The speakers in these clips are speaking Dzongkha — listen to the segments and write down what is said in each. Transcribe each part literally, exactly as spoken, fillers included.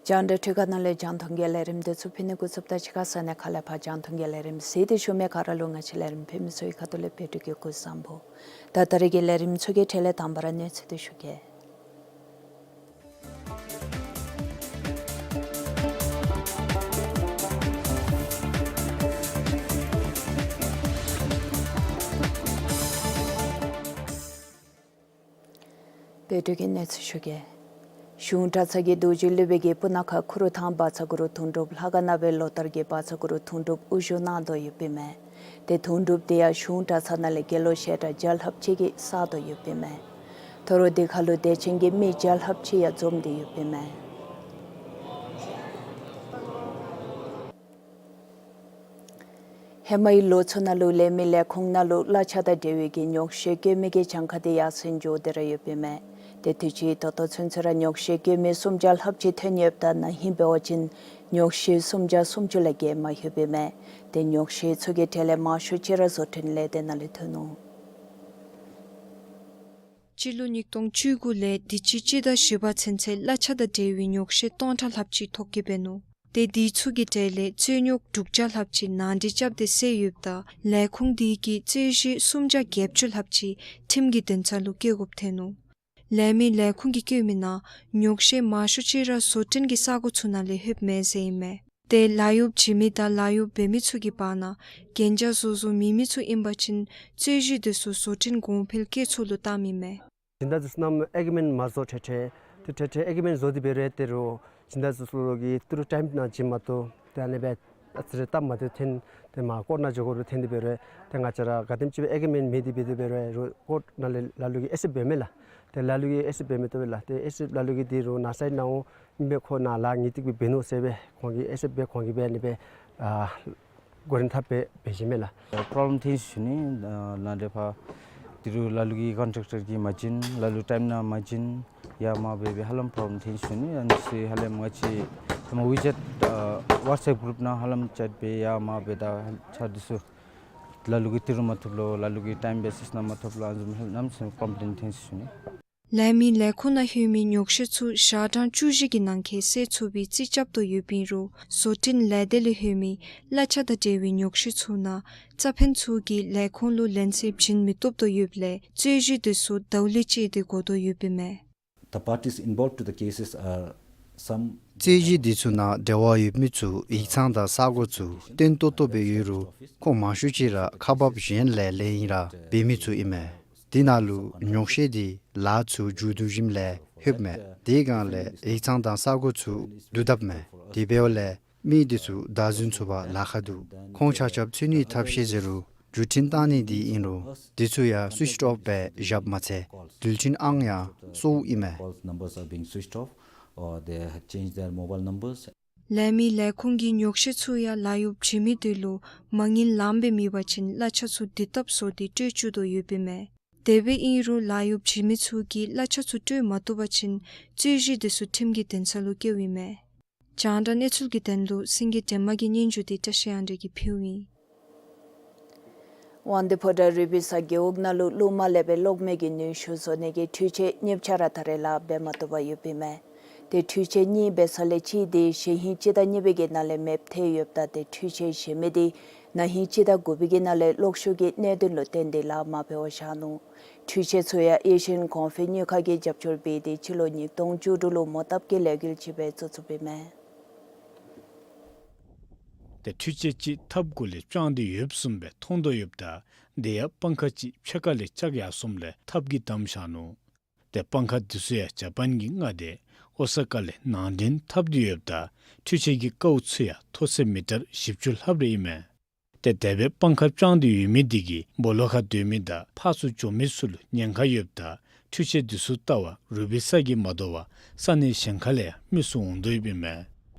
རྒྱང་བསྒྲགས་འཕྲུལ་ཁང་ནང་ལས་རྒྱང་མཐོང་གི་ལས་རིམ་འདི་ཚུ་ཕུལ་ནི་འགོ་བཙུགསཔ་ད་ཕྱི་ཁ་ས་གནས་ཁག་ལས་ཕར་རྒྱང་མཐོང་གི་ལས་རིམ་གཟིགས་ཏེ་བཞུགས་མི་ག་ར་ལུ་ང་བཅས་ལས་རིམ་ཕུལ་མི་ཚུ་གི་ཁ་ཐུག་ལས་བདེ་སྐྱིད་སྐུ་གཟུགས་བཟང་པོ། ད་ད་རེས་ཀྱི་ལས་རིམ་ཚུ་གི་གྲས་ལས་དང་པ་ར་གནས་ཚུལ་འདི་ཞུ་གེ། བོད་དུས་ཀྱི་གནས་ཚུལ་ཞུ་གེ། གཞུང་གྲྭ་ཚང་གི་རྡོ་རྗེ་སློབ་དཔོན་གྱིས་སྤུ་ན་ཁ་ཁུ་རུ་ཐང་བཛྲ་གུ་རུ་དུང་སྒྲུབ་ལྷ་ཁང་ནང་སྦེ་ལོ་ལྟར་གྱི་བཛྲ་གུ་རུ་དུང་སྒྲུབ་དབུ་བཞུགས་གནང་དོ་ཡོདཔ་ཨིན་མས། ཏེ་དུང་སྒྲུབ་འདི་ཡང་གཞུང་གྲྭ་ཚང་ནང་ལས་དགེ་སློང་བཤད་གྲྭ་བརྒྱ་ལྷགཔ་ཅིག་གིས་བསགས་དོ་ཡོདཔ་ཨིན་མས། ད་རུང་དེ་ཁར་ལུ་དད་ཅན་གྱི་མི་བརྒྱ་ལྷགཔ་ཅིག་ཡང་འཛོམས་ཏེ་ཡོདཔ་ཨིན་མས། ཧེ་མའི་ལོ་ཚུ་ནང་ལུ་ལས་མི་ལས་ཁུངས་ནང་ལུ་གླ་ཆ་དང་འབྲེལ་བའི་གི་ཉོག་བཤད་བཀོད་མི་གི་གྱངས་ཁ་དེ་ཡར་སེང་འགྱོ་སྟེ་ར་ཡོདཔ་ཨིན་མས། ཏེ་དུས་ཅི་ད་ལྟོ་ཚུན་ཚོད་ར་ཉོག་བཤད་བཀོད་མི་སུམ་བརྒྱ་ལྷགཔ་ཅིག་ཐོན་ཡོདཔ་ད་ན་ཧིང་འབད་བ་ཅིན་ཉོག་བཤད་སུམ་བརྒྱ་སུམ་ཅུ་ལས་བརྒལ་མ་ལྷོདཔ་ཨིན་མས། ཏེ་ཉོག་བཤད་ཚུ་གི་གྲས་ལས་མང་ཤོས་ཅིག་ར་བཟོ་སྐྲུན་ལས་སྡེ་ནང་ལས་ཐོན་ནུག། སྤྱི་ལོ་ཉིས་སྟོང་བཅུ་དགུ་ལས་དུས་ཅི་སྤྱི་ཟླ་བཞི་པ་ཚུན་ཚོད་གླ་ཆ་དང་འབྲེལ་བའི་ཉོག་བཤད་སྟོང་ཕྲག་ལྷགཔ་ཅིག་ཐོ་བཀོད་འབད་ནུག། ཏེ་དེ་ཚུ་གི་གྲས་ལས་རྩོད་རྙོགས་དྲུག་བརྒྱ་ལྷགཔ་ཅིག་ནང་འགྲིག་རྐྱབ་སྟེ་སེལ་ཡོདཔ་ད་ལས་ཁུངས་དེ་གིས་རྩོད་གཞི་སུམ་བརྒྱ་བརྒྱད་ཅུ་ལྷགཔ་ཅིག་ཁྲིམས་ཀྱི་འདུན་ས་ལུ་བཀལ་དགོཔ་ཐོན་ནུག། ལས་མི་ལས་ཁུངས་ཀྱིས་བཀོད་མི་ནང་ཉོག་བཤད་མང་ཤོས་ཅིག་ར་བཟོ་སྐྲུན་གྱི་ས་སྒོ་ཚུ་ནང་ལས་ལྷོདཔ་མས་ཟེར་ཨིན་མས། ཏེ་ལཱ་གཡོག་བྱིན་མི་དང་ལཱ་གཡོག་འབད་མི་ཚུ་གི་བར་ན་གན་རྒྱ་བཟོ་བཟོཝ་མེད་མི་ཚུ་ཨིན་པ་ཅིན་རྩོད་གཞི་དེ་ཚུ་བཟོ་སྐྲུན་གོང་འཕེལ་སྐྱེད་ཚོགས་ལུ་བཏངམ་ཨིན་མས། སྦྱིན་བདག་ཚུ་ནམ་ཨེག་རི་མེནཊ་མ་བཟོ་ཐད་ཐད་ཏེ་ཐད་ཐད་ཨེག་རི་མེནཊ་བཟོ་སྟེ་འབད་རུང་ཏེ་རུང་སྦྱིན་བདག་ཚུ་ལུ་གི་ཏི་རུ་ཊའིམ་ནང་བྱིན་མ་བཏུབ། ཏེ་ཨ་ནི་སྦེ་ཨ་ཙི་རེ་སྟབས་མ་བདེཝ་ཐོན་ཏེ་མར་ཀོཊ་ནང་འགྱོ་དགོཔ་རེ་ཐོན་ཏེ་འབད་རུང་ཏེ་ང་བཅས་ར་ག་དེམ་ཅིག་སྦེ་ཨེག་རི་མེནཊ་མེད་དེ་འབད་དེ་འབད་རུང་ཀོཊ་ནང་ལས་ལ་ལུ་གིས་ཨེག་སེབཊ་འབད་མས་ལགས། ཏེ་ལ་ལུ་གིས་ཨེག་སེབཊ་འབད་མི་བཏུབ་པས་ལགས། ཏེ་ཨེག་སེབཊ་ལ་ལུ་གིས་ཏི་རུ་ནཱ་སའིཌ་ནང་འོང་ཨིན་པས། ཁོ་ནཱ་ལཱ་ངེས་ཏིག་སྦེ་འབད་ནུག་ཟེར་སྦེ་ཁོང་གིས་ཨེག་སེབཊ་འབད་ཁོང་གིས་སྦེ་ཨ་ནི་སྦེ་ཨ་གོ་རིམ་འཐབ་སྦེ་འབད་བཞིན་མས་ལགས། པོརོབ་ལེམ་ཐོན་ཞུ་ནི་ཨ་ནཱ་འདི་ཕར་ཏི་རུ་ལ་ལུ་གིས་ཀོན་ཊེཀ་ཊར་གྱིས་མ་བྱིན། ལ་ལུ་ཊའིམ་ནང་མ་བྱིན། ཡར་མར་འབད་སྦེ་ཧ་ལམ་པོརོབ་ལེམ་ཐོན་ཞུ་ནི། ཨ་ནི་ཚུ་ཧ་ལམ་ང་བཅས་ཧེ་མ་ཝི་ཅེཊ་ཨ་ཝཊས་ཨེཔ་གུ་རུབ་ནང་ཧ་ལམ་ཅེཊ་འབད་ཡར་མར་འབད་ད་ཆ་འདི་ཚུ་ལ་ལུ་གིས་ཏི་རུ་མ་ཐོབ་ལོ། ལ་ལུ་གིས་ཊའིམ་བེ་སིསི་ནང་མ་ཐོབ་ལོ། ཨ་ནི་བཟུམ་ཧ་ལམ་ཚུ་ཀོམ་པི་ལེན་ཐོན་ཞུ་ནི། ལས་མི་ལས་ཁུངས་ནང་ལྷོད་མི་ཉོག་བཤད་ཚུ་ཞག་གྲངས་བཅུ་བཞི་གི་ནང་འཁོད་སེལ་ཚུགས་པའི་རྩིས་རྐྱབ་དོ་ཡོདཔ་ཨིན་རུང་བཟོ་སྐྲུན་ལས་སྡེ་ལས་ལྷོད་མི་གླ་ཆ་དང་འབྲེལ་བའི་ཉོག་བཤད་ཚུ་ནང་རྩ་ཕན་ཚུ་གིས་ལས་ཁུངས་ལུ་ལན་གསལ་བྱིན་མི་བཏུབ་དོ་ཡོདཔ་ལས་རྩོད་གཞི་དེ་ཚུ་བརྡ་ལན་བཅད་དེ་གོ་དོ་ཡོདཔ་ཨིན་མས། The parties involved to the cases are some རྩོད་གཞི་དེ་ཚུ་ནང་འབྲེལ་བ་ཡོད་མི་ཚུ་ཡིག་ཚང་དང་ས་སྒོ་ཚུ་བརྟན་ཏོག་ཏོ་སྦེ་ཡོད་རུང་ཁོང་མང་ཤོས་ཅིག་ར་ཁག་འབགཔ་གཞན་ལས་ལེན་ཨིན་ར་འབད་མི་ཚུ་ཨིན་མས། དེ་ནང་ལུ་ཉོག་བཤད་དེ་ལཱ་ཚུ་མཇུག་བསྡུ་ཞིནམ་ལས་ལྷོདཔ་མས། དེ་སྒང་ལས་ཡིག་ཚང་དང་ས་སྒོ་ཚུ་བསྡུ་དཔ་མས། དེ་འབདཝ་ལས་མི་དེ་ཚུ་བདའ་འཛིན་ཚུགས་པར་ལཱ་ཁག་འདུག། ཁོང་ཆ་ཁྱབ་འཚོལ་ནིའི་ཐབས་ཤེས་ཟེར་རུང་བརྒྱུད་འཕྲིན་བཏང་ནི་དེ་ཨིན་རུང་དེ་ཚུ་ཡང་སུའིཆ་ཨོཕ་སྦེ་བཞགཔ་མ་ཚད་དུས་ཅི་ཨང་ཡང་སོརཝ་ཨིན་མས། Calls numbers are being switched off or they have changed their mobile numbers. ལས་མི་ལས་ཁུངས་ཀྱིས་ཉོག་བཤད་ཚུ་ཡང་ལཱ་གཡོགཔ་བྱིན་མི་དེ་ལུ་མ་དངུལ་ལངམ་སྦེ་མེད་པ་ཅིན་གླ་ཆ་ཚུ་དུས་བཏབ་བཟོ་སྟེ་སྤྲོད་བཅུག་དོ་ཡོདཔ་ཨིན་མས། དེ་སྦེ་ཨིན་རུང་ལཱ་གཡོགཔ་བྱིན་མི་ཚུ་གིས་གླ་ཆ་ཚུ་སྤྲོད་མ་བཏུབ་པ་ཅིན་རྩོད་གཞི་དེ་ཚུ་ཁྲིམས་ཀྱི་འདུན་ས་ལུ་བཀལཝ་ཨིན་མས། རྒྱང་བསྒྲགས་གནས་ཚུལ་གྱི་དོན་ལུ་སེང་གེ་སྒྲོལ་མ་གི་སྙན་ཞུ་དེ་བཀྲ་ཤིས་དབང་འདུས་ཀྱིས་ཕུལཝ་ཨིན། དབང་འདུས་ཕོ་བྲང་རུ་སྦིས་ས་རྒེད་འོག་ནང་ལུ་གློག་མ་ལས་པའི་གློག་མེ་གི་ནུས་ཤུགས་བཟོ་ནི་གི་འཕྲུལ་ཆས་གཉིས་ཆ་ར་ད་རེས་ལཱ་འབད་མ་བཏུབ་པར་ཡོདཔ་ཨིན་མས། ཏེ་འཕྲུལ་ཆས་གཉིས་འབད་ས་ལས་གཅིག་དེ་གཞེས་ཧིང་སྤྱི་ཟླ་གཉིས་པའི་གི་ནང་ལས་མེདཔ་ཐལ་ཡོདཔ་ད་ཏེ་འཕྲུལ་ཆས་གཞན་མི་དེ་ན་ཧིང་སྤྱི་ཟླ་དགུ་པའི་གི་ནང་ལས་གློག་ཤུགས་ཀྱི་གནད་དོན་ལུ་བརྟེན་ཏེ་ལཱ་མ་འབད་བར་བཞག་ནུག། འཕྲུལ་ཆས་ཚུ་ཡང་ཨེ་ཤི་ཡཱན་གོང་འཕེལ་དངུལ་ཁང་གིས་རྒྱབ་སྐྱོར་འབད་དེ་སྤྱི་ལོ་ཉིས་སྟོང་བཅུ་དྲུག་ལུ་མོ་བཏབ་ཀྱི་ལས་འགུལ་ཅིག་སྦེ་བཙུགས་བཙུགསཔ་ཨིན་མས། ཏེ་འཕྲུལ་ཆས་ཅིག་ཐབ་གུ་ལས་དཔྱངས་ཏེ་ཡོདཔ་བཟུམ་སྦེ་མཐོང་དོ་ཡོདཔ་ད་དེ་ཡང་སྤང་ཁ་ཅིག་ཕྱེད་ཀ་ལས་བཅག་ཡར་སོངམ་ལས་ཐབ་ཀྱིས་བསྡམས་བཞག་ནུག། ཏེ་སྤང་ཁ་དེ་ཚུ་ཡང་ཇ་པཱན་གྱི་མངའ་སྡེ་ཨོ་ས་ཀ་ལས་ནང་འདྲེན་འཐབ་སྟེ་ཡོདཔ་ད་འཕྲུལ་ཆས་ཀྱི་ཀཝ་ཚུ་ཡང་མཐོ་ཚད་མི་ཊར་བཞི་བཅུ་ལྷགཔ་རེ་ཨིན་མས། ཏེ་དེ་སྦེ་སྤང་ཁ་དཔྱངས་ཏེ་ཡོད་མི་དེ་གིས་སྦོ་ལོགས་ཁར་སྡོད་མི་དང་ཕར་ཚུར་འགྱོ་མི་ཚུ་ལུ་ཉེན་ཁ་ཡོདཔ་ད་འཕྲུལ་ཆས་དེ་ཚུ་བལྟ་བར་རུ་སྦིས་ས་གིས་མ་དོ་བར་ས་གནས་གཞན་ཁ་ལས་ཡང་མི་ཚུ་འོང་དོ་ཡོདཔ་ཨིན་མས།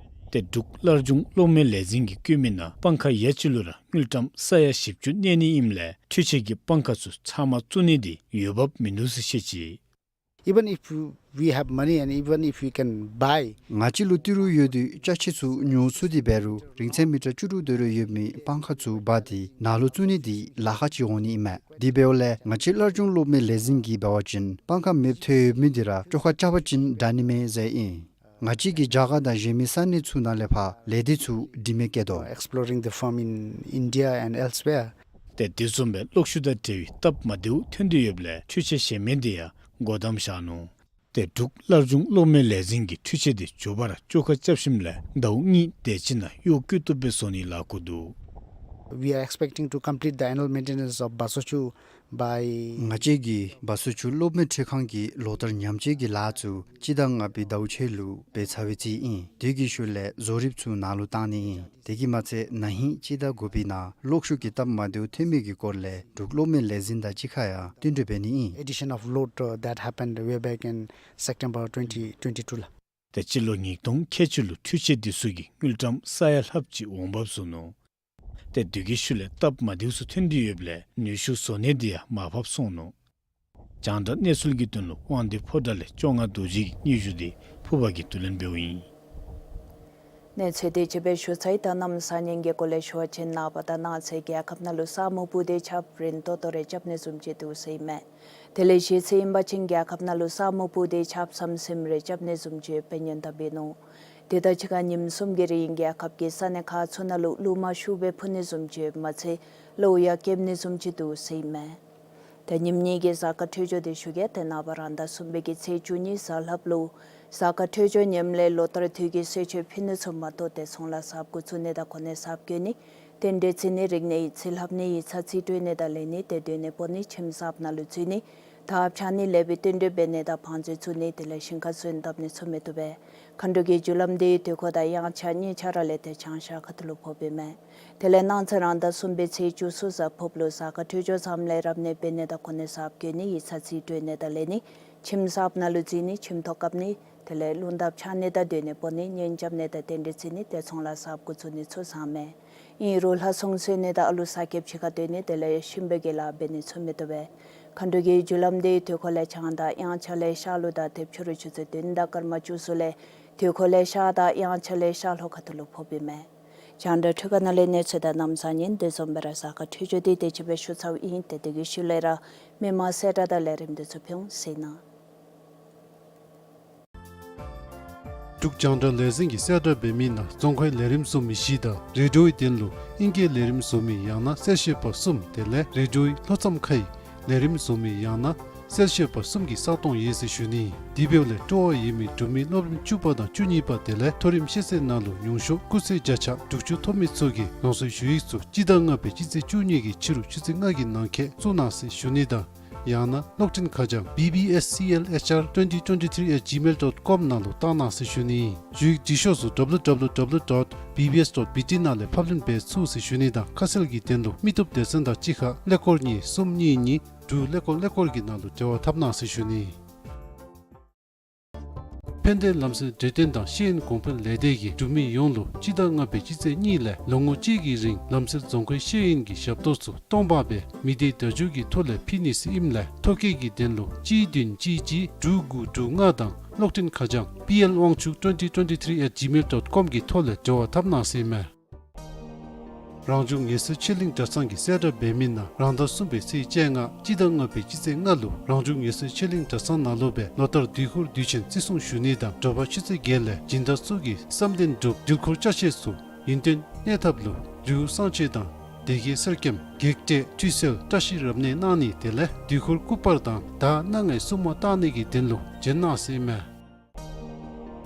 ཏེ་འབྲུག་སླར་འབྱུང་གློག་མེ་ལས་འཛིན་གྱིས་བཀོད་མི་ནང་སྤང་ཁ་ཡ་གཅིག་ལུ་ར་དངུལ་ཀྲམ་ས་ཡ་བཞི་བཅུ་གནས་ནི་ཨིནམ་ལས་འཕྲུལ་ཆས་ཀྱིས་སྤང་ཁ་ཚུ་ཚབ་མ་བཙུགས་ནི་དེ་འོས་འབབ་མིན་འདུག་ཟེར་བཤད་ཅི། Even if we have money and even if we can buy, ང་བཅས་ལུ་ཏི་རུ་ཡོད་དེ་ཅ་ཆས་ཚུ་ཉོ་ཚུགས་ཏེ་འབད་རུང་རིང་ཚད་མི་ཊར་བཅུ་དྲུག་དེ་རེ་ཡོད་མི་སྤང་ཁ་ཚུ་འབག་སྟེ་ནཱ་ལུ་བཙུགས་ནི་དེ་ལཱ་ཁག་ཅིག་འོང་ནི་ཨིན་མས། དེ་འབདཝ་ལས་ང་བཅས་སླར་འབྱུང་གློག་མེ་ལས་འཛིན་གྱིས་འབད་བ་ཅིན་སྤང་ཁ་མེདཔ་ཐལ་ཡོད་མི་དེ་ར་བཅོ་ཁ་རྐྱབ་པ་ཅིན་དྲག་ནི་མས་ཟེར་ཨིན། ང་བཅས་ཀྱིས་རྒྱ་གར་དང་གཞན་མི་ས་གནས་ཚུ་ནང་ལས་ཕར་ལས་སྡེ་ཚུ་འདྲི་མི་བསྐྱལ་དོ། Exploring the firm in India and elsewhere. ཏེ་དེ་བཟུམ་སྦེ་གློག་ཤུགས་དང་འབྲེལ་བའི་སྟབས་མ་བདེཝ་ཐོན་ཏེ་ཡོདཔ་ལས་འཕྲུལ་ཆས་གཞན་མི་དེ་ཡང་སྒོ་བསྡམས་བཞག་ནུག། ཏེ་འབྲུག་སླར་འབྱུང་གློག་མེ་ལས་འཛིན་གྱིས་འཕྲུལ་ཆས་དེ་མགྱོགས་པ་ར་བཅོ་ཁ་རྐྱབ་ཞིནམ་ལས་ཟླཝ་གཉིས་དེ་ཅིག་ནང་གཡོག་བཀོལ་བཏུབ་པའི་བཟོ་ནི་ལཱ་འགོ་འདུག། We are expecting to complete the annual maintenance of Basochyu by ང་བཅས་ཀྱིས་བ་སོ་ཆུ་གློག་མེ་འཕྲུལ་ཁང་གི་ལོ་བསྟར་ཉམས་བཅོས་ཀྱི་ལཱ་ཚུ་སྤྱི་ཟླ་ལྔ་པའི་ཟླཝ་ཕྱེད་ལུ་འབད་ཚར་བའི་རྩིས་ཨིན། དེ་གི་ཤུལ་ལས་བཟོ་རིགཔ་ཚུ་ནཱ་ལུ་བཏང་ནི་ཨིན། དེ་གིས་མ་ཚད་ན་ཧིང་སྤྱི་ཟླ་དགུ་པའི་ནང་གློག་ཤུགས་ཀྱི་སྟབས་མ་བདེཝ་ཐོན་མི་གི་སྐོར་ལས་འབྲུག་གློག་མེ་ལས་འཛིན་དང་གཅིག་ཁར་ཡང་བསྟུན་གྲོས་འབད་ནི་ཨིན། Addition of load, uh, that happened way back in September twenty twenty-two ལགས། ཏེ་སྤྱི་ལོ་ཉིས་སྟོང་ཁལ་གཅིག་ལུ་འཕྲུལ་ཆས་དེ་ཚུ་གིས་དངུལ་ཀྲམ་ས་ཡ་ལྷགཔ་ཅིག་འོང་འབབ་བཟོ་ནུག། ཏེ་དེ་གི་ཤུལ་ལས་སྟབས་མ་བདེཝ་ཚུ་ཐོན་ཏེ་ཡོདཔ་ལས་ནུས་ཤུགས་བཟོ་གནས་དེ་ཡང་མར་ཕབ་སོང་ནུག། རྒྱང་བསྒྲགས་གནས་ཚུལ་གྱི་དོན་ལུ་དབང་འདུས་ཕོ་བྲང་ལས་བཅོ་ལྔ་རྡོ་རྗེ་གི་སྙན་ཞུ་དེ་ཕུར་པ་གིས་བསྡུ་ལེན་འབདཝ་ཨིན། གནས་ཚུལ་དེ་ཅིག་སྦེ་ཞུ་ཚར་ཡི། ད་གནམ་ས་གཉིས་ཀྱི་སྐོར་ལས་ཞུ་བ་ཅིན་ནངས་པ་དང་གནངས་ཚེ་རྒྱལ་ཁབ་ནང་ལུ་ས་སྨུག་པོ་དེ་ཆརཔ་རན་ཏོག་ཏོ་རེ་རྐྱབ་ནི་བཟུམ་ཅིག་འདུག་ཟེར་ཨིན་མས། དེ་ལས་གཞེས་ཚེ་ཨིན་པ་ཅིན་རྒྱལ་ཁབ་ནང་ལུ་ས་སྨུག་པོ་དེ་ཆརཔ་ཟམ་ཟིམ་རེ་རྐྱབ་ནི་བཟུམ་ཅིག་དཔེ་ཉེན་བཏབ་ཨིན་ནོ། དེ་དང་གཅིག་ཁར་ཉིནམ་གསུམ་གྱི་རིང་རྒྱལ་ཁབ་ཀྱི་ས་གནས་ཁག་ཚུ་ནང་ལུ་རླུང་མ་ཤུགས་སྦེ་འཕུ་ནི་བཟུམ་ཅིག་མ་ཚད་གློཝ་ཡང་ཁེབས་ནི་བཟུམ་ཅིག་འདུག་ཟེར་ཨིན་མས། ད་ཉིནམ་གཉིས་ཀྱི་གཟའ་སྐར་འཕྲོད་སྦྱོར་དེ་ཞུ་གེ། ཏེ་ནངས་པ་རང་ཟླ་གསུམ་པའི་གི་ཚེས་བཅུ་གཉིས་གཟའ་ལྷགཔ་ལུ་གཟའ་སྐར་འཕྲོད་སྦྱོར་ཉམས་ལས་ལོ་ལྟར་དུས་ཀྱི་གསོལ་མཆོད་ཕུལ་ནི་ཚུ་མ་གཏོགས་ཏེ་ཚོང་ལཱ་གསརཔ་འགོ་བཙུགས་ནི་དང་གོ་གནས་གསརཔ་བསྐོ་ནི། རྟེན་འབྲེལ་བརྩི་ནི། རིག་གནས་ཡིག་ཚང་ལྷབ་ནི། ཡིག་ཚང་རྩིས་སྤྲོད་ནི་དང་ལེན་ནི། ཏེ་སྡོད་གནས་སྤོ་ནི། ཁྱིམ་གསརཔ་ནང་ལུ་འཛུལ་ནི། དར་འཕྱར་ནི་ལས་པའི་རྟེན་འབྲེལ་འབད་ནི་དང་བང་མཛོད་བཙུགས་ནི། དེ་ལས་ཞིང་ཁར་སོན་བཏབ་ནི་ཚུ་མི་བཏུབ་པས། མཁའ་འགྲོ་གི་རྒྱུ་ལམ་དེ་དུས་འཁོར་དང་དབྱངས་འཆར་གཉིས་ཆ་ར་ལས་ཏེ་བྱང་ཤར་ཁ་ཐུག་ལུ་ཕོགཔ་ཨིན་མས། དེ་ལས་གནངས་ཚེ་རང་ཟླ་གསུམ་པའི་ཚེས་བཅུ་གསུམ་གཟའ་ཕུརཔ་ལུ་གཟའ་སྐར་འཕྲོད་སྦྱོར་ཙམ་ལས་རབ་གནས་འབད་ནི་དང་གོ་གནས་གསརཔ་བསྐོ་ནི། ཡིག་ཚང་རྩིས་སྤྲོད་ནི་དང་ལེན་ནི། ཁྱིམ་གསརཔ་ནང་ལུ་འཛུལ་ནི། ཁྱིམ་ཐོག་བཀབ་ནི། དེ་ལས་རླུང་དར་འཕྱར་ནི་དང་སྡོད་གནས་སྤོ་ནི། གཉེན་རྐྱབ་ནི་དང་རྟེན་འབྲེལ་བརྩི་ནི། ཏེ་ཚོང་ལཱ་གསརཔ་འགོ་བཙུགས་ནི་ཚུ་བཟང་མས། ཨིན་རུང་ལྷ་སྲུང་གསོལ་ནི་དང་ཨ་ལུ་ས་ཁེབ་ཕྱི་ཁར་སྡོད་ནི། དེ་ལས་གཤིན་པོའི་གི་ལཱ་འབད་ནི་ཚུ་མི་བཏུབ་པས། མཁའ་འགྲོ་གི་རྒྱུ་ལམ་དེ་དུས་འཁོར་ལས་བྱང་དང་དབྱངས་འཆར་ལས་ཤར་ལུ་དང་དེ་ཕྱི་རུ་ཆུ་ཚོད་བདུན་དང་སྐར་མ་བཅུ་གསུམ་ལས་དུས་འཁོར་ལས་ཤར་དང་དབྱངས་འཆར་ལས་ཤར་ལྷོ་ཁ་ཐུག་ལུ་ཕོགཔ་ཨིན་མས། རྒྱང་བསྒྲགས་འཕྲུལ་ཁང་ནང་ལས་གནས་ཚུལ་དང་གནམ་ས་གཉིས་དེ་བཟུམ་སྦེ་ར་གཟའ་སྐར་འཕྲོད་སྦྱོར་དེ་དེ་ཅིག་སྦེ་ཞུ་ཚརཝ་ཨིན། ཏེ་དེ་གི་ཤུལ་ལས་ར་མི་མང་གསལ་བསྒྲགས་དང་ལས་རིམ་དེ་ཚུ་ཕུལ་འོང་ཟེར་ཨིན་ན། འབྲུག་རྒྱང་བསྒྲགས་ལས་འཛིན་གྱིས་གསལ་བསྒྲགས་འབད་མི་ནང་རྫོང་ཁའི་ལས་རིམ་བཟོ་མི་བཞི་དང་རེ་ཌིའོའི་དོན་ལུ་ཨིང་སྐད་ལས་རིམ་བཟོ་མི་ཡང་ན་གསལ་བཤད་པ་གསུམ། དེ་ལས་རེ་ཌིའོའི་ལྷོ་མཚམས་ཁའི་ལས་རིམ་བཟོ་མི་ཡང་ན་གསལ་བཤད་པ་གསུམ་གྱི་ས་སྟོང་ཡོད་ཟེར་ཞུ་ནི། དེ་འབདཝ་ལས་སྤྲོ་བ་ཡོད་མི་འབྲུག་མི་སློབ་རིམ་བཅུ་པ་དང་བཅུ་གཉིས་པ་དེ་ལས་མཐོ་རིམ་ཤེས་ཚད་ནང་ལུ་ཉུང་ཤོས་སྐུགས་ཚད་བརྒྱ་ཆ་དྲུག་ཅུ་ཐོབ་མི་ཚུ་གིས་རང་སོའི་ཞུ་ཡིག་ཚུ་སྤྱི་ཟླ་ལྔ་པའི་སྤྱི་ཚེས་བཅུ་གཉིས་ཀྱི་ཕྱི་རུ་ཆུ་ཚོད་ལྔ་གི་ནང་འཁོད་བཙུགས་གནང་ཟེར་ཞུ་ནི་དང་ཡང་ན་གློག་འཕྲིན་ཁ་བྱང་B B S C L H R twenty twenty-three at gmail dot com ནང་ལུ་བཏང་གནང་ཟེར་ཞུ་ནི། ཞུ་ཡིག་འབྲི་ཤོག་ཚུ་W W W dot B B S dot B T ནང་ལས་ཕབ་ལེན་འབད་ཚུགས་ཟེར་ཞུ་ནི་དང་ཁ་གསལ་གྱི་དོན་ལུ་མི་སྟོབས་སྡེ་ཚན་དང་གཅིག་ཁར་ཀླད་ཀོར་གཉིས་གསུམ་གཉིས་གཉིས་དྲུག་ཀླད་ཀོར་ཀླད་ཀོར་གྱི་ནང་ལུ་འབྲེལ་བ་འཐབ་གནང་ཟེར་ཞུ་ནི། ཕན་བདེ་ལམ་སེལ་འབྲས་ལྡན་དང་ཤེས་ཡོན་གོང་འཕེལ་ལས་སྡེ་གིས་འབྲུག་མི་ཡོངས་ལུ་སྤྱི་ཟླ་ལྔ་པའི་སྤྱི་ཚེས་གཉིས་ལས་ལོ་ངོ་གཅིག་གི་རིང་ལམ་སེལ་རྫོང་ཁའི་ཤེས་ཡོན་གྱི་ཞབས་ཏོག་ཚུ་སྟོང་པ་སྦེ་མི་སྡེ་བརྡ་བརྒྱུད་ཀྱི་ཐོག་ལས་ཕུལ་ནི་ཟེར་ཨིནམ་ལས་ཐོ་བཀོད་ཀྱི་དོན་ལུ་གཅིག་བདུན་གཅིག་གཅིག་དྲུག་དགུ་དྲུག་ལྔ་དང་གློག་འཕྲིན་ཁ་བྱང་P L དབང་ཕྱུག twenty twenty-three at gmail dot com གི་ཐོག་ལས་འབྲེལ་བ་འཐབ་གནང་ཟེར་ཨིན་མས། རང་བྱུང་ངལ་གསོའི་ཆོས་གླིང་གྲྭ་ཚང་གིས་གསལ་བསྒྲགས་འབད་མི་ནང་རང་ཟླ་གསུམ་པའི་ཚེས་བཅོ་ལྔ་སྤྱི་ཟླ་ལྔ་པའི་སྤྱི་ཚེས་ལྔ་ལུ་རང་བྱུང་ངལ་གསོའི་ཆོས་གླིང་གྲྭ་ཚང་ནང་ལུ་སྦེ་ལོ་ལྟར་དུས་འཁོར་དུས་ཆེན་བརྩི་སྲུང་ཞུ་ནི་དང་དྲོ་པ་ཆུ་ཚོད་བརྒྱད་ལས་སྦྱིན་བདག་ཚུ་གིས་བསམ་དོན་འགྲུབ་འདྲུལ་འཁོར་ཅ་ཆས་ཚུ་ཡུན་བརྟན་གནས་ཐབས་ལུ་ལེའུ་གསང་མཆོད་དང་སྡེ་དགེ་གསེར་སྐྱེམས་བགེགས་བསྐྲད་ཁྲུས་གསོལ་བཀྲ་ཤིས་རབ་གནས་གནང་ནི་དེ་ལས་དུས་འཁོར་སྐུ་པར་དང་ཟླ་སྣ་ལྔའི་སྲུང་མ་བཏང་ནི་གི་དོན་ལུ་བྱོན་གནང་ཟེར་ཨིན་མས།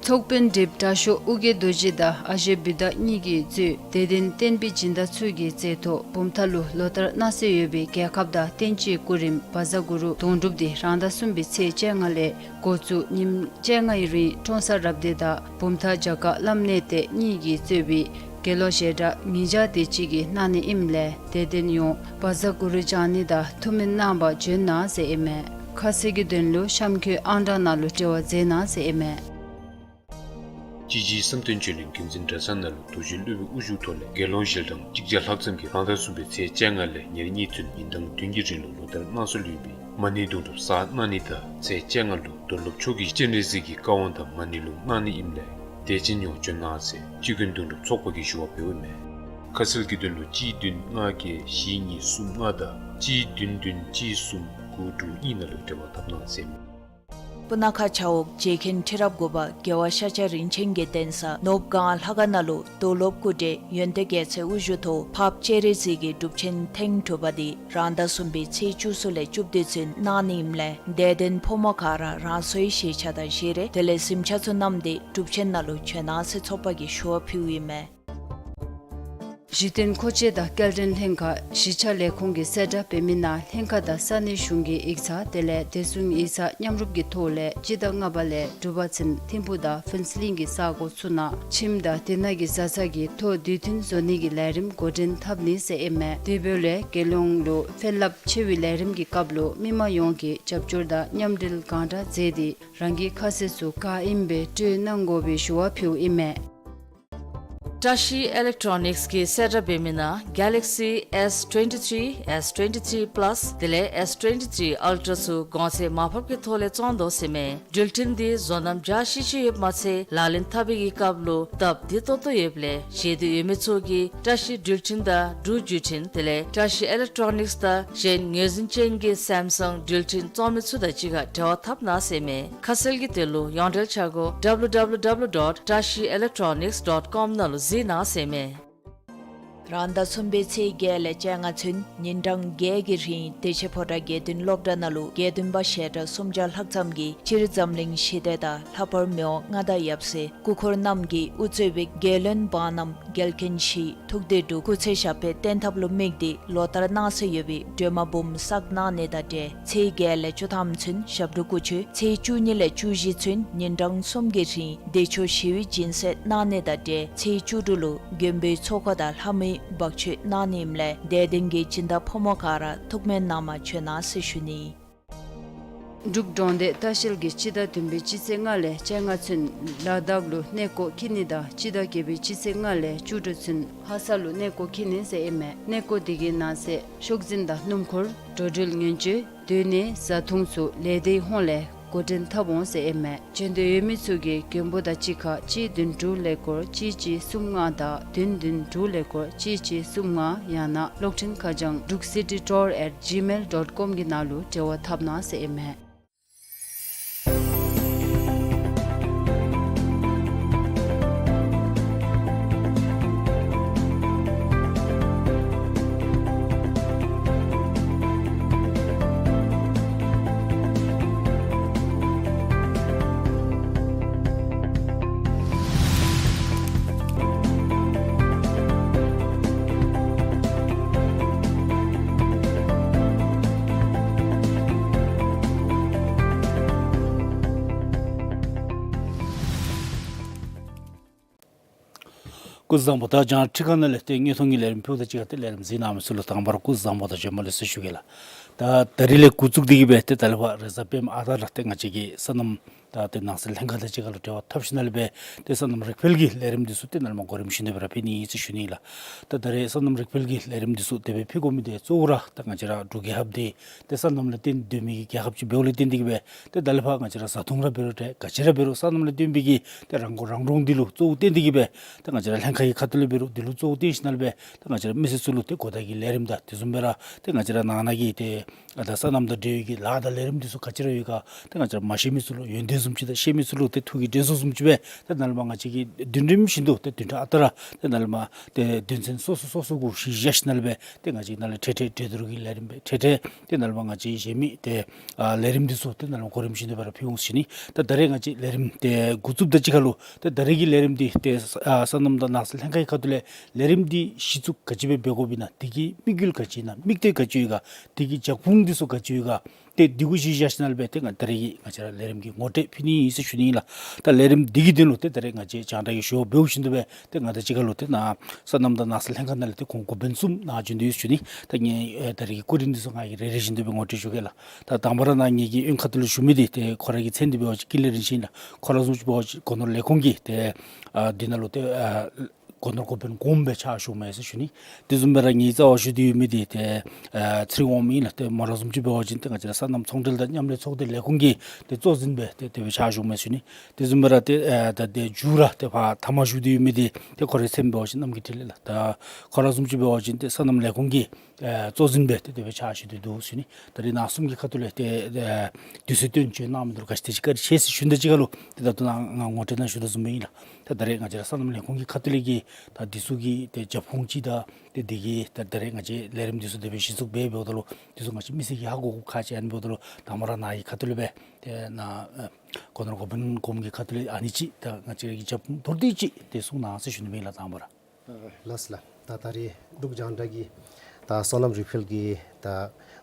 ཚོགས་དཔོན་འདེབས་དྲག་ཤོས་ཨོ་རྒྱན་རྡོ་རྗེ་དང་ཨ་ཞེ་བུདྡྷ་གཉིས་ཀྱིས་གཙོས་དད་ལྡན་བསྟན་པའི་སྦྱིན་བདག་ཚུ་གིས་མཛད་ཐོག་བུམ་ཐང་ལུ་ལོ་ལྟར་གནང་སྲོལ་ཡོད་པའི་རྒྱལ་ཁབ་དང་བསྟན་བཅོས་སྐུ་རིམ་བཛྲ་གུ་རུ་དོན་གྲུབ་དེ་རང་ཟླ་གསུམ་པའི་ཚེས་བཅོ་ལྔ་ལས་འགོ་བཙུགས་ཉིནམ་བཅོ་ལྔའི་རིང་ཀྲོང་གསར་རབ་སྡེ་དང་བུམ་ཐང་རྒྱ་གར་བླམ་གནས་བརྟན་གཉིས་ཀྱིས་གཙོས་པའི་དགེ་སློང་ཞལ་གྲངས་ཉིས་བརྒྱ་དེ་ཅིག་གིས་གནང་ནི་ཨིནམ་ལས་དད་ལྡན་ཡོངས་བཛྲ་གུ་རུ་བགྱང་ནི་དང་ཐུགས་སྨོན་གནང་པར་བྱོན་གནང་ཟེར་ཨིན་མས། ཁ་གསལ་གྱི་དོན་ལུ་གཤམ་འཁོད་ཨང་གྲངས་ནང་ལུ་འབྲེལ་བ་མཛད་གནང་ཟེར་ཨིན་མས། སྤྱི་བྱེ་བསམ་གཏན་ཆོས་གླིང་དགེ་འཛིན་གྲྭ་ཚང་ནང་ལུ་རྡོ་རྗེ་སློབ་དཔོན་དབུ་བཞུགས་ཐོག་ལས་དགེ་སློང་ཞལ་གྲངས་གཅིག་བརྒྱ་ལྷག་ཙམ་གྱིས་རང་ཟླ་གསུམ་པའི་ཚེས་བཅོ་ལྔ་ལས་ཉེར་གཉིས་ཚུན་ཉིན་གྲངས་བདུན་གྱི་རིང་ལུ་ལོ་ལྟར་གནང་སྲོལ་ཡོད་པའི་མ་ཎི་དུང་སྒྲུབ་གསར་གནང་ནི་དང་ཚེས་བཅོ་ལྔ་ལུ་རྡོར་སློབ་མཆོག་གིས་སྤྱན་རས་གཟིགས་ཀྱི་བཀའ་དབང་དང་མ་ཎི་ལུང་གནང་ནི་ཨིནམ་ལས་དད་ཅན་ཡོངས་བྱོན་གནང་ཟེར་སྤྱི་མགོན་དོན་གྲུབ་ཚོགས་པ་གིས་ཞུ་བ་འབདཝ་ཨིན་མས། ཁ་གསལ་གྱི་དོན་ལུ་གཅིག་བདུན་ལྔ་བརྒྱད་བཞི་གཉིས་གསུམ་ལྔ་དང་གཅིག་བདུན་བདུན་གཅིག་གསུམ་དགུ་དྲུག་གཉིས་ནང་ལུ་འབྲེལ་བ་འཐབ་གནང་ཟེར་ཨིན་མས། སྤུ་ན་ཁ་བྱ་འོག་རྗེ་མཁན་ཁྲི་རབས་དགུ་པ་རྒྱལ་བ་ཤཱཀྱ་རིན་ཆེན་གྱི་གདན་ས་ནོར་བུ་སྒང་ལྷ་ཁང་ནང་ལུ་རྡོར་སློབ་སྐུ་བགྲེས་ཡོན་ཏན་རྒྱལ་མཚན་དབུ་བཞུགས་ཐོག་འཕགས་པ་སྤྱན་རས་གཟིགས་ཀྱི་སྒྲུབ་ཆེན་ཐེངས་དྲུག་པ་འདི་རང་ཟླ་གསུམ་པའི་ཚེས་བཅུ་གསུམ་ལས་བཅུ་བདུན་ཚུན་གནང་ནི་ཨིནམ་ལས་དད་ལྡན་ཕོ་མོ་ག་ར་རང་སོའི་ཤེས་བྱ་དང་བཞེས་རིགས་དེ་ལས་གཟིམ་ཆ་ཚུ་བསྣམས་ཏེ་སྒྲུབ་ཆེན་ནང་ལུ་བྱོན་གནང་ཟེར་ཚོགས་པ་གིས་ཞུ་བ་ཕུལཝ་ཨིན་མས། གཞི་རྟེན་མཁོ་ཆས་དང་སྐྱེལ་འདྲེན་ལྷན་ཁག་གཞིས་ཆགས་ལས་ཁུངས་ཀྱིས་གསལ་བསྒྲགས་འབད་མི་ནང་ལྷན་ཁག་དང་ས་གནས་གཞུང་གི་ཡིག་ཚང་དེ་ལས་བདེ་སྲུང་ཡིག་ཚང་མཉམ་རུབ་ཀྱི་ཐོག་ལས་སྤྱི་ཟླ་ལྔ་པ་ལས་དྲུག་པ་ཚུན་ཐིམ་ཕུག་དང་ཕུན་ཚོགས་གླིང་གི་ས་གོ་ཚུ་ནང་ཁྱིམ་དང་དེ་ནང་གི་བཟའ་ཚང་གི་ཐོག་དུས་མཐུན་བཟོ་ནི་གི་ལས་རིམ་འགོ་འདྲེན་འཐབ་ནི་ཟེར་ཨིན་མས། དེ་འབདཝ་ལས་རྒྱལ་ཡོངས་ལུ་ཕན་རླབས་ཆེ་བའི་ལས་རིམ་གྱི་སྐབས་ལུ་མི་མང་ཡོངས་ཀྱིས་རྒྱབ་སྐྱོར་དང་མཉམ་འབྲེལ་གང་དྲག་མཛད་དེ་རང་གི་ཁ་གསལ་ཚུ་ག་ཨིནམ་སྦེ་སྤྲོད་གནང་དགོ་པའི་ཞུ་བ་ཕུལཝ་ཨིན་མས། བཀྲ་ཤིས་ཨི་ལེག་ཊོ་ནིཀསི་གིས་གསལ་བསྒྲགས་འབད་མི་ནང་གེ་ལེག་སི་ཨེས་ཊུ་ཝེན་ཊི་ཐི་རི་ཨེས་ཊུ་ཝེན་ཊི་ཐི་རི་པ་ལཱསི་དེ་ལས་ཨེས་ཊུ་ཝེན་ཊི་ཐི་རི་ཨལ་ཊ་ར་ཚུ་གོང་ཚད་མར་ཕབ་ཀྱི་ཐོག་ལས་བཙོང་དོ་ཟེར་མས། འགྲུལ་འཕྲིན་འདི་བཟོ་རྣམ་འཇའ་ཆི་ཆི་ཡོདཔ་མ་ཚད་ལག་ལེན་འཐབ་པའི་གི་སྐབས་ལུ་སྟབས་བདེ་ཏོག་ཏོ་ཡོདཔ་ལས་ཞེ་འདོད་ཡོད་མི་ཚུ་གིས་བཀྲ་ཤིས་འགྲུལ་འཕྲིན་དང་འབྲུག་བརྒྱུད་འཕྲིན་དེ་ལས་བཀྲ་ཤིས་ཨི་ལེག་ཊོ་ནིཀསི་དང་གཞན་ངོས་འཛིན་ཅན་གྱི་སེམ་སང་འགྲུལ་འཕྲིན་བཙོང་མི་ཚུ་དང་གཅིག་ཁར་འབྲེལ་བ་འཐབ་གནང་ཟེར་མས། ཁ་གསལ་གྱི་དོན་ལུ་ཡོངས་འབྲེལ་འཆར་སྒོ་ཌབ་ལུ་ཌབ་ལུ་ཌབ་ལུ་ཌོཊ་བཀྲ་ཤིས་ཨི་ལེག་ཊོ་ནིཀསི་ཌོཊ་ཀོམ་ནང་ལུ་གཟིགས་གནང་ཟེར་མས། རང་ཟླ་གསུམ་པའི་ཚེས་བརྒྱད་ལས་བཅོ་ལྔ་ཚུན་ཉིན་གྲངས་བརྒྱད་ཀྱི་རིང་བདེ་ཆེན་ཕོ་བྲང་དགེ་འདུན་སློབ་གྲྭ་ནང་ལུ་དགེ་འདུན་པ་ཞལ་གྲངས་སུམ་བརྒྱ་ལྷག་ཙམ་གྱིས་སྤྱིར་འཛམ་གླིང་ཞི་བདེ་དང་ལྷག་པར་མི་དབང་མངའ་བདག་ཡབ་སྲས་སྐུ་འཁོར་རྣམས་ཀྱིས་དབུ་གཙོས་པའི་རྒྱལ་བློན་འབངས་རྣམས་རྒྱལ་མཁན་ཞི་ཐུགས་བདེ་འབྲུག་སྐུ་ཚེ་ཞབས་པད་བརྟན་ཐབས་ལུ་དམིགས་ཏེ་ལོ་ལྟར་གནང་སྲོལ་ཡོད་པའི་སྒྲོལ་མ་འབུམ་བསགས་གནང་ནི་དང་འབྲེལ་ཚེས་བརྒྱད་ལས་བཅུ་ཐམ་ཚུན་ཞབས་དྲུང་སྐུ་མཆོད། ཚེས་བཅུ་གཉིས་ལས་བཅུ་བཞི་ཚུན་ཉིན་གྲངས་གསུམ་གྱི་རིང་བདེ་མཆོག་ཞི་བའི་སྦྱིན་སྲེག་གནང་ནི་དང་འབྲེལ་ཚེས་བཅུ་དྲུག་ལུ་མགོན་པོའི་ཚོགས་འཁོར་དང་ལྷ་མོའི་འབག་མཆོད་གནང་ནི་ཨིནམ་ལས་དད་ལྡན་གྱི་སྦྱིན་བདག་ཕོ་མོ་ག་ར་ཐུགས་སྨོན་གནང་མ་བྱོན་གནང་ཟེར་ཞུ་ནི། འབྲུག་འབྲོང་སྡེ་ལྟ་བཤལ་གྱིས་སྤྱི་ཟླ་བདུན་པའི་སྤྱི་ཚེས་ལྔ་ལས་བཅོ་ལྔ་ཚུན་ལ་དྭགས་ལུ་གནས་སྐོར་འཁྱིད་ནི་དང་སྤྱི་ཟླ་བརྒྱད་པའི་སྤྱི་ཚེས་ལྔ་ལས་བཅུ་དྲུག་ཚུན་ལྷ་ས་ལུ་གནས་སྐོར་འཁྱིད་ནི་ཟེར་ཨིན་མས། གནས་སྐོར་འདི་གི་ནང་གསེས་ཤོག་འཛིན་དང་སྣུམ་འཁོར་འགྲོ་འགྲུལ་ཉེན་བཅོལ་སྡོད་གནས་བཟའ་འཐུང་ཚུ་ལས་སྡེའི་ཧོངས་ལས་འགོ་འདྲེན་འཐབ་འོང་ཟེར་ཨིན་མས། བྱོན་འདོད་ཡོད་མི་ཚུ་གིས་མགོན་པོ་དང་གཅིག་ཁར་གཅིག་བདུན་དྲུག་ཀླད་ཀོར་གཅིག་གཅིག་གསུམ་ལྔ་དང་བདུན་བདུན་དྲུག་ཀླད་ཀོར་གཅིག་གཅིག་གསུམ་ལྔ་ཡང་ན་གློག་འཕྲིན་ཁ་བྱང་འབྲུག་སི་ཊི་ཊུར་ཨེཊ་ཇི་མེལ་ཌོཊ་ཀོམ་གྱི་ནང་ལུ་འབྲེལ་བ་འཐབ་གནང་ཟེར་ཨིན་མས། སྐུ་གཟུགས་བཟང་པོ། ད་རྒྱང་ཁྲིད་ཁང་ནང་ལས་ཏེ་དངོས་མཐོང་གི་ལས་རིམ་ཕུལཝ་དང་གཅིག་ཁར་ཏེ་ལས་རིམ་གཟིགས་གནང་མི་ཚུ་ལུ་དང་པ་ར་སྐུ་གཟུགས་བཟང་པོ་དང་བྱོན་པ་ལེགས་ཟེར་ཞུ་གེ་ལགས། ད་ད་རིས་ལས་འགོ་བཙུགས་ཏེ་གི་སྦེ་ཏེ་ད་ལས་ཕར་རེས་གཟའ་སྤེནམ་ཨ་རྟག་ར་ཏེ་ང་བཅས་ཀྱི་སོ་ནམ་ད་ཏེ་ནགས་ཚལ་ལྷན་ཁག་དང་གཅིག་ཁར་ལུ་འབྲེལ་བ་འཐབ་ཞིནམ་ལས་སྦེ་ཏེ་སོ་ནམ་རིག་འཕེལ་གྱི་ལས་རིམ་འདི་ཚུ་ཏེ་ནཱ་ལས་མར་གོ་རིམ་བཞིན་དུ་སྦེ་ར་ཕུལ་ནི་ཨིན་ཟེར་ཞུ་ནི་ལགས། ད་ད་རིས་སོ་ནམ་རིག་འཕེལ་གྱི་ལས་རིམ་འདི་ཚུ་དེ་སྦེ་ཕུལ་དགོ་མི་འདི་གཙོ་བོ་ར་ད་ང་བཅས་ར་འབྲུག་རྒྱལ་ཁབ་འདི་ཏེ་སོ་ནམ་ལུ་བརྟེན་སྡོད་མི་གི་རྒྱལ་ཁབ་ཅིག་འབདཝ་ལས་བརྟེན་ཏེ་གི་སྦེ་ཏེ་ད་ལས་ཕར་ང་བཅས་ར་བཟའ་འཐུང་ར་འབད་རུང་ཏེ་ག་ཅི་ར་འབད་རུང་སོ་ནམ་ལས་བརྟེན་པའི་གི་ཏེ་རང་མགོ་རང་འདྲོངས་འདི་ལུ་གཙོ་བོ་བཏོན་ཏེ་གི་སྦེ་ཏེ་ང་བཅས་ར་ལྷན་ཁག་གི་ཁ་ཐུག་ལས་འབད་རུང་འདི་ལུ་གཙོ་བོ་བཏོན་ཞིནམ་ལས་སྦེ་ཏེ་ང་བཅས་ར་མི་སེར་ཚུ་ལུ་ཏེ་གོ་བརྡ་གི་ལས་རིམ་དང་དེ་བཟུམ་སྦེ་ར་ཏེ་ང་བཅས་ར་ནང་ན་གི་ཏེ་ཨ་ད་སོ་ནམ་དང་འབྲེལ་བའི་གི་ལཱ་དང་ལས་རིམ་འདི་ཚུ་ག་ཅི་ར་ཡོད་ག་ཏེ་ང་བཅས་ར་མ་ཤེས་མི་ཚུ་ལུ་ཡོན་ཏན་བཟུམ་ཅིག་དང་ཤེས་མི་ཚུ་ལུ་ཏེ་ཐུགས་ཀྱི་དྲན་གསོ་བཟུམ་ཅིག་སྦེ་ཏེ་ནཱ་ལས་མར་ང་བཅས་ཀྱིས་བདུན་ཕྲག་བཞིན་དུ་ཏེ་བདུན་ཕྲག་ཨ་རྟག་ར་ཏེ་ནཱ་ལས་མར་ཏེ་དོན་ཚན་སོ་སོ་སོ་སོ་གུ་གཞི་བཞག་ཞིནམ་ལས་སྦེ་ཏེ་ང་བཅས་ནཱ་ལས་འཕྲལ་འཕྲལ་གྲོས་བསྡུར་གྱི་ལས་རིམ་སྦེ་འཕྲལ་འཕྲལ་ཏེ་ནཱ་ལས་མར་ང་བཅས་གཞན་མི་ཏེ་ཨ་ལས་རིམ་འདི་ཚུ་ཏེ་ནཱ་ལས་མར་གོ་རིམ་བཞིན་དུ་སྦེ་ར་ཕུལ་འོང་ཟེར་ཞུ་ནི། ད་ད་རིས་ང་བཅས་ལས་རིམ་ཏེ་འགོ་བཙུགསཔ་དང་གཅིག་ཁར་ལུ་ཏེ་ད་རིས་ཀྱི་ལས་རིམ་འདི་ཏེ་ཨ་སོ་ནམ་དང་ནགས་ཚལ་ལྷན་ཁག་གི་ཁ་ཐུག་ལས་ལས་རིམ་འདི་གཞི་བཙུགས་ག་ཅི་སྦེ་འབད་དགོཔ་ཨིན་ན་དེ་གི་དམིགས་ཡུལ་ག་ཅི་ཨིན་ན་དམིགས་གཏད་ག་ཅི་ཡོད་ག་དེ་གི་རྒྱབ་ཁུངས་འདི་ཚུ་ག་ཅི་ཡོད་ག་ཏེ་འདི་གུ་གཞི་བཞག་ཞིནམ་ལས་སྦེ་ཏེ་ང་ད་རིས་ཀྱི་ང་བཅས་ར་ལས་རིམ་གྱི་ངོ་སྤྲོད་ཕུལ་ནི་ཨིན་ཟེར་ཞུ་ནི་ཨིན་ལགས། ད་ལས་རིམ་འདི་གི་དོན་ལུ་ཏེ་ད་རིས་ང་བཅས་རྒྱང་བསྒྲགས་ཀྱི་ཞུ་བ་འབདཝ་བཞིན་དུ་སྦེ་ཏེ་ང་དང་གཅིག་ཁར་ལུ་ཏེ་ནཱ་སོ་ནམ་དང་ནགས་ཚལ་ལྷན་ཁག་ནང་ལས་ཏེ་ཁོང་འགོ་དཔོན་གསུམ་ནཱ་བྱོན་ཏེ་ཡོད་ཟེར་ཞུ་ནི། ད་ངེའི་ཨེ་ད་རིས་ཀྱི་སྐུ་མགྲོན་འདི་ཚུ་ང་གིས་རེ་རེ་བཞིན་དུ་སྦེ་ངོ་སྤྲོད་ཞུ་གེ་ལགས། ད་དང་པ་ར་ནཱ་ངེ་གི་གཡོན་ཁ་ཐུག་ལུ་བཞུགས་མི་འདི་ཏེ་ཁོ་ར་གི་མཚན་འདི་འབད་བ་ཅིན་ཀུན་ལེགས་རིན་ཆེན་ལགས། ཁོ་ར་བཟུམ་ཅིག་འབད་བ་ཅིན་སྒོ་ནོར་ལས་ཁུངས་ཀྱི་ཏེ་ཨ་འདི་ནང་ལུ་ཏེ་ཨ་ སྒོ་ནོར་འགོ་དཔོན་གོངམ་སྦེ་ཕྱག་ཞུཝ་མས་ཟེར་ཞུ་ནི། དེ་བཟུམ་སྦེ་ར་ངེའི་རྩ་བར་ཞུ་སྟེ་ཡོད་མི་འདི་ཏེ་ཨ་ཚེ་རིང་དབང་མོ་ཨིན་ལགས། ཏེ་མོ་ར་བཟུམ་ཅིག་འབད་བ་ཅིན་ཏེ་ང་བཅས་ར་སོ་ནམ་ཚོང་འབྲེལ་དང་མཉམ་ལས་ཚོགས་སྡེ་ལས་ཁུངས་ཀྱི་ཏེ་གཙོ་འཛིན་སྦེ་ཏེ་དེ་སྦེ་ཕྱག་ཞུཝ་མས་ཟེར་ཞུ་ནི། དེ་བཟུམ་སྦེ་ར་ཏེ་ཨ་ད་ཏེ་མཇུག་ར་ཏེ་ཕར་མཐའ་མར་བཞུགས་ཏེ་ཡོད་མི་འདི་ཏེ་ཁོ་རའི་མཚན་འབད་བ་ཅིན་རྣམ་རྒྱལ་འཕྲིན་ལས་ལགས། ད་ཁོ་ར་བཟུམ་ཅིག་འབད་བ་ཅིན་ཏེ་སོ་ནམ་ལས་ཁུངས་ཀྱི་ཨ་གཙོ་འཛིན་སྦེ་ཏེ་དེ་སྦེ་ཕྱག་ཞུ་སྟེ་འདུག་ཟེར་ཞུ་ནི། ད་རེས་ནཱ་གསུམ་གྱི་ཁ་ཐུག་ལས་ཏེ་ཨ་དུས་ཚོད་བཏོན་བྱོན་གནང་མི་འདི་ལུ་ག་ཅི་དེ་ཅིག་བཀའ་དྲིན་ཆེ་ཟེར་ཞུ་ནི་དང་གཅིག་ཁར་ལུ་ཏེ་ད་ལྟོ་ནཱ་ང་ངོ་སྤྲོད་ནང་ཞུ་དོ་བཟུམ་སྦེ་ཨིན་ལགས། ད་ད་རེས་ང་བཅས་ར་སོ་ནམ་ལས་ཁུངས་ཀྱི་ཁ་ཐུག་ལས་ཀྱི་ད་འདི་ཚུ་གི་ཏེ་རྒྱབ་ཁུངས་ཅིག་དང་ཏེ་འདི་གི་ད་ད་རེས་ང་བཅས་ལས་རིམ་འདི་ཚུ་དེ་སྦེ་གཞི་བཙུགས་འབད་འབདཝ་ད་ལུ་འདི་ཚུ་ང་བཅས་མི་སེར་གྱིས་ཧ་གོ་དགོཔ་ཁག་ཆེ། ཨ་ནི་འབདཝ་ད་ལུ་དང་པ་ར་ནཱ་གི་ཁ་ཐུག་ལས་སྦེ་ཏེ་ནཱ་ཨ་སྒོ་ནོར་འགོ་དཔོན་གོངམ་གྱི་ཁ་ཐུག་ལས་ཨ་ནི་ཅིག་ད་ང་བཅས་ར་གི་རྒྱབ་ཁུངས་མདོར་བསྡུས་ཅིག་ཏེ་གསུང་གནང་ཟེར་ཞུ་ནི་སྦེ་ཨིན་ལགས། དང་པ་ར། ལགས་ལགས། ད་ད་རེས་འབྲུག་རྒྱང་བསྒྲགས་ཀྱིས་ད་སོ་ནམ་རིག་འཕེལ་གྱི་ད་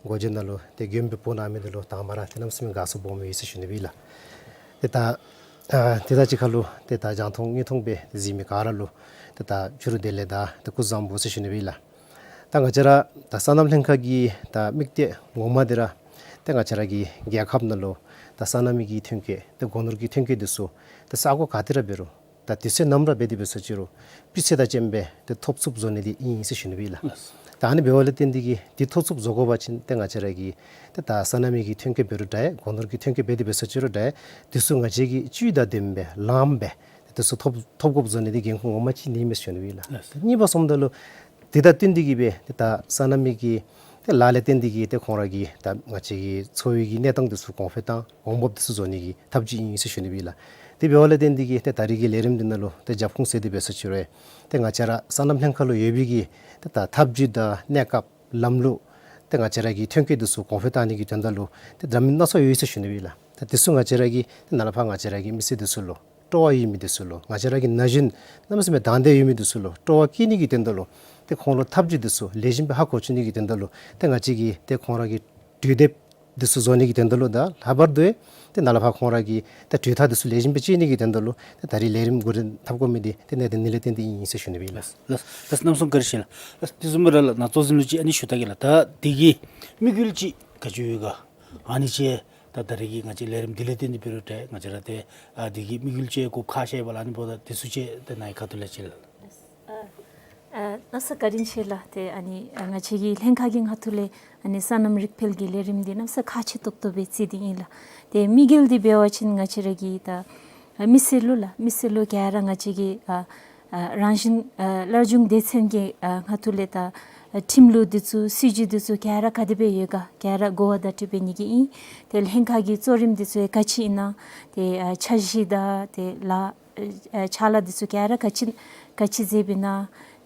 སྒོ་འབྱེད་ནང་ལུ་ཏེ་མགྱོནམ་སྦེ་འབོ་གནང་མི་འདི་ལུ་དང་པ་ར་ཏེ་གནམ་མེད་ས་མེད་དགའ་ཚོར་སྦོམ་ཡོད་ཟེར་ཞུ་ནི་སྦེ་ཨིན་ལགས། ཏེ་ད་ཨ་དེ་དང་གཅིག་ཁར་ལུ་ཏེ་ད་རྒྱང་མཐོང་དངོས་མཐོང་སྦེ་གཟིགས་མི་ག་ར་ལུ་ཏེ་ད་ཕྱི་རུ་བདེ་ལེགས་དང་ཏེ་སྐུ་གཟུགས་བཟང་པོ་ཟེར་ཞུ་ནི་སྦེ་ཨིན་ལགས། ད་ང་བཅས་ར་ད་སོ་ནམ་ལྷན་ཁག་གི་ད་དམིགས་གཏད་ངོ་མ་འདི་ར་ཏེ་ང་བཅས་ར་གི་རྒྱལ་ཁབ་ནང་ལུ་ད་སོ་ནམ་གྱི་ཐོན་སྐྱེད་ཏེ་སྒོ་ནོར་གྱི་ཐོན་སྐྱེད་འདི་ཚུ་ཏེ་ས་གོ་ག་ཏེ་ར་འབད་རུང་ད་དུས་ཚོད་ནམ་ར་འབད་དེ་འབད་སོ་ཅི་རུང་སྤུས་ཚད་དང་ལྡནམ་སྦེ་ཏེ་ཐོབ་ཚུགསཔ་བཟོ་ནི་འདི་ཨིན་ཟེར་ཞུ་ནི་སྦེ་ཨིན་ལགས། ད་ཨ་ནི་འབདཝ་ལས་བརྟེན་ཏེ་གིས་འདི་ཐོབ་ཚུགསཔ་བཟོ་དགོ་པ་ཅིན་ཏེ་ང་བཅས་ར་གིས་ཏེ་ད་སོ་ནམ་གྱི་ཐོན་སྐྱེད་འབད་རུང་འདྲ་སྒོ་ནོར་གྱི་ཐོན་སྐྱེད་འབད་དེ་འབད་སོ་ཅི་རུང་འདྲ་འདི་ཚུ་ང་བཅས་ཀྱིས་སྤུས་དང་ལྡནམ་སྦེ་ལངམ་སྦེ་འདི་ཚུ་ཐོབ་ཐོབ་དགོཔ་བཟོ་ནི་འདི་འགན་ཁུར་ངོ་མ་ཅིག་ཨིན་མས་ཟེར་ཞུ་ནི་སྦེ་ཨིན་ལགས། ལགས། གཉིས་པ་སོངམ་ད་ལུ་དེ་དང་བསྟུན་ཏེ་གིས་སྦེ་ཏེ་ད་སོ་ནམ་གྱི་ཏེ་ལཱ་ལས་བརྟེན་ཏེ་གིས་ཏེ་ཁོང་ར་གི་ད་ང་བཅས་ཀྱི་འཚོ་བའི་གི་གནས་སྟངས་འདི་ཚུ་གོང་འཕེལ་དང་གོང་འབབ་འདི་ཚུ་བཟོ་ནི་གི་ཐབས་ཇུས་ཨིན་ཟེར་ཞུ་ནི་སྦེ་ཨིན་ལགས། དེ་འབདཝ་ལས་བརྟེན་ཏེ་གིས་ཏེ་ད་རེས་ཀྱི་ལས་རིམ་འདི་ནང་ལུ་ཏེ་རྒྱབ་ཁུངས་ཟེར་དེ་འབད་སོ་ཅི་རུང་ཏེ་ང་བཅས་ར་སོ་ནམ་ལྷན་ཁག་ལུ་ཡོད་པའི་གི་ཏེ་ད་ཐབས་ཇུས་དང་གནས་སྐབས་ལམ་ལུགས་ཏེ་ང་བཅས་ར་གི་ཐོན་སྐྱེད་འདི་ཚུ་གོང་འཕེལ་བཏང་ནི་གི་དོན་དག་ལུ་ཏེ་འདྲ་མིན་སྣ་ཚོགས་ཡོད་ཟེར་ཞུ་ནི་སྦེ་ཨིན་ལགས། ད་འདི་ཚུ་ང་བཅས་ར་གིས་ཏེ་ནཱ་ལས་ཕར་ང་བཅས་ར་གི་མི་སེར་འདི་ཚུ་ལུ་སྤྲོ་བ་ཡོད་མི་འདི་ཚུ་ལུ་ང་བཅས་ར་གི་ན་གཞོན་གནམ་མེད་ས་མེད་དང་འདོད་ཡོད་མི་འདི་ཚུ་ལུ་སྤྲོ་བ་བསྐྱེད་ནི་གི་དོན་དག་ལུ་ཏེ་ཁོང་ལུ་ཐབས་ཇུས་འདི་ཚུ་ལེགས་ཤོམ་སྦེ་ཧ་གོ་བཅུག་ནི་གི་དོན་དག་ལུ་ཏེ་ང་བཅས་ཀྱིས་ཏེ་ཁོང་ར་གི་གྲོས་འདེབས་འདི་ཚུ་བཟོ་ནི་གི་དོན་དག་ལུ་དང་ལྷག་པར་དུ་ཏེ་ནཱ་ལས་ཕར་ཁོང་ར་གི་ཏེ་གྲོས་ཐག་འདི་ཚུ་ལེགས་ཤོམ་སྦེ་བཅད་ནི་གི་དོན་དག་ལུ་ཏེ་ད་རེས་ལས་རིམ་འགོ་འདྲེན་འཐབ་དགོ་མི་འདི་ཏེ་གནད་དོན་ནི་ལས་བརྟེན་ཏེ་ཨིན་ཟེར་ཞུ་ནི་སྦེ་ཨིན་ལགས། ལགས་ལགས། གནམ་མེད་ས་མེད་བཀའ་དྲིན་ཆེ་ལགས། ལགས། དེ་བཟུམ་སྦེ་ར་ལགས་ནཱ་གཙོ་འཛིན་ལུ་ཅིག་ཨ་ནི་ཞུ་ད་གེ་ལགས། ད་འདི་གི་དམིགས་ཡུལ་ཅིག་ག་ཅི་ཡོད་ག། ཨ་ནི་ཅིག་ད་ད་རེས་ཀྱི་ང་བཅས་ལས་རིམ་འདི་ལས་བརྟེན་ཏེ་འབད་རུང་འདྲ་ང་བཅས་ར་ཏེ་ཨ་འདི་གི་དམིགས་ཡུལ་ཅིག་གོ་ཁ་ཤས་པ་ལགས། ཨ་ནི་འབདཝ་ད་འདི་ཚུ་ཅིག་ཏེ་ནཱ་གི་ཁ་ཐུག་ལས་ཅིག་ལགས། ཨ་ཨ་གནམ་མེད་ས་མེད་བཀའ་དྲིན་ཆེ་ལགས། ཏེ་ཨ་ནི་ཨ་ང་བཅས་ཀྱི་ལྷན་ཁག་གི་ཁ་ཐུག་ལས་ཨ་ནི་སོ་ནམ་རིག་འཕེལ་གྱི་ལས་རིམ་འདི་གནམ་མེད་ས་མེད་ཁག་ཆེ་ཏོག་ཏོ་སྦེ་བརྩི་སྟེ་ཨིན་ལགས། ཏེ་དམིགས་ཡུལ་འདི་འབད་བ་ཅིན་ང་བཅས་ར་གི་ད་ཨ་མི་སེར་ལུ་ལགས་མི་སེར་ལུ་ག་ར་ང་བཅས་ཀྱི་ཨ་ཨ་རང་བཞིན་ཨ་སླར་འབྱུང་སྡེ་ཚན་གྱི་ཨ་ཁ་ཐུག་ལས་ད་ཨ་ཁྲིམས་ལུགས་འདི་ཚུ་སྲིད་བྱུས་འདི་ཚུ་ག་ར་ག་དེ་སྦེ་ཡོད་ག་ག་ར་གོ་བ་བརྡ་སྤྲོད་འབད་ནི་གི་ཨིན། ཏེ་ལྷན་ཁག་གི་གཙོ་རིམ་འདི་ཚུ་ག་ཅི་ཨིན་ན་ཏེ་ཨ་འཆར་གཞི་དང་ཏེ་ལཱ་ཨ་ཕྱག་ལཱ་འདི་ཚུ་ག་ར་ག་ཅི་ག་ཅི་མཛད་པས་ན།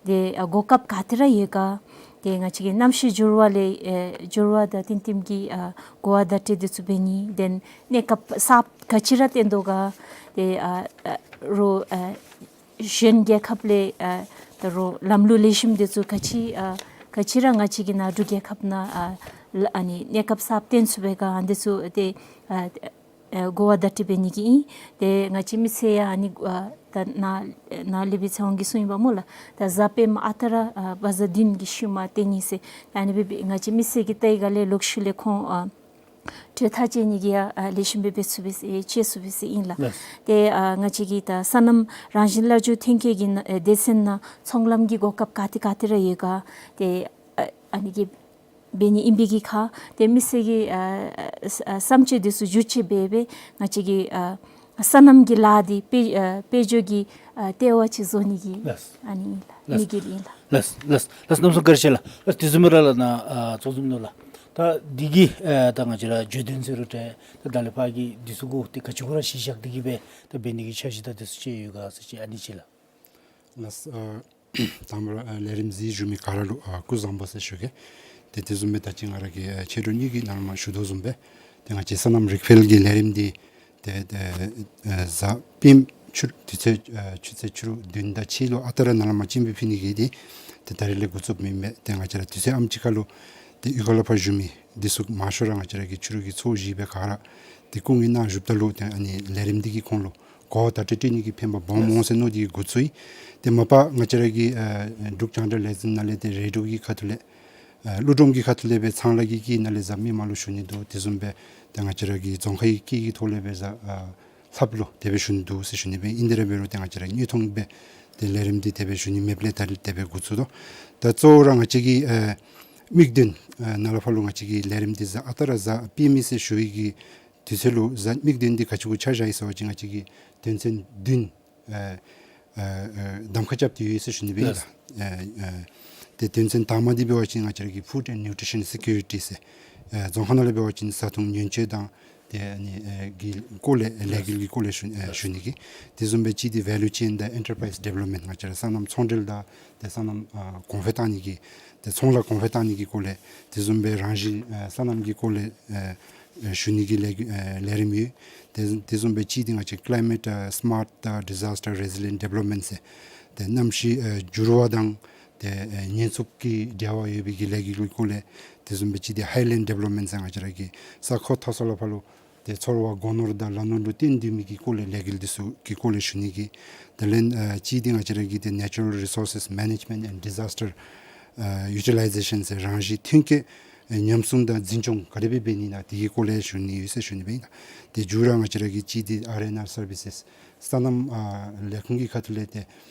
ཏེ་ཨ་གོ་སྐབས་ག་ཏེ་ར་ཡོད་ག། ཏེ་ང་བཅས་ཀྱི་གནམ་གཤིས་འགྱུར་བ་ལས་ཨེ་འགྱུར་བ་དང་བསྟུན་བསྟུནམ་གྱི་ཨ་གོ་བ་བརྡ་སྤྲོད་འདི་ཚུ་འབད་ནི། དེ་ལས་གནས་སྐབས་གསརཔ་ག་ཅི་ར་བཏོན་དོ་ག། ཏེ་ཨ་ཨ་རོགས་ཨ་གཞན་རྒྱལ་ཁབ་ལས་ཨ་ད་རོགས་ལམ་ལུགས་ལེགས་ཤོམ་འདི་ཚུ་ག་ཅི་ཨ་ག་ཅི་ར་ང་བཅས་ཀྱི་ནཱ་འབྲུག་རྒྱལ་ཁབ་ནང་ཨ་ལ་ཨ་ནི་གནས་སྐབས་གསརཔ་བཏོན་ཚུགས་པས་ག། ཨ་འདི་ཚུ་ཏེ་ཨ་ཨ་གོ་བ་བརྡ་སྤྲོད་འབད་ནི་གི་ཨིན། ཏེ་ང་བཅས་མི་སེར་ཡང་ཨ་ནི་ཨ་ད་ནཱ་ནཱ་ལས་སྦེ་ཚེ་དབང་གིས་གསུངས་ཡི་པ་སྨོ་ལགས། ད་གཟའ་སྤེནམ་ཨ་རྟག་ར་ཨ་བ་ཛ་བདུན་གྱི་ཤུལ་མ་བཏོན་ནི་ཟེར། ཨ་ནི་སྦེ་སྦེ་ང་བཅས་མི་སེར་གྱིས་བལྟ་བའི་སྒང་ལས་ལོག་ཤུལ་ལས་ཁོང་ཨ་གྲོས་ཐག་བཅད་ནི་གི་ཡང་ཨ་ལེགས་ཤོམ་སྦེ་འབད་ཚུགས་པས་ཟེར་ཅིག་ཞུ་བས་ཟེར་ཨིན་ལགས། ལགས། ཏེ་ཨ་ང་བཅས་ཀྱི་ད་སོ་ནམ་རང་བཞིན་སླར་འབྱུང་ཐོན་སྐྱེད་ཀྱི་ནང་ཨེ་སྡེ་ཚན་ནང་ཚོང་ལམ་གྱི་གོ་སྐབས་ག་ཏེ་ག་ཏེ་ར་ཡོད་ག། ཏེ་ཨ་ཨ་ནི་གི་འབད་ནི་ཨིན་པའི་གི་ཁར་ཏེ་མི་སེར་གྱི་ཨ་ཨ་བསམ་སྤྱོད་འདི་ཚུ་བསྒྱུར་བཅོས་འབད་སྦེ་ང་བཅས་ཀྱི་ཨ་སོ་ནམ་གྱི་ལཱ་འདི་དཔལ་ཨ་དཔལ་འབྱོར་གྱི་ཨ་ལྟེ་བ་ཅིག་བཟོ་ནི་གི་ལགས། ཨ་ནི་ཨིན་ལགས། ལགས། དམིགས་ཡུལ་ཨིན་ལགས། ལགས་ལགས་ལགས། གནམ་མེད་ས་མེད་བཀའ་དྲིན་ཆེ་ལགས། ལགས། དེ་བཟུམ་སྦེ་ར་ལགས་ནཱ་ཨ་གཙོ་འཛིན་ནོར་ལགས། ད་འདི་གི་ཨ་ད་ང་བཅས་ར་བརྗོད་དོན་ཟེར་རུང་འདྲ་ད་ད་ལས་ཕར་གྱི་འདི་ཚུ་གུ་ཏེ་ག་ཅི་གུ་ར་གཞི་བཞག་སྟེ་གིས་སྦེ་ད་འབད་ནི་གི་འཆར་གཞི་དང་འདི་ཚུ་ཅིག་ཡོད་ག་ཟེར་ཅིག་ཨ་ནི་ཅིག་ལགས། ལགས། ཨ་དང་པ་ར་ཨ་ལས་རིམ་གཟིགས་བཞུགས་མི་ག་ར་ལུ་ཨ་སྐུ་གཟུགས་བཟང་པོ་ཟེར་ཞུ་གེ། ཏེ་དེ་བཟུམ་སྦེ་ད་ཅི་ང་ར་གིས་ཨ་ཕྱི་རུ་གཉིས་ཀྱི་ནང་ལུ་མ་ཞུ་དོ་བཟུམ་སྦེ་ཏེ་ང་བཅས་སོ་ནམ་རིག་འཕེལ་གྱི་ལས་རིམ་འདི་ཏེ་ཏེ་ཨ་གཟའ་སྤེནམ་ཕྱི་རུ་དུས་ཚོད་ཨ་ཆུ་ཚོད་ཕྱི་རུ་བདུན་དང་ཕྱེད་ལུ་ཨ་རྟག་ར་ནཱ་ལུ་མ་སྤྱན་འབུལ་ཕུལ་ནི་གི་འདི་ཏེ་ད་རེས་ལས་འགོ་བཙུགསཔ་ཨིན་པས། ཏེ་ང་བཅས་ར་དུས་ཚོད་ཨམ་ཅིག་ཁར་ལུ་ཏེ་གཡུས་ཁ་ལུ་ཕར་བཞུགས་མི་འདི་ཚུ་མང་ཤོས་ར་ང་བཅས་ར་གི་ཕྱི་རུ་གི་ཚོགས་བཞི་སྦེ་ག་ར་ཏེ་སྐུ་ངལ་གནང་བཞུགསཔ་ད་ལུ་ཏེ་ཨ་ནི་ལས་རིམ་འདི་གིས་ཁོང་ལུ་གོ་བ་བརྡ་སྤྲོད་སྤྲོད་ནི་གི་ཕན་པ་སྦོམ་འོང་ཟེར་མནོ་སྟེ་འགོ་བཙུགས་ཡི། ཏེ་མ་པ་ང་བཅས་ར་གི་ཨ་འབྲུག་རྒྱང་བསྒྲགས་ལས་འཛིན་ནང་ལས་ཏེ་རེ་ཌིའོ་གི་ཁ་ཐུག་ལས་ཨ་ཀླུ་སྒྲུབ་ཀྱི་ཁ་ཐུག་ལས་སྦེ་ཚངས་ལ་གི་སྐད་ནང་ལས་གཟའ་མིག་དམར་ལུ་ཞུ་ནི་འདུག། དེ་བཟུམ་སྦེ་ཏེ་ང་བཅས་ར་གི་རྫོང་ཁའི་སྐད་ཀྱི་ཐོག་ལས་སྦེ་གཟའ་ཨ་ལྷགཔ་ལུ་དེ་སྦེ་ཞུ་ནི་འདུག་ཟེར་ཞུ་ནི་སྦེ། ཨིན་དེ་ར་འབད་རུང་ཏེ་ང་བཅས་ར་དངོས་མཐོང་སྦེ་ ཏེ་ལས་རིམ་འདི་དེ་སྦེ་ཞུ་ནི་མེདཔ་ལས་ད་རིས་དེ་སྦེ་འགོ་བཙུགས་དོ། ད་གཙོ་བོ་ར་ང་བཅས་ཀྱི་ཨེ་དམིགས་དོན་ཨེ་ནཱ་ལས་ཕར་ལུ་ང་བཅས་ཀྱིས་ལས་རིམ་འདི་གཟའ་ཨ་རྟག་ར་གཟའ་སྤེན་པའི་ཚེ་ཞུ་བའི་གི་དུས་ཚོད་ལུ་གཟའ་དམིགས་དོན་འདི་ག་ཅི་གུ་ཆ་བཞག་ཡི་ཟེར་བ་ཅིན་ང་བཅས་ཀྱིས་དོན་ཚན་བདུན་ཨེ་ཨེ་ཨེ་གདམ་ཁ་རྐྱབ་སྟེ་ཡོད་ཟེར་ཞུ་ནི་སྦེ་ཨིན་ལགས། ལགས། ཨེ་ཨེ་ཏེ་དོན་ཚན་དང་པ་འདི་འབད་བ་ཅིན་ང་བཅས་ར་གི་food and nutrition security ཟེར། ཨེ་རྫོང་ཁ་ནང་ལས་འབད་བ་ཅིན་བཟའ་འཐུང་ཉེན་བཅོལ་དང་ཏེ་ཨ་ནི་ཨེ་གི་སྐོར་ལས་ལས་འགུལ་གྱི་སྐོར་ལས་ཞུ་ཨེ་ཞུ་ནི་གི། དེ་བཟུམ་སྦེ་གཅིག་འདི་value chain དང་enterprise development ང་བཅས་ར་སོ་ནམ་ཚོང་འབྲེལ་དང་ཏེ་སོ་ནམ་ཨ་གོང་འཕེལ་བཏང་ནི་གི་ཏེ་ཚོང་ལཱ་གོང་འཕེལ་བཏང་ནི་གི་སྐོར་ལས། དེ་བཟུམ་སྦེ་རང་བཞིན་ཨེ་སོ་ནམ་གྱི་སྐོར་ལས་ཨེ་ཨེ་ཞུ་ནི་གི་ལས་འགུལ་ཨེ་ལས་རིམ་ཡོད། དེ་དེ་བཟུམ་སྦེ་གཅིག་འདི་ང་བཅས་climate ཨེ་smart དང་disaster resilient development ཟེར། ཏེ་གནམ་གཤིས་ཨེ་འགྱུར་བ་དང་ཏེ་ཨེ་ཉེན་ཚབས་ཀྱི་འབྲེལ་བ་ཡོད་པའི་གི་ལས་འགུལ་གྱི་སྐོར་ལས། དེ་བཟུམ་སྦེ་གཅིག་འདི་highland development ཟེར་ང་བཅས་ར་གི་ས་ཁོ་མཐོ་ས་ལས་ཕར་ལུ་ཏེ་ཚོར་བ་སྒོ་ནོར་དང་ལ་ནོར་ལུ་བརྟེན་སྡོད་མི་གི་སྐོར་ལས་ལས་འགུལ་འདི་ཚུ་གི་སྐོར་ལས་ཞུ་ནི་གི། དེ་ལས་ཨ་གཅིག་འདི་ང་བཅས་ར་གི་ཏེ་natural resources management and disaster ཨ་utilization ཟེར་རང་བཞིན་ཐོན་སྐྱེད་ཨ་ཉམས་སྲུང་དང་འཛིན་སྐྱོང་ག་དེ་སྦེ་འབད་ནི་ན་དེ་གི་སྐོར་ལས་ཞུ་ནི་ཡོད་ཟེར་ཞུ་ནི་སྦེ་ཨིན་ལགས། ཏེ་མཇུག་ར་ང་བཅས་ར་གི་གཅིག་འདི་R and R services སོ་ནམ་ཨ་ལས་ཁུངས་ཀྱི་ཁ་ཐུག་ལས་ཏེ་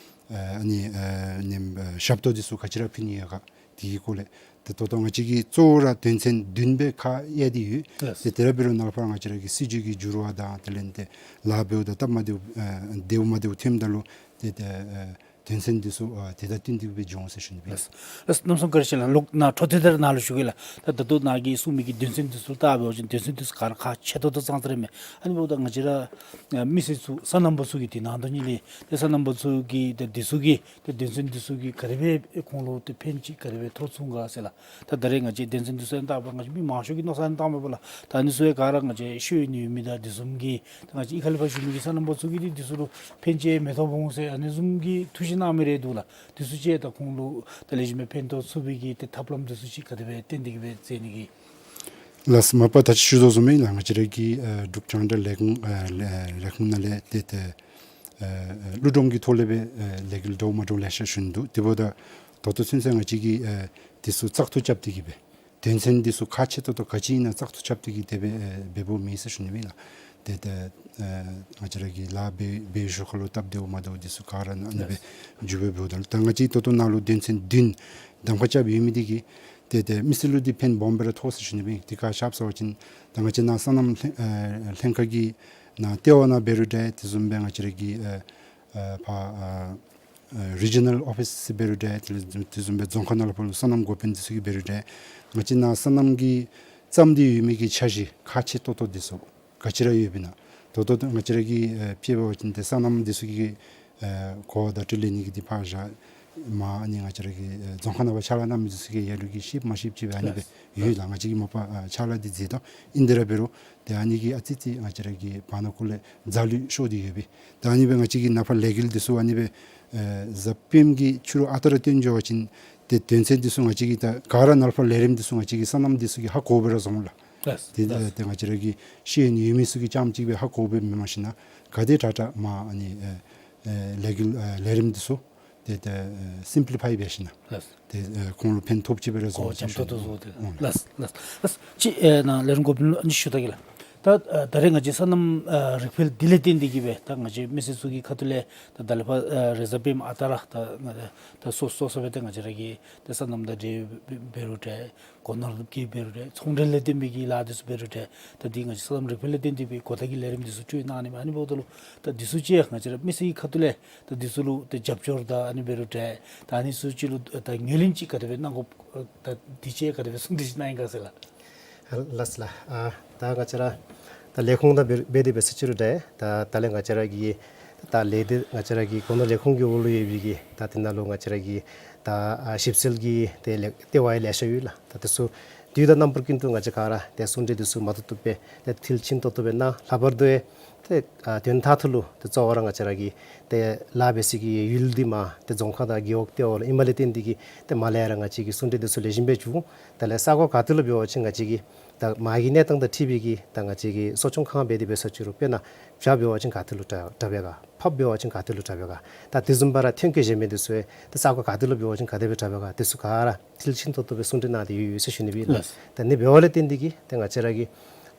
ཨ་ནི་ཨ་ནི་ཨ་ཞབས་ཏོག་འདི་ཚུ་ག་ཅི་ར་ཕུལ་ནི་ཡོད་ག། དེ་གི་སྐོར་ལས་ཏེ་ད་ལྟོ་ང་བཅས་ཀྱིས་གཙོ་བོ་ར་དོན་ཚན་བདུན་སྦེ་ཁ་གཡར་ཏེ་ཡོད། ལགས། ཏེ་དེ་ར་འབད་རུང་ནཱ་ལས་ཕར་ང་བཅས་ར་གི་སྲིད་བྱུས་ཀྱི་འགྱུར་བ་དང་དེ་ལས་ཏེ་ལཱ་འབདཝ་ད་སྟབས་མ་བདེཝ་ཨེ་བདེཝ་མ་བདེཝ་ཐོནམ་ད་ལུ་ཏེ་ཏེ་ཨེ་དོན་ཚན་འདི་ཚུ་ཨེ་དེ་དང་བསྟུན་ཏེ་སྦེ་འགྱོ་འོང་ཟེར་ཞུ་ནི་སྦེ། ལགས། ལགས། གནམ་མེད་ས་མེད་བཀའ་དྲིན་ཆེ་ལགས། ལོག་ནཱ་འཕྲོ་མཐུད་དེ་ར་ནཱ་ལུ་ཞུ་གེ་ལགས། ད་ད་ལྟོ་ནཱ་གིས་གསུངས་མི་གི་དོན་ཚན་འདི་ཚུ་ལྟ་འབད་བ་ཅིན་དོན་ཚན་འདི་ཚུ་ག་ར་ཁག་ཆེ་ཏོག་ཏོ་ཙང་ཙ་ར་མས། ཨ་ནི་འབདཝ་ད་ང་བཅས་ར་ཨེ་མི་སེར་ཚུ་སོ་ནམ་པ་ཚུ་གི་དེ་ནང་དོན་ཉིད་ལས་ཏེ་སོ་ནམ་པ་ཚུ་གིས་ཏེ་འདི་ཚུ་གི་ཏེ་དོན་ཚན་འདི་ཚུ་གིས་ག་དེ་སྦེ་ཁོང་ལུ་ཏེ་ཕན་ཅིག་ག་དེ་སྦེ་ཐོགས་ཚུགས་ག་ཟེར་ལགས། ད་ད་རེས་ང་བཅས་དོན་ཚན་འདི་ཚུ་ཡང་བལྟ་བ་ང་བཅས་མི་མང་ཤོས་ཀྱིས་མནོ་བསམ་བཏངམ་མས་པ་ལགས། ད་ཨ་ནི་ཚུ་ཡང་ག་ར་ང་བཅས་ཤེས་ཡོན་ཡོད་མི་དང་དེ་བཟུམ་གྱི་ད་ང་བཅས་གཡུས་ཁ་ལས་ཕར་བཞུགས་མི་གི་སོ་ནམ་པ་ཚུ་གིས་ཏེ་འདི་ཚུ་ལུ་ཕན་ཅིག་མི་ཐོགས་པ་འོང་ཟེར་ཨ་ནི་བཟུམ་གྱི་ཐུགས་བཞེད་གནང་མི་རེ་འདུག་ལགས། འདི་ཚུ་ཅིག་ད་ཁོང་ལུ་ད་ལེགས་ཤོམ་སྦེ་ཕན་ཐོགས་ཚུགས་པའི་གི་ཏེ་ཐབས་ལམ་འདི་ཚུ་ཅིག་ག་དེ་སྦེ་བཏོན་ཏེ་གི་སྦེ་མཛད་ནི་གི། ལགས། མ་པ་ད་ཅི་ཞུ་དོ་བཟུམ་ཨིན་ལགས། ང་བཅས་ར་གི་ཨེ་འབྲུག་རྒྱང་བསྒྲགས་ལས་ཁུངས་ཨེ་ལས་ལས་ཁུངས་ནང་ལས་ཏེ་ཏེ་ཨེ་ཨེ་ཀླུ་སྒྲུབ་ཀྱི་ཐོག་ལས་སྦེ་ཨེ་ལས་འགུལ་འདྲཝ་མ་འདྲཝ་ལེ་ཤ་ཞུ་ནི་འདུག། དེ་འབདཝ་ད་ད་ལྟོ་ཚུན་ཚོད་ང་བཅས་ཀྱིས་ཨེ་འདི་ཚུ་བཙག་འཐུ་རྐྱབ་སྟེ་གི་སྦེ་དོན་ཚན་འདི་ཚུ་ཁག་ཆེ་ཏོག་ཏོ་ག་ཅི་ཨིན་ན་བཙག་འཐུ་རྐྱབ་སྟེ་གི་དེ་སྦེ་ཨེ་འབདཝ་མེད་ཟེར་ཞུ་ནི་སྦེ་ཨིན་ལགས། ཏེ་ཏེ་ཨེ་ང་བཅས་ར་གི་ལཱ་འབད་འབད་ཞོར་ཁ་ལུ་སྟབས་བདེཝ་མ་བདེཝ་འདི་ཚུ་ག་ར་ཨ་ནི་སྦེ་ལགས་འགྱོ་སྦེ་འབདཝ་ད་ལུ་ད་ང་བཅས་ད་ལྟོ་ནཱ་ལུ་དོན་ཚན་བདུན་གདམ་ཁ་རྐྱབ་ཡོད་མི་འདི་གིས་ཏེ་ཏེ་མི་སེར་ལུ་འདི་ཕན་སྦོམ་སྦེ་ར་ཐོགས་ཟེར་ཞུ་ནི་སྦེ་ཨིན། དེ་ག་ཅི་སླབ་ཟེར་བ་ཅིན་ད་ང་བཅས་ནཱ་སོ་ནམ་ལྷན་ཨེ་ལྷན་ཁག་གི་ནང་ལྟེ་བ་ནང་འབད་རུང་འདྲ་དེ་བཟུམ་སྦེ་ང་བཅས་ར་གི་ཨེ་ཨེ་ཕར་ཨེ་ཨེ་རི་ཇི་ནཱལ་ཨོ་ཕིསི་འབད་རུང་འདྲ་དེ་ལས་དེ་བཟུམ་སྦེ་རྫོང་ཁག་ནང་ལས་ཕར་ལུ་སོ་ནམ་འགོ་དཔོན་འདི་ཚུ་གིས་འབད་རུང་འདྲ་ང་བཅས་ནཱ་སོ་ནམ་གྱིས་བརྩམས་ཏེ་ཡོད་མི་གི་འཆར་གཞི་ཁག་ཆེ་ཏོག་ཏོ་འདི་ཚུ་ག་ཅི་ར་ཡོདཔ་ཨིན་ན། ད་ལྟོ་ང་བཅས་ར་གི་ཨེ་དཔྱེ་འབད་བ་ཅིན་ཏེ་སོ་ནམ་འདི་ཚུ་གི་ཨེ་གོ་བ་བརྡ་སྤྲོད་ལས་ནི་གི་འདི་ཕར་བཞག་མར་ཨ་ནི་ང་བཅས་ར་གི་ཨེ་རྫོང་ཁག་ནང་ཕར་ཕྱག་ལཱ་གནང་མི་འདི་ཚུ་གིས་ཡ་ལུ་གིས་ཤེསཔ་མ་ཤེསཔ་ཅིག་སྦེ་ཨ་ནི་སྦེ་ཡོད་ལགས། ང་བཅས་ཀྱིས་མ་པ་ཨེ་ཕྱག་ལཱ་འདི་མཛད་དོ། ཨིན་དེ་ར་འབད་རུང་ཏེ་ཨ་ནི་གིས་ཨ་ཙི་ཙི་ང་བཅས་ར་གི་བར་ན་ཁོ་ལས་རྫ་ལུད་ཤོར་ཏེ་ཡོད་པས། ད་ཨ་ནི་སྦེ་ང་བཅས་ཀྱིས་ནཱ་ཕར་ལས་འགུལ་འདི་ཚུ་ཨ་ནི་སྦེ་ཨེ་གཟའ་སྤེནམ་གི་ཕྱི་རུ་ཨ་རྟག་ར་བཏོན་འགྱོ་བ་ཅིན་ཏེ་དོན་ཚན་འདི་ཚུ་ང་བཅས་ཀྱིས་ད་ག་ར་ནཱ་ལས་ཕར་ལས་རིམ་འདི་ཚུ་ང་བཅས་ཀྱིས་སོ་ནམ་འདི་ཚུ་གིས་ཧ་གོ་སྦེ་ར་བཟོ་འོང་ལགས། ལགས། ཏེ་ལགས། ཏེ་ང་བཅས་ར་གི་ཤེས་ཡོན་ཡོད་མི་ཚུ་གིས་རྐྱངམ་གཅིག་སྦེ་ཧ་གོ་སྦེ་མེན་མ་ཤེས་ན་ག་དེ་དྲག་དྲག་མར་ཨ་ནི་ཨེ་ཨེ་ལས་འགུལ་ཨེ་ལས་རིམ་འདི་ཚུ་ཏེ་ཏེ་ཨེ་སིམ་པི་ལི་ཕའི་འབད་ཞིན་ན་ལགས། ཏེ་ཨེ་ཁོང་ལུ་ཕན་ཐོགས་ཅིག་སྦེ་ར་བཟོ་གོ་འཇམ་ཏོག་ཏོ་བཟོ་སྟེ། ཨོ་ལགས། ལགས་ལགས་ལགས། ཅིག་ཨེ་ནཱ་ལས་རུང་འགོ་དཔོན་ལུ་ཨ་ནི་ཞུ་ད་གེ་ལགས། ད་ཨེ་ད་རེས་ང་བཅས་སོ་ནམ་ཨེ་རིག་འཕེལ་འདི་ལས་བརྟེན་ཏེ་གི་སྦེ་ད་ང་བཅས་མི་སེར་ཚུ་གི་ཁ་ཐུག་ལས་ད་ད་ལས་ཕར་ཨེ་རེས་གཟའ་སྤེནམ་ཨ་རྟག་ར་ད་ང་ད་སོ་སོ་སོ་སྦེ་ད་ང་བཅས་ར་གི་ད་སོ་ནམ་དང་འབྲེལ་འབད་རུང་འདྲ་སྒོ་ནོར་གྱི་འབད་རུང་འདྲ་ཚོང་འབྲེལ་ལས་བརྟེན་པའི་གི་ལཱ་འདི་ཚུ་འབད་རུང་འདྲ་ད་འདི་ང་བཅས་སོ་ནམ་རིག་འཕེལ་ལས་བརྟེན་ཏེ་སྦེ་གོ་བརྡ་གི་ལས་རིམ་འདི་ཚུ་སྤྲོད་གནང་ནི་མས། ཨ་ནི་འབདཝ་ད་ལུ་ད་འདི་ཚུ་ཅིག་ང་བཅས་ར་མི་སེར་གྱི་ཁ་ཐུག་ལས་ད་འདི་ཚུ་ལུ་ཏེ་རྒྱབ་སྐྱོར་དང་ཨ་ནི་འབད་རུང་འདྲ་ད་ཨ་ནི་ཚུ་ཅིག་ལུ་ད་ངོས་ལེན་ཅིག་ག་དེ་སྦེ་གནང་དགོཔ་ད་འདི་ཅིག་ག་དེ་སྦེ་གསུང་གྲོས་ཅིག་གནང་ཡི་ག་ཟེར་ལགས། ལགས་ལགས། ཨ་ད་ང་བཅས་ར་ད་ལས་ཁུངས་དང་འབད་འབད་དེ་འབད་ས་ཅིག་རུང་འདྲ་ད་ད་ལས་ང་བཅས་ར་གི་ད་ལས་སྡེ་ང་བཅས་ར་གི་སྒོ་ནོར་ལས་ཁུངས་ཀྱི་འོག་ལུ་ཡོད་པའི་གི་ད་དེ་ནང་ལུ་ང་བཅས་ར་གི་ད་ཨ་ཞིབ་འཚོལ་གྱི་ཏེ་ལས་ལྟེ་བ་ཡང་ལེ་ཤ་ཡོད་ལགས། ད་དེ་ཚུ་དུས་དང་རྣམ་པ་ཀུན་ཏུ་ང་བཅས་ག་ར་ཏེ་གསུང་གྲོས་འདི་ཚུ་མ་ཐུབ་ཐུབ་སྦེ་ཏེ་མཐིལ་ཕྱིན་ཏོག་ཏོ་སྦེ་གནང་། ལྷག་པར་དུ་ཡང་ཏེ་ཨ་དོན་མཐའ་མཇུག་ལུ་ཏེ་གཙོ་བོ་ར་ང་བཅས་ར་གི་ཏེ་ལཱ་འབད་སའི་གི་ཡུལ་འདི་མར་ཏེ་རྫོང་ཁག་དང་རྒེད་འོག་ལྟེ་བ་ལུ་ཨིནམ་ལས་བརྟེན་ཏེ་གི་ཏེ་མར་ལས་ར་ང་བཅས་ཀྱི་གསུང་གྲོས་འདི་ཚུ་ལེགས་ཤོམ་སྦེ་འགྱོ་འོང་། ད་ལས་ས་གོ་ག་ཏེ་ལུ་འབད་བ་ཅིན་ང་བཅས་ཀྱི་ད་མ་གི་གནས་སྟངས་དང་འཁྲིལ་བའི་གི་ད་ང་བཅས་ཀྱི་གསོ་སྐྱོང་ཁང་འབད་དེ་འབད་ས་ཅིག་རུང་དཔེར་ན་བྱཱར་འབད་བ་ཅིན་ག་ཏེ་ལུ་དྲག་དྲག་པས་ག། ཕགཔ་འབད་བ་ཅིན་ག་ཏེ་ལུ་དྲག་པས་ག། ད་དེ་བཟུམ་སྦེ་ར་ཐོན་སྐྱེད་གཞན་མི་འདི་ཚུ་ཡང་ད་ས་གོ་ག་ཏེ་ལུ་འབད་བ་ཅིན་ག་དེ་སྦེ་དྲག་པས་ག། དེ་ཚུ་ག་ར་མཐིལ་ཕྱིན་ཏོག་ཏོ་སྦེ་གསུང་གྲོས་གནང་སྟེ་ཡོད་ཡོད་ཟེར་ཞུ་ནི་སྦེ་ཨིན་ལགས། ལགས། ད་ཨ་ནི་འབདཝ་ལས་བརྟེན་ཏེ་གི་ཏེ་ང་བཅས་ར་གི་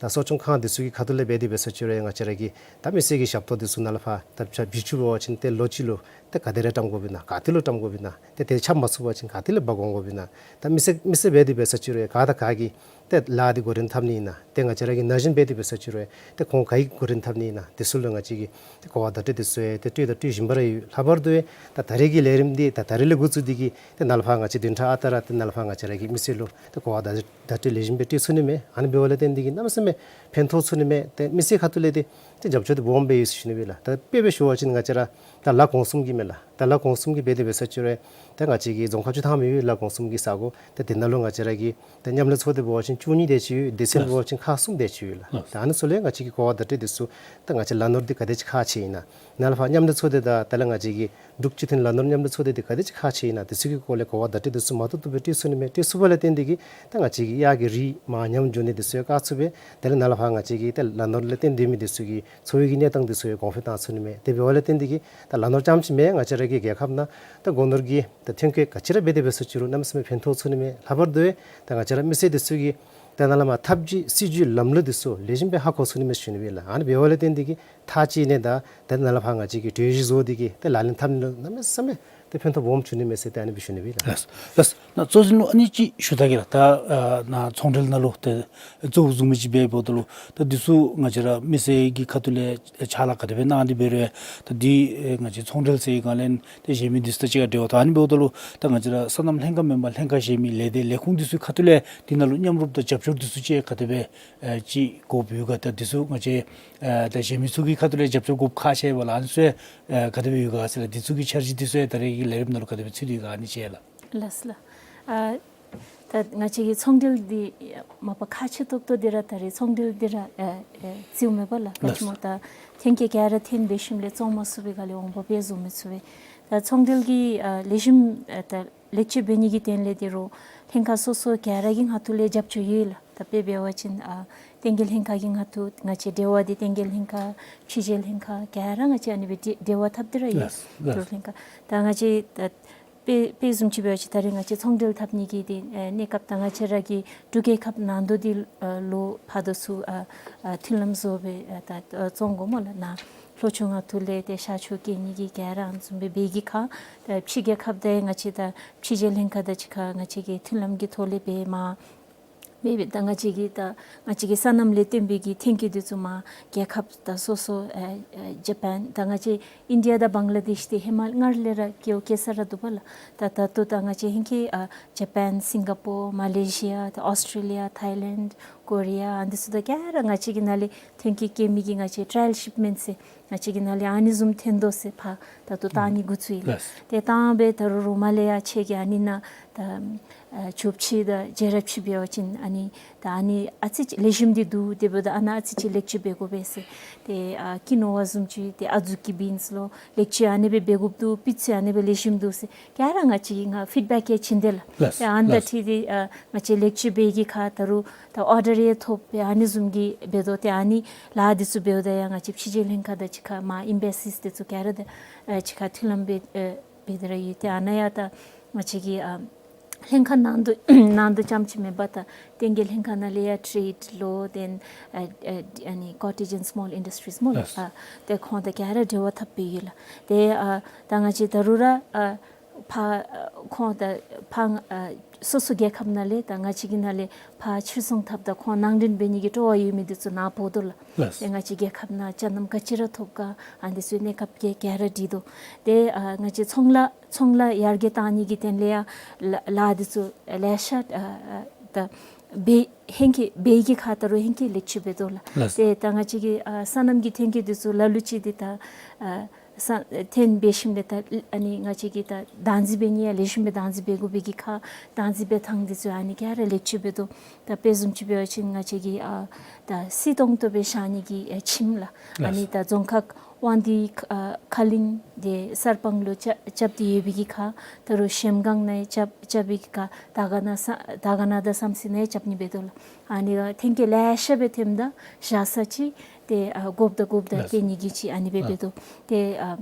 ད་གསོ་སྐྱོང་ཁང་འདི་ཚུ་གི་ཁ་ཐུག་ལས་འབད་དེ་འབད་ས་ཅིག་རུང་ང་བཅས་ར་གི་ད་མི་སེར་གྱི་ཞབས་ཏོག་འདི་ཚུ་ནཱ་ལས་ཕར་ད་བྱ་བྱི་ཅུང་འབད་བ་ཅིན་ཏེ་ལོ་གཅིག་ལུ་ཏེ་ག་དེ་རེ་བཀྲམ་དགོཔ་ཨིན་ན། ག་ཏེ་ལུ་བཀྲམ་དགོཔ་ཨིན་ན། ཏེ་དེ་ཆ་མ་ཚུགས་པ་ཅིན་ག་ཏེ་ལུ་འབག་འོང་དགོཔ་ཨིན་ན། ད་མི་སེར་མི་སེར་འབད་དེ་འབད་ས་ཅིག་རུང་ག་དང་ག་གིས་ཏེ་ལཱ་འདི་འགོ་འདྲེན་འཐབ་ནི་ཨིན་ན། ཏེ་ང་བཅས་ར་གི་ན་གཞོན་འབད་དེ་འབད་ས་ཅིག་རུང་ཏེ་ཁོང་ག་གིས་འགོ་འདྲེན་འཐབ་ནི་ཨིན་ན། དེ་ཚུ་ལུ་ང་བཅས་ཀྱིས་ཏེ་གོ་བ་བརྡ་སྤྲོད་འདི་ཚུ་ཡང་ཏེ་སྤྲོད་དང་སྤྲོད་བཞིན་པ་ར་ཡོད། ལྷག་པར་དུ་ཡང་ད་ད་རེས་ཀྱི་ལས་རིམ་འདི་ད་ད་རེས་ལས་འགོ་བཙུགས་ཏེ་གིས་ཏེ་ནཱ་ལས་ཕར་ང་བཅས་བདུན་ཕྲག་ཨ་རྟག་ར་ཏེ་ནཱ་ལས་ཕར་ང་བཅས་ར་གི་མི་སེར་ལུ་ཏེ་གོ་བ་བརྡ་བརྡ་སྤྲོད་ལེགས་ཤོམ་སྦེ་སྤྲོད་ཚུགས་ནི་མས། ཨ་ནི་འབདཝ་ལས་བརྟེན་ཏེ་གིས་གནམ་མེད་ས་མེད་ཕན་ཐོགས་ཚུགས་ནི་མས། ཏེ་མི་སེར་ཁ་ཐུག་ལས་འདི་ཏེ་རྒྱབ་སྐྱོར་འདི་སྦོམ་སྦེ་ཡོད་ཟེར་ཞུ་ནི་ཨིན་ལགས། ད་དཔེ་སྦེ་ཞུ་བ་ཅིན་ང་བཅས་ར་ད་ལ་གོང་གསུམ་གྱི་མས་ལགས། ད་ལ་གོང་གསུམ་གྱི་འབད་དེ་འབད་ས་ཅིག་རུང་ད་ང་བཅས་ཀྱི་རྫོང་ཁག་བཅུ་ཐམ་ཡོད་ལགས། གོང་གསུམ་གྱི་ས་གོ། ད་དེ་ནང་ལུ་ང་བཅས་ར་གི་ད་མཉམ་ལས་ཚོགས་སྡེ་འབད་བ་ཅིན་བཅུ་གཉིས་དེ་ཅིག་ཡོད། སྡེ་ཚན་འབད་བ་ཅིན་ཁག་གསུམ་དེ་ཅིག་ཡོད་ལགས། ད་ཨ་ནི་ཚུ་ལས་ང་བཅས་ཀྱི་གོ་བ་བརྡ་སྤྲོད་འདི་ཚུ་ད་ང་བཅས་ལ་ནོར་འདི་ག་དེ་ཅིག་ཁག་ཆེ་ཨིན་ན། ནཱ་ལས་ཕར་མཉམ་ལས་ཚོགས་སྡེ་དང་ད་ལས་ང་བཅས་ཀྱི་འབྲུག་སྤྱི་མཐུན་ལ་ནོར་མཉམ་ལས་ཚོགས་སྡེ་འདི་ག་དེ་ཅིག་ཁག་ཆེ་ཨིན་ན། དེ་ཚུ་གི་སྐོར་ལས་གོ་བ་བརྡ་སྤྲོད་འདི་ཚུ་མ་ཐུབ་ཐུབ་སྦེ་སྤྲོད་ཚུགས་ནི་མས། སྤྲོད་ཚུགས་པ་ལས་བརྟེན་ཏེ་གིས་ད་ང་བཅས་ཀྱི་གཡག་གི་རིགས་མར་ཉམས་འགྱོ་ནི་འདི་ཚུ་ཡང་བཀག་ཚུགས་པས། དེ་ལས་ནཱ་ལས་ཕར་ང་བཅས་ཀྱི་ད་ལ་ནོར་ལས་བརྟེན་ཏེ་མི་འདི་ཚུ་གི་འཚོ་བའི་གི་གནས་སྟངས་འདི་ཚུ་ཡང་གོང་འཕེལ་བཏང་ཚུགས་ནི་མས། དེ་འབདཝ་ལས་བརྟེན་ཏེ་གིས་ད་ལ་ནོར་རྐྱངམ་ཅིག་མེན། ང་བཅས་ར་གི་རྒྱལ་ཁབ་ནང་ད་སྒོ་ནོར་གྱི་ད་ཐོན་སྐྱེད་ག་ཅི་ར་འབད་དེ་འབད་ས་ཅིག་རུང་གནམ་མེད་ས་མེད་ཕན་ཐོགས་ཚུགས་ནི་མས། ལྷག་པར་དུ་ད་ང་བཅས་ར་མི་སེར་འདི་ཚུ་གིས་ད་ནཱ་ལས་མར་ཐབས་ཇུས་སྲིད་ཇུས་ལམ་ལུགས་འདི་ཚུ་ལེགས་ཤོམ་སྦེ་ཧ་གོ་ཚུགས་ནི་མས་ཟེར་ཞུ་ནི་ཨིན་ལགས། ཨ་ནི་འབདཝ་ལས་བརྟེན་ཏེ་གིས་མཐའ་དཔྱད་ནི་དང་ད་ནཱ་ལས་ཕར་ང་བཅས་ཀྱིས་གྲོས་གཞི་བཟོ་སྟེ་གིས་ད་ལག་ལེན་འཐབ་ནི་ལུ་གནམ་མེད་ས་མེད་ཏེ་ཕན་ཐོགས་སྦོམ་བྱུང་ནི་མས་ཟེར་ཏེ་ཨ་ནི་སྦེ་ཞུ་ནི་ཨིན་ལགས། ལགས། ལགས། ནཱ་གཙོ་འཛིན་ལུ་ཨ་ནི་ཅིག་ཞུ་ད་གེ་ལགས། ད་ཨ་ནཱ་ཚོང་འབྲེལ་ནང་ལུ་ཏེ་གཙོ་བོ་བཟུང་མི་ཅིག་འབདཝ་ད་ལུ་ད་འདི་ཚུ་ང་བཅས་ར་མི་སེར་གྱི་ཁ་ཐུག་ལས་ཕྱག་ལཱ་ག་དེ་སྦེ་གནང་སྟེ་འབད་རུང་ད་འདི་ཨེ་ང་བཅས་ཚོང་འབྲེལ་ཟེར་ག་ལས་ཏེ་གཞན་མི་འདི་ཚུ་དང་གཅིག་ཁར་འབྲེལ་བ་ད་ཨ་ནི་འབདཝ་ད་ལུ་ད་ང་བཅས་ར་སོ་ནམ་ལྷན་ཁག་མེན་པར་ལྷན་ཁག་གཞན་མི་ལས་སྡེ་ལས་ཁུངས་འདི་ཚུ་ཁ་ཐུག་ལས་འདི་ནང་ལུ་མཉམ་རུབ་དང་རྒྱབ་སྐྱོར་འདི་ཚུ་ཅིག་ག་དེ་སྦེ་ཨེ་ཅིག་དགོཔ་ཡོད་ག། ད་འདི་ཚུ་ང་བཅས་ཨེ་ད་གཞན་མི་ཚུ་གི་ཁ་ཐུག་ལས་རྒྱབ་སྐྱོར་དགོཔ་ཁག་ཆེ་བས་ལགས། ཨ་ནི་ཚུ་ཨེ་ག་དེ་སྦེ་ཡོད་ག་ཟེར་ལགས། འདི་ཚུ་གི་འཆར་གཞི་འདི་ཚུ་ཡང་ད་རེས་ཀྱི་ལས་རིམ་ནང་ལུ་ག་དེ་སྦེ་ཚུད་དེ་ཡོད་ག་ཨ་ནི་ཅིག་ལགས། ལགས་ལགས། ཨ་ད་ང་བཅས་ཀྱི་ཚོང་འབྲེལ་འདི་མ་པ་ཁག་ཆེ་ཏོག་ཏོ་འདི་ར་ད་རེས་ཚོང་འབྲེལ་འདི་ར་ཨེ་ཨེ་བརྩིཝ་མས་པ་ལགས། ག་ཅི་སྨོ་ད་ཐོན་སྐྱེད་ག་ར་ཐོན་འབད་ཞིནམ་ལས་བཙོང་མ་ཚུགས་པའི་སྒང་ལས་འོང་འབབ་སྦེ་བཟོ་མི་ཚུགས་པས། ད་ཚོང་འབྲེལ་གྱི་ཨ་ལེགས་ཤོམ་ཨ་ད་ལེགས་བཅོས་འབད་ནི་གི་དོན་ལས་འདི་རུང་ལྷན་ཁག་སོ་སོ་ག་ར་གི་ངོས་ཐོག་ལས་རྒྱབ་སྐྱོར་ཡོད་ལགས། ད་དཔེ་འབད་བ་ཅིན་ཨ་བསྟན་རྒྱས་ལྷན་ཁག་གི་ངོས་ཐོག་ང་བཅས་འབྲེལ་བ་འདི་བསྟན་རྒྱས་ལྷན་ཁག་ཕྱི་རྒྱལ་ལྷན་ཁག་ག་ར་ང་བཅས་ཨ་ནི་སྦེ་འབྲེལ་འབྲེལ་བ་འཐབ་སྟེ་ར་ཡོད། ལགས་ལགས། འབྲེལ་ལྷན་ཁག་ད་ང་བཅས་ད་དཔེ་དཔེ་བཟུམ་ཅིག་འབད་བ་ཅིན་ད་རེས་ང་བཅས་ཚོང་འབྲེལ་འཐབ་ནི་གི་འདི་ཨེ་གནས་སྐབས་ད་ང་བཅས་ར་གི་འབྲུག་རྒྱལ་ཁབ་ནང་དོག་འདི་ཨེ་ལུ་ཕར་དོ་ཚུ་ཨ་ཨ་མཐུན་ལམ་བཟོ་སྦེ་ཨ་ད་ཨ་བཙོང་དགོ་སྨོ་ལགས། ནཱ་ལྷོ་ཕྱོགས་ངོས་ཐོག་ལས་ཏེ་ཤར་ཕྱོགས་སྐྱེལ་ནི་གི་ག་ར་ཨ་ནི་བཟུམ་སྦེ་འབད་གི་ཁར་ད་ཕྱི་རྒྱལ་ཁབ་ད་ང་བཅས་ད་ཕྱི་རྒྱལ་ལྷན་ཁག་དང་གཅིག་ཁར་ང་བཅས་ཀྱིས་མཐུན་ལམ་གྱི་ཐོག་ལས་འབད་མར་འབད་འབད་ད་ང་བཅས་ཀྱི་ད་ང་བཅས་ཀྱི་སོ་ནམ་ལས་བརྟེན་པའི་གི་ཐོན་སྐྱེད་འདི་ཚུ་མར་རྒྱལ་ཁབ་ད་སོ་སོ་ཨེ་ཨེ་ཇ་པཱན་ད་ང་བཅས་ཨིན་ཌི་ཡ་དང་བང་ལ་དེཤ་འདི་ཧེ་མ་སྔར་ལས་ར་སྐྱེ་བ་སྐྱེ་ས་ར་འདུག་པ་ལགས། ད་ད་ལྟོ་ད་ང་བཅས་ཧེང་སྐལ་ཨ་ཇ་པཱན་སིང་ག་པོར་མ་ལེ་ཤི་ཡ་ད་ཨོསི་ཊྲེ་ལི་ཡ་ཐཱའི་ལེནཌ་ཀོ་རི་ཡ་ཨ་འདི་ཚུ་ད་ག་ར་ང་བཅས་ཀྱི་ནང་ལས་ཐོན་སྐྱེད་སྐྱེལ་མི་གི་ང་བཅས་ཊ་ར་ཡལ་ཤིཔ་མེནཊ་ཟེར་ང་བཅས་ཀྱི་ནང་ལས་ཨ་ནི་བཟུམ་ཐོན་དོ་ཟེར་ཕར་ད་ལྟོ་བཏང་ནི་འགོ་བཙུགས་ཡི་ལགས། ལགས། ཏེ་བཏང་སྦེ་ད་རུང་རོགས་མ་ལས་ཡར་ཆེ་གི་ཨ་ནི་ནང་ད་ཨ་ཆོས་ཕྱི་དང་རྒྱལ་རབས་ཕྱི་འབད་བ་ཅིན་ཨ་ནི་ད་ཨ་ནི་ཨ་ཙི་ཅིག་ལེགས་ཤོམ་འདི་འདུག། དེ་འབདཝ་ད་ཨ་ནཱ་ཨ་ཙི་ཅིག་ལེགས་བཅོས་འབད་དགོ་པས་ཟེར། ཏེ་ཨ་ཀི་ནོ་ཝ་བཟུམ་ཅིག་ཏེ་ཨ་ཛུ་ཀི་བིནསི་ལུ་ལེགས་བཅོས་ཨ་ནི་སྦེ་འབད་དགོཔ་འདུག། སྤུས་ཚད་ཨ་ནི་སྦེ་ལེགས་ཤོམ་འདུག་ཟེར་ག་ར་ང་བཅས་ཀྱིས་ང་ཕིཌ་བེཀ་ཡང་བྱིན་དེས་ལགས། ལགས། ཏེ་ཨ་ནི་དང་ལགས། འཁྲིལ་ཏེ་ཨ་ང་བཅས་ལེགས་བཅོས་འབད་གི་ཁར་ད་རུང་ད་ཨོར་ཌར་ཡང་ཐོབ་སྦེ་ཨ་ནི་བཟུམ་གྱི་འབད་དོ། ཏེ་ཨ་ནི་ལཱ་འདི་ཚུ་འབདཝ་ད་ཡང་ང་བཅས་ཕྱི་རྒྱལ་ལྷན་ཁག་དང་གཅིག་ཁར་མར་ཨེམ་བེ་སིས་འདི་ཚུ་ག་ར་དང་ཨ་གཅིག་ཁར་མཐུན་ལམ་འབད་ཨེ་འབད་དེ་ར་ཡོད། ཏེ་ཨ་ནཱ་ཡང་ད་ང་བཅས་ཀྱི་ཨ་ལྷན་ཁག་ནང་དོག་ནང་དོག་རྐྱངམ་ཅིག་མེན་པར་ད་བསྟན་རྒྱས་ལྷན་ཁག་ནང་ལས་ཡང་ཊེ་རེཌ་ལོ་དེན་ཨ་ཨ་ཨ་ནི་ཀོ་ཊེཇ་ཨེནཌ་སི་མོལ་ཨིན་ཌསི་ཊྲིས་སྨོ་ལགས། ལགས། ཨ་ཏེ་ཁོང་དང་ག་ར་འབྲེལ་བ་འཐབ་སྦེ་ཡོད་ལགས། ཏེ་ཨ་ད་ང་བཅས་ད་རུང་ར་ཨ་ཕར་ཨ་ཁོང་ད་ཕར་ཨ་སོ་སོ་རྒྱལ་ཁབ་ནང་ལས་ད་ང་བཅས་ཀྱི་ནང་ལས་ཕར་ཕྱིར་ཚོང་འཐབ་ད་ཁོང་ནང་འདྲེན་འབད་ནི་གི་སྤྲོ་བ་ཡོད་མི་འདི་ཚུ་ནཱ་འབོ་དོ་ལགས། ལགས། ཏེ་ང་བཅས་རྒྱལ་ཁབ་ནང་ཅ་ནམ་ག་ཅི་ར་ཐོབ་ག་ཨ་འདི་ཚུ་གནས་སྐབས་ཀྱི་ག་ར་འདྲི་དོ། ཏེ་ཨ་ང་བཅས་ཚོང་ལཱ་ཚོང་ལཱ་ཡར་རྒྱས་བཏང་ནི་གི་དོན་ལས་ཡང་ལཱ་ལཱ་འདི་ཚུ་ལེ་ཤ་ཨ་ཨ་ད་འབད་ཧེང་སྐལ་འབད་གི་ཁར་ད་རུང་ཧེང་སྐལ་ལེགས་བཅོས་འབད་དོ་ལགས། ལགས། ཏེ་ད་ང་བཅས་ཀྱི་ཨ་སོ་ནམ་གྱི་ཐོན་སྐྱེད་འདི་ཚུ་ལ་ལུ་ཅིག་འདི་ད་ཨ་ས་ཐོན་འབད་ཞིནམ་ལས་ད་ཨ་ནི་ང་བཅས་ཀྱིས་ད་བདག་འཛིན་འབད་ནི་ཡང་ལེགས་ཤོམ་སྦེ་བདག་འཛིན་འབད་དགོ་པའི་གི་ཁར་བདག་འཛིན་འབད་ཐངས་འདི་ཚུ་ཨ་ནི་ག་ར་ལེགས་བཅོས་འབད་དོ། ད་དཔེ་བཟུམ་ཅིག་འབད་བ་ཅིན་ང་བཅས་ཀྱི་ཨ་ད་བསིལ་ཏོང་ཏོ་སྦེ་བཞག་ནི་གི་ཨ་ཁྱིམ་ལགས། ཨ་ནི་ད་རྫོང་ཁག་དབང་འདུས་ཨ་ཁ་གླིང་དེ་གསར་སྤང་ལུ་རྐྱབ་རྐྱབ་སྟེ་ཡོད་པའི་གི་ཁར་ད་རུང་གཞལམ་སྒང་ནང་རྐྱབ་རྐྱབ་པའི་གི་ཁར་དར་དཀར་ན་ས་དར་དཀར་ན་དང་བསམ་རྩེ་ནང་རྐྱབ་ནི་འབད་དོ་ལགས། ཨ་ནི་ཐོན་སྐྱེད་ལེ་ཤ་སྦེ་ཐོནམ་ད་བཞག་ས་ཅིག་ཏེ་ཨ་དགོཔ་ད་དགོཔ་ད་ལགས། སྟོན་ནི་གི་ཅིག་ཨ་ནི་སྦེ་ཨ་འབད་དོ། ཏེ་ཨ་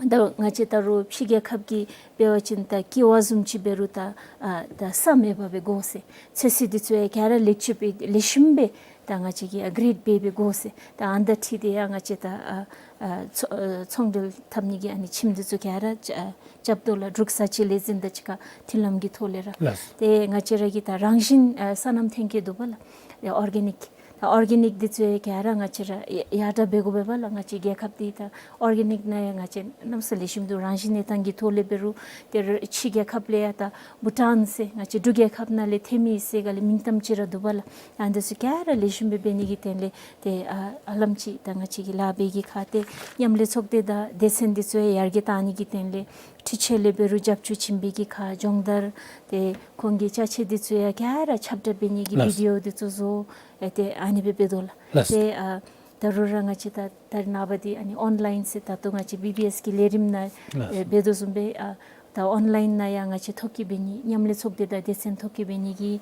ད་ང་བཅས་ད་རུང་ཕྱི་རྒྱལ་ཁབ་ཀྱི་འབད་བ་ཅིན་ད་ཀི་ཝ་བཟུམ་ཅིག་འབད་རུང་ད་ཨ་ད་ས་མེད་པར་སྦེ་དགོ་ཟེར། ཚོད་བསྲེ་འདི་ཚུ་ཡང་ག་ར་ལེགས་བཅོས་འབད་ལེགས་ཤོམ་སྦེ་ ད་ང་བཅས་ཀྱིས་ཨ་གྲེཌ་འབད་འབད་དགོ་ཟེར། ད་ཨ་ནི་དང་འཁྲིལ་ཏེ་ཡང་ང་བཅས་ད་ཨ་ཨ་ཚོ་ཨ་ཚོང་འབྲེལ་འཐབ་ནི་གི་ཨ་ནི་ཁྱིམ་འདི་ཚུ་ག་ར་རྐྱབ་དོ་ལགས། འབྲུག་ས་ཆ་ལས་འཛིན་དང་གཅིག་ཁར་མཐུན་ལམ་གྱི་ཐོག་ལས་ར། ལགས། ཏེ་ང་བཅས་ར་གི་ད་རང་བཞིན་ཨ་སོ་ནམ་ཐོན་སྐྱེད་འདུག་པ་ལགས། ཨོར་གེ་ནིཀ། ད་ཨོར་གེ་ནིཀ་འདི་ཚུ་ཡང་ག་ར་ང་བཅས་ར་ཡ་ཡར་དྲག་འབད་དགོ་པས་པ་ལགས། ང་བཅས་རྒྱལ་ཁབ་འདི་ད་ཨོར་གེ་ནིཀ་ནང་ཡང་ང་བཅས་གནམ་མེད་ས་མེད་ལེགས་ཤོམ་འདུག། རང་བཞིན་གནས་སྟངས་ཀྱི་ཐོག་ལས་འབད་རུང་ཏེ་ར་ཕྱི་རྒྱལ་ཁབ་ལས་ཡང་ད་བྷུ་ཊཱན་ཟེར་ང་བཅས་འབྲུག་རྒྱལ་ཁབ་ནང་ལས་ཐོན་མི་ཟེར་ག་ལས་མིང་གཏམ་ཅིག་ར་འདུག་པ་ལགས། ཨ་འདི་ཚུ་ག་ར་ལེགས་ཤོམ་སྦེ་འབད་ནི་གི་དོན་ལས་ཏེ་ཨ་ཨ་ལམ་ཅིག་ད་ང་བཅས་ཀྱིས་ལཱ་འབད་ནི་གི་ཁར་ཏེ་མཉམ་ལས་ཚོགས་སྡེ་དང་སྡེ་ཚན་འདི་ཚུ་ཡང་ཡར་རྒྱས་བཏང་ནི་གི་དོན་ལས་འཕྲུལ་ཆས་ལས་འབད་རུང་རྒྱབ་སྐྱོར་བྱིན་པའི་གི་ཁར་སྦྱོང་བརྡར་ཏེ་ཁོང་གི་ཅ་ཆས་འདི་ཚུ་ཡང་ག་ར་ཁྱབ་བསྒྲགས་འབད་ནི་གི་ལགས། བི་ཌི་ཨོ་འདི་ཚུ་བཟོ། ཨེ་ཏེ་ཨ་ནི་སྦེ་འབད་དོ་ལགས། ལགས། ཏེ་ཨ་ད་རུང་ར་ང་བཅས་ད་ད་རེས་ནངས་པ་འདི་ཨ་ནི་ཨོན་ལའིན་ཟེར་ད་ལྟོ་ང་བཅས་བི་བི་ཨེསི་གི་ལས་རིམ་ནང་ལགས། ཨེ་འབད་དོ་བཟུམ་སྦེ་ཨ་ད་ཨོན་ལའིན་ནང་ཡང་ང་བཅས་ཐོ་བཀོད་འབད་ནི་མཉམ་ལས་ཚོགས་སྡེ་དང་སྡེ་ཚན་ཐོ་བཀོད་འབད་ནི་གི་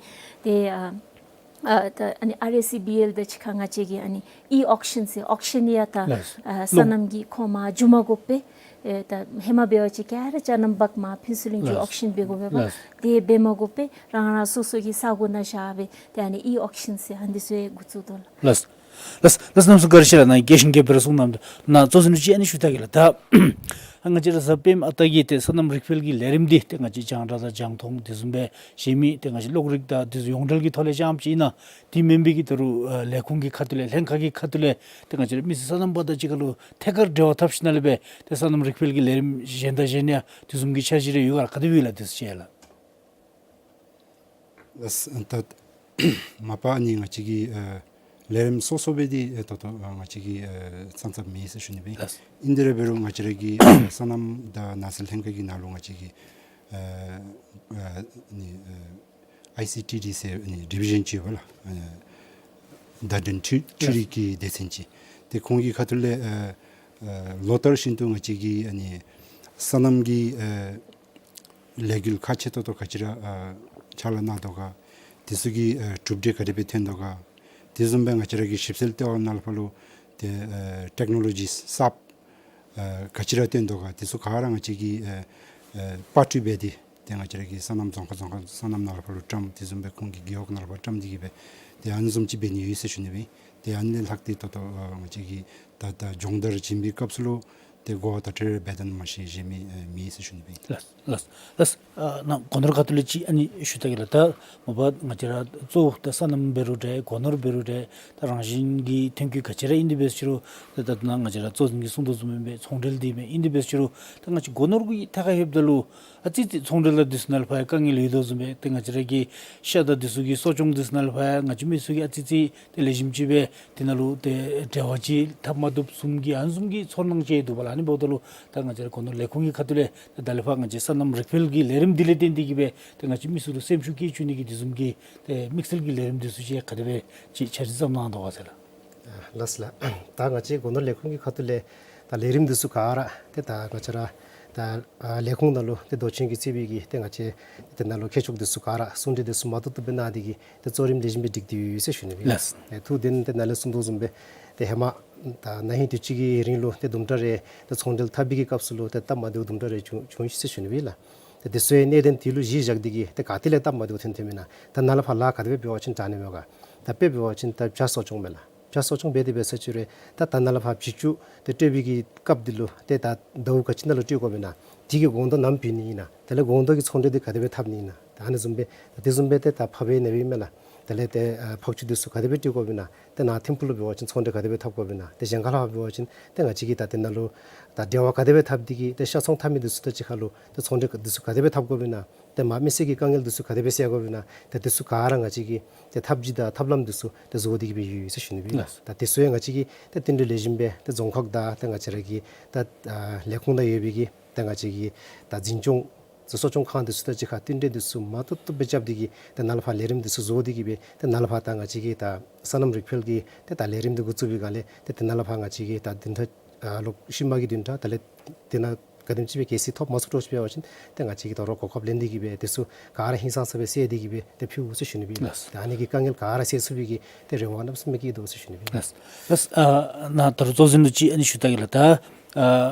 ཏེ་ཨ་ཨ་ད་ཨ་ནི་ཨར་ཨེ་སི་བི་ཨེལ་དང་གཅིག་ཁར་ང་བཅས་ཀྱིས་ཨ་ནི་ཨི་ཨོག་ཤཱན་ཟེར་ཨོག་ཤཱན་ཡང་ད་ལགས། ཨ་སོ་ནམ་གྱི་ཁོ་མར་འགྱོ་མ་དགོ་པར་ཨེ་ད་ཧེ་མ་འབད་བ་ཅིན་ག་ར་ཅ་ནམ་བག་མར་ཕུན་ཚོགས་གླིང་འགྱོ་ལགས། ཨོག་ཤཱན་འབད་དགོ་པས་པ། ལགས། དེ་འབད་མ་དགོ་པར་རང་རང་སོ་སོ་གི་ས་གོ་ནང་བཞག་སྦེ་ཏེ་ཨ་ནི་ཨི་ཨོག་ཤཱན་ཟེར་ཨ་ནི་འདི་ཚུ་ཡང་འགོ་བཙུགས་དོ་ལགས། ལགས། ལགས། ལགས། གནམ་མེད་ས་མེད་བཀའ་དྲིན་ཆེ་ལགས། ནཱ་རྒྱས་ཤིང་རྒྱས་པ་སྦེ་གསུངས་གནང་དོ། ནཱ་གཙོ་འཛིན་ལུ་ཅིག་ཨ་ནི་ཞུ་ད་གེ་ལགས། ད་ང་བཅས་ར་གཟའ་སྤེནམ་ཨ་རྟག་གི་ཏེ་སོ་ནམ་རིག་འཕེལ་གྱི་ལས་རིམ་འདི་ཏེ་ང་བཅས་རྒྱང་བསྒྲགས་དང་རྒྱང་མཐོང་དེ་བཟུམ་སྦེ་གཞན་མི་ཏེ་ང་བཅས་གློག་རིག་དང་དེ་བཟུམ་ཡོངས་འབྲེལ་གྱི་ཐོག་ལས་རྐྱངམ་ཅིག་ཨིན་ན། དེ་མེན་པའི་གི་ད་རུང་ཨ་ལས་ཁུངས་ཀྱི་ཁ་ཐུག་ལས་ལྷན་ཁག་གི་ཁ་ཐུག་ལས་ཏེ་ང་བཅས་ར་མི་སེར་སོ་ནམ་པ་དང་གཅིག་ཁར་ལུ་ཐད་ཀར་འབྲེལ་བ་འཐབ་ཞིནམ་ལས་སྦེ་ཏེ་སོ་ནམ་རིག་འཕེལ་གྱི་ལས་རིམ་གཞན་དང་གཞན་ཡང་དེ་བཟུམ་གྱི་འཆར་གཞི་རེ་ཡོད་ག་ལགས། ག་དེ་སྦེ་ཡོད་ལགས། དེ་ཚུ་ཅིག་ལགས། ལགས། ད་མ་པ་ཨ་ནི་ང་བཅས་ཀྱི་ཨ་ལས་རིམ་སོ་སོ་སྦེ་འདི་ཨ་ད་ལྟོ་ཨ་ང་བཅས་ཀྱིས་ཨ་ཚང་ཚང་མེད་ཟེར་ཞུ་ནི་སྦེ། ལགས། ཨིན་དེ་ར་འབད་རུང་ང་བཅས་ར་གི་ཨ་སོ་ནམ་དང་ནགས་ཚལ་ལྷན་ཁག་གི་ནང་ལུ་ང་བཅས་ཀྱི་ཨ་ཨ་ནི་ཨ་ཨའི་སི་ཊི་ཌི་ཟེར་ཨ་ནི་ཌི་བི་ཞཱན་ཅིག་ཡོད་པ་ལགས། ཨ་བརྡ་དོན་འཕྲུལ་འཕྲུལ་རིག་གི་སྡེ་ཚན་ཅིག། ཏེ་ཁོང་གི་ཁ་ཐུག་ལས་ཨ་ཨ་ལོ་ལྟར་བཞིན་དུ་ང་བཅས་ཀྱི་ཨ་ནི་སོ་ནམ་གྱི་ཨ་ལས་འགུལ་ཁག་ཆེ་ཏོག་ཏོ་ག་ཅི་ར་ཨ་ཕྱག་ལཱ་གནང་དོ་ག། དེ་ཚུ་གི་ཨ་གྲུབ་འབྲས་ག་དེ་སྦེ་ཐོན་དོ་ག། དེ་བཟུམ་སྦེ་ང་བཅས་ར་གི་ཞིབ་འཚོལ་ལྟེ་བ་ནང་ལུ་ཕར་ལུ་ཏེ་ཨ་ཊེག་ནོ་ལོ་ཇིས་གསརཔ་ཨ་ག་ཅི་ར་བཏོན་དོ་ག། དེ་ཚུ་ག་ར་ང་བཅས་ཀྱིས་ཨ་ཨ་པར་སྐྲུན་འབད་དེ་ཏེ་ང་བཅས་ར་གི་སོ་ནམ་རྫོང་ཁག་རྫོང་ཁག་སོ་ནམ་ནང་ལུ་ཕར་ལུ་བཀྲམ། དེ་བཟུམ་སྦེ་ཁོང་གི་རྒེད་འོག་ནང་ལུ་ཕར་བཀྲམ་སྟེ་གི་སྦེ་ཏེ་ཨ་ནི་བཟུམ་ཅིག་འབད་ནི་ཡོད་ཟེར་ཞུ་ནི་སྦེ། ཏེ་ཨ་ནི་ལས་ལྷག་སྟེ་ད་ལྟོ་ཨ་ང་བཅས་ཀྱིས་ད་ད་སྦྱོང་བརྡར་བྱིན་པའི་སྐབས་སུ་ལུ་ཏེ་གོ་བ་བརྡ་སྤྲོད་རེ་འབད་དོ་ནི་མ་གཞི་གཞན་མི་ཨ་མེད་ཟེར་ཞུ་ནི་སྦེ། ལགས། ལགས། ལགས། ཨ་ནཱ་སྒོ་ནོར་ཁ་ཐུག་ལས་ཅིག་ཨ་ནི་ཞུ་ད་གེ་ལགས། ད་མ་པ་ང་བཅས་ར་གཙོ་བོ་ད་སོ་ནམ་འབད་རུང་འདྲ་སྒོ་ནོར་འབད་རུང་འདྲ་ད་རང་བཞིན་གྱི་ཐོན་སྐྱེད་ག་ཅི་ར་ཨིན་དེ་འབད་ཟེར་རུང་ད་ད་ནཱ་ང་བཅས་ར་གཙོ་འཛིན་གྱིས་གསུངས་དོ་བཟུམ་སྦེ་ཚོང་འབྲེལ་འདི་མས། ཨིན་དེ་འབད་ཟེར་རུང་ད་ང་བཅས་སྒོ་ནོར་གྱི་ཐད་ཁར་ལྷོདཔ་ད་ལུ་ཨ་ཙི་ཙི་ཚོང་འབྲེལ་དང་དེ་ཚུ་ནང་ལུ་ཕར་ཡང་དཀའ་ངལ་ཡོད་དོ་བཟུམ་སྦེ་ཏེ་ང་བཅས་ར་གི་ཤ་དང་དེ་ཚུ་གི་གསོ་སྐྱོང་དེ་ཚུ་ནང་ལུ་ཕར་ཡང་ང་བཅས་མི་ཚུ་གིས་ཨ་ཙི་ཙི་ཏེ་ལེགས་ཤོམ་ཅིག་སྦེ་དེ་ནང་ལུ་ཏེ་འབྲེལ་བ་ཅིག་འཐབ་མ་བཏུབ་བཟུམ་གྱི་ཨ་ནི་བཟུམ་གྱི་ཚོར་སྣང་ཅིག་འདུག་པ་ལགས། ཨ་ནི་འབདཝ་ད་ལུ་ད་ང་བཅས་ར་སྒོ་ནོར་ལས་ཁུངས་ཀྱི་ཁ་ཐུག་ལས་ད་ད་ལས་ཕར་ང་བཅས་སོ་ནམ་རིག་འཕེལ་གྱི་ལས་རིམ་འདི་ལས་བརྟེན་ཏེ་གི་སྦེ་ཏེ་ང་བཅས་མི་ཚུ་ལུ་སེམས་ཤུགས་སྐྱེད་བཅུག་ནི་གི་དེ་བཟུམ་གྱི་ཏེ་དམིགས་བསལ་གྱི་ལས་རིམ་དེ་ཚུ་ཅིག་ག་དེ་སྦེ་ཅིག་འཆར་གཞི་བརྩམས་གནང་དོ་ག་ཟེར་ལགས། ཨ་ལགས་སོ་ལགས། ད་ང་བཅས་སྒོ་ནོར་ལས་ཁུངས་ཀྱི་ཁ་ཐུག་ལས་ད་ལས་རིམ་འདི་ཚུ་ག་ར་ཏེ་ད་ང་བཅས་ར་ད་ཨ་ལས་ཁུངས་ནང་ལུ་ཏེ་མདོ་ཆེན་གྱིས་གཙོས་པའི་གི་ཏེ་ང་བཅས་དེ་ནང་ལུ་མཁས་མཆོག་འདི་ཚུ་ག་ར་གསུང་གྲོས་འདི་ཚུ་མ་ཏོག་ཏོ་སྦེ་གནང་སྟེ་གི་ཏེ་གཙོ་རིམ་ལེགས་ཤོམ་སྦེ་སྒྲིག་སྟེ་ཡོད་ཟེར་ཞུ་ནི་སྦེ། ལགས། ཨེ་ཐུགས་བདེན་ཏེ་ནཱ་ལས་གསུངས་དོ་བཟུམ་སྦེ་ཏེ་ཧེ་མ་ད་ན་ཧིང་དུས་ཅི་གི་རིང་ལུ་ཏེ་དུམ་གྲ་རེ་ཏེ་ཚོང་འབྲེལ་འཐབ་པའི་གི་སྐབས་སུ་ལུ་ཏེ་སྟབས་མ་བདེཝ་དུམ་གྲ་རེ་བྱུང་བྱུང་ཡི་ཟེར་ཞུ་ནི་སྦེ་ལགས། ཏེ་དེ་ཚུ་ཡང་གནད་དོན་དེ་ལུ་གཞི་བཞག་སྟེ་གི་ཏེ་ག་ཏེ་ལས་སྟབས་མ་བདེཝ་ཐོན་ཐོནམ་ཨིན་ན། ད་ནཱ་ལས་ཕར་ལཱ་ག་དེ་སྦེ་འབད་བ་ཅིན་དྲག་ནི་མས་ག། ད་དཔེ་འབད་བ་ཅིན་ད་བྱ་གསོ་སྐྱོང་མས་ལགས། བྱ་གསོ་སྐྱོང་འབད་དེ་འབད་ས་ཅིག་རུང་ད་ད་ནཱ་ལས་ཕར་བྱི་ཅུང་ཏེ་སྤྲོད་པའི་གི་སྐབས་འདི་ལུ་ཏེ་ད་ཟླཝ་ག་ཅི་ནང་ལུ་སྤྲོད་དགོཔ་ཨིན་ན། དེ་གི་གོང་ཐོག་ནམ་ཕུལ་ནི་ཨིན་ན། དེ་ལས་གོང་ཐོག་གི་ཚོང་འབྲེལ་འདི་ག་དེ་སྦེ་འཐབ་ནི་ཨིན་ན། ད་ཨ་ནི་བཟུམ་སྦེ་ད་དེ་བཟུམ་སྦེ་ཏེ་ད་ཕགཔ་ནད་པའི་མས་ལགས། དེ་ལས་ཏེ་ཨ་ཕག་ཆུ་འདི་ཚུ་ག་དེ་སྦེ་སྤྲོད་དགོཔ་ཨིན་ན། ཏེ་ནཱ་ཐིམ་ཕུག་ལུ་འབད་བ་ཅིན་ཚོང་འབྲེལ་ག་དེ་སྦེ་འཐབ་དགོཔ་ཨིན་ན། ཏེ་གཞན་ཁ་ལས་ཕར་འབད་བ་ཅིན་ཏེ་ང་བཅས་ཀྱིས་ད་དེ་ནང་ལུ་ད་འབྲེལ་བ་ག་དེ་སྦེ་འཐབ་སྟེ་གི་ཏེ་ཤ་ཚོང་འཐབ་མི་འདི་ཚུ་དང་གཅིག་ཁར་ལུ་ཏེ་ཚོང་འབྲེལ་འདི་ཚུ་ག་དེ་སྦེ་འཐབ་དགོཔ་ཨིན་ན། ཏེ་མ་མི་སེར་གྱི་དཀའ་ངལ་འདི་ཚུ་ག་དེ་སྦེ་སེལ་དགོཔ་ཨིན་ན། ཏེ་འདི་ཚུ་ག་ར་ང་བཅས་ཀྱིས་ཏེ་ཐབས་བྱུས་དང་ཐབས་ལམ་འདི་ཚུ་ཏེ་བཟོ་སྟེ་གི་སྦེ་ཡོད་ཟེར་ཞུ་ནི་སྦེ། ལགས། ད་འདི་ཚུ་ཡང་ང་བཅས་ཀྱིས་ཏེ་བསྟུན་གྲོས་ལེགས་ཤོམ་སྦེ་ཏེ་རྫོང་ཁག་དང་ཏེ་ང་བཅས་ར་གི་ད་ཨ་ལས་ཁུངས་ནང་ཡོད་པའི་གི་ཏེ་ང་བཅས་ཀྱི་ད་འཛིན་སྐྱོང་གསོ་སྐྱོང་ཁང་འདི་ཚུ་དང་གཅིག་ཁར་བསྟུན་གྲོས་འདི་ཚུ་མ་ཏོག་ཏོ་སྦེ་རྐྱབ་སྟེ་གི་ཏེ་ནཱ་ལས་ཕར་ལས་རིམ་འདི་ཚུ་བཟོ་སྟེ་གི་སྦེ་ཏེ་ནཱ་ལས་ཕར་ད་ང་བཅས་ཀྱི་ད་སོ་ནམ་རིག་འཕེལ་གྱི་ཏེ་ད་ལས་རིམ་འདི་འགོ་བཙུགས་པའི་སྒང་ལས་ཏེ་ཏེ་ནཱ་ལས་ཕར་ང་བཅས་ཀྱི་ད་བདུན་ཕྲག་ཨ་ལོ་ཤུལ་མ་གི་བདུན་ཕྲག་དེ་ལས་དེ་ནང་ག་དེམ་ཅིག་སྦེ་གལ་སྲིད་ཐོབ་མ་ཚུགས་དོ་ཅིག་འབད་བ་ཅིན་ཏེ་ང་བཅས་ཀྱིས་དོ་རུང་གོ་སྐབས་ལེན་ཏེ་གི་སྦེ་དེ་ཚུ་ག་ར་ཧིང་སངས་ས་སྦེ་སེལ་ཏེ་གི་སྦེ་ཏེ་ཕུལ་དགོ་ཟེར་ཞུ་ནི་སྦེ། ལགས། ཏེ་ཨ་ནི་གི་དཀའ་ངལ་ག་ར་སེལ་ཚུགས་པའི་གི་ཏེ་རེ་བ་གནམ་མེད་ས་མེད་བསྐྱེད་དོ་ཟེར་ཞུ་ནི་སྦེ། ལགས། ལགས། ཨ་ནཱ་ད་རུང་གཙོ་འཛིན་ལུ་ཅིག་ཨ་ནི་ཞུ་ད་གེ་ལགས། ད་ཨ་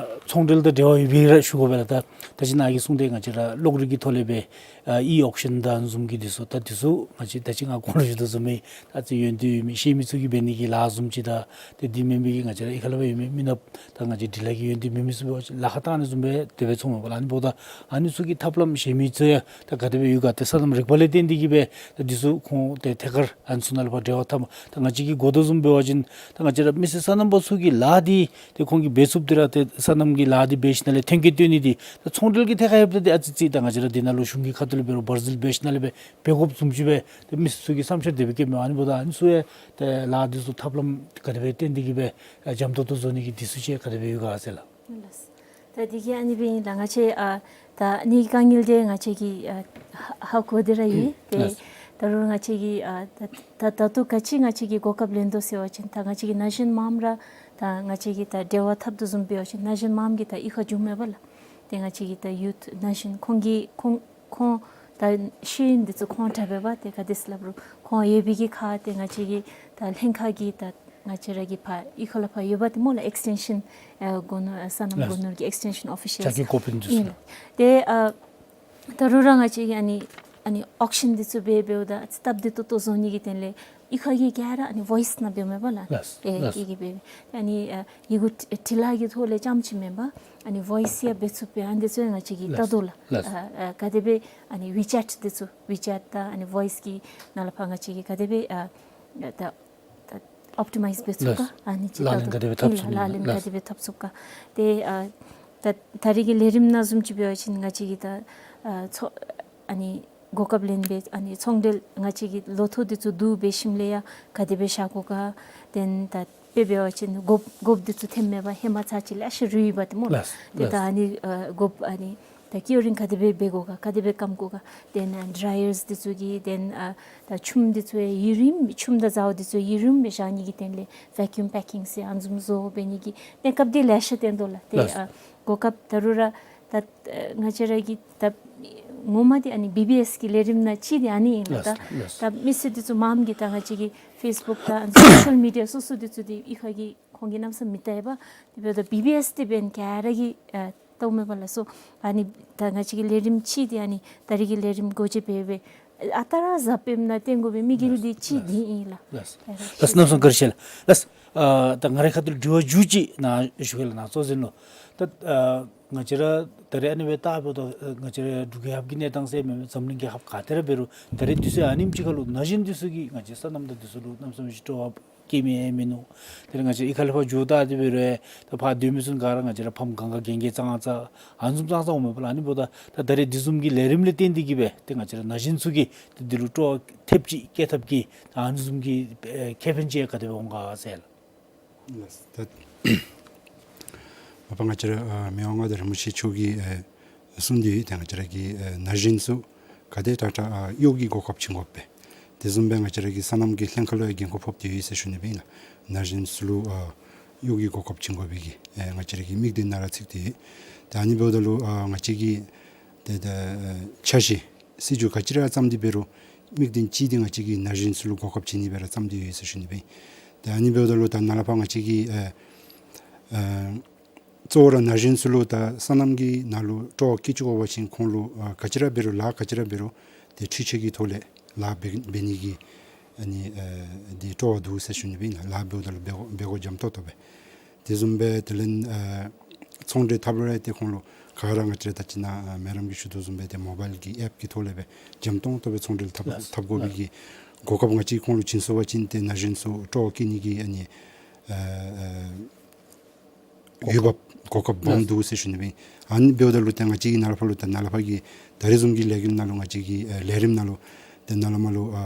ཚོང་འབྲེལ་དང་འབྲེལ་བ་ཡོད་པའི་ར་ཞུ་དགོ་པས་ལགས། ད་ད་ཅི་ནཱ་གིས་གསུངས་ཏེ་ང་བཅས་ར་གློག་རིག་གི་ཐོག་ལས་སྦེ་ ཨ་ཨི་ཨོག་ཤཱན་དང་བཟུམ་གྱི་འདི་ཚུ་ད་འདི་ཚུ་ང་བཅས་ད་ཅི་ང་གོང་ལུ་ཞུ་དོ་བཟུམ་སྦེ་ད་ཅི་ཡོན་ཏན་ཡོད་མི་ཤེས་མི་ཚུ་གིས་འབད་ནི་གི་ལཱ་བཟུམ་ཅིག་དང་ཏེ་འདི་མེན་པའི་གི་ང་བཅས་ར་ཨི་ཁ་ལས་ཕར་ཡོད་མི་མི་ནགཔ་དང་ང་བཅས་འབྲི་ལྷག་གི་ཡོན་ཏན་མེད་མི་ཚུ་འབད་བ་ཅིན་ལཱ་ཁག་བཏང་ནི་བཟུམ་སྦེ་དེ་སྦེ་ཚོརཝ་མས་པ་ལགས། ཨ་ནི་འབདཝ་ད་ཨ་ནི་ཚུ་གི་ཐབས་ལམ་གཞན་མི་ཚུ་ཡང་ད་ག་དེ་སྦེ་ཡོད་ག། ཏེ་སོ་ནམ་རིག་པ་ལས་བརྟེན་ཏེ་གིས་སྦེ་ད་འདི་ཚུ་ཁོང་ཏེ་ཐད་ཀར་ཨ་ནི་ཚུ་ནང་ལུ་ཕར་འབྲེལ་བ་འཐབ་མས། ད་ང་བཅས་ཀྱིས་གོ་དོ་བཟུམ་འབད་བ་ཅིན་ད་ང་བཅས་ར་མི་སེར་སོ་ནམ་པ་ཚུ་གི་ལཱ་འདི་ཏེ་ཁོང་གིས་འབད་ཚུགསཔ་འདི་ར་ཏེ་སོ་ནམ་གྱི་ལཱ་འདི་འབད་ཞིནམ་ལས་ཐོན་སྐྱེད་བཏོན་ནི་འདི་ད་ཚོང་འབྲེལ་གྱི་ཐད་ཁར་ཡོདཔ་ད་ཏེ་ཨ་ཙི་ཅིག་ད་ང་བཅས་ར་འདི་ནང་ལུ་གཞུང་གི་ཁ་ཐུག་ལས་འབད་རུང་འབར་འཛུལ་འབད་ཞིནམ་ལས་འབད་འབད་དགོཔ་བཟུམ་ཅིག་སྦེ་ཏེ་མི་སེར་ཚུ་གིས་བསམ་འཆར་དེ་སྦེ་བསྐྱེདཔ་མས། ཨ་ནི་འབདཝ་ད་ཨ་ནི་ཚུ་ཡང་ཏེ་ལཱ་འདི་ཚུ་ཐབས་ལམ་ག་དེ་སྦེ་བཏོན་ཏེ་གིས་སྦེ་འཇམ་ཏོང་ཏོ་བཟོ་ནི་གི་འདི་ཚུ་ཅིག་ག་དེ་སྦེ་ཡོད་ག་ཟེར་ལགས། ལགས། ད་འདི་གིས་ཨ་ནི་སྦེ་ཨིན་ལགས། ང་བཅས་ཨ་ད་ཨ་ནི་དཀའ་ངལ་འདི་ང་བཅས་ཀྱིས་ཨ་ཧ་ཧ་གོ་སྟེ་ར་ཡོད། ཏེ་ལགས། ད་རུང་ང་བཅས་ཀྱིས་ཨ་ད་ད་ད་ལྟོ་ག་ཅི་ང་བཅས་ཀྱིས་གོ་སྐབས་ལེན་དོ་ཟེར་བ་ཅིན་ད་ང་བཅས་ཀྱི་ན་གཞོན་མངམ་ར་ད་ང་བཅས་ཀྱིས་ད་འབྲེལ་བ་འཐབ་དོ་བཟུམ་འབད་བ་ཅིན་ན་གཞོན་མངམ་གིས་ད་གཡུས་ཁར་འགྱོཝ་མས་པ་ལགས། ཏེ་ང་བཅས་ཀྱི་ད་ཡུཐ་ན་གཞོན་ཁོང་གིས་ཁོང་ཁོང་ད་ཤེས་ཡོན་འདི་ཚུ་ཁོང་དྲག་པས་པ། ཏེ་ག་དེ་ཟེར་སླབ་རུང་ཁོང་ཡོད་པའི་གི་ཁར་ཏེ་ང་བཅས་ཀྱི་ད་ལྷན་ཁག་གི་ད་ང་བཅས་ར་གི་ཕར་གཡུས་ཁ་ལས་ཕར་ཡོད་པ་ཏེ་སྨོ་ལགས། ཨེགས་ཊེན་ཤཱན་ཨ་སྒོ་ནོར་ཨ་སོ་ནམ་ལགས། སྒོ་ནོར་གྱི་ཨེགས་ཊེན་ཤཱན་ཨོ་ཕི་ཤཱལ་ཕྱག་འགུལ་འགོ་དཔོན་འདི་ཚུ་ཨིན་ལགས། ཏེ་ཨ་ད་རུང་ར་ང་བཅས་ཀྱིས་ཨ་ནི་ཨ་ནི་ཨོག་ཤཱན་འདི་ཚུ་འབད་འབདཝ་ད་སྟབས་བདེ་ཏོག་ཏོ་བཟོ་ནི་གི་དོན་ལས་གཡུས་ཁ་གི་ག་ར་ཨ་ནི་ཝོའིསི་ནང་འབདཝ་མས་པ་ལགས། ལགས། ཨེ་ལགས། གི་གི་འབད་ཨ་ནི་ཨ་ཡི་གུ་བྲི་བྲི་ལྷག་གི་ཐོག་ལས་རྐྱངམ་ཅིག་མེན་པར་ཨ་ནི་ཝོའིསི་ཡང་འབད་ཚུགས་པས། ཨ་ནི་འདི་ཚུ་ཡང་ང་བཅས་ཀྱིས་ལྟ་དོ་ལགས། ལགས། ཨ་ཨ་ག་དེ་སྦེ་ཨ་ནི་ཝི་ཅེཊ་འདི་ཚུ་ཝི་ཅེཊ་དང་ཨ་ནི་ཝོའིསི་གི་ནང་ལས་ཕར་ང་བཅས་ཀྱིས་ག་དེ་སྦེ་ཨ་ད་ད་ཨོབ་ཊི་མའིཛ་འབད་ཚུགས་ག། ལགས། ཨ་ནི་ཅིག་ལག་ལེན་ད་ག་དེ་སྦེ་འཐབ་ཨིན་ཚུགས་ལགས། ནི། ལག་ལེན་ག་ལགས། དེ་སྦེ་འཐབ་ཚུགས་ག། ཏེ་ཨ་ད་ད་རེས་ཀྱི་ལས་རིམ་ནང་བཟུམ་ཅིག་འབད་བ་ཅིན་ང་བཅས་ཀྱིས་ད་ཨ་ཚོ་ཨ་ནི་གོ་སྐབས་ལེན་སྦེ་ཨ་ནི་ཚོང་འབྲེལ་ང་བཅས་ཀྱི་ལོ་ཐོག་འདི་ཚུ་བསྡུ་སྦེ་ཞིནམ་ལས་ཡང་ག་དེ་སྦེ་བཞག་དགོ་ག། དེ་ལས་ད་དཔེ་འབད་བ་ཅིན་གོ་སྐབས་འདི་ཚུ་ཐོནམ་མས་པ། ཧེ་མ་ཚར་གཅིག་ལས་ཨ་ཤི་རུང་ཡོད་པ་ཏེ་སྨོ་ལགས། ལགས། ཏེ་ད་ལགས། ཨ་ནི་ཨ་གོ་སྐབས་ཨ་ནི་ད་ཀིའུ་རིང་ག་དེ་སྦེ་འབད་དགོ་ག། ག་དེ་སྦེ་སྐམ་དགོ་ག། དེ་ལས་ཌ་རའི་ཡརསི་འདི་ཚུ་གིས་དེ་ལས་ཨ་ད་ཆུམ་འདི་ཚུ་ཡང་ཡུན་རིངམོ་ཆུམ་དང་ཟཝ་འདི་ཚུ་ཡུན་རིངམོ་སྦེ་བཞག་ནི་གི་དོན་ལས་བེ་ཀིའུམ་པེ་ཀིང་ཟེར་ཨ་ནི་བཟུམ་བཟོ་འབད་ནི་གི་གནས་སྐབས་འདི་ལེ་ཤ་སྟོན་དོ་ལགས། ཏེ་ལགས། ཨ་གོ་སྐབས་ད་རུང་ར་ད་ཨ་ང་བཅས་ར་གི་ད་ངོ་མ་འདི་ཨ་ནི་བི་བི་ཨེསི་གི་ལས་རིམ་ནང་གཅིག་འདི་ཨ་ནི་ཨིན་ལགས། ལགས། ད་ལགས། ད་མི་སེར་འདི་ཚུ་མངམ་གིས་ད་ང་བཅས་ཀྱི་ཕེསི་བུཀ་དང་སོ་ཤལ་མི་ཌི་ཡ་སོ་སོ་འདི་ཚུ་འདི་གཡུས་ཁ་གི་ཁོང་གིས་གནམ་མེད་ས་མེད་མི་ལྟ་བས་པ། དེ་འབདཝ་ད་བི་བི་ཨེསི་འདི་འབདན་ག་ར་གིས་ཨ་ལྟཝ་མས་པ་ལགས། སོ་ཨ་ནི་ད་ང་བཅས་ཀྱི་ལས་རིམ་གཅིག་འདི་ཨ་ནི་ད་རེས་ཀྱི་ལས་རིམ་སྒོ་འབྱེད་འབད་བའི་ཨ་རྟག་ར་གཟའ་སྤེནམ་ནང་སྟོན་དགོ་པའི་དམིགས་ཡུལ་འདི་གཅིག་འདི་ཨིན་ལགས། ལགས། ལགས། གནམ་མེད་ས་མེད་བཀའ་དྲིན་ཆེ་ལགས། ལགས། ཨ་ད་ང་རའི་ཁ་ཐུག་ལས་དྲི་བ་མཇུག་ཅིག་གནང་ཞུ་གེ་ལགས། ནཱ་གཙོ་འཛིན་ལུ་ད་ཨ་ང་བཅས་ར་ད་རེས་ཨ་ནི་སྦེ་བལྟཝ་ད་ཨ་ང་བཅས་ར་འབྲུག་རྒྱལ་ཁབ་ཀྱི་གནས་སྟངས་ཟེར་མེན་མེན་འཛམ་གླིང་རྒྱལ་ཁབ་ག་ཏེ་ར་འབད་རུང་ད་རེས་དུས་ཚོད་ཨ་ནེམ་ཅིག་ཁར་ལུ་ན་གཞོན་འདི་ཚུ་གིས་ང་བཅས་སོ་ནམ་དང་འདི་ཚུ་ལུ་གནམ་མེད་ས་མེད་ཅིག་སྤྲོ་བ་བསྐྱེད་མི་ཡང་མིན་ནུག། དེ་ལས་ང་བཅས་གཡུས་ཁ་ལས་ཕར་འགྱོཝ་ད་དེ་འབད་རུང་ད་ཕར་སྡོད་མི་ཚུ་ག་ར་ང་བཅས་ར་ཕམ་གང་ག་རྒན་རྒས་ཙང་ཙང་ཨ་ནི་བཟུམ་ཙང་ཙང་འོང་མས་པ་ལགས། ཨ་ནི་འབདཝ་ད་ད་ད་རེས་འདི་བཟུམ་གྱི་ལས་རིམ་ལས་བརྟེན་ཏེ་གིས་སྦེ་ཏེ་ང་བཅས་ར་ན་གཞོན་ཚུ་གིས་ཏེ་འདི་ལུ་སྤྲོ་བ་ཐེབས་ཅིག་བསྐྱེད་ཐབས་ཀྱི་ཨ་ནི་བཟུམ་གྱི་ཨེ་ཁེ་ཕན་ཅིག་ག་དེ་སྦེ་འོང་ག་ཟེར་ལགས། ལགས། ད་མ་པ་ང་བཅས་ར་ཨ་མི་དབང་མངའ་བདག་རིན་པོ་ཆེ་མཆོག་གིས་ཨེ་གསུངས་ཏེ་ཡོད། ཏེ་ང་བཅས་ར་གི་ཨེ་ན་གཞོན་ཚུ་ག་དེ་དྲག་དྲག་ཨ་གཡོག་གི་གོ་སྐབས་བྱིན་དགོ་པས། དེ་བཟུམ་སྦེ་ང་བཅས་ར་གི་སོ་ནམ་གྱི་ལྷན་ཁག་ལུ་ཡང་འགན་ཁུར་ཕོག་སྟེ་ཡོད་ཟེར་ཞུ་ནི་སྦེ་ཨིན་ལགས། ན་གཞོན་ཚུ་ལུ་ཨ་གཡོག་གི་གོ་སྐབས་བྱིན་དགོ་པའི་གི་ཨེ་ང་བཅས་ར་གི་དམིགས་དོན་ནང་ར་ཚུད་དེ་ཡོད། ད་ཨ་ནི་འབདཝ་ད་ལུ་ཨ་ང་བཅས་ཀྱི་ཏེ་ད་ཨེ་འཆར་གཞི་སྲིད་བྱུས་ག་ཅི་ར་བརྩམས་ཏེ་འབད་རུང་དམིགས་དོན་གཅིག་འདི་ང་བཅས་ཀྱིས་ན་གཞོན་ཚུ་ལུ་གོ་སྐབས་བྱིན་ནི་སྦེ་ར་བརྩམས་ཏེ་ཡོད་ཟེར་ཞུ་ནི་སྦེ་ཨིན། ཏེ་ཨ་ནི་འབདཝ་ད་ལུ་ད་ནཱ་ལས་ཕར་ང་བཅས་ཀྱིས་ཨེ་ཨེ་གཙོ་བོ་ར་ན་གཞོན་ཚུ་ལུ་ད་སོ་ནམ་གྱི་ནང་ལུ་སྤྲོ་བ་བསྐྱེད་བཅུག་དགོ་པ་ཅིན་ཁོང་ལུ་ཨ་ག་ཅི་ར་འབད་རུང་ལཱ་ག་ཅི་ར་འབད་རུང་ཏེ་འཕྲུལ་ཆས་ཀྱི་ཐོག་ལས་ལཱ་འབད་འབད་ནི་གི་ཨ་ནི་ཨེ་འདི་སྤྲོ་བ་འདུག་ཟེར་ཞུ་ནི་སྦེ་ཨིན་ལགས། ལཱ་འབདཝ་ད་ལུ་འབད་དགོ་འབད་དགོཔ་འཇམ་ཏོང་ཏོ་སྦེ། དེ་བཟུམ་སྦེ་དེ་ལས་ཨ་ཚོང་འབྲེལ་འཐབ་རུང་ཏེ་ཁོང་ལུ་ག་ར་ང་བཅས་ར་ད་ཅི་ནཱ་ཨ་མེ་རམ་གྱིས་ཞུ་དོ་བཟུམ་སྦེ་ཏེ་མོ་བཱའིལ་གྱི་ཨེཔ་ཀྱི་ཐོག་ལས་སྦེ་འཇམ་ཏོང་ཏོ་སྦེ་ཚོང་འབྲེལ་འཐབ་ལགས། འཐབ་དགོ་པའི་གི་གོ་སྐབས་ང་བཅས་ཁོང་ལུ་བྱིན་ཚུགས་པ་ཅིན་ཏེ་ན་གཞོན་ཚུ་སྤྲོ་བ་བསྐྱེད་ནི་གི་ཨ་ནི་ཨ་ཨ་འོས་འབབ་གོ་སྐབས་སྦོམ་འདུག་ཟེར་ཞུ་ནི་སྦེ་ཨིན། ཨ་ནི་འབདཝ་ད་ལུ་ཏེ་ང་བཅས་ཀྱིས་ནཱ་ལས་ཕར་ལུ་ད་ནཱ་ལས་ཕར་གྱི་ད་རེས་བཟུམ་གྱི་ལས་འགུལ་ནང་ལུ་ང་བཅས་ཀྱི་ཨེ་ལས་རིམ་ནང་ལུ་ཏེ་ནཱ་ལས་མར་ལུ་ཨ་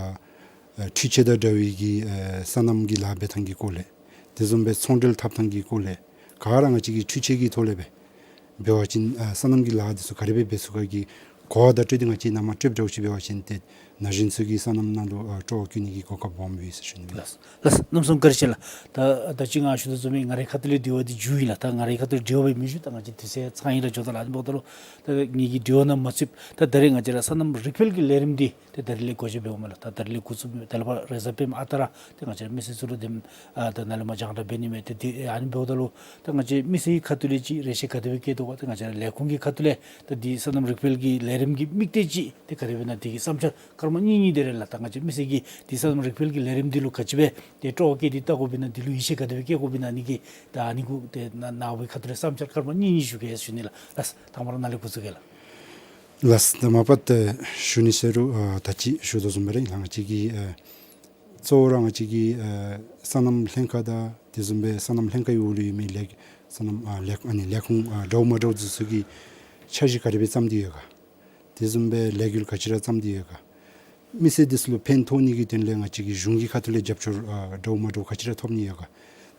ཨ་འཕྲུལ་ཆས་དང་འདྲ་བའི་གི་ཨེ་སོ་ནམ་གྱི་ལཱ་འབད་ཐངས་ཀྱི་སྐོར་ལས་དེ་བཟུམ་སྦེ་ཚོང་འབྲེལ་འཐབ་ཐངས་ཀྱི་སྐོར་ལས་ག་ར་ང་བཅས་ཀྱིས་འཕྲུལ་ཆས་ཀྱི་ཐོག་ལས་སྦེ་འབད་བ་ཅིན་ཨ་སོ་ནམ་གྱི་ལཱ་འདི་ཚུ་ག་དེ་སྦེ་འབད་ཚུགས་ག་གི་གོ་བ་བརྡ་སྤྲོད་འདི་ང་བཅས་ནཱ་མར་སྤྲོདཔ་འདྲཝ་ཅིག་འབད་བ་ཅིན་ཏེ་ ན་གཞོན་ཚུ་གི་སོ་ནམ་ནང་ལུ་ཨ་སྤྲོ་བ་བསྐྱེད་ནི་གི་གོ་སྐབས་སྦོམ་ཡོད་ཟེར་ཞུ་ནི་ལགས། ལགས་ལགས། གནམ་མེད་ས་མེད་བཀའ་དྲིན་ཆེ་ལགས། ད་ད་ཅི་ང་ཞུ་དོ་བཟུམ་སྦེ་ང་རའི་ཁ་ཐུག་ལས་དྲི་བ་འདི་མཇུག་ཨིན་ལགས། ད་ང་རའི་ཁ་ཐུག་ལས་དྲི་བ་སྦེ་མི་ཞུ། ད་ང་བཅས་དུས་ཚོད་ཚང་ཡི་ར་འགྱོ་དོ་ལགས། ཨ་ནི་འབདཝ་ད་ལུ་ད་ངེ་གི་དྲི་བ་ནང་མ་ཚུདཔ་ད་ད་རེས་ང་བཅས་ར་སོ་ནམ་རིག་འཕེལ་གྱི་ལས་རིམ་འདི་ཏེ་ད་རིས་ལས་འགོ་བཙུགས་འབདཝ་མས་ལགས། ད་ད་རིས་ལས་འགོ་བཙུགས་འབད་ད་ལས་ཕར་རེས་གཟའ་སྤེནམ་ཨ་རྟག་ར་ཏེ་ང་བཅས་ར་མི་སེར་ཚུ་ལུ་དེམ་ཨ་ད་ནཱ་ལས་མར་རྒྱང་བསྒྲགས་འབད་ནི་མས། ཏེ་དེ་ཨ་ནི་འབདཝ་ད་ལུ་ད་ང་བཅས་མི་སེར་གྱི་ཁ་ཐུག་ལས་ཅིག་རེ་ཆེ་ག་དེ་སྦེ་བསྐྱེད་དོ་ག། ཏེ་ང་བཅས་ར་ལས་ཁུངས་ཀྱི་ཁ་ཐུག་ལས་ད་འདི་སོ་ནམ་རིག་འཕེལ་གྱི་ལས་རིམ་གྱི་དམིགས་གཏད་ཅིག་ཏེ་ག་དེ་སྦེ་ཨིན་ན་དེ་གི་བསམ་འཆར་སྐར་མ་གཉིས་གཉིས་དེ་རེ་ལགས། ད་ང་བཅས་མི་སེར་གྱིས་འདི་སོ་ནམ་རིག་འཕེལ་གྱི་ལས་རིམ་འདི་ལུ་ག་ཅི་སྦེ་ཏེ་སྤྲོ་བ་བསྐྱེད་དེ་བལྟ་དགོཔ་ཨིན་ན། འདི་ལུ་ཡིད་ཆེས་ག་དེ་སྦེ་བསྐྱེད་དགོཔ་ཨིན་ན། ཨ་ནི་གི་ད་ཨ་ནི་གུ་ཏེ་ནཱ་ནཱ་བུའི་ཁ་ཐུག་ལས་བསམ་འཆར་སྐར་མ་གཉིས་གཉིས་ཞུ་གེ་ཞུ་ནི་ལགས། ལགས། དང་པ་ར་ནཱ་ལས་འགོ་བཙུགས་གེ་ལགས། ལགས། ད་མ་པ་ཏེ་ཞུ་ནི་ཟེར་རུང་ཨ་ད་ཅི་ཞུ་དོ་བཟུམ་སྦེ་ར་ཨིན་ལགས། ང་བཅས་ཀྱི་ཨ་གཙོ་བོ་ར་ང་བཅས་ཀྱི་ཨ་སོ་ནམ་ལྷན་ཁག་དང་དེ་བཟུམ་སྦེ་སོ་ནམ་ལྷན་ཁག་གི་འོག་ལུ་ཡོད་མི་ལས་སོ་ནམ་ཨ་ལས་ཨ་ནི་ལས་ཁུངས་ཨ་འདྲཝ་མ་འདྲཝ་ཚུ་གི་འཆར་གཞི་ག་དེ་སྦེ་བརྩམས་ཏེ་ཡོད་ག། དེ་བཟུམ་སྦེ་ལས་འགུལ་ག་ཅི་ར་བརྩམས་ཏེ་ཡོད་ག། མི་སེར་འདི་ཚུ་ལུ་ཕན་ཐོགས་ནི་གི་དོན་ལས་ང་བཅས་ཀྱི་གཞུང་གི་ཁ་ཐུག་ལས་རྒྱབ་སྐྱོར་ཨ་འདྲཝ་མ་འདྲཝ་ག་ཅི་ར་ཐོབ་ནི་ཡོད་ག།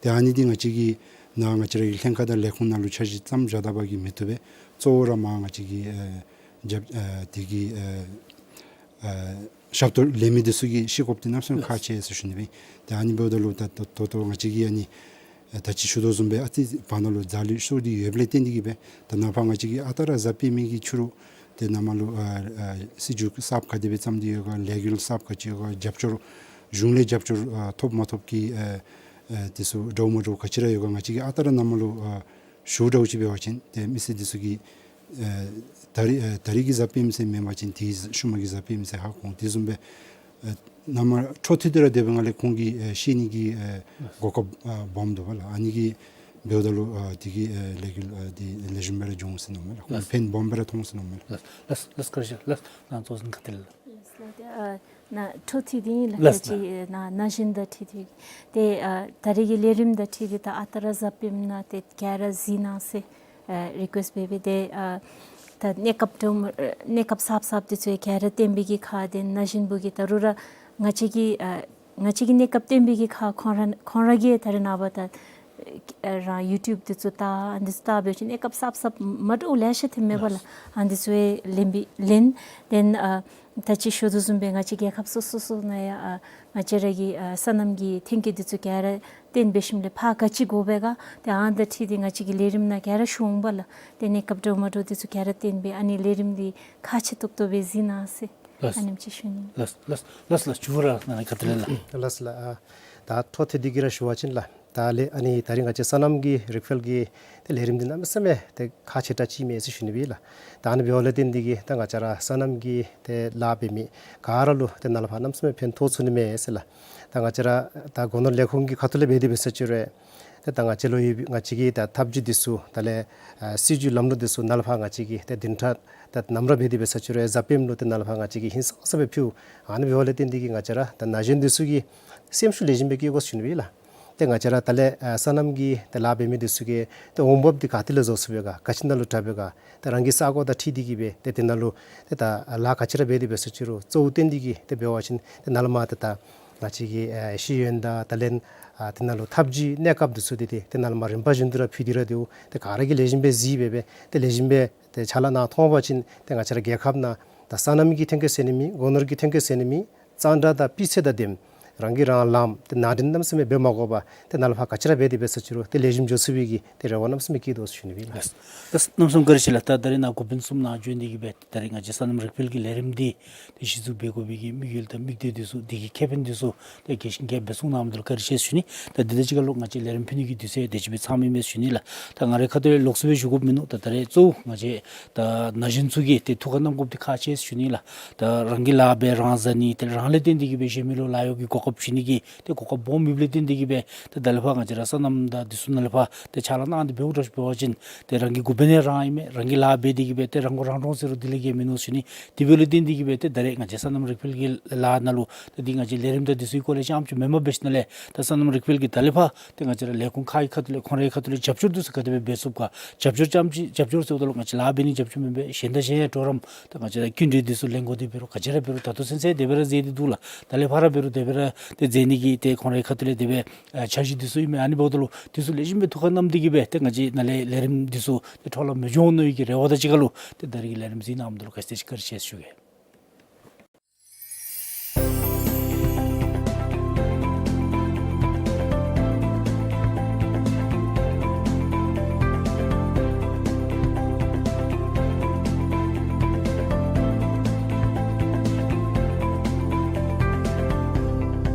ཏེ་ཨ་ནི་འདི་ང་བཅས་ཀྱིས་ནཱ་ང་བཅས་ར་གི་ལྷན་ཁག་དང་ལས་ཁུངས་ནང་ལུ་འཆར་གཞི་བརྩམས་བཞག་ད་པ་གིས་མི་བཏུབ་པས། གཙོ་བོ་ར་མར་ང་བཅས་ཀྱི་ཨ་རྒྱབ་ཨ་དེ་གི་ཨ་ཨ་ཞབས་ཏོག་ལེན་མི་འདི་ཚུ་གིས་ཤེས་དགོཔ་འདི་གནམ་མེད་ས་མེད་ཁག་ཆེ་ཟེར་ཞུ་ནི་སྦེ། ཏེ་ཨ་ནི་འབདཝ་ད་ལུ་ད་ད་ད་ལྟོ་ང་བཅས་ཀྱིས་ཨ་ནི་ཨ་ད་ཅི་ཞུ་དོ་བཟུམ་སྦེ་ཨ་ཙི་བར་ན་ལུ་རྫ་ལུད་ཤོར་ཏེ་ཡོདཔ་ལས་བརྟེན་ཏེ་གིས་སྦེ་ད་ནཱ་ཕར་ང་བཅས་ཀྱིས་ཨ་རྟག་ར་གཟའ་སྤེན་པའི་གི་ཕྱི་རུ་ཏེ་ནཱ་མར་ལུ་ཨ་ཨ་སྲིད་བྱུས་གསརཔ་ག་དེ་སྦེ་བརྩམས་ཏེ་ཡོད་ག། ལས་འགུལ་གསརཔ་ག་ཅི་ཡོད་ག། རྒྱབ་སྐྱོར་གཞུང་ལས་རྒྱབ་སྐྱོར་ཨ་ཐོབ་མ་ཐོབ་ཀྱི་ཨ་ཨ་དེ་ཚུ་འདྲཝ་མ་འདྲཝ་ག་ཅི་ར་ཡོད་ག། ང་བཅས་ཀྱིས་ཨ་རྟག་ར་ནཱ་མར་ལུ་ཨ་ཞུ་འདྲཝ་ཅིག་འབད་བ་ཅིན་ཏེ་མི་སེར་འདི་ཚུ་གིས་ཨ་ད་རིས་ཨ་ད་རིས་ཀྱི་གཟའ་སྤེན་པ་ཟེར་མེན་པ་ཅིན་དེའི་ཤུལ་མ་གི་གཟའ་སྤེན་པ་ཟེར་ཧ་གོ་འོང་། དེ་བཟུམ་སྦེ་ཨ་ནཱ་མར་འཕྲོ་མཐུད་དེ་ར་སྡོད་པའི་སྒང་ལས་ཁོང་གིས་ཨ་ཤེས་ནི་གི་ཨ་གོ་སྐབས་ཨ་སྦོམ་འདུག་པ་ལགས། ཨ་ནི་གིས་འབདཝ་ད་ལུ་ཨ་དེ་གིས་ཨ་ལས་འགུལ་ཨ་འདི་ལེགས་ཤོམ་སྦེ་ར་འགྱོ་འོང་ཟེར་མནོཝ་མས་ལགས། ཁོང་ལགས། ཕན་སྦོམ་སྦེ་ར་ཐོགས་འོང་ཟེར་མནོཝ་མས་ལགས། ལགས་ལགས་ལགས། བཀའ་དྲིན་ཆེ་ལགས། ལགས་ནཱ་གཙོ་འཛིན་ཁ་ཐུག་ལས་ལགས། ལགས་ལགས། ཏེ་ཨ་ནཱ་འཕྲོ་མཐུད་དེ་ཨིན་ལགས། ལགས་ཏེ་ཅིག་ནཱ་ན་གཞོན་དང་འཁྲིལ་ཏེ་ཏེ་ཨ་ད་རིས་ཀྱི་ལས་རིམ་དང་འཁྲིལ་ཏེ་ད་ཨ་རྟག་ར་གཟའ་སྤེནམ་ནང་ཏེ་ག་ར་གཟིགས་གནང་ཟེར་ཨ་རི་ཀུའེསཊ་འབད་འབད་ཏེ་ཨ་ད་གནས་སྐབས་འདྲཝ་མ་ཨ་གནས་སྐབས་གསརཔ་གསརཔ་འདི་ཚུ་ག་ར་བཏོན་པའི་གི་ཁར་ཏེ་ན་གཞོན་བུ་གིས་ད་རུང་ར་ང་བཅས་ཀྱི་ཨ་ང་བཅས་ཀྱི་གནས་སྐབས་བཏོན་པའི་གི་ཁར་ཁོང་ར་ཁོང་ར་གིས་ད་རེས་ནངས་པ་ད་ཨ་རང་ཡུ་ཊུབ་འདི་ཚུ་ལྟ་ཨ་འདི་ཚུ་ལྟ་འབད་བ་ཅིན་གནས་སྐབས་གསརཔ་གསརཔ་མ་འདྲཝ་ལེ་ཤ་ཐོནམ་མས་པ་ལགས། ཨ་འདི་ཚུ་ཡང་ལེན་པའི་ལེན། ཏེ་ཨ་ད་ཅི་ཞུ་དོ་བཟུམ་སྦེ་ང་བཅས་རྒྱལ་ཁབ་སོ་སོ་སོ་ནང་ཡང་ཨ་ང་བཅས་ར་གི་ཨ་སོ་ནམ་གྱི་ཐོན་སྐྱེད་འདི་ཚུ་ག་ར་བཏོན་འབད་ཞིནམ་ལས་ཕར་ག་ཅི་དགོ་པས་ག། ཏེ་ཨ་ནི་དང་འཁྲིལ་ཏེ་ང་བཅས་ཀྱི་ལས་རིམ་ནང་ག་ར་ཞུ་འོང་པ་ལགས། ཏེ་གནས་སྐབས་འདྲཝ་མ་འདྲཝ་འདི་ཚུ་ག་ར་བཏོན་སྦེ་ཨ་ནི་ལས་རིམ་འདི་ཁག་ཆེ་ཏོག་ཏོ་སྦེ་གཟིགས་གནང་ཟེར། ལགས། ཨ་ནེམ་ཅིག་ཞུ་ནི། ལགས་ལགས་ལགས་ལགས། ཞུ་ར་ནཱ་ཁ་ཐུག་ལས་ལགས། ལགས་ལགས། ཨ་ད་འཕྲོ་མཐུད་དེ་གི་ར་ཞུ་བ་ཅིན་ལགས། ད་ལས་ཨ་ནི་ད་རིས་ང་བཅས་སོ་ནམ་གྱི་རིག་འཕེལ་གྱི་ཏེ་ལས་རིམ་འདི་གནམ་མེད་ས་མེད་ཏེ་ཁག་ཆེ་དྲགས་ཅིག་མས་ཟེར་ཞུ་ནི་སྦེ་ལགས། ད་ཨ་ནི་འབདཝ་ལས་བརྟེན་ཏེ་གིས་ད་ང་བཅས་ར་སོ་ནམ་གྱི་ཏེ་ལཱ་འབད་མི་ག་ར་ལུ་ཏེ་ནཱ་ལས་ཕར་གནམ་མེད་ས་མེད་ཕན་ཐོགས་ཚུགས་ནི་མས་ཟེར་ལགས། ད་ང་བཅས་ར་ད་སྒོ་ནོར་ལས་ཁུངས་ཀྱི་ཁ་ཐུག་ལས་འབད་དེ་འབད་ས་ཅིག་རུང་ཏེ་ད་ང་བཅས་ལུ་ཡོད་པའི་ང་བཅས་ཀྱི་ད་ཐབས་ཇུས་འདི་ཚུ་ད་ལས་ཨ་སྲིད་བྱུས་ལམ་ལུགས་འདི་ཚུ་ནཱ་ལས་ཕར་ང་བཅས་ཀྱིས་ཏེ་བདུན་ཕྲག་ད་ནམ་ར་འབད་དེ་འབད་ས་ཅིག་རུང་གཟའ་སྤེནམ་ལུ་ཏེ་ནཱ་ལས་ཕར་ང་བཅས་ཀྱིས་ཧིང་སངས་ས་སྦེ་ཕུལ། ཨ་ནི་འབདཝ་ལས་བརྟེན་ཏེ་གིས་ང་བཅས་ར་ད་ན་གཞོན་འདི་ཚུ་གིས་སེམས་ཤུགས་ལེགས་ཤོམ་སྦེ་བསྐྱེད་དགོ་ཟེར་ཞུ་ནི་སྦེ་ལགས། ཏེ་ང་བཅས་ར་ད་ལས་ཨ་སོ་ནམ་གྱི་ཏེ་ལཱ་འབད་མི་འདི་ཚུ་གིས་ཏེ་འོང་འབབ་འདི་ག་ཏེ་ལས་བཟོ་ཚུགས་པས་ག། ག་ཅི་ནང་ལུ་དྲག་པས་ག། ཏེ་རང་གི་ས་གོ་དང་འཁྲིལ་ཏེ་གིས་སྦེ་ཏེ་དེ་ནང་ལུ་ཏེ་ད་ལཱ་ག་ཅི་ར་འབད་དེ་འབད་ས་ཅིག་རུང་གཙོ་བོ་བཏོན་ཏེ་གིས་ཏེ་འབད་བ་ཅིན་ཏེ་ནཱ་ལས་མར་ཏེ་ད་ང་བཅས་ཀྱི་ཨ་ཤེས་ཡོན་དང་ད་ལས་ཨ་དེ་ནང་ལུ་ཐབས་ཇུས་གནས་སྐབས་འདི་ཚུ་འདི་ཏེ་དེ་ནང་ལས་མར་རིམ་པ་བཞིན་དུ་ར་ཕུལ་ཏེ་ར་སྡོད། ཏེ་ག་ར་གིས་ལེགས་ཤོམ་སྦེ་གཟིགས་སྦེ་སྦེ་ཏེ་ལེགས་ཤོམ་སྦེ་ཏེ་ཕྱག་ལཱ་གནང་ཐོབ་པ་ཅིན་ཏེ་ང་བཅས་ར་རྒྱལ་ཁབ་ནང་ད་སོ་ནམ་གྱི་ཐོན་སྐྱེད་ཟེར་ནི་མེད། སྒོ་ནོར་གྱི་ཐོན་སྐྱེད་ཟེར་ནི་མེད། གཙང་སྦྲ་དང་སྤུས་ཚད་དང་ལྡནམ་རང་གིས་རང་ལངམ་ཏེ་ནང་འདྲེན་གནམ་མེད་ས་མེད་འབད་མ་དགོ་པར་ཏེ་ནཱ་ལས་ཕར་ག་ཅི་ར་འབད་དེ་འབད་ས་ཅིག་རུང་ཏེ་ལེགས་ཤོམ་འགྱོ་ཚུགས་པའི་གི་ཏེ་རེ་བ་གནམ་མེད་ས་མེད་བསྐྱེད་དོ་ཟེར་ཞུ་ནི་སྦེ་ལགས། ལགས་ལགས། གནམ་མེད་ས་མེད་བཀའ་དྲིན་ཆེ་ལགས། ད་ད་རིས་ནཱ་འགོ་དཔོན་གསུམ་ནཱ་བྱོན་ཏེ་གིས་སྦེ་ད་རིས་ང་བཅས་སོ་ནམ་རིག་འཕེལ་གྱི་ལས་རིམ་འདི་ཏེ་གཞི་བཙུགས་འབད་དགོ་པའི་གི་དམིགས་ཡུལ་དང་དམིགས་གཏད་འདི་ཚུ་དེ་གི་ཁེ་ཕན་འདི་ཚུ་ཏེ་རྒྱས་ཤིང་རྒྱས་པ་སྦེ་གསུངས་གནངམ་ད་ལུ་བཀའ་དྲིན་ཆེ་ཟེར་ཞུ་ནི། ད་འདི་དང་གཅིག་ཁར་ལུ་ང་བཅས་ལས་རིམ་ཕུལ་ནི་གི་དུས་ཚོད་དེ་ཅིག་སྦེ་ཚངམ་ཨིན་མས་ཟེར་ཞུ་ནི་ལགས། ད་ང་རའི་ཁ་ཐུག་ལས་ལོགས་སུ་སྦེ་ཞུ་དགོཔ་མིན་ནུག། ད་ད་རེས་གཙོ་བོ་ང་བཅས་ད་ན་གཞོན་ཚུ་གིས་ཏེ་ཐུགས་ཁར་བསྣམ་དགོཔ་འདི་ཁག་ཆེ་ཟེར་ཞུ་ནི་ལགས། ད་རང་གི་ལཱ་འབད་རང་བཟའ་ནི་ཏེ་རང་ལས་བརྟེན་ཏེ་གིས་སྦེ་གཞན་མི་ལུ་ལཱ་གཡོག་གི་གོ་སྐབས་བྱིན་ནི་གི་ཏེ་གོ་སྐབས་སྦོམ་ཡོདཔ་ལས་བརྟེན་ཏེ་གིས་སྦེ་ཏེ་ད་ལས་ཕར་ང་བཅས་ར་སོ་ནམ་དང་འདི་ཚུ་ནང་ལས་ཕར་ཏེ་ཕྱག་ལཱ་གནང་སྟེ་འབདཝ་འདྲཝ་ཅིག་འབད་བ་ཅིན་ཏེ་རང་གི་འགོ་དཔོན་ཡང་རང་ཨིན་མས། རང་གིས་ལཱ་འབད་དེ་གིས་སྦེ་ཏེ་རང་མགོ་རང་འདྲོངས་ཟེར་རུང་དེ་ལས་བརྒལ་མིན་ནུག་ཟེར་ཞུ་ནི། དེ་འབདཝ་ལས་བརྟེན་ཏེ་གིས་སྦེ་ཏེ་ད་རེས་ང་བཅས་སོ་ནམ་རིག་འཕེལ་གྱི་ལཱ་ནང་ལུ་ད་འདི་ང་བཅས་ལས་རིམ་དང་འདི་ཚུ་གི་སྐོར་ལས་རྐྱངམ་ཅིག་མེན་པར་འབད་ཞིནམ་ལས་ད་སོ་ནམ་རིག་འཕེལ་གྱིས་ད་ལས་ཕར་ཏེ་ང་བཅས་ར་ལས་ཁུངས་ཁག་གི་ཁ་ཐུག་ལས་ཁོང་རའི་ཁ་ཐུག་ལས་རྒྱབ་སྐྱོར་འདི་ཚུ་ག་དེ་སྦེ་འབད་ཚུགས་ག། རྒྱབ་སྐྱོར་རྐྱངམ་ཅིག་རྒྱབ་སྐྱོར་ཟེརཝ་ད་ལུ་ང་བཅས་ལཱ་འབད་ནི་རྒྱབ་སྐྱོར་མེན་པར་གཞན་དང་གཞན་ཡང་གྲོགས་རམ་ད་ང་བཅས་ར་སྐྱིན་འགྲུལ་འདི་ཚུ་ལེན་དགོ་དེ་འབད་རུང་ག་ཅི་ར་འབད་རུང་ད་ལྟོ་ཚུན་ཚོད་དེ་སྦེ་ར་མཛད་དེ་འདུག་ལགས། ད་ལས་ཕར་ར་འབད་རུང་དེ་སྦེ་ར་ཏེ་མཛད་ནི་གི་ཏེ་ཁོང་རའི་ཁ་ཐུག་ལས་དེ་སྦེ་ཨ་འཆར་གཞི་འདི་ཚུ་ཨིན་མས། ཨ་ནི་འབདཝ་ད་ལུ་འདི་ཚུ་ལེགས་ཤོམ་སྦེ་ཐུགས་ཁར་བསྣམས་ཏེ་གིས་སྦེ་ཏེ་ང་བཅས་ནཱ་ལས་ལས་རིམ་འདི་ཚུ་ཏེ་འཕྲོ་བརླག་མི་འགྱོ་ནི་གི་རེ་བ་དང་གཅིག་ཁར་ལུ་ཏེ་ད་རིས་ཀྱི་ལས་རིམ་གཟིགས་གནངམ་ད་ལུ་བཀའ་དྲིན་ཆེ་ཟེར་ཞུ་གེ།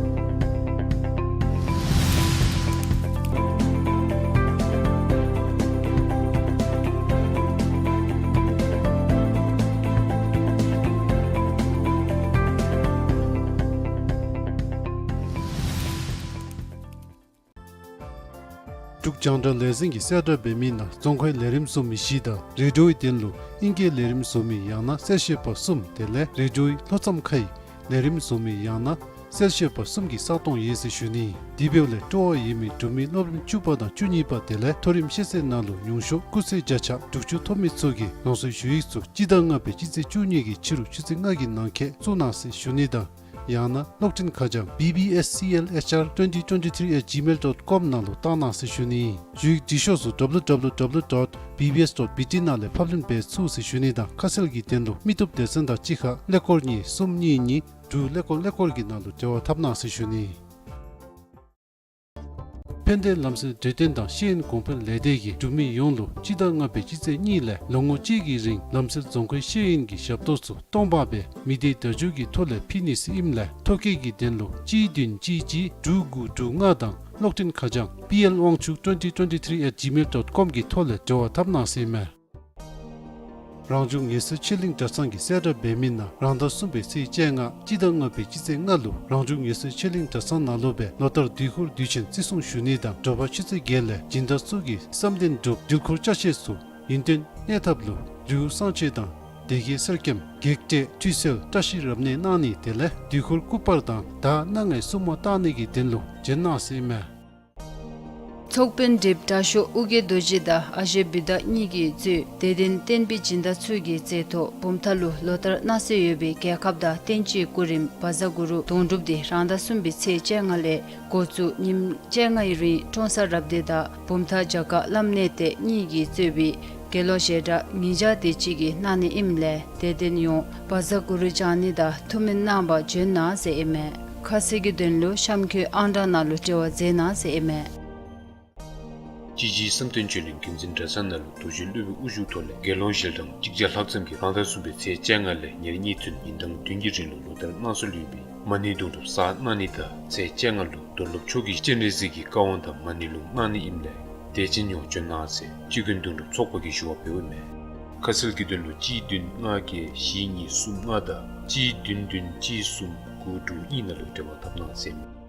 འབྲུག་རྒྱང་བསྒྲགས་ལས་འཛིན་གྱིས་གསལ་བསྒྲགས་འབད་མི་ནང་རྫོང་ཁའི་ལས་རིམ་བཟོ་མི་བཞི་དང་རེ་ཌིའོའི་དོན་ལུ་ཨིང་སྐད་ལས་རིམ་བཟོ་མི་ཡང་ན་གསལ་བཤད་པ་གསུམ་དེ་ལས་རེ་ཌིའོའི་ལྷོ་མཚམས་ཁའི་ལས་རིམ་བཟོ་མི་ཡང་ན་གསལ་བཤད་པ་གསུམ་གྱི་ས་སྟོང་ཡོད་ཟེར་ཞུ་ནི། དེ་འབདཝ་ལས་སྤྲོ་བ་ཡོད་མི་འབྲུག་མི་སློབ་རིམ་བཅུ་པ་དང་བཅུ་གཉིས་པ་དེ་ལས་མཐོ་རིམ་ཤེས་ཚད་ནང་ལུ་ཉུང་ཤོས་སྐུགས་ཚད་བརྒྱ་ཆ་དྲུག་ཅུ་ཐོབ་མི་ཚུ་གིས་ལོངས་སུ་ཞུ་ཡིག་ཚུ་སྤྱི་ཟླ་ལྔ་པའི་སྤྱི་ཚེས་བཅུ་གཉིས་ཀྱི་ཕྱི་རུ་ཆུ་ཚོད་ལྔ་གི་ནང་འཁོད་བཙུགས་གནང་ཟེར་ཞུ་ནི་དང་ཡང་ན་གློག་འཕྲིན་ཁ་བྱང་B B S C L H R twenty twenty-three at gmail dot com ནང་ལུ་བཏང་གནང་ཟེར་ཞུ་ནི། ཞུ་ཡིག་འབྲི་ཤོག་ཚུ་W W W dot B B S dot B T ནང་ལས་ཕབ་ལེན་འབད་ཚུགས་ཟེར་ཞུ་ནི་དང་ཁ་གསལ་གྱི་དོན་ལུ་མི་སྟོབས་སྡེ་ཚན་དང་གཅིག་ཁར་ཀླད་ཀོར་གཉིས་གསུམ་གཉིས་གཉིས་དྲུག་ཀླད་ཀོར་ཀླད་ཀོར་གྱི་ནང་ལུ་འབྲེལ་བ་འཐབ་གནང་ཟེར་ཞུ་ནི། ཕན་བདེ་ལམ་སེལ་འབྲས་ལྡན་དང་ཤེས་ཡོན་གོང་འཕེལ་ལས་སྡེ་གིས་འབྲུག་མི་ཡོངས་ལུ་སྤྱི་ཟླ་ལྔ་པའི་སྤྱི་ཚེས་གཉིས་ལས་ལོ་ངོ་གཅིག་གི་རིང་ལམ་སེལ་རྫོང་ཁའི་ཤེས་ཡོན་གྱི་ཞབས་ཏོག་ཚུ་སྟོང་པ་སྦེ་མི་སྡེའི་བརྡ་བརྒྱུད་ཀྱི་ཐོག་ལས་ཕུལ་ནི་ཟེར་ཨིནམ་ལས་ཐོ་བཀོད་ཀྱི་དོན་ལུ་གཅིག་བདུན་གཅིག་གཅིག་དྲུག་དགུ་དྲུག་ལྔ་དང་གློག་འཕྲིན་ཁ་བྱང་P L དབང་ཕྱུག twenty twenty-three at gmail dot com གྱི་ཐོག་ལས་འབྲེལ་བ་འཐབ་གནང་ཟེར་ཨིན་མས། རང་བྱུང་ངལ་གསོའི་ཆེད་གླིང་གྲྭ་ཚང་གིས་གསལ་བསྒྲགས་འབད་མི་ནང་རང་ཟླ་གསུམ་པའི་ཚེས་བཅོ་ལྔ་སྤྱི་ཟླ་ལྔ་པའི་སྤྱི་ཚེས་ལྔ་ལུ་རང་བྱུང་ངལ་གསོའི་ཆེད་གླིང་གྲྭ་ཚང་ནང་ལུ་སྦེ་ལོ་ལྟར་དུས་འཁོར་དུས་ཆེན་བརྩི་སྲུང་ཞུ་ནི་དང་དྲོ་པ་ཆུ་ཚོད་བརྒྱད་ལས་སྦྱིན་བདག་ཚུ་གིས་བསམ་དོན་སྒྲུབ་འདྲིལ་འཁོར་ཅ་ཆས་ཚུ་ཡུན་བརྟན་གནས་ཐབས་ལུ་རིའུ་གསང་སྤྱོད་དང་སྡེ་དགེ་གསེར་སྐྱེམས་བགེགས་བསྐྲད་ཁྲུས་གསོལ་བཀྲ་ཤིས་རབ་གནས་གནང་ནི་དེ་ལས་དུས་འཁོར་སྐུ་པར་དང་ཟླ་གནངས་ངེའི་སྲུང་མ་བཏང་ནི་གི་དོན་ལུ་བྱོན་གནང་ཟེར་ཨིན་མས། ཚོགས་དཔོན་དྲིལབུ་དྲག་ཤོས་ཨོ་རྒྱན་རྡོ་རྗེ་དང་ཨ་ཞེ་བུདྡྷ་གཉིས་ཀྱིས་གཙོས་དད་ལྡན་བསྟན་པའི་སྦྱིན་བདག་ཚུ་གིས་མཛད་ཐོག་བུམ་ཐང་ལུ་ལོ་ལྟར་གནང་སྲོལ་ཡོད་པའི་རྒྱལ་ཁབ་དང་བསྟན་སྤྱིའི་སྐུ་རིམ་བཛྲ་གུ་རུ་དོན་གྲུབ་འདི་རང་ཟླ་གསུམ་པའི་ཚེས་བཅོ་ལྔ་ལས་འགོ་བཙུགས་ཉིནམ་བཅོ་ལྔའི་རིང་ཀྲོང་གསར་རབ་སྡེ་དང་བུམ་ཐང་རྒྱ་གར་བླམ་གནས་བརྟན་གཉིས་ཀྱིས་གཙོས་པའི་དགེ་སློང་ཞལ་གྲངས་ཉིས་བརྒྱ་དེ་ཅིག་གིས་གནང་ནི་ཨིནམ་ལས་དད་ལྡན་ཡོངས་བཛྲ་གུ་རུ་བགྱང་ནི་དང་ཐུགས་སྨོན་གནང་པར་བྱོན་གནང་ཟེར་ཨིན་མས། ཁ་གསལ་གྱི་དོན་ལུ་གཤམ་འཁོད་ཨང་གྲངས་ནང་ལུ་འབྲེལ་བ་མཛད་གནང་ཟེར་ཨིན་མས། སྤྱི་བྱེ་བསམ་གཏན་ཆོས་གླིང་དགེ་འཛིན་གྲྭ་ཚང་ནང་ལུ་རྡོ་རྗེ་སློབ་དཔོན་དབུ་བཞུགས་ཐོག་ལས་དགེ་སློང་ཞལ་གྲངས་གཅིག་བརྒྱ་ལྷག་ཙམ་གྱིས་རང་ཟླ་གསུམ་པའི་ཚེས་བཅོ་ལྔ་ལས་ཉེར་གཉིས་ཚུན་ཉིན་གྲངས་བདུན་གྱི་རིང་ལུ་ལོ་ལྟར་གནང་སྲོལ་ཡོད་པའི་མ་ཎི་དུང་སྒྲུབ་གསར་གནང་ནི་དང་ཚེས་བཅོ་ལྔ་ལུ་རྡོར་སློབ་མཆོག་གིས་སྤྱན་རས་གཟིགས་ཀྱི་བཀའ་དབང་དང་མ་ཎི་ལུང་གནང་ནི་ཨིནམ་ལས་དད་ཅན་ཡོངས་བྱོན་གནང་ཟེར་སྤྱི་མགོན་དུང་སྒྲུབ་ཚོགས་པ་གིས་ཞུ་བ་ཕུལཝ་ཨིན་མས། ཁ་གསལ་གྱི་དོན་ལུ་གཅིག་བདུན་ལྔ་བརྒྱད་བཞི་གཉིས་གསུམ་ལྔ་དང་གཅིག་བདུན་བདུན་གཅིག་གསུམ་དགུ་དྲུག་གཉིས་ནང་ལུ་འབྲེལ་བ་འཐབ་གནང་ཟེར་ཨིན་མས།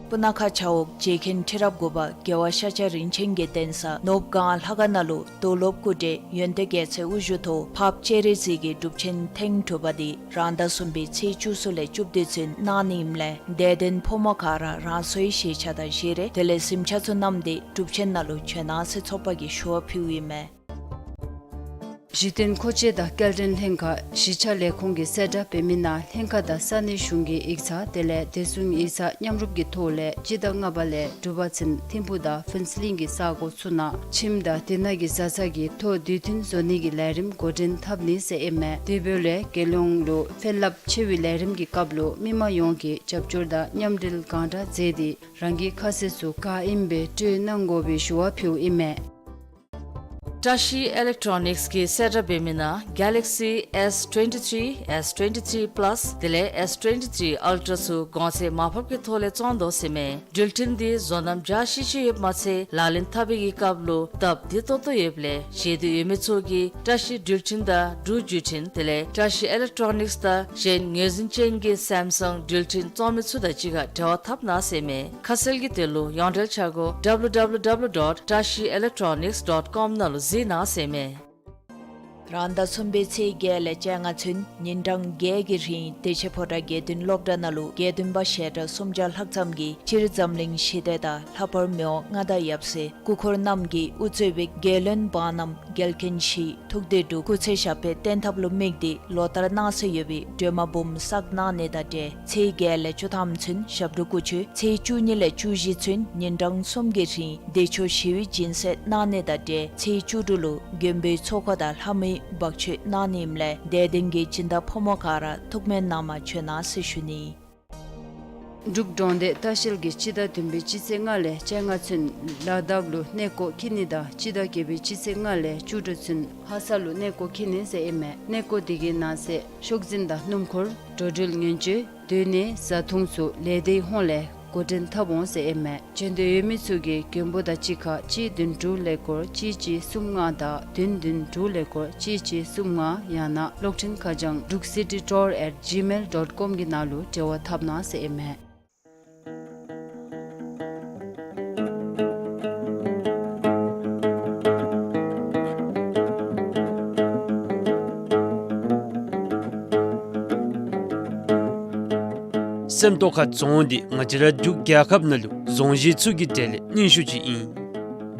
སྤུ་ན་ཁ་བྱ་འོག་རྗེ་མཁན་ཁྲི་རབས་དགུ་པ་རྒྱལ་བ་ཤཱཀྱ་རིན་ཆེན་གྱི་གདན་ས་ནོརབུ་སྒང་ལྷ་ཁང་ནང་ལུ་རྡོར་སློབ་སྐུ་བགྲེས་ཡོན་ཏན་རྒྱལ་མཚན་དབུ་བཞུགས་ཐོག་འཕགས་པ་སྤྱན་རས་གཟིགས་ཀྱི་སྒྲུབ་ཆེན་ཐེངས་དྲུག་པ་འདི་རང་ཟླ་གསུམ་པའི་ཚེས་བཅུ་གསུམ་ལས་བཅུ་བདུན་ཚུན་གནང་ནི་ཨིནམ་ལས་དད་ལྡན་ཕོ་མོ་ག་ར་རང་སོའི་ཤེས་བྱ་དང་བཞེས་རིས་དེ་ལས་གཟིམ་ཆ་ཚུ་བསྣམས་ཏེ་སྒྲུབ་ཆེན་ནང་ལུ་བྱོན་གནང་ཟེར་ཚོགས་པ་གིས་ཞུ་བ་ཕུལཝ་ཨིན་མས། གཞི་རྟེན་མཁོ་ཆས་དང་སྐྱེལ་འདྲེན་ལྷན་ཁག་གཞིས་ཆགས་ལས་ཁུངས་ཀྱིས་གསལ་བསྒྲགས་འབད་མི་ནང་ལྷན་ཁག་དང་ས་གནས་གཞུང་གི་ཡིག་ཚང་དེ་ལས་བདེ་སྲུང་ཡིག་ཚང་མཉམ་རུབ་ཀྱི་ཐོག་ལས་སྤྱི་ཟླ་ལྔ་པ་ལས་དྲུག་པ་ཚུན་ཐིམ་ཕུག་དང་ཕུན་ཚོགས་གླིང་གི་ས་གོ་ཚུ་ནང་ཁྱིམ་དང་དེ་ནང་གི་བཟའ་ཚང་གི་ཐོ་དུས་མཐུན་བཟོ་ནི་གི་ལས་རིམ་འགོ་འདྲེན་འཐབ་ནི་ཟེར་ཨིན་མས། དེ་འབདཝ་ལས་རྒྱལ་ཡོངས་ལུ་ཕན་རླབས་ཆེ་བའི་ལས་རིམ་གྱི་སྐབས་ལུ་མི་མང་ཡོངས་ཀྱིས་རྒྱབ་སྐྱོར་དང་མཉམ་འབྲེལ་གང་དྲག་མཛད་དེ་རང་གི་ཁ་གསལ་ཚུ་ག་ཨིནམ་སྦེ་སྤྲོད་གནང་དགོ་པའི་ཞུ་བ་ཕུལཝ་ཨིན་མས། བཀྲ་ཤིས་ཨི་ལེག་ཊོ་ནིགསི་གིས་གསལ་བསྒྲགས་འབད་མི་ནང་Galaxy S twenty-three, S twenty-three Plus དེ་ལས་S twenty-three Ultra ཚུ་གོང་ཚད་མར་ཕབ་ཀྱི་ཐོག་ལས་བཙོང་དོ་ཟེར་མས། འགྲུལ་འཕྲིན་འདི་བཟོ་རྣམ་འཇའ་ཆི་ཆི་ཡོདཔ་མ་ཚད་ལག་ལེན་འཐབ་པའི་གི་སྐབས་ལུ་སྟབས་བདེ་ཏོག་ཏོ་ཡོདཔ་ལས་ཤེས་འདོད་ཡོད་མི་ཚུ་གིས་བཀྲ་ཤིས་འགྲུལ་འཕྲིན་དང་འབྲུག་བརྒྱུད་འཕྲིན་དེ་ལས་བཀྲ་ཤིས་ཨི་ལེག་ཊོ་ནིགསི་དང་གཞན་ངོས་འཛིན་ཅན་གྱི་སེམ་སང་འགྲུལ་འཕྲིན་བཙོང་མི་ཚུ་དང་གཅིག་ཁར་འབྲེལ་བ་འཐབ་གནང་ཟེར་མས། ཁ་གསལ་གྱི་དོན་ལུ་ཡོངས་འབྲེལ་འཆར་སྒོ་W W W dot trashielelectronics dot com ནང་ལུ་གཟིགས་གནང་ཟེར་མས། རང་ཟླ་གསུམ་པའི་ཚེས་བརྒྱད་ལས་བཅོ་ལྔ་ཚུན་ཉིན་གྲངས་བརྒྱད་ཀྱི་རིང་བདེ་ཆེན་ཕོ་བྲང་དགེ་འདུན་སློབ་གྲྭ་ནང་ལུ་དགེ་འདུན་པ་ཞལ་གྲངས་སུམ་བརྒྱ་ལྷག་ཙམ་གྱིས་སྤྱིར་འཛམ་གླིང་ཞི་བདེ་དང་ལྷག་པར་མི་དབང་མངའ་བདག་ཡབ་སྲས་སྐུ་འཁོར་རྣམས་ཀྱིས་དབུ་གཙོས་པའི་རྒྱལ་བློན་འབངས་རྣམས་རྒྱལ་མཁན་བཞི་ཐུགས་བདེ་སྒྲུབ་སྐུ་ཚེ་ཞབས་པད་བརྟན་ཐབས་ལུ་དམིགས་ཏེ་ལོ་ལྟར་གནང་སྲོལ་ཡོད་པའི་སྒྲོལ་མ་འབུམ་བསགས་གནང་ནི་དང་འབྲེལ་ཚེས་བརྒྱད་ལས་བཅུ་ཐམ་ཚུན་ཞབས་དྲུང་སྐུ་མཆོད། ཚེས་བཅུ་གཉིས་ལས་བཅུ་བཞི་ཚུན་ཉིན་གྲངས་གསུམ་གྱི་རིང་བདེ་མཆོག་ཞི་བའི་སྦྱིན་སྲེག་གནང་ནི་དང་འབྲེལ་ཚེས་བཅུ་དྲུག་ལུ་མགོན་པོའི་ཚོགས་འཁོར་དང་ལྷ་མོའི་འབག་མཆོད་གནང་ནི་ཨིནམ་ལས་དད་ལྡན་གྱི་སྦྱིན་བདག་ཕོ་མོ་ག་ར་ཐུགས་སྨོན་གནང་པར་བྱོན་གནང་ཟེར་ཞུ་ནི། འབྲུག་འབྲོང་སྡེ་ལྟ་བཤལ་གྱིས་སྤྱི་ཟླ་བདུན་པའི་སྤྱི་ཚེས་ལྔ་ལས་བཅོ་ལྔ་ཚུན་ལ་དྭགས་ལུ་གནས་སྐོར་འཁྱིད་ནི་དང་སྤྱི་ཟླ་བརྒྱད་པའི་སྤྱི་ཚེས་ལྔ་ལས་བཅུ་དྲུག་ཚུན་ལྷ་ས་ལུ་གནས་སྐོར་འཁྱིད་ནི་ཟེར་ཨིན་མས། གནས་སྐོར་དེ་གི་ནང་གསེས་ཤོག་འཛིན་དང་སྣུམ་འཁོར་འགྲོ་འགྲུལ་ཉེན་བཅོལ་སྡོད་གནས་བཟའ་འཐུང་ཚུ་ལས་སྡེའི་ཧོངས་ལས་འགོ་འདྲེན་འཐབ་འོང་ཟེར་ཨིན་མས། བྱོན་འདོད་ཡོད་མི་ཚུ་གིས་མགོན་པོ་དང་གཅིག་ཁར་གཅིག་བདུན་དྲུག་ཀླད་ཀོར་གཅིག་གཅིག་གསུམ་ལྔ་དང་བདུན་བདུན་དྲུག་ཀླད་ཀོར་གཅིག་གཅིག་གསུམ་ལྔ་ཡང་ན་གློག་འཕྲིན་ཁ་བྱང་druk city tour at gmail dot com གི་ནང་ལུ་འབྲེལ་བ་འཐབ་གནང་ཟེར་ཨིན་མས། སེམས་རྟོགས་ཁ་རྫོང་འདི་ང་བཅས་ར་འབྲུག་རྒྱལ་ཁབ་ནང་ལུ་རྫོང་གཞི་ཚུ་གི་གྲས་ལས་རྙིང་ཤོས་ཅིག་ཨིན།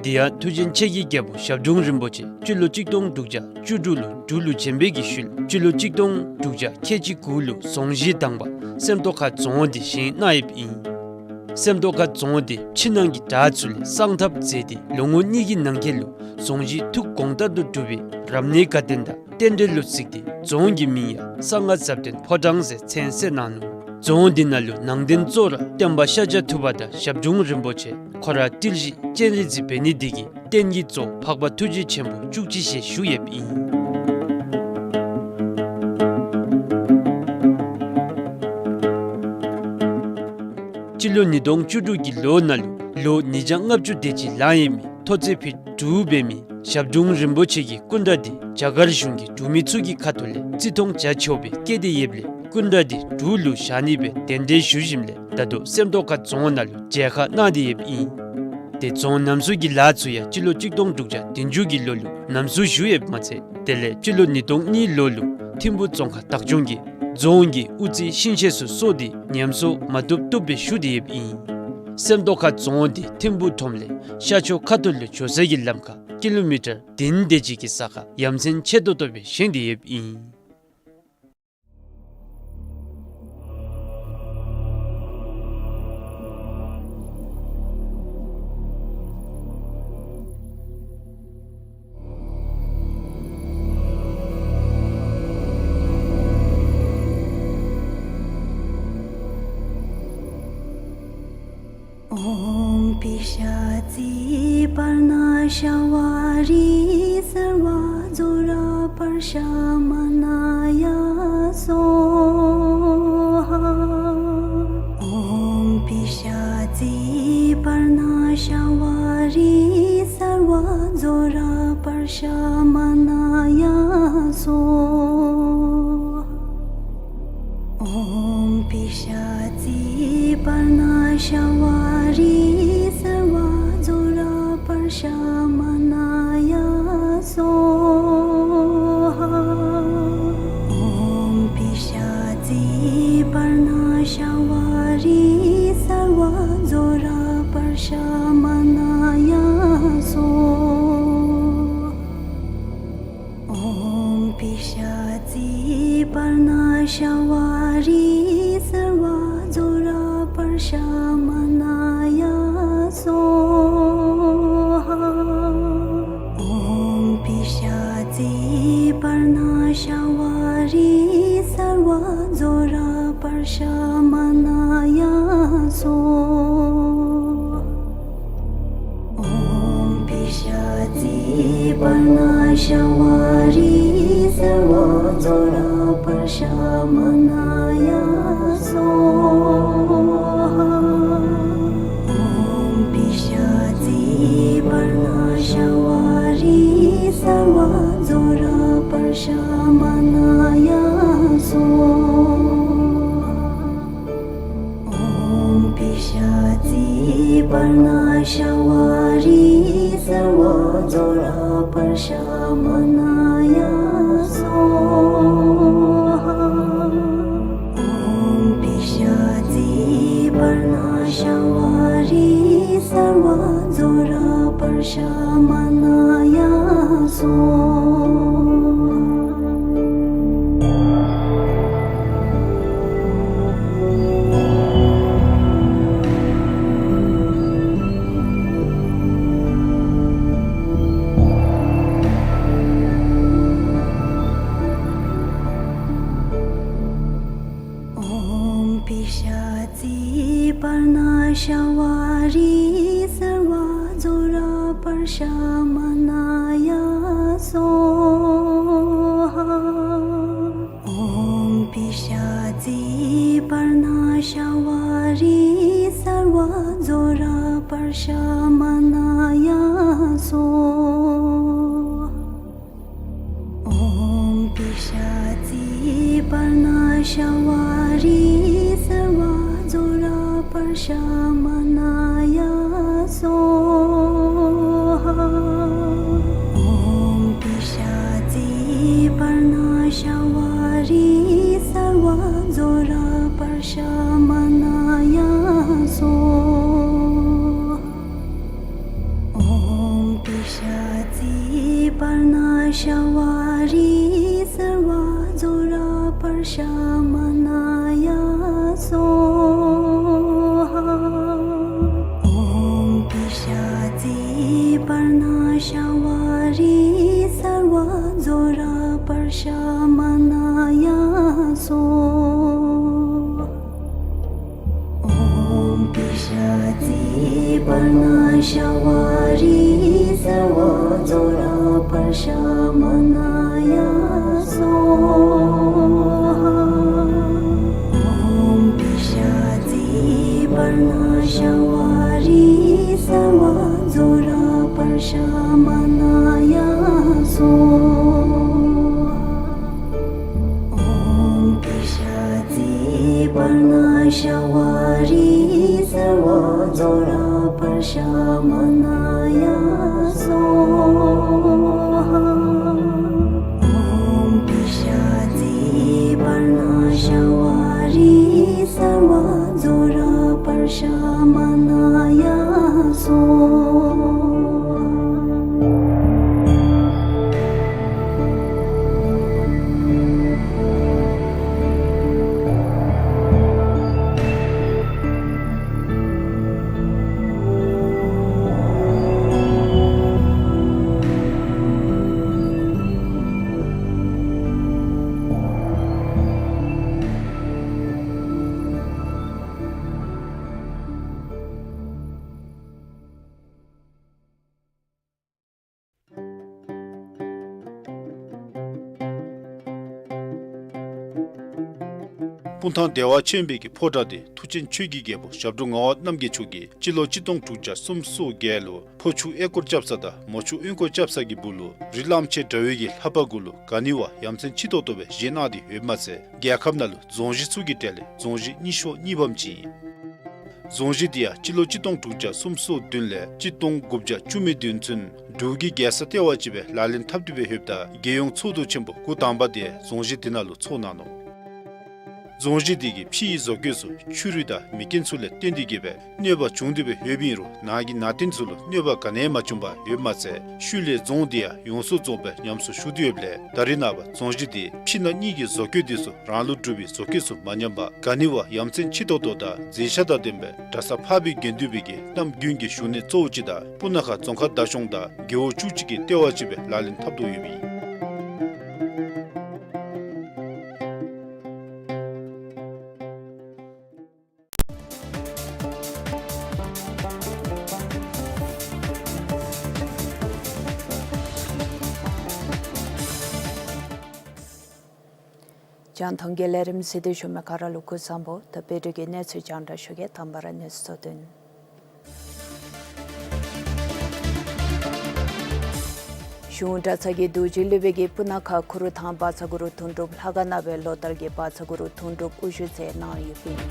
དེ་ཡང་མཐུ་ཆེན་ཆེ་གི་རྒྱལ་པོ་ཞབས་དྲུང་རིན་པོ་ཆེ་སྤྱི་ལོ་གཅིག་སྟོང་དྲུག་བརྒྱ་བཅུ་དྲུག་ལུ་འབྲུག་ལུ་བྱོན་པའི་གི་ཤུལ་སྤྱི་ལོ་གཅིག་སྟོང་དྲུག་བརྒྱ་ཁལ་གཅིག་དགུ་ལུ་རྫོང་གཞི་དང་པ་སེམས་རྟོགས་ཁ་རྫོང་འདི་བཞེངས་གནང་ཡོདཔ་ཨིན། སེམས་རྟོགས་ཁ་རྫོང་འདི་ཕྱི་ནང་གི་བྲག་ཚུ་ལས་བསང་ཐབ་མཛད་དེ་ལོ་ངོ་གཉིས་ཀྱི་ནང་འཁོད་ལུ་རྫོང་གཞི་ཐུགས་དགོངས་ལྟར་དུ་གྲུབ་པའི་རབ་གནས་དགའ་སྟོན་དང་རྟེན་འབྲེལ་ལུ་གཟིགས་ཏེ་རྫོང་གི་མིང་ཡང་གསང་སྔགས་ཟབ་དོན་ཕོ་བྲང་ཟེར་མཚན་གསོལ་གནང་ནུག། རྫོང་འདི་ནང་ལུ་ནང་རྟེན་གཙོ་བོ་ར་སྟོན་པ་ཤཱཀྱ་ཐུབ་པ་དང་ཞབས་དྲུང་རིན་པོ་ཆེ་ཁོ་ར་ཏིལ་བཞི་སྤྱན་རས་གཟིགས་འབད་ནི་འདི་གིས་རྟེན་གྱི་གཙོ་བོ་འཕགས་པ་ཐུགས་རྗེ་ཆེན་པོ་བཅུ་གཅིག་ཞལ་བཞུགས་ཡོདཔ་ཨིན། སྤྱི་ལོ་ཉིས་སྟོང་བཅུ་དྲུག་གི་ལོ་ནང་ལུ་ལོ་ཉིས་བརྒྱ་ལྔ་བཅུ་དེ་ཅིག་ལང་ཡོད་མི་མཐོ་ཚད་ཕིཊ་དྲུག་འབད་མི་ཞབས་དྲུང་རིན་པོ་ཆེ་གི་སྐུ་འདྲ་འདི་རྒྱ་གར་གཞུང་གི་འབྲུག་མི་ཚུ་གི་ཁ་ཐུག་ལས་བརྩི་མཐོང་བྱ་ཆོག་པའི་སྐད་དེ་ཡོདཔ་ལས་སྐུ་འདྲ་འདི་འབྲུག་ལུ་བཞག་ནི་སྦེ་གདན་འདྲེན་ཞུ་ཞིནམ་ལས་ད་ལྟོ་སེམས་རྟོགས་ཁ་རྫོང་ནང་ལུ་མཇལ་ཁ་གནང་སྟེ་ཡོདཔ་ཨིན། ཏེ་རྫོང་རྣམ་གསུམ་གྱི་ལཱ་ཚུ་ཡང་སྤྱི་ལོ་གཅིག་སྟོང་དྲུག་བརྒྱ་བདུན་ཅུ་གི་ལོ་ལུ་རྣམ་གསུམ་ཞུ་ཡོདཔ་མ་ཚད་དེ་ལས་སྤྱི་ལོ་ཉིས་སྟོང་གཉིས་ལོ་ལུ་ཐིམ་ཕུག་རྫོང་ཁག་བདག་སྐྱོང་གིས་རྫོང་གི་དབུ་རྩེ་ཤིང་ཤེད་ཚུ་སོར་ཏེ་ཉམས་གསོ་མ་བཏུབ་བཏུབ་སྦེ་ཞུ་སྟེ་ཡོདཔ་ཨིན། སེམས་རྟོགས་ཁ་རྫོང་འདི་ཐིམ་ཕུག་ཁྲོམ་ལས་ཤར་ཕྱོགས་ཁ་ཐུག་ལུ་འགྱོ་ས་གི་ལམ་ཁར་ཀི་ལོ་མི་ཊར་བདུན་དེ་ཅིག་གི་ས་ཁར་ཡ་མཚན་ཆེ་ཏོག་ཏོ་སྦེ་བཞེངས་ཏེ་ཡོདཔ་ཨིན། ཨོཾ་པི་ཤ་ཙི་པརྞ་ཤ་ཝ་རི་སརྦ་ཛྭ་ར་པརྞ་ཤ་མ་ན་ཡ་སྭཱ་ཧཱ། ཨོཾ་པི་ཤ་ཙི་པརྞ་ཤ་ཝ་རི་སརྦ་ཛྭ་ར་པརྞ་ཤ་མ་ན་ཡ་སྭཱ་ཧཱ། ཨོཾ་པི་ཤ་ཙི་པརྞ་ཤ་ཝ་རི་སརྦ་ཛྭ་ར་པརྞ་ཤ་མ་ན་ཡ་སྭཱ་ཧཱ། ཨོཾ་པི་ཤ་ཙི་པརྞ་ཤ་ཝ་རི་སརྦ་ཛྭ་ར་པརྞ་ཤ་མ་ན་ཡ་སྭཱ་ཧཱ། ཨོཾ་པི་ཤ་ཙི་པརྞ་ཤ་ཝ་རི་སརྦ་ཛྭ་ར་པརྞ་ཤ་མ་ན་ཡ་སྭཱ་ཧཱ། ཨོཾ་པི་ཤ་ཙི་པརྞ་ཤ་ཝ་རི་སརྦ་ཛྭ་ར་པརྞ་ཤ་མ་ན་ཡ་སྭཱ་ཧཱ། ཨོཾ་པི་ཤ་ཙི་པརྞ་ཤ་ཝ་རི་སརྦ་ཛྭ་ར་པརྞ་ཤ་མ་ན་ཡ་སྭཱ་ཧཱ། ཨོཾ་པི་ཤ་ཙི་པརྞ་ཤ་ཝ་རི་སརྦ་ཛྭ་ར་པརྞ་ཤ་མ་ན་ཡ་སྭཱ་ཧཱ། ཨོཾ་པི་ཤ་ཙི་པརྞ་ཤ་ཝ་རི་སརྦ་ཛྭ་ར་པརྞ་ཤ་མ་ན་ཡ་སྭཱ་ཧཱ། ཨོཾ་པི་ཤ་ཙི་པརྞ་ཤ་ཝ་རི་སརྦ་ཛྭ་ར་པརྞ་ཤ་མ་ན་ཡ་སྭཱ་ཧཱ། ཨོཾ་པི་ཤ་ཙི་པརྞ་ཤ་ཝ་རི་སརྦ་ཛྭ་ར་པརྞ་ཤ་མ་ན་ཡ་སྭཱ་ཧཱ། ཨོཾ་པི་ཤ་ཙི་པརྞ་ཤ་ཝ་རི་སརྦ་ཛྭ་ར་པརྞ་ཤ་མ་ན་ཡ་སྭཱ་ཧཱ། ཨོཾ་པི་ཤ་ཙི་པརྞ་ཤ་ཝ་རི་སརྦ་ཛྭ་ར་པརྞ་ཤ་མ་ན་ཡ་སྭཱ་ཧཱ། ཨོཾ་པི་ཤ་ཙི་པརྞ་ཤ་ཝ་རི་སརྦ་ཛྭ་ར་པརྞ་ཤ་མ་ པར་ཎ་ཤྭ་བ་རི་སརྦ་ཛྭ་ར་པྲ་ཤ་མ་ཎཱ་ཡ་སྭཱ་ཧཱ། ཨོཾ་པི་ཤཱ་ཙི་པར་ཎ་ཤྭ་བ་རི་སརྦ་ཛྭ་ར་པྲ་ཤ་མ་ཎཱ་ཡ་སྭཱ་ཧཱ། ཨོཾ་པི་ཤཱ་ཙི་པར་ཎ་ཤྭ་བ་རི་སརྦ་ཛྭ་ར་པྲ་ཤ་མ་ཎཱ་ཡ་སྭཱ་ཧཱ། ཨོཾ་པི་ཤཱ་ཙི་པར་ཎ་ཤྭ་བ་རི་སརྦ་ཛྭ་ར་པྲ་ཤ་མ་ཎཱ་ཡ་སྭཱ་ཧཱ། ཨོཾ་པི་ཤཱ་ཙི་པར་ཎ་ཤྭ་བ་རི་སརྦ་ཛྭ་ར་པྲ་ཤ་མ་ཎཱ་ཡ་སྭཱ་ཧཱ། ཨོཾ་པི་ཤཱ་ཙི་པར་ཎ་ཤྭ་བ་རི་སརྦ་ཛྭ་ར་པྲ་ཤ་མ་ཎཱ་ཡ་སྭཱ་ཧཱ། སྤུངས་ཐང་བདེ་བ་ཆེན་པོའི་གི་ཕོ་བྲང་དེ་མཐུ་ཆེན་ཆོས་ཀྱི་རྒྱལ་པོ་ཞབས་དྲུང་ངག་དབང་རྣམ་རྒྱལ་མཆོག་གིས་སྤྱི་ལོ་གཅིག་སྟོང་དྲུག་བརྒྱ་སུམ་ཅུ་སོ་བརྒྱད་ལུ་ཕོ་ཆུ་ཨེ་སྐོར་རྐྱབ་ས་དང་མོ་ཆུ་དབོན་སྐོར་རྐྱབ་ས་གི་སྦུག་ལུ་རི་གླང་ཆེན་འདྲ་བའི་གི་ལྷ་པ་གུ་ལུ་ག་ནི་བ་ཡ་མཚན་ཆེ་ཏོག་ཏོ་སྦེ་བཞེངས་གནང་སྟེ་ཡོདཔ་མ་ཚད་རྒྱལ་ཁབ་ནང་ལུ་རྫོང་གཞི་ཚུ་གི་གྲས་ལས་རྫོང་གཞི་རྙིང་ཤོས་གཉིས་པམ་ཅིག་ཨིན། རྫོང་གཞི་འདི་ཡང་སྤྱི་ལོ་གཅིག་སྟོང་དྲུག་བརྒྱ་སུམ་ཅུ་སོ་བདུན་ལས་གཅིག་སྟོང་དགུ་བརྒྱ་བཅུ་མེད་བདུན་ཚུན་འབྲུག་གི་རྒྱལ་ས་ལྟེ་བ་ཅིག་སྦེ་ལག་ལེན་འཐབ་སྟེ་སྦེ་ཡོདཔ་ད་རྒྱལ་ཡོངས་ཚོགས་འདུ་ཆེན་པོ་འགོ་དང་པ་དེ་རྫོང་གཞི་འདི་ནང་ལུ་ཚོགས་གནང་ནུག། རྫོང་གཞི་འདི་གི་ཕྱི་ཡི་བཟོ་བཀོད་ཚུ་ཆུ་རུད་དང་མེ་རྐྱེན་ཚུ་ལས་བརྟེན་ཏེ་གི་སྦེ་གནོད་པ་བྱུང་སྟེ་སྦེ་ཡོདཔ་ཨིན་རུང་ནང་གི་ནང་རྟེན་ཚུ་ལུ་གནོད་པ་ག་ནི་ཡང་མ་བྱུང་པར་ཡོདཔ་མ་ཚད་ཤུལ་ལས་རྫོང་འདི་ཡང་ཡོངས་སུ་རྫོགས་སྦེ་ཉམས་སུ་ཞུགས་ཏེ་ཡོདཔ་ལས་ད་རེས་ནངས་པ་རྫོང་གཞི་འདི་ཕྱི་ནང་གཉིས་ཀྱི་བཟོ་བཀོད་འདི་ཚུ་རང་ལུགས་གྲུབ་པའི་བཟོ་བཀོད་ཚུ་མ་ཉམས་པར་ག་ནི་བ་ཡ་མཚན་ཆེ་ཏོག་ཏོ་དང་མཛེས་ཆ་དང་ལྡན་པའི་གྲྭ་ཚང་འཕགས་པའི་དགེ་འདུན་པའི་གི་རྣམ་རྒྱུན་གྱི་བཞུགས་གནས་གཙོ་བོ་ཅིག་དང་སྤུ་ན་ཁ་རྫོང་ཁག་བདག་སྐྱོང་དང་རྒེད་འོག་བཅུ་གཅིག་གི་ལྟེ་བ་ཅིག་སྦེ་ལག་ལེན་འཐབ་དོ་ཡོདཔ་ཨིན། རྒྱང་མཐོང་གི་ལས་རིམ་གཟིགས་ཏེ་བཞུགས་མི་ག་ར་ལུ་སྐུ་གཟུགས་བཟང་པོ། ད་དཔལ་འབྱོར་གྱི་གནས་ཚུལ་རྒྱང་བསྒྲགས་ཞུ་གེ། དང་པ་ར་གནས་ཚུལ་གཙོ་དོན། གཞུང་གྲྭ་ཚང་གི་རྡོ་རྗེ་སློབ་དཔོན་གྱིས་སྤུ་ན་ཁ་ཁུ་རུ་ཐང་བཛྲ་གུ་རུ་དོན་གྲུབ་ལྷ་ཁང་ནང་སྦེ་ལོ་ལྟར་གྱི་བཛྲ་གུ་རུ་དོན་གྲུབ་དབུ་བཞུགས་མཛད་གནང་ཡོདཔ་ཨིན།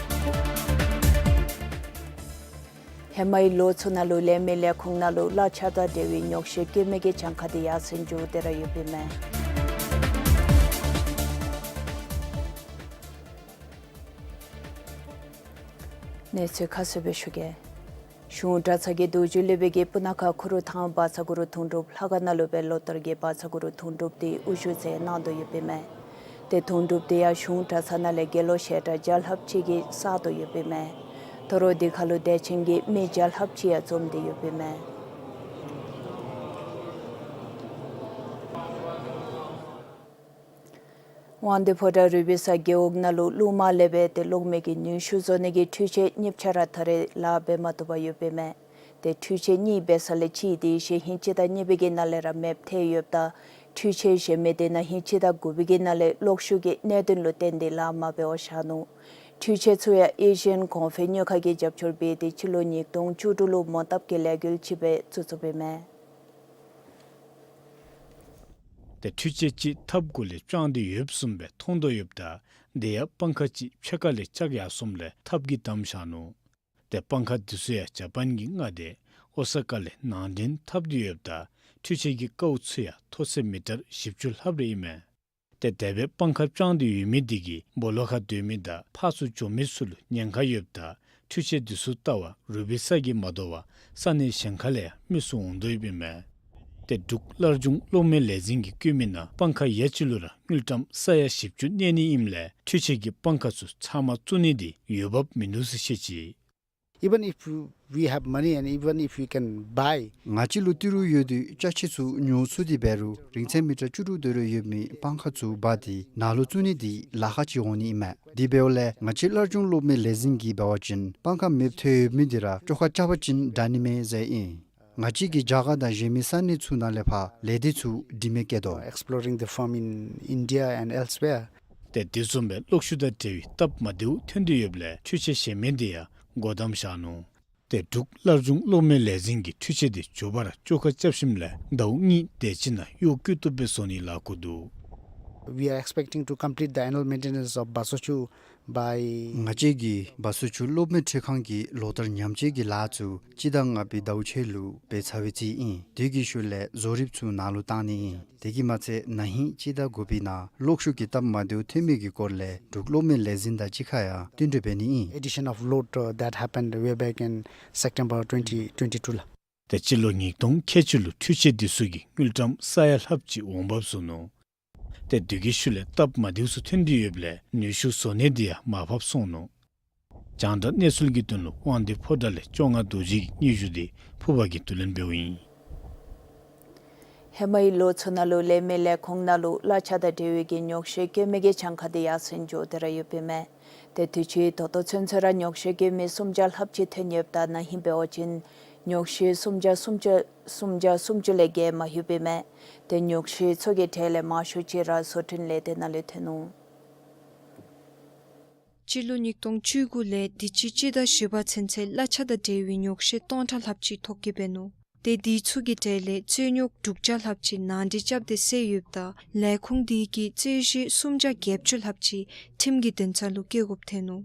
ཧེ་མའི་ལོ་ཚུ་ནང་ལུ་ལས་མི་ལས་ཁུངས་ནང་ལུ་གླ་ཆ་དང་འབྲེལ་བའི་ཉོགས་བཤད་དཀྱུས་མའི་གི་གྱངས་ཁ་དེ་ཡར་སེང་འགྱོ་སྟེ་ར་ཡོདཔ་ཨིན་མས། གནས་ཚུལ་ཁ་གསལ་སྦེ་ཞུ་གེ། གཞུང་གྲྭ་ཚང་གི་རྡོ་རྗེ་སློབ་དཔོན་གྱིས་སྤུ་ན་ཁ་ཁུ་རུ་ཐང་བཛྲ་གུ་རུ་དོན་གྲུབ་ལྷ་ཁང་ནང་ལུ་སྦེ་ལོ་ལྟར་གྱི་བཛྲ་གུ་རུ་དོན་གྲུབ་དེ་དབུ་བཞུགས་མཛད་གནང་དོ་ཡོདཔ་ཨིན་མས། ཏེ་དོན་གྲུབ་དེ་ཡང་གཞུང་གྲྭ་ཚང་ནང་ལས་དགེ་སློང་ཞལ་གྲངས་བརྒྱ་ལྷགཔ་ཅིག་གིས་བསགས་དོ་ཡོདཔ་ཨིན་མས། དོ་རུང་དེ་ཁར་ལུ་དད་ཅན་གྱི་མི་བརྒྱ་ལྷགཔ་ཅིག་ཡང་འཛོམས་ཏེ་ཡོདཔ་ཨིན་མས། དབང་འདུས་ཕོ་བྲང་རུ་སྦིས་ས་རྒེད་འོག་ནང་ལུ་གློག་མ་ལས་སྦེ་ཏེ་གློག་མེ་གི་ནུས་ཤུགས་བཟོ་ནི་གི་འཕྲུལ་ཆས་གཉིས་ཆ་ར་ད་རེས་ལཱ་འབད་མ་བཏུབ་པར་ཡོདཔ་ཨིན་མས། ཏེ་འཕྲུལ་ཆས་གཉིས་འབད་ས་ལས་གཅིག་དེ་ཤེས་ཧིང་གཅིག་དང་གཉིས་པའི་གི་ནང་ལས་ར་མེདཔ་ཐལ་ཡོདཔ་ད་འཕྲུལ་ཆས་གཞན་མི་དེ་ནང་ཧིང་གཅིག་དང་དགུ་པའི་གི་ནང་ལས་གློག་ཤུགས་ཀྱི་གནད་དོན་ལུ་བརྟེན་ཏེ་ལཱ་མ་འབད་བར་བཞག་ནུག། འཕྲུལ་ཆས་ཚུ་ཡང་ཨེ་ཤི་ཡན་གོང་འཕེལ་དངུལ་ཁང་གིས་རྒྱབ་སྐྱོར་འབད་དེ་སྤྱི་ལོ་ཉིས་སྟོང་བཅུ་དྲུག་ལུ་མོ་བཏབ་ཀྱི་ལས་འགུལ་ཅིག་སྦེ་བཙུགས་བཙུགསཔ་ཨིན་མས། ཏེ་འཕྲུལ་ཆས་ཅིག་ཐགཔ་གུ་ལས་དཔྱངས་ཏེ་ཡོདཔ་བཟུམ་སྦེ་མཐོང་དོ་ཡོདཔ་ད་དེ་ཡང་སྤང་ཁ་ཅིག་ཕྱེད་ཀ་ལས་བཅག་ཡར་སོངམ་ལས་ཐགཔ་གིས་བསྡམས་བཞག་ནུག། ཏེ་སྤང་ཁ་དེ་ཚུ་ཡང་ཇ་པཱན་གྱི་མངའ་སྡེ་ཨོ་ས་ཀ་ལས་ནང་འདྲེན་འཐབ་སྟེ་ཡོདཔ་ད་འཕྲུལ་ཆས་ཀྱི་ཀཝ་ཚུ་ཡང་མཐོ་ཚད་མི་ཊར་བཞི་བཅུ་ལྷགཔ་རེ་ཨིན་མས། ཏེ་དེ་སྦེ་སྤང་ཁ་དཔྱངས་ཏེ་ཡོད་མི་དེ་གིས་སྦོ་ལོགས་ཁར་སྡོད་མི་དང་ཕར་ཚུར་འགྱོ་མི་ཚུ་ལུ་ཉེན་ཁ་ཡོདཔ་ད་འཕྲུལ་ཆས་དེ་ཚུ་ལྟ་བར་རུ་སྦིས་ས་གིས་མ་དོ་བར་ས་གནས་གཞན་ཁ་ལས་ཡང་མི་ཚུ་འོང་དོ་ཡོདཔ་ཨིན་མས། ཏེ་འབྲུག་སླར་འབྱུང་གློག་མེ་ལས་འཛིན་གྱིས་བཀོད་མི་ནང་སྤང་ཁ་ཡ་གཅིག་ལུ་ར་དངུལ་ཀྲམ་ས་ཡ་བཞི་བཅུ་གནས་ནི་ཨིནམ་ལས་འཕྲུལ་ཆས་ཀྱིས་སྤང་ཁ་ཚུ་ཚབ་མ་བཙུགས་ནི་འདི་འོས་འབབ་མིན་འདུག་ཟེར་བཤད་ཅི། Even if we have money and even if we can buy, ང་བཅས་ལུ་ཏི་རུ་ཡོད་དེ་ཅ་ཆས་ཚུ་ཉོ་ཚུགས་ཏེ་འབད་རུང་རིང་ཚད་མི་ཊར་བཅུ་དྲུག་དོ་རུང་ཡོད་མི་སྤང་ཁ་ཚུ་འབག་སྟེ་ནཱ་ལུ་བཙུགས་ནི་འདི་ལཱ་ཁག་ཅིག་འོང་ནི་ཨིན་མས། དེ་འབདཝ་ལས་ང་བཅས་སླར་འབྱུང་གློག་མེ་ལས་འཛིན་གྱིས་འབད་བ་ཅིན་སྤང་ཁ་མེདཔ་ཐལ་ཡོད་མི་འདི་ར་བཅོ་ཁ་རྐྱབ་པ་ཅིན་དྲག་ནི་མས་ཟེར་ཨིན། ང་བཅས་ཀྱིས་རྒྱ་གར་དང་གཞན་མི་ས་གནས་ཚུ་ནང་ལས་ཕར་ལས་སྡེ་ཚུ་འདྲི་མི་བསྐྱལ་དོ། Exploring the firm in India and elsewhere. ཏེ་དེ་བཟུམ་སྦེ་གློག་ཤུགས་དང་འབྲེལ་བའི་སྟབས་མ་བདེཝ་ཐོན་ཏེ་ཡོདཔ་ལས་འཕྲུལ་ཆས་གཞན་མི་འདི་ཡང་སྒོ་བསྡམས་བཞག་ནུག། ཏེ་འབྲུག་སླར་འབྱུང་གློག་མེ་ལས་འཛིན་གྱིས་འཕྲུལ་ཆས་འདི་མགྱོགས་པ་ར་བཅོ་ཁ་རྐྱབ་ཞིནམ་ལས་ཟླཝ་གཉིས་དེ་ཅིག་ནང་གཡོག་བཀོལ་བཏུབ་སྦེ་བཟོ་ནིའི་ལཱ་འགོ་འདུག། We are expecting to complete the annual maintenance of Basochhu by ང་བཅས་ཀྱིས་བ་སོ་ཆུ་གློག་མེ་འཕྲུལ་ཁང་གི་ལོ་བསྟར་ཉམས་བཅོས་ཀྱི་ལཱ་ཚུ་སྤྱི་ཟླ་ལྔ་པའི་ཟླཝ་ཕྱེད་ལུ་འབད་ཚར་བའི་རྩིས་ཨིན། དེ་གི་ཤུལ་ལས་བཟོ་རིགཔ་ཚུ་ནཱ་ལུ་བཏང་ནི་ཨིན། དེ་གིས་མ་ཚད་ན་ཧིང་སྤྱི་ཟླ་དགུ་པའི་ནང་གློག་ཤུགས་ཀྱི་སྟབས་མ་བདེཝ་ཐོན་མི་གི་སྐོར་ལས་འབྲུག་གློག་མེ་ལས་འཛིན་དང་གཅིག་ཁར་ཡང་བསྟུན་གྲོས་འབད་ནི་ཨིན། Addition of load, uh, that happened way back in September twenty twenty-two ལགས། ཏེ་སྤྱི་ལོ་ཉིས་སྟོང་ཁལ་གཅིག་ལུ་འཕྲུལ་ཆས་འདི་ཚུ་གིས་དངུལ་ཀྲམ་ས་ཡ་ལྷགཔ་ཅིག་འོང་འབབ་བཟོ་ནུག། ཏེ་དེ་གི་ཤུལ་ལས་སྟབས་མ་བདེཝ་ཚུ་ཐོན་ཏེ་ཡོདཔ་ལས་ནུས་ཤུགས་བཟོ་གནས་འདི་ཡང་མར་ཕབ་སོང་ནུག། རྒྱང་བསྒྲགས་གནས་ཚུལ་གྱི་དོན་ལུ་དབང་འདུས་ཕོ་བྲང་ལས་བཅོ་ལྔ་རྡོ་རྗེ་གི་སྙན་ཞུ་འདི་ཕུར་པ་གིས་བསྡུ་ལེན་འབདཝ་ཨིན། ཧེ་མའི་ལོ་ཚུ་ནང་ལུ་ལས་མི་ལས་ཁུངས་ནང་ལུ་གླ་ཆ་དང་འབྲེལ་བའི་གི་ཉོག་བཤད་བཀོད་མི་གི་གྱངས་ཁ་འདི་ཡར་སེང་འགྱོ་སྟེ་ར་ཡོདཔ་ཨིན་མས། ཏེ་དུས་ཅི་ད་ལྟོ་ཚུན་ཚོད་ར་ཉོག་བཤད་བཀོད་མི་སུམ་བརྒྱ་ལྷགཔ་ཅིག་ཐོན་ཡོདཔ་ད་ན་ཧིང་འབད་བ་ཅིན་ཉོག་བཤད་སུམ་བརྒྱ་སུམ་བརྒྱ་སུམ་བརྒྱ་སུམ་ཅུ་ལས་བརྒལ་མ་ལྷོདཔ་ཨིན་མས། ཏེ་ཉོག་བཤད་ཚུ་གི་གྲས་ལས་མང་ཤོས་ཅིག་ར་བཟོ་སྐྲུན་ལས་སྡེ་ནང་ལས་ཐོན་ནུག། སྤྱི་ལོ་ཉིས་སྟོང་བཅུ་དགུ་ལས་དུས་ཅི་སྤྱི་ཟླ་བཞི་པ་ཚུན་ཚོད་གླ་ཆ་དང་འབྲེལ་བའི་ཉོག་བཤད་སྟོང་ཕྲག་ལྷགཔ་ཅིག་ཐོ་བཀོད་འབད་ནུག། ཏེ་དེ་ཚུ་གི་གྲས་ལས་རྩོད་ཉོག་དྲུག་བརྒྱ་ལྷགཔ་ཅིག་ནང་འདྲེན་རྐྱབ་སྟེ་བསལ་ཡོདཔ་ད་ལས་ཁུངས་དེ་གིས་རྩོད་གཞི་སུམ་བརྒྱ་བརྒྱད་ཅུ་ལྷགཔ་ཅིག་ཁྲིམས་ཀྱི་འདུན་ས་ལུ་བཀལ་དགོཔ་ཐོན་ནུག།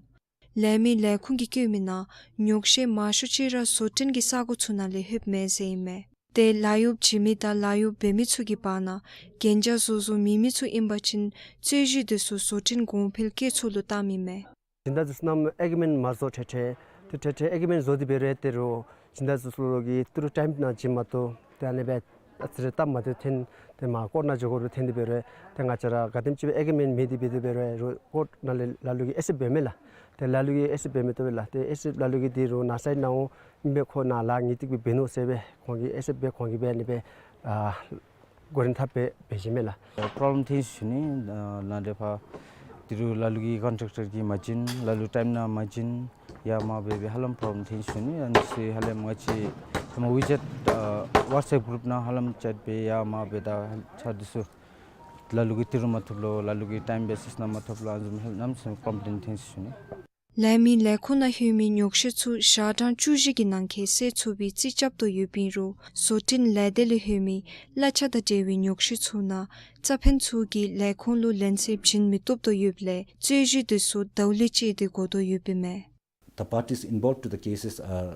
ལས་མི་ལས་ཁུངས་ཀྱིས་བཀོད་མི་ནང་ཉོག་བཤད་མང་ཤོས་ཅིག་ར་བཟོ་སྐྲུན་གྱི་ས་གོ་ཚུ་ནང་ལས་ལྷོདཔ་མས་ཟེར་ཨིན་མས། ཏེ་ལཱ་གཡོག་བྱིན་མི་དང་ལཱ་གཡོག་འབད་མི་ཚུ་གི་བར་ན་གན་རྒྱ་བཟོ་བཟོཝ་མེད་མི་ཚུ་ཨིན་པ་ཅིན་རྩོད་གཞི་དེ་ཚུ་བཟོ་སྐྲུན་གོང་འཕེལ་བཀོད་ཚོགས་ལུ་བཏངམ་ཨིན་མས། སྦྱིན་བདག་ཚུ་ནམ་ཨེག་མེནཊ་མ་བཟོ་ཐལ་ཐལ་ཏེ་ཐལ་ཐལ་ཨེག་མེནཊ་བཟོ་སྟེ་འབད་རུང་ཏེ་རུང་སྦྱིན་བདག་ཚུ་ལུ་གིས་ཏི་རུ་ཊའིམ་ནང་བྱིན་མ་བཏུབ། ཏེ་ཨ་ནི་སྦེ་ཨ་ཙི་རེ་སྟབས་མ་བདེཝ་ཐོན་ཏེ་མར་ཀོཊ་ནང་འགྱོ་དགོཔ་ཐོན་ཏེ་འབད་རུང་ཏེ་ང་བཅས་ར་ག་དེམ་ཅིག་སྦེ་ཨེག་མེནཊ་མེད་དེ་འབད་དེ་འབད་རུང་ཀོཊ་ནང་ལས་ལ་ལུ་གིས་ཨེག་སེབཊ་འབད་མས་ལགས། ཏེ་ལ་ལུ་གིས་ཨེག་སེབཊ་འབད་མི་བཏུབ་པས་ལགས། ཏེ་ཨེག་སེབཊ་ལ་ལུ་གིས་འདི་རུང་ནཱ་སའིཌ་ནང་འོང་ཨིན་པས། ཁོ་ནཱ་ལཱ་ངེས་ཏིག་སྦེ་འབད་ནུག་ཟེར་སྦེ་ཁོང་གིས་ཨེག་སེབཊ་སྦེ་ཁོང་གིས་སྦེ་ཨ་ནི་སྦེ་ཨ་གོ་རིམ་ཐབས་སྦེ་འབད་བཞིན་མས་ལགས། པོརོབ་ལེམ་ཐོན་ཞུ་ནི་ནཱ་འདི་ཕར་འདི་རུང་ལ་ལུ་གིས་ཀོན་ཊེཀ་ཊར་གྱིས་མ་བྱིན་ལ་ལུ་ཊའིམ་ནང་མ་བྱིན་ཡར་མར་འབད་སྦེ་ཧ་ལམ་པོརོབ་ལེམ་ཐོན་ཞུ་ནི། ཨ་ནི་ཚུ་ཧ་ལམ་ང་བཅས་ཧེ་མ་ཝི་ཅེཊ་ཨ་ཝཊས་ཨེཔ་གུ་རུཔ་ནང་ཧ་ལམ་ཅེཊ་འབད་ཡར་མར་འབད་ད་ཆ་འདི་ཚུ་ལ་ལུ་གིས་ཏི་རུ་མ་ཐོབ་ལོ་ལ་ལུ་གིས་ཊའིམ་བེ་སིསི་ནང་མ་ཐོབ་ལོ་ཨ་ནི་བཟུམ་ཧ་ལམ་ཚུ་པོརོབ་ལེམ་ཐོན་ཞུ་ནི། ལས་མི་ལས་ཁུངས་ནང་ལྷོད་མི་ཉོག་བཤད་ཚུ་ཞག་གྲངས་བཅུ་བཞི་གི་ནང་འཁོད་སེལ་ཚུགས་པའི་རྩིས་རྐྱབ་དོ་ཡོདཔ་ཨིན་རུང་བཟོ་སྐྲུན་ལས་སྡེ་ལས་ལྷོད་མི་གླ་ཆ་དང་འབྲེལ་བའི་ཉོག་བཤད་ཚུ་ནང་རྩ་ཕན་ཚུ་གིས་ལས་ཁུངས་ལུ་ལན་གསལ་བྱིན་མི་བཏུབ་དོ་ཡོདཔ་ལས་རྩོད་གཞི་དེ་ཚུ་ཟླཝ་ལས་བཅད་དེ་གོ་དོ་ཡོདཔ་ཨིན་མས། The parties involved to the cases are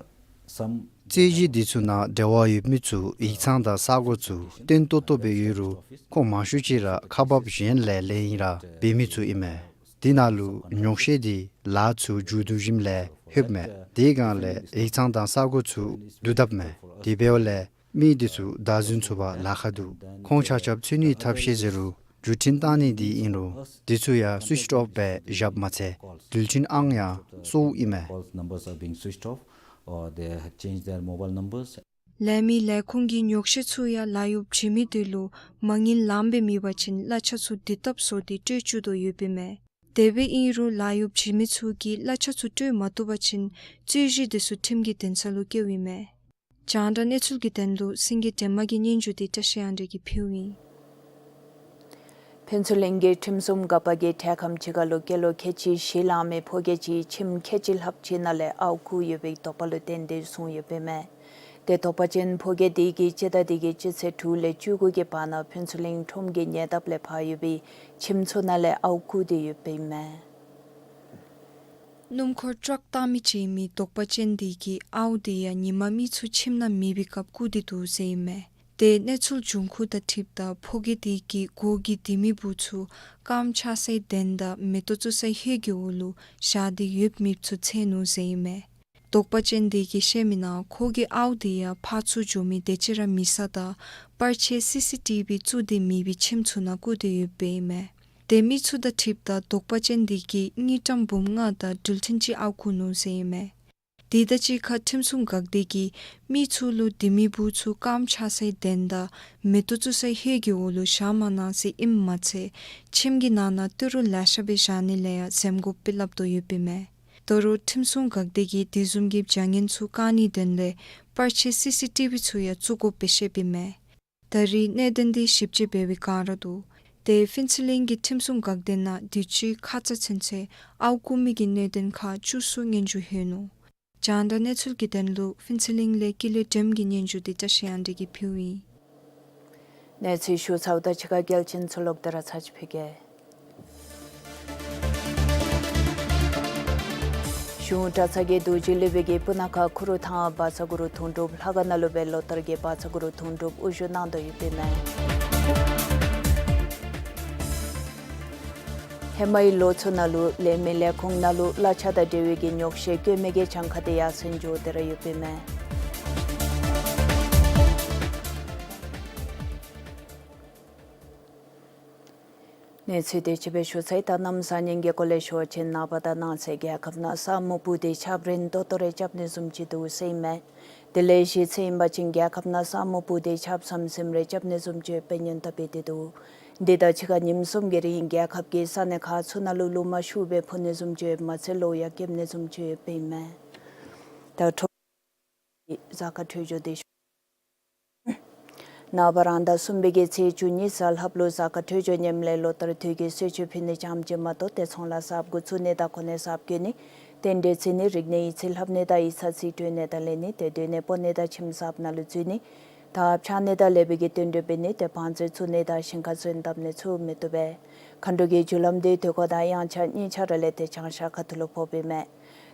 some རྩོད་གཞི་འདི་ཚུ་ནང་འབྲེལ་བ་ཡོད་མི་ཚུ་ཡིག་ཚང་དང་ས་གོ་ཚུ་བརྟན་ཏོག་ཏོ་སྦེ་ཡོད་རུང་ཁོང་མང་ཤོས་ཅིག་ར་ཁག་འབགཔ་གཞན་ལས་ལེན་ཡི་ར་འབད་མི་ཚུ་ཨིན་མས། དེ་ནང་ལུ་ཉོག་བཤད་འདི་ལཱ་ཚུ་མཇུག་བསྡུ་ཞིནམ་ལས་ལྷོདཔ་མས། དེ་སྒང་ལས་ཡིག་ཚང་དང་ས་གོ་ཚུ་བསྡུ་དཔ་མས། དེ་འབདཝ་ལས་མི་འདི་ཚུ་བདའ་ཟུན་ཚུགས་པར་ལཱ་ཁག་འདུག། ཁོང་ཆ་ཁྱབ་འཚོལ་ནིའི་ཐབས་ཤེས་ཟེར་རུང་བརྒྱུད་འཕྲིན་བཏང་ནི་འདི་ཨིན་རུང་འདི་ཚུ་ཡང་སུའིཆ་ཨོཕ་སྦེ་བཞགཔ་མ་ཚད་འགྲུལ་འཕྲིན་ཨང་ཡང་སོརཝ་ཨིན་མས། Calls numbers are being switched off, or they have changed their mobile numbers. ལས་མི་ལས་ཁུངས་ཀྱིས་ཉོག་བཤད་ཚུ་ཡང་ལཱ་གཡོགཔ་བྱིན་མི་དེ་ལུ་མ་དངུལ་ལངམ་སྦེ་མེད་པ་ཅིན་གླ་ཆ་ཚུ་དུས་བཏབ་བཟོ་སྟེ་སྤྲོད་བཅུག་དོ་ཡོདཔ་ཨིན་མས། དེ་སྦེ་ཨིན་རུང་ལཱ་གཡོགཔ་བྱིན་མི་ཚུ་གིས་གླ་ཆ་ཚུ་སྤྲོད་མ་བཏུབ་པ་ཅིན་རྩོད་གཞི་དེ་ཚུ་ཁྲིམས་ཀྱི་འདུན་ས་ལུ་བསྐྱལཝ་ཨིན་མས། རྒྱང་བསྒྲགས་གནས་ཚུལ་གྱི་དོན་ལུ་སེང་གེ་སྒྲོལ་མ་གི་སྙན་ཞུ་འདི་བཀྲ་ཤིས་དབང་འདུས་ཀྱིས་ཕུལཝ་ཨིན། ཕུན་ཚོགས་གླིང་གི་ཁྲིམས་སྲུང་འགག་པ་གིས་འཕྲལ་ཁམས་ཅིག་ཁར་ལུ་སྐྱེས་ལོ་ཁལ་གཅིག་བཞི་ལང་མི་ཕོ་སྐྱེས་ཅིག་ཁྱིམ་ཁལ་གཅིག་ལྷགཔ་ཅིག་ནང་ལས་ཨརཝ་བརྐུ་ཡོད་པའི་དོགས་པ་ལུ་བརྟེན་ཏེ་བཟུང་ཡོདཔ་ཨིན་མས། ཏེ་དོགས་པ་ཅན་ཕོ་སྐྱེས་དེ་གིས་སྤྱི་ཟླ་འདི་གི་སྤྱི་ཚེས་དྲུག་ལས་བཅུ་དགུ་གི་བར་ན་ཕུན་ཚོགས་གླིང་ཁྲོམ་གྱི་ཉེ་འདབས་ལས་ཕར་ཡོད་པའི་ཁྱིམ་ཚུ་ནང་ལས་ཨརཝ་བརྐུ་སྟེ་ཡོདཔ་ཨིན་མས། སྣུམ་འཁོར་ཊཱག་བཏང་མི་ཅིག་ཨིན་མི་དོགས་པ་ཅན་དེ་གིས་ཨརཝ་དེ་ཡང་ཉིན་མ་མི་ཚུ་ཁྱིམ་ནང་མེད་པའི་སྐབས་བརྐུ་སྟེ་འདུག་ཟེར་ཨིན་མས། ཏེ་གནས་ཚུལ་བྱུང་ཁུངས་དང་འཁྲིལཝ་ད་ཕོ་སྐྱེས་དེ་གིས་སྒོ་གི་ལྡེ་མིག་སྦུག་ཚུ་རྐངམ་ཆག་སའི་གདན་དང་མེ་ཏོག་བཙུགས་སའི་ཧེ་གི་འོག་ལུ་བཞག་སྟེ་ཡོདཔ་མེདཔ་ཚུ་འཚོལ་ནུག་ཟེར་ཨིན་མས། དོགས་པ་ཅན་དེ་གིས་བཤད་མི་ནང་ཁོ་གི་ཨའུ་དེ་ཡང་ཕར་ཚུར་འགྱོ་མི་དེ་ཅིག་ར་མེད་ས་དང་པར་ཆས་སི་སི་ཊི་བི་བཙུགས་ཏེ་མེད་པའི་ཁྱིམ་ཚུ་ནང་བཀོད་དེ་ཡོདཔ་ཨིན་མས། དེ་མི་ཚུ་དང་འཁྲིལཝ་ད་དོགས་པ་ཅན་དེ་གིས་དངུལ་ཀྲམ་འབུམ་ལྔ་དང་འགྲུལ་འཕྲིན་ཅིག་ཨའུ་བཀོད་ནུག་ཟེར་ཨིན་མས། དེ་དང་གཅིག་ཁར་ཁྲིམས་སྲུང་འགག་སྡེ་གིས་མི་ཚུ་ལུ་དེ་མི་བུ་ཚུ་རྐངམ་ཆག་སའི་གདན་དང་མེ་ཏོག་བཙུགས་སའི་ཧེ་གི་འོག་ལུ་བཞག་མ་གནང་ཟེར་ཨིནམ་མ་ཚད་ཁྱིམ་གྱི་ནང་ན་ཏི་རུ་ལེ་ཤ་སྦེ་བཞག་ནི་ལས་ཡང་འཛེམ་དགོཔ་སྦེ་སླབ་དོ་ཡོདཔ་ཨིན་མས། ད་རུང་ཁྲིམས་སྲུང་འགག་སྡེ་གིས་དེ་བཟུམ་གྱི་བྱ་ངན་ཚུ་བཀག་ནིའི་དོན་ལས་པར་ཆས་སི་སི་ཊི་བི་ཚུ་ཡང་བཙུགས་དགོཔ་སྦེ་བཤདཔ་ཨིན་མས། ད་རེས་གནད་དོན་འདི་ཞིབ་དཔྱད་འབད་བའི་སྒང་ར་འདུག། ཏེ་ཕུན་ཚོགས་གླིང་གི་ཁྲིམས་སྲུང་འགག་སྡེ་ནང་དུས་ཅི་ཁ་ཙ་ཚུན་ཚོད་ཨའུ་བཀོད་མི་གི་གནད་དོན་ཁག་བཅུ་གསུམ་སྙན་ཞུ་ལྷོད་ནུག། རྒྱང་བསྒྲགས་གནས་ཚུལ་གྱི་དོན་ལུ་ཕུན་ཚོགས་གླིང་ལས་ཀུན་ལེགས་སྒྲོལམ་གྱི་སྙན་ཞུ་འདི་བཀྲ་ཤིས་དབང་འདུས་ཀྱིས་ཕུལཝ་ཨིན། གནས་ཚུལ་ཞུ་ཚརཝ་ད་ཕྱི་ཁ་གལ་ཆེན་ཚུ་ལོག་སྟེ་ར་ཚར་ཅིག་ཕུལ་གེ། གཞུང་གྲྭ་ཚང་གི་རྡོ་རྗེ་ལུས་པའི་གི་སྤུ་ན་ཁ་ཁུ་རུ་ཐང་བཛྲ་གུ་རུ་དུང་སྒྲུབ་ལྷ་ཁང་ནང་ལུ་སྦེ་ལོ་ལྟར་གྱི་བཛྲ་གུ་རུ་དུང་སྒྲུབ་དབུ་བཞུགས་གནང་དོ་ཡོདཔ་ཨིན་མས། ཧེ་མའི་ལོ་ཚུ་ནང་ལུ་ལས་མི་ལས་ཁུངས་ནང་ལུ་གླ་ཆ་དང་འབྲེལ་བའི་གི་ཉོག་བཤད་བཀོད་མི་གི་གྱངས་ཁ་དེ་ཡར་སེང་འགྱོ་སྟེ་ར་ཡོདཔ་ཨིན་མས། གནས་ཚུལ་དེ་ཅིག་སྦེ་ཞུ་ཚར་ཡི། ད་གནམ་བཟང་ངན་གྱི་སྐོར་ལས་ཞུ་བ་ཅིན་ནངས་པ་དང་གནངས་ཚེ་རྒྱལ་ཁབ་ནང་ས་སྨུག་སྤུབས་ཏེ་ཆརཔ་རན་ཏོག་ཏོ་རེ་རྐྱབ་ནི་བཟུམ་ཅིག་འདུག་ཟེར་ཨིན་མས། དེ་ལས་གཞེས་ཚེ་ཨིན་པ་ཅིན་རྒྱལ་ཁབ་ནང་ས་སྨུག་སྤུབས་ཏེ་ཆརཔ་ཟམ་ཟིམ་རེ་རྐྱབ་ནི་བཟུམ་ཅིག་ཡོདཔ་སྦེ་སྔོན་བརྡ་འབད་དེ་འདུག། འདི་དང་གཅིག་ཁར་ཉིནམ་གསུམ་གྱི་རིང་རྒྱལ་ཁབ་ཀྱི་ས་གནས་ཁག་ཚུ་ནང་ལུ་རླུང་མ་ཤུགས་སྦེ་འཕུ་ནི་བཟུམ་ཅིག་ཡོདཔ་མ་ཚད་གློག་ཡང་འཁྱུག་ནི་བཟུམ་ཅིག་ཡོདཔ་ཨིན་མས། ད་འཕྲོ་གཟའ་སྐར་འཕྲོད་སྦྱོར་འདི་ཞུ། ནངས་པ་རང་ཟླ་གསུམ་པའི་གི་ཚེས་བཅུ་གཉིས་གཟའ་ལྷགཔ་ལུ་གཟའ་སྐར་འཕྲོད་སྦྱོར་ངནམ་ལས་ལོ་ལྟར་དུས་ཀྱི་གསོལ་མཆོད་ཕུལ་ནི་ཙམ་ཅིག་མ་གཏོགས་ཏེ་ཚོང་ལཱ་གསརཔ་འགོ་བཙུགས་ནི་དང་གོ་གནས་གསརཔ་གྱོན་ནི་རྟེན་འབྲེལ་བརྩི་ནི་རིག་གནས་ཡིག་རྩིས་ལྷབ་ནི་དང་ཡིག་ཚང་རྩིས་སྤྲོད་ནི་དང་ལེན་ནི་ཏེ་སྡོད་གནས་སྤོ་ནི་དང་ཁྱིམ་གསརཔ་ནང་ལུ་འཛུལ་ནི་དང་ཕྱགས་ནི་དང་ལེགས་པའི་གི་རྟེན་འབྲེལ་འབད་ནི་ཏེ་བང་མཛོད་བཙུགས་ནི་དང་ཞིང་ཁ་བཟོ་བཏབ་ནི་ཚུ་མི་བཏུབ་པས། མཁའ་འགྲོ་གི་རྒྱུ་ལམ་འདི་དུས་འཁོར་དང་དབྱངས་འཆར་གཉིས་ཆ་ར་ལས་ཏེ་བྱང་ཤར་ཁ་ཐུག་ལུ་ཕོགཔ་ཨིན་མས།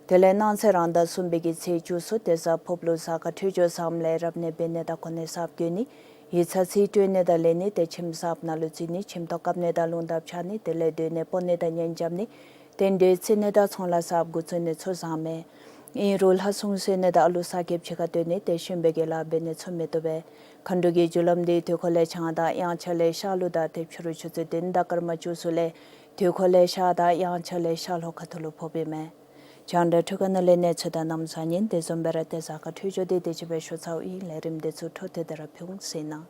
དེ་ལས་གནངས་ཚེ་རང་ཟླ་གསུམ་པའི་གི་ཚེས་བཅུ་གསུམ་ཏེ་གཟའ་ཕོརཔ་ལུ་གཟའ་སྐར་འཕྲོད་སྦྱོར་བཟངམ་ལས་རབ་གནས་འབད་ནི་དང་གོ་གནས་གསརཔ་གྱོན་ནི་ཡིག་ཚང་རྩིས་སྤྲོད་ནི་དང་ལེན་ནི་ཏེ་ཁྱིམ་གསརཔ་ནང་ལུ་འཛུལ་ནི་ཁྱིམ་ཐོག་བཀབ་ནི་དང་རླུང་རྟ་འཕྱར་ནི་དེ་ལས་སྡོད་གནས་སྤོ་ནི་དང་གཉེན་རྐྱབ་ནི་རྟེན་འབྲེལ་བརྩི་ནི་དང་ཚོང་ལཱ་གསརཔ་འགོ་བཙུགས་ནི་ཚུ་བཟང་མས། ཨིན་རུང་ལྷ་སྲུང་གསོལ་ནི་དང་ཨ་ལུ་གསར་སྐྱེསཔ་ཕྱི་ཁར་སྟོན་ནི་ཏེ་ཤུན་པའི་གི་ལཱ་འབད་ནི་ཚུ་མི་བཏུབ་པས། མཁའ་འགྲོ་གི་རྒྱུ་ལམ་འདི་དུས་འཁོར་ལས་བྱང་དང་དབྱངས་འཆར་ལས་ཤར་ལུ་དང་ཏེ་ཕྱི་རུ་ཆུ་ཚོད་བདུན་དང་སྐར་མ་བཅུ་གསུམ་ལས་དུས་འཁོར་ལས་ཤར་དང་དབྱངས་འཆར་ལས་ཤར་ལྷོ་ཁ་ཐུག་ལུ་ཕོགཔ་ཨིན་མས། རྒྱང་བསྒྲགས་འཕྲུལ་ཁང་ནང་ལས་གནས་ཚུལ་དང་གནམ་བཟང་ངན་དེ་བཟུམ་སྦེ་ར་ཏེ་གཟའ་སྐར་འཕྲོད་སྦྱོར་འདི་དེ་ཅིག་སྦེ་ཞུ་ཚརཝ་ཨིན། ལས་རིམ་འདི་ཚུ་འཕྲོ་མཐུད་དེ་ར་ཕུལ་འོང་ཟེར་ཨིན།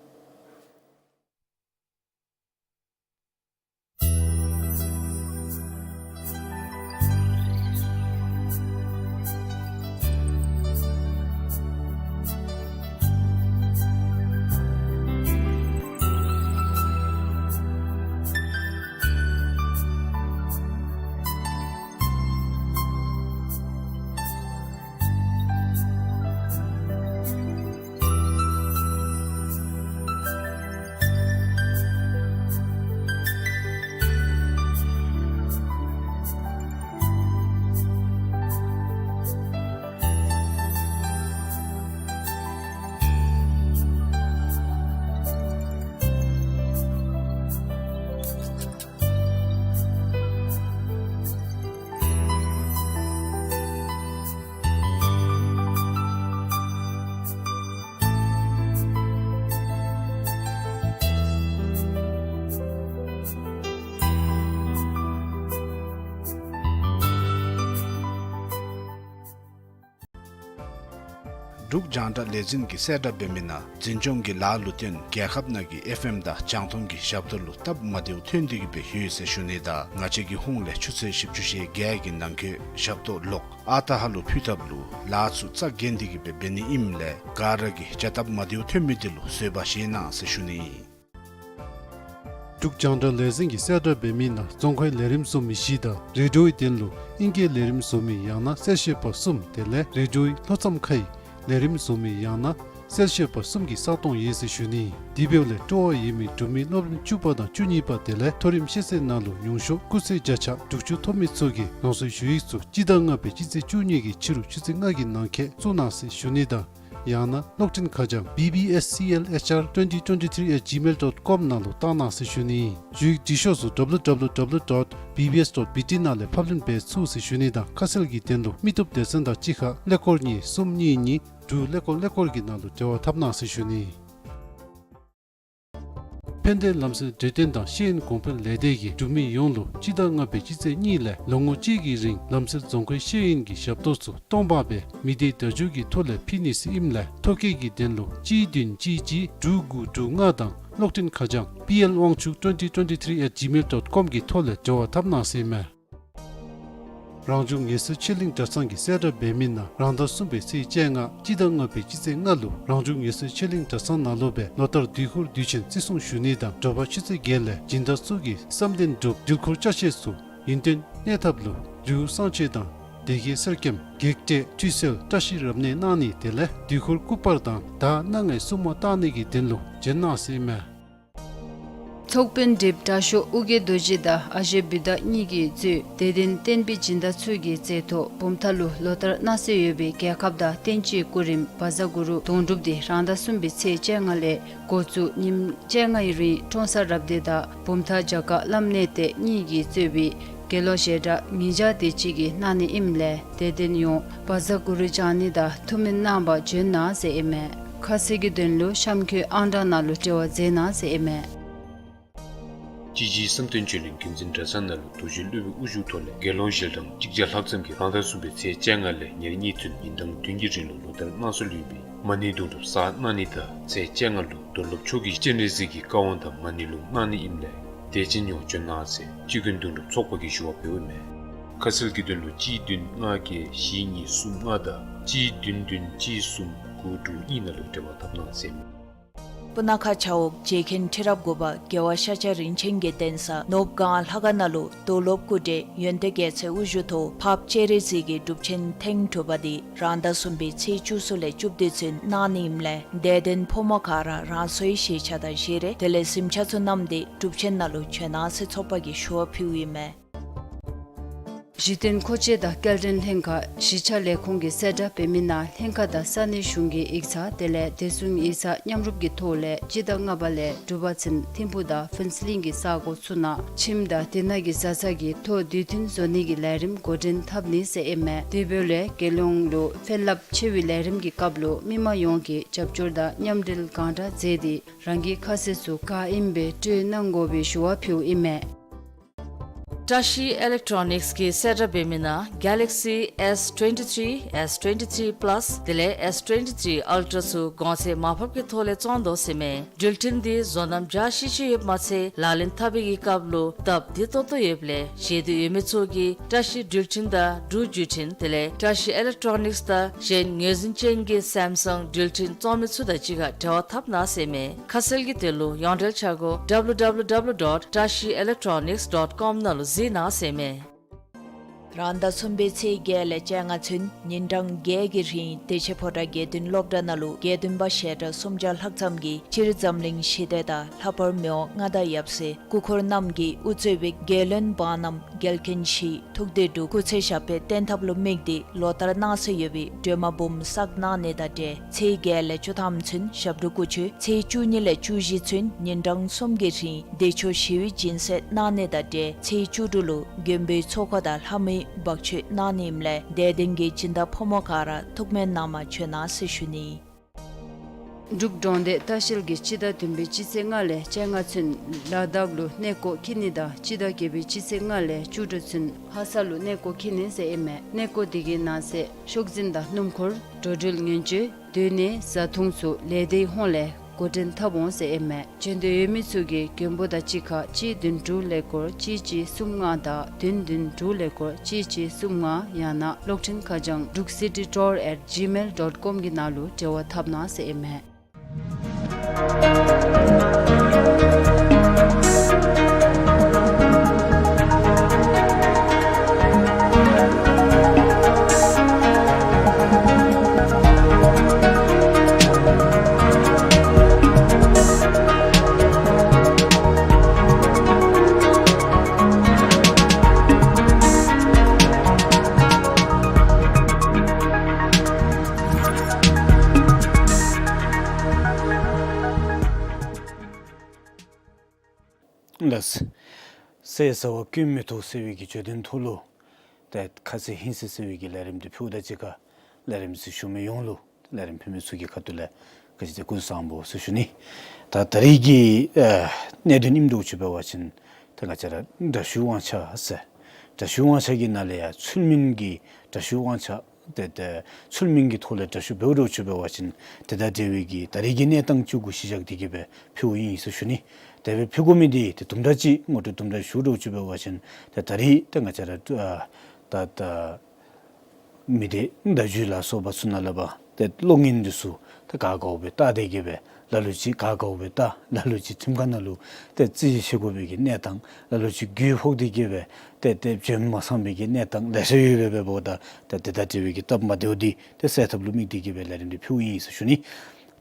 འབྲུག་རྒྱང་བསྒྲགས་ལས་འཛིན་གྱིས་གསལ་བསྒྲགས་འབད་མི་ནང་འཛིན་སྐྱོང་གི་ལཱ་ལུ་བརྟེན་རྒྱལ་ཁབ་ནང་གི་ཨེཕ་ཨེམ་དང་རྒྱང་མཐོང་གི་ཞབས་ཏོག་ལུ་སྟབས་མ་བདེཝ་ཐོན་ཏེ་གི་སྦེ་ཡོད་ཟེར་ཞུ་ནི་དང་ང་བཅས་ཀྱི་ཧོངས་ལས་ཆུ་ཚོད་བཞི་བཅུ་ཞེ་བརྒྱད་ཀྱི་ནང་འཁོད་ཞབས་ཏོག་ལོག་ཨ་རྟག་ཧ་ལུ་ཕུལ་ཐབས་ལུ་ལཱ་ཚུ་རྩ་འགེངས་ཏེ་གི་སྦེ་འབད་ནི་ཨིནམ་ལས་ག་ར་གིས་བྱ་སྟབས་མ་བདེཝ་ཐོན་མི་དེ་ལུ་བཟོད་པ་བཞེས་གནང་ཟེར་ཞུ་ནི་ཨིན། འབྲུག་རྒྱང་བསྒྲགས་ལས་འཛིན་གྱིས་གསལ་བསྒྲགས་འབད་མི་ནང་རྫོང་ཁའི་ལས་རིམ་བཟོ་མི་བཞི་དང་རེ་ཌིའོའི་དོན་ལུ་ཨིང་སྐད་ལས་རིམ་བཟོ་མི་ཡང་ན་གསལ་བཤད་པ་གསུམ་དེ་ལས་རེ་ཌིའོའི་ལྷོ་མཚམས་ཁའི་ལས་རིམ་བཟོ་མི་ཡང་ན་གསལ་བཤད་པ་གསུམ་གྱི་ས་སྟོང་ཡོད་ཟེར་ཞུ་ནི། དེ་འབདཝ་ལས་སྤྲོ་བ་ཡོད་མི་འབྲུག་མི་སློབ་རིམ་བཅུ་པ་དང་བཅུ་གཉིས་པ་དེ་ལས་མཐོ་རིམ་ཤེས་ཚད་ནང་ལུ་ཉུང་ཤོས་སྐུགས་ཚད་བརྒྱ་ཆ་དྲུག་ཅུ་ཐོབ་མི་ཚུ་གིས་ལམ་སང་ཞུ་ཡིག་ཚུ་སྤྱི་ཟླ་ལྔ་པའི་སྤྱི་ཚེས་བཅུ་གཉིས་ཀྱི་ཕྱི་རུ་ཆུ་ཚོད་ལྔ་གི་ནང་འཁོད་བཙུགས་གནང་ཟེར་ཞུ་ནི་དང་ ཡང་ན་གློག་འཕྲིན་ཁ་བྱང་B B S C L H R twenty twenty-three at gmail dot com ནང་ལུ་བཏང་གནང་ཟེར་ཞུ་ནི། ཞུ་ཡིག་འབྲི་ཤོག་ཚུ་W W W dot B B S dot B T ནང་ལས་ཕབ་ལེན་འབད་ཚུགས་ཟེར་ཞུ་ནི་དང་། ཁ་གསལ་གྱི་དོན་ལུ་མི་བཏུབ་སྡེ་ཚན་དང་གཅིག་ཁར་ཀླད་ཀོར་གཉིས་གསུམ་གཉིས་གཉིས་དྲུག་ཀླད་ཀོར་ཀླད་ཀོར་གྱི་ནང་ལུ་འབྲེལ་བ་འཐབ་གནང་ཟེར་ཞུ་ནི། ཕན་བདེ་ལམ་སེལ་འབྲས་ལྡན་དང་ཤེས་ཡོན་གོང་འཕེལ་ལས་སྡེ་གིས་འབྲུག་མི་ཡོངས་ལུ་སྤྱི་ཟླ་ལྔ་པའི་སྤྱི་ཚེས་གཉིས་ལས་ལོ་ངོ་གཅིག་གི་རིང་ལམ་སེལ་རྫོང་ཁའི་ཤེས་ཡོན་གྱི་ཞབས་ཏོག་ཚུ་སྟོང་པ་སྦེ་མི་སྡེ་བརྡ་བརྒྱུད་ཀྱི་ཐོག་ལས་ཕུལ་ནི་ཟེར་ཨིནམ་ལས་ཐོ་བཀོད་ཀྱི་དོན་ལུ་གཅིག་བདུན་གཅིག་གཅིག་དྲུག་དགུ་དྲུག་ལྔ་དང་གློག་འཕྲིན་ཁ་བྱང་P L Wangchuk twenty twenty-three at gmail dot com གི་ཐོག་ལས་འབྲེལ་བ་འཐབ་གནང་ཟེར་ཨིན་མས། རང་བྱུང་ངལ་གསོའི་ཆོས་གླིང་གྲྭ་ཚང་གི་གསལ་བསྒྲགས་འབད་མི་ནང་རང་ཟླ་གསུམ་པའི་ཚེས་བཅོ་ལྔ་སྤྱི་ཟླ་ལྔ་པའི་སྤྱི་ཚེས་ལྔ་ལུ་རང་བྱུང་ངལ་གསོའི་ཆོས་གླིང་གྲྭ་ཚང་ནང་ལུ་སྦེ་ལོ་ལྟར་དུས་འཁོར་དུས་ཆེན་བརྩི་སྲུང་ཞུ་ནི་དང་དྲོ་པ་ཆུ་ཚོད་བརྒྱད་ལས་སྦྱིན་བདག་ཚུ་གིས་བསམ་དོན་འགྲུབ་འདྲིལ་འཁོར་ཅ་ཆས་ཚུ་ཡུན་བརྟན་གནས་ཐབས་ལུ་རི་བོ་གསང་མཆོད་དང་སྡེ་དགེ་གསེར་སྐྱེམས་བགེགས་བསྐྲད་ཁྲུས་གསོལ་བཀྲ་ཤིས་རབ་གནས་གནང་ནི་དེ་ལས་དུས་འཁོར་སྐུ་པར་དང་ཟླ་སྣ་ལྔའི་སྲུང་མ་བཏང་ནི་གི་དོན་ལུ་བྱོན་གནང་ཟེར་ཨིན་མས། ཚོགས་དཔོན་དྲིལབུ་དྲགོས་ཨོ་རྒྱན་རྡོ་རྗེ་དང་ཨ་ཞེ་བུདྡྷ་གཉིས་ཀྱིས་གཙོས་དད་ལྡན་བསྟན་པའི་སྦྱིན་བདག་ཚུ་གི་མཛད་ཐོག་བུམ་ཐང་ལུ་ལོ་ལྟར་གནང་སྲོལ་ཡོད་པའི་རྒྱལ་ཁབ་དང་བསྟན་སྤྱིའི་སྐུ་རིམ་བཛྲ་གུ་རུ་དོན་གྲུབ་འདི་རང་ཟླ་གསུམ་པའི་ཚེས་བཅོ་ལྔ་ལས་འགོ་བཙུགས་ཉིནམ་བཅོ་ལྔའི་རིང་ཀྲོང་གསར་རབ་སྡེ་དང་བུམ་ཐང་བྱ་དཀར་བླམ་གནས་བརྟན་གཉིས་ཀྱིས་གཙོས་པའི་དགེ་སློང་ཞལ་གྲངས་ཉིས་བརྒྱ་དེ་ཅིག་གིས་གནང་ནི་ཨིནམ་ལས་དད་ལྡན་ཡོངས་བཛྲ་གུ་རུ་བགྱང་ནི་དང་ཐུགས་སྨོན་གནང་བར་བྱོན་གནང་ཟེར་ཨིན་མས། ཁ་གསལ་གྱི་དོན་ལུ་གཤམ་འཁོད་ཨང་གྲངས་ནང་ལུ་འབྲེལ་བ་མཛད་གནང་ཟེར་ཨིན་མས། ཅི་ཇི་བསམ་གཏན་ཆོས་གླིང་རྒྱུན་འཛིན་གྲྭ་ཚང་ནང་ལུ་རྡོ་རྗེ་སློབ་དཔོན་དབུ་བཞུགས་ཐོག་ལས་དགེ་སློང་ཞལ་གྲངས་གཅིག་བརྒྱ་ལྷག་ཙམ་གྱིས་རང་ཟླ་གསུམ་པའི་ཚེས་བཅོ་ལྔ་ལས་ཉེར་གཉིས་ཚུན་ཉིན་གྲངས་བདུན་གྱི་རིང་ལུ་ལོ་ལྟར་གནང་སྲོལ་ཡོད་པའི་མ་ཎི་དུང་སྒྲུབ་གསར་གནང་ནི་དང་ཚེས་བཅོ་ལྔ་ལུ་རྡོར་སློབ་མཆོག་གིས་སྤྱན་རས་གཟིགས་ཀྱི་བཀའ་དབང་དང་མ་ཎི་ལུང་གནང་ནི་ཨིནམ་ལས་དད་ཅན་ཡོངས་བྱོན་གནང་ཟེར་སྤྱི་མགོན་དུང་སྒྲུབ་ཚོགས་པ་གིས་ཞུ་བ་ཕུལཝ་ཨིན་མས། ཁ་གསལ་གྱི་དོན་ལུ་གཅིག་བདུན་ལྔ་བརྒྱད་བཞི་གཉིས་གསུམ་ལྔ་དང་གཅིག་བདུན་བདུན་གཅིག་གསུམ་དགུ་དྲུག་གཉིས་ནང་ལུ་འབྲེལ་བ་འཐབ་གནང་ཟེར་ཨིན་མས། སྤུ་ན་ཁ་བྱ་འོག་རྗེ་མཁན་ཁྲི་རབས་དགུ་པ་རྒྱལ་བ་ཤཱཀྱ་རིན་ཆེན་གྱི་གདན་ས་ནོརབུ་སྒང་ལྷ་ཁང་ནང་ལུ་རྡོར་སློབ་སྐུ་བགྲེས་ཡོན་ཏན་རྒྱལ་མཚན་དབུ་བཞུགས་ཐོག་འཕགས་པ་སྤྱན་རས་གཟིགས་ཀྱི་སྒྲུབ་ཆེན་ཐེངས་དྲུག་པ་འདི་རང་ཟླ་གསུམ་པའི་ཚེས་བཅུ་གསུམ་ལས་བཅུ་བདུན་ཚུན་གནང་ནི་ཨིནམ་ལས་དད་ལྡན་ཕོ་མོ་ག་ར་རང་སོའི་ཤེས་བྱ་དང་བཞེས་རིགས་དེ་ལས་གཟིམ་ཆ་ཚུ་བསྣམས་ཏེ་སྒྲུབ་ཆེན་ནང་ལུ་བྱོན་གནང་ཟེར་ཚོགས་པ་གིས་ཞུ་བ་ཕུལཝ་ཨིན་མས། གཞི་རྟེན་མཁོ་ཆས་དང་སྐྱེལ་འདྲེན་ལྷན་ཁག་གཞིས་ཆགས་ལས་ཁུངས་ཀྱི་གསལ་བསྒྲགས་འབད་མི་ནང་ལྷན་ཁག་དང་ས་གནས་གཞུང་གི་ཡིག་ཚང་དེ་ལས་བདེ་སྲུང་ཡིག་ཚང་མཉམ་རུབ་ཀྱི་ཐོག་ལས་སྤྱི་ཟླ་ལྔ་པ་ལས་དྲུག་པ་ཚུན་ཐིམ་ཕུག་དང་ཕུན་ཚོགས་གླིང་གི་ས་གོ་ཚུ་ནང་ཁྱིམ་དང་དེ་ནང་གི་བཟའ་ཚང་གི་ཐོག་དུས་མཐུན་བཟོ་ནི་གི་ལས་རིམ་འགོ་འདྲེན་འཐབ་ནི་ཟེར་ཨིན་མས། དེ་འབདཝ་ལས་དགེ་སློང་ལུ་ཕན་རླབས་ཆེ་བའི་ལས་རིམ་གྱི་སྐབས་ལུ་མི་མང་ཡོངས་ཀྱིས་རྒྱབ་སྐྱོར་དང་མཉམ་འབྲེལ་གང་དྲག་མཛད་དེ་རང་གི་ཁ་གསལ་ཚུ་ག་ཨིནམ་སྦེ་སྤྲོད་གནང་དགོ་པའི་ཞུ་བ་ཕུལཝ་ཨིན་མས། བཀྲ་ཤིས་ཨི་ལེག་ཊོ་ནིཀསི་གི་གསལ་བསྒྲགས་འབད་མི་ནང་Galaxy S twenty-three, S twenty-three Plus དེ་ལས་S twenty-three Ultra ཚུ་གོང་ཚད་མར་ཕབ་ཀྱི་ཐོག་ལས་བཙོང་དོ་ཟེར་མས། འགྲུལ་འཕྲིན་འདི་བཟོ་རྣམ་འཇའ་ཆི་ཆི་ཡོདཔ་མ་ཚད་ལག་ལེན་འཐབ་པའི་གི་སྐབས་ལུ་སྟབས་བདེ་ཏོག་ཏོ་ཡོདཔ་ལས་ཞེ་འདོད་ཡོད་མི་ཚུ་གིས་བཀྲ་ཤིས་འགྲུལ་འཕྲིན་དང་འབྲུག་བརྒྱུད་འཕྲིན་དེ་ལས་བཀྲ་ཤིས་ཨི་ལེག་ཊོ་ནིཀསི་དང་གཞན་ངོས་འཛིན་ཅན་གྱི་སེམ་སང་འགྲུལ་འཕྲིན་བཙོང་མི་ཚུ་དང་གཅིག་ཁར་འབྲེལ་བ་འཐབ་གནང་ཟེར་མས། ཁ་གསལ་གྱི་དོན་ལུ་ཡོངས་འབྲེལ་ཆ་སྒོ་W W W dot trashiselectronics dot com ནང་ལུ་གཟིགས་གནང་ཟེར་མས། རང་ཟླ་གསུམ་པའི་ཚེས་བརྒྱད་ལས་བཅོ་ལྔ་ཚུན་ཉིན་གྲངས་བརྒྱད་ཀྱི་རིང་བདེ་ཆེན་ཕོ་བྲང་དགེ་འདུན་སློབ་གྲྭ་ནང་ལུ་དགེ་འདུན་པ་ཞལ་གྲངས་སུམ་བརྒྱ་ལྷག་ཙམ་གྱིས་སྤྱིར་འཛམ་གླིང་ཞི་བདེ་དང་ལྷག་པར་མི་དབང་མངའ་བདག་ཡབ་སྲས་སྐུ་འཁོར་རྣམས་ཀྱིས་དབུ་གཙོས་པའི་རྒྱལ་བློན་འབངས་རྣམས་རྒྱལ་མཁན་ཞི་ཐུགས་བདེ་སྒྲུབ་སྐུ་ཚེ་ཞབས་པད་བརྟན་ཐབས་ལུ་དམིགས་ཏེ་ལོ་ལྟར་གནང་སྲོལ་ཡོད་པའི་སྒྲོལ་མ་འབུམ་བསགས་གནང་ནི་དང་འབྲེལ་ཚེས་བརྒྱད་ལས་བཅུ་ཐམ་ཚུན་ཞབས་དྲུང་སྐུ་མཆོད། ཚེས་བཅུ་གཉིས་ལས་བཅུ་བཞི་ཚུན་ཉིན་གྲངས་གསུམ་གྱི་རིང་བདེ་མཆོག་ཞི་བའི་སྦྱིན་སྲེག་གནང་ནི་དང་འབྲེལ་ཚེས་བཅུ་དྲུག་ལུ་མགོན་པོའི་ཚོགས་འཁོར་དང་ལྷ་མོའི་འབག་མཆོད་གནང་ནི་ཨིནམ་ལས་དད་ལྡན་གྱི་སྦྱིན་བདག་ཕོ་མོ་ག་ར་ཐུགས་སྨོན་གནང་མ་བྱོན་གནང་ཟེར་ཞུ་ནི། འབྲུག་འབྲོག་སྡེ་ལྟ་བཤལ་གྱིས་སྤྱི་ཟླ་བདུན་པའི་སྤྱི་ཚེས་ལྔ་ལས་བཅོ་ལྔ་ཚུན་ལ་དྭགས་ལུ་གནས་སྐོར་འཁྱིད་ནི་དང་སྤྱི་ཟླ་བརྒྱད་པའི་སྤྱི་ཚེས་ལྔ་ལས་བཅུ་དྲུག་ཚུན་ལྷ་ས་ལུ་གནས་སྐོར་འཁྱིད་ནི་ཟེར་ཨིན་མས། གནས་སྐོར་དེ་གི་ནང་གསེས་ཤོག་འཛིན་དང་སྣུམ་འཁོར་འགྲོ་འགྲུལ་ངན་སྤྱོད་སྡོད་གནས་བཟའ་འཐུང་ཚུ་ལས་སྡེའི་ཧོངས་ལས་འགོ་འདྲེན་འཐབ་འོང་ཟེར་ཨིན་མས། བྱོན་འདོད་ཡོད་མི་ཚུ་གིས་མགོན་པོ་དང་གཅིག་ཁར་གཅིག་བདུན་དྲུག་ཀླད་ཀོར་གཅིག་གཅིག་གསུམ་ལྔ་དང་བདུན་བདུན་དྲུག་ཀླད་ཀོར་གཅིག་གཅིག་གསུམ་ལྔ་ཡང་ན་གློག་འཕྲིན་ཁ་བྱང་druk city tour at gmail dot com གི་ནང་ལུ་འབྲེལ་བ་འཐབ་གནང་ཟེར་ཨིན་མས། ལགས། ཟས་ཟ་བ་སྐྱོན་མི་ཐོགས་ཟེར་བའི་གི་བརྗོད་དོན་ཐོག་ལུ་ཏེ་ཁ་ཟས་ཧིང་ཚད་ཟེར་བའི་གི་ལས་རིམ་འདི་ཕུལཝ་དང་གཅིག་ཁར་ལས་རིམ་གཟིགས་ཞུ་མི་ཡོངས་ལུ་ལས་རིམ་ཕུལ་མི་ཚུ་གི་ཁ་ཐུག་ལས་བཀའ་དྲིན་ཏེ་ཀུན་བཟང་པོ་ཟེར་ཞུ་ནི། ད་ད་རིས་ཀྱི་ཨ་གནད་དོན་ཨིནམ་འདྲཝ་ཅིག་འབད་བ་ཅིན་ཏེ་ང་བཅས་ར་དྲག་ཤུལ་དབང་ཆ་ཟེར། དྲག་ཤུལ་དབང་ཆ་གི་ནང་ལས་ཡང་ཚུལ་མིན་གྱི་དྲག་ཤུལ་དབང་ཆ་ཏེ་ཏེ་ཚུལ་མིན་གྱི་ཐོག་ལས་དྲག་ཤུལ་འབདཝ་འདྲཝ་ཅིག་འབད་བ་ཅིན་དེ་དང་འབྲེལ་བའི་གི་ད་རིས་ཀྱི་གནས་སྟངས་ཅིག་གུ་གཞི་བཞག་སྟེ་གི་སྦེ་ཕུལཝ་ཨིན་ཟེར་ཞུ་ནི། དེ་སྦེ་ཕུལ་དགོ་མི་འདི་ཏེ་དུམ་གྲ་ཅིག་ངོ་སྤྲོད་དུམ་གྲ་ཞུཝ་འདྲཝ་ཅིག་འབད་བ་ཅིན་ཏེ་ད་རིས་ཏེ་ང་བཅས་ར་ཨ་ད་ད་མི་སྡེ་བརྡ་བརྒྱུད་ལ་སོགས་པ་ཚུ་ནང་ལས་ཕར་ཏེ་གློག་བརྙན་འདི་ཚུ་ཏེ་ག་དགའཝ་སྦེ་བལྟ་སྟེ་གི་སྦེ་ལ་ལུ་ཅིག་ག་དགའཝ་སྦེ་བལྟ། ལ་ལུ་ཅིག་ཁྲིམས་ཁང་ནང་ལུ་ཏེ་རྩོད་གཞི་བཤེར་དགོ་པའི་གི་གནས་སྟངས། ལ་ལུ་ཅིག་རྒུད་ཕོག་སྟེ་གི་སྦེ་ཏེ་ཏེ་བྱོན་མ་ཚངམ་པའི་གི་གནས་སྟངས་ལེ་ཤ་ཡོད་པས། འབདཝ་ད་ཏེ་དེ་དང་འབྲེལ་བའི་གི་སྟབས་མ་བདེཝ་འདི་ཏེ་སེལ་ཐབས་ལུ་དམིགས་ཏེ་གི་སྦེ་ལས་རིམ་འདི་ཕུལཝ་ཨིན་ཟེར་ཞུ་ནི།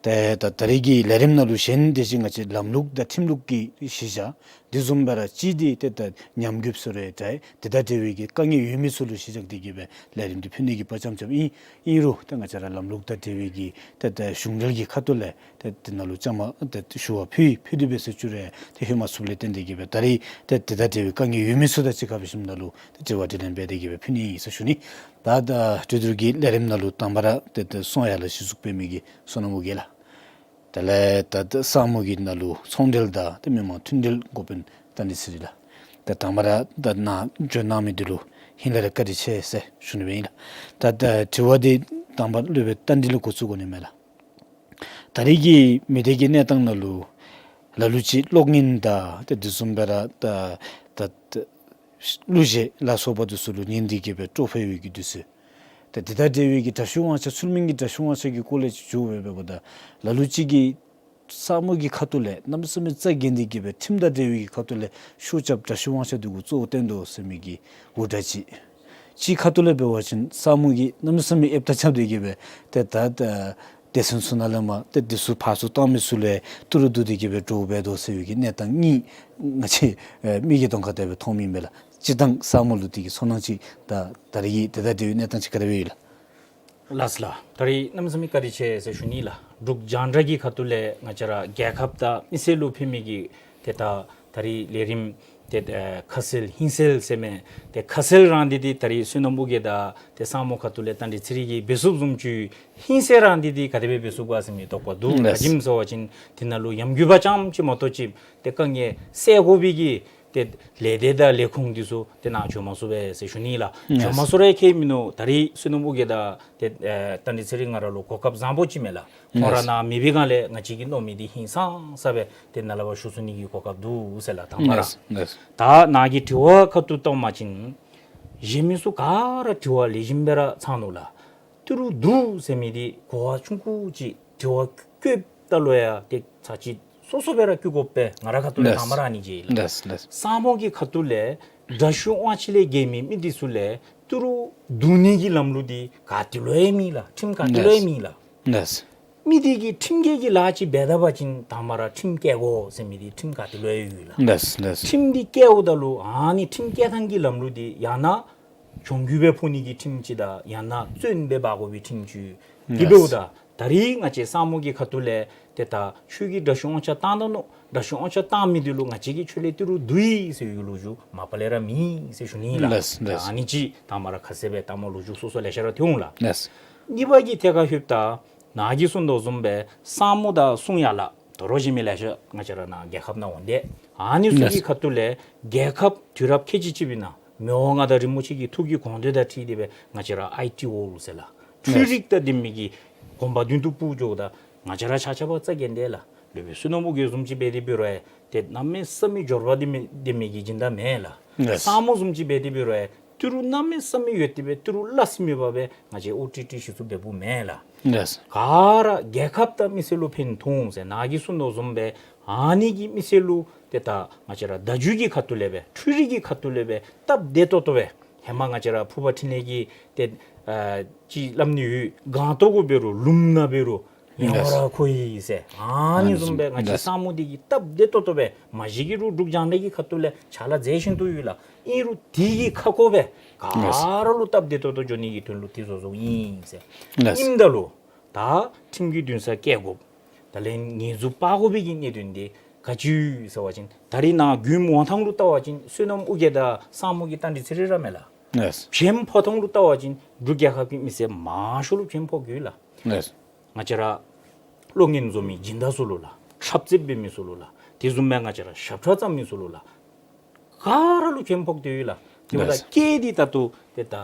ཏེ་ད་ད་རིས་ཀྱི་ལས་རིམ་ནང་ལུ་གཞན་དེ་བཞིན་ང་བཅས་ལམ་ལུགས་དང་ཁྲིམས་ལུགས་ཀྱི་གཞི་བཞག། དེ་བཟུམ་སྦེ་ར་གཅིག་འདི་ཏེ་ད་ཉམས་རྒུདཔ་ཟེར་རུང་འདྲ། དེ་དང་འབྲེལ་བའི་གི་དཀའ་ངལ་ཡོད་མི་ཚུ་ལུ་གཞི་བཞག་སྟེ་གི་སྦེ་ལས་རིམ་འདི་ཕུལ་ནི་གི་དཔའ་བཅམ་བཅམ་ཨིན། ཨིན་རུང་ཏེ་ང་བཅས་ར་ལམ་ལུགས་དང་འབྲེལ་བའི་གི་ཏེ་ད་གཞུང་འབྲེལ་གྱི་ཁ་ཐུག་ལས་ཏེ་དེ་ནང་ལུ་བཅའ་མར་ཏེ་ཞུ་བ་ཕུལ་ཕུལ་ཏེ་སྦེ་ཟེར་ཞུ་རུང་ཏེ་ལྷོད་མ་ཚུགསཔ་ལས་བརྟེན་ཏེ་གི་སྦེ་ད་རིས་ཏེ་དེ་དང་འབྲེལ་བའི་དཀའ་ངལ་ཡོད་མི་ཚུ་དང་གཅིག་ཁར་འབད་ཞིནམ་ལས་ཏེ་དྲི་བ་དྲིས་ལན་འབད་དེ་གི་སྦེ་ཕུལ་ནི་ཨིན་ཟེར་ཞུ་ནི། ད་ད་གྲོས་བསྡུར་གྱི་ལས་རིམ་ནང་ལུ་དང་པ་ར་ཏེ་ཏེ་གསུང་ཡག་ལ་གཞི་བཙུགས་འབད་མི་གི་བསོད་ནམས་ཨོ་རྒྱན་ལགས། དེ་ལས་ད་ད་ས་མོ་གི་ནང་ལུ་ཚོང་འབྲེལ་དང་ཏེ་མི་མང་མཐུན་འབྲེལ་འགོ་དཔོན་རྟ་མགྲིན་ཚེ་རིང་ལགས། ད་དང་པ་ར་ད་ནཱ་བྱོན་གནང་མི་འདི་ལུ་ཧིང་ལས་ར་བཀའ་དྲིན་ཆེ་ཟེར་ཞུ་ནི་ཨིན་ལགས། ད་ད་དྲི་བ་འདི་དང་པ་སློབ་དཔོན་རྟ་མགྲིན་ལས་འགོ་བཙུགས་དགོ་ནི་མས་ལགས། ད་རིས་ཀྱི་མི་སྡེ་གི་གནས་སྟངས་ནང་ལུ་ལ་ལུ་ཅིག་གློག་བརྙན་དང་ཏེ་དེ་བཟུམ་སྦེ་ར་ད་ད་ད་གླུ་གཞས་ལ་སོགས་པ་འདི་ཚུ་ལུ་ཉན་ཏེ་གི་སྦེ་སྤྲོ་འཕེལ་བའི་གི་དུས་ཚོད། ཏེ་དེ་དང་འབྲེལ་བའི་གི་དྲག་ཤུལ་དབང་ཆ་ཚུལ་མིན་གྱི་དྲག་ཤུལ་དབང་ཆ་གི་སྐོར་ལས་ཅིག་ཞུ་བ་འབདཝ་ད་ལ་ལུ་ཅིག་གིས་ས་མོ་གི་ཁ་ཐུག་ལས་གནམ་མེད་ས་མེད་རྩ་འགེངས་ཏེ་གི་སྦེ་ཁྲིམས་དང་འབྲེལ་བའི་གི་ཁ་ཐུག་ལས་ཤུགས་རྐྱབ་དྲག་ཤུལ་དབང་ཆ་འདི་གུ་གཙོ་བོ་བཏོན་དོ་ཟེར་མི་གི་འུར་སྒྲ་ཅིག། གཅིག་ཁ་ཐུག་ལས་འབད་བ་ཅིན་ས་མོ་གིས་གནམ་མེད་ས་མེད་ཨེབ་རྟ་རྐྱབ་སྟེ་གི་སྦེ་ཏེ་ད་ད་སྡེ་ཚན་ཚུ་ནང་ལས་མར་ཏེ་དེ་ཚུ་ཕར་ཚུར་བཏང་མི་ཚུ་ལུ་ཏི་རུ་བསྡུ་སྟེ་གི་སྦེ་འདྲོག་འབད་དོ་ཟེར་བའི་གི་གནས་སྟངས་གཉིས་ང་བཅས་ཨེ་མིག་གི་དོན་ཁ་དེ་སྦེ་མཐོང་མི་ཨིན་པས་ལགས། སྤྱིར་བཏང་ས་མོ་ལུ་དེ་གི་ཚོར་སྣང་ཅིག་ད་ད་རིས་ཀྱི་དེ་དང་འབྲེལ་བའི་གནས་སྟངས་ཅིག་ག་དེ་སྦེ་ཡོད་ལགས། ལགས་སོ་ལགས། ད་རིས་གནམ་མེད་ས་མེད་བཀའ་དྲིན་ཆེ་ཟེར་ཞུ་ནི་ལགས། འབྲུག་རྒྱང་བསྒྲགས་ཀྱི་ཁ་ཐུག་ལས་ང་བཅས་ར་རྒྱལ་ཁབ་དང་མི་སེར་ལུ་ཕན་མི་གི་ཏེ་ད་ད་རིས་ལས་རིམ་ཏེ་ཨ་ཁ་གསལ་ཧིང་གསལ་ཟེར་མི་ཏེ་ཁ་གསལ་རང་འདི་འདི་ད་རིས་བསོད་ནམས་ཨོ་རྒྱན་དང་ཏེ་ས་མོ་ཁ་ཐུག་ལས་རྟ་མགྲིན་ཚེ་རིང་གིས་འབད་ཚུགསཔ་བཟུམ་ཅིག། ཧིང་གསལ་རང་འདི་འདི་ག་དེ་སྦེ་འབད་ཚུགས་ག་ཟེར་མི་དོགས་པ་འདུག། ལགས། ག་ཅི་སྨོ་ཟེར་བ་ཅིན་དེ་ནང་ལུ་ཉམས་རྒུད་པ་ཙམ་ཅིག་མ་གཏོགས་ཅིག་ཏེ་དཀའ་ངལ་སེལ་དགོ་པའི་གི་ཏེ་ལས་སྡེ་དང་ལས་ཁུངས་འདི་ཚུ་ཏེ་ནཱ་བྱོན་མ་ཚུགས་པས་ཟེར་ཞུ་ནི་ལགས། ལགས། བྱོན་མ་ཚུགས་ར་ཁྱད་མིན་ནུག། ད་རིས་བསོད་ནམས་ཨོ་རྒྱན་དང་ཏེ་ཨ་རྟ་མགྲིན་ཚེ་རིང་ང་ར་ལུ་གོ་སྐབས་བཟང་པོ་ཅིག་མས་ལགས། ཁོང་ར་ལགས། ནཱ་མེད་པའི་སྒང་ལས་ང་བཅས་ཀྱིས་མནོ་མི་འདི་ཧིང་སངས་ས་སྦེ་ཏེ་ནཱ་ལས་ཕར་ཞུ་ཚུགས་ནི་གི་གོ་སྐབས་འདུག་ཟེར་ལགས། དང་པ་ར། ལགས། ལགས། ད་ནཱ་གི་དྲི་བ་ཁ་ཐུག་བཏོན་པ་ཅིན་གཞན་མི་ཚུ་ག་ར་དྲི་བ་ལེགས་ཤོམ་སྦེ་ར་ཚང་ནུག་ལགས། ཏི་རུ་བསྡུ་ཟེར་མི་འདི་གོ་བ་ཆུང་ཀུ་ཅིག་དྲི་བ་བཀོདཔ་ད་ལུ་ཡང་ཏེ་ཚར་གཅིག་སོ་སོ་སྦེ་ར་བཀོད་དགོ་པས། ང་ར་ཁ་ཐུག་ལས། ལགས། དང་པ་ར་ཨ་ནི་ཅིག་ལགས། ལགས། ལགས། ས་མོ་གི་ཁ་ཐུག་ལས་དྲག་ཤུལ་དབང་ཆ་ལས་འགལ་མི་མི་འདི་ཚུ་ལས་ཏི་རུ་བསྡུ་ནི་གི་ལམ་ལུགས་འདི་ག་ཏེ་ལུ་ཡང་མེད་ལགས། ཁྲིམས་ག་ཏེ་ལུ་ཡང་མེད་ལགས། ལགས། མི་འདི་གིས་ཁྲིམས་འགལ་གྱི་ལཱ་ཅིག་འབད་ད་པ་ཅིན་དང་པ་ར་ཁྲིམས་བཀལ་དགོ་ཟེར་མི་འདི་ཁྲིམས་ག་ཏེ་ལུ་ཡང་ཡོད་ལགས། ལགས། ལགས། ཁྲིམས་འདི་བཀལཝ་ད་ལུ་ཨ་ནི་ཁྲིམས་བཀལ་ཐངས་ཀྱི་ལམ་ལུགས་འདི་ཡང་ན་གྱོང་གུད་སྦེ་ཕོག་ནི་གི་ཁྲིམས་ཅིག་དང་ཡང་ན་བཙོན་སྦེ་འབག་དགོ་པའི་ཁྲིམས་ཅིག། དེ་ལགས། འབདཝ་ད་ད་རིས་ང་བཅས་ས་མོ་གི་ཁ་ཐུག་ལས་ཏེ་ད་ཁྱོད་ཀྱིས་དྲག་ཤུལ་དབང་ཆ་བཏང་ད་ནུག། དྲག་ཤུལ་དབང་ཆ་བཏང་མི་འདི་ལུ་ང་བཅས་ཀྱིས་ཁྱོད་ལས་ཏི་རུ་བསྡུ་ཡི་ཟེར་བའི་ལོ་རྒྱུས་མ་པ་ལས་ར་མེད་ཟེར་ཞུ་ནི་ལགས། ལགས། ལགས། ཨ་ནི་ཅིག་དང་པ་ར་ཁ་གསལ་སྦེ་ད་མ་ལོ་རྒྱུས་སོ་སོ་ལེ་ཤ་ར་ཐོན་འོང་ལགས། ལགས། གཉིས་པ་གི་ཐད་ཁར་ལྷོདཔ་ད་ནཱ་གིས་གསུང་དོ་བཟུམ་སྦེ་ས་མོ་དང་གསུང་ཡག་ལགས། དོ་རུང་གཞན་མི་ལེ་ཤ་ང་བཅས་ར་ནཱ་རྒྱལ་ཁབ་ནང་འོང་དེས། ཨ་ནི་ཚུ་གི། ལགས། ཁ་ཐུག་ལས་རྒྱལ་ཁབ་དུས་རབས་ཁལ་གཅིག་གཅིག་པའི་ནང་མི་དབང་མངའ་བདག་རིན་པོ་ཆེ་གི་ཐུགས་ཀྱི་དགོངས་དོན་དང་འཁྲིལ་ཏེ་སྦེ་ང་བཅས་ར་ཨའི་ཊི་ཝཱལ་ཟེར་ལགས། ལགས། འཕྲུལ་རིག་དང་ལྡན་མི་གི་གོམ་པ་མདུན་དུ་སྤོ་འགྱོཝ་ད་ང་བཅས་ར་ཆ་ཁྱབ་རྩ་འགེངས་དེས་ལགས། སློབ་དཔོན་བསོད་ནམས་ཨོ་རྒྱན་བཟུམ་ཅིག་འབད་དེ་འབད་རུང་ཡང་ཏེ་གནམ་མེད་ས་མེད་འབྱོར་པ་ལྡན་མི་ལྡན་མི་གི་སྦྱིན་བདག་མེན་ལགས། ལགས། ས་མོ་བཟུམ་ཅིག་འབད་དེ་འབད་རུང་ཡང་ཏི་རུ་གནམ་མེད་ས་མེད་ཡོད་དེ་སྦེ་ཏི་རུ་ལ་སི་མེད་པར་སྦེ་ང་བཅས་ཨོ་ཊི་ཊི་ཞུ་ཚུགསཔ་འབདཝ་མེན་ལགས། ལགས། ག་ར་རྒྱལ་ཁབ་དང་མི་སེར་ལུ་ཕན་ཐོགས་འོང་ཟེར་ནཱ་གིས་གསུང་དོ་བཟུམ་སྦེ་ཨ་ནི་གིས་མི་སེར་ལུ་ཏེ་ད་ང་བཅས་ར་བརྡ་བརྒྱུད་ཀྱི་ཁ་ཐུག་ལས་སྦེ་འཕྲུལ་རིག་གི་ཁ་ཐུག་ལས་སྦེ་སྟབས་བདེ་ཏོག་ཏོ་སྦེ་ཧེ་མ་ང་བཅས་ར་ཕུར་པ་འཕྲིན་ལས་ཀྱིས་ཏེ་ཨ་ཅིག་སླབ་ནི་ཡོད། སྒང་ཏོག་གུ་འབད་རུང་ལུངམ་ནང་འབད་རུང་ཡང་བ་ར་མཁོ་ཡི་ཟེར། ཨ་ནི་བཟུམ་སྦེ་ང་བཅས་ས་མོ་འདི་གིས་སྟབས་བདེ་ཏོག་ཏོ་སྦེ་མ་གཞི་གི་རུང་འབྲུག་རྒྱང་བསྒྲགས་ཀྱི་ཁ་ཐུག་ལས་ཕྱག་ལཱ་མཛད་བཞིན་དུ་ཡོད་ལགས། ཨིན་རུང་དེ་གི་ཁ་སྐོང་སྦེ་ག་ར་ལུ་སྟབས་བདེ་ཏོག་ཏོ་འགྱོ་ནི་གི་དོན་ལུ་དེ་བཟོ་བཟོཝ་ཨིན་ཟེར། ཨིནམ་ད་ལུ་ད་ཁྲིམས་ཀྱི་འདུན་ས་བཀལ་དགོཔ་དེ་ལས་ཉེས་འཛུགས་འབག་དགོ་པའི་གི་གནད་དོན་འདི་ ག་ཅི་ཡོད་ཟེར་བ་ཅིན་ད་རིས་ནཱ་དགོན་མོ་ཐང་ལུ་བལྟ་བ་ཅིན་བསོད་ནམས་ཨོ་རྒྱན་དང་ས་མོ་གི་རྟ་མགྲིན་ཚེ་རིང་ར་མས་ལགས། ལགས། བྱེམ་ཕོ་ཐང་ལུ་བལྟ་བ་ཅིན་འབྲུག་རྒྱལ་ཁབ་ཀྱི་མི་སེར་མང་ཤོས་ལུ་བྱེམ་ཕོག་ཡོད་ལགས། ལགས། ང་བཅས་ར་གློག་བརྙན་བཟོ་མི་སྦྱིན་བདག་ཚུ་ལུ་ལགས། འཁྲབ་རྩེདཔ་འབད་མི་ཚུ་ལུ་ལགས། དེ་བཟུམ་སྦེ་ང་བཅས་ར་ཞབས་ཁྲ་བརྩམ་མི་ཚུ་ལུ་ལགས། ག་ར་ལུ་བྱེམ་ཕོག་སྟེ་ཡོད་ལགས། དེ་འབདཝ་ད་ལགས། སྐད་འདི་ད་ལྟོ་ཏེ་ད་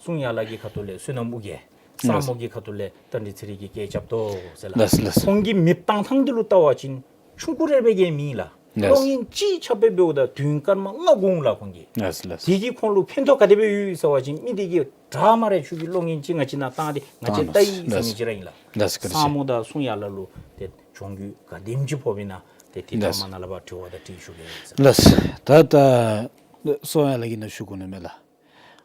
གསུང་ཡག་ལགས་ཀྱི་ཁ་ཐུག་ལས་བསོད་ནམས་ཨོ་རྒྱན། ལགས། ས་མོ་གི་ཁ་ཐུག་ལས་རྟ་མགྲིན་ཚེ་རིང་གིས་སྐད་རྐྱབ་དོ་ཟེར་ལགས། ལགས་ལགས། ཁོང་གི་མེདཔ་བཏང་ཐངས་འདི་ལུ་བལྟ་བ་ཅིན་ཆུང་ཀུ་རེ་སྦེ་གིས་མེན་ལགས། ལགས། གློག་བརྙན་གཅིག་ཆགས་སྦེ་འབདཝ་ད་དུས་སྐར་མ་ལྔ་འགོར་འོང་ལགས་ཁོང་གིས། ལགས་ལགས། དེ་གིས་ཁོང་ལུ་ཕན་ཐོགས་ག་དེ་སྦེ་ཡོད་ཟེར་བ་ཅིན་མི་དེ་གིས་དྲག་སྨ་རེ་ཁྱོད་ཀྱིས་གློག་བརྙན་ཅིག་ང་བཅས་ནང་བཏང་སྟེ་ང་བཅས་བལྟ་ཡི་ཟེར་མི་ཅིག་ར་ཨིན་ལགས། ལགས་བཀའ་དྲིན་ཆེ། ས་མོ་དང་གསུང་ཡག་ལགས་ལུ་ཏེ་གྱོང་གུད་ག་དེམ་ཅིག་ཕོགཔ་ཨིན་ན་ཏེ་དེ་ལགས། ཐ་མ་ནཱ་ལས་ཕར་དྲི་བ་དང་དྲིས་ཞུ་གེ་ཟེར། ལགས། ད་ད་གསུང་ཡག་ལགས་ཀྱིས་ནཱ་ཞུ་དགོ་ནི་མས་ལགས།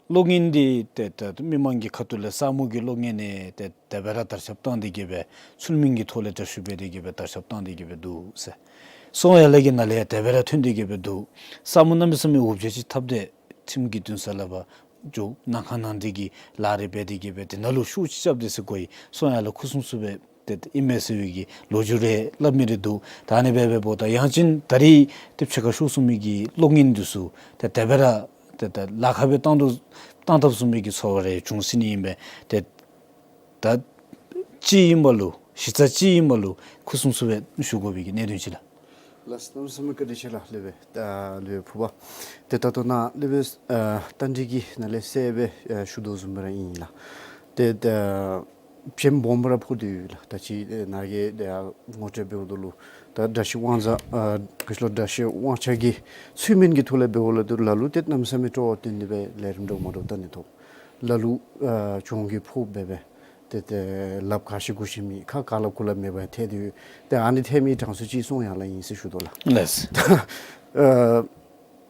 གློག་བརྙན་འདི་ཏེ་ད་མི་མང་གི་ཁ་ཐུག་ལས་ས་མོ་གི་གློག་བརྙན་ནི་ཏེ་དེ་སྦེ་ར་དར་ཁྱབ་བཏང་སྟེ་གིས་སྦེ་ཚུལ་མིན་གྱི་ཐོག་ལས་དྲག་ཤུལ་འབད་དེ་གིས་སྦེ་དར་ཁྱབ་བཏང་སྟེ་གིས་སྦེ་འདུག་ཟེར། གསུང་ཡག་ལགས་ཀྱི་ནང་ལས་ཡང་དེ་སྦེ་ར་ཐོན་ཏེ་གིས་སྦེ་འདུག། ས་མོ་གནམ་མེད་ས་མེད་འུ་བརྗོད་ཅིག་འཐབ་སྟེ་ཁྲིམས་ཀྱི་འདུན་ས་ལས་ཕར་འགྱོ་ནང་ཁང་ནང་འདི་གི་ལཱ་རེ་འབད་དེ་གིས་སྦེ་དེ་ནང་ལུ་ཤུགས་ཅིག་རྐྱབ་སྟེ་ཟེར་གོ་ཡི། གསུང་ཡག་ལགས་ཁུ་སིམ་སིམ་སྦེ་ཏེ་ཨིན་མས་ཟེར་བའི་གི་ལོ་རྒྱུས་རེ་སླབ་མི་རེ་འདུག། ད་ཨ་ནི་སྦེ་འབདཝ་ད་ཡང་ཅིན་ད་རིས་ཏེ་ཕྱི་ཁར་ཤོར་སོང་མི་གི་གློག་བརྙན་འདི་ཚུ་ཏེ་དེ་སྦེ་ར་ཏེ་ད་ལཱ་ཁག་སྦེ་བཏང་དོ་བཏང་དཔ་བཟུམ་མའི་གི་ཚོར་བ་རེ་བྱུང་སྲིད་ནི་ཨིན་པས། ཏེ་ད་ཅིག་ཨིན་པ་ལུ་གཞི་རྩ་ཅིག་ཨིན་པ་ལུ་ཁུ་སིམ་སིམ་སྦེ་ཞུ་དགོ་པའི་གི་གནད་དོན་ཅིག་ལགས། ལགས་གནམ་མེད་ས་མེད་བཀའ་དྲིན་ཆེ་ལགས། སློབ་དཔོན་ད་སློབ་དཔོན་ཕུར་པ། ཏེ་ད་ལྟོ་ནཱ་སློབ་དཔོན་ཨ་རྟ་མགྲིན་གྱིས་ནཱ་ལས་གསལ་སྦེ་ཨ་ཞུ་དོ་བཟུམ་སྦེ་ར་ཨིན་ལགས། ཏེ་ད་བྱེམ་སྦོམ་སྦེ་ར་ཕོག་སྟེ་ཡོད་ལགས། ད་ཅི་ཨེ་ནཱ་གིས་ཏེ་ཨ་ངོ་སྤྲོད་འབདཝ་ད་ལུ་ད་དྲག་ཤུལ་དབང་ཆ་ཨ་ག་ཅི་ལོ་དྲག་ཤུལ་དབང་ཆ་གི་ཚུལ་མིན་གྱི་ཐོག་ལས་འབདཝ་ལས་ད་ལ་ལུ་ཏེ་གནམ་མེད་ས་མེད་སྤྲོ་བ་བཏོན་ཏེ་སྦེ་ལས་རིམ་འདྲཝ་མ་འདྲཝ་བལྟ་ནི་ཐོབ། ལ་ལུ་ཨ་གྱོང་གུད་ཕོག་སྦེ་སྦེ་ཏེ་ཏེ་ལགཔ་ག་ཤེས་གུ་ཤེས་མེད་ཁ་ག་ལ་གུ་ལ་མེད་པར་ཐལ་ཏེ་ཡོད། ཏེ་ཨ་ནི་ཐལ་མི་གྲངས་སུ་ཅིག་གསུང་ཡག་ལགས་ཨིན་ཟེར་ཞུ་དོ་ལགས། ལགས། ཨ་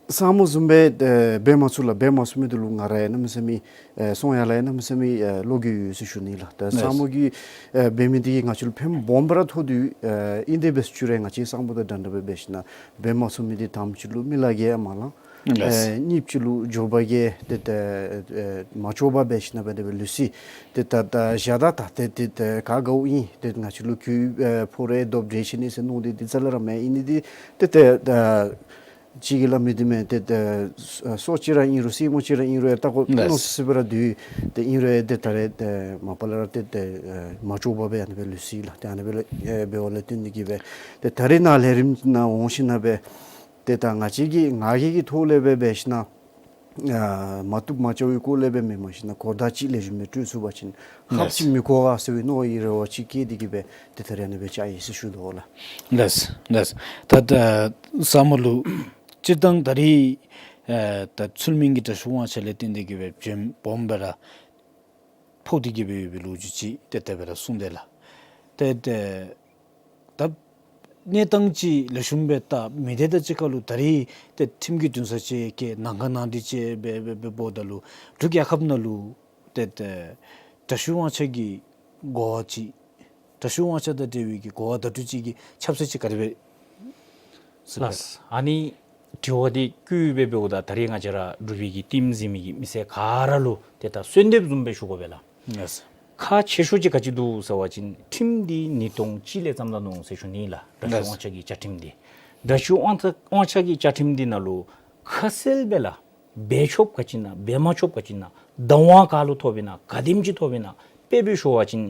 ས་མོ་བཟུམ་སྦེ་ཨེ་འབད་མ་ཚུགས་ལགས། འབད་མ་ཚུགས་མི་འདི་ལུ་ང་ར་ཡང་གནམ་མེད་ས་མེད་ཨེ་གསུང་ཡག་ལགས་ཡང་གནམ་མེད་ས་མེད་ཨེ་བློ་འགྱོད་ཡོད་ཟེར་ཞུ་ནི་ལགས། ད་ལགས། ས་མོ་གིས་ཨེ་འབད་མི་འདི་གིས་ང་བཅས་ལུ་ཕན་སྦོམ་སྦེ་ར་ཐོགས་ཏེ་ཡོད། ཨེ་ཨིན་ཏེ་འབད་ཚུགས་རུང་ང་བཅས་ས་མོ་དང་འདྲན་འདྲ་སྦེ་འབད་ཞིན་ན་འབད་མ་ཚུགས་མི་འདི་དང་པ་ཅིག་ལུ་མི་ལ་རྒྱ་མ་ལང་། ལགས། ཨེ་གཉིས་པ་ཅིག་ལུ་འབྱོར་པ་གིས་ཏེ་ཏེ་ཨེ་མ་ལྕོགས་པར་འབད་ཞིན་ན་སྦེ་དེ་སྦེ་ལུས་སོ་ཡི། ཏེ་ད་ད་བཞག་ད་ད་ཏེ་ཏེ་ཏེ་ག་དགའཝ་ཨིན། ཏེ་ང་བཅས་ལུ་གུ་ཨེ་ཕོག་རུང་སྡུག་སྦེ་འདྲེན་ཞུ་ནི་ཟེར་མནོ་སྟེ་འདི་རྩ་ལས་ར་མེན། ཨིན་ནི་འདི་ཏེ་ཏེ་ད་ཅིག་གིས་སླབ་མི་འདི་མས། ཏེ་ཏེ་སྲོག་ཅིག་ར་ཨིན་རུང་སྲིནམོ་ཅིག་ར་ཨིན་རུང་ཡང་ལྟ་དགོ་ལགས། མནོ་སི་སི་སྦེ་ར་སྡོད། ཏེ་ཨིན་རུང་ཡང་ཏེ་ད་རེས་ཏེ་མ་པ་ལས་ར་ཏེ་ཏེ་མ་ལྕོགས་པར་སྦེ་ཨ་ནི་སྦེ་ལུས་སོ་ཡི་ལགས། ཏེ་ཨ་ནི་སྦེ་ལས་ཨེ་འབདཝ་ལས་བརྟེན་ཏེ་གིས་སྦེ་ཏེ་ད་རིས་ནཱ་ལས་རིམ་ནང་འོང་ཞིན་ན་སྦེ་ཏེ་ད་ང་བཅས་ཀྱི་ང་རྒྱལ་གྱི་ཐོག་ལས་སྦེ་འབད་ཞིན་ན་ཨ་མ་བཏུབ་མ་བྱ་བའི་སྐོར་ལས་སྦེ་མེན་མ་ཞིན་ན་གོ་བརྡ་ཅིག་ལེགས་ཤོམ་སྦེ་སྤྲོད་ཚུགས་པ་ཅིན་ཧབ་ཅིག་མི་གོ་ག་ཟེར་བའི་མནོ་བའི་རེ་བ་ཅིག་བསྐྱེད་དེ་གིས་སྦེ་ཏེ་ད་རིས་ཨ་ནི་སྦེ་བཅར་ཡི་ཟེར་ཞུ་དོ་ལགས། ལགས་ལགས། ད་ད་ས་མོ་ལུ་སྤྱིར་བཏང་ད་རིས་ཨེ་ད་ཚུལ་མིན་གྱི་དྲག་ཤུལ་དབང་ཆ་ལས་བརྟེན་ཏེ་གིས་སྦེ་བྱེམ་སྦོམ་སྦེ་ར་ཕོག་སྟེ་གིས་སྦེ་ཡོད་པའི་ལོ་རྒྱུས་ཅིག་ཏེ་དེ་སྦེ་ར་གསུངས་དེས་ལགས། ཏེ་ཏེ་ད་གནས་སྟངས་ཅིག་ལེགས་ཤོམ་སྦེ་བལྟ་མི་དེ་དང་གཅིག་ཁར་ལུ་ད་རིས་ཏེ་ཁྲིམས་ཀྱི་འདུན་ས་ཅིག་བཀལ་ནང་ཁང་ནང་འདི་ཅིག་སྦེ་སྦེ་སྦེ་འབདཝ་ད་ལུ་འབྲུག་རྒྱལ་ཁབ་ནང་ལུ་ཏེ་ཏེ་དྲག་ཤུལ་དབང་ཆ་གི་གོ་བ་ཅིག་དྲག་ཤུལ་དབང་ཆ་དང་འབྲེལ་བའི་གི་གོ་བ་བརྡ་སྤྲོད་ཅིག་གི་ཁྱབ་ཚད་ཅིག་ག་དེ་སྦེ་ཟེར་ལགས། ཨ་ནི་དྲི་བ་འདི་བཀོད་སྦེ་འབདཝ་ད་ད་རིས་ང་བཅས་ར་འབྲུག་པའི་གི་ཊིམ་གཟིགས་མི་གི་མི་སེར་ག་ར་ལུ་ཏེ་ད་གསོལ་འདེབས་བཟུམ་སྦེ་ཞུ་དགོ་པས་ལགས། ལགས། ཁག་ཆེ་ཤོས་ཅིག་ག་ཅི་འདུག་ཟེར་བ་ཅིན་ཁྲིམས་འདི་ཉིས་སྟོང་གཅིག་ལས་བརྩམས་ད་ནུག་ཟེར་ཞུ་ནི་ལགས། དྲག་ཤུལ་ལགས། དབང་ཆ་གི་བཅའ་ཁྲིམས་འདི། དྲག་ཤུལ་དབང་ཆ་དབང་ཆ་གི་བཅའ་ཁྲིམས་འདི་ནང་ལུ་ཁ་གསལ་སྦེ་ལགས། འབད་ཆོགཔ་ག་ཅི་ཨིན་ན་འབད་མ་ཆོགཔ་ག་ཅི་ཨིན་ན་བདག་དབང་ག་ལུ་ཐོབ་ཨིན་ན་ག་དེམ་ཅིག་ཐོབ་ཨིན་ན་དཔེ་སྦེ་ཞུ་བ་ཅིན་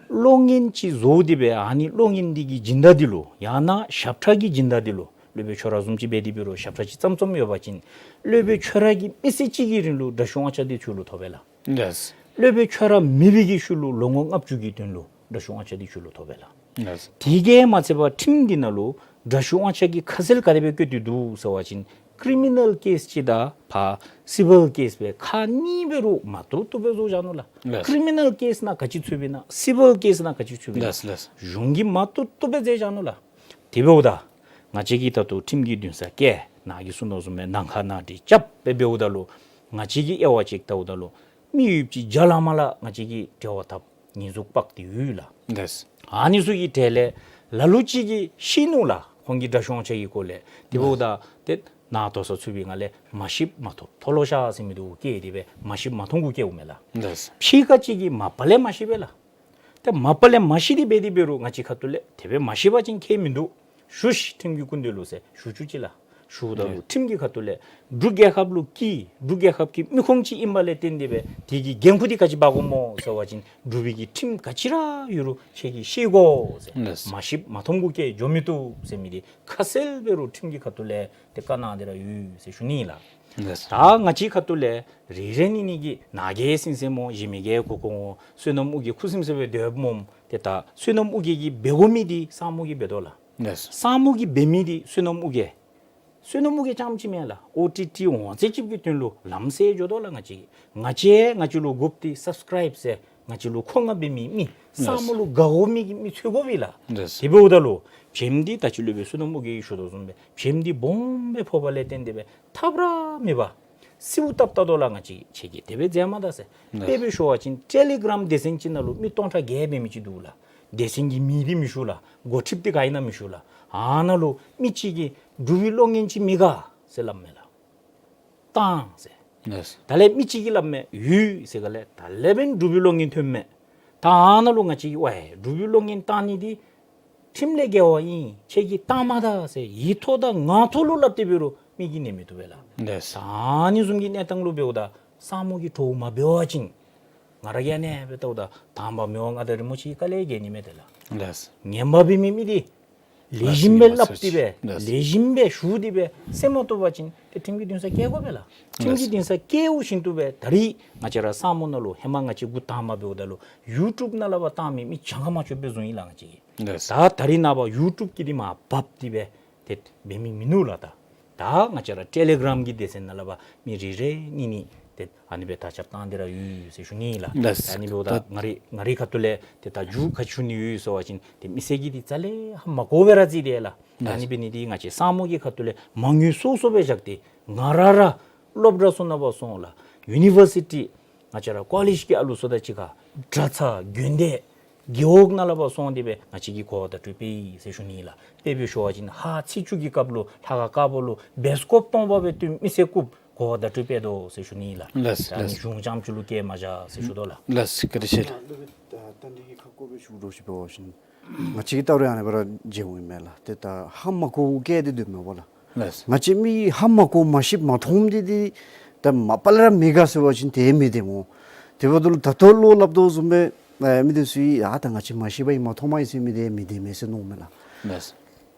གློག་བརྙན་ཅིག་བཟོ་སྟེ་སྦེ་ཨ་ནི་གློག་བརྙན་འདི་གི་སྦྱིན་བདག་འདི་ལུ་ཡང་ན་ཞབས་ཁྲ་གི་སྦྱིན་བདག་འདི་ལུ་སློབ་དཔོན་ཁྱོད་ར་བཟུམ་ཅིག་འབད་དེ་འབད་རུང་ཞབས་ཁྲ་ཅིག་བརྩམ་བརྩམ་ཡོད་པ་ཅིན་སློབ་དཔོན་ཁྱོད་ར་གི་མི་ཚེ་གཅིག་གི་རིང་ལུ་དྲག་ཤུལ་དབང་ཆ་འདི་ཁྱོད་ལུ་ཐོབ་པས་ལགས། ལགས། སློབ་དཔོན་ཁྱོད་ར་མེད་པའི་གི་ཤུལ་ལུ་ལོ་ངོ་ལྔ་བཅུ་གི་དོན་ལུ་དྲག་ཤུལ་དབང་ཆ་འདི་ཁྱོད་ལུ་ཐོབ་པས་ལགས། ལགས། དེ་གིས་མ་ཚད་པར་ཁྲིམས་འདི་ནང་ལུ་དྲག་ཤུལ་དབང་ཆ་གི་ཁ་གསལ་ག་དེ་སྦེ་བཀོད་དེ་འདུག་ཟེར་བ་ཅིན་ཀི་རི་མི་ནཱལ་ཀེསི་ཅིག་དང་ཕར་སི་བཱལ་ཀེསི་སྦེ་ཁག་གཉིས་འབད་རུང་མ་བཏུབ་བཏུབ་སྦེ་བཟོ་བཞག་ནུག་ལགས། ལགས། ཀི་རི་མི་ནཱལ་ཀེསི་ནང་ག་ཅི་ཚུདཔ་ཨིན་ན་སི་བཱལ་ཀེསི་ནང་ག་ཅི་ཚུདཔ་ཨིན་ན། ལགས་ལགས། གཞུང་གིས་མ་བཏུབ་བཏུབ་སྦེ་མཛད་བཞག་ནུག་ལགས། དེ་འབདཝ་ད་ང་བཅས་ཀྱིས་ད་ལྟོ་ཁྲིམས་ཀྱི་འདུན་ས་བཀལ་ནཱ་གིས་གསུངས་དོ་བཟུམ་སྦེ་ནང་ཁང་ནང་འདི་རྐྱབ་སྦེ་འབདཝ་ད་ལུ་ང་བཅས་ཀྱི་དབྱེ་བ་ཅིག་བལྟཝ་ད་ལུ་མི་ཡོདཔ་ཅིག་བརྒྱ་ལང་མ་ལང་ང་བཅས་ཀྱིས་འབྲེལ་བ་འཐབ་ཉེས་འཛུགས་འབག་སྟེ་ཡོད་ལགས། ལགས། ཨ་ནི་ཚུ་གི་གྲས་ལས་ལ་ལུ་ཅིག་གིས་ཤེས་ནུག་ལགས། ཁོང་གི་དྲག་ཤུལ་དབང་ཆ་གི་སྐོར་ལས། དེ་འབདཝ་ད་ཏེ་ནཱ་ལྟོ་ཚང་ཚུད་པའི་ངང་ལས་མ་ཤེསཔ་མ་ཐོབ་མཐོལ་ལོ་བཤགས་ཟེར་མི་འདི་གུ་བཀལ་ཏེ་སྦེ་མ་ཤེསཔ་མ་མཐོངམ་གུ་བཀལཝ་མས་ལགས། ལགས། ཕྱི་ཁ་ཅིག་གིས་མ་པ་ལས་མ་ཤེས་པས་ལགས། ཏེ་མ་པ་ལས་མ་ཤེས་ཏེ་འབད་དེ་འབད་རུང་ང་བཅས་ཁ་ཐུག་ལས་དེ་སྦེ་མ་ཤེས་པ་ཅིན་ཁྱད་མིན་འདུག། ཞུ་ཤིག་ཁྲིམས་ཀྱི་སྐུ་མདུན་ལུ་ཟེར་ཞུ་བཅུག་ཅི་ལགས། ཞུཝ་ད་ལུ་ཁྲིམས་ཀྱི་ཁ་ཐུག་ལས་འབྲུག་རྒྱལ་ཁབ་ལུ་སྐྱིད་འབྲུག་རྒྱལ་ཁབ་ཀྱི་མི་ཁོང་ཅིག་ཨིནམ་ལས་བརྟེན་ཏེ་སྦེ་དེ་གི་འགན་ཁུར་འདི་ག་ཅི་འབག་དགོཔ་སྨོ་ཟེར་བ་ཅིན་འབྲུག་པའི་གི་ཁྲིམས་ག་ཅི་ར་ཡོད་རུང་ཁྱེད་ཀྱིས་ཤེས་དགོ་ཟེར། ལགས། མ་ཤེསཔ་མ་མཐོངམ་གུ་བཀལ་འགྱོ་མི་བཏུབ་ཟེར་མི་འདི་ཁ་གསལ་སྦེ་རུང་ཁྲིམས་ཀྱི་ཁ་ཐུག་ལས་ཏེ་བཀའ་གནང་སྟེ་ར་ཡོད་ཟེར་ཞུ་ནི་ལགས། ལགས། ད་ང་བཅས་ཁ་ཐུག་ལས་རེ་རེ་གཉིས་གཉིས་ཀྱིས་ནཱ་གིས་ཟིན་ཟེར་སྨོ་གཞན་མི་གིས་གོ་གོ་འོང་བསོད་ནམས་དབུ་རྒྱལ་ཁུ་སིམ་སིམ་སྦེ་སྡོདཔ་སྨོ། ཏེ་ད་བསོད་ནམས་དབུ་རྒྱལ་གྱིས་འབད་དགོ་མི་འདི་སངས་མོ་གིས་འབད་དོ་ལགས། ལགས། སངས་མོ་གིས་འབད་མི་འདི་བསོད་ནམས་དབུ་རྒྱལ་བསོད་ནམས་དབུ་རྒྱལ་རྐྱངམ་ཅིག་མེན་ལགས། ཨོ་ཊི་ཊི་འོང་ཚད་ཅིག་གི་དོན་ལུ་ལམ་སེལ་འགྱོ་དོ་ལགས། ང་བཅས་ང་བཅས་ལུ་དགོཔ་འདི་སབ་སི་ཀརའིབ་ཟེར་ང་བཅས་ལུ་མཁོ་མངགས་འབད་མི་མི་ལགས། སངས་མོ་ལུ་དགའ་དགོ་མི་གི་མི་འཚོལ་དགོ་པས་ལགས། ལགས། དེ་འབདཝ་ད་ལུ་བྱེམ་འདི་ད་ཅི་ལུ་སྦེ་བསོད་ནམས་དབུ་རྒྱལ་གྱིས་ཞུ་དོ་བཟུམ་སྦེ་བྱེམ་འདི་སྦོམ་སྦེ་ཕོགཔ་ལས་བརྟེན་ཏེ་སྦེ་ཐབས་ར་མེད་པར་སེའུ་བཏབ་བཏབ་དོ་ལགས། ང་བཅས་ཁྱེད་ཀྱིས་དེ་སྦེ་མཛད་མ་ད་ཟེར། ལགས། དཔེ་སྦེ་ཞུ་བ་ཅིན་ཊེ་ལི་གྲམ་སྡེ་ཚན་ཅིག་ནང་ལུ་མི་སྟོང་ཕྲག་བརྒྱད་འབད་མི་ཅིག་འདུག་ལགས། སྡེ་ཚན་གྱི་མིང་འདི་མི་ཞུ་ལགས། འགོ་ཁྲིདཔ་འདི་ག་ཨིན་ན་མི་ཞུ་ལགས། ཨ་ནཱ་ལུ་མི་གཅིག་གིས་འབྲུག་པའི་གློག་བརྙན་ཅིག་མེད་ག་ཟེར་སླབ་མས་ལགས། བཏང་ཟེར། ལགས། དེ་ལས་མི་གཅིག་གིས་སླབ་མས་ཡོད་ཟེར། ག་ལས་དེ་ལས་འབདན་འབྲུག་པའི་གློག་བརྙན་ཐོན་མས། ད་ཨ་ནཱ་ལུ་ང་བཅས་ཀྱིས་ཝའི་འབྲུག་པའི་གློག་བརྙན་བཏང་ནི་འདི་ཁྲིམས་ལས་འགལ་བ་ཨིན། ཁྱེད་ཀྱིས་བཏང་མ་ད་ཟེར་ཡིད་ཐོག་དང་ངག་ཐོག་ལུ་སླབ་སྟེ་འབད་རུང་མི་གིས་ཉན་མི་བཏུབ་པས་ལགས། ལགས། ད་ཨ་ནི་བཟུམ་གྱི་གནས་སྟངས་ལུ་འབདཝ་ད་སངས་མོ་གིས་གྲོགས་མ་འབད་བ་ཅིན་ང་ར་གིས་ཨ་ནེ་སྦེ་བལྟཝ་ད་དང་པ་མི་དབང་མངའ་བདག་རིན་པོ་ཆེ་གིས་དཀའ་ལས་བརྒྱབ་ནི་མས་ཏེ་ལགས། ལགས། ངན་པ་འབད་མི་མི་འདི་ལེགས་ཤོམ་སྦེ་སླབ་སྟེ་སྦེ་ལགས། ལེགས་ཤོམ་སྦེ་ཞུ་སྟེ་སྦེ་སེལ་མ་བཏུབ་པ་ཅིན་ཏེ་ཁྲིམས་ཀྱི་འདུན་སར་བསྐྱལ་དགོ་པས་ལགས། ཁྲིམས་ཀྱི་ལགས། འདུན་སར་བསྐྱལ་བཞིན་དུ་སྦེ་ད་རིས་ང་བཅས་ར་སངས་མོ་ནང་ལུ་ཧེ་མ་ང་བཅས་འགོ་དང་པ་འབདཝ་ད་ལུ་ཡུ་ཊུབ་ནང་ལས་ཕར་བཏང་མི་མི་གྱངས་ཁ་མ་ཆོདཔ་སྦེ་བཟུང་ཡི་ལགས་ང་བཅས་ཀྱིས། ལགས། ད་ད་རིས་ནངས་པ་ཡུ་ཊུབ་ཀྱི་འདི་མར་བབས་ཏེ་སྦེ་ཏེ་འབད་མི་མིན་ནུག་ལགས། ད་ད་ང་བཅས་ར་ཊེ་ལི་གྲམ་གྱི་སྡེ་ཚན་ནང་ལས་ཕར་མི་རེ་རེ་གཉིས་གཉིས་ཏེ་ཨ་ནི་སྦེ་དར་ཁྱབ་བཏང་སྟེ་ར་ཡོད་ཟེར་ཞུ་ནི་ལགས། ལགས། ཨ་ནི་འབདཝ་ད་ད་ང་རའི་ང་རའི་ཁ་ཐུག་ལས་ཏེ་ད་མཇུག་ག་ཅི་ཞུ་ནི་ཡོད་ཟེར་བ་ཅིན་ཏེ་མི་སེར་གྱིས་འདི་རྩ་ལས་ཧ་མ་གོ་བར་ར་བརྩིས་ཏེ་ལགས། ལགས། ཨ་ནི་འབད་ནི་འདི་ང་བཅས་སངས་མོ་གི་ཁ་ཐུག་ལས་མ་དངུལ་སོ་སོ་སྦེ་བཞག་སྟེ་ང་ར་ར་སློབ་གྲྭ་ཚུ་ནང་ཕར་སོང་ལགས། ཡུ་ནི་བར་སི་ཊི་ང་བཅས་ར་ཀོ་ལེཇ་གི་ཨ་ལུ་ཚུ་དང་གཅིག་ཁར་གྲྭ་ཚང་དགོན་སྡེ་རྒེད་འོག་ནང་ལས་ཕར་སོང་སྟེ་སྦེ་ང་བཅས་ཀྱིས་གོ་བརྡ་སྤྲོད་པས་ཟེར་ཞུ་ནི་ལགས། དཔེ་སྦེ་ཞུ་བ་ཅིན་ཧཱ་ཚེས་བཅུ་གི་སྐབས་ལུ་ལྷ་ཁང་དཀར་པོ་ལུ་བེ་སི་ཀོབ་སྟོང་པ་སྦེ་སྟོན་མི་སེར་བཀུག་གོ་བརྡ་སྤྲོད་པས་དོ་ཟེར་ཞུ་ནི་ལགས། ལགས། ད་ཨ་ནི་ལགས། གཞུང་རྐྱངམ་ཅིག་ལུ་བཀལ་མ་བཞག་ཟེར་ཞུ་དོ་ལགས། ལགས། བཀའ་དྲིན་ཆེ་ལགས། ད་ལྟོ་ད་འདི་གི་ཁ་སྐོང་སྦེ་ཞུ་དོ་ཅིག་འབད་བ་ཅིན་ང་བཅས་ཀྱིས་བལྟ་རུང་ཨ་ནི་སྦེ་ར་མཇལཝ་ཨིན་མས་ལགས། ཏེ་ད་ཧ་མ་གོཝ་བཀལ་ཏེ་སྡོདཔ་མས་པ་ལགས། ལགས། ང་བཅས་མི་ཧ་མ་གོ་མ་ཤེས་མ་མཐོངམ་འདི་འདི་ད་མ་པ་ལས་ར་མེད་ག་ཟེར་བ་ཅིན་ཏེ་མེད་དེ་སྨོ། དེ་འབདཝ་ད་ལུ་ད་ལྟོ་བློ་སླབ་དོ་བཟུམ་སྦེ་ཨེ་མི་འདི་ཚུ་གིས་ཨ་ད་ང་བཅས་མ་ཤེས་པ་ཨིན་མ་མཐོངམ་ཨིན་ཟེར་མི་འདི་མེད་དེ་མེད་ཟེར་མནོཝ་མས་ལགས། ལགས།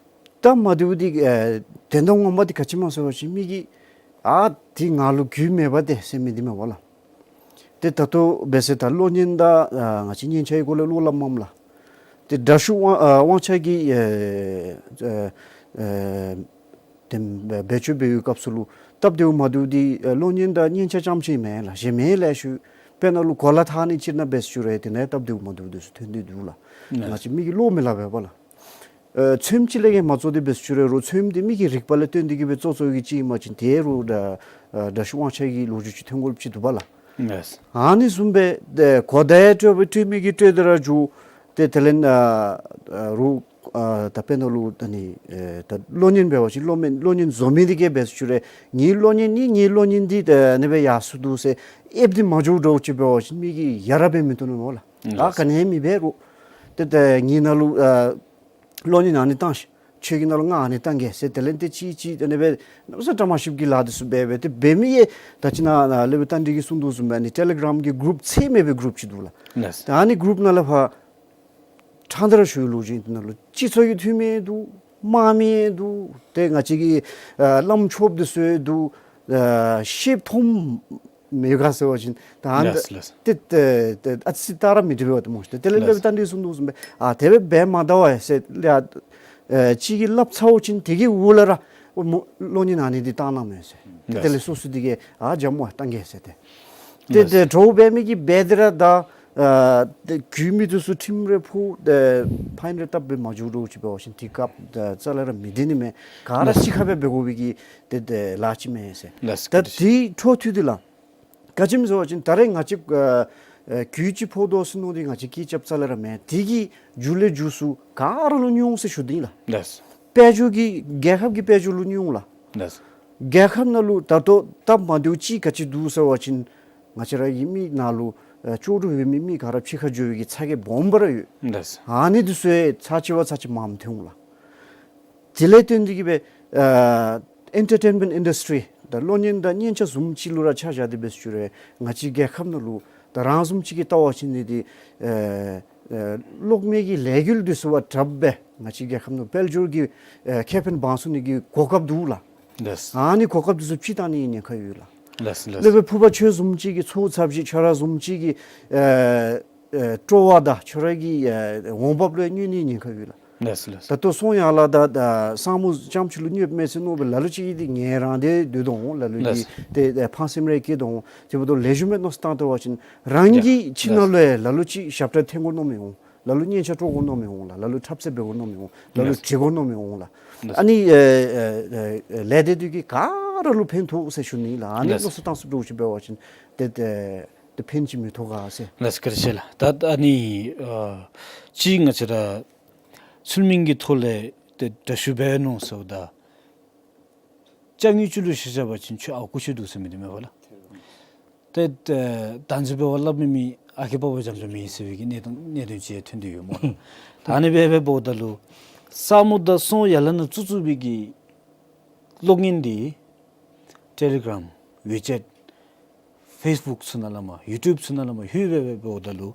ད་མ་བདེཝ་འདི་ཨེ་དོན་དག་ངོ་མ་འདི་ག་ཅི་སྨོ་ཟེར་བ་ཅིན་མི་གིས་ཨ་འདི་ང་ལུ་རྒྱུས་མེད་པ་ཏེ་ཟེར་མི་འདི་མས་པ་ལགས། ཏེ་ད་ལྟོ་འབད་ཟེར་ད་གློག་བརྙན་དང་ཨ་ང་བཅས་སྙན་ཆ་གི་སྐོར་ལས་བློ་སླབ་མས་ལགས། ཏེ་དྲག་ཤོས་དབང་ཨ་དབང་ཆ་གི་ཨེ་ཨེ་ཨེ་དེ་བེད་སྤྱོད་འབད་བའི་སྐབས་སུ་ལུ་སྟབས་བདེཝ་མ་བདེཝ་འདི་ཨེ་གློག་བརྙན་དང་སྙན་ཆ་རྐྱངམ་ཅིག་མེན་ལགས། གཞན་མི་ལེ་ཤ་དཔེར་ན་ལུ་གོ་ལ་འཐག་ནི་ཅིག་ནང་འབད་ཞུ་རུང་དེ་ནང་སྟབས་བདེཝ་མ་བདེཝ་འདི་ཚུ་ཐོན་ཏེ་འདུག་ལགས། ལགས། ང་བཅས་མི་གིས་བློ་མི་སླབ་པས་པ་ལགས། ཨེ་ཚོདམ་ཅིག་ལས་བརྒལ་མ་བཙུགས་ཏེ་འབད་ཞུ་རུང་ཚོདམ་འདི་མི་གི་རིག་པ་ལས་བརྟེན་ཏེ་གིས་སྦེ་བཙུགས་བཙུགས་ཀྱི་ཅིག་ཨིན་པ་ཅིན་དེ་རུང་དྲག་ཨ་དྲག་ཤོས་དབང་ཆ་གི་ལོ་རྒྱུས་ཅིག་ཐོན་དགོཔ་ཅིག་འདུག་པ་ལགས། ལགས། ཨ་ནི་བཟུམ་སྦེ་ཏེ་གོ་བརྡ་ཡང་སྤྲོད་པའི་སྤྲོད་མི་གིས་སྤྲོད་དེ་ར་འགྱོ། ཏེ་དེ་ལས་ཨ་ཨ་རུང་ཨ་ད་དཔེར་ན་ལུ་ད་ནི་ཨེ་ད་གློག་བརྙན་འབད་བ་ཅིན་གློག་བརྙན་གློག་བརྙན་བཟོ་མི་འདི་གིས་འབད་ཞུ་རུང་ངེའི་གློག་བརྙན་ནི་ངེའི་གློག་བརྙན་འདི་ཨ་ནི་སྦེ་ཡར་སོང་འདུག་ཟེར་ཨེབ་སྟེ་མ་འགྱོཝ་འདྲཝ་ཅིག་འབད་བ་ཅིན་མི་གིས་ཡ་ར་སྦེ་མི་བཏུབ་ནི་སྨོ་ལགས། ཨ་ལགས། ག་ནི་མེད་པའི་རུང་ཏེ་ད་ངེའི་ནང་ལུ་ཨ་གློག་བརྙན་ཨ་ནི་བཏང་ཤིག། ཁྱོད་ཀྱི་ནང་ལུ་ང་ཨ་ནི་བཏང་གེ་ཟེར། དེ་ལས་ཏེ་ཅིག་ཅིག་ཨ་ནི་སྦེ་གནམ་མེད་ས་མེད་བཀྲ་མ་ཤིསཔ་གི་ལཱ་འདི་ཚུ་འབད་འབད་དེ་འབད་མི་ཡང་ད་ཅི་ནཱ་ལས་སྦེ་ད་འདི་གིས་གསུངས་དོ་བཟུམ་སྦེ་ཨ་ནི་ཊེ་ལི་གྲམ་གྱི་གུ་རུབ་ཚད་མེད་པའི་གུ་རུབ་ཅིག་འདུག་ལགས། ལགས། ད་ཨ་ནི་གུ་རུབ་ནང་ལས་ཕར་ཕྲང་སྟེ་ར་ཞུ་བའི་ལོ་རྒྱུས་འདི་ནང་ལུ་སྤྱི་ཚོགས་ཀྱི་འཐུས་མི་འདུག། དམག་མི་འདུག། ཏེ་ང་བཅས་ཀྱི་ཨ་བླམ་ཆོསཔ་འདི་ཚུ་འདུག། ཨ་ཤེསཔ་མཐོངམ་མེད་ག་ཟེར་བ་ཅིན་ད་ཨ་ནི་ལགས་ལགས། ཏེ་ཏེ་ཏེ་ཨ་ཙི་ཙི་ད་ར་མི་འགྲིག་པས་ཏེ་སྨོ་ཤིག། ཏེ་དེ་ལས་ལགས། འབདཝ་ད་འདི་གསུངས་དོ་བཟུམ་སྦེ་ཨ་དེ་སྦེ་འབད་མ་ད་པས་ཟེར་ལགས། ཨ་གཅིག་གིས་སླབ་ཚརཝ་ཅིག་དེ་གི་འོག་ལས་ར་ཨོ་མོ་གློག་བརྙན་ཨ་ནི་འདི་བཏང་གནངམ་མས་ཟེར། ཏེ་དེ་ལས་ལགས། སོ་སོ་འདི་གིས་ཨ་འཇམ་མོ་བཏང་གེ་ཟེར་ཏེ། ཏེ་ལགས། ཏེ་གྲོགས་འབད་མི་གིས་འབད་དེ་ར་ད་ཨ་ཏེ་གྱོད་མི་འདི་ཚུ་ཁྲིམས་རེ་ཕོག་ཏེ་ཕའིན་རེ་བཏབ་སྦེ་མ་འགྱོཝ་འདྲཝ་ཅིག་འབད་བ་ཅིན་དེ་སྐབས་ད་རྩ་ལས་ར་མི་བདེ་ནི་མས། ག་ར་ལགས། གཅིག་ཁར་སྦེ་འབད་དགོ་པའི་གི་ཏེ་ཏེ་ལཱ་ཅིག་མས་ཟེར། ལགས། ད་དེའི་འཕྲོ་མཐུད་དེ་ལགས། ག་ཅི་སྨོ་ཟེར་བ་ཅིན་ད་རེས་ང་བཅས་ཨ་ཨ་གྱོད་ཅིག་ཕོག་དོ་ཟེར་མནོ་སྟེ་ང་བཅས་སྐད་རྐྱབ་རྩ་ལས་ར་མེན། དེ་གི་མཇུག་ལས་མཇུག་སུ་ག་ར་ལུ་གནོད་འོང་ཟེར་ཞུ་དོ་ཨིན་ལགས། ལགས། དཔལ་འབྱོར་གྱི་རྒྱལ་ཁབ་ཀྱི་དཔལ་འབྱོར་ལུ་གནོད་འོང་ལགས། ལགས། རྒྱལ་ཁབ་ནང་ལུ་ད་ལྟོ་སྟབས་མ་བདེཝ་ཅིག་ག་ཅི་འདུག་ཟེར་བ་ཅིན་ང་བཅས་ར་གི་མི་ནང་ལུ་ཨ་ལྕོགས་གྲུབ་འབད་མི་མི་ག་ར་ཕྱི་ཁར་འགྱོ་བའི་གི་ཚ་གྱང་སྦོམ་སྦེ་ར་ཡོད། ལགས། ཨ་ནི་འདི་ཚུ་ཡང་ཚར་གཅིག་བ་ཚར་གཅིག་མངམ་ཐོན་འོང་ལགས། དེ་ལས་བརྟེན་ཏེ་གིས་སྦེ་ཨ་ཨེན་ཊར་ཊེན་མེནཊ་ཨིན་ཌསི་ཊི་རི་དང་གློག་བརྙན་དང་སྙན་ཆ་བཟུམ་ཅིག་ལུ་ར་ཆ་བཞག་སྟེ་འབད་ཞུ་རུང་ང་བཅས་རྒྱལ་ཁབ་ནང་ལུ་ད་རང་བཟུམ་ཅིག་གིས་བལྟ་བ་ཅིན་འདི་འདི་ཨ་ཨ་གློག་མེ་གི་ལས་འགུལ་འདི་ཚུ་བ་དྲགཔ་སྦེ་ང་བཅས་རྒྱལ་ཁབ་ནང་དཔལ་འབྱོར་གྱི་ཨ་ཁེ་ཕན་འབག་ཚུགས་ནི་གི་གོ་སྐབས་འདུག་ལགས། ལགས། ཨ་ནི་གོ་སྐབས་འདི་ཚུ་ཕྱེ་བཏང་ནི་ཉེན་ཁ་ཡོད་ལགས། ལགས་ལགས། སློབ་དཔོན་ཕུར་པ་ཁྱོད་བཟུམ་ཅིག་གི་ཚོགས་ཚབ་ཅིག་ཁྱོད་ར་བཟུམ་ཅིག་གི་ཨ་ཨ་སྤྲོ་བ་དང་ཁྱོད་ར་གི་ཨ་འོང་འབབ་ལུ་གནོད་ནི་ཉེན་ཁ་ཡོད་ལགས། ལགས་ལགས། ད་ལྟོ་སོང་ཡར་ལས་ད་ད་ས་སྨུག་རྐྱངམ་ཅིག་ལུ་གནོདཔ་མས་ཟེར་མནོ་སྦེ་ལ་ལུ་ཅིག་གིས་འདི་ངལ་རངས་ཏེ་སྡོད་དོ་འོང་། ལ་ལུ་ལགས། གིས་ཏེ་ཨ་ཕངས་སེམས་རེ་སྐྱེ་དོ་འོང་། དེ་འབདཝ་ད་ལེགས་ཤོམ་སྦེ་མནོ་བསམ་བཏང་ད་བ་ཅིན་རང་གི་ཡ་ཁྱིམ་ནང་ལུ་ཡང་ལ་ལུ་ཅིག་ཞབས་ཁྲ་འཐེན་དགོ་མནོ་མི་འོང་། ལ་ལུ་སྙན་ཆ་དཀྲོག་དགོ་མནོ་མི་འོང་ལགས། ལ་ལུ་འཁྲབ་རྩེད་འབད་དགོ་མནོ་མི་འོང་། ལ་ལུ་ལགས། འབྲི་དགོ་མནོ་མི་འོང་ལགས། ལགས། ཨ་ནི་ཨ་ཨ་ཨ་ལས་སྡེ་འདི་གིས་ག་ར་ལུ་ཕན་ཐོགས་ཟེར་ཞུ་ནི་ལགས། ཨ་ནི་ལགས། མནོ་བསམ་བཏང་ཚུགས་འདྲཝ་ཅིག་འབད་བ་ཅིན་ཏེ་ཏེ་ཏེ་ཕན་ཅིག་མི་ཐོགས་ག་ཟེར། ལགས་སོ། བཀའ་དྲིན་ཆེ་ལགས། ད་ཨ་ནི་ཨ་ཅིག་ང་བཅས་ར་ཚུལ་མིན་གྱི་ཐོག་ལས་ཏེ་དྲག་ཤོས་འབད་ནུག་ཟེརཝ་ད་ཅ་དངོས་ཅིག་ལུ་ཞུ་བཞག་པ་ཅིན་ཁྱོད་ཨརཝ་རྐུ་ཅི་འདུག་ཟེར་མི་འདི་མས་པ་ལགས། ཏེ་ཨ་བདག་འཛིན་འབད་བ་སླབ་མི་མེད། ཨ་ཁེ་པ་བ་འཇམ་འཇམ་ཨིན་ཟེར་བའི་གི་གནད་དོན་གནད་དོན་ཅིག་ཐོན་ཏེ་ཡོད་སྨོ། ད་ཨ་ནི་སྦེ་འབདཝ་ད་ལུ་ས་སྨུག་དང་སོང་ཡར་ལས་ནང་བཙུགས་བཙུགས་པའི་གི་གློག་བརྙན་འདི་ཊེ་ལི་གརམ་ཝི་ཅེཊ་ཕེསི་བུཀ་ཚུ་ནང་ལས་མར་ཡུ་ཊུབ་ཚུ་ནང་ལས་མར་ལྷོད་སྦེ་འབདཝ་ད་ལུ་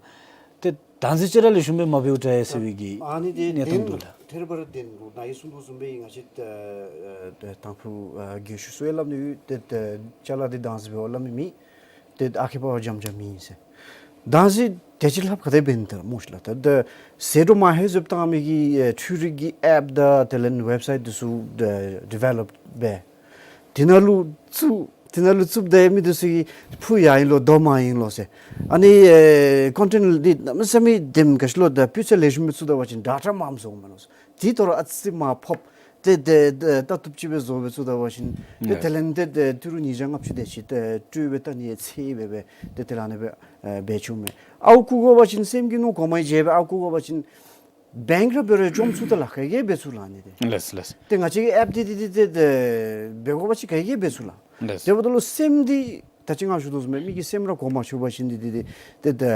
ཏེ་བདག་འཛིན་ཅིག་ར་ལེགས་ཤོམ་སྦེ་མ་འབདཝ་འདྲས་ཟེར་བའི་གི་ཨ་ནི་འདི་གནད་དོན་བདེན་འདུག་ལགས། ཐད་རི་བ་རི་བདེན་འདུག། ནཱ་གིས་གསུངས་དོ་བཟུམ་སྦེ་ང་བཅས་ད་ཨ་ད་དང་ཕུ་ཨ་རྒན་ཤོས་ཚུ་ཡང་སླབ་ནི་ཡོད། ཏེ་ད་ཅ་ལ་འདི་བདག་འཛིན་འབད་བ་སླབ་མི་མེད། ཏེ་ཨ་ཁེ་པ་བ་འཇམ་འཇམ་ཨིན་ཟེར། བདག་འཛིན་དེ་ཅིག་ལྷབ་ག་དེ་འབད་ནི་ད་སྨོ་ཤིག་ལགས། ད་ད་ཟད་འགྲོ་མ་ལྷོད་བཟོ་བཏང་མི་གི་ཨེ་འཕྲུལ་རིག་གི་ཨེཔ་དང་དེ་ལས་ཝེབ་སའིཊ་འདི་ཚུ་ཨེ་ཌི་ཝེ་ལོཔ་འབད། དེ་ནང་ལུ་བཙུགས་དེ་ནང་ལུ་བཙུགསཔ་ད་མི་འདི་ཚུ་གིས་ཕུ་ཡར་ཨིན་ལོ་དོ་མར་ཨིན་ལོ་ཟེར། ཨ་ནི་ཨེ་ཀོན་ཊེནཊ་འདི་གནམ་མེད་ས་མེད་དེམ་ག་ཅི་ལོ། ད་སྤུས་ཚད་ལེགས་ཤོམ་སྦེ་བཙུགས་ད་བ་ཅིན་ཌེ་ཊ་མངམ་བཟོཝ་མས་ལོ་ཟེར། དེ་ཐོག་ར་ཨ་ཙི་མར་ཕབ། ཏེ་ཏེ་ཏེ་ལྟ་བཏུབ་ཅིག་སྦེ་བཟོ་སྦེ་བཙུགས་ད་བ་ཅིན་ཏེ་ལགས། དེ་ལས་ཏེ་ཏེ་ཏི་རུ་ཉིས་བརྒྱ་ལྔ་བཅུ་དེ་ཅིག་ཏེ་སྤྲོད་སྦེ་ལྟ་ནི་ཡང་ཚད་སྦེ་སྦེ་ཏེ་དེ་ལས་ཨ་ནི་སྦེ་ཨེ་འབད་ཆོག་མས། ཨརཝ་རྐུ་དགོ་པ་ཅིན་སེམས་ཀྱི་ནང་གོ་མ་བརྗེད་སྦེ་ཨརཝ་རྐུ་དགོ་པ་ཅིན་བེངཀ་ར་འབད་རུང་བཅོམ་ཚུགས་ད་ལགས། ག་གིས་འབད་ཚུགས་ལགས་ཨ་ནི་འདི། ལགས་ལགས། ཏེ་ང་བཅས་ཀྱིས་ཨེཔ་འདི་འདི་འདི་ཏེ་ཏེ་འབད་དགོ་པ་ཅིན་ག་གིས་འབད་ཚུགས་ལགས། ལགས། དེ་འབདཝ་ད་ལུ་སེམས་འདི་ད་ཅི་ང་ཞུ་དོ་བཟུམ་སྦེ་མི་གི་སེམས་ར་གོ་མ་ཆོད་པ་ཅིན་འདི་འདི་འདི་ཏེ་ཏེ་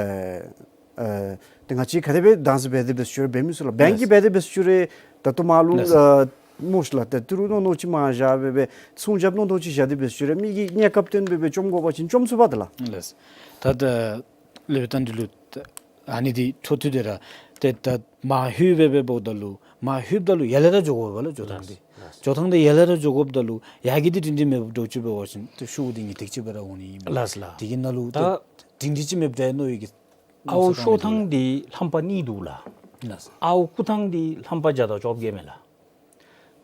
ཨ་ཏེ་ང་བཅས་ག་དེ་སྦེ་བདག་འཛིན་འབད་དེ་འབད་ཞུ་རུང་འབད་མི་ཚུགས་ལགས། བེངཀ་གིས་ལགས། འབད་དེ་འབད་ཞུ་རུང་ད་ལྟོ་མར་ལུ་ལགས། ཨ་སྨོ་ཤིག་ལགས། ཏེ་ཏི་རུ་མནོ་མནོ་ཅིག་མར་བཞག་སྦེ་སྦེ་སྲུང་སྐྱོབ་མནོ་མནོ་ཅིག་བཞག་སྟེ་འབད་ཞུ་རུང་མི་གིས་གནས་སྐབས་སྟོན་སྦེ་སྦེ་བཅོམ་དགོ་པ་ཅིན་བཅོམ་ཚུགས་པ་ད་ལགས། ལགས། ད་ད་ལས་སྦེ་ད་འདི་ལུ་ད་ཨ་ནི་འདི་འཕྲོ་མཐུད་དེ་ར་ཏེ་ད་མར་ལྷོད་སྦེ་སྦེ་འབདཝ་ད་ལུ་མར་ལྷོདཔ་ད་ལུ་ཡར་ལས་ར་འགྱོ་དགོ་པས་ལགས། འགྱོ་ཐངས་འདི་ལགས། འགྱོ་ཐངས་འདི་ཡར་ལས་ར་འགྱོ་དགོཔ་ད་ལུ་ཡར་གི་འདི་སྒྲིང་སྒྲིང་མེདཔ་འདྲཝ་ཅིག་འབད་བ་ཅིན་ཏེ་ཤུགས་འདི་ངེས་ཏིག་ཅིག་སྦེ་ར་འོང་ནི་ཨིན་པས། ལགས་ལགས། དེ་གི་ནང་ལུ་ད་ཏེ་སྒྲིང་སྒྲིང་ཅིག་མེདཔ་འདྲ་མནོ་བའི་གི་ཨརཝ་ཤོར་ཐངས་འདི་རྣམ་པ་གཉིས་འདུག་ལགས། ལགས། ཨརཝ་རྐུ་ཐངས་འདི་རྣམ་པ་བརྒྱ་དང་བཅོ་བརྒྱད་མས་ལགས།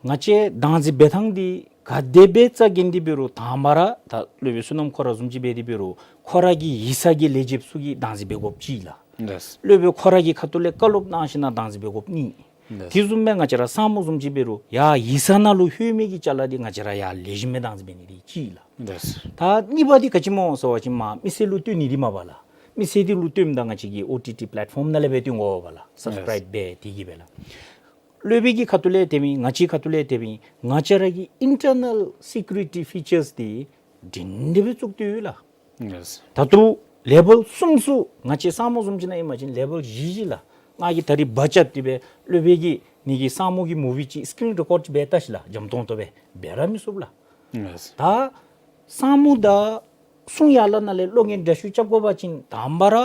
ང་བཅས་བདག་འཛིན་འབད་ཐངས་འདི་ག་དེ་སྦེ་རྩ་འགེངས་ཏེ་འབད་རུང་དང་པ་ར་ད་སློབ་དཔོན་བསོད་ནམས་ཁོ་ར་བཟུམ་ཅིག་འབད་དེ་འབད་རུང་ཁོ་ར་གི་ཡིག་ཚང་གི་ལས་བྱེདཔ་ཚུ་གིས་བདག་འཛིན་འབད་དགོཔ་ཅིག་ལགས། ལགས། སློབ་དཔོན་ཁོ་ར་གི་ཁ་ཐུག་ལས་བཀའ་སློབ་གནང་ཞིན་ན་བདག་འཛིན་འབད་དགོཔ་གཉིས། ལགས། དེ་བཟུམ་སྦེ་ང་བཅས་ར་ས་སྨུག་བཟུམ་ཅིག་འབད་རུང་ཡར་ཡིག་ཚང་ནང་ལུ་ལྷོད་མི་གི་ཅ་ལ་འདི་ང་བཅས་ར་ཡར་ལེགས་ཤོམ་སྦེ་བདག་འཛིན་འབད་ནི་འདི་གཅིག་ལགས། ལགས། ད་གཉིས་པ་འདི་ག་ཅི་སྨོ་ཟེར་བ་ཅིན་མར་མི་སེར་ལུ་སྟོན་ནི་འདི་མས་པ་ལགས། མི་སེར་འདི་ལུ་སྟོནམ་ད་ང་བཅས་ཀྱིས་ཨོ་ཊི་ཊི་པེ་ལེཊ་ཕོམ་ནང་ལས་སྦེ་སྟོན་དགོ་པས་ལགས། ལགས། སབ་སི་ཀརའིབ་འབད་དེ་གིས་སྦེ་ལགས། སློབ་དཔོན་གྱི་ཁ་ཐུག་ལས་དེ་མེན། ང་བཅས་ཁ་ཐུག་ལས་དེ་མེན། ང་བཅས་ར་གི་ཨིན་ཊར་ནཱལ་སི་ཀིའུ་རི་ཊི་ཕི་ཅརསི་འདི་སྒྲིང་སྒྲི་སྦེ་བཙུགས་ཏེ་ཡོད་ལགས། ལགས། ད་ལྟོ་ལེ་བཱལ་གསུམ་ཚུ་ང་བཅས་ས་སྨུག་བཟུམ་ཅིག་ནང་ཨིན་པ་ཅིན་ལེ་བཱལ་བཞི་བཞི་ལགས། ང་གིས་ད་རིས་འབག་རྐྱབ་སྟེ་སྦེ་སློབ་དཔོན་གྱིས་ངེ་གི་ས་སྨུག་གི་མུ་བི་ཅིག་སི་ཀི་རིན་རི་ཀོཌ་ཅིག་འབད་བལྟ་ཤིག་ལགས། འཇམ་ཏོང་ཏོ་སྦེ་འབད་ར་མི་ཚུགས་ལགས། ལགས། ད་ས་སྨུག་དང་སོང་ཡར་ལས་ནང་ལས་གློག་བརྙན་འདྲ་ཞུ་རྐྱབ་དགོ་པ་ཅིན་དང་པ་ར་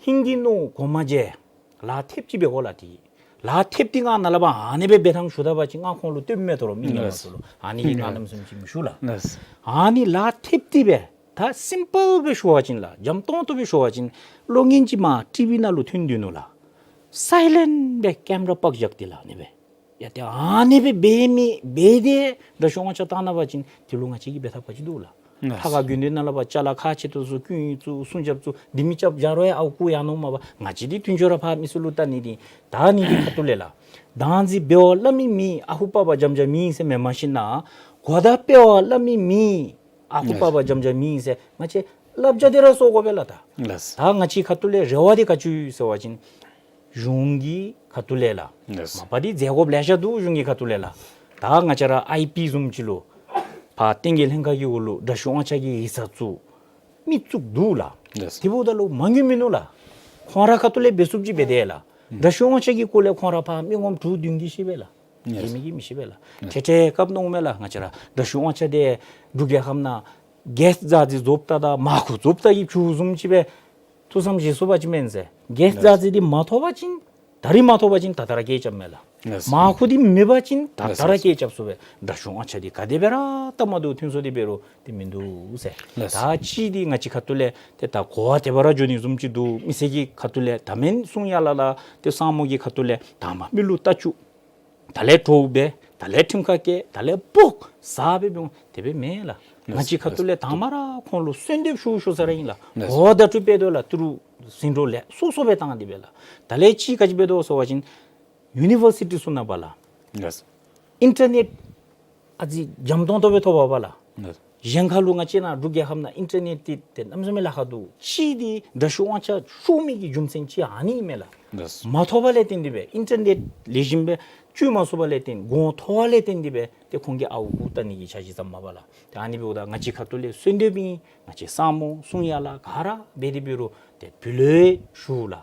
ཧིང་གི་ནང་གོ་མ་བརྗེད། ལག་ཐེབས་ཅིག་འབད་དགོ་ལགས། ཏེ་ལག་ཐེབས་འདི་ང་ནཱ་ལས་ཕར་ཨ་ནི་སྦེ་འབད་ཐངས་ཞུ་ད་པ་ཅིན་ང་ཁོང་ལུ་སྟོནམ་མས། དོ་རུང་མི་ངན་མ་ཚུ་ལུ་ཨ་ནི་གི་ང་ལགས། གནམ་མེད་ས་མེད་ཅིག་མི་ཞུ་ལགས། ལགས། ཨ་ནི་ལག་ཐེབས་འདི་སྦེ་ད་སིམ་པཱལ་སྦེ་ཞུ་བ་ཅིན་ལགས། འཇམ་ཏོང་ཏོ་སྦེ་ཞུ་བ་ཅིན་གློག་བརྙན་ཅིག་མར་ཊི་བི་ནང་ལུ་ཐོན་དོ་ནུག་ལགས། སའི་ལེནཊ་སྦེ་ཀེམ་ར་པགས་བཞག་སྟེ་ལགས་ཨ་ནི་སྦེ། ཡ་ཏེ་ཨ་ནི་སྦེ་འབད་མི་འབད་དེ་འདྲ་ཞུ་ངོ་ཆ་བཏང་ད་པ་ཅིན་དེ་ལུ་ང་བཅས་ཀྱིས་འབད་ཐབས་ག་ཅི་འདུག་ལགས། ལགས། ལྷ་ཁང་དགོན་སྡེ་ནང་ལས་ཕར་ཅ་ལ་ཁག་ཆེ་ཏོག་ཚུ་ཀུན་ཡིད་ཚུ་སྲུང་སྐྱོབ་ཚུ་འདི་མི་རྐྱབ་བཞག་རུང་ཡང་ཨརཝ་རྐུ་ཡར་ནོར་མས་པ། ང་བཅས་འདི་མཐུན་ཕྱོགས་ར་ཕར་མི་ཚུ་ལུ་བལྟ་ནི་འདི། ད་ཨ་ནི་གི་ཁ་ཐུག་ལས་ལགས། བདག་འཛིན་འབདཝ་སླབ་མི་མེད། ཨ་ཧུ་པ་བ་འཇམ་འཇམ་ཨིན་ཟེར་མེན། མ་གཞི་ནཱ་གོ་བརྡ་སྤེལ་བ་སླབ་མི་མེད། ཨ་ཧུ་པ་བ་འཇམ་འཇམ་ཨིན་ཟེར་ང་བཅས་བསླབ་བྱ་འདི་ར་སོར་དགོ་པས་ལགས། ད་ལགས། ད་ང་བཅས་ཁ་ཐུག་ལས་རེ་བ་འདི་ག་ཅི་ཡོད་ཟེར་བ་ཅིན་གཞུང་གི་ཁ་ཐུག་ལས་ལགས། ལགས། མ་པ་འདི་མཛད་དགོཔ་ལེ་ཤ་འདུག། གཞུང་གི་ཁ་ཐུག་ལས་ལགས། ད་ང་བཅས་ར་ཨའི་པི་བཟུམ་ཅིག་ལུ་ཕར་བསྟན་རྒྱས་ལྷན་ཁག་གི་འོག་ལུ་འདྲ་ཞུ་ངོ་ཆ་གི་ཡིག་ཚང་བཙུགས་མི་བཙུགས་འདུག་ལགས། ལགས། དེ་འབདཝ་ད་ལུ་མ་དངུལ་མིན་ནུག་ལགས། ཁོང་ར་ཁ་ཐུག་ལས་འབད་ཚུགསཔ་ཅིག་འབད་དེས་ལགས། འདྲ་ཞུ་ངོ་ཆ་གི་སྐོར་ལས་ཁོང་ར་ཕར་མི་ངོམ་དྲུག་བདུན་གྱིས་ཤེས་པས་ལགས། ཡེ་མི་གིས་མི་ཤེས་པས་ལགས། ཡེས། ཏེ་ཏེ་སྐབས་ནང་མས་ལགས། ང་བཅས་ར་དྲག་ཤོས་དབང་ཆ་དེ་འབྲུག་རྒྱལ་ཁབ་ནང་གེསཊ་ཛ་ཛི་བཟོ་བལྟ་དང་མར་ཁུ་བཟོ་བལྟ་གི་བྱུང་བཟུམ་ཅིག་སྦེ་ཐུགས་བསམ་བཞེས་སོང་པ་ཅིན་མེན་ཟེར། གེསཊ་ཛ་ཛི་འདི་མ་ཐོབ་པ་ཅིན་ད་རིས་མ་ཐོབ་པ་ཅིན་ད་ལྟོ་ར་སྐད་རྐྱབ་མས་ལགས། ལགས། མར་ཁུ་འདི་མེད་པ་ཅིན་ད་ལྟོ་ར་སྐད་རྐྱབ་ཚུགས་པས། དྲག་ཤོས་དབང་ཆ་འདི་ག་དེ་སྦེ་ར་བལྟ་མ་བཏུབ་ཐོན་སོང་དེ་འབད་རུང་དེ་མིན་འདུག་ཟེར། ལགས། ད་ཅི་འདི་ང་བཅས་ཁ་ཐུག་ལས་ཏེ་ད་གོ་བ་དེ་སྦེ་ར་འགྱོ་ནི་བཟུམ་ཅིག་འདུག། མི་སེར་གྱི་ཁ་ཐུག་ལས་ད་མེན་གསུང་ཡ་ལ་ལགས། ཏེ་སངས་མོ་གི་ཁ་ཐུག་ལས་དང་པ་མི་ལུ་ལྟ་བཅུག། ད་ལས་གྲོགས་འབད། ད་ལས་ཁྲིམས་ཁ་བཀལ། ད་ལས་ཕོག་ཟ་སྦེ་འབད་འོང་། དེ་སྦེ་མེན་ལགས། ལགས། ང་བཅས་ཁ་ཐུག་ལས་དང་པ་ར་ཁོང་ལུ་གསོལ་འདེབས་ཞུ་ཞུ་ས་ར་ཨིན་ལགས། ལགས། གོ་བ་བརྡ་སྤྲོད་འབད་དོ་ལགས། ཏི་རུ་ཟིང་འགྲོགས་ལས་སོ་སོ་སྦེ་བཏང་སྟེ་སྦེ་ལགས། ད་ལས་ཅིག་ག་ཅི་འབད་དོ་ཟེར་བ་ཅིན་ཡུ་ནི་ཝར་སི་ཊི་ཚུ་ནང་འབད་ལགས། ལགས། ཨིན་ཊར་ནེཊ་ཨ་ཙི་འཇམ་ཏོང་ཏོ་སྦེ་ཐོབ་པས་ལགས། ལགས། གཞན་ཁ་ལུ་ང་བཅས་ནཱ་འབྲུག་རྒྱལ་ཁབ་ནང་ཨིན་ཊར་ནེཊ་འདི་ཏེ་གནམ་མེད་ས་མེད་ལཱ་ཁག་འདུག། ཅི་འདི་དྲག་ཤོས་དབང་ཆ་ཤོར་མི་གི་རྒྱུ་མཚན་ཅིག་ཨ་ནི་ཨིན་མས་ལགས། ལགས། མ་ཐོབ་པ་ལས་བརྟེན་ཏེ་སྦེ་ཨིན་ཊར་ནེཊ་ལེགས་ཤོམ་སྦེ་བཅོས་མ་ཚུགས་པ་ལས་བརྟེན་གོང་མཐོ་བ་ལས་བརྟེན་ཏེ་སྦེ་ཏེ་ཁོང་གིས་ཨརཝ་ཨརཝ་བལྟ་ནི་གི་འཆར་གཞི་བརྩམས་མས་པ་ལགས། ཏེ་ཨ་ནི་འབདཝ་ད་ང་བཅས་ཁ་ཐུག་ལས་གསོལ་འདེབས་ཨིན། ང་བཅས་སངས་མོ་གསུང་ཡ་ལ་ག་ར་འབད་དེ་འབད་རུང་ཏེ་བུ་ལོན་ཞུ་ལགས།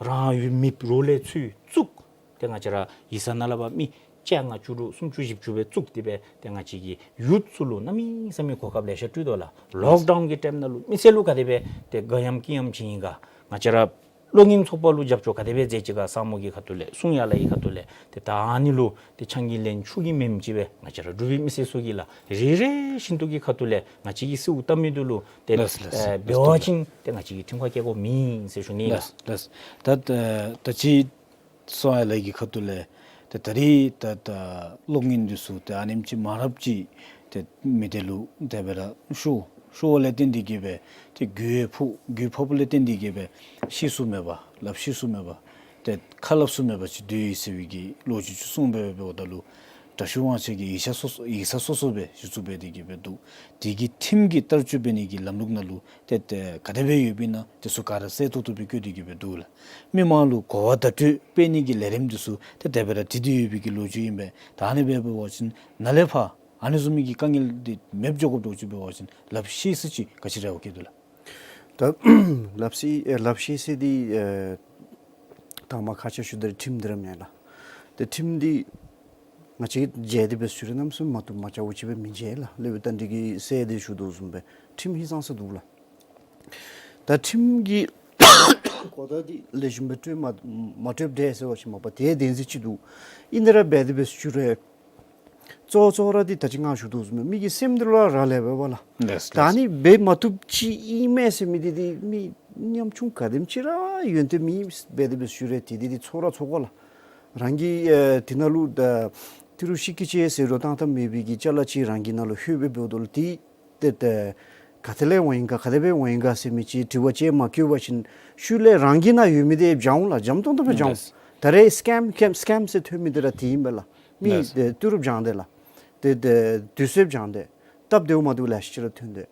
རང་ཡུལ་མི་རོགས་ལས་ཚུར་བཙུགས། ཏེ་ང་བཅས་ར་ཡིག་ཚང་ནང་ལས་ཕར་མི་བཅོ་ལྔ་བཅུ་དྲུག་སུམ་ཅུ་བཞི་བཅུ་སྦེ་བཙུགས་ཏེ་སྦེ་ཏེ་ང་བཅས་ཀྱི་ཡུཐ་ཚུ་ལུ་གནམ་མེད་ས་མེད་གོ་སྐབས་ལེ་ཤ་སྤྲོད་དོ་ལགས། ལོག་ཌའུན་གྱི་ཊའིམ་ནང་ལུ་མི་སེར་ལུ་ག་དེ་སྦེ་ཏེ་དགའ་ཡམ་སྐྱིད་ཡམ་བྱིན་ཡི་ག། ང་བཅས་ར་གློག་བརྙན་ཚོགས་པ་ལུ་རྒྱབ་སྐྱོར་ག་དེ་སྦེ་མཛད་ཅི་ག། སངས་མོ་གི་ཁ་ཐུག་ལས་གསུང་ཡ་ལ་གི་ཁ་ཐུག་ལས་ཏེ་ད་ཨ་ནི་ལུ་ཏེ་ཆང་གིས་ལན་ཆུ་གིས་མེནམ་ཅིག་སྦེ་ང་བཅས་ར་འབྲུག་པའི་མི་སེར་ཚུ་གིས་ལགས་རེ་རེ་བཞིན་དུ་གི་ཁ་ཐུག་ལས་ང་བཅས་ཀྱིས་གསོལཝ་བཏབ་མི་འདི་ལུ་ཏེ་ལགས་ལགས། ཨེ་འབད་བ་ཅིན་ཏེ་ང་བཅས་ཀྱིས་ཁྲིམས་ཁ་བཀལ་དགོཔ་མེད་ཟེར་ཞུ་ནི་ལགས། ལགས་ལགས། ད་ད་ད་ཅི་གསུང་ཡ་ལ་གི་ཁ་ཐུག་ལས་ཏེ་ད་རིས་ད་ད་གློག་བརྙན་འདི་ཚུ་ཏེ་ཨ་ནེམ་ཅིག་མང་རབས་ཅིག་ཏེ་མི་སྡེ་ལུ་དེ་སྦེ་ར་ཤོར་ཤོར་བ་ལས་བརྟེན་ཏེ་གི་སྦེ་ཏེ་རྒུད་ཕོག་རྒུད་ཕོགཔ་ལས་བརྟེན་ཏེ་གི་སྦེ་ཤེས་སུ་མེད་པར་ལགཔ་ཤེས་སུ་མེད་པར་ཏེ་ཁ་སླབ་སུ་མེད་པར་ཅིག་སྡོད་ཡི་ཟེར་བའི་གི་ལོ་རྒྱུས་ཅིག་གསུངས་སྦེ་འབདཝ་ད་ལུ་དྲག་ཤོས་དབང་ཆེན་གྱིས་ཡིག་ཆ་སོ་སོ་ཡིག་ཚང་སོ་སོ་སྦེ་ཞུ་ཚུགས་སྦེ་དེ་གི་སྦེ་འདུག། དེ་གི་ཁྲིམས་ཀྱི་བསྟར་སྤྱོད་འབད་ནི་གི་ལམ་ལུགས་ནང་ལུ་ཏེ་ཏེ་ག་དེ་སྦེ་ཡོདཔ་ཨིན་ན་དེ་ཚུ་ག་ར་གསལ་ཏོག་ཏོ་སྦེ་བཀོད་དེ་གི་སྦེ་འདུག་ལགས། མི་མང་ལུ་གོ་བ་བརྡ་སྤྲོད་སྤེལ་ནི་གི་ལས་རིམ་འདི་ཚུ་ཏེ་དེ་སྦེ་ར་འབྲི་སྟེ་ཡོད་པའི་གི་ལོ་རྒྱུས་ཨིན་པས། ད་ཨ་ནི་སྦེ་འབད་བ་ཅིན་ནཱ་ལས་ཕར་ཨ་ནི་བཟུམ་མའི་གི་དཀའ་ངལ་འདི་མེདཔ་འགྱོ་དགོཔ་འདྲཝ་ཅིག་འབད་བ་ཅིན་ལགཔ་ཤེས་ས་ཅིག་ག་ཅི་རེ་བ་བསྐྱེད་དོ་ལགས། ད་ལགཔ་ཤེས་ཨེ་ལགཔ་ཤེས་ས་འདི་ཨེ་དང་པ་ཁ་ཆེ་ཤོས་འདི་ཁྲིམས་འདི་ར་མས་ལགས། ཏེ་ཁྲིམས་འདི་ང་བཅས་མཇལ་ཏེ་འབད་ཞུ་རུང་གནམ་མེད་ས་མེད་མ་བཏུབ་མ་བྱ་བ་ཅིག་སྦེ་མི་མཇལ་ལགས། སློབ་དཔོན་རྟ་མགྲིན་གྱིས་གསལ་ཏེ་ཞུ་དོ་བཟུམ་སྦེ་ཁྲིམས་ཧིང་སངས་ས་འདུག་ལགས། ད་ཁྲིམས་ཀྱི་གོ་བརྡ་འདི་ལེགས་ཤོམ་སྦེ་སྤྲོད་མ་མ་སྤྲོདཔ་འདྲས་ཟེར་བ་ཅིན་མ་པ་དེ་བདེན་འཛིན་ཅིག་འདུག། ཨིན་ཏེ་ར་འབད་དེ་འབད་ཞུ་རུང་གཙོ་བོ་གཙོ་བོ་ར་འདི་ད་ཅི་ང་ཞུ་དོ་བཟུམ་སྦེ་མི་གི་སེམས་འདི་ལུ་ར་རག་ལས་པས་པ་ལགས། ལགས་ལགས། ད་ཨ་ནི་འབད་མ་བཏུབ་ཅིག་ཨིན་མས་ཟེར་མི་འདི་འདི་མི་ཉམ་ཆུང་ག་དེམ་ཅིག་ར་ཡོན་ཏན་མེད་འབད་དེ་འབད་ཞུ་རུང་དེ་འདི་འདི་ཚོར་ར་ཚོར་དགོ་ལགས། རང་གི་ཨེ་དེ་ནང་ལུ་ད་ཏི་རུ་ཤི་ཀི་ཅེ་ཟེར་རུང་བཏང་ཐབས་མེད་པའི་གི་ཅ་ལ་ཅིག་རང་གི་ནང་ལུ་ལྷོད་སྦེ་འབདཝ་ད་ལུ་དེ་ཏེ་ཏེ་ག་ཏེ་ལས་འོང་ཡི་ག་ག་དེ་སྦེ་འོང་ཡི་ག་ཟེར་མི་ཅིག་དྲི་བ་ཅིག་མ་བཀོད་པ་ཅིན་ཤུལ་ལས་རང་གི་ནང་ཡོད་མི་དེ་བྱང་འོང་ལགས། འཇམ་ཏོང་ཏོ་སྦེ་བྱང་འོང་། ལགས། ད་རེས་སི་ཀེམ་སི་ཀེམ་སི་ཀེམ་ཟེར་ཐོན་མི་དེ་ར་དེ་ཨིན་པས་ལགས། མི་ལགས། ཏེ་ཏི་རུ་བྱང་སྟེ་ལགས། ཏེ་ཏེ་དུས་ཚོད་བྱང་སྟེ་སྟབས་བདེཝ་མ་བདེཝ་ལེ་ཤ་ཅིག་ར་ཐོན་ཏེ།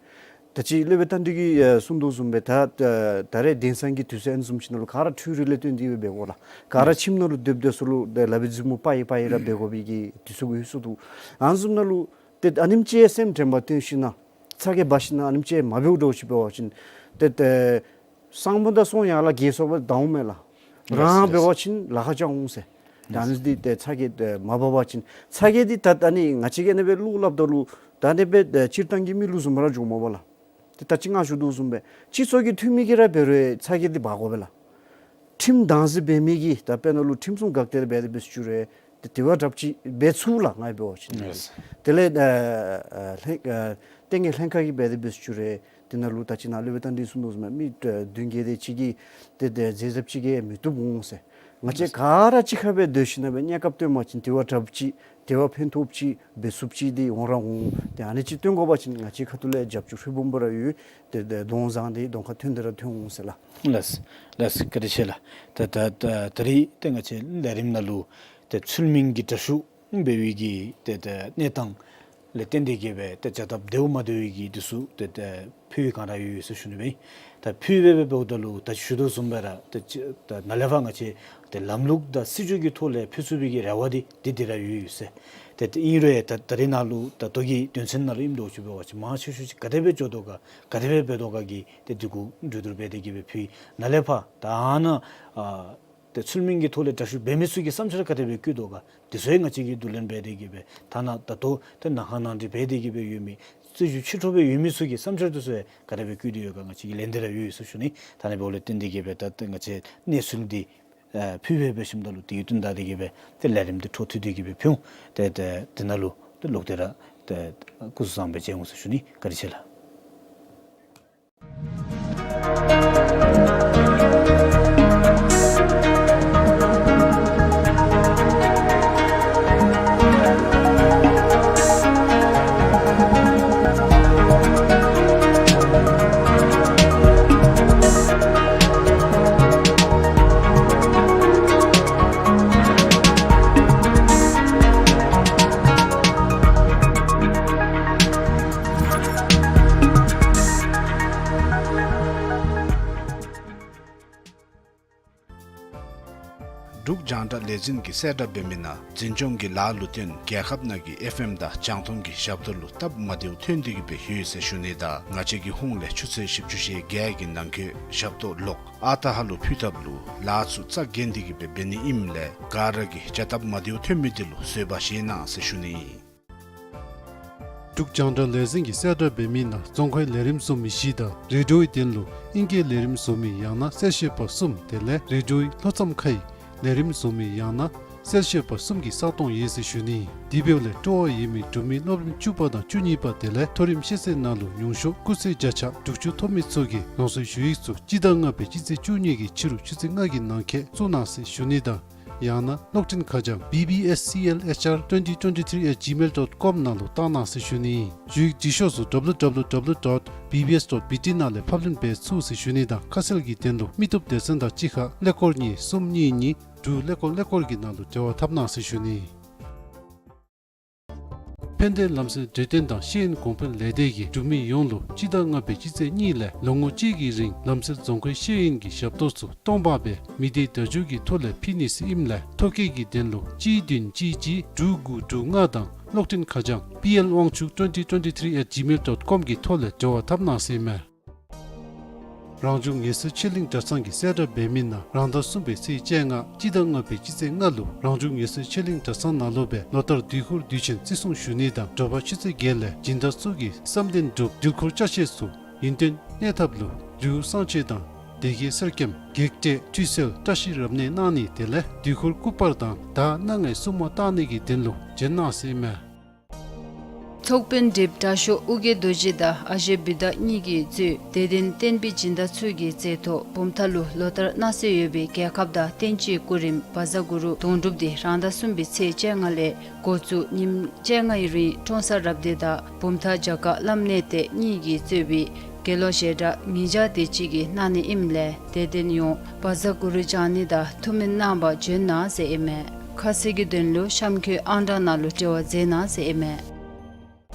ད་ཅི་སློབ་དཔོན་རྟ་མགྲིན་གྱིས་ཨེ་གསུངས་དོ་བཟུམ་སྦེ་ད་ད་ད་རེས་དེང་སང་གི་དུས་ཚོད་ཨ་ནི་བཟུམ་ཅིག་ནང་ལུ་ག་ར་འཕྲུལ་རིག་ལས་བརྟེན་ཏེ་སྦེ་འབད་དགོ་ལགས། ག་ར་ལགས། ཁྱིམ་ནང་ལུ་སྡོདཔ་ད་ཚུ་ལུ་ཏེ་ལག་པའི་མཛུབ་མོ་པ་ཡི་པ་ཡི་ར་འབད་དགོ་པའི་གི་དུས་ཚོད་ཀྱི་ཧུད་སུ་འདུག། ཨ་ནི་བཟུམ་ནང་ལུ་ཏེ་ཨ་ནེམ་ཅིག་སེམས་དྲན་པ་བཏོན་ཞིན་ན་ཚ་གྱང་འབག་ཞིན་ན་ཨ་ནེམ་ཅིག་མ་འབདཝ་འདྲཝ་ཅིག་འབད་བ་ཅིན་ཏེ་ཏེ་སངས་མོ་དང་གསུང་ཡ་ལ་དགེ་སོགས་པ་དང་འོང་མས་ལགས། ལགས། རང་ལགས། འབད་བ་ཅིན་ལཱ་ཁག་ཅིག་འོང་ཟེར། ད་ཨ་ནི་འདི་ཏེ་ཚ་གྱང་ཏེ་མ་འབག་པ་ཅིན་ཚ་གྱང་འདི་ད་ཨ་ནི་ང་བཅས་ཀྱིས་ཨ་ནི་སྦེ་བློ་སླབ་ད་ལུ་ད་ཨ་ནི་སྦེ་ཏེ་སྤྱིར་བཏང་གི་མི་ལུ་བཟུམ་ར་འགྱོཝ་མས་པ་ལགས། ཏེ་ད་ཅི་ང་ཞུ་དོ་བཟུམ་སྦེ་སྤྱི་ཚོགས་ཀྱི་འཐུས་མི་གིས་ར་འབད་རུང་ཚ་གྱང་འདི་འབག་དགོ་པས་ལགས། ཁྲིམས་དམ་འཛིན་འབད་མི་གིས་ད་དཔེར་ན་ལུ་ཁྲིམས་སྲུང་འགག་སྡེ་འབད་དེ་འབད་ཞུ་རུང་ཏེ་དེ་བ་དྲགཔ་ཅིག་འབད་ཚུགས་ལགས། ང་འབད་བ་ཅིན། ལགས། དེ་ལས་ཨ་ཨ་ལྷན་ཨ་ལྟས་ངན་ལྷན་ཁག་གིས་འབད་དེ་འབད་ཞུ་རུང་དེ་ནང་ལུ་ད་ཅི་ནཱ་སློབ་དཔོན་རྟ་མགྲིན་གསུངས་དོ་བཟུམ་སྦེ་མི་ཨ་བདུན་བརྒྱད་དེ་ཅིག་གིས་ཏེ་ཏེ་མཛད་རྫོགསཔ་ཅིག་གིས་མི་བཏུབ་འོང་ཟེར། ང་བཅས་ག་ར་གཅིག་ཁར་སྦེ་སྡོད་ཞིན་ན་སྦེ་གནས་སྐབས་བཏོན་པ་ཅིན་དེ་བ་དྲགཔ་ཅིག་དེ་བ་ཕན་ཐོགས་ཅིག་འབད་ཚུགསཔ་ཅིག་འདི་འོང་ར་འོང་། ཏེ་ཨ་ནི་ཅིག་བཏོན་དགོ་པ་ཅིན་ང་བཅས་ཁ་ཐུག་ལས་རྒྱབ་སྐྱོར་ཧྲིལ་བུམ་སྦེ་ར་ཡོད། ཏེ་ཏེ་གདོང་བཟང་འདི་གདོང་ཁར་ཐོན་ཏེ་ར་ཐོན་འོང་ཟེར་ལགས། ལགས་ལགས། བཀའ་དྲིན་ཆེ་ལགས། ད་ད་ད་ད་རིས་ཏེ་ང་བཅས་ལས་རིམ་ནང་ལུ་ཏེ་ཚུལ་མིན་གྱི་དྲག་ཤུགས་འབད་བའི་གི་ཏེ་ཏེ་གནས་སྟངས་ལས་བརྟེན་ཏེ་གི་སྦེ་ཏེ་བྱ་སྟབས་བདེཝ་མ་བདེ་བའི་གི་འདི་ཚུ་ཏེ་ཏེ་ཕུལ་བའི་སྒང་ར་ཡོད་ཡོད་ཟེར་ཞུ་ནི་སྦེ། ད་ཕུལ་སྦེ་སྦེ་འབདཝ་ད་ལུ་ད་ཞུ་དོ་བཟུམ་སྦེ་ར་ཏེ་ཅི་ད་ནཱ་ལས་ཕར་ང་བཅས་ཏེ་ལམ་ལུགས་དང་སྲིད་བྱུས་ཀྱི་ཐོག་ལས་ཕུལ་ཚུགས་པའི་གི་རེ་བ་འདི་འདི་འདི་ར་ཡོད་ཡོད་ཟེར། ཏེ་ཏེ་ཨིན་རུང་ད་ད་རིས་ནཱ་ལུ་ད་ལྟོ་གི་དོན་ཚན་ནང་ལུ་ཨིནམ་འདྲཝ་ཅིག་འབད་བ་ཅིན་མང་ཆེ་ཤོས་ཅིག་ག་དེ་སྦེ་འགྱོ་དོ་ག་ག་དེ་སྦེ་འབད་དོ་ག་གི་ཏེ་འདི་གུ་གྲོས་བསྡུར་འབད་དེ་གི་སྦེ་ཕུལ། ནཱ་ལས་ཕར་ད་ཨ་ནཱ་ཨ་ ཏེ་ཚུལ་མིན་གྱི་ཐོག་ལས་དྲག་ཤུལ་འབད་མི་ཚུ་གི་བསམ་འཆར་ག་དེ་སྦེ་བཀོད་དོ་ག། དེ་ཚུ་ཡང་ང་བཅས་ཀྱིས་བསྡུ་ལེན་འབད་དེ་གི་སྦེ་ཐ་ན་ད་ལྟོ་ཏེ་ནང་ཧ་ནང་འགྲིག་འབད་དེ་གི་སྦེ་ཡོད་མི་རྩོད་རྒྱུགས་ཕྱི་དྲོ་སྦེ་ཡོད་མི་ཚུ་གི་བསམ་འཆར་དེ་ཚུ་ཡང་ག་དེ་སྦེ་བཀོད་དེ་ཡོད་ག་ང་བཅས་ཀྱིས་ལན་འདི་ར་ཡོད་ཡོད་ཟེར་ཞུ་ནི། ཐ་ན་འབདཝ་ལས་བརྟེན་ཏེ་གི་སྦེ་ད་ཏེ་ང་བཅས་གནས་ཚུལ་འདི་ཨ་ཕུལ་སྦེ་འབད་ཞིནམ་ད་ལུ་དེ་གི་དོན་དག་དེ་གི་སྦེ་ཏེ་ལས་རིམ་འདི་འཕྲོ་མཐུད་དེ་གི་སྦེ་ཕུལ་འོང་། ཏེ་ཏེ་དེ་ནང་ལུ་ཏེ་ལོག་སྟེ་ར་ཏེ་སྐུ་གཟུགས་བཟང་པོ་སྦེ་མཇལ་འོང་ཟེར་ཞུ་ནི། བཀའ་དྲིན་ཆེ་ལགས། འབྲུག་རྒྱང་བསྒྲགས་ལས་འཛིན་གྱིས་གསལ་བསྒྲགས་འབད་མི་ནང་འཛིན་སྐྱོང་གི་ལཱ་ལུ་བརྟེན་རྒྱལ་ཁབ་ནང་གི་ཨེཕ་ཨེམ་དང་རྒྱང་མཐོང་གི་ཞབས་ཏོག་ལུ་སྟབས་མ་བདེཝ་ཐོན་ཏེ་གི་སྦེ་ཡོད་ཟེར་ཞུ་ནི་དང་ང་བཅས་ཀྱི་ཧོངས་ལས་ཆུ་ཚོད་བཞི་བཅུ་ཞེ་བརྒྱད་ཀྱི་ནང་འཁོད་ཞབས་ཏོག་ལོག་ཨ་རྟག་ཧ་ལུ་ཕུལ་ཐབས་ལུ་ལཱ་ཚུ་རྩ་འགེངས་ཏེ་གི་སྦེ་འབད་ནི་ཨིནམ་ལས་ག་ར་གིས་བྱ་སྟབས་མ་བདེཝ་ཐོན་མི་དེ་ལུ་བཟོད་པ་བཞེས་གནང་ཟེར་ཞུ་ནི་ཨིན། འབྲུག་རྒྱང་བསྒྲགས་ལས་འཛིན་གྱིས་གསལ་བསྒྲགས་འབད་མི་ནང་རྫོང་ཁའི་ལས་རིམ་བཟོ་མི་བཞི་དང་རེ་ཌིའོའི་དོན་ལུ་ཨིང་སྐད་ལས་རིམ་བཟོ་མི་ཡང་ན་གསལ་བཤད་པ་གསུམ་དེ་ལས་རེ་ཌིའོའི་ལྷོ་མཚམས་ཁའི་ལས་རིམ་བཟོ་མི་ཡང་ན་གསལ་བཤད་པ་གསུམ་གྱི་ས་སྟོང་ཡོད་ཟེར་ཞུ་ནི། དེ་འབདཝ་ལས་སྤྲོ་བ་ཡོད་མི་འབྲུག་མི་སློབ་རིམ་བཅུ་པ་དང་བཅུ་གཉིས་པ་དེ་ལས་མཐོ་རིམ་ཤེས་ཚད་ནང་ལུ་ཉུང་ཤོས་སྐུགས་ཚད་བརྒྱ་ཆ་དྲུག་ཅུ་ཐོབ་མི་ཚུ་གིས་རང་སོའི་ཞུ་ཡིག་ཚུ་སྤྱི་ཟླ་ལྔ་པའི་སྤྱི་ཚེས་བཅུ་གཉིས་ཀྱི་ཕྱི་རུ་ཆུ་ཚོད་ལྔ་གི་ནང་འཁོད་བཙུགས་གནང་ཟེར་ཞུ་ནི་དང་ཡང་ན་གློག་འཕྲིན་ཁ་བྱང་B B S C L H R twenty twenty three at gmail dot com ནང་ལུ་བཏང་གནང་ཟེར་ཞུ་ནི། ཞུ་ཡིག་འབྲི་ཤོག་ཚུ་W W W dot B B S dot B T ནང་ལས་ཕབ་ལེན་འབད་ཚུགས་ཟེར་ཞུ་ནི་དང་ཁ་གསལ་གྱི་དོན་ལུ་མི་སྟོབས་སྡེ་ཚན་དང་གཅིག་ཁར་ཀླད་ཀོར་གཉིས་གསུམ་གཉིས་གཉིས་དྲུག་ཀླད་ཀོར་ཀླད་ཀོར་གྱི་ནང་ལུ་འབྲེལ་བ་འཐབ་གནང་ཟེར་ཞུ་ནི། ཕན་བདེ་ལམ་སེལ་འབྲས་ལྡན་དང་ཤེས་ཡོན་གོང་འཕེལ་ལས་སྡེ་གིས་འབྲུག་མི་ཡོངས་ལུ་སྤྱི་ཟླ་ལྔ་པའི་སྤྱི་ཚེས་གཉིས་ལས་ལོ་ངོ་གཅིག་གི་རིང་ལམ་སེལ་རྫོང་ཁའི་ཤེས་ཡོན་གྱི་ཞབས་ཏོག་ཚུ་སྟོང་པ་སྦེ་མི་སྡེ་བརྡ་བརྒྱུད་ཀྱི་ཐོག་ལས་ཕུལ་ནི་ཟེར་ཨིནམ་ལས་ཐོ་བཀོད་ཀྱི་དོན་ལུ་གཅིག་བདུན་གཅིག་གཅིག་དྲུག་དགུ་དྲུག་ལྔ་དང་གློག་འཕྲིན་ཁ་བྱང་P L དབང་ཕྱུག twenty twenty three at gmail dot com གྱི་ཐོག་ལས་འབྲེལ་བ་འཐབ་གནང་ཟེར་ཨིན་མས། རང་བྱུང་ངལ་གསོའི་ཆེད་གླིང་གྲྭ་ཚང་གིས་གསལ་བསྒྲགས་འབད་མི་ནང་རང་ཟླ་གསུམ་པའི་ཚེས་བཅོ་ལྔ་སྤྱི་ཟླ་ལྔ་པའི་སྤྱི་ཚེས་ལྔ་ལུ་རང་བྱུང་ངལ་གསོའི་ཆེད་གླིང་གྲྭ་ཚང་ནང་ལུ་སྦེ་ལོ་ལྟར་དུས་འཁོར་དུས་ཆེན་བརྩི་སྲུང་ཞུ་ནི་དང་དྲོ་པ་ཆུ་ཚོད་བརྒྱད་ལས་སྦྱིན་བདག་ཚུ་གིས་བསམ་གཏན་སྒྲུབ་འདུལ་འཁོར་ཅ་ཆས་ཚུ་ཡུན་བརྟན་གནས་ཐབས་ལུ་རིའུ་གསང་མཆོད་དང་སྡེ་དགེ་གསེར་སྐྱེམས་བགེགས་བསྐྲད་ཁྲུས་གསོལ་བཀྲ་ཤིས་རབ་གནས་གནང་ནི་དེ་ལས་དུས་འཁོར་སྐུ་པར་དང་ཟླ་སྣ་ལྔའི་སྲུང་མ་བཏང་ནི་གི་དོན་ལུ་བྱོན་གནང་ཟེར་ཨིན་མས། ཚོགས་དཔོན་དྲིལབུ་དྲག་ཤོས་ཨོ་རྒྱན་རྡོ་རྗེ་དང་ཨ་ཞེ་བུདྡྷ་གཉིས་ཀྱིས་གཙོས་དད་ལྡན་བསྟན་པའི་སྦྱིན་བདག་ཚུ་གི་མཛད་ཐོག་བུམ་ཐང་ལུ་ལོ་ལྟར་གནང་སྲོལ་ཡོད་པའི་རྒྱལ་ཁབ་དང་བསྟན་བཅོས་སྐུ་རིམ་བཛྲ་གུ་རུ་དོན་གྲུབ་འདི་རང་ཟླ་གསུམ་པའི་ཚེས་བཅོ་ལྔ་ལས་འགོ་བཙུགས་ཉིནམ་བཅོ་ལྔའི་རིང་ཀྲོང་གསར་རབ་སྡེ་དང་བུམ་ཐང་བྱ་དཀར་བླམ་གནས་བརྟན་གཉིས་ཀྱིས་གཙོས་པའི་དགེ་སློང་ཞལ་གྲངས་ཉིས་བརྒྱ་དེ་ཅིག་གིས་གནང་ནི་ཨིནམ་ལས་དད་ལྡན་ཡོངས་བཛྲ་གུ་རུ་བགྱང་ནི་དང་ཐུགས་སྨོན་གནང་བར་བྱོན་གནང་ཟེར་ཨིན་མས། ཁ་གསལ་གྱི་དོན་ལུ་གཤམ་འཁོད་ཨང་གྲངས་ནང་ལུ་འབྲེལ་བ་མཛད་གནང་ཟེར་ཨིན་མས།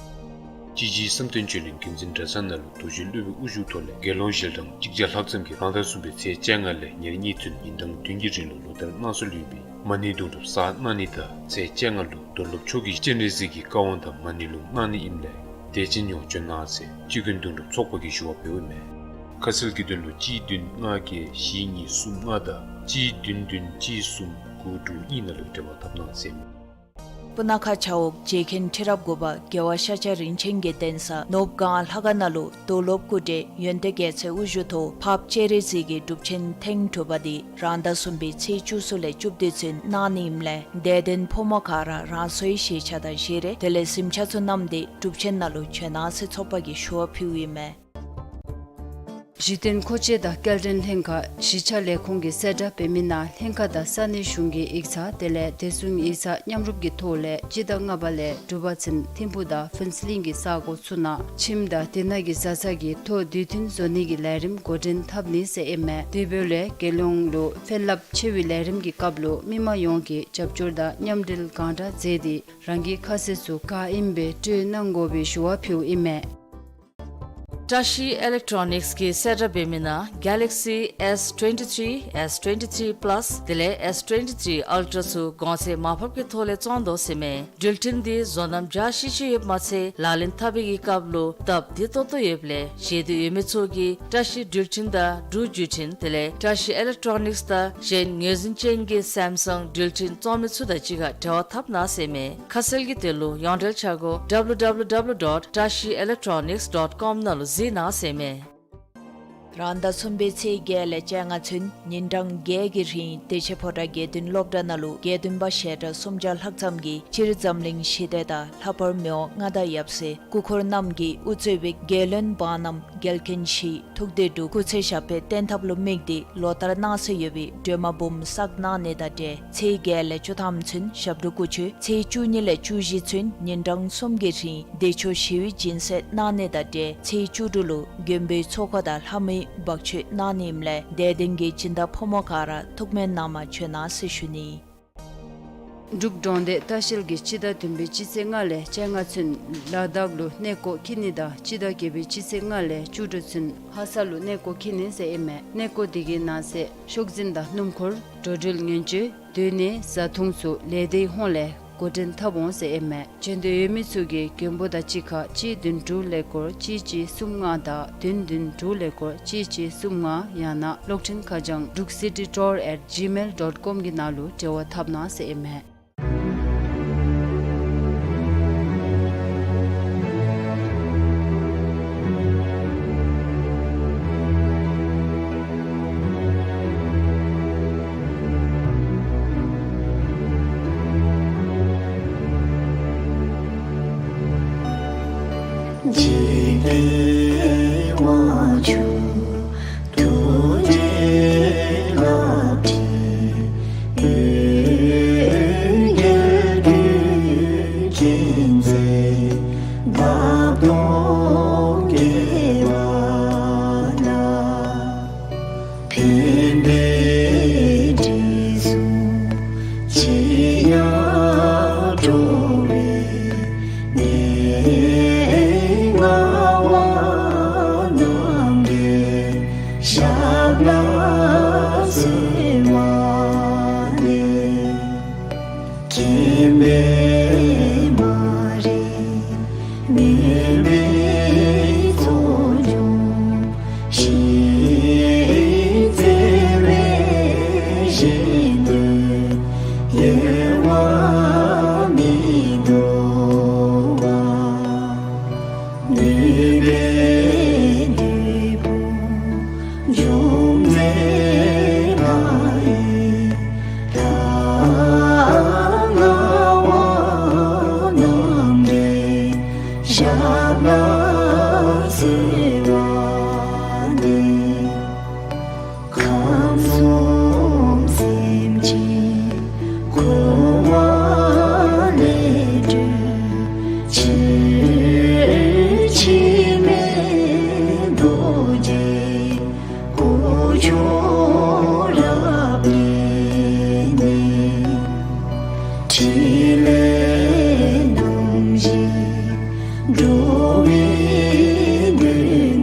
སྤྱི་བྱེ་བསམ་གཏན་ཆོས་གླིང་དགེ་འཛིན་གྲྭ་ཚང་ནང་ལུ་རྡོ་རྗེ་སློབ་དཔོན་དབུ་བཞུགས་ཐོག་ལས་དགེ་སློང་ཞལ་གྲངས་གཅིག་བརྒྱ་ལྷག་ཙམ་གྱིས་རང་ཟླ་གསུམ་པའི་ཚེས་བཅོ་ལྔ་ལས་ཉེར་གཉིས་ཚུན་ཉིན་གྲངས་བདུན་གྱི་རིང་ལུ་ལོ་ལྟར་གནང་སྲོལ་ཡོད་པའི་མ་ཎི་དུང་སྒྲུབ་གསར་གནང་ནི་དང་ཚེས་བཅོ་ལྔ་ལུ་རྡོར་སློབ་མཆོག་གིས་སྤྱན་རས་གཟིགས་ཀྱི་བཀའ་དབང་དང་མ་ཎི་ལུང་གནང་ནི་ཨིནམ་ལས་དད་ཅན་ཡོངས་བྱོན་གནང་ཟེར་སྤྱི་མགོན་དུང་སྒྲུབ་ཚོགས་པ་གིས་ཞུ་བ་འབདཝ་ཨིན་མས། ཁ་གསལ་གྱི་དོན་ལུ་གཅིག་བདུན་ལྔ་བརྒྱད་བཞི་གཉིས་གསུམ་ལྔ་དང་གཅིག་བདུན་བདུན་གཅིག་གསུམ་དགུ་དྲུག་གཉིས་ནང་ལུ་འབྲེལ་བ་འཐབ་གནང་ཟེར་ཨིན་མས། སྤུ་ན་ཁ་བྱ་འོག་རྗེ་མཁན་ཁྲི་རབས་དགུ་པ་རྒྱལ་བ་ཤཱཀྱ་རིན་ཆེན་གྱི་གདན་ས་ནོརབུ་སྒང་ལྷ་ཁང་ནང་ལུ་རྡོར་སློབ་སྐུ་བགྲེས་ཡོན་ཏན་རྒྱལ་མཚན་དབུ་བཞུགས་ཐོག་འཕགས་པ་སྤྱན་རས་གཟིགས་ཀྱི་སྒྲུབ་ཆེན་ཐེངས་དྲུག་པ་འདི་རང་ཟླ་གསུམ་པའི་ཚེས་བཅུ་གསུམ་ལས་བཅུ་བདུན་ཚུན་གནང་ནི་ཨིནམ་ལས་དད་ལྡན་ཕོ་མོ་ག་ར་རང་སོའི་བཞེས་ཆ་དང་བཞེས་རས་དེ་ལས་གཟིམ་ཆ་ཚུ་བསྣམས་ཏེ་སྒྲུབ་ཆེན་ནང་ལུ་བྱོན་གནང་ཟེར་ཚོགས་པ་གིས་ཞུ་བ་ཕུལཝ་ཨིན་མས། གཞི་རྟེན་མཁོ་ཆས་དང་སྐྱེལ་འདྲེན་ལྷན་ཁག་གཞིས་ཆགས་ལས་ཁུངས་ཀྱིས་གསལ་བསྒྲགས་འབད་མི་ནང་ལྷན་ཁག་དང་ས་གནས་གཞུང་གི་ཡིག་ཚང་དེ་ལས་བདེ་སྲུང་ཡིག་ཚང་མཉམ་རུབ་ཀྱི་ཐོག་ལས་སྤྱི་ཟླ་ལྔ་པ་ལས་དྲུག་པ་ཚུན་ཐིམ་ཕུག་དང་ཕུན་ཚོགས་གླིང་གི་ས་གོ་ཚུ་ནང་ཁྱིམ་དང་དེ་ནང་གི་བཟའ་ཚང་གི་ཐོ་དུས་མཐུན་བཟོ་ནི་གི་ལས་རིམ་འགོ་འདྲེན་འཐབ་ནི་ཟེར་ཨིན་མས། དེ་འབདཝ་ལས་རྒྱལ་ཡོངས་ལུ་ཕན་རླབས་ཆེ་བའི་ལས་རིམ་གྱི་སྐབས་ལུ་མི་མང་ཡོངས་ཀྱིས་རྒྱབ་སྐྱོར་དང་མཉམ་འབྲེལ་གང་དྲག་མཛད་དེ་རང་གི་ཁ་ཟས་ཚུ་ག་ཨིནམ་སྦེ་སྤྲོད་གནང་དགོ་པའི་ཞུ་བ་ཕུལཝ་ཨིན་མས། བཀྲ་ཤིས་ཨི་ལེག་ཊོ་ནིཀསི་གི་གསལ་བསྒྲགས་འབད་མི་ནང་གེ་ལེག་སི་ཨེས་ཊུ་ཝེན་ཊི་ཐི་རི་ཨེས་ཊུ་ཝེན་ཊི་ཐི་རི་པ་ལཱསི་དེ་ལས་ཨེས་ཊུ་ཝེན་ཊི་ཐི་རི་ཨལ་ཊ་ར་ཚུ་གོང་ཚད་མར་ཕབ་ཀྱི་ཐོག་ལས་བཙོང་དོ་ཟེར་མས། འགྲུལ་འཕྲིན་འདི་བཟོ་རྣམ་འཇའ་ཤིས་ཤིས་ཡོདཔ་མ་ཚད་ལག་ལེན་འཐབ་པའི་སྐབས་ལུ་སྟབས་བདེ་ཏོག་ཏོ་ཡོདཔ་ལས་ཞེ་འདོད་ཡོད་མི་ཚུ་གིས་བཀྲ་ཤིས་འགྲུལ་འཕྲིན་དང་འབྲུག་བརྒྱུད་འཕྲིན་དེ་ལས་བཀྲ་ཤིས་ཨི་ལེག་ཊོ་ནིཀསི་དང་གཞན་ངོས་འཛིན་ཅན་གྱི་སེམ་སང་འགྲུལ་འཕྲིན་བཙོང་མི་ཚུ་དང་གཅིག་ཁར་འབྲེལ་བ་འཐབ་གནང་ཟེར་མས། ཁ་གསལ་གྱི་དོན་ལུ་ཡོངས་འབྲེལ་འཆར་སྒོ་ཌབ་ལུ་ཌབ་ལུ་ཌབ་ལུ་ཌོཊ་བཀྲ་ཤིས་ཨི་ལེག་ཊོ་ནིཀསི་ཌོཊ་ཀོམ་ནང་ལུ་གཟིགས་གནང་ཟེར་མས། རང་ཟླ་གསུམ་པའི་ཚེས་བརྒྱད་ལས་བཅོ་ལྔ་ཚུན་ཉིན་གྲངས་བརྒྱད་ཀྱི་རིང་བདེ་ཆེན་ཕོ་བྲང་དགེ་འདུན་སློབ་གྲྭ་ནང་ལུ་དགེ་འདུན་པ་ཞལ་གྲངས་སུམ་བརྒྱ་ལྷག་ཙམ་གྱིས་སྤྱིར་འཛམ་གླིང་ཞི་བདེ་དང་ལྷག་པར་མི་དབང་མངའ་བདག་ཡབ་སྲས་སྐུ་འཁོར་རྣམས་ཀྱིས་དབུ་གཙོས་པའི་རྒྱལ་བློན་འབངས་རྣམས་རྒྱལ་ཁན་ཞི་ཐུགས་བདེ་འབྲུག་སྐུ་ཚེ་ཞབས་པད་བརྟན་ཐབས་ལུ་དམིགས་ཏེ་ལོ་ལྟར་གནང་སྲོལ་ཡོད་པའི་སྒྲོལ་མ་འབུམ་བསགས་གནང་ནི་དང་འབྲེལ་ཚེས་བརྒྱད་ལས་བཅུ་ཐམ་ཚུན་ཞབས་དྲུང་སྐུ་མཆོད། ཚེས་བཅུ་གཉིས་ལས་བཅུ་བཞི་ཚུན་ཉིན་གྲངས་གསུམ་གྱི་རིང་བདེ་མཆོག་ཞི་བའི་སྦྱིན་སྲེག་གནང་ནི་དང་འབྲེལ་ཚེས་བཅུ་དྲུག་ལུ་མགོན་པོའི་ཚོགས་འཁོར་དང་ལྷ་མོའི་འབག་མཆོད་གནང་ནི་ཨིནམ་ལས་དད་ལྡན་གྱི་སྦྱིན་བདག་ཕོ་མོ་ག་ར་ཐུགས་སྨོན་གནང་བར་བྱོན་གནང་ཟེར་ཞུ་ནི། འབྲུག་འབྲོང་སྡེ་ལྟ་བཤལ་གྱིས་སྤྱི་ཟླ་བདུན་པའི་སྤྱི་ཚེས་ལྔ་ལས་བཅོ་ལྔ་ཚུན་ལ་དྭགས་ལུ་གནས་སྐོར་འཁྱིད་ནི་དང་སྤྱི་ཟླ་བརྒྱད་པའི་སྤྱི་ཚེས་ལྔ་ལས་བཅུ་དྲུག་ཚུན་ལྷ་ས་ལུ་གནས་སྐོར་འཁྱིད་ནི་ཟེར་ཨིན་མས། གནས་སྐོར་དེ་གི་ནང་གསེས་ཤོག་འཛིན་དང་སྣུམ་འཁོར་འགྲོ་འགྲུལ་ཉེན་བཅོལ་སྡོད་གནས་བཟའ་འཐུང་ཚུ་ལས་སྡེའི་ཧོངས་ལས་འགོ་འདྲེན་འཐབ་འོང་ཟེར་ཨིན་མས། བྱོན་འདོད་ཡོད་མི་ཚུ་གིས་མགོན་པོ་དང་གཅིག་ཁར་གཅིག་བདུན་དྲུག་ཀླད་ཀོར་གཅིག་གཅིག་གསུམ་ལྔ་དང་བདུན་བདུན་དྲུག་ཀླད་ཀོར་གཅིག་གཅིག་གསུམ་ལྔ། ཡང་ན་གློག་འཕྲིན་ཁ་བྱང་འབྲུག་སི་ཊི་ཊུར་ཨེཊ་ཇི་མེལ་ཌོཊ་ཀོམ་གྱི་ནང་ལུ་འབྲེལ་བ་འཐབ་གནང་ཟེར་ཨིན་མས།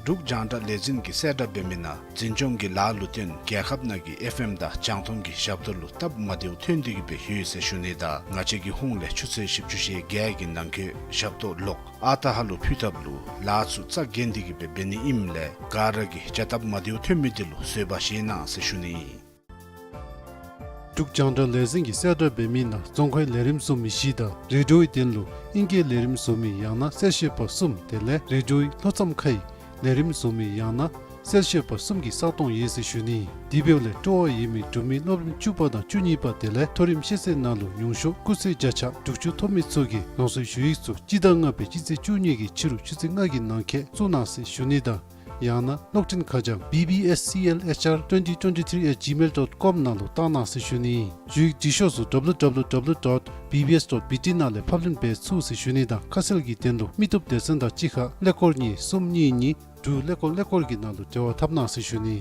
འབྲུག་རྒྱང་བསྒྲགས་ལས་འཛིན་གྱིས་གསལ་བསྒྲགས་འབད་མི་ནང་འཛིན་སྐྱོང་གི་ལཱ་ལུ་བརྟེན་རྒྱལ་ཁབ་ནང་གི་ཨེཕ་ཨེམ་དང་རྒྱང་མཐོང་གི་ཞབས་ཏོག་ལུ་སྟབས་མ་བདེཝ་ཐོན་ཏེ་གི་སྦེ་ཡོད་ཟེར་ཞུ་ནི་དང་ང་བཅས་ཀྱི་ཧོངས་ལས་ཆུ་ཚོད་བཞི་བཅུ་ཞེ་བརྒྱད་ཀྱི་ནང་འཁོད་ཞབས་ཏོག་ལོག་ཨ་རྟག་ཧ་ལུ་ཕུལ་ཐབས་ལུ་ལཱ་ཚུ་རྩ་འགེངས་ཏེ་གི་སྦེ་འབད་ནི་ཨིནམ་ལས་ག་ར་གིས་བྱ་སྟབས་མ་བདེཝ་ཐོན་མི་དེ་ལུ་བཟོད་པ་བཞེས་གནང་ཟེར་ཞུ་ནི་ཨིན། འབྲུག་རྒྱང་བསྒྲགས་ལས་འཛིན་གྱིས་གསལ་བསྒྲགས་འབད་མི་ནང་རྫོང་ཁའི་ལས་རིམ་བཟོ་མི་བཞི་དང་རེ་ཌིའོའི་དོན་ལུ་ཨིང་སྐད་ལས་རིམ་བཟོ་མི་ཡང་ན་གསལ་བཤད་པ་གསུམ་དེ་ལས་རེ་ཌིའོའི་ལྷོ་མཚམས་ཁའི་ལས་རིམ་བཟོ་མི་ཡང་ན་གསལ་བཤད་པ་གསུམ་གྱི་ས་སྟོང་ཡོད་ཟེར་ཞུ་ནི། དེ་འབདཝ་ལས་སྤྲོ་བ་ཡོད་མི་འབྲུག་མི་སློབ་རིམ་བཅུ་པ་དང་བཅུ་གཉིས་པ་དེ་ལས་མཐོ་རིམ་ཤེས་ཚད་ནང་ལུ་ཉུང་ཤོས་སྐུགས་ཚད་བརྒྱ་ཆ་དྲུག་ཅུ་ཐོབ་མི་ཚུ་གིས་རང་སོའི་ཞུ་ཡིག་ཚུ་སྤྱི་ཟླ་ལྔ་པའི་སྤྱི་ཚེས་བཅུ་གཉིས་ཀྱི་ཕྱི་རུ་ཆུ་ཚོད་ལྔ་གི་ནང་འཁོད་བཙུགས་གནང་ཟེར་ཞུ་ནི་དང་ཡང་ན་གློག་འཕྲིན་ཁ་བྱང་B B S C L H R twenty twenty-three at gmail dot com ནང་ལུ་བཏང་གནང་ཟེར་ཞུ་ནི། ཞུ་ཡིག་འབྲི་ཤོག་ཚུ་W W W dot B B S dot B T ནང་ལས་ཕབ་ལེན་འབད་ཚུགས་ཟེར་ཞུ་ནི་དང་ཁ་གསལ་གྱི་དོན་ལུ་མི་སྟོབས་སྡེ་ཚན་དང་གཅིག་ཁར་ཀླད་ཀོར་གཉིས་གསུམ་གཉིས་གཉིས་དྲུག་ཀླད་ཀོར་ཀླད་ཀོར་གྱི་ནང་ལུ་འབྲེལ་བ་འཐབ་གནང་ཟེར་ཞུ་ནི།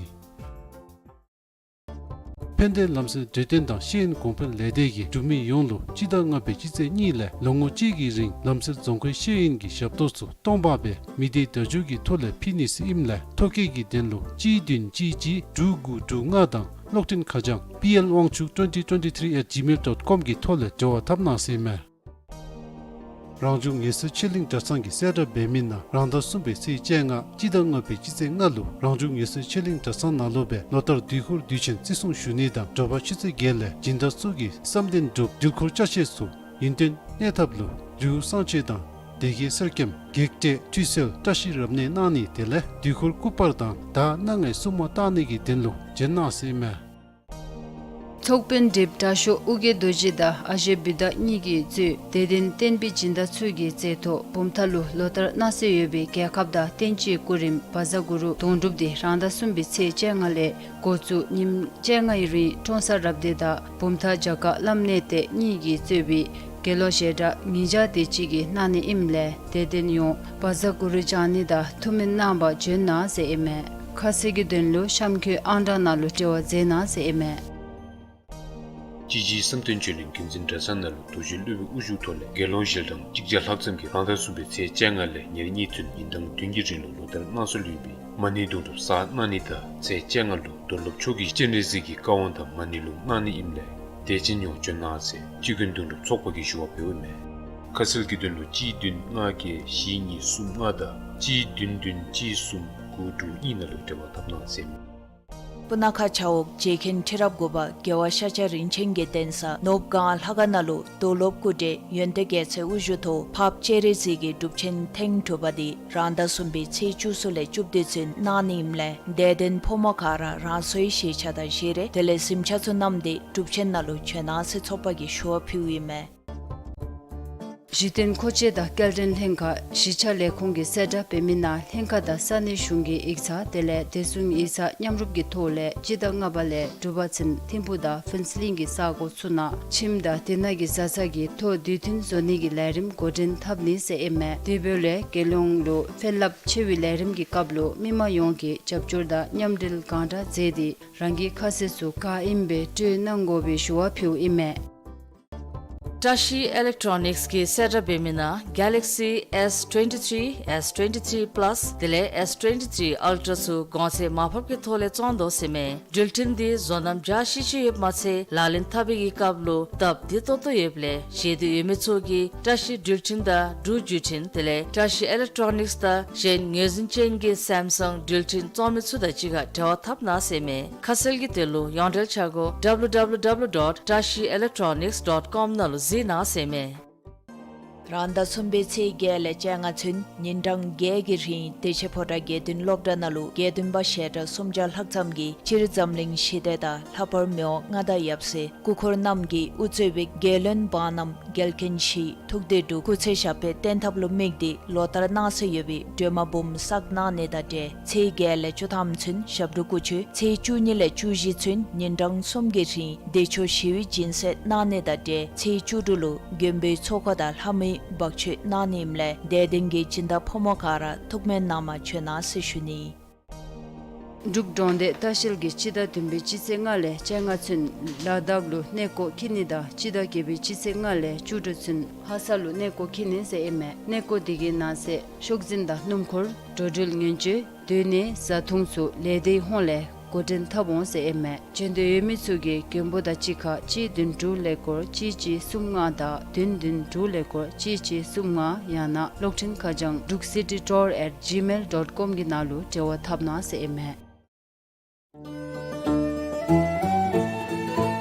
ཕན་བདེ་ལམ་སེལ་འབྲས་ལྡན་དང་ཤེས་ཡོན་གོང་འཕེལ་ལས་སྡེ་གིས་འབྲུག་མི་ཡོངས་ལུ་སྤྱི་ཟླ་ལྔ་པའི་སྤྱི་ཚེས་གཉིས་ལས་ལོ་ངོ་གཅིག་གི་རིང་ལམ་སེལ་རྫོང་ཁའི་ཤེས་ཡོན་གྱི་ཞབས་ཏོག་ཚུ་སྟོང་པ་སྦེ་མི་སྡེ་བརྡ་བརྒྱུད་ཀྱི་ཐོག་ལས་ཕུལ་ནི་ཟེར་ཨིནམ་ལས་ཐོ་བཀོད་ཀྱི་དོན་ལུ་གཅིག་བདུན་གཅིག་གཅིག་དྲུག་དགུ་དྲུག་ལྔ་དང་གློག་འཕྲིན་ཁ་བྱང་P L དབང་ཕྱུག twenty twenty-three at gmail dot com གི་ཐོག་ལས་འབྲེལ་བ་འཐབ་གནང་ཟེར་ཨིན་མས། རང་བྱུང་ངལ་གསོའི་ཆོས་གླིང་གྲྭ་ཚང་གིས་གསལ་བསྒྲགས་འབད་མི་ནང་རང་ཟླ་གསུམ་པའི་ཚེས་བཅོ་ལྔ་སྤྱི་ཟླ་ལྔ་པའི་སྤྱི་ཚེས་ལྔ་ལུ་རང་བྱུང་ངལ་གསོའི་ཆོས་གླིང་གྲྭ་ཚང་ནང་ལུ་སྦེ་ལོ་ལྟར་དུས་འཁོར་དུས་ཆེན་བརྩི་སྲུང་ཞུ་ནི་དང་དྲོ་པ་ཆུ་ཚོད་བརྒྱད་ལས་སྦྱིན་བདག་ཚུ་གིས་བསམ་གཏན་སྒྲུབ་འདུལ་འཁོར་ཅ་ཆས་ཚུ་ཡུན་བརྟན་གནས་ཐབས་ལུ་རི་བོ་གསང་ཆེན་དང་སྡེ་དགེ་གསེར་སྐྱེམས་བགེགས་བསྐྲད་ཁྲུས་གསོལ་བཀྲ་ཤིས་རབ་གནས་གནང་ནི་དེ་ལས་དུས་འཁོར་སྐུ་པར་དང་ཟླ་སྣ་ལྔའི་སྲུང་མ་བཏང་ནི་གི་དོན་ལུ་བྱོན་གནང་ཟེར་ཨིན་མས། ཚོགས་དཔོན་དྲེབ་དྲག་ཤོས་ཨོ་རྒྱན་རྡོ་རྗེ་དང་ཨ་ཞེ་བུདྡྷ་གཉིས་ཀྱིས་གཙོས་དད་ལྡན་བསྟན་པའི་སྦྱིན་བདག་ཚུ་གི་མཛད་ཐོག་བུམ་ཐང་ལུ་ལོ་ལྟར་གནང་སྲོལ་ཡོད་པའི་རྒྱལ་ཁབ་དང་བསྟན་བཅོས་སྐུ་རིམ་བཛྲ་གུ་རུ་དོན་གྲུབ་དེ་རང་ཟླ་གསུམ་པའི་ཚེས་བཅོ་ལྔ་ལས་འགོ་བཙུགས་ཉིནམ་བཅོ་ལྔའི་རིང་ཀྲོང་གསར་རབ་སྡེ་དང་བུམ་ཐང་བྱ་དཀར་བླམ་གནས་བརྟན་གཉིས་ཀྱིས་གཙོས་པའི་དགེ་སློང་ཞལ་གྲངས་ཉིས་བརྒྱ་དེ་ཅིག་གིས་གནང་ནི་ཨིནམ་ལས་དད་ལྡན་ཡོངས་བཛྲ་གུ་རུ་བགྱང་ནི་དང་ཐུགས་སྨོན་གནང་པར་བྱོན་གནང་ཟེར་ཨིན་མས། ཁ་གསལ་གྱི་དོན་ལུ་གཤམ་འཁོད་ཨང་གྲངས་ནང་ལུ་འབྲེལ་བ་མཛད་གནང་ཟེར་ཨིན་མས། སྤྱི་བྱེ་བསམ་གཏན་ཆོས་གླིང་དགེ་འཛིན་གྲྭ་ཚང་ནང་ལུ་རྡོ་རྗེ་སློབ་དཔོན་དབུ་བཞུགས་ཐོག་ལས་དགེ་སློང་ཞལ་གྲངས་གཅིག་བརྒྱ་ལྷག་ཙམ་གྱིས་རང་ཟླ་གསུམ་པའི་ཚེས་བཅོ་ལྔ་ལས་ཉེར་གཉིས་ཚུན་ཉིན་གྲངས་བདུན་གྱི་རིང་ལུ་ལོ་ལྟར་གནང་སྲོལ་ཡོད་པའི་མ་ཎི་དུང་སྒྲུབ་གསར་གནང་ནི་དང་ཚེས་བཅོ་ལྔ་ལུ་རྡོར་སློབ་མཆོག་གིས་སྤྱན་རས་གཟིགས་ཀྱི་བཀའ་དབང་དང་མ་ཎི་ལུང་གནང་ནི་ཨིནམ་ལས་དད་ཅན་ཡོངས་བྱོན་གནང་ཟེར་སྤྱི་མགོན་དུང་སྒྲུབ་ཚོགས་པ་གིས་ཞུ་བ་ཕུལཝ་ཨིན་མས། ཁ་གསལ་གྱི་དོན་ལུ་གཅིག་བདུན་ལྔ་བརྒྱད་བཞི་གཉིས་གསུམ་ལྔ་དང་གཅིག་བདུན་བདུན་གཅིག་གསུམ་དགུ་དྲུག་གཉིས་ནང་ལུ་འབྲེལ་བ་འཐབ་གནང་ཟེར་ཨིན་མས། སྤུ་ན་ཁ་བྱ་འོག་བྱེ་མཁན་ཁྲི་རབས་དགུ་པ་རྒྱལ་བ་ཤཱཀྱ་རིན་ཆེན་གྱི་གདན་ས་ནོར་བུ་སྒང་ལྷ་ཁང་ནང་ལུ་རྡོར་སློབ་སྐུ་བགྲེས་ཡོན་ཏན་རྒྱལ་མཚན་དབུ་བཞུགས་ཐོག་འཕགས་པ་སྤྱན་རས་གཟིགས་ཀྱི་སྒྲུབ་ཆེན་ཐེངས་དྲུག་པ་དེ་རང་ཟླ་གསུམ་པའི་ཚེས་བཅུ་གསུམ་ལས་བཅུ་བདུན་ཚུན་གནང་ནི་ཨིནམ་ལས་དད་ལྡན་ཕོ་མོ་ག་ར་རང་སོའི་བཞེས་ཆ་དང་བཞེས་རས་དེ་ལས་གཟིམ་ཆ་ཚུ་བསྣམས་ཏེ་སྒྲུབ་ཆེན་ནང་ལུ་བྱོན་གནང་ཟེར་ཚོགས་པ་གིས་ཞུ་བ་ཕུལཝ་ཨིན་མས། གཞི་རྟེན་མཁོ་ཆས་དང་སྐྱེལ་འདྲེན་ལྷན་ཁག་གཞིས་ཆགས་ལས་ཁུངས་ཀྱིས་གསལ་བསྒྲགས་འབད་མི་ནང་ལྷན་ཁག་དང་ས་གནས་གཞུང་གི་ཡིག་ཚང་དེ་ལས་བདེ་སྲུང་ཡིག་ཚང་མཉམ་རུབ་ཀྱི་ཐོག་ལས་སྤྱི་ཟླ་ལྔ་པ་ལས་དྲུག་པ་ཚུན་ཐིམ་ཕུག་དང་ཕུན་ཚོགས་གླིང་གི་ས་གོ་ཚུ་ནང་ཁྱིམ་དང་དེ་ནང་གི་བཟའ་ཚང་གི་ཐོ་དུས་མཐུན་བཟོ་ནི་གི་ལས་རིམ་འགོ་འདྲེན་འཐབ་ནི་ཟེར་ཨིན་མས། དེ་འབདཝ་ལས་དགེ་སློང་ལུ་ཕན་རླབས་ཆེ་བའི་ལས་རིམ་གྱི་སྐབས་ལུ་མི་མང་ཡོངས་ཀྱིས་རྒྱབ་སྐྱོར་དང་མཉམ་འབྲེལ་གང་དྲག་མཛད་དེ་རང་གི་ཁ་ཟས་ཚུ་ག་ཨིནམ་སྦེ་སྤྲོད་གནང་དགོ་པའི་ཞུ་བ་ཕུལཝ་ཨིན་མས། བཀྲ་ཤིས་ཨི་ལེག་ཊོ་ནིགསི་གིས་གསལ་བསྒྲགས་འབད་མི་ནང་Galaxy S twenty-three, S twenty-three Plus དེ་ལས་S twenty-three Ultra ཚུ་གོང་ཚད་མར་ཕབ་ཀྱི་ཐོག་ལས་བཙོང་དོ་ཟེར་མས། འགྲུལ་འཕྲིན་འདི་བཟོ་རྣམ་འཇའ་ཤིས་ཤིས་ཡོདཔ་མ་ཚད་ལག་ལེན་འཐབ་པའི་སྐབས་ལུ་སྟབས་བདེ་ཏོག་ཏོ་ཡོདཔ་ལས་ཞེ་འདོད་ཡོད་མི་ཚུ་གིས་བཀྲ་ཤིས་འགྲུལ་འཕྲིན་དང་འབྲུག་བརྒྱུད་འཕྲིན་དེ་ལས་བཀྲ་ཤིས་ཨི་ལེག་ཊོ་ནིགསི་དང་གཞན་ངོས་འཛིན་ཅན་གྱི་སེམ་སང་འགྲུལ་འཕྲིན་བཙོང་མི་ཚུ་དང་གཅིག་ཁར་འབྲེལ་བ་འཐབ་གནང་ཟེར་མས། ཁ་གསལ་གྱི་དོན་ལུ་ཡོངས་འབྲེལ་འཆར་སྒོ་W W W dot tashi electronics dot com ནང་ལུ་གཟིགས་གནང་ཟེར་མས། རང་ཟླ་གསུམ་པའི་ཚེས་བརྒྱད་ལས་བཅོ་ལྔ་ཚུན་ཉིན་གྲངས་བརྒྱད་ཀྱི་རིང་བདེ་ཆེན་ཕོ་བྲང་དགེ་འདུན་སློབ་གྲྭ་ནང་ལུ་དགེ་འདུན་པ་ཞལ་གྲངས་སུམ་བརྒྱ་ལྷག་ཙམ་གྱིས་སྤྱིར་འཛམ་གླིང་ཞི་བདེ་དང་ལྷག་པར་མི་དབང་མངའ་བདག་ཡབ་སྲས་སྐུ་འཁོར་རྣམས་ཀྱིས་དབུ་གཙོས་པའི་རྒྱལ་བློན་འབངས་རྣམས་རྒྱལ་ཁྱོན་བཞི་ཐུགས་བདེ་སྒྲུབ་སྐུ་ཚེ་ཞབས་པད་བརྟན་ཐབས་ལུ་དམིགས་ཏེ་ལོ་ལྟར་གནང་སྲོལ་ཡོད་པའི་སྒྲོལ་མ་འབུམ་བསགས་གནང་ནི་དང་འབྲེལ་ཚེས་བརྒྱད་ལས་བཅུ་ཐམ་ཚུན་ཞབས་དྲུང་སྐུ་མཆོད། ཚེས་བཅུ་གཉིས་ལས་བཅུ་བཞི་ཚུན་ཉིན་གྲངས་གསུམ་གྱི་རིང་བདེ་མཆོག་ཞི་བའི་སྦྱིན་སྲེག་གནང་ནི་དང་འབྲེལ་ཚེས་བཅུ་དྲུག་ལུ་མགོན་པོའི་ཚོགས་འཁོར་དང་ལྷ་མོའི་འབག་མཆོད་གནང་ནི་ཨིནམ་ལས་དད་ལྡན་གྱི་སྦྱིན་བདག་ཕོ་མོ་ག་ར་ཐུགས་སྨོན་གནང་པར་བྱོན་གནང་ཟེར་ཞུ་ནི། འབྲུག་གྲོང་སྡེ་ལྟ་བཤལ་གྱིས་སྤྱི་ཟླ་བདུན་པའི་སྤྱི་ཚེས་ལྔ་ལས་བཅོ་ལྔ་ཚུན་ལ་དྭགས་ལུ་གནས་སྐོར་འཁྱིད་ནི་དང་སྤྱི་ཟླ་བརྒྱད་པའི་སྤྱི་ཚེས་ལྔ་ལས་བཅུ་དྲུག་ཚུན་ལྷ་ས་ལུ་གནས་སྐོར་འཁྱིད་ནི་ཟེར་ཨིན་མས། གནས་སྐོར་འདི་གི་ནང་གསེས་ཤོག་འཛིན་དང་སྣུམ་འཁོར་འགྲོ་འགྲུལ་ཉེན་བཅོལ་སྡོད་གནས་བཟའ་འཐུང་ཚུ་ལས་སྡེའི་ཧོངས་ལས་འགོ་འདྲེན་འཐབ་འོང་ཟེར་ཨིན་མས། འབྱོན་འདོད་ཡོད་མི་ཚུ་གིས་མགོན་པོ་དང་གཅིག་ཁར་གཅིག་བདུན་དྲུག་ཀླད་ཀོར་གཅིག་གཅིག་གསུམ་ལྔ་དང་བདུན་བདུན་དྲུག་ཀླད་ཀོར་གཅིག་གཅིག་གསུམ་ལྔ་ཡང་ན་གློག་འཕྲིན་ཁ་བྱང་འབྲུག་སི་ཊི་ཊུར་ཨེཊ་ཇི་མེལ་ཌོཊ་ཀོམ་གྱི་ནང་ལུ་འབྲེལ་བ་འཐབ་གནང་ཟེར་ཨིན་མས།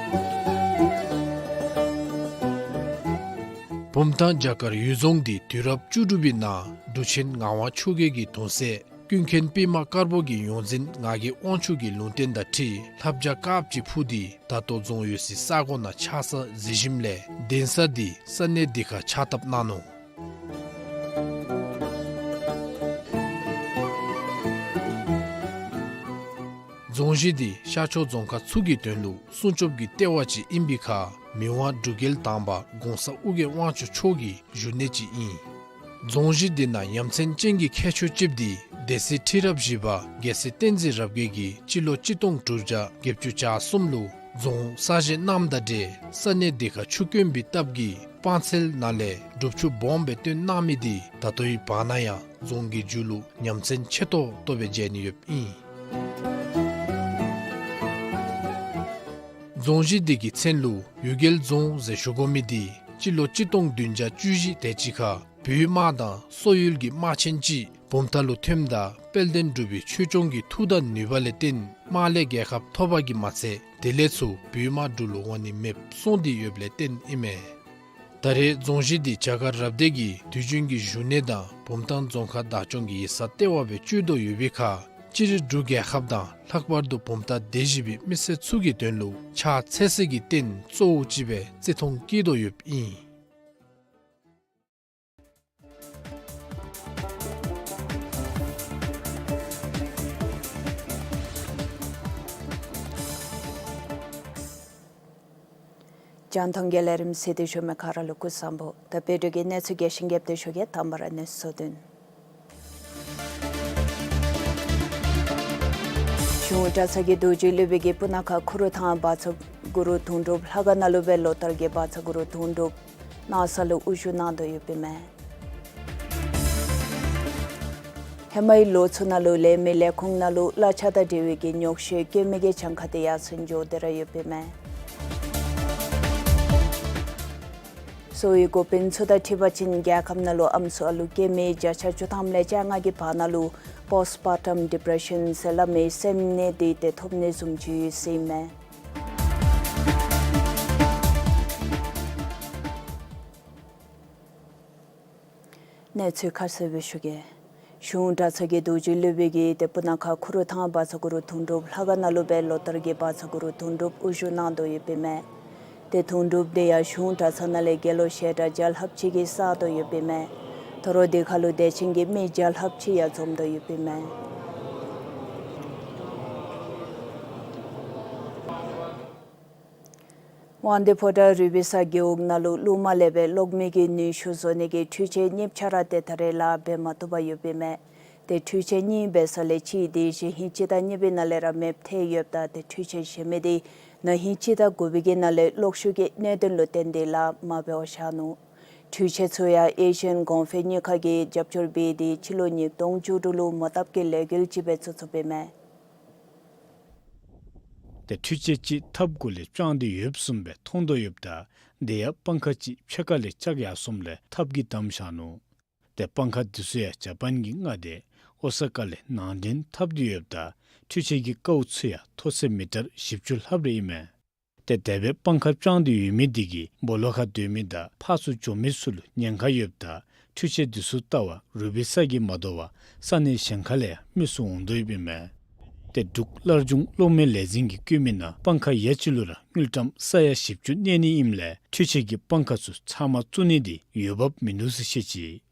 བུམ་ཐང་རྒྱ་གར་ཡུལ་རྫོང་འདི་དུས་རབས་བཅུ་དྲུག་པའི་ནང་འབྲུག་ཆེན་ངག་དབང་ཆོས་རྒྱལ་གྱི་གདུང་སྲས་ཀུན་མཁྱེན་པདྨ་དཀར་པོ་གི་ཡོངས་འཛིན་ངག་གི་དབང་ཕྱུག་གི་ལུང་བསྟན་དང་འཁྲིལ་ལྷ་བྱ་དཀརཔོ་ཅིག་འཕུར་ཏེ་ད་ལྟོ་རྫོང་ཡོད་སའི་ས་གོ་ནང་ཆགས་ས་གཟིགས་ཞིནམ་ལས་གདན་ས་འདི་ས་གནས་འདི་ཁར་ཕྱག་བཏབ་གནང་ནུག། རྫོང་གཞི་འདི་ཤར་ཕྱོགས་རྫོང་ཁག་ཚུ་གི་དོན་ལུ་སྲུང་སྐྱོབ་ཀྱི་ལྟེ་བ་ཅིག་ཨིན་པའི་ཁར་མི་དབང་འབྲུག་རྒྱལ་དང་པ་གོང་ས་ཨོ་རྒྱན་དབང་ཕྱུག་མཆོག་གི་བཞུགས་གནས་ཅིག་ཨིན། རྫོང་གཞི་འདི་ནང་ཡ་མཚན་ཅན་གྱི་ཁྱད་ཆོས་ཅིག་འདི་སྡེ་སྲིད་ཁྲི་རབས་བཞི་པ་རྒྱལ་སྲས་བསྟན་འཛིན་རབ་རྒྱས་ཀྱིས་སྤྱི་ལོ་གཅིག་སྟོང་དྲུག་བརྒྱ་བརྒྱད་ཅུ་གྱ་གསུམ་ལུ་རྫོང་གསར་བཞེངས་གནངམ་དང་འབྲེལ་ས་གནས་འདི་ཁར་ཆུ་དཀོན་པའི་སྟབས་ཀྱིས་སྤང་ཚལ་ནང་ལས་སྒྲུབ་ཆུ་སྦོམ་སྦེ་བཏོན་གནང་མི་འདི་ད་ལྟོའི་བར་ན་ཡང་རྫོང་གི་མཇུག་ལུ་ཡ་མཚན་ཆེ་ཏོག་ཏོ་སྦེ་མཇལ་ནི་ཡོདཔ་ཨིན། རྫོང་གཞི་འདི་གི་མཚན་ལུ་གཡུལ་རྒྱལ་རྫོང་ཟེར་ཞུ་དགོ་མི་འདི་སྤྱི་ལོ་གཅིག་སྟོང་བདུན་བརྒྱ་བཅུ་བཞི་དེ་ཅིག་ཁར་བོད་དམག་དང་སོག་ཡུལ་གྱི་དམག་ཆེན་ཅིག་བུམ་ཐང་ལུ་ཐོནམ་ད་དཔལ་ལྡན་འབྲུག་པའི་ཆོས་སྐྱོང་གི་མཐུ་དང་ནུས་པ་ལས་བརྟེན་དམག་ལས་རྒྱལ་ཁ་ཐོབ་པ་གིས་མ་ཚད་དེ་ལས་ཚུར་བོད་དམག་འབྲུག་ལུ་འོང་ནི་མེདཔ་སོང་སྟེ་ཡོདཔ་ལས་བརྟེན་ཨིན་མས། ད་རེས་རྫོང་གཞི་འདི་རྒྱ་གར་རབ་སྡེ་གི་དུས་རྒྱུན་གྱི་བཞུགས་གནས་དང་བུམ་ཐང་རྫོང་ཁག་བདག་སྐྱོང་གི་ཡིག་ཚང་ལྟེ་བ་སྦེ་སྤྱོད་དོ་ཡོད་པའི་ཁར་སྤྱིར་འབྲུག་རྒྱལ་ཁབ་དང་ལྷག་པར་དུ་བུམ་ཐང་སྡེ་བཞི་པའི་མི་སེར་ཚུ་གི་དོན་ལུ་ཕྱག་འཚལ་སའི་རྟེན་གཙོ་བོ་ཅིག་སྦེ་བརྩི་མཐོང་བསྐྱེད་དོ་ཡོདཔ་ཨིན། རྒྱང་མཐོང་གི་ལས་རིམ་གཟིགས་ཏེ་བཞུགས་མི་ག་ར་ལུ་སྐུ་གཟུགས་བཟང་པོ། ད་བོད་འབྲུག་གི་གནས་ཚུལ་རྒྱས་ཤིང་རྒྱསཔ་སྦེ་ཞུ་གེ། དང་པ་ར་གནས་ཚུལ་བསྡུ་ནི། གཞུང་གྲྭ་ཚང་གི་རྡོ་རྗེ་སློབ་དཔོན་གྱིས་སྤུ་ན་ཁ་ཁུ་རུ་ཐང་བཛྲ་གུ་རུ་དུང་སྒྲུབ་ལྷ་ཁང་ནང་ལུ་སྦེ་ལོ་ལྟར་གྱི་བཛྲ་གུ་རུ་དུང་སྒྲུབ་གནང་ས་ལུ་དབུ་བཞུགས་གནང་དོ་ཡོདཔ་ཨིན་མས། ཧེ་མའི་ལོ་ཚུ་ནང་ལུ་ལས་མི་ལས་ཁུངས་ནང་ལུ་གླ་ཆ་དང་འབྲེལ་བའི་གི་ཉོགས་བཤད་བཀོད་མི་གི་གྱངས་ཁ་དེ་ཡར་སེང་འགྱོ་སྟེ་ར་ཡོདཔ་ཨིན་མས། གསོ་བའི་འགོ་དཔོན་ཚུ་དང་འཁྲིལ་བ་ཅིན་རྒྱལ་ཁབ་ནང་ལུ་ཨམ་སྲུ་ཨ་ལུ་སྐྱེ་མི་བརྒྱ་ཆ་བཅུ་ཐམ་ལས་བཅོ་ལྔ་གི་བར་ན་ལུ་པོསཊ་པར་ཊམ་ཌི་པྲེ་ཤཱན་ཟེར་སླབ་མི་སེམས་ནད་འདི་ཏེ་ཐོབ་ནི་བཟུམ་ཅིག་ཡོད་ཟེར་ཨིན་མས། གནས་ཚུལ་ཁ་གསལ་སྦེ་ཞུ་གེ། གཞུང་གྲྭ་ཚང་གི་རྡོ་རྗེ་སློབ་དཔོན་གྱིས་ཏེ་སྤུ་ན་ཁ་ཁུ་རུ་ཐང་བཛྲ་གུ་རུ་དུང་སྒྲུབ་ལྷ་ཁང་ནང་ལུ་སྦེ་ལོ་ལྟར་གྱི་བཛྲ་གུ་རུ་དུང་སྒྲུབ་དབུ་བཞུགས་གནང་དོ་ཡོདཔ་ཨིན་མས། ཏེ་དུང་སྒྲུབ་དེ་ཡང་གཞུང་གྲྭ་ཚང་ནང་ལས་དགེ་སློང་ཞལ་གྲངས་བརྒྱ་ལྷགཔ་ཅིག་གིས་བསགས་དོ་ཡོདཔ་ཨིན་མས། དོ་རུང་དེ་ཁར་ལུ་དད་ཅན་གྱི་མི་བརྒྱ་ལྷགཔ་ཅིག་ཡང་འཛོམས་དོ་ཡོདཔ་ཨིན་མས། དབང་འདུས་ཕོ་བྲང་རུ་སྦིས་ས་རྒེད་འོག་ནང་ལུ་གློག་མེ་ལས་སྦེ་གློག་མེ་གི་ནུས་ཤུགས་བཟོ་ནི་གི་འཕྲུལ་ཆས་གཉིས་ཆ་ར་ཏེ་ད་རེས་ལཱ་འབད་མ་བཏུབ་པར་ཡོདཔ་ཨིན་མས། ཏེ་འཕྲུལ་ཆས་གཉིས་འབད་ས་ལས་གཅིག་འདི་གཞེས་ཧིང་སྤྱི་ཟླ་གཉིས་པའི་ནང་ལས་ར་མེདཔ་ཐལ་ཡོདཔ་ད་ཏེ་འཕྲུལ་ཆས་གཞན་མི་འདི་ན་ཧིང་སྤྱི་ཟླ་དགུ་པའི་གི་ནང་ལས་གློག་ཤུགས་ཀྱི་གནད་དོན་ལུ་བརྟེན་ཏེ་ལཱ་མ་འབད་བར་བཞག་ནུག། འཕྲུལ་ཆས་ཚུ་ཡང་ཨེ་ཤི་ཡན་གོང་འཕེལ་གཉིས་ཁང་གིས་རྒྱབ་སྐྱོར་འབད་དེ་སྤྱི་ལོ་ཉིས་སྟོང་བཅུ་དྲུག་ལུ་མོ་བཏབ་ཀྱི་ལས་འགུལ་ཅིག་སྦེ་བཙུགས་བཙུགསཔ་ཨིན་མས། ཏེ་འཕྲུལ་ཆས་ཅིག་ཐགཔ་གུ་ལས་དཔྱངས་ཏེ་ཡོདཔ་བཟུམ་སྦེ་མཐོང་དོ་ཡོདཔ་ད་དེ་ཡང་སྤང་ཁ་ཅིག་ཕྱེད་ཀ་ལས་བཅག་ཡར་སོངམ་ལས་ཐགཔ་གིས་བསྡམས་བཞག་ནུག། ཏེ་སྤང་ཁ་འདི་ཚུ་ཡང་ཇ་པཱན་གྱི་མངའ་སྡེ་ཨོ་ས་ཀ་ལས་ནང་འདྲེན་འཐབ་སྟེ་ཡོདཔ་ད་འཕྲུལ་ཆས་ཀྱི་ཀཝ་ཚུ་ཡང་མཐོ་ཚད་མི་ཊར་བཞི་བཅུ་ལྷགཔ་རེ་ཨིན་མས། ཏེ་དེ་སྦེ་སྤང་ཁ་དཔྱངས་ཏེ་ཡོད་མི་འདི་གིས་སྦོ་ལོགས་ཁར་སྡོད་མི་དང་ཕར་ཚུར་འགྱོ་མི་ཚུ་ལུ་ཉེན་ཁ་ཡོདཔ་ད་འཕྲུལ་ཆས་འདི་ཚུ་ལྟ་བ་རུ་སྦིས་ས་གི་མ་དོ་བར་ས་གནས་གཞན་ཁ་ལས་ཡང་མི་ཚུ་འོང་དོ་ཡོདཔ་ཨིན་མས། ཏེ་འབྲུག་སླར་འབྱུང་གློག་མེ་ལས་འཛིན་གྱིས་བཀོད་མི་ནང་སྤང་ཁ་ཡ་གཅིག་ལུ་ར་དངུལ་ཀྲམ་ས་ཡ་བཞི་བཅུ་གནས་ནི་ཨིནམ་ལས་འཕྲུལ་ཆས་ཀྱིས་སྤང་ཁ་ཚུ་ཚབ་མ་བཙུགས་ནི་འདི་འོས་འབབ་མིན་འདུག་ཟེར་བཤད་ཅི།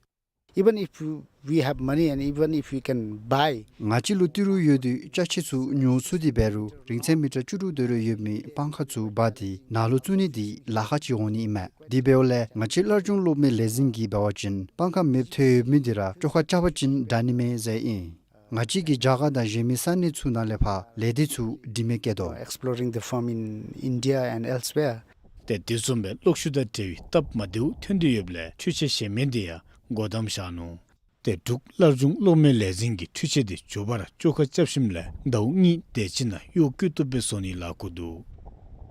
Even if we have money and even if we can buy, ང་བཅས་ལུ་ཏི་རུ་ཡོད་དེ་ཅ་ཆས་ཚུ་ཉོ་ཚུགས་ཏེ་འབད་རུང་རིང་ཚད་མི་ཊར་བཅུ་དྲུག་དོ་རུང་ཡོད་མི་སྤང་ཁ་ཚུ་འབག་སྟེ་ནཱ་ལུ་བཙུགས་ནི་འདི་ལཱ་ཁག་ཅིག་འོང་ནི་ཨིན་མས། དེ་འབདཝ་ལས་ང་བཅས་སླར་འབྱུང་གློག་མེ་ལས་འཛིན་གྱིས་འབད་བ་ཅིན་སྤང་ཁ་མེདཔ་ཐལ་ཡོད་མི་འདི་ར་བཅོ་ཁ་རྐྱབ་པ་ཅིན་དྲག་ནི་མས་ཟེར་ཨིན། ང་བཅས་ཀྱི་རྒྱ་གར་དང་གཞན་མི་ས་གནས་ཚུ་ནང་ལས་ཕར་ལས་སྡེ་ཚུ་འགྲིམ་མི་བསྐྱལ་དོ། Exploring the firm in India and elsewhere. ཏེ་དེ་བཟུམ་སྦེ་གློག་ཤུགས་དང་འབྲེལ་བའི་སྟབས་མ་བདེཝ་ཐོན་ཏེ་ཡོདཔ་ལས་འཕྲུལ་ཆས་གཞན་མི་དེ་ཡང་སྒོ་བསྡམས་བཞག་ནུག། ཏེ་འབྲུག་སླར་འབྱུང་གློག་མེ་ལས་འཛིན་གྱིས་འཕྲུལ་ཆས་དེ་མགྱོགས་པ་ར་བཅོ་ཁ་རྐྱབ་ཞིནམ་ལས་ཟླཝ་གཉིས་དེ་ཅིག་ནང་གཡོག་བཀོལ་བཏུབ་སྦེ་བཟོ་ནི་ལཱ་འགོ་འདུག།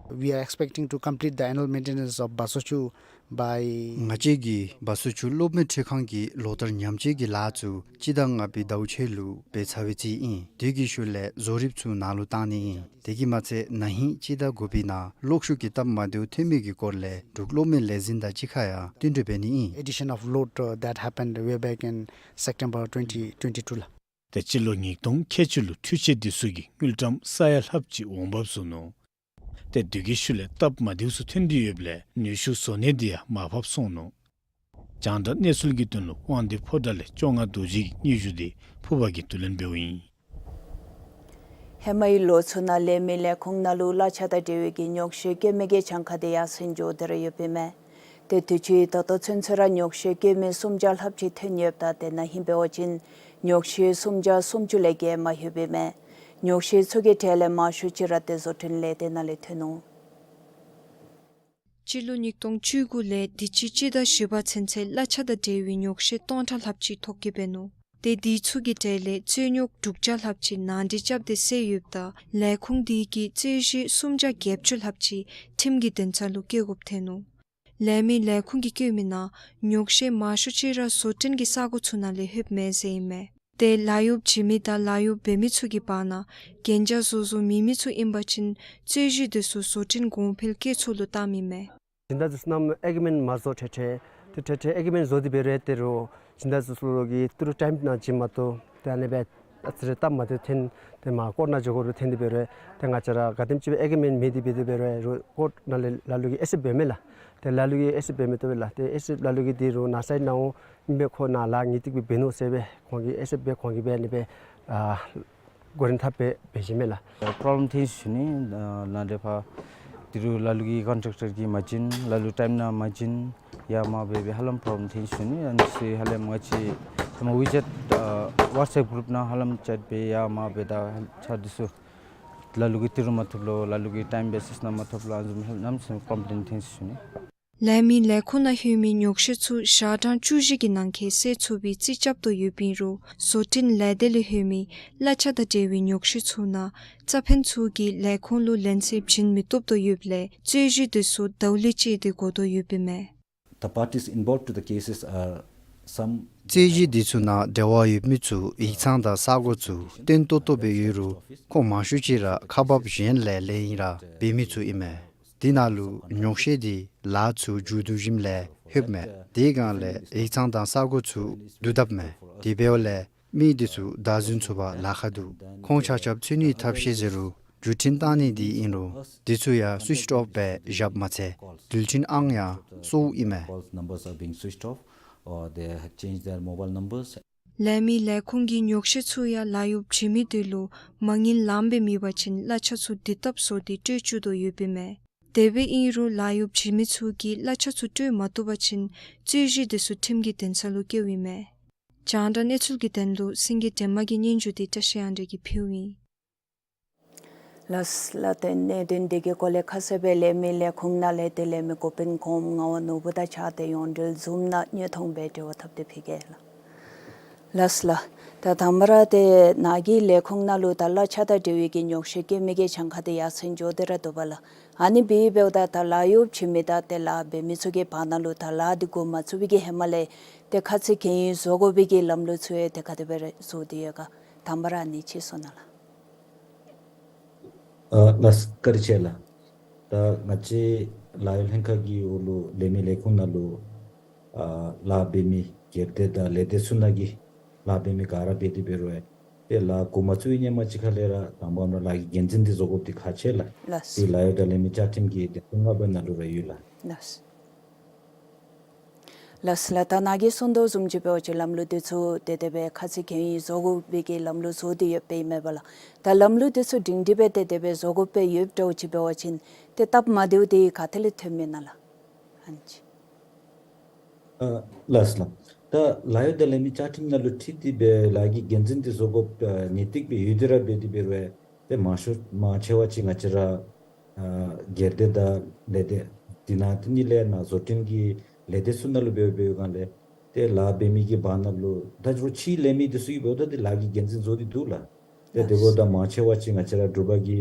We are expecting to complete the annual maintenance of Basochu by ང་བཅས་ཀྱིས་བ་སོ་ཆུ་གློག་མེ་འཕྲུལ་ཁང་གི་ལོ་ལྟར་ཉམས་བཅོས་ཀྱི་ལཱ་ཚུ་སྤྱི་ཟླ་ལྔ་པའི་ཟླཝ་ཕྱེད་ལུ་འབད་ཚར་བའི་རྩིས་ཨིན། དེ་གི་ཤུལ་ལས་བཟོ་རིགཔ་ཚུ་ནཱ་ལུ་བཏང་ནི་ཨིན། དེ་གིས་མ་ཚད་ན་ཧིང་སྤྱི་ཟླ་དགུ་པའི་ནང་གློག་ཤུགས་ཀྱི་སྟབས་མ་བདེཝ་ཐོན་མི་གི་སྐོར་ལས་འབྲུག་གློག་མེ་ལས་འཛིན་དང་གཅིག་ཁར་ཡང་བསྟུན་གྲོས་འབད་ནི་ཨིན། Addition of load, uh, that happened way back in September twenty twenty-two ལགས། ཏེ་སྤྱི་ལོ་ཉིས་སྟོང་ཁལ་གཅིག་ལུ་འཕྲུལ་ཆས་དེ་ཚུ་གིས་དངུལ་ཀྲམ་ས་ཡ་ལྷགཔ་ཅིག་འོང་འབབ་བཟོ་ནུག། ཏེ་དེ་གི་ཤུལ་ལས་སྟབས་མ་བདེཝ་ཚུ་ཐོན་ཏེ་ཡོདཔ་ལས་ནུས་ཤུགས་བཟོ་གནས་དེ་ཡང་མར་ཕབ་སོང་ནུག། རྒྱང་བསྒྲགས་གནས་ཚུལ་གྱི་དོན་ལུ་དབང་འདུས་ཕོ་བྲང་ལས་བཅོ་ལྔ་རྡོ་རྗེ་གི་སྙན་ཞུ་དེ་ཕུར་པ་གིས་བསྡུ་ལེན་འབདཝ་ཨིན། ཧེ་མའི་ལོ་ཚུ་ནང་ལས་མི་ལས་ཁུངས་ནང་ལུ་གླ་ཆ་དང་འབྲེལ་བའི་གི་ཉོག་བཤད་བཀོད་མི་གི་གྱངས་ཁ་དེ་ཡར་སེང་འགྱོ་སྟེ་ར་ཡོདཔ་ཨིན་མས། ཏེ་དུས་ཅི་ད་ལྟོ་ཚུན་ཚོད་ར་ཉོག་བཤད་བཀོད་མི་སུམ་བརྒྱ་ལྷགཔ་ཅིག་ཐོན་ཡོདཔ་ད་ཏེ་ན་ཧིང་འབད་བ་ཅིན་ཉོག་བཤད་སུམ་བརྒྱ་སུམ་ཅུ་ལས་བརྒལ་མ་ལྷོདཔ་ཨིན་མས། ཉོག་བཤད་ཚུ་གི་གྲས་ལས་མང་ཤོས་ཅིག་ར་ཏེ་བཟོ་སྐྲུན་ལས་སྡེ་ནང་ལས་ཐོན་ནུག། སྤྱི་ལོ་ཉིས་སྟོང་བཅུ་དགུ་ལས་དུས་ཅི་སྤྱི་ཟླ་བཞི་པ་ཚུན་ཚོད་གླ་ཆ་དང་འབྲེལ་བའི་ཉོག་བཤད་སྟོང་ཕྲག་ལྷགཔ་ཅིག་ཐོ་བཀོད་འབད་ནུག། ཏེ་དེ་ཚུ་གི་གྲས་ལས་རྩོད་ཉོག་དྲུག་བརྒྱ་ལྷགཔ་ཅིག་ནང་འདྲེན་རྐྱབ་སྟེ་བསལ་ཡོདཔ་ད་ལས་ཁུངས་དེ་གིས་རྩོད་གཞི་སུམ་བརྒྱ་བརྒྱད་ཅུ་ལྷགཔ་ཅིག་ཁྲིམས་ཀྱི་འདུན་ས་ལུ་བཀལ་དགོཔ་ཐོན་ནུག། ལས་མི་ལས་ཁུངས་ཀྱིས་བཀོད་མི་ནང་ཉོག་བཤད་མང་ཤོས་ཅིག་ར་བཟོ་སྐྲུན་གྱི་ས་སྒོ་ཚུ་ནང་ལས་ལྷོདཔ་མས་ཟེར་ཨིན་མས། ཏེ་ལཱ་གཡོགཔ་བྱིན་མི་དང་ལཱ་གཡོགཔ་འབད་མི་ཚུ་གི་བར་ན་གན་རྒྱ་བཟོ་བཟོཝ་མེད་མི་ཚུ་ཨིན་པ་ཅིན་རྩོད་གཞི་དེ་ཚུ་བཟོ་སྐྲུན་གོང་འཕེལ་བཀོད་ཚོགས་ལུ་བཏངམ་ཨིན་མས། སྦྱིན་བདག་ཚུ་ནམ་ཨེག་མེནཊ་མ་བཟོ་ཐད་ཐད་ཏེ་ཐད་ཐད་ཨེག་མེནཊ་བཟོ་སྟེ་འབད་རུང་ཏེ་རུ་སྦྱིན་བདག་ཚུ་ལུ་གི་ཏི་རུ་ཊའིམ་ནང་བྱིན་མ་བཏུབ། ཏེ་ཨ་ནི་སྦེ་ཨ་ཙི་རེ་སྟབས་མ་བདེཝ་ཐོན་ཏེ་མར་ཀོཊ་ནང་འགྱོ་དགོཔ་ཐོན་ཏེ་འབད་རུང་ཏེ་ང་བཅས་ར་ག་དེམ་ཅིག་སྦེ་ཨེག་མེནཊ་མེད་དེ་འབད་དེ་འབད་རུང་ཀོཊ་ནང་ལས་ལ་ལུ་གིས་ཨེག་སེབཊ་འབད་མས་ལགས། ཏེ་ལ་ལུ་གིས་ཨེག་སེབཊ་འབད་མི་བཏུབ་པས་ལགས། ཏེ་ཨེག་སེབཊ་ལ་ལུ་གིས་ཏི་རུ་ནཱ་སའིཌ་ནང་འོང་ཨིན་པས། ཁོ་ནཱ་ལཱ་ངེས་ཏིག་སྦེ་འབད་ནུག་ཟེར་སྦེ་ཁོང་གིས་ཨེག་སེབཊ་འབད་ཁོང་གིས་འབད་ཨ་ནི་སྦེ་ཨ་འགོ་འདྲེན་འཐབ་སྦེ་འབད་བཞིན་མས་ལགས། པྲོབ་ལེམ་ཐོན་ཤུལ་ནི་ཨ་ནཱ་འདྲེ་ཕར་ཏི་རུ་ལ་ལུ་གིས་ཀོན་ཊེཀ་ཊར་གྱིས་མ་བྱིན། ལ་ལུ་ཊའིམ་ནང་མ་བྱིན། ཡར་མར་འབད་སྦེ་ཧ་ལམ་པྲོབ་ལེམ་ཐོན་ཤུལ་ནི་ཨ་ནི་ཚུ་ཧ་ལམ་ང་བཅས་ཧེ་མ་ཝི་ཅེཊ་ཨ་ཝཊས་ཨེཔ་གུ་རུཔ་ནང་ཧ་ལམ་ཅེཊ་འབད་ཡར་མར་འབད་ད་ཆ་འདི་ཚུ་ལ་ལུ་གིས་ཏི་རུ་མ་ཐོབ་ལོ། ལ་ལུ་གིས་ཊའིམ་བེ་སིསི་ནང་མ་ཐོབ་ལོ། ཨ་ནི་བཟུམ་ཧ་ལམ་ཚུ་པྲོབ་ལེམ་ཐོན་ཤུལ་ནི། ལས་མི་ལས་ཁུངས་ནང་ལྷོད་མི་ཉོག་བཤད་ཚུ་ཞག་གྲངས་བཅུ་བཞི་གི་ནང་འཁོད་སེལ་ཚུགས་པའི་རྩིས་རྐྱབ་དོ་ཡོདཔ་ཨིན་རུང་བཟོ་སྐྲུན་ལས་སྡེ་ལས་ལྷོད་མི་གླ་ཆ་དང་འབྲེལ་བའི་ཉོག་བཤད་ཚུ་ནང་རྩ་ཕན་ཚུ་གིས་ལས་ཁུངས་ལུ་ལན་གསལ་བྱིན་མི་བཏུབ་དོ་ཡོདཔ་ལས་རྩོད་གཞི་དེ་ཚུ་ཟླཝ་ལས་བཅད་དེ་འགོར་དོ་ཡོདཔ་ཨིན་མས། The parties involved to the cases are some རྩོད་གཞི་དེ་ཚུ་ནང་འབྲེལ་བ་ཡོད་མི་ཚུ་ཡིག་ཚང་དང་ས་སྒོ་ཚུ་བརྟན་ཏོག་ཏོ་སྦེ་ཡོད་རུང་ཁོང་མང་ཤོས་ཅིག་ར་ཁག་འབགཔ་གཞན་ལས་ལས་ཨིན་ར་འབད་མི་ཚུ་ཨིན་མས། དེ་ནང་ལུ་ཉོག་བཤད་དེ་ལཱ་ཚུ་མཇུག་བསྡུ་ཞིནམ་ལས་ལྷོདཔ་མས། དེ་སྒང་ལས་ཡིག་ཚང་དང་ས་སྒོ་ཚུ་བསྡུ་དཔ་མས། དེ་འབདཝ་ལས་མི་དེ་ཚུ་བདའ་ཟུན་ཚུགས་པར་ལཱ་ཁག་འདུག། ཁོང་ཆ་ཁྱབ་འཚོལ་ནིའི་ཐབས་ཤེས་ཟེར་རུང་བརྒྱུད་འཕྲིན་བཏང་ནི་དེ་ཨིན་རུང་དེ་ཚུ་ཡང་སུའིཆ་ཨོཕ་སྦེ་བཞགཔ་མ་ཚད་འགྲུལ་འཕྲིན་ཨང་ཡང་སོརཝ་ཨིན་མས། Calls numbers are being switched off, or they have changed their mobile numbers. ལས་མི་ལས་ཁུངས་ཀྱིས་ཉོག་བཤད་ཚུ་ཡང་ལཱ་གཡོགཔ་བྱིན་མི་དེ་ལུ་མ་དངུལ་ལངམ་སྦེ་མེད་པ་ཅིན་གླ་ཆ་ཚུ་དུས་བཏབ་བཟོ་སྟེ་སྤྲོད་བཅུག་དོ་ཡོདཔ་ཨིན་མས། དེ་སྦེ་ཨིན་རུང་ལཱ་གཡོགཔ་བྱིན་མི་ཚུ་གིས་གླ་ཆ་ཚུ་སྤྲོད་མ་བཏུབ་པ་ཅིན་རྩོད་གཞི་དེ་ཚུ་ཁྲིམས་ཀྱི་འདུན་ས་ལུ་བསྐྱལཝ་ཨིན་མས། རྒྱང་བསྒྲགས་གནས་ཚུལ་གྱི་དོན་ལུ་སེང་གེ་སྒྲོལ་མ་གི་སྙན་ཞུ་དེ་བཀྲ་ཤིས་དབང་འདུས་ཀྱིས་ཕུལཝ་ཨིན། ལགས་ལགས། ཏེ་གནད་དོན་དེ་གི་སྐོར་ལས་ཁ་གསལ་སྦེ་ལས་མི་ལས་ཁུངས་ནང་ལས་ཏེ་ལས་མི་འགོ་དཔོན་གོངམ་ངག་དབང་ནོར་བུ་དང་གཅིག་ཁར་ཏེ་ཡོངས་འབྲེལ་ཛུམ་ནང་བརྙན་ཐུང་སྦེ་འབྲེལ་བ་འཐབ་སྟེ་ཕུལ་གེ་ལགས། ལགས་ལགས། ད་དང་པ་ར་ཏེ་ནཱ་གི་ལས་ཁུངས་ནང་ལུ་ད་གླ་ཆ་དང་འབྲེལ་བའི་གི་ཉོག་བཤད་བཀོད་མི་གི་གྱངས་ཁ་དེ་ཡར་སེང་འགྱོ་སྟེ་ར་འདུག་པ་ལགས། ཨ་ནི་འབདཝ་ད་ད་ལཱ་གཡོགཔ་བྱིན་མི་དང་ཏེ་ལཱ་འབད་མི་ཚུ་གི་བར་ན་ལུ་ད་ལཱ་འདི་འགོ་མ་བཙུགས་པའི་གི་ཧེ་མ་ལས་ཏེ་ཁ་ཚིག་གན་ཡིག་བཟོ་དགོ་པའི་གི་ལམ་ལུགས་ཚུ་ཡང་ཏེ་ག་དེ་སྦེ་ར་བཟོ་སྟེ་ཡོད་ག། དང་པ་ར་ཨ་ནི་ཅིག་གསུང་གནང་ལགས། ཨ་ལགས་བཀའ་དྲིན་ཆེ་ལགས། ད་ང་བཅས་ལཱ་གཡོག་ལྷན་ཁག་གི་འོག་ལུ་ལས་མི་ལས་ཁུངས་ནང་ལུ་ཨ་ལཱ་འབད་མི་སྒེར་སྡེ་དང་ལས་སྡེ་ཚུ་ནང་གི་ལཱ་འབད་མི་ག་ར་འབད་དེ་འབད་རུང་ཡང་ཏེ་ལཱ་འགོ་མ་བཙུགས་པའི་ཧེ་མ་ཅིག་ཁ་ལས་ར་དང་པ་ར་ལཱ་གི་འགན་འཛིན་འདི་བཟོ་དགོཔ་འདི་ཁག་ཆེ་ལགས། ལགས། འདི་ལཱ་གཡོག་དང་ལས་མི་བཅའ་ཁྲིམས་ཀྱི་དོན་ཚན་ལྔ་པའི་ནང་ལུ་ར་ཡོད་ལགས། ལགས། ལགས་ལགས། ད་ནཱ་གིས་གསུང་དོ་བཟུམ་ཅིག་འབད་བ་ཅིན་ལམ་ལུགས་འདི་ཚུ་ཏེ་དེ་སྦེ་ཁ་ཚིག་གན་ཡིག་བཟོ་དགོ་པའི་གི་ལམ་ལུགས་བཟོ་སྟེ་ཡོདཔ་ཨིན་མས་པ་ལགས། ད་ལམ་ལུགས་འདི་ཚུ་སྒྲིང་སྒྲི་སྦེ་ཏེ་དེ་སྦེ་བཟོ་དགོཔ་སྦེ་ཡོདཔ་འདྲཝ་ཅིག་འབད་བ་ཅིན་ཏེ་སྟབས་མ་བདེཝ་དེ་ག་ཏེ་ལས་ཐོནམ་ཨིན་ན་ལགས། ཨ་ནི་ཅིག། ཨ་ལགས་ལགས། ད་ ད་ལཱ་གཡོག་དང་ལས་མི་བཅའ་ཁྲིམས་ནང་ལུ་འཁྲིལ་ཏེ་སྦེ་ལཱ་གི་འགན་འཛིན་འདི་བཟོ་དགོཔ་ཨ་ངེས་ཏིག་སྦེ་ཡོད་དེ་ར་འབད་དེ་འབད་རུང་ཏེ་མང་ཤོས་མང་ཆེ་བ་ཅིག་ང་བཅས་ར་ཨ་སྒེར་སྡེ་དང་ལས་སྡེ་འདི་ནང་དེ་ཉིད་ལས་ནཱ་བཟོ་སྐྲུན་གྱི་ལས་སྡེ་ཚུ་ནང་ལུ་འབད་འབདཝ་ལས་ཏེ་ལཱ་འབད་མི་གི་བར་ན་ལུ་ད་རུང་ཕྱིའི་ལས་མི་འདི་ཚུ་གིས་འབདཝ་ད་ཏེ་ལཱ་གི་འགན་འཛིན་བཟོ་སྟེ་འདུག་ལགས། ཏེ་དེ་འབདཝ་ད་མང་ཆེ་བ་ཅིག་ང་བཅས་ར་འབྲུག་པ་གི་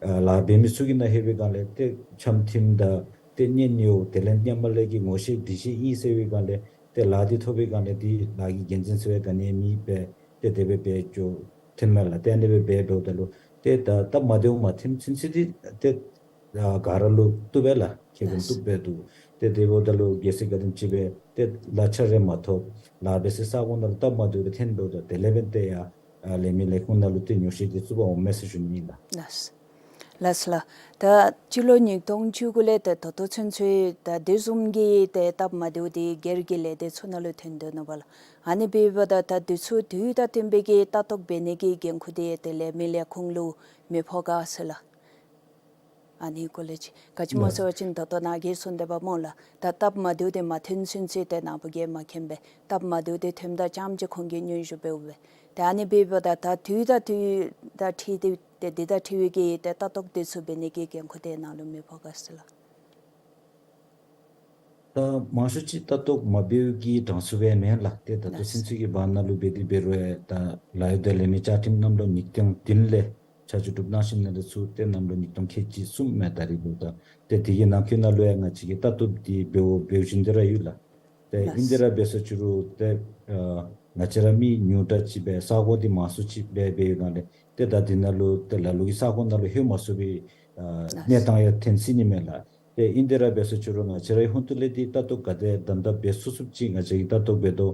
ཨ་ལཱ་འབད་མི་ཚུ་གི་ནང་ལྷོད་པའི་སྒང་ལས་ཏེ་འཆམ་མཐུན་དང་ཏེ་གཉེན་ཉེཝ་དེ་ལས་མཉམ་པ་ལས་ཀྱི་ངོ་ཤེས་འདྲིས་ཤེས་ཨིན་ཟེར་བའི་སྒང་ལས་ཏེ་ལཱ་འདི་ཐོབ་པའི་སྒང་ལས་ཏེ་ལཱ་གི་འགན་འཛིན་ཟེར་བའི་ག་ནི་མེད་པར་ཏེ་དེ་སྦེ་འབད་འགྱོ་ཐོནམ་མས་ལགས། ཏེ་ཨ་ནི་སྦེ་འབད་འབདཝ་ད་ལུ་ཏེ་ད་སྟབས་མ་བདེཝ་མ་ཐོན་ཚུན་ཚོད་འདི་ཏེ་ཨ་ག་ར་ལུ་བཏུབ་པས་ལགས། ཁེ་ཕན་བཏུབ་སྦེ་འདུག། ཏེ་དེ་འབདཝ་ད་ལུ་གལ་སྲིད་ག་དེམ་ཅིག་སྦེ་ཏེ་གླ་ཆ་རེ་མ་ཐོབ་ལཱ་འབད་སའི་ས་གོ་ནང་ལུ་སྟབས་མ་བདེཝ་སྦེ་ཐོན་འབདཝ་ད་དེ་ལས་འབདན་ཏེ་ཡང་ཨ་ལས་མི་ལས་ཁུངས་ནང་ལུ་ཏེ་ཉོགས་བཤད་འདི་བཙུགས་པར་འོངམ་མས་ཟེར་ཞུ་ནི་ཨིན་ལགས། ལགས་ལགས་ལགས། ད་སྤྱི་ལོ་ཉིས་སྟོང་བཅུ་དགུ་ལས་ཏེ་ད་ལྟོ་ཚུན་ཚོད་ད་དེ་བཟུམ་གྱི་ཏེ་སྟབས་མ་བདེཝ་འདི་སྒེར་གྱི་ལས་སྡེ་ཚུ་ནང་ལུ་ཐོན་དོ་ནུག་པ་ལགས། ཨ་ནི་འབདཝ་ད་ད་དུས་ཚོད་དུས་དང་བསྟུན་པའི་གི་ལྟ་རྟོག་འབད་ནི་གི་འགན་ཁུར་འདི་ཏེ་ལས་མི་ལས་ཁུངས་ལུ་མི་ཕོག་ག་ཟེར་ལགས། ཨ་ནི་སྐོར་ལས་ཅིག་ག་ཅི་སྨོ་ཟེར་བ་ཅིན་ད་ལྟོ་ནཱ་གིས་གསུངས་དོ་བ་སྨོ་ལགས། ད་སྟབས་མ་བདེཝ་འདི་མ་ཐོན་ཚུན་ཚོད་ཏེ་ནཱ་བུ་གིས་མ་མཁྱེན་པས། སྟབས་མ་བདེཝ་འདི་ཐོནམ་ད་ཙམ་ཅིག་ཁོང་གིས་སྙན་ཞུ་འབདཝ་སྦེ། ཏེ་ཨ་ནི་འབདཝ་ད་ད་དུས་དང་དུས་དང་འཁྲིལ་ཏེ་ཏེ་འདི་དང་འཁྲིལ་བའི་གི་ཏེ་ལྟ་རྟོག་འདི་ཚུ་འབད་ནི་གི་འགན་ཁུར་འདི་ནཱ་ལུ་མི་ཕོག་ག་ཟེར་ལགས། ད་མང་ཤོས་ཅིག་ལྟ་རྟོག་མ་འབད་བའི་གི་གྲངས་སུ་སྦེ་མེན་ལགས། ཏེ་ད་ལྟོ་ལགས། ཚུན་ཚོད་ཀྱི་བར་ན་ལུ་འབད་དེ་འབད་རུང་ད་ལཱ་གཡོག་དང་ལས་མི་བཅའ་ཁྲིམས་གནམ་ལོ་ཉིས་སྟོང་བདུན་ལས་ཆ་འཇོག་གྲུབ་གནང་ཞིནམ་ལས་ཚུར་ཏེ་གནམ་ལོ་ཉིས་སྟོང་ཁལ་གཅིག་གསུམ་མས་ད་རིས་འབདཝ་ད། ཏེ་དེ་གི་ནང་འཁོད་ནང་ལུ་ཡང་ང་བཅས་ཀྱིས་ལྟ་རྟོག་འདི་འབདཝ་འབད་བཞིན་དེ་ར་ཡོད་ལགས། ཏེ་ཨིན་ཏེ་ར་འབད་ས་ཅིག་རུང་ཏེ་ཨ་ང་བཅས་ར་མི་ཉུང་དྲགས་ཅིག་སྦེ་ས་གོ་འདི་མང་སུ་ཅིག་སྦེ་འབད་བའི་སྒང་ལས་ཏེ་ད་འདི་ནང་ལུ་ཏེ་ལ་ལུ་གིས་ས་གོ་ནང་ལུ་ལྷོད་མ་ཚུགས་པའི་ཨ་གནས་སྟངས་ཡང་ཐོན་སྲིད་ནི་མས་ལགས། ཏེ་ཨིན་ཏེ་ར་འབད་ས་ཅིག་རུང་ང་བཅས་རའི་ཧོངས་ཏོ་ལས་འདི་ལྟ་རྟོག་ག་དེ་དམ་དམ་འབད་ཚུགས་ཚུགསཔ་ཅིག་ང་བཅས་ཀྱིས་ལྟ་རྟོག་འབད་དོ།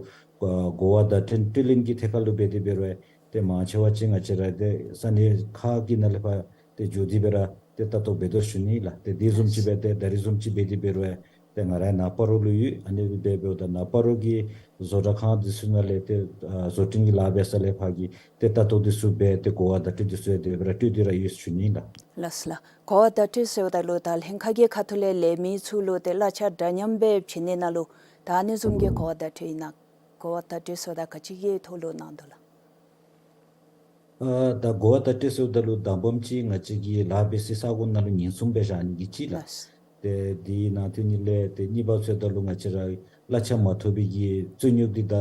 ཨ་གོ་བ་བརྡ་སྤྲོད་སྤྲོད་ལེན་གྱི་ཐད་ཁར་ལུ་འབད་དེ་འབད་རུང་ཏེ་མང་ཆེ་བ་ཅིག་ང་བཅས་ར་ཏེ་ས་གནས་ཁག་གི་ནང་ལས་ཕར་ཏེ་འགྱོ་སྟེ་སྦེ་ར་ཏེ་ལྟ་རྟོག་འབད་དོ་ཞུ་ནི་ལགས། ཏེ་དེ་བཟུམ་ཅིག་སྦེ་ཏེ་ད་རིས་བཟུམ་ཅིག་འབད་དེ་འབད་རུང་ཏེ་ང་རའི་ནཱ་སྤ་རོ་ལུ་ཡོད། ཨ་ནི་སྦེ་འབདཝ་ད་ནཱ་སྤ་རོ་གི་བཟོ་གྲྭ་ཁང་འདི་ཚུ་ནང་ལས་ཏེ་ཨ་བཟོ་སྐྲུན་གྱི་ལཱ་འབད་ས་ལས་ཕར་གྱི་ཏེ་ལྟ་རྟོག་འདི་ཚུ་འབད་དེ་གོ་བ་བརྡ་སྤྲོད་འདི་ཚུ་ཡང་དེ་སྦེ་ར་སྤྲོད་དེ་ར་ཡོད་ཟེར་ཞུ་ནི་ལགས། ལགས་ལགས། གོ་བ་བརྡ་སྤྲོད་ཟེརཝ་ད་ལུ་ད་ལྷན་ཁག་གི་ཁ་ཐུག་ལས་ལས་མི་ཚུ་ལུ་ཏེ་གླ་ཆ་འདྲ་མཉམ་སྦེ་བྱིན་ནི་ནང་ལུ་ད་ཨ་ནི་བཟུམ་གྱི་གོ་བ་བརྡ་སྤྲོད་ཨིན་ན། གོ་བ་བརྡ་སྤྲོད་ཟེརཝ་ད་ག་ཅི་གི་ཐོག་ལུ་གནང་དོ་ལགས། ཨ་ད་གོ་བ་བརྡ་སྤྲོད་ཟེརཝ་ད་ལུ་དང་པམ་ཅིག་ང་བཅས་ཀྱིས་ལཱ་འབད་སའི་ས་གོ་ནང་ལུ་ཉེན་སྲུང་སྦེ་བཞག་ནི་གི་ཅིག་ལགས། ལགས། ཏེ་དེའི་ནང་དེ་ཉིད་ལས་ཏེ་གཉིས་པ་ཟེརཝ་ད་ལུ་ང་བཅས་ར་གླ་ཆ་མ་ཐོབ་པའི་གི་རྩོད་རྙོག་འདི་ད་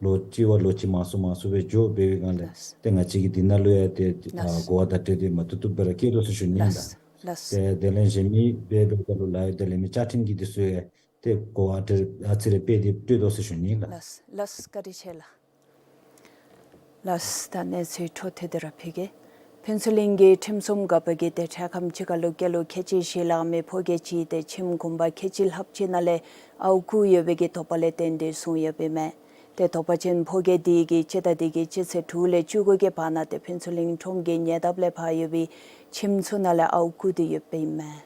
ལོ་གཅིག་བ་ལོ་གཅིག་མང་སུ་མང་སུ་སྦེ་འགྱོ་འབད་བའི་སྒང་ལས་ལགས། ཏེ་ང་བཅས་ཀྱིས་འདི་ནང་ལུ་ཡང་ཏེ་ཨ་ལགས། གོ་བ་བརྡ་སྤྲོད་འདི་མ་བཏུབ་བཏུབ་སྦེ་ར་བཀོད་དོ་ཟེར་ཞུ་ནི་ཨིན་ལགས། ལགས། ཏེ་དེ་ལས་གཞན་མི་འབད་འབདཝ་ད་ལུ་ལཱ་གཡོག་དང་ལས་མི་བཅའ་ཁྲིམས་ཀྱི་འདི་ཚུ་ཡང་ཏེ་གོ་བ་ཏེ་ཨ་ཙི་རེ་སྤེལ་ཏེ་སྤྲོད་དོ་ཟེར་ཞུ་ནི་ཨིན་ལགས། ལགས་ལགས། བཀའ་དྲིན་ཆེ་ལགས། ལགས། ད་གནས་ཚུལ་འཕྲོ་མཐུད་དེ་ར་ཕུལ་གེ། ཕུན་ཚོགས་གླིང་གི་ཁྲིམས་སྲུང་འགག་པ་གིས་ཏེ་འཕྲལ་ཁམས་ཅིག་ཁར་ལུ་སྐྱེས་ལོ་ཁལ་གཅིག་བཞེས་ལང་མི་ཕོ་སྐྱེས་ཅིག་ཏེ་ཁྱིམ་གུང་པ་ཁལ་གཅིག་ལྷགཔ་ཅིག་ནང་ལས་ཨརཝ་བརྐུ་ཡོད་པའི་གི་དོགས་པ་ལས་བརྟེན་ཏེ་བཟུང་ཡོདཔ་ཨིན་མས། ཏེ་དོགས་པ་ཅན་ཕོ་སྐྱེས་འདི་གིས་སྤྱི་ཟླ་འདི་གི་སྤྱི་ཚེས་དྲུག་ལས་བཅུ་དགུ་གི་བར་ན་ཏེ་ཕུན་ཚོགས་གླིང་ཁྲོམ་གྱི་ཉེ་འདབས་ལས་ཕར་ཡོད་པའི་ཁྱིམ་ཚུ་ནང་ལས་ཨརཝ་བརྐུ་སྟེ་ཡོདཔ་ཨིན་མས།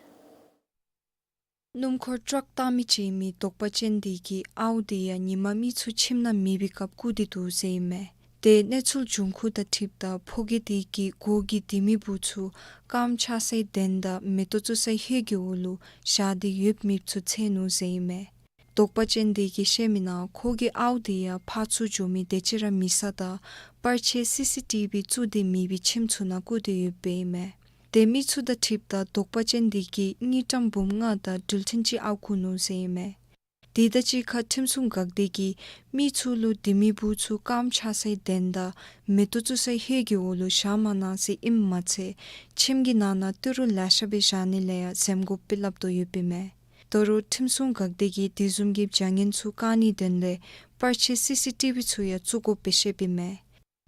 སྣུམ་འཁོར་ཊཱག་བཏང་མི་ཅིག་ཨིན་མི་དོགས་པ་ཅན་འདི་གིས་ཨརཝ་འདི་ཡང་ཉིན་མ་མི་ཚུ་ཁྱིམ་ནང་མེད་པའི་སྐབས་བརྐུ་སྟེ་འདུག་ཟེར་ཨིན་མས། ཏེ་གནས་ཚུལ་འབྱུང་ཁུངས་དང་འཁྲིལཝ་ད་ཕོ་སྐྱེས་འདི་གིས་སྒོ་གི་ལྡེ་མིག་སྦུག་ཚུ་རྐངམ་ཆག་སའི་གདན་དང་མེ་ཏོག་བཙུགས་སའི་ཧེ་གི་འོག་ལུ་བཞག་སྟེ་ཡོདཔ་མེདཔ་ཚུ་འཚོལ་ནུག་ཟེར་ཨིན་མས། དོགས་པ་ཅན་འདི་གིས་བཤད་མི་ནང་ཁོ་གིས་ཨརཝ་འདི་ཡང་ཕར་ཚུར་འགྱོ་མི་དེ་ཅིག་ར་མེད་ས་དང་པར་ཆས་སི་སི་ཊི་བི་བཙུགས་ཏེ་མེད་པའི་ཁྱིམ་ཚུ་ནང་བརྐུ་སྟེ་ཡོདཔ་ཨིན་མས། ཏེ་མི་ཚུ་དང་འཁྲིལཝ་ད་དོགས་པ་ཅན་འདི་གིས་དངུལ་ཀྲམ་འབུམ་ལྔ་དང་འགྲུལ་ཐུང་ཅིག་ཨརཝ་བརྐུ་ནུག་ཟེར་ཨིན་མས། དེ་དང་གཅིག་ཁར་ཁྲིམས་སྲུང་འགག་སྡེ་གིས་མི་ཚུ་ལུ་ལྡེ་མིག་སྦུག་ཚུ་རྐངམ་ཆག་སའི་གདན་དང་མེ་ཏོག་བཙུགས་སའི་ཧེ་གི་འོག་ལུ་བཞག་མ་གནང་ཟེར་ཨིནམ་མ་ཚད་ཁྱིམ་གྱི་ནང་ན་ཏི་རུ་ལེ་ཤ་སྦེ་བཞག་ནི་ལས་ཡང་འཛེམ་དགོཔ་སྦེ་སླབ་དོ་ཡོདཔ་ཨིན་མས། ད་རུང་ཁྲིམས་སྲུང་འགག་སྡེ་གིས་དེ་བཟུམ་གྱི་བྱ་ངན་ཚུ་བཀག་ནིའི་དོན་ལས་པར་ཆས་སི་སི་ཊི་བི་ཚུ་ཡང་བཙུགས་དགོཔ་སྦེ་བཤདཔ་ཨིན་མས།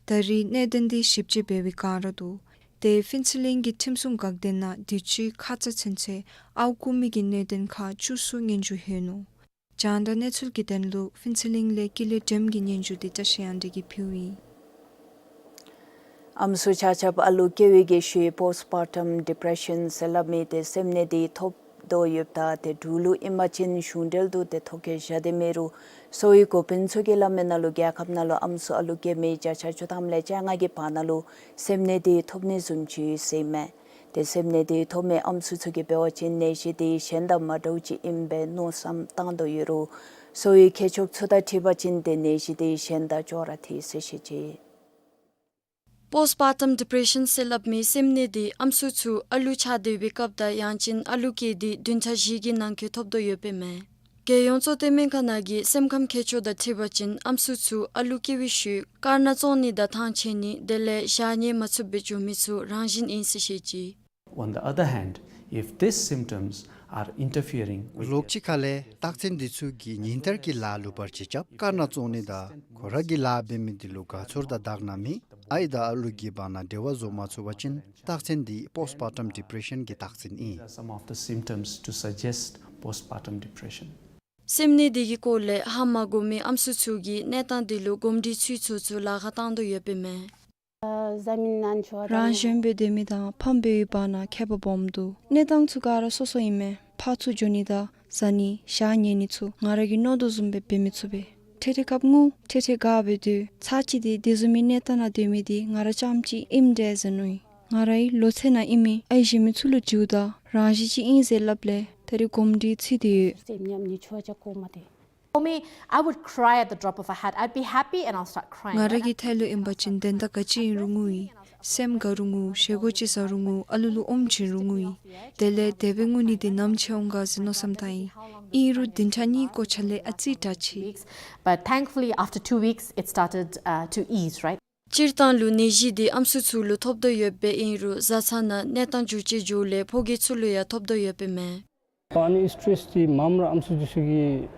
ད་རེས་གནད་དོན་འདི་ཞིབ་དཔྱད་འབད་བའི་སྒང་ར་འདུག། ཏེ་ཕུན་ཚོགས་གླིང་གི་ཁྲིམས་སྲུང་འགག་སྡེ་ནང་དུས་ཅི་ཁ་ཙ་ཚུན་ཚོད་ཨརཝ་བརྐུ་མི་གི་གནད་དོན་ཁག་བཅུ་གསུམ་སྙན་ཞུ་ལྷོད་ནུག། རྒྱང་བསྒྲགས་གནས་ཚུལ་གྱི་དོན་ལུ་ཕུན་ཚོགས་གླིང་ལས་ཀུན་ལེགས་སྒྲོལམ་གྱི་སྙན་ཞུ་འདི་བཀྲ་ཤིས་དབང་འདུས་ཀྱིས་ཕུལཝ་ཨིན། ཨམ་སྲུ་ཆ་ཁྱབ་ཨ་ལུ་སྐྱེ་བའི་གི་ཤུལ་པོསཊ་པར་ཊམ་ཌི་པྲེ་ཤཱན་ཟེར་སླབ་མི་ཏེ་སེམས་ནད་འདི་ཐོབ་དོ་ཡོདཔ་ད་ཏེ་འབྲུག་ལུ་ཨིན་པ་ཅིན་གཞུང་འབྲེལ་དུ་ཏེ་ཐོ་བཀོད་བཞག་སྟེ་མེད་རུང་གསོ་བའི་འགོ་དཔོན་ཚུ་གིས་སླབ་མི་ནང་ལུ་རྒྱལ་ཁབ་ནང་ལུ་ཨམ་སྲུ་ཨ་ལུ་སྐྱེ་མི་བརྒྱ་ཆ་བཅུ་ཐམ་ལས་བཅོ་ལྔ་གི་བར་ན་ལུ་སེམས་ནད་འདི་ཐོབ་ནི་བཟུམ་ཅིག་ཡོད་ཟེར་ཨིན་མས། ཏེ་སེམས་ནད་འདི་ཐོབ་མི་ཨམ་སྲུ་ཚུ་གིས་འབད་བ་ཅིན་ནད་གཞི་འདི་གཞན་དང་མ་འདྲཝ་ཅིག་ཨིནམ་སྦེ་མནོ་བསམ་བཏང་དོ་ཡོད་རུང་ གསོ་བའི་མཁས་མཆོག་ཚུ་དང་འཁྲིལ་བ་ཅིན་ཏེ་ནད་གཞི་དེ་གཞན་དང་ཅོག་ར་འཐདཔ་ཟེར་བཤད་ཅི། Postpartum depression ཟེར་སླབ་མི་སེམས་ནད་འདི་ཨམ་སྲུ་ཚུ་ཨ་ལུ་ཆགས་སྡོད་པའི་སྐབས་དང་ཡང་ཅིན་ཨ་ལུ་སྐྱེས་ཏེ་བདུན་ཕྲག་བཞི་གི་ནང་འཁོད་ཐོབ་དོ་ཡོདཔ་ཨིན་མས། རྒྱལ་ཡོངས་གཙོ་བསྟེན་སྨན་ཁང་ནང་གི་སེམས་ཁམས་མཁས་མཆོག་དང་འཁྲིལ་བ་ཅིན་ཨམ་སྲུ་ཚུ་ཨ་ལུ་སྐྱེ་བའི་ཤུལ་དཀར་ནག་བཙོང་ནི་དང་ཐང་ཆད་ནི་དེ་ལས་ཞག་ཉལ་མ་ཚུགསཔ་སྦེ་འགྱོ་མི་ཚུ་རང་བཞིན་ཨིན་ཟེར་བཤད་ཅི། On the other hand, if these symptoms are interfering with ལོགས་ཅིག་ཁ་ལས་རྟགས་མཚན་འདི་ཚུ་གིས་ཉིན་ལྟར་གྱི་ལཱ་ལུ་བར་ཆད་རྐྱབ། དཀར་ནག་བཙོང་ནི་དང་ཁོ་ར་གི་ལཱ་འབད་མི་འདི་ལུ་དགའ་ཚོར་དང་དག་སྣང་མེད། ཨའི་དང་ཨ་ལུ་གི་བར་ན་འབྲེལ་བ་བཟོ་མ་ཚུགས་པ་ཅིན་རྟགས་མཚན་འདི་Postpartum Depression གི་རྟགས་མཚན་ཨིན། These are some of the symptoms to suggest postpartum depression. སེམས་ནད་འདི་གི་སྐོར་ལས་ཧ་མ་གོ་མི་ཨམ་སྲུ་ཚུ་གིས་གནས་སྟངས་འདི་ལུ་གོམས་འདྲིས་ཚུད་ཚུད་ཚུ་ལཱ་ཁག་བཏང་དོ་ཡོདཔ་ཨིན་མས། རང་གཞན་སྦེ་སྡོད་མི་དང་ཕམ་སྦེ་བའི་བར་ན་ཁྱད་པར་སྦོམ་འདུག། གནས་སྟངས་ཚུ་ག་ར་སོ་སོ་ཨིན་མས། ཕར་ཚུར་འགྱོ་ནི་དང་བཟའ་ནི་ཞག་ཉལ་ནི་ཚུ་ང་ར་གིས་མནོ་དོ་བཟུམ་སྦེ་འབད་མི་ཚུགས་པས། ཐེངས་ཐེངས་སྐབས་ངུ་ཐེངས་ཐེངས་དགའ་སྦེ་སྡོད་ཚར་ཅིག་འདི་དེ་བཟུམ་མའི་གནས་སྟངས་ནང་སྡོད་མི་འདི་ང་ར་རྐྱངམ་ཅིག་ཨིནམ་འདྲས་ཟེར་མནོ་ཡི། ང་རའི་ལོ་ཚད་ནང་ཨིན་མི་ཨའི་གཞན་མི་ཚུ་ལུ་འདྲིཝ་ད་རང་བཞིན་ཅིག་ཨིན་ཟེར་སླབ་ལས་ད་རིས་གོམས་འདྲིས་ཚུད་དེ་ཡོད། For me, I would cry at the drop of a hat. I'd be happy and I'll start crying. ང་ར་གི་ཐད་ལུ་ཨིན་པ་ཅིན་དོན་དག་ག་ཅི་ཨིན་རུང་ངུ་ཡི། སེམས་དགའ་རུང་ངུ། བཞེས་སྒོ་ཅིག་བཟའ་རུང་ངུ། ཨ་ལུ་ལུ་ཨོམ་བྱིན་རུང་ངུ་ཡི། དེ་ལས་དེ་སྦེ་ངུ་ནི་འདི་ནམ་ཚར་འོང་ག་ཟེར་མནོ་བསམ་བཏང་ཡི། ཨིན་རུང་བདུན་ཕྲག་གཉིས་འགོར་ཚར་ལས་ཨ་ཙི་དྲག་ཅི། Weeks, but thankfully after two weeks it started, uh, to ease, right? སྤྱིར་བཏང་ལུ་ནད་གཞི་འདི་ཨམ་སྲུ་ཚུ་ལུ་ཐོབ་དོ་ཡོདཔ་ཨིན་རུང་བཟའ་ཚང་ནང་གནས་སྟངས་འགྱུར་བཅོས་འགྱོཝ་ལས་ཕོ་སྐྱེས་ཚུ་ལུ་ཡང་ཐོབ་དོ་ཡོདཔ་ཨིན་མས། ཨ་ནི་སི་ཊེ་སི་འདི་མངམ་ར་ཨམ་སྲུ་འདི་ཚུ་གིས་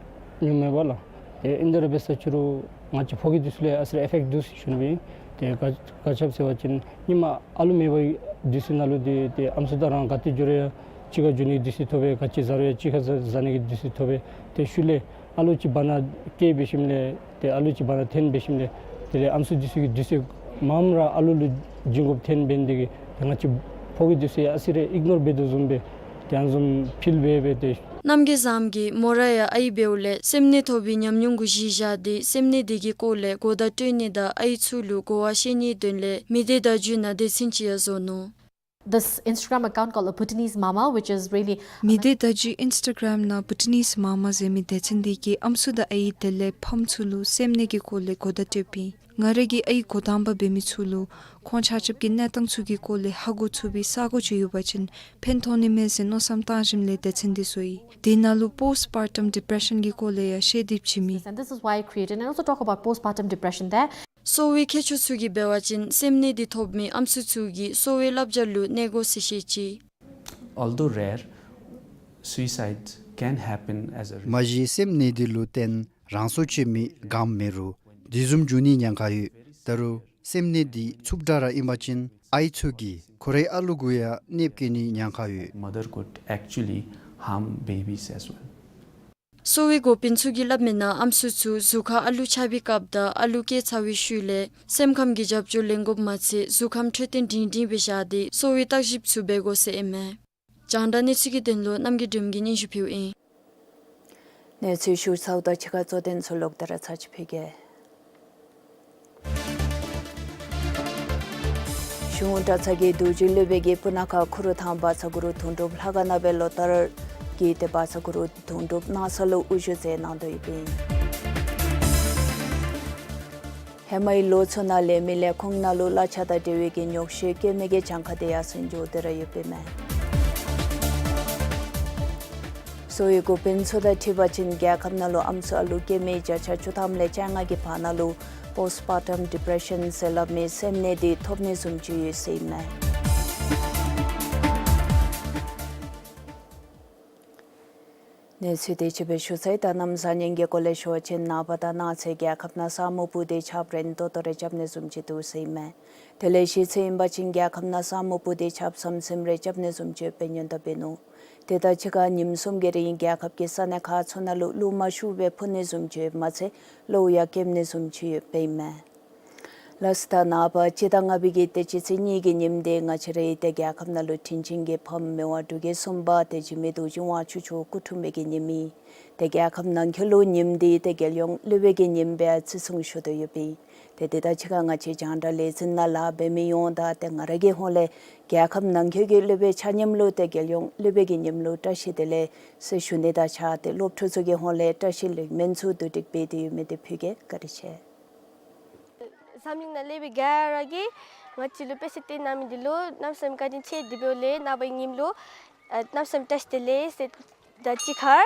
ཉོ་མེད་པས་ལགས། ཏེ་ཨིན་ཏེ་ར་འབད་ས་ཅི་རུང་ང་བཅས་ཕོ་སྐྱེས་འདི་ཚུ་ལུ་ཡང་ཨ་ཙི་རེ་ཨི་ཕེཀཊ་འདུག་ཟེར་ཞུ་ནི་སྦེ་ཨིན། ཏེ་ག་ག་ཅི་སྦེ་ཟེར་བ་ཅིན་ཉིནམ་ཨ་ལུ་མེད་པའི་དུས་ཚོད་ནང་ལུ་འདི་ཏེ་ཨམ་སྲུ་དང་རང་ག་ཏེ་འགྱོ་རུང་ཡང་གཅིག་ཁར་འགྱོ་ནི་གི་དུས་ཚོད་ཐོབ་པས། ག་ཅི་བཟའ་རུང་ཡང་གཅིག་ཁར་བཟའ་བཟའ་ནི་གི་དུས་ཚོད་ཐོབ་པས། ཏེ་ཤུལ་ལས་ཨ་ལུ་ཅིག་བར་ན་སྐྱེས་འབད་ཞིནམ་ལས་ཏེ་ཨ་ལུ་ཅིག་བར་ན་ཐོན་འབད་ཞིནམ་ལས་དེ་ལས་ཨམ་སྲུ་འདི་ཚུ་གིས་དུས་ཚོད་མངམ་ར་ཨ་ལུ་ལུ་བྱིན་དགོཔ་ཐོན་འབད་ནི་དེ་གིས་ཏེ་ང་བཅས་ཕོ་སྐྱེས་འདི་ཚུ་ཡང་ཨ་ཙི་རེ་ཨིག་ནོར་འབད་དོ་བཟུམ་སྦེ་ཏེ་ཨ་ནི་བཟུམ་ཕིལ་འབད་འབད་དེ། རྣམ་རྒྱལ་བཟངམོ་གིས་མོ་ར་ཡང་ཨའི་འབདཝ་ལས་སེམས་ནད་ཐོབ་པའི་ཉམས་མྱོང་གུ་གཞི་བཞག་སྟེ་སེམས་ནད་འདི་གི་སྐོར་ལས་གོ་བརྡ་སྤྲོད་ནི་དང་ཨའི་ཚུ་ལུ་གོ་བ་བཤད་ནིའི་དོན་ལས་མི་སྡེ་བརྡ་བརྒྱུད་ནང་སྡེ་ཚན་ཅིག་ཡང་བཟོ་ནུག། This Instagram account called A Bhutanese Mama, which is really མི་སྡེ་བརྡ་བརྒྱུད་ཨིནསི་ཊ་གརམ་ནང་བྷུ་ཊ་ནིས་མ་མ་ཟེར་མི་སྡེ་ཚན་འདི་གིས་ཨམ་སྲུ་དང་ཨའི་དེ་ལས་ཕམ་ཚུ་ལུ་སེམས་ནད་ཀྱི་སྐོར་ལས་གོ་བརྡ་སྤྲོདཔ་ཨིན། ང་ར་གིས་ཨའི་འགོ་དང་པ་འབད་མི་ཚུ་ལུ་ཁོང་ཆ་ཁྱབ་ཀྱི་གནས་སྟངས་ཚུ་གི་སྐོར་ལས་ཧ་གོ་ཚུགས་པའི་ས་གོ་ཅིག་ཡོད་པ་ཅིན་ཕན་ཐོགས་ནི་མས་ཟེར་མནོ་བསམ་བཏང་ཞིནམ་ལས་སྡེ་ཚན་འདི་བཟོ་ཡི། དེ་ནང་ལུ་པོསཊ་པར་ཊམ་ཌི་པི་རེ་ཤཱན་གྱི་སྐོར་ལས་ཡང་ཤེས་དེ་བྱིན་མི། And this is why I created and also talk about postpartum depression there. གསོ་བའི་མཁས་མཆོག་ཚུ་གིས་འབད་བ་ཅིན་སེམས་ནད་འདི་ཐོབ་མི་ཨམ་སྲུ་ཚུ་གིས་གསོ་བའི་བསླབ་བྱ་ལུ་གནས་དགོ་ཟེར་བཤད་ཅི། Although rare, suicide can happen as a result. མ་གཞི་སེམས་ནད་འདི་ལུ་བརྟེན་རང་སྲོག་བཅད་མི་ག་ཡང་མེད་རུང་དེ་བཟུམ་འགྱོ་ནི་ཉེན་ཁ་ཡོད། ད་རུང་སེམས་ནད་འདི་འཚུབ་དྲགས་ར་ཨིན་པ་ཅིན་ཨའི་ཚུ་གིས་ཁོ་རའི་ཨ་ལུ་གུ་ཡང་ནདཔ་བཀལ་ནི་ཉེན་ཁ་ཡོད། Mother could actually harm babies as well. གསོ་བའི་འགོ་དཔོན་ཚུ་གིས་སླབ་མིའི་ནང་ཨམ་སྲུ་ཚུ་གཟུགས་ཁར་ཨ་ལུ་ཆགས་པའི་སྐབས་དང་ཨ་ལུ་སྐྱེས་ཚར་བའི་ཤུལ་ལས་སེམས་ཁམས་ཀྱི་རྒྱབ་སྐྱོར་ལེན་དགོཔ་མ་ཚད་གཟུགས་ཁམས་འཕྲོད་བསྟེན་སྒྲིང་སྒྲིང་སྦེ་བཞག་སྟེ་གསོ་བའི་བརྟག་ཞིབ་ཚུ་འབད་དགོ་ཟེར་ཨིན་མས། རྒྱང་བསྒྲགས་གནས་ཚུལ་གྱི་དོན་ལུ་རྣམ་རྒྱལ་སྒྲོལམ་གིས་སྙན་ཞུ་ཕུལཝ་ཨིན། གནས་ཚུལ་ཞུ་ཚརཝ་ད་ཕྱི་ཁ་གཙོ་དོན་ཚུ་ལོག་སྟེ་ར་ཚར་ཅིག་ཕུལ་གེ། གཞུང་གྲྭ་ཚང་གི་རྡོ་རྗེ་སློབ་དཔོན་གྱིས་སྤུ་ན་ཁ་ཁུ་རུ་ཐང་བ་ཚ་གུ་རུ་དོན་གྲུབ་ལྷ་ཁང་ནང་སྦེ་ལོ་ལྟར་གྱི་ཏེ་བ་ཚ་གུ་རུ་དོན་གྲུབ་གནང་ས་ལུ་དབུ་བཞུགས་མཛད་གནང་དོ་ཡོདཔ་ཨིན། ཧེ་མའི་ལོ་ཚུ་ནང་ལས་མི་ལས་ཁུངས་ནང་ལུ་གླ་ཆ་དང་འབྲེལ་བའི་གི་ཉོག་བཤད་སྐྱོན་མེད་ཀྱི་གྱངས་ཁ་དེ་ཡར་སེང་འགྱོ་སྟེ་ར་ཡོདཔ་ཨིན་མས། གསོ་བའི་འགོ་དཔོན་ཚུ་དང་འཁྲིལ་བ་ཅིན་རྒྱལ་ཁབ་ནང་ལུ་ཨམ་སྲུ་ཨ་ལུ་སྐྱེ་མི་བརྒྱ་ཆ་བཅུ་ཐམ་ལས་བཅོ་ལྔ་གི་བར་ན་ལུ་པོསཊ་པར་ཊམ་ཌི་པི་རེ་ཤཱན་ཟེར་སླབ་མི་སེམས་ནད་འདི་ཐོབ་ནི་བཟུམ་ཅིག་ཡོད་ཟེར་ཨིན་མས། གནས་ཚུལ་དེ་ཅིག་སྦེ་ཞུ་ཚར་ཡི། ད་གནམ་བཟང་ངན་གྱི་སྐོར་ལས་ཞུ་བ་ཅིན་ནངས་པ་དང་གནངས་ཚེ་རྒྱལ་ཁབ་ནང་ས་སྨུག་སྤུབས་ཏེ་ཆརཔ་རན་ཏོག་ཏོ་རེ་རྐྱབ་ནི་བཟུམ་ཅིག་འདུག་ཟེར་ཨིན་མས། དེ་ལས་གཞེས་ཚེ་ཨིན་པ་ཅིན་རྒྱལ་ཁབ་ནང་ས་སྨུག་སྤུབས་ཏེ་ཆརཔ་ཟམ་ཟིམ་རེ་རྐྱབ་ནི་བཟུམ་ཅིག་སྦེ་སྔོན་བརྡ་འབད་ནུག། དེ་དང་གཅིག་ཁར་ཉིནམ་གསུམ་གྱི་རིང་རྒྱལ་ཁབ་ཀྱི་ས་གནས་ཁག་ཚུ་ནང་ལུ་རླུང་མ་ཤུགས་སྦེ་འཕུ་ནི་བཟུམ་ཅིག་མ་ཚད་གློཝ་ཡང་ཁེབས་ནི་བཟུམ་ཅིག་ཡོདཔ་ཨིན་མས། ལགས་སོ། ད་ནངས་པ་སྤྱི་ཟླ་ལྔ་པའི་གི་ཏེ་སྤྱི་ཚེས་གཉིས་ཀྱི་ཉིནམ་འདི་ང་བཅས་རའི་ཏེ་རྒྱལ་ཁབ་ནང་ལུ་དྲིན་ཅན་གྱི་ཕམ་མི་དབང་འབྲུག་རྒྱལ་གསུམ་པ་ཏེ་འཇིགས་མེད་རྡོ་རྗེ་དབང་ཕྱུག་མཆོག་སྐུ་འཁྲུངས་པའི་གི་ཉིནམ་ཨིན། ཏེ་རྒྱལ་ཁབ་ནང་འཁོད་ལུ་ཉིནམ་འདི་ཏེ་རྒྱལ་ཡོངས་སློབ་དཔོན་གྱི་ཉིནམ་སྦེ་བརྩི་སྲུང་ཞུ་དོ་ཡོདཔ་ཨིན། ཏེ་དེ་དང་གཅིག་ཁར་ང་བཅས་རྒྱང་བསྒྲགས་ལས་འཛིན་ནང་ལཱ་འབད་མི་ཡོངས་དང་ཏེ་ང་ར་གི་ཧོངས་ལས་རྒྱལ་ཁབ་ནང་འཁོད་ཀྱི་སློབ་དཔོན་ཆ་མཉམ་ལུ་ཏེ་རྒྱལ་ཡོངས་སློབ་དཔོན་གྱི་ཉིནམ་ལུ་བཀྲ་ཤིས་བདེ་ལེགས་ཟེར་ཞུ་ནི་དང་གཅིག་ཁར་ཏེ་སློབ་ཕྲུག་ཚུ་གི་ཧོངས་ལས་བཀྲ་ཤིས་ལེགས་སྨོན་ཚུ་བསྡུ་སྒྲིག་འབད་དེ་ཡོད་མི་དེ་ཕུལ་གེ། བཀའ་དྲིན་ཆེ། འཛམ་གླིང་ནང་སློབ་དཔོན་ག་ར་གིས་ང་བཅས་ལུ་དཔེ་ཆ་སྟོན་གནང་མི་འདི་ལུ་གནམ་མེད་ས་མེད་བཀའ་དྲིན་ཆེ། དེ་འབདཝ་ལས་ནངས་པའི་ཉིནམ་ལུ་ཨ་གནམ་མེད་ས་མེད་བཀྲ་ཤིས་བདེ་ལེགས་ཟེར་དང་གཅིག་ཁར་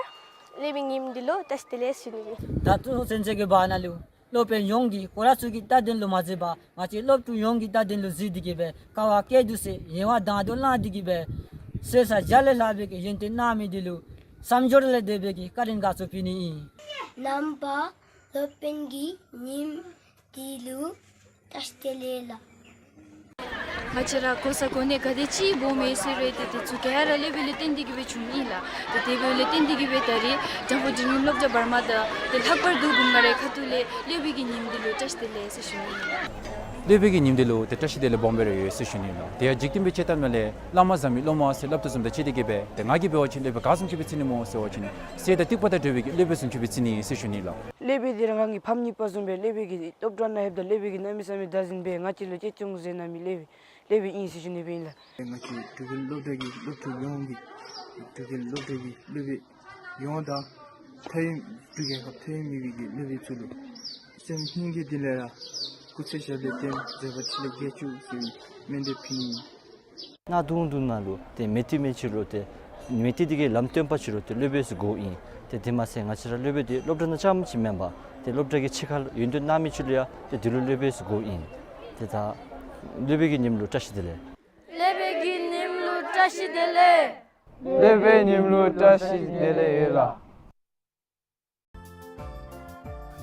སློབ་དཔོན་ཉིནམ་འདི་ལུ་བཀྲ་ཤིས་བདེ་ལེགས་ཟེར་ཞུ་ནི་ཨིན། ད་ལྟོ་ཚུན་ཚོད་ཀྱི་བར་ན་ལུ་སློབ་དཔོན་ཡོངས་ཀྱིས་ཁོ་ར་ཚུ་གི་རྟ་གདོང་ལུ་མ་གཟིགས་པར་ང་བཅས་སློབ་ཕྲུག་ཡོངས་ཀྱི་རྟ་གདོང་ལུ་གཟིགས་ཏེ་གིས་སྦེ་དཀའ་བ་སྤྱད་དེ་ཟེར་ཡལ་བ་དང་དུ་བླངས་ཏེ་གིས་སྦེ་ཟེར་ས་རྒྱ་ལས་ལྷག་པའི་གི་ཡོན་ཏན་གནང་མི་འདི་ལུ་བསམ་སྦྱོར་ལས་འདས་པའི་གི་བཀའ་དྲིན་དགའ་ཚོར་ཕུལ་ནི་ཨིན། རྣམ་པ་སློབ་དཔོན་གྱི་ཉིནམ་འདི་ལུ་བཀྲ་ཤིས་བདེ་ལེགས་ལགས། ང་བཅས་ར་གོ་ས་གོ་གནས་ག་དེ་ཅིག་འབད་མི་ཟེར་རུང་ཏེ་དེ་ཚུ་ག་ར་སློབ་དཔོན་ལས་བརྟེན་ཏེ་གིས་སྦེ་བྱུངམ་ཨིན་ལགས། ཏེ་དེ་འབདཝ་ལས་བརྟེན་ཏེ་གིས་སྦེ་ད་རིས་འཇམ་དཔལ་འབྲིང་རིམ་སློབ་གྲྭ་བར་མ་དང་ཏེ་ལྷག་པར་དུ་འབུམ་ལྔ་རའི་ཁ་ཐུག་ལས་སློབ་དཔོན་གྱི་ཉིནམ་འདི་ལུ་བཀྲ་ཤིས་བདེ་ལེགས་ཟེར་ཞུ་ནི་ཨིན། སློབ་དཔོན་གྱི་ཉིནམ་འདི་ལུ་ཏེ་བཀྲ་ཤིས་བདེ་ལེགས་སྦོམ་སྦེ་ར་ཡོད་ཟེར་ཞུ་ནི་ཨིན་ལགས། དེ་ཡང་འཇིག་རྟེན་པའི་དཔྱེ་གཏམ་ནང་ལས་བླ་མ་བཟང་མིན་སློབ་མ་ཟེར་སླབ་དོ་བཟུམ་དང་འཁྲིལ་ཏེ་གིས་སྦེ་ཏེ་ང་གིས་འབད་བ་ཅིན་སློབ་དཔོན་ག་བཟུམ་ཅིག་སྦེ་བརྩི་ནི་སྨོ་ཟེར་བ་ཅིན་གསེར་དང་ཏིག་པ་དང་འདྲ་བའི་གི་སློབ་དཔོན་བཟུམ་ཅིག་སྦེ་བརྩི་ནི་ཟེར་ཞུ་ནི་ཨིན་ལགས། སློབ་དཔོན་འདི་ར་ང་གི་ཕམ་གཉིས་པ་བཟུམ་སྦེ་སློབ་དཔོན་གྱི་སློབ་གྲྭ་ནང་ལྷོདཔ་ད་སློབ་དཔོན་གྱིས་གནམ་མེད་ས་མེད་བདག་འཛིན་འབད་ང་བཅས་ལུ་གཅེས་སྐྱོང་མཛད་གནང་མི་སློབ་དཔོན་སློབ་དཔོན་ཨིན་ཟེར་ཞུ་ནི་སྦེ་ཨིན་ལགས། ང་བཅས་འབྲུག་རྒྱལ་སློབ་གྲྭ་གི་སློབ་ཕྲུག་ཡོངས་ཀྱིས་འབྲུག་རྒྱལ་སློབ་གྲྭ་གི་སློབ་དཔོན་ཡོངས་དང་མཐའ་དབུས་འབྲུག་རྒྱལ་ཁབ་མཐའ་དབུས་མི་རིགས་ཀྱི་སློབ་དཔོན་ཚུ་ལུ་སེམས་སྙིང་གི་གཏིང་ལས་ར་སྐུ་ཚེ་ཞབས་པད་བརྟན་མཛད་པ་ཆེ་ལེགས་རྒྱས་བཅུག་ཟེར་སྨོན་འདུན་ཕུལ་ནི་ཨིན། གནག་དུང་དུང་ནང་ལུ་ཏེ་མེ་ཏི་མེ་ཕྱི་རུ་ཏེ་མེ་ཏི་འདི་གི་ལམ་སྟོན་པ་ཕྱི་རུ་ཏེ་སློབ་དཔོན་ཟེར་གོཝ་ཨིན། ཏེ་དེ་མ་ཚད་ང་བཅས་ར་སློབ་དཔོན་འདི་སློབ་གྲྭ་ནང་རྐྱངམ་ཅིག་མེན་པར་ཏེ་སློབ་གྲྭ་གི་ཕྱི་ཁར་ཡོན་ཏན་གནང་མི་ཕྱི་ལུ་ཡང་ཏེ་འདི་ལུ་སློབ་དཔོན་ཟེར་གོཝ་ཨིན། ཏེ་ད་སློབ་དཔོན་གྱི་ཉིནམ་ལུ་བཀྲ་ཤིས་བདེ་ལེགས། སློབ་དཔོན་གྱི་ཉིནམ་ལུ་བཀྲ་ཤིས་བདེ་ལེགས། སློབ་དཔོན་ཉིནམ་ལུ་བཀྲ་ཤིས་བདེ་ལེགས་ཡོད་ལགས།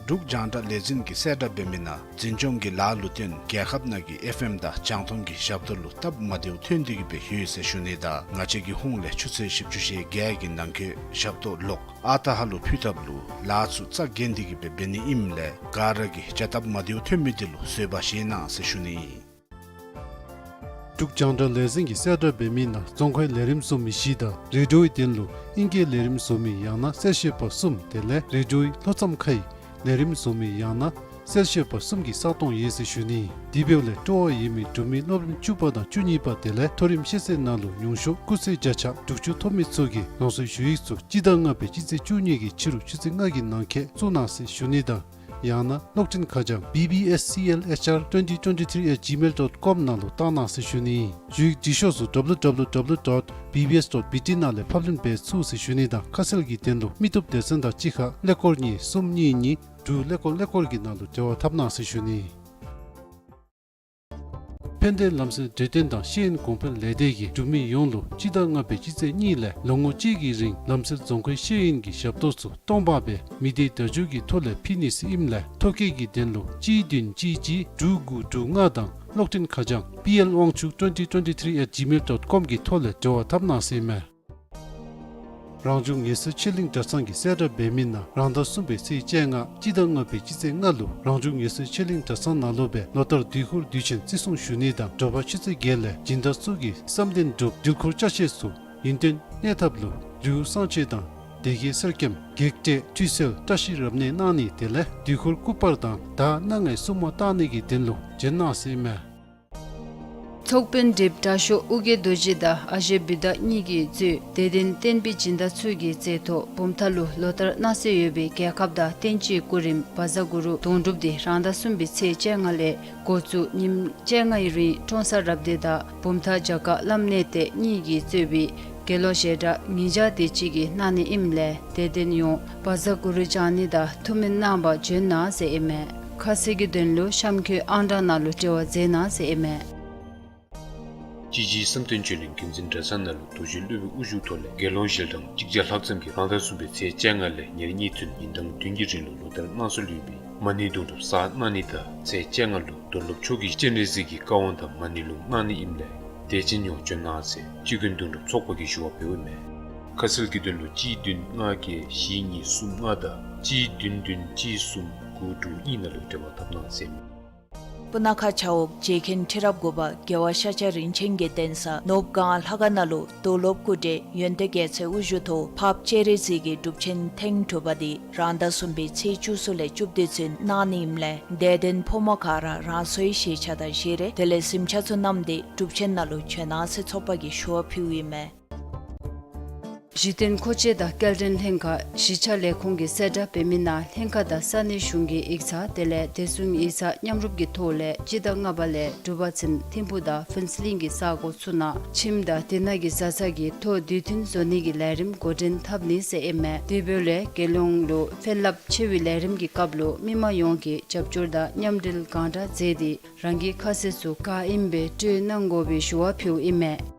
འབྲུག་རྒྱང་བསྒྲགས་ལས་འཛིན་གྱིས་གསལ་བསྒྲགས་འབད་མི་ནང་འཛིན་སྐྱོང་གི་ལཱ་ལུ་བརྟེན་རྒྱལ་ཁབ་ནང་གི་ཨེཕ་ཨེམ་དང་རྒྱང་མཐོང་གི་ཞབས་ཏོག་ལུ་སྟབས་མ་བདེཝ་ཐོན་ཏེ་གིས་སྦེ་ཡོད་ཟེར་ཞུ་ནི་དང་ང་བཅས་ཀྱི་ཧོངས་ལས་ཆུ་ཚོད་བཞི་བཅུ་ཞེ་བརྒྱད་ཀྱི་ནང་འཁོད་ཞབས་ཏོག་ལོག་ཨ་རྟག་ཧ་ལུ་ཕུལ་ཐབས་ལུ་ལཱ་ཚུ་རྩ་འགེངས་ཏེ་གིས་སྦེ་འབད་ནི་ཨིནམ་ལས་ག་ར་གིས་བྱ་སྟབས་མ་བདེཝ་ཐོན་མི་འདི་ལུ་བཟོད་པ་བཞེས་གནང་ཟེར་ཞུ་ནི་ཨིན། འབྲུག་རྒྱང་བསྒྲགས་ལས་འཛིན་གྱིས་གསལ་བསྒྲགས་འབད་མི་ནང་རྫོང་ཁའི་ལས་རིམ་བཟོ་མི་བཞི་དང་རེ་ཌིའོའི་དོན་ལུ་ཨིང་སྐད་ལས་རིམ་བཟོ་མི་ཡང་ན་གསལ་བཤད་པ་གསུམ་དེ་ལས་རེ་ཌིའོའི་ལྷོ་མཚམས་ཁའི་ལས་རིམ་བཟོ་མི་ཡང་ན་གསལ་བཤད་པ་གསུམ་གྱི་ས་སྟོང་ཡོད་ཟེར་ཞུ་ནི། དེ་འབདཝ་ལས་སྤྲོ་བ་ཡོད་མི་འབྲུག་མི་སློབ་རིམ་བཅུ་པ་དང་བཅུ་གཉིས་པ་དེ་ལས་མཐོ་རིམ་ཤེས་ཚད་ནང་ལུ་ཉུང་ཤོས་སྐུགས་ཚད་བརྒྱ་ཆ་དྲུག་ཅུ་ཐོབ་མི་ཚུ་གིས་ལམ་སང་ཞུ་ཡིག་ཚུ་སྤྱི་ཟླ་ལྔ་པའི་སྤྱི་ཚེས་བཅུ་གཉིས་ཀྱི་ཕྱི་རུ་ཆུ་ཚོད་ལྔ་གི་ནང་འཁོད་བཙུགས་གནང་ཟེར་ཞུ་ནི་དང་། ཡང་ན་གློག་འཕྲིན་ཁ་བྱང་B B S C L H R twenty twenty-three at gmail dot com ནང་ལུ་བཏང་གནང་ཟེར་ཞུ་ནི་ཨིན། ཞུ་ཡིག་འབྲི་ཤོག་ཚུ་W W W dot B B S dot B T ནང་ལས་ཕབ་ལེན་འབད་ཚུགས་ཟེར་ཞུ་ནི་དང་ཁ་གསལ་གྱི་དོན་ལུ་མི་སྟོབས་སྡེ་ཚན་དང་གཅིག་ཁར་ཀླད་ཀོར་གཉིས་གསུམ་གཉིས་གཉིས་དྲུག་ཀླད་ཀོར་ཀླད་ཀོར་གྱི་ནང་ལུ་འབྲེལ་བ་འཐབ་གནང་ཟེར་ཞུ་ནི་ཨིན། ཕན་བདེ་ལམ་སེལ་འབྲེལ་ལྡན་དང་ཤེས་ཡོན་གོང་འཕེལ་ལས་སྡེ་གིས་འབྲུག་མི་ཡོངས་ལུ་སྤྱི་ཟླ་ལྔ་པའི་སྤྱི་ཚེས་གཉིས་ལས་ལོ་ངོ་གཅིག་གི་རིང་ལམ་སེལ་རྫོང་ཁའི་ཤེས་ཡོན་གྱི་ཞབས་ཏོག་ཚུ་སྟོང་པ་སྦེ་མི་སྡེའི་བརྡ་བརྒྱུད་ཀྱི་ཐོག་ལས་ཕུལ་ནི་ཟེར་ཨིནམ་ལས་ཐོ་བཀོད་ཀྱི་དོན་ལུ་གཅིག་བདུན་གཅིག་གཅིག་དྲུག་དགུ་དྲུག་ལྔ་དང་གློག་འཕྲིན་ཁ་བྱང་P L Wangchuk twenty twenty-three at gmail dot com གི་ཐོག་ལས་འབྲེལ་བ་འཐབ་གནང་ཟེར་ཨིན་མས། རང་བྱུང་ངལ་གསོའི་ཆོས་གླིང་གྲྭ་ཚང་གིས་གསལ་བསྒྲགས་འབད་མི་ནང་རང་ཟླ་གསུམ་པའི་ཚེས་བཅོ་ལྔ་སྤྱི་ཟླ་ལྔ་པའི་སྤྱི་ཚེས་ལྔ་ལུ་རང་བྱུང་ངལ་གསོའི་ཆོས་གླིང་གྲྭ་ཚང་ནང་ལུ་སྦེ་ལོ་ལྟར་དུས་འཁོར་དུས་ཆེན་བརྩི་སྲུང་ཞུ་ནི་དང་དྲོ་པ་ཆུ་ཚོད་བརྒྱད་ལས་སྦྱིན་བདག་ཚུ་གིས་བསམ་དོན་འགྲུབ་འདྲུལ་འཁོར་ཅ་ཆས་ཚུ་ཡུན་བརྟན་གནས་ཐབས་ལུ་རི་བོ་གསང་ཆེན་དང་སྡེ་དགེ་གསེར་སྐྱེམས་བགེགས་བསྐྲད་ཁྲུས་གསོལ་བཀྲ་ཤིས་རབ་གནས་གནང་ནི་དེ་ལས་དུས་འཁོར་སྐུ་པར་དང་ད་སྣ་ལྔའི་སྲུང་མ་བཏང་ནི་གི་དོན་ལུ་བྱོན་གནང་ཟེར་ཨིན་མས། ཚོགས་དཔོན་སྒྲིག་དྲག་ཤོས་ཨོ་རྒྱན་རྡོ་རྗེ་དང་ཨ་ཞེ་བི་དྷ་གཉིས་ཀྱིས་གཙོས་དད་ལྡན་བསྟན་པའི་སྦྱིན་བདག་ཚུ་གི་མཛད་ཐོག་བུམ་ཐང་ལུ་ལོ་ལྟར་གནང་སྲོལ་ཡོད་པའི་རྒྱལ་ཁབ་དང་བསྟན་བཅོས་སྐུ་རིམ་བཛྲ་གུ་རུ་དོན་གྲུབ་འདི་རང་ཟླ་གསུམ་པའི་ཚེས་བཅོ་ལྔ་ལས་འགོ་བཙུགས་ཉིནམ་བཅོ་ལྔའི་རིང་ཀྲོང་གསར་རབ་སྡེ་དང་བུམ་ཐང་རྒྱ་གར་བླམ་གནས་བརྟན་གཉིས་ཀྱིས་གཙོས་པའི་དགེ་སློང་ཞལ་གྲངས་ཉིས་བརྒྱ་དེ་ཅིག་གིས་གནང་ནི་ཨིནམ་ལས་དད་ལྡན་ཡོངས་བཛྲ་གུ་རུ་བགྱང་ནི་དང་ཐུགས་སྨོན་གནང་བར་བྱོན་གནང་ཟེར་ཨིན་མས། ཁ་གསལ་གྱི་དོན་ལུ་གཤམ་འཁོད་ཨང་གྲངས་ནང་ལུ་འབྲེལ་བ་མཛད་གནང་ཟེར་ཨིན་མས། ཅི་ཇི་བསམ་གཏན་ཆོས་གླིང་རྒྱུན་འཛིན་གྲྭ་ཚང་ནང་ལུ་རྡོ་རྗེ་སློབ་དཔོན་དབུ་བཞུགས་ཐོག་ལས་དགེ་སློང་ཞལ་གྲངས་གཅིག་བརྒྱ་ལྷག་ཙམ་གྱིས་རང་ཟླ་གསུམ་པའི་ཚེས་བཅོ་ལྔ་ལས་ཉེར་གཉིས་ཚུན་ཉིན་གྲངས་བདུན་གྱི་རིང་ལུ་ལོ་ལྟར་གནང་སྲོལ་ཡོད་པའི་མ་ཎི་དོན་གྲུབ་གསར་གནང་ནི་དང་ཚེས་བཅོ་ལྔ་ལུ་རྡོར་སློབ་མཆོག་གིས་སྤྱན་རས་གཟིགས་ཀྱི་བཀའ་དབང་དང་མ་ཎི་ལུང་གནང་ནི་ཨིནམ་ལས་དད་ཅན་ཡོངས་བྱོན་གནང་ཟེར་སྤྱི་མགོན་དོན་གྲུབ་ཚོགས་པ་གིས་ཞུ་བ་འབདཝ་ཨིན་མས། ཁ་གསལ་གྱི་དོན་ལུ་གཅིག་བདུན་ལྔ་བརྒྱད་བཞི་གཉིས་གསུམ་ལྔ་དང་གཅིག་བདུན་བདུན་གཅིག་གསུམ་དགུ་དྲུག་གཉིས་ནང་ལུ་འབྲེལ་བ་འཐབ་གནང་ཟེར་ཨིན་མས། སྤུ་ན་ཁ་བྱ་འོག་བརྗེ་མཁན་ཁྲི་རབས་དགུ་པ་རྒྱལ་བ་ཤཱཀྱ་རིན་ཆེན་གྱི་གདན་ས་ནོར་བུ་སྒང་ལྷ་ཁང་ནང་ལུ་རྡོར་སློབ་སྐུ་བགྲེས་ཡོན་ཏན་རྒྱལ་མཚན་དབུ་བཞུགས་ཐོག་འཕགས་པ་སྤྱན་རས་གཟིགས་ཀྱི་སྒྲུབ་ཆེན་ཐེངས་དྲུག་པ་འདི་རང་ཟླ་གསུམ་པའི་ཚེས་བཅུ་གསུམ་ལས་བཅུ་བདུན་ཚུན་གནང་ནི་ཨིནམ་ལས་དད་ལྡན་ཕོ་མོ་ག་ར་རང་སོའི་ཤེས་བྱ་དང་བཞེས་རིས་དེ་ལས་གཟིམ་ཆ་ཚུ་བསྣམས་ཏེ་སྒྲུབ་ཆེན་ནང་ལུ་བྱོན་གནང་ཟེར་ཚོགས་པ་གིས་ཞུ་བ་ཕུལཝ་ཨིན་མས། གཞི་རྟེན་མཁོ་ཆས་དང་སྐྱེལ་འདྲེན་ལྷན་ཁག་གཞིས་ཆགས་ལས་ཁུངས་ཀྱིས་གསལ་བསྒྲགས་འབད་མི་ནང་ལྷན་ཁག་དང་ས་གནས་གཞུང་གི་ཡིག་ཚང་དེ་ལས་བདེ་སྲུང་ཡིག་ཚང་མཉམ་རུབ་ཀྱི་ཐོག་ལས་སྤྱི་ཟླ་ལྔ་པ་ལས་དྲུག་པ་ཚུན་ཐིམ་ཕུག་དང་ཕུན་ཚོགས་གླིང་གི་ས་གོ་ཚུ་ནང་ཁྱིམ་དང་དེ་ནང་གི་བཟའ་ཚང་གི་ཐོ་དུས་མཐུན་བཟོ་ནི་གི་ལས་རིམ་འགོ་འདྲེན་འཐབ་ནི་ཟེར་ཨིན་མས། དེ་འབདཝ་ལས་རྒྱལ་ཡོངས་ལུ་ཕན་རླབས་ཆེ་བའི་ལས་རིམ་གྱི་སྐབས་ལུ་མི་མང་ཡོངས་ཀྱིས་རྒྱབ་སྐྱོར་དང་མཉམ་འབྲེལ་གང་དྲག་མཛད་དེ་རང་གི་ཁ་གསལ་ཚུ་ག་ཨིནམ་སྦེ་སྤྲོད་གནང་དགོ་པའི་ཞུ་བ་ཕུལཝ་ཨིན་མས།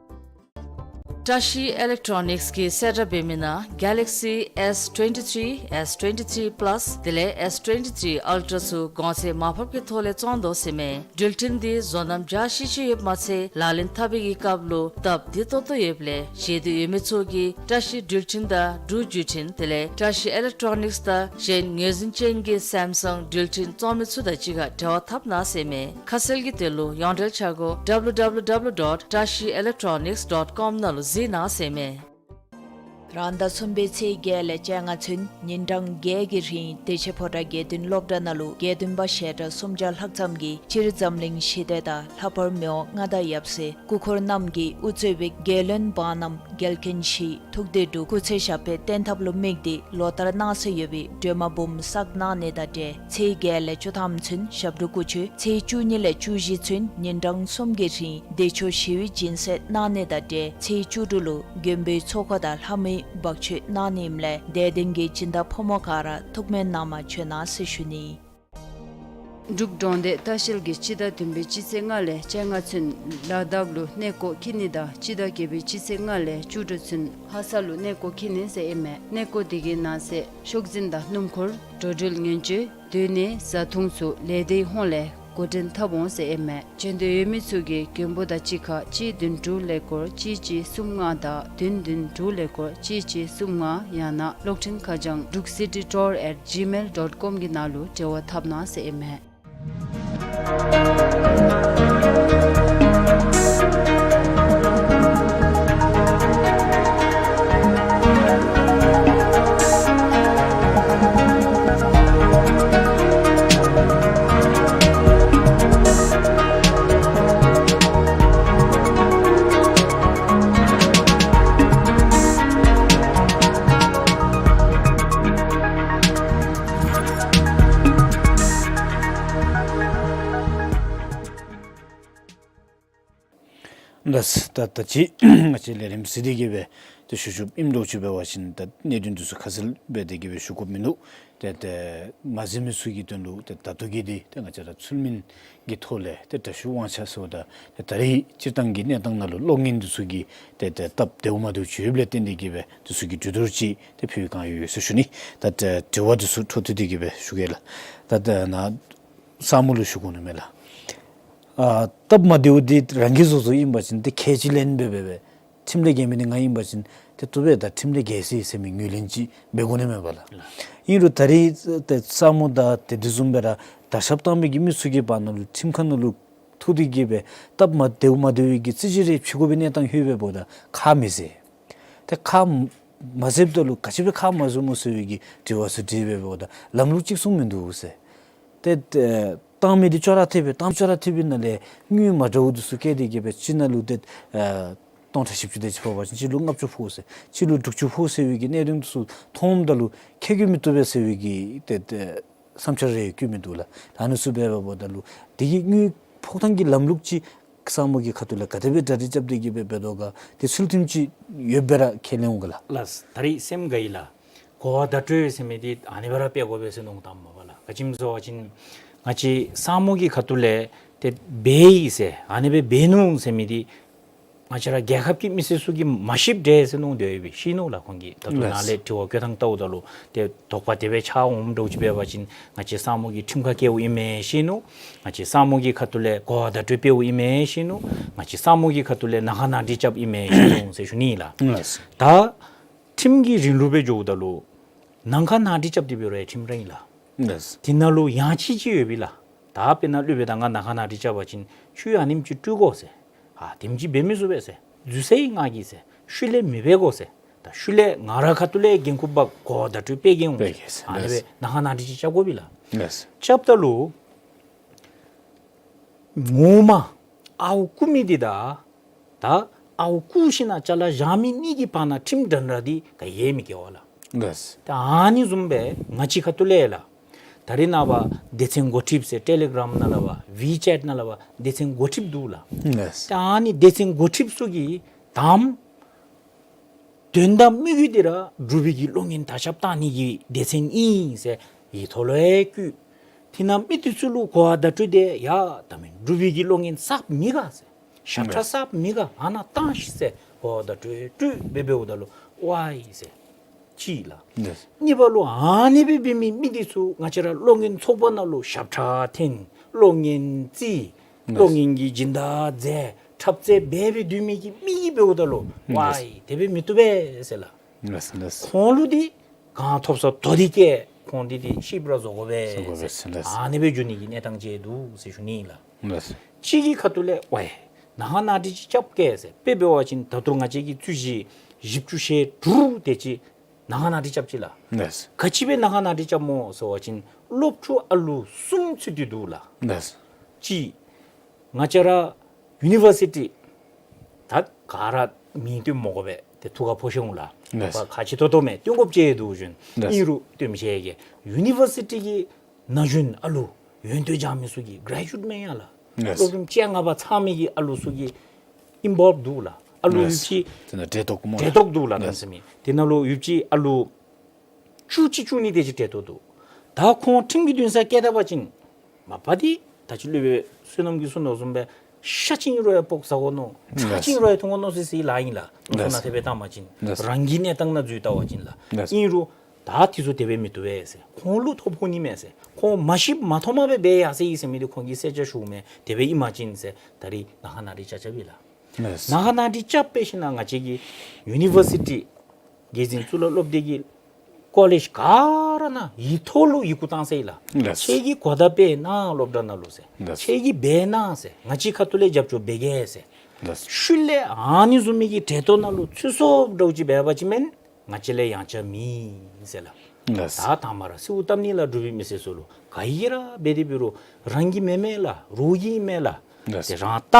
བཀྲ་ཤིས་ཨི་ལེག་ཊོ་ནིཀསི་གིས་གསལ་བསྒྲགས་འབད་མི་ནང་གེ་ལེག་སི་ཨེས་ཊུ་ཝེན་ཊི་ཐི་རི་ཨེས་ཊུ་ཝེན་ཊི་ཐི་རི་པ་ལཱསི་དེ་ལས་ཨེས་ཊུ་ཝེན་ཊི་ཐི་རི་ཨལ་ཊ་ར་ཚུ་གོང་ཚད་མར་ཕབ་ཀྱི་ཐོག་ལས་བཙོང་དོ་ཟེར་མས། འགྲུལ་འཕྲིན་འདི་བཟོ་རྣམ་འཇའ་ཤིག་ཤིག་ཡོདཔ་མ་ཚད་ལག་ལེན་འཐབ་པའི་གི་སྐབས་ལུ་སྟབས་བདེ་ཏོག་ཏོ་ཡོདཔ་ལས་ཞེ་འདོད་ཡོད་མི་ཚུ་གིས་བཀྲ་ཤིས་འགྲུལ་འཕྲིན་དང་འབྲུག་བརྒྱུད་འཕྲིན་དེ་ལས་བཀྲ་ཤིས་ཨི་ལེག་ཊོ་ནིཀསི་དང་གཞན་ངོས་འཛིན་ཅན་གྱི་སེམ་སང་འགྲུལ་འཕྲིན་བཙོང་མི་ཚུ་དང་གཅིག་ཁར་འབྲེལ་བ་འཐབ་གནང་ཟེར་མས། ཁ་གསལ་གྱི་དོན་ལུ་ཡོངས་འབྲེལ་འཆར་སྒོ་ཌབ་ལུ་ཌབ་ལུ་ཌབ་ལུ་ཌོཊ་བཀྲ་ཤིས་ཨི་ལེག་ཊོ་ནིཀསི་ཌོཊ་ཀོམ་ནང་ལུ་གཟིགས་གནང་ཟེར་མས། རང་ཟླ་གསུམ་པའི་ཚེས་བརྒྱད་ལས་བཅོ་ལྔ་ཚུན་ཉིན་གྲངས་བརྒྱད་ཀྱི་རིང་བདེ་ཆེན་ཕོ་བྲང་དགེ་འདུན་སློབ་གྲྭ་ནང་ལུ་དགེ་འདུན་པ་ཞལ་གྲངས་སུམ་བརྒྱ་ལྷག་ཙམ་གྱིས་སྤྱིར་འཛམ་གླིང་ཞི་བདེ་དང་ལྷག་པར་མི་དབང་མངའ་བདག་ཡབ་སྲས་སྐུ་འཁོར་རྣམས་ཀྱིས་དབུ་གཙོས་པའི་རྒྱལ་བློན་འབངས་རྣམས་རྒྱལ་མཁན་ཞི་ཐུགས་བདེ་འབྲུག་སྐུ་ཚེ་ཞབས་པད་བརྟན་ཐབས་ལུ་དམིགས་ཏེ་ལོ་ལྟར་གནང་སྲོལ་ཡོད་པའི་སྒྲོལ་མ་འབུམ་བསགས་གནང་ནི་དང་འབྲེལ་ཚེས་བརྒྱད་ལས་བཅུ་ཐམ་ཚུན་ཞབས་དྲུང་སྐུ་མཆོད། ཚེས་བཅུ་གཉིས་ལས་བཅུ་བཞི་ཚུན་ཉིན་གྲངས་གསུམ་གྱི་རིང་བདེ་མཆོག་ཞི་བའི་སྦྱིན་སྲེག་གནང་ནི་དང་འབྲེལ་ཚེས་བཅུ་དྲུག་ལུ་མགོན་པོའི་ཚོགས་འཁོར་དང་ལྷ་མོའི་འབག་མཆོད་གནང་ནི་ཨིནམ་ལས་དད་ལྡན་གྱི་སྦྱིན་བདག་ཕོ་མོ་ག་ར་ཐུགས་སྨོན་གནང་མ་བྱོན་གནང་ཟེར་ཞུ་ནི། འབྲུག་འབྲོང་སྡེ་ལྟ་བཤལ་གྱིས་སྤྱི་ཟླ་བདུན་པའི་སྤྱི་ཚེས་ལྔ་ལས་བཅོ་ལྔ་ཚུན་ལ་དྭགས་ལུ་གནས་སྐོར་འཁྱིད་ནི་དང་སྤྱི་ཟླ་བརྒྱད་པའི་སྤྱི་ཚེས་ལྔ་ལས་བཅུ་དྲུག་ཚུན་ལྷ་ས་ལུ་གནས་སྐོར་འཁྱིད་ནི་ཟེར་ཨིན་མས། གནས་སྐོར་དེ་གི་ནང་གསེས་ཤོག་འཛིན་དང་སྣུམ་འཁོར་འགྲོ་འགྲུལ་ཉེན་བཅོལ་སྡོད་གནས་བཟའ་འཐུང་ཚུ་ལས་སྡེའི་ཧོངས་ལས་འགོ་འདྲེན་འཐབ་འོང་ཟེར་ཨིན་མས། བྱོན་འདོད་ཡོད་མི་ཚུ་གིས་མགོན་པོ་དང་གཅིག་ཁར་གཅིག་བདུན་དྲུག་ཀླད་ཀོར་གཅིག་གཅིག་གསུམ་ལྔ་དང་བདུན་བདུན་དྲུག་ཀླད་ཀོར་གཅིག་གཅིག་གསུམ་ལྔ་ཡང་ན་གློག་འཕྲིན་ཁ་བྱང་འབྲུག་སི་ཊི་ཊུར་ཨེཊ་ཇི་མེལ་ཌོཊ་ཀོམ་གི་ནང་ལུ་འབྲེལ་བ་འཐབ་གནང་ཟེར་ཨིན་མས། ལགས། ད་ད་ཅི་ང་བཅས་ལས་རིམ་གཟིགས་ཏེ་གི་སྦེ་ཏེ་ཞུ་ཞུཝ་ཨིནམ་འདྲཝ་ཅིག་འབད་བ་ཅིན་ད་གནད་དོན་འདི་ཚུ་ཁ་གསལ་སྦེ་དེ་གི་སྦེ་ཞུ་དགོཔ་མིན་འདུག། ཏེ་ཏེ་མ་གཟིགས་མི་ཚུ་གི་དོན་ལུ་ཏེ་ད་ལྟོ་གི་འདི་ཏེ་ང་བཅས་ར་ཚུལ་མིན་གྱི་ཐོག་ལས་ཏེ་དྲག་ཤོས་དབང་ཆ་ཟེརཝ་ད་ཏེ་ད་རེས་སྤྱིར་བཏང་གི་གནས་སྟངས་ནང་ལུ་གློག་བརྙན་འདི་ཚུ་གི་ཏེ་ཏེ་སྟབས་བདེཝ་མ་བདེཝ་ཅིག་ཡོདཔ་ལས་བརྟེན་ཏེ་གི་སྦེ་འདི་ཚུ་གི་གྲོས་བསྡུར་ཅིག་ཏེ་ཕུལ་བའི་བསྒང་ཡོད་ཡོད་ཟེར་ཞུ་ནི། ད་ཏེ་དྲི་བ་འདི་ཚུ་འཕྲོ་མཐུད་དེ་གི་སྦེ་ཞུ་གེ་ལགས། ད་ཏེ་ནཱ་སྲ་མོ་ལུ་ཞུ་དགོ་ནི་མས་ལགས། ཨ་སྟབས་མ་བདེཝ་འདི་རང་གིས་བཟོ་བཟོཝ་ཨིན་པ་ཅིན་ཏེ་ཁས་ཅིག་ལེན་སྦེ་སྦེ་སྦེ་ཁྲིམས་ལས་འགལ་མི་འདི་ང་ཨིན་པ་ཅིན་ཏེ་བཏུབ་པས། ད་ཁྲིམས་ལས་འགལ་སོ་ཡི་ཟེར་མི་ངོས་ལེན་ཅིག་འབད་དགོ་ནི་མས་པ་ལགས། ཨིན་རུང་ད་རེས་ཏེ་སྲ་མོ་དང་དེ་དེ་བཟུམ་སྦེ་ར་དར་ཁྱབ་བཏང་མི་གི་མི་ཚུ་གི་བར་ན་ལུ་ཁྲིམས་ཁང་ནང་ལུ་ཐུག་སྟེ་གི་སྦེ་སྟབས་མ་བདེཝ་མ་བདེཝ་གི་རྩོད་གཞི་རེ་ཕྱེ་དགོ་པའི་གནས་སྟངས་ལྷོད་པས་འབདཝ་ད་ཁ་མི་བཟེད། ཏེ་ཁ་མ་བཟེདཔ་ད་ལུ་ག་ཅི་སྦེ་ཁ་མ་བཟེདཔ་སྨོ་ཟེར་བའི་གི་དྲི་བ་ཚུ་དྲིས་པས་འབདཝ་ད་ལམ་ལུགས་གཅིག་མཚུངས་མིན་འདུག་ཟེར། ཏེ་ཏེ་བཏང་མི་འདི་ཅོག་ར་འཐདཔ་སྦེ་བཏང་ཅོག་ར་འཐདཔ་ཨིན་ན་ལས་དངུལ་མ་འདྲཝ་འདི་ཚུ་བཀལ་ཏེ་གི་སྦེ་གཅིག་ནང་ལུ་ཏེ་ཨ་སྟོང་ཕྲག་བཞི་བཅུ་དེ་ཅིག་ཕོག་པ་ཅིན་གཅིག་ལུ་ལྔ་བཅུ་ཕོག་ཟེར་གཅིག་ལུ་དྲུག་ཅུ་ཕོག་ཟེར་བའི་གི་གནད་དོན་འདི་ཚུ་མཐོངམ་ད་ལུ་ཁེ་གི་མི་བཏུབ་པས་ཟེར་བའི་གི་ཏེ་ཏེ་བསམ་འཆར་རེ་བཀོད་མི་འདུག་ལགས། ད་ཨ་ནི་ཚུ་འབད་བ་འབདཝ་ད་ལུ་དེ་གི་དངུལ་ཕོག་ཐངས་ཀྱི་ལམ་ལུགས་ཅིག་སྲ་མོ་གི་ཁ་ཐུག་ལས་ག་དེ་སྦེ་གྲ་སྒྲིག་རྐྱབ་སྟེ་གི་སྦེ་འབད་དོ་ག་ཏེ་ཚུལ་ཁྲིམས་ཅིག་ཡོདཔ་སྦེ་ར་ཁས་ལེན་འོང་ག་ལགས། ལགས། ད་རེས་སེམས་དགའ་ཡི་ལགས། གོ་བ་བརྡ་སྤྲོད་ཟེར་མི་འདི་ཨ་ནི་སྦེ་ར་འབད་དགོ་པས་ཟེར་མནོ་བསམ་བཏངམ་མས་པ་ལགས། ག་ཅི་སྨོ་ཟེར་བ་ཅིན་ང་བཅས་སྲ་མོ་གི་ཁ་ཐུག་ལས་ཏེ་འབད་ཡི་ཟེར་ཨ་ནི་སྦེ་འབད་ནུག་ཟེར་མི་འདི་ང་བཅས་ར་རྒྱལ་ཁབ་ཀྱི་མི་སེར་ཚུ་གིས་མ་ཤེསཔ་འདྲས་ཟེར་མནོ་དོ་ཡོད་པས། ཤེས་ནུག་ལགས། ཁོང་གིས་ད་ལྟོ་ནཱ་ལས་དྲི་བ་བཀོད་ཐངས་བལྟཝ་ད་ལུ་ཏེ་དོགས་པ་དེ་སྦེ་ཆགས་འོངམ་འདྲཝ་ཅིག་འབད་བ་ཅིན་ང་བཅས་སྲ་མོ་གིས་ཁྲིམས་ཁང་བཀལཝ་ཨིན་མས་ཟེར་ཞུ་ནུག། ང་བཅས་སྲ་མོ་གི་ཁ་ཐུག་ལས་གོ་བ་བརྡ་སྤྲོད་འབདཝ་ཨིན་མས་ཟེར་ཞུ་ནུག། ང་བཅས་སྲ་མོ་གི་ཁ་ཐུག་ལས་ནང་ཁ་ནང་འགྲིག་རྐྱབ་ཨིན་མས་ཟེར་ཞུ་ནུག་ཟེར་ཞུ་ནི་ལགས། ལགས། ད་ཁྲིམས་ཀྱི་རིང་ལུགས་སྦེ་འགྱོཝ་ད་ལུ་ནང་ཁ་ནང་འགྲིག་རྐྱབ་སྟེ་འབད་རུང་ཁྲིམས་ར་ཨིན་ལགས། ལགས། དེ་ནང་ལུ་ཡང་ཅིག་ཅིག་ཡོད་པས་ལགས། ད་དཔེར་ན་སློབ་དཔོན་དང་ང་ནང་ཁ་ནང་འགྲིག་རྐྱབ་པ་ཅིན་ཁྱོད་ཨ་ནེམ་ཅིག་སྤྲོད་དགོ་ཟེར། ཨ་དེམ་ཅིག་འབད་མི་ཚུགས་པས་ཟེར། འཛུལ་ས་ཨིན་ང་གིས་ཟེར། ཤུལ་ལས་མི་འབད་དགོ་ཟེར། ད་ཤུལ་ལས་ང་ར་ཁ་ཐུག་ལས་འགན་ཁུར་འབག་གོ་བརྡ་སྤྲོད་སྤེལ་གེ་འོང་ཟེར། སྤེལ་གེ་ཟེར། ཨ་ནི་སྦེ་ལགས། ནང་ཁ་ནང་འགྲིག་ཅིག་རྐྱབ་དགོ་པས་ལགས། ལགས། རྐྱབ་ད་ལུ་ངོ་མ་ཨརཝ་རྐུ་མི་འདི་དང་ད་ཨརཝ་རྐུ་ཞིན་ན་ཅ་ལ་བཞག་མི་གཉིས་ཀྱི་བར་ན་ཁྲིམས་འདྲ་འདྲ་འདི་ག་ཡང་མི་འགལ་བས་ལགས། ལགས། ད་ཨ་ནི་བཟུམ་སྦེ་ང་བཅས་ཁ་ཐུག་ལས་ལགས། ད་རེས་ནངས་པ་སྡེ་ཚན་འགོ་ཁྲིདཔ་ཟེར་ཊེ་ལི་གྲམ་ནང་ལས་འབད་ཝི་ཅེཊ་ནང་ལས་འབད་སྡེ་ཚན་འགོ་ཁྲིདཔ་འདུག་ལགས། ལགས། ད་ཨ་ནི་སྡེ་ཚན་འགོ་ཁྲིདཔ་ཚུ་གིས་དང་པ་དོན་དག་དམིགས་ཡུལ་འདི་ར་འབྲུག་པའི་གི་གློག་བརྙན་དར་ཁྱབ་གཏང་ནི་གི་སྡེ་ཚན་ཨིན་ཟེར་ཡིག་ཐོག་ལུ་ཡང་བཀོད། དེ་ནང་མི་འདི་ཚུ་ལུ་གོ་བརྡ་སྤྲོད་དེ་ཡ་ད་མེན་འབྲུག་པའི་གི་གློག་བརྙན་གསརཔ་མེད་ག་ཟེར། ཞབས་ཁྲ་གསརཔ་མེད་ག་ཨ་ནཱ་གཏང་ཤིག་ཟེར་གོ་བརྡ་སྤྲོད་སྤྲོད་སྦེ་འབདཝ་ད་ལུ་ཝའི་ཟེར། གཅིག་ལགས། ལགས། གཉིས་པ་ལུ་ཨ་ནི་སྦེ་འབད་མི་མི་འདི་ཚུ་ང་བཅས་ར་གློག་བརྙན་ཚོགས་པ་ནང་ལུ་ཞབས་ཁྲ་འཐེན་གློག་བརྙན་རྩེད་ལགས། གློག་བརྙན་གྱི་སྦྱིན་བདག་མཛད་འཁྲབ་རྩེད་འབད་འབད་སྡོད་མི་གི་མི་གིས་འབདཝ་ད་ལུ་ལགས། ཝའི་དེ་སྦེ་མི་བཏུབ་པས་ཟེར་ལགས། ལགས་ལགས། ཁོང་ལུ་འདི་གང་ཐོབ་ས་དོ་འདི་སྐད་ཁོང་འདི་འདི་ཤིབ་ར་བཟོ་དགོ་པས་བཟོ་དགོ་པས་ཟེར། ཟེར་ལགས། ཨ་ནི་སྦེ་འགྱོ་ནི་གི་གནས་སྟངས་ཅིག་འདུག་ཟེར་ཞུ་ནི་ལགས། ལགས། གཅིག་གི་ཁ་ཐུག་ལས་ཝའི་ནང་ཁ་ནང་འགྲིག་ཅིག་རྐྱབ་གེ་ཟེར། དཔེ་འབད་བ་ཅིན་ད་ལྟོ་ང་བཅས་ཀྱི་རྩོད་གཞི་བཞི་བཅུ་ཞེ་དྲུག་དེ་ཅིག་ནང་ཁ་ནང་འགྲིག་རྐྱབ་ཅི་ལགས། ལགས། ག་ཅི་སྦེ་ནང་ཁ་ནང་འགྲིག་རྐྱབ་སྨོ་ཟེར་བ་ཅིན་སློབ་ཕྲུག་ཨ་ལུ་གསུམ་ཚུད་དེ་འདུག་ལགས། ལགས། གཅིག་ང་བཅས་ར་ཡུ་ནི་བར་སི་ཊི་ད་ག་ར་མིང་སྟོན་མི་དགོ་པས། ཏེ་ཐུགས་ཁར་ཕོག་ཤེས་འོང་ལགས། ལགས། ཁག་ཆེ་ཏོག་ཏོ་མས། སྟོན་དགོཔ་ཅིག་འདུག་ཞུ་ནི། ལགས། ཨིན་རུང་སྟོན་མི་ཤེས་གེ། ཡུ་ནི་བར་སི་ཊི་གི་ན་གཞོན་ཨ་ལུ་ཡོན་ཏན་སྦྱང་མི་ཚུ་གི་གྲེ་ཇུ་ཨེཊ་མེན་ཡ་ལགས། ལགས། སློབ་རིམ་བཅོ་ལྔ་པ་ཚང་མི་གི་ཨ་ལུ་ཚུ་གི་ཨིན་བོལབ་འདུག་ལགས། ཨ་ལུ་ལགས། ཡོདཔ་ཅིག་དེ་ནང་གྲལ་གཏོགས་སྨོ་ལགས། གྲལ་གཏོགས་འདུག་ལགས། ལགས། གནམ་མེད་ས་མེད། དེ་ནང་ལུ་ཡོདཔ་ཅིག་ཨ་ལུ་བཅུ་གཅིག་བཅུ་གཉིས་དེ་ཅིག་གྲལ་གཏོགས་འདུག། ད་ཁོང་ཁྲིམས་ཀྱི་འདུན་སར་བསྐྱལ་ད་པ་ཅིན་མ་པ་འདི་ད་ཅི་སློབ་དཔོན་བསོད་ནམས་ཀྱིས་གསུངས་དོ་བཟུམ་སྦེ་ཤ་ཅིག་རུང་ཡང་སྤོག་ཟ་དགོ་མནོ། ཁྲག་ཅིག་རུང་ཡང་འཐུང་དགོ་མནོ་ཟེར་ཟེར་ལཱ་ཨིན་ལགས། ལགས། ལོ་ཚོད་ནང་དེ་སྦེ་བཏང་པ་ཅིན། ལགས། རང་གི་གནས་སྟངས་ནང་འཛུལ་ད་པ་ཅིན་ལགས། ལགས། ཨིན་རུང་ད་དེ་ཚུ་དེ་སྦེ་མི་བཏུབ་པས་ཟེར། ཁོང་ལུ་ཐོ་ཕོག་ནི་མས་ཟེར། ཁོང་མ་ཤེསཔ་མ་མཐོངམ་སྦེ་འབད་ཡར་སོ་ཡི་ཟེར་མི་འདི་ཁོང་གིས་གསལ་ཆ་ཞུཝ་མས། དེ་སྦེ་ཨིན་པ་ཅིན་ཟེར་ད་རིས་ནང་ཁ་ནང་འགྲིག་རྐྱབ་རྐྱབ་པས་ལགས། ལགས། ནང་ཁ་ནང་འགྲིག་རྐྱབ་སྦེ་ཞིན་ན་ང་བཅས་ཀྱི་ཡུ་ནི་བར་སི་ཊི་རྒྱལ་འཛིན་གཙུག་ལག་སློབ་སྡེ་གི་ཀོ་ལེཇ་ག་ར་ནང་ཡིག་ཐོག་ལུ་ཡི་གུ་བཏང་ཚར་ཡི་ལགས། ལགས། ཁྱེད་ཀྱིས་གོ་བརྡ་སྤེལ་གནང་སློབ་གྲྭ་ནང་ལུ་ཟེར། ལགས། ཁྱེད་ཀྱིས་འབད་གནང་ཟེར། ང་བཅས་ཁ་ཐུག་ལས་རྒྱབ་སྐྱོར་འབད་གེ་ཟེར། ལགས། ཤུལ་ལས་ཨ་ནི་བཟུམ་མའི་གི་གྲལ་གཏོགས་ནང་ལུ་ཚུད་སོཔ་འདྲཝ་ཅིག་འབད་བ་ཅིན་མེན་ང་བཅས་ལས་ཡང་ཆ་མེད་ཟེར་ལགས། ལགས། ད་དང་པ་ར་གསོལཝ་བཏབ་ནི་ལགས། འབྲུག་པའི་མི་སེར་ཚུ་ལུ་ག་ཡི་ར་འབད་དེ་འབད་རུང་རང་གི་མེན་མས་ལགས། རོགས་ཀྱི་ཨིན་མས་ལགས། ལགས། ཏེ་རང་ལྟ་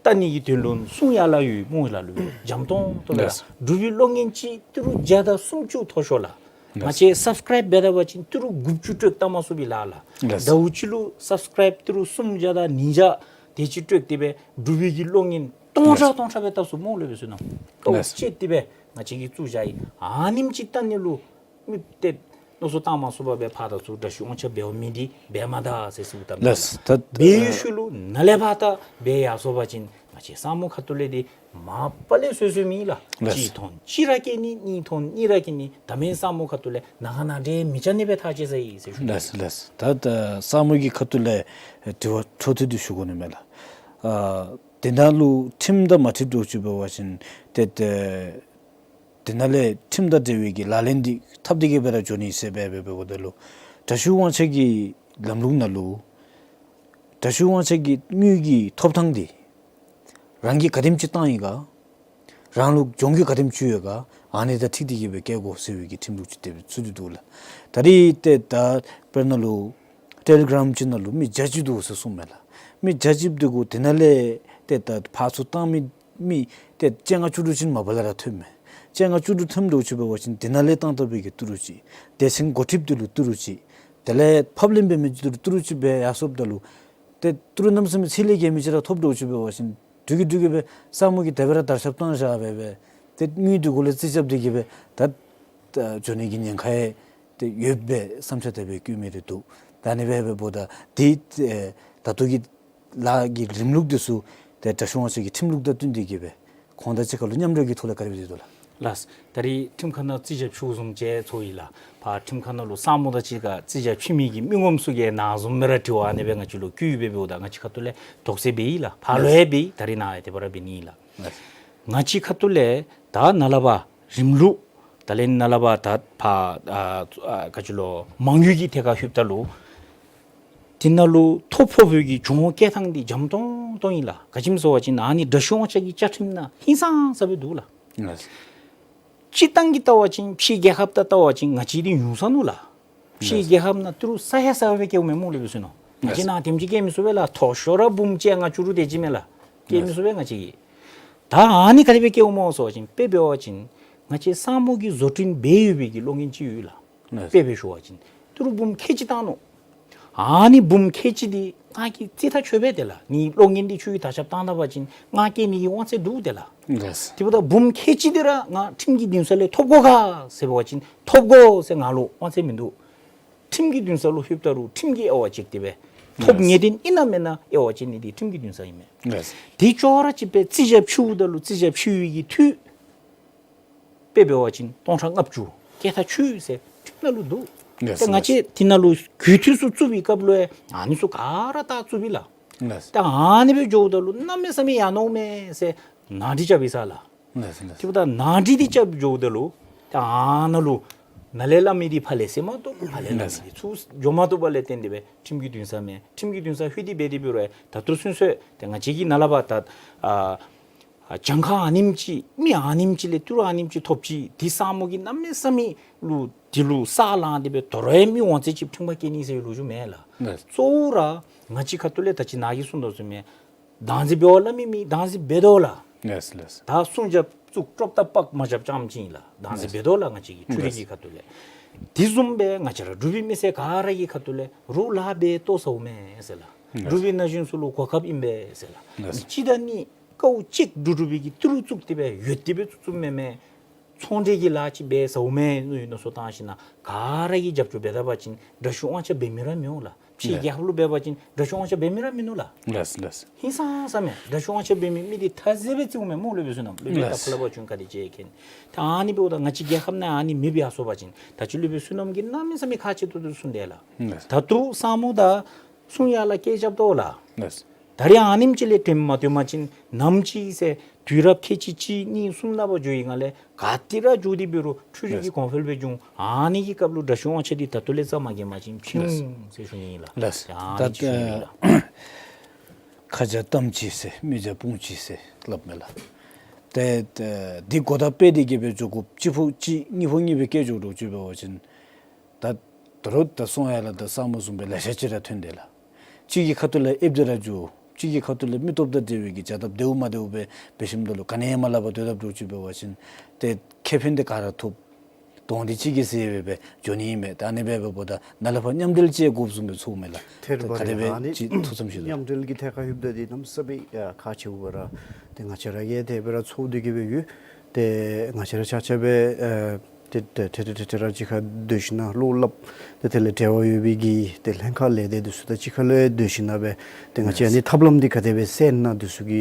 ལྟ་ནི་གི་དོན་ལུ་གསུང་ཡར་ལས་ཡོད་སྨོ་ལགས། ལུ་འཇམ་ཏོང་ཏོ་ལགས། ལགས། འབྲུག་པའི་གློག་བརྙན་གཅིག་ཏི་རུ་བརྒྱ་དང་སུམ་ཅུ་མཐོ་ཤོས་ལགས། ལགས། ང་བཅས་སབ་སི་ཀརའིབ་འབད་ད་པ་ཅིན་ཏི་རུ་དགུ་བཅུ་སྤྲོད་བཏང་མ་ཚུགས་པས་ལགས་ལགས། ལགས། ཟླཝ་གཅིག་ལུ་སབ་སི་ཀརའིབ་ཏི་རུ་སུམ་བརྒྱ་དང་ཉིས་བརྒྱ་དེ་ཅིག་སྤྲོད་དེ་སྦེ་འབྲུག་པའི་གི་གློག་བརྙན་སྟོང་ཕྲག་ལགས། སྟོང་ཕྲག་སྦེ་བལྟ་ཚུགས་སྨོ་ལུ་སྦེ་ཟེར་ནོ། ལགས། ཀོ་ཅེ་དེ་སྦེ་ང་བཅས་ཀྱིས་བཙུགས་བཞག་ཡི། ཨ་ནེམ་ཅིག་བལྟ་ནི་ལུ་མི་ཏེ་མནོ་བསམ་བཏང་མ་ཚུགས་པར་སྦེ་ཕར་དང་ཚུར་དྲག་ཤོས་དབང་ཆ་འབདཝ་མི་འདི་འབད་མ་ད་ཟེར་གསོལཝ་བཏབ་ནི། ལགས། ད་འབད་ཡོད་ཤུལ་ལུ་ནཱ་ལས་ཕར་ད་འབད་ཡར་སོ་པ་ཅིན་ང་བཅས་ས་མོ་ཁ་ཐུག་ལས་འདི་མ་པ་ལས་བཟོད་བཟོདཔ་མེད་ལགས། ལགས། གཅིག་ཐོན་གཅིག་ར་བསྐྱལ་ནི། གཉིས་ཐོན་གཉིས་ར་བསྐྱལ་ནི། ད་མེན་ས་མོ་ཁ་ཐུག་ལས་ནང་ཁ་ནང་འགྲིག་མི་རྐྱབ་ནི་སྦེ་ཐག་བཅད་ཚར་ཡི་ཟེར་ཞུ། ལགས་ལགས། ད་ད་ས་མོ་གི་ཁ་ཐུག་ལས་དྲི་བ་འཕྲོ་མཐུད་དེ་ཞུ་དགོ་ནི་མས་ལགས། ཨ་དེ་ནང་ལུ་ཁྲིམས་དང་མ་འཁྲིལ་འདྲཝ་ཅིག་འབད་བ་ཅིན་ཏེ་ཏེ་དེ་ནང་ལས་ཁྲིམས་དང་འབྲེལ་བའི་གི་ལག་ལེན་འདི་འཐབ་སྟེ་གི་སྦེ་ར་འགྱོ་ནི་ཟེར་སྦེ་འབད་འབདཝ་ད་ལུ་དྲག་ཤོས་དབང་ཆ་གི་ལམ་ལུགས་ནང་ལུ་དྲག་ཤོས་དབང་ཆ་གི་དངུལ་གྱི་ཐོབ་ཐང་འདི་རང་གིས་ག་དེམ་ཅིག་བཏང་ཡི་ག། རང་ལུ་གྱོང་གུད་ག་དེམ་ཅིག་ཡོད་ག། ཨ་ནི་དང་འཁྲིལ་ཏེ་གི་སྦེ་བཀལ་དགོ་ཟེར་བའི་གི་ཁྲིམས་ལུགས་ཅིག་དེ་སྦེ་ཚུད་དེ་འདུག་ལགས། ད་རིས་ཏེ་ད་དཔེར་ན་ལུ་ཊེ་ལི་གྲམ་ཅིག་ནང་ལུ་མི་བརྒྱ་ཅིག་འདུག་ཟེར་གསུངས་མས་ལགས། མི་བརྒྱ་ཅིག་འདུག་གོ། དེ་ནང་ལས་ཏེ་ད་ཕར་ཚུར་བཏང་མི་མི་ཏེ་བཅོ་ལྔ་བཅུ་དྲུག་ཅིག་མ་པ་ལས་ར་ཐོནམ་མས། བཅོ་ལྔ་བཅུ་དྲུག་ཐོནམ་འདྲཝ་ཅིག་འབད་བ་ཅིན་དེ་ནང་ལས་བཏང་བཏངམ་འབད་གི་ཏི་རུ་གཅིག། སྡེ་ཚན་འགོ་ཁྲིདཔ་འདི་ལུ་ཏི་རུ་གཅིག། དེ་ལས་ཕབ་ལེན་འབད་མི་འདི་ལུ་ཏི་རུ་གཅིག་སྦེ་ཡར་སོཔ་ད་ལུ་ཏེ་ཏི་རུ་གནམ་མེད་ས་མེད་ཚད་ལས་བརྒལ་མི་ཅིག་ར་ཐོབ་འདྲཝ་ཅིག་འབད་བ་ཅིན་འགྲིག་གི་འགྲིག་གི་སྦེ་ས་མོ་གིས་དེ་སྦེ་ར་དར་ཁྱབ་བཏང་བཞག་སྦེ་སྦེ་ཏེ་དངུལ་འདི་གུ་ལས་རྩིས་རྐྱབ་སྟེ་གི་སྦེ་ད་ད་འགྱོ་ནི་གི་ཉེན་ཁ་ཡང་ཏེ་ཡོདཔ་སྦེ་བསམ་འཆར་དེ་སྦེ་བཀོད་མི་རེ་འདུག། ད་ཨ་ནི་སྦེ་འབདཝ་ད་འདི་ཨེ་ད་ལྟོ་གི་ལཱ་གི་རིམ་ལུགས་འདི་ཚུ་ཏེ་དྲག་ཤོས་དབང་ཆ་གི་ཁྲིམས་ལུགས་དང་བསྟུན་ཏེ་གི་སྦེ་ཁོང་དང་གཅིག་ཁར་ལུ་མཉམ་འབྲེལ་གྱི་ཐོག་ལས་ག་དེ་སྦེ་འདུག་ལགས། ལགས། ད་རིས་ཁྲིམས་ཁང་ནང་རྩིས་རྐྱབ་ཚུགས་བཟུམ་ཅིག་ཚོར་ཡི་ལགས། ཕར་ཁྲིམས་ཁང་ནང་ལུ་ས་མོ་དང་གཅིག་ཁར་རྩིས་རྐྱབ་ཕྱི་མི་གི་མི་ངོམ་ཚུ་གིས་ནཱ་བཟུམ་སྦེ་ར་དྲི་བ་ཨ་ནི་སྦེ་ང་བཅས་ལུ་བཀོད་ཡོདཔ་འབདཝ་ད་ང་བཅས་ཁ་ཐུག་ལས་དོགས་སེལ་འབད་ཡི་ལགས། ཕར་ལུ་ཡང་འབད་ཡི། ད་རིས་ནཱ་ཡང་དེ་སྦེ་ར་འབད་ནི་ཨིན་ལགས། ལགས། ང་བཅས་ཁ་ཐུག་ལས་ད་ནཱ་ལས་ཕར་རིམ་ལུགས་ད་ལས་ནཱ་ལས་ཕར་ད་ཕར་ཨ་ཨ་ག་ཅི་ལོ་མང་ཡུལ་གྱི་ཐད་ཁར་ལྷོདཔ་ད་ལུ་ དེ་ནང་ལུ་ཐོ་ཕོག་པའི་གི་འབྱུང་ཁུངས་བཀལ་ཐངས་འདི་འཇམ་ཏོང་ཏོ་ཨིན་ལགས། ག་ཅི་སྨོ་ཟེར་བ་ཅིན་ཨ་ནི་དྲག་ཤོས་དབང་ཆ་གི་བཅའ་ཁྲིམས་ནང་ཧིང་སངས་ས་སྦེ་འདུག་ལགས། ལགས། སྤྱིར་བཏང་གི་བལྟ་བ་ཅིན་ཕྱི་རྒྱལ་ཁབ་ད་བལྟ་བ་ཅིན་ང་བཅས་འདི་ཉུང་ས་ནུག་ལགས། ཕྱི་རྒྱལ་ཁབ་ནང་ཏི་རུ་ས་ཡ་ས་ཡ་སྦེ་བཀལཝ་མས་སྨོ་ལུ་སྦེ་ཟེར་ནོ། ང་བཅས་ནཱ་དེམ་ཅིག་བཀལ་མི་ཚུགས་པས་ལགས། མཐོ་ཤོས་ར་འབུམ་གཅིག་ལྔ་བཅུ་དྲུག་དེ་ཅིག་མས་ལགས། བཀལ་མི་ཚུགས་པས་ང་བཅས་ཀྱིས། ད་ཨ་ནི་ག་དེ་སྦེ་བཀལཝ་སྨོ་ཟེར་བ་ཅིན་དཔེ་འབད་བ་ཅིན་ང་བཅས་ས་མོ་གི་བཟོ་སྐྲུན་འབད་ཡོད་པའི་གི་གློག་བརྙན་ཅིག་ཡོད་ལགས། དཔེ་སྦེ་ཞུ་བ་ཅིན་ཏི་རུ་འབུམ་ཁལ་གཅིག་བཏང་ནུག། ཨ་ནི་འབུམ་ཁལ་གཅིག་འདི་ང་གིས་རྩིས་ཐག་ཆོད་པས་ཏེ་ལགས། ནི་གློག་བརྙན་འདི་ཁྱོད་ཀྱིས་དར་ཁྱབ་བཏང་ད་པ་ཅིན་ང་བཀལ་ནི་གི་དབང་ཚད་འདུག་ཏེ་ལགས། ལགས། དེ་འབདཝ་ད་འབུམ་ཁལ་གཅིག་འདི་ར་ང་ཁྲིམས་ཀྱི་འདུན་ས་ལས་ཐོབ་དགོ་ག་ཟེར་བ་ཅིན་ཐོབ་དགོ་ཟེར་ང་ལུ་དབང་ཚད་མིན་འདུག། ཁྲིམས་ཀྱི་འདུན་ས་ལུ་ལྷོདཔ་ད་རུང་ཁྲིམས་ཀྱིས་དབྱེ་བ་ཕྱེ་སྟེ་སྦེ་ཐོབ་ངེས་བདེན་ཨིན་ན་མེན་ན་དབྱེ་བ་ཕྱེ་ནི་འདི་ཁྲིམས་ཀྱི་འདུན་ས་ཨིན་མས། ལགས། དེ་ཅོག་ར་གཅིག་སྦེ་རྩིས་རྐྱབ་ཞུཝ་ད་ལུ་རྩིས་རྐྱབ་ཞུ་བའི་གི་འཐུས་དཔེ་འབད་བ་ཅིན་སྟོང་ཕྲག་ལྔ་བཅུ་བཀལ་ཐག་ཆོད་ཟེར་ཁྲིམས་ནང་ལུ་འདུག། ལགས། ཏེ་ང་བཅས་དེ་ནང་ལུ་གུས་འཐུས་ཚུ་བཙུགས་པའི་སྐབས་ལུ་ཡང་ཨ་ནི་ཚུ་ག་ར་བལྟ་བཙུགས་པས་ལགས། ལགས། ཏེ་ཨ་ནི་སྦེ་འགྱོཝ་ད་ལུ་གནམ་མེད་ས་མེད་ཡར་འོང་མས་ཟེར་ནང་འགྲིག་རྐྱབ་ཡི་ས་ལགས། ལགས་ལགས། དེ་འབདཝ་ད་ནང་འགྲིག་འདི་རྐྱབ་འགྱོཝ་ད་ལུ་ཏེ་ཨ་ནཱ་ལུ་ནཱ་ལས་སླབ་མི་འདི་ཕར་ལས་ཟེར་མ་བཏུབ། ཕར་ལས་སླབ་མི་འདི་ཚུར་འགྱོ་མ་བཏུབ་པ་ལས་བརྟེན་ཏེ་སྦེ་ཁྲིམས་ཀྱི་འདུན་ས་མེད། ཁྲིམས་ཀྱི་འདུན་ས་ལྷོད་དེ་འབད་དེ་འབད་རུང་ད་ལྟོ་ཚུན་ཚོད་ཏེ་ང་བཅས་ཀྱིས་ནཱ་ལས་ཕར་ད་ཨ་ཨ་གྱངས་ཁ་ཨ་ནེམ་ཅིག་མི་ཨ་ནེམ་ཅིག་ལས་ཏི་རུ་ཨ་ནེམ་ཅིག་ཐོབ་ཅི། དེ་ས་མོ་གིས་གནམ་མེད་ས་མེད་ལུ་དེ་ལུ་ས་ལངས་ཏེ་སྦེ་དོ་རུང་ཡང་མི་དབང་ཚད་ཅིག་ཁྲིམས་ཁར་བཀལ་ནི་ཟེར་བའི་ལོ་རྒྱུས་མེད་ལགས། ལགས། གཙོ་བོ་ར་ང་བཅས་ཁ་ཐུག་ལས་ད་ཅི་ནཱ་གིས་གསུངས་དོ་བཟུམ་སྦེ་བདག་འཛིན་འབད་བ་སླབ་མི་མི་བདག་འཛིན་འབད་དོ་ལགས། ལགས་ལགས། ད་སྲུང་རྒྱབ་བཙུགས་ཀྲོབ་ཏ་པག་མ་རྒྱབ་རྐྱངམ་ཅིག་ཨིན་ལགས། བདག་འཛིན་ལགས། འབད་དོ་ལགས། ང་བཅས་ཀྱི་འཕྲུལ་རིག་གི་ཁ་ཐུག་ལས། དེ་བཟུམ་སྦེ་ང་བཅས་ར་འབྲུག་པའི་མི་སེར་ག་ར་གི་ཁ་ཐུག་ལས་རོགས་ལཱ་འབད་བཏུབ་ཟེརཝ་མས་ཟེར་ལགས། ལགས། འབྲུག་པའི་ན་གཞོན་ཚུ་ལུ་གོ་སྐབས་ཨིན་པས་ཟེར་ལགས། ལགས། མི་གཅིག་དང་གཉིས་ཀའུ་གཅིག་འབྲུག་འབྲུག་པའི་གི་ཏི་རུ་བཙུགས་ཏེ་སྦེ་ཡོད་དེ་སྦེ་བཙུགས་བཙུགསཔ་མེན་མས། ཚོང་འབྲེལ་གྱི་ལཱ་ཅིག་འབད་ཟེརཝ་མས་མནོ་ཡི་མནོ་བསམ་བཏང་ཞིན་ན་ག་ར་གིས་རྒྱབ་སྐྱོར་འབད་ད་པ་ཅིན་དྲག་ཤོས་དབང་ཆ་འབད་མི་ར་མི་འོང་ལགས། ཕྱི་རྒྱལ་ཁབ་ལུ་འབད་བ་ཅིན་དྲག་ཤོས་དབང་ཆ་འབད་མི་ར་མིན་ནུག་ལགས། ལགས་ལགས། ཧིང་སངས་ས་མས། དྲག་ཤོས་དབང་ཆ་འབད་མི་མི་འདི་ཐ་ཟད་སྦེ་བརྩིཝ་མས་སྨོ་ལུ་སྦེ་ཟེར་ན་ལུ་སྦེ་ད་ལགས། ཕར་ལས་ཕར་བྱོན་ག་དེ་ཅིག་མཁྱེན། ད་ཨ་ནི་འབདཝ་ད་ང་བཅས་རྒྱལ་ཁབ་ནང་ཨ་ནི་མེདཔ་ཡར་སོང་པ་ཅིན་ད་ཅི་ལུ་སྦེ་བསོད་ནམས་ཀྱིས་གནམ་མེད་ས་མེད་ཁག་ཆེ་ཏོག་ཏོ་གསུངས་དེས་ལགས། ལགས། ད་ལྟོ་ས་མོ་དང་སྲུང་ཡ་ལ་སྐད་རྐྱབ་དོ་ལགས། ལགས། ད་རེས་ཨ་ནེམ་ཅིག་ལས་དྲན་མ་དྲན་པ་ཅིན་ནམ་ཅིག་ཟེར་དུས་རབས་ཁལ་གཅིག་གཅིག་གཉིས་གསུམ་ནང་ཕར་འགྱོ་ཡི་ག་ལས་ག་ཏེ་ར་འགྱོ་སྟེ་འབད་རུང་འཕྲུལ་རིག་གི་ལགས། གོང་འཕེལ་སྦེ་བྱུང་། ཨ་ནི་གི་སྐབས་ལུ་དྲག་ཤོས་དབང་ཆ་འདི་ད་ལྟོ་ལས་རྩ་མ་འགེངས་པ་ཅིན་ཕྱིར་འོང་ཟེར་ཞུ་ནི་ཨིན་ལགས། ལགས། ཡ་ཨ་ནི་ཅིག་ཞུ་ནི་ཨིན་ལགས། ད་ཁ་བྱ་གཏམ་གཅིག་ཟེར་མི་བྱ་དཔུང་གཅིག་ཟེར་སླབ་མས་ལགས། ཏེ་ཏེ་འདི་གོ་བརྡ་སྤེལ་ཏེ་གི་སྦེ་འགྱོ་དགོཔ་གཅིག་ཕོག་གཅིག་གཉིས་ཕོག་གཉིས་སྦེ་བཀལ་འགྱོ་དོ་ཅིག་འབད་བ་ཅིན་ད་ད་རུང་ད་སྲུང་ཡ་ལ་དང་ས་མོ་བཟུམ་སྦེ་ལེ་ཤ་ཅིག་ར་ཐོན་དེས་ལགས། གཅིག་གི་ཁ་ཐུག་ལས་ཨེབ་སྟེ་ར་འགྱོ། གཅིག་གི་ཁ་ཐུག་ལས་མི་སྟོབས་དང་འབྲེལ་བའི་གི་བྱ་ཐབས་བདེཝ་མ་བདེཝ་སྦེ་འབད་ཞིནམ་ད་ལུ་ག་ནི་ཡང་མ་སླབ་པར་སྡོད་དཔ་འདྲཝ་ཅིག་འབད་བ་ཅིན་ཏེ་ཁེ་ཕན་འདི་ག་ར་ཐོབ། དོན་འདི་གཅིག་གིས་ཟེར་སྦེ་འགྱོ་ནི་མས། ད་ཨ་ནི་སྦེ་འབདཝ་ད་ནཱ་ལས་ཕར་མཉམ་འབྲེལ་ཅིག་དགོཔ་བཟུམ་སྦེ་ཚོརཝ་མས་ལགས། ཐད་རི་བ་རི་ག་དེ་སྦེ་ཨ་ནི་ཅིག་ཐུགས་བསམ་བཞེས་དོ། མཉམ་འབྲེལ་གྱི་ཐད་ཁར་ལྷོདཔ་ད་འདི་གནམ་མེད་ས་མེད་ཨ་ཁག་ཆེཝ་ར་ཏེ་ང་བཅས་ར་གིས་དེ་སྦེ་ར་ཚོར་ཏེ་གི་སྦེ་ཡོད། ཏེ་ང་བཅས་ར་ཆ་ཁྱབ་སྦེ་ཨ་ཏེ་ཏེ་ཏེ་ཏེ་ཏེ་ར་གཅིག་ཁར་སྡོད་ཞིན་ན་བློ་སླབ། ཏེ་དེ་ལས་འབྲེལ་བ་ཡོད་པའི་གི་ཏེ་ལྷན་ཁག་ལས་སྡེ་འདི་ཚུ་དང་གཅིག་ཁར་ལུ་སྡོད་ཞིན་ན་སྦེ་ཏེ་ང་བཅས་ཨ་ནི་ཐབས་ལམ་འདི་ག་དེ་སྦེ་སེལ་ན་འདི་ཚུ་གི་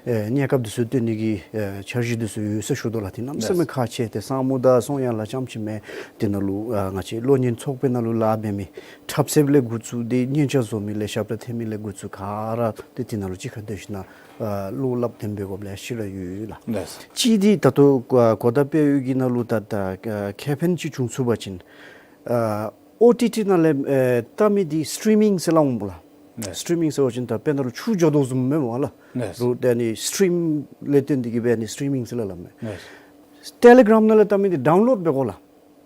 ཨེ་གནས་སྐབས་འདི་ཚུ་སྟོན་ནི་གི་ཨེ་འཆར་གཞི་འདི་ཚུ་ཡོད་ཟེར་ཞུ་དོ་ལགས། ཏེ་གནམ་མེད་ས་མེད་ཁག་ཆེ། ཏེ་ས་མོ་དང་སྲུང་ཡ་ལ་རྐྱངམ་ཅིག་མེན། དེ་ནང་ལུ་ཨ་ང་བཅས་གློག་བརྙན་ཚོགས་པའི་ནང་ལུ་ལཱ་འབད་མི་འཁྲབ་ཚིག་ལས་འགོ་བཙུགས་ཏེ་མཉེན་ཆས་བཟོ་མི་ལས་ཞབས་ཏོག་འཐེན་མི་ལས་འགོ་བཙུགས་ག་ར་ཏེ་དེ་ནང་ལུ་གཅིག་ཁར་སྡོད་ཞིན་ན་ཨ་བློ་སླབ་སྟོན་འབད་དགོཔ་ལེ་ཤ་ར་ཡོད་ལགས། ལགས། གཅིག་འདི་ད་ལྟོ་ཨ་གོ་བརྡ་སྤེལ་ཡོད་ཀྱི་ནང་ལུ་ད་ད་ཨ་ཁེ་ཕན་ཅིག་བྱུང་ཚུགས་པ་ཅིན་ཨ་ཨོ་ཊི་ཊི་ནང་ལས་ཨེ་བལྟ་མི་འདི་སི་ཊི་རི་མིང་ཟེར་སླབ་འོང་སྨོ་ལགས། ལགས། སི་ཊི་རི་མིང་ཟེར་བ་ཅིན་ད་དཔེར་ན་ལུ་ཆུ་འགྱོ་དོ་བཟུམ་མས་སྨོ་ལགས། ལགས། རུང་དེ་ཨ་ནི་སི་ཊི་རིམ་ལས་བརྟེན་ཏེ་གི་སྦེ་ཨ་ནི་སི་ཊི་རི་མིང་ཟེར་སླབ་མས། ལགས། ཊེ་ལི་གྲམ་ནང་ལས་བལྟ་མི་འདི་ཌའུན་ལོཌ་འབད་དགོ་ལགས།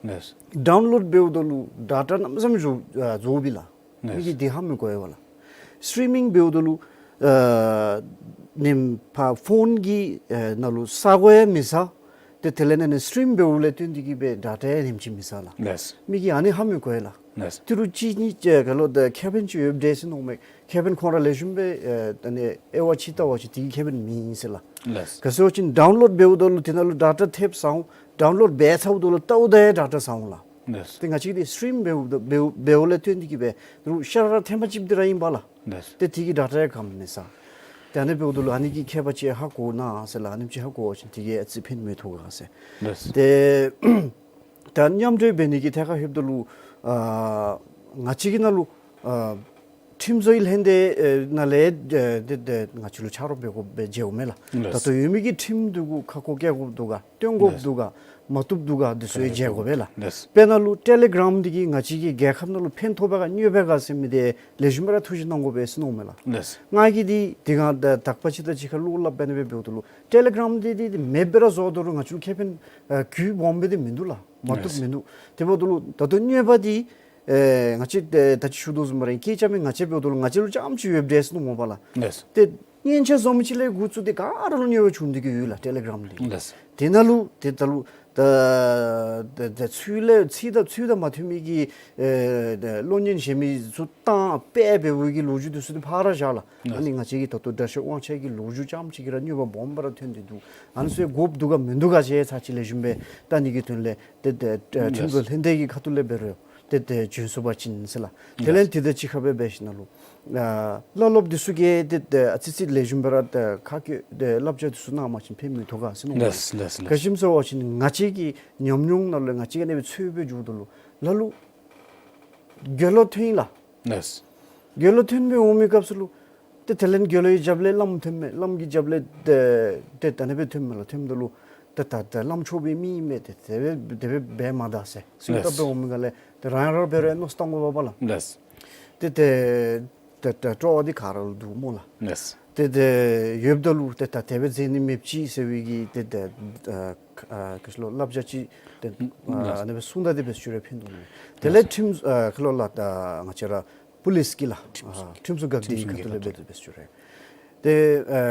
ལགས། ཌའུན་ལོཌ་འབདཝ་ད་ལུ་ཌེ་ཊ་གནམ་མེད་ས་མེད་འགྱོ་ཨ་འགྱོཝ་མས་ལགས། ལགས། མི་གིས་འདི་ཧ་མི་གོ་བས་ལགས། སི་ཊི་རི་མིང་འབདཝ་ད་ལུ་ཨ་ནེམ་ཕར་ཕོན་གྱི་ཨ་ནང་ལུ་ས་གོ་ཡང་མི་ཟ། ཏེ་དེ་ལས་ཨ་ནི་སི་ཊི་རིམ་འབདཝ་ལས་བརྟེན་ཏེ་གི་སྦེ་ཌེ་ཊ་ཡང་ཨ་ནེམ་ཅིག་མི་ཟ་ལགས། ལགས། མི་གིས་ཨ་ནི་ཧ་མི་གོ་བས་ལགས། ལགས། ཏི་རུ་གཅིག་གཉིས་ཅིག་ག་ལོ་ད་ཁེ་ཕན་ཅིག་ཡོདཔ་འདྲས་ཟེར་མནོཝ་མས། ཁེ་ཕན་ཁོང་ར་ལེགས་ཤོམ་སྦེ་ཨ་ཨ་ནི་དབྱེ་བ་ཕྱེ་བལྟ་བ་ཅིན་དེ་གི་ཁེ་ཕན་མེད་ཟེར་ལགས། ལགས། ག་ཟེར་བ་ཅིན་ཌའུན་ལོཌ་འབདཝ་ད་ལུ་དེ་ནང་ལུ་ཌེ་ཊ་ཐེབས་ཟ་འོང་། ཌའུན་ལོཌ་འབད་ཚརཝ་ད་ལུ་བལྟཝ་ད་ཡང་ཌེ་ཊ་ཟ་འོང་ལགས། ལགས། ཏེ་ང་བཅས་ཀྱིས་སི་ཊི་རིམ་འབདཝ་ད་འབདཝ་འབདཝ་ལས་བརྟེན་ཏེ་གི་སྦེ་རུང་ཤ་ར་ཐེངས་མ་གཅིག་འདི་ར་ཨིན་པས་ལགས། ལགས། ཏེ་དེ་གི་ཌེ་ཊ་ཡང་ག་ནི་མི་ཟ། ཏེ་ཨ་ནི་འབདཝ་ད་ལུ་ཨ་ནི་གི་ཁྱད་པར་ཅིག་ཧ་གོ་ན་ཟེར་ལགས། ཨ་ནེམ་ཅིག་ཧ་གོ་བ་ཅིན་དེ་གིས་ཨ་ཙི་ཕན་མི་ཐོགས་ག་ཟེར། ལགས། ཏེ་ད་མཉམ་འབྲེལ་འབད་ནི་གི་ཐད་ཁར་ལྷོདཔ་ད་ལུ་ཨ་ང་བཅས་ཀྱི་ནང་ལུ་ཨ་ ཁྲིམས་བཟོའི་ལྷན་སྡེ་ཨེ་ནང་ལས་ཨེ་ཏེ་ཏེ་ང་བཅས་ལུ་ཆ་རོགས་འབད་དགོ་པའི་མཇལཝ་མས་ལགས། ལགས། ད་ལྟོ་ཡོད་མི་གི་ཁྲིམས་འདི་གུ་ཁ་སྐོང་བཀལ་དགོཔ་འདུག་ག། སྟོན་དགོཔ་ལགས། འདུག་ག། མ་བཏུབ་འདུག་ག། འདི་ཚུ་ཡང་མཇལ་དགོ་པས་ལགས། ལགས། དཔེར་ན་ལུ་ཊེ་ལི་གྲམ་འདི་གིས་ང་བཅས་ཀྱི་རྒྱལ་ཁབ་ནང་ལུ་ཕན་ཐོགས་པས་ག་གནོད་པས་ག་ཟེར་མི་འདི་ལེགས་ཤོམ་སྦེ་ར་ཐུགས་ཞིབ་གནང་དགོ་པས་ཟེར་མནོཝ་མས་ལགས། ལགས། ང་གིས་འདི་འདི་སྒང་ད་དག་པ་ཅིག་དང་གཅིག་ཁར་བློ་སླབ་འབད་ནི་སྦེ་འབདཝ་ད་ལུ་ཊེ་ལི་གྲམ་འདི་འདི་འདི་མེདཔ་སྦེ་ར་བཟོཝ་ད་ལུ་ང་བཅས་ལུ་ཁེ་ཕན་ཨེ་གུ་སྦོམ་སྦེ་འདི་མིན་འདུག་ལགས། མ་བཏུབ་ལགས། མིན་འདུག། དེ་འབདཝ་ད་ལུ་ད་ལྟོ་གནོད་པ་འདི་ཨེ་ང་བཅས་ཨེ་ད་ཅི་ཞུ་དོ་བཟུམ་སྦེ་ར་སྐད་རྐྱབ་མི་ང་བཅས་འབདཝ་ད་ལུ་ང་བཅས་ལུ་རྐྱངམ་ཅིག་ཡོདཔ་འདྲས་ཟེར་མནོཝ་མས་པ་ལགས། ལགས། ཏེ་སྔོན་ཆད་བཟོ་མི་ཅིག་ལས་འགོ་བཙུགས་ཏེ་ག་ར་ལུ་གནོད་པ་བྱུང་སྟེ་གི་ཡོད་ལགས་ཊེ་ལི་གྲམ་འདི། ལགས། དེ་ནང་ལུ་ཏེ་ད་ལུ་ད་ད་ད་ཚུལ་ལས་ཚིག་དང་ཚུལ་དང་མ་མཐུན་མི་གི་ཨེ་ད་གློག་བརྙན་བཞེངས་མི་ཚུ་བཏང་སྤེལ་འབད་བའི་གི་ལོ་རྒྱུས་འདི་ཚུ་འདི་ཕར་བཞག་ལགས། ལགས། ཨ་ནི་ང་བཅས་ཀྱི་ད་ལྟོ་དྲག་ཤོས་དབང་ཆ་གི་ལོ་རྒྱུས་རྐྱངམ་ཅིག་གིས་ར་གནོད་པ་སྦོམ་སྦེ་ར་ཐོན་ཏེ་འདུག། ཨ་ནི་ཚུ་དགོཔ་འདུག་ག་མིན་འདུག་ག་ཟེར་ཚར་གཅིག་ལེགས་ཤོམ་སྦེ་བལྟ་ནི་གི་དོན་ལས་ཏེ་ཏེ་ཨེ་ཁྲིམས་བཟོ་ལྷན་སྡེ་གི་ཁ་ཐུག་ལས་འབད་རུང་ཏེ་ཏེ་བྱོན་ཚུགས་པ་ཅིན་ཟེར་ལགས། དེ་ལས་ཏེ་ཏེ་གཅིག་ཁར་སྦེ་འབད་ཞིནམ་ལས་ཨ་བླ་སློབ་འདི་ཚུ་གིས་ཏེ་ཏེ་ཨ་ཙི་ཙི་ལེགས་ཤོམ་སྦེ་ར་ཏེ་ཁ་སྐད་ཏེ་བསླབ་བྱ་འདི་ཚུ་གནང་པ་ཅིན་ཕན་མི་ཐོགས་ག་ཟེར་མནོཝ་མས། ལགས་ལགས་ལགས། ག་ཅི་སྨོ་ཟེར་བ་ཅིན་ང་བཅས་ཀྱི་ཉམས་མྱོང་ནང་ལུ་ང་བཅས་ཀྱིས་ཨ་ནི་སྦེ་འཚོལ་སྦེ་འགྱོཝ་ད་ལུ་ལ་ལུ་དགེ་སློང་ཐོན་ཡི་ལགས། ལགས། དགེ་སློང་ཐོན་སྦེ་འོང་མི་སྐབས་སུ་ལུ་ཏེ་དེ་ལས་དགེ་སློང་གི་རྒྱབ་ལས་བླམ་ཐོནམ་མས། བླམ་གྱི་རྒྱབ་ལས་ཏེ་ཏེ་ད་ཨ་ནི་སྦེ་ཐོནམ་མས་ལགས། ཐོནམ་ད་ལུ་ཏེ་ད་ད་བླམ་ཆོས་པའི་མི་ཨིན་མས། ཏེ་དེ་སྦེ་དེ་སྦེ་འབད་མ་ད་ཟེར་ཟེར་ལགས། སྟབས་སྦེ་འོང་མི་ག་ལས་ཏེ་རང་རང་འབད་རུང་མནོ་བསམ་བཏང་དགོ་པས་ལགས། ལགས། ཏེ་ཏེ་ཏེ་ཏེ་སྤྲོ་བ་འདི་ག་ར་ལུ་འདུག་སྨོ་ལགས། ལགས། ཏེ་ཏེ་ཡོདཔ་ད་ལུ་ཏེ་ད་དེ་སྦེ་མཛད་ནི་མེདཔ་ཅིག་ཟེར་བའི་གི་ཏེ་ཏེ་ཨ་ཨ་ག་ཅི་ལོ་བསླབ་བྱ་ཅིག་ཏེ་ཨ་ལགས། ཨ་ནི་སྦེ་གསུངས་ད་དེ་སྦེ་ཞུ་རུང་ཕན་འདུག་སྨོ། དེ་ལས་ལགས། ཁྲིམས་ཨ་ག་ཅི་ལོ་ལགས་ད་ང་བཅས་ར་པུ་ལིསི་གིས་ལགས་ཁྲིམས་ཨ་ཁྲིམས་སྲུང་འགག་སྡེ་ཁྲིམས་སྲུང་ཁ་ཐུག་ལས་འབད་དེ་སྦེ་ཞུ་རུང་ཏེ་ཨ་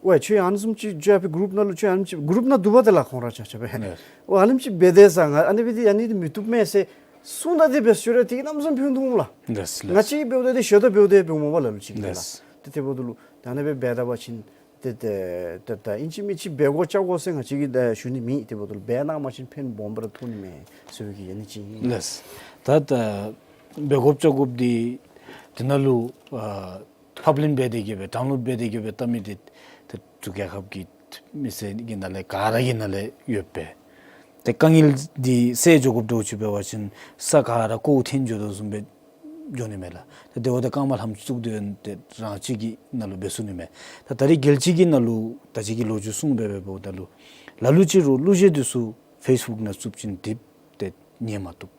ཝའི་ཁྱོད་ཨ་ནི་བཟུམ་ཅིག་འགྱོ་ཡ་ཕར་གུ་རུབ་ནང་ལུ་ཁྱོད་ཨ་ནི་ཅིག་གུ་རུབ་ནང་འདུག་པ་ཏེ་ལགས་ཁོང་ར་ཆ་ཁྱབ་སྦེ། ལགས། ཨོ་ཨ་ནི་ཅིག་འབད་དེ་ས་ང་ཨ་ནི་འབད་དེ་ཨ་ནི་འདི་མི་བཏུབ་མས་ཟེར་གསུངས་ད་དེ་སྦེ་ཞུ་རུང་ཏེ་གནམ་མེད་ས་མེད་ཕན་ཐོགས་འོང་ལགས། ལགས་ལགས། ང་བཅས་འབདཝ་ད་དེ་ཞུ་ད་འབདཝ་དེ་འབདཝ་མས་པ་ལགས་ལུ་ཅིག་ལགས། ལགས། ཏེ་དེ་འབདཝ་ད་ལུ་ད་ཨ་ནི་སྦེ་འབད་ད་པ་ཅིན་ཏེ་ཏེ་ཏེ་ད་ཨིན་ཅི་མིན་ཅི་འབད་དགོ་བྱ་དགོ་ཟེར་ང་བཅས་ཀྱིས་ད་ཞུ་ནི་མེད། དེ་འབདཝ་ད་ལུ་འབད་གནང་པ་ཅིན་ཕན་སྦོམ་སྦེ་ར་ཐོགས་ནི་མས་ཟེར་བའི་གི་ཨ་ནི་ཅིག་ཨིན། ལགས། ད་ད་འབད་དགོཔ་བྱ་དགོཔ་འདི་དེ་ནང་ལུ་ཨ་ཕབ་ལེན་འབད་དེ་གི་སྦེ་ཌའུན་ལོཌ་འབད་དེ་གི་སྦེ་བལྟ་མི་འདི་ཏེ་འབྲུག་རྒྱལ་ཁབ་ཀྱི་མི་སེར་གྱི་ནང་ལས་ག་ར་གི་ནང་ལས་ཡོད་པས། ཏེ་དཀའ་ངལ་འདི་སེལ་འགྱོ་དགོཔ་འདྲཝ་ཅིག་འབད་བ་ཅིན་ས་ག་ར་ཀོཝ་འཐོན་འགྱོ་དོ་བཟུམ་སྦེ་འགྱོ་ནི་མས་ལགས། ཏེ་དེ་འབདཝ་ད་རྐངམ་ལྷམ་བཙུགས་ཏེ་ཏེ་རང་བཙན་གྱི་ནང་ལུ་འབད་ཚུགས་ནི་མས། ད་ད་རེས་རྒྱལ་སྤྱི་གི་ནང་ལུ་ད་ཅི་གི་ལོ་རྒྱུས་གསུངས་སྦེ་འབདཝ་ད་ལུ་ལ་ལུ་ཅིག་རུང་གླུ་གཞས་འདི་ཚུ་ཕེསི་བུཀ་ནང་བཙུགསཔ་ཅིན་དེ་ཏེ་ཉན་མ་བཏུབ།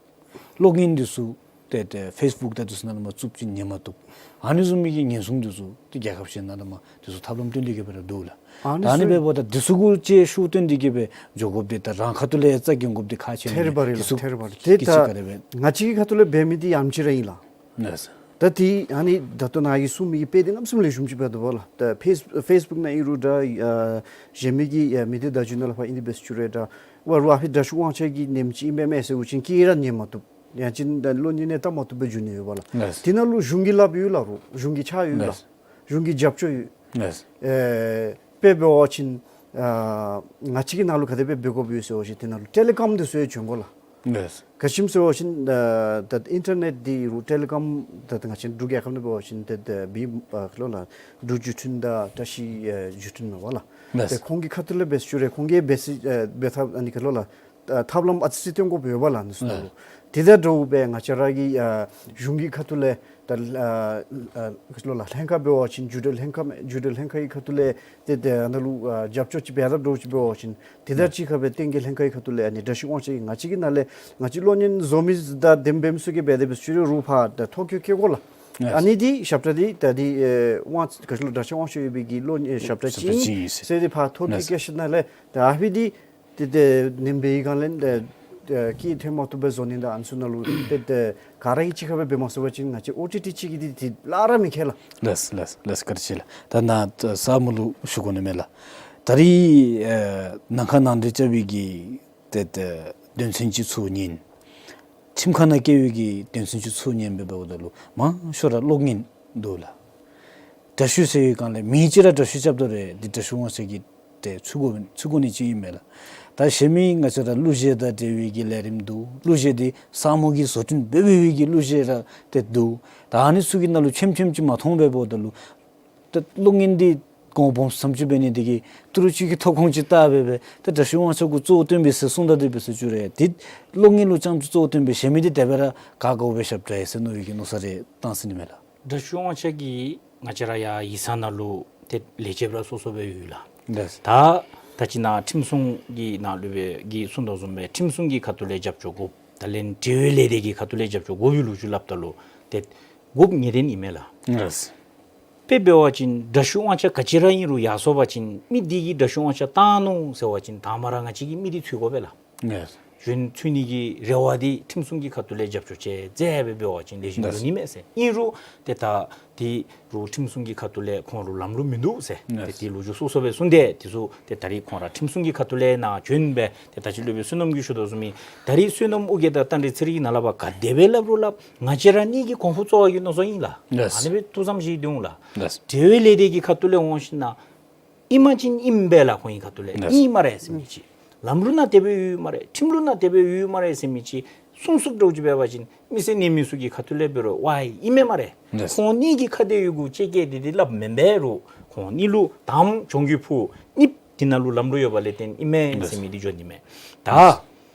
གློག་བརྙན་འདི་ཚུ་ཏེ་ཏེ་ཕེསི་བུཀ་དང་འདི་ཚུ་ནང་ལུ་མར་བཙུགསཔ་ཅིན་ཉན་མ་བཏུབ། ཨ་ནི་བཟུམ་མའི་གི་ཉེན་སྲུང་འདི་ཚུ་ཏེ་རྒྱལ་ཁབ་གཞན་ནང་ལུ་མར་འདི་ཚུ་ཐབས་ལམ་སྟོན་ཏེ་གི་སྦེ་ར་འདུག་ལགས། ཨ་ནི་ད་ཨ་ནི་ཚུ་འབདཝ་ད་འདི་ཚུ་གུ་ཅིག་ཤུགས་བཏོན་ཏེ་གི་སྦེ་འགྱོ་དགོཔ་འདི་ད་རང་ཁ་ཐུག་ལས་རྩ་འགེངས་དགོཔ་འདི་ཁག་ཆེ་ནི་ཐེར་འབའ་རེ་ལགས། འདི་ཚུ་ཐེར་འབའ་རེ། ཏེ་གི་ཅིག་ད་ག་དེ་སྦེ། ང་བཅས་ཀྱི་ཁ་ཐུག་ལས་འབད་མི་འདི་ཡང་ཅིན་ར་ཨིན་ལགས། ལགས། ད་ཏེ་ཨ་ནི་ད་ལྟོ་ནཱ་གིས་གསུངས་མི་གི་དཔེ་འདི་གནམ་མེད་ས་མེད་ལེགས་ཤོམ་ཅིག་འབད་དོ་བ་ལགས། ད་ཕེསི་ཕེསི་བུཀ་ནང་ཨིན་རུང་འདྲ་ཨ་གཞན་མི་གི་ཨ་མི་སྡེ་བརྡ་བརྒྱུད་ནང་ལུ་ཕར་ཨིན་དེ་སྦེ་ཞུ་རུང་འདྲ་ཝ་རུང་ཨ་ཕི་དྲག་ཤོས་དབང་ཆ་གི་ཉེནམ་ཅིག་ཨིན་པས་མས་ཟེར་བ་ཅིན་སྐད་ར་ཉན་མ་བཏུབ། ཡང་ཅིན་ད་གློག་བརྙན་ནང་བལྟ་མ་བཏུབ་སྦེ་འགྱོ་ནི་ཡོད་པ་ལགས། ལགས། དེ་ནང་ལུ་གཞུང་གིས་སླབ་ཡོད་ལགས། རུང་གཞུང་གི་ཕྱག་ཡོད་ལགས། ལགས། གཞུང་གི་རྒྱབ་སྐྱོར་ཡོད། ལགས། ཨེ་དཔེ་འབད་བ་ཅིན་ཨ་ང་བཅས་ཀྱི་ནང་ལུ་ག་དེ་སྦེ་འབད་དགོཔ་ཡོད་ཟེར་བ་ཅིན་དེ་ནང་ལུ་ཊེ་ལི་ཀོམ་འདི་ཚུ་ཡང་བྱོན་དགོ་ལགས། ལགས། ག་ཅི་སྨོ་ཟེར་བ་ཅིན་ཨ་ད་ཨིན་ཊར་ནེཊ་འདི་རུང་ཊེ་ལི་ཀོམ་ད་ང་བཅས་འབྲུག་རྒྱལ་ཁབ་ནང་འབད་བ་ཅིན་ཏེ་ཏེ་བི་ཨ་ག་ལོ་ལགས་འབྲུག་བརྒྱུད་འཕྲིན་དང་བཀྲ་ཤིས་ཨ་བརྒྱུད་འཕྲིན་མས་པ་ལགས། ལགས། ཏེ་ཁོང་གི་ཁ་ཐུག་ལས་འབད་ཞུ་རུང་ཁོང་གིས་འབད་ས་ཨ་འབད་ཐབས་ཨ་ནི་ག་ལོ་ལགས་ཨ་ཐབས་ལམ་ཨ་ཙི་ཙི་སྟོན་དགོཔ་ཡོད་པ་ལགས་ཨ་ནི་ཚུ་ནང་ལུ། ལགས། དེ་དང་འདྲཝ་སྦེ་ང་བཅས་ར་གི་ཨ་གཞུང་གི་ཁ་ཐུག་ལས་ད་ཨ་ཨ་ག་ཅི་ལོ་ལགས་ལྷན་ཁག་འབད་བ་ཅིན་རྒྱུན་གྲོན་ལྷན་ཁག་མས། རྒྱུན་གྲོན་ལྷན་ཁག་གི་ཁ་ཐུག་ལས་ཏེ་ཏེ་ཨ་ནཱ་ལུ་ཨ་རྒྱབ་སྐྱོར་ཅིག་འབད་དཔ་འདྲཝ་ཅིག་འབད་བ་ཅིན་དེ་དང་གཅིག་ཁར་སྦེ་བསྟན་རྒྱས་ལྷན་ཁག་གི་ཁ་ཐུག་ལས་ཨ་ནི་དྲག་ཤོས་དབང་ཆ་གི་ང་བཅས་ཀྱི་ནང་ལས་ང་བཅས་གློག་བརྙན་བཟོ་མི་དང་ལྡནམ་འབད་མི་ཚུ་གིས་འབད་དེ་སྦེ་ཞུ་རུང་ཕར་ད་ཐོ་བཀོད་བཀོད་དགོ་ལགས། ལགས། ཨ་ནི་འདི་ཞབས་ཁྲ་འདི་ད་འདི་ཨེ་དབང་ག་ཅི་ལོ་དྲག་ཤོས་དབང་ཆ་ཡོད་པའི་གི་གློག་བརྙན་ཨེ་ཞབས་ཁྲ་ཞབས་ཁྲ་ཅིག་ཨིན་ཅིག་ཨིན་ཟེར། ཟེར་ཏེ་ཕར་ཐོ་བཀོད་ལགས། བཀོད་ཞིནམ་ལས་ད་ཨ་ཕི་འདི་ཏེ་ཏེ་ནེམ་འབད་བའི་སྒང་ལས་ཏེ་སྐད་ཐོན་མ་བཏུབ་སྦེ་བཟོ་ནི་དང་ཨ་ནི་ཚུ་ནང་ལུ་ཏེ་ཏེ་ག་ར་གིས་གཅིག་ཁར་སྦེ་འབད་མ་ཚུགས་པ་ཅིན་ང་བཅས་ཨོ་ཊི་ཊི་ཅིག་གིས་འདི་འདི་སླབ་ར་མི་ཁེལ་ལགས། ལགས་ལགས་ལགས། བཀའ་དྲིན་ཆེ་ལགས། ད་ནཱ་ས་མོ་ལུ་ཞུ་དགོ་ནི་མས་ལགས། ད་རེས་ཨེ་ནང་ཁ་ནང་འདྲེན་རྐྱབ་པའི་གི་ཏེ་ཏེ་དོན་ཚན་ཅིག་ཚུར་ཉན། ཁྲིམས་ཁང་ནང་བཀལ་བའི་གི་དོན་ཚན་ཅིག་ཚུར་ཉན་སྦེ་འབདཝ་ད་ལུ་མང་ཤོས་ར་གློག་བརྙན་འདུག་ལགས། དྲག་ཤོས་ཟེར་བའི་སྒང་ལས་མི་གཅིག་ར་དྲག་ཤོས་རྐྱབ་དོ་རུང་འདི་དྲག་ཤོས་དབང་ཆ་གི་ཏེ་ཚུད་དགོ་ཚུད་དགོ་ནི་ཅིག་ཨིན་མས་ལགས། ད་གཞན་མི་ང་བཅས་ར་གླུ་གཞས་དང་འབྲེལ་བའི་གི་ལས་རིམ་འདུག། གླུ་གཞས་འདི་ས་མོ་གིས་བཟོ་སྐྲུན་འབད་འབད་བའི་གི་གླུ་གཞས་ར་ཏེ་འདུག། ད་ཨ་ནི་ཚུ་གི་ནང་ལུ་ཆེམ་ཆེམ་ཅིག་མ་མཐོང་སྦེ་འབདཝ་ད་ལུ་ད་གློག་བརྙན་འདི་གོང་སྦོམ་ཙམ་ཅིག་འབད་ནི་འདི་གིས་ཏི་རུ་ཅིག་གི་ཐོབ་ཁོང་ཅིག་བལྟ་སྦེ་སྦེ་ད་དྲག་ཤོས་དབང་ཆ་གུ་གཙོ་བོ་བཏོན་པས་ཟེར་གསུངས་ད་དེ་སྦེ་ཟེར་ཞུ་རུང་འདི་གློག་བརྙན་ལུ་རྐྱངམ་ཅིག་གཙོ་བོ་བཏོན་པས་གཞན་མི་འདི་དེ་སྦེ་ར་ག་དགོ་པའི་ཞབས་ཁྲ་ཡོད་ཟེར་མནོ་བའི་གི་མནོ་བསམ་རེ་བཏང་ཟེར་ནི་མས་ལགས། དྲག་ཤོས་དབང་ཆ་གིས་ང་བཅས་ར་ཡར་ཡིག་ཚང་ནང་ལུ་ཏེ་ལས་བྱེདཔ་ར་སོ་སོ་སྦེ་ཡོད་ལགས། ལགས། ད་ད་ཅི་ནཱ་ཁྲིམས་སྲུང་གི་ནང་ལུ་སྦེ་གིས་གསུང་དོ་བཟུམ་སྦེ་ཁྲིམས་སྲུང་གི་ཁ་ཐུག་ལས་རྒྱབ་སྐྱོར་དགོཔ། ད་ལན་འབྲེལ་ཡོད་ལས་སྡེ་གི་ཁ་ཐུག་ལས་རྒྱབ་སྐྱོར་དགོ་པའི་ལོ་རྒྱུས་སླབ་ད་ལུ་ཏེ་དགོཔ་ངེས་བདེན་ཨིན་མས་ལགས། ལགས། དཔེ་འབད་བ་ཅིན་དྲག་ཤོས་དབང་ཆ་ག་ཅི་ར་ཨིན་རུང་ཡར་སོང་པ་ཅིན་མི་འདི་གིས་དྲག་ཤོས་དབང་ཆ་བཏང་ནུག་ཟེར་བ་ཅིན་དང་པ་ར་ང་བཅས་ཀྱིས་མི་འདི་འཚོལ་དགོ་པས་ལགས། ལགས། གཞན་འཚོལ་ནི་གི་རེ་བ་འདི་ཁྲིམས་སྲུང་གི་ཁ་ཐུག་ལས་རྒྱབ་སྐྱོར་ཅིག་མཛད་སྦེ་འབད་བ་ཅིན་ལེགས་ཤོམ་ལགས། འགྱོ་ནི་མས་ཟེར། ཨིན་རུང་ཏེ་ད་འདི་རུང་ཁྲིམས་སྲུང་གི་ཁ་ཐུག་ལས་ཁོང་ར་ལམ་ལུགས་མིན་འདུག་ཟེར། ལགས། ཏེ་འདི་ལོ་རྒྱུས་སོ་སོ་སྦེ་གསུངས་ཏེ་འདི་ཚུ་ཏེ་ད་རིས་ཁོང་ར་ཁྲིམས་སྲུང་གི་ཁ་ཐུག་ལས་ནཱ་བྱོན་སྦེ་ཏེ་ད་ཅི་སློབ་དཔོན་བསོད་ནམས་ཀྱིས་ཞུ་དོ་བཟུམ་སྦེ་ད་རིས་བསོད་ནམས་ཨོ་རྒྱན་དང་རྟ་མགྲིན་ཚེ་རིང་གིས་ནཱ་ལས་ཕར་ག་དེ་སྦེ་སླབ་རུང་སླབ་ང་བཅས་ར་གཉིས་ཀྱི་གོང་འཕེལ་གཙོ་བོ་གི་མནོ་བསམ་ཨིན་ལགས། ལགས། ཨ་ནི་སྦེ་ཐུགས་བསམ་བཞེས་ཏེ་འོང་ལགས། ལགས། འབྲེལ་ཡོད་ལས་སྡེ་གི་ཁ་ཐུག་ལས་འོང་ཞིན་ན་ཨིན་མ་ཅིན་ཨིན་པས་ལགས། ཁོང་གི་ཁ་ཐུག་ལས། ལགས། ཨིན་སྨ་རེ་ཟེར་མི་ཅིག། ལམ་ལུགས་ནང་དེ་སྦེ་ཡོད་སྨ་རེ། ཁྲིམས་ལུགས་ནང་དེ་སྦེ་ཡོད་སྨ་རེ་ཟེར་མི་ཅིག་གསུང་གསུངམ་འདྲཝ་ཅིག་འབད་བ་ཅིན་མི་སེར་ནང་མི་ཚུ་གི་ཁ་ཐུག་ལས་འབད་རུང་ཝའི་ཨིན་མས་སྨ་རེ། ལགས། ཁོང་གཉིས་ཀྱི་ཁ་བདེ་ཡོད་གུ་ཅིག་གིས་འདི་འདི་སླབ་མེན་པས་རུང་ཁོང་གཉིས་ལུ་དང་གྱོང་གུད་ཕོག་ནི་འདི་ནང་ལུ་ལམ་ལུགས་ཡོད་པ་ལས་བརྟེན་ཨིན་མས། ལགས། ཟེར་མི་འདི་འགྱོ་ནི་མས། ད་ལགས།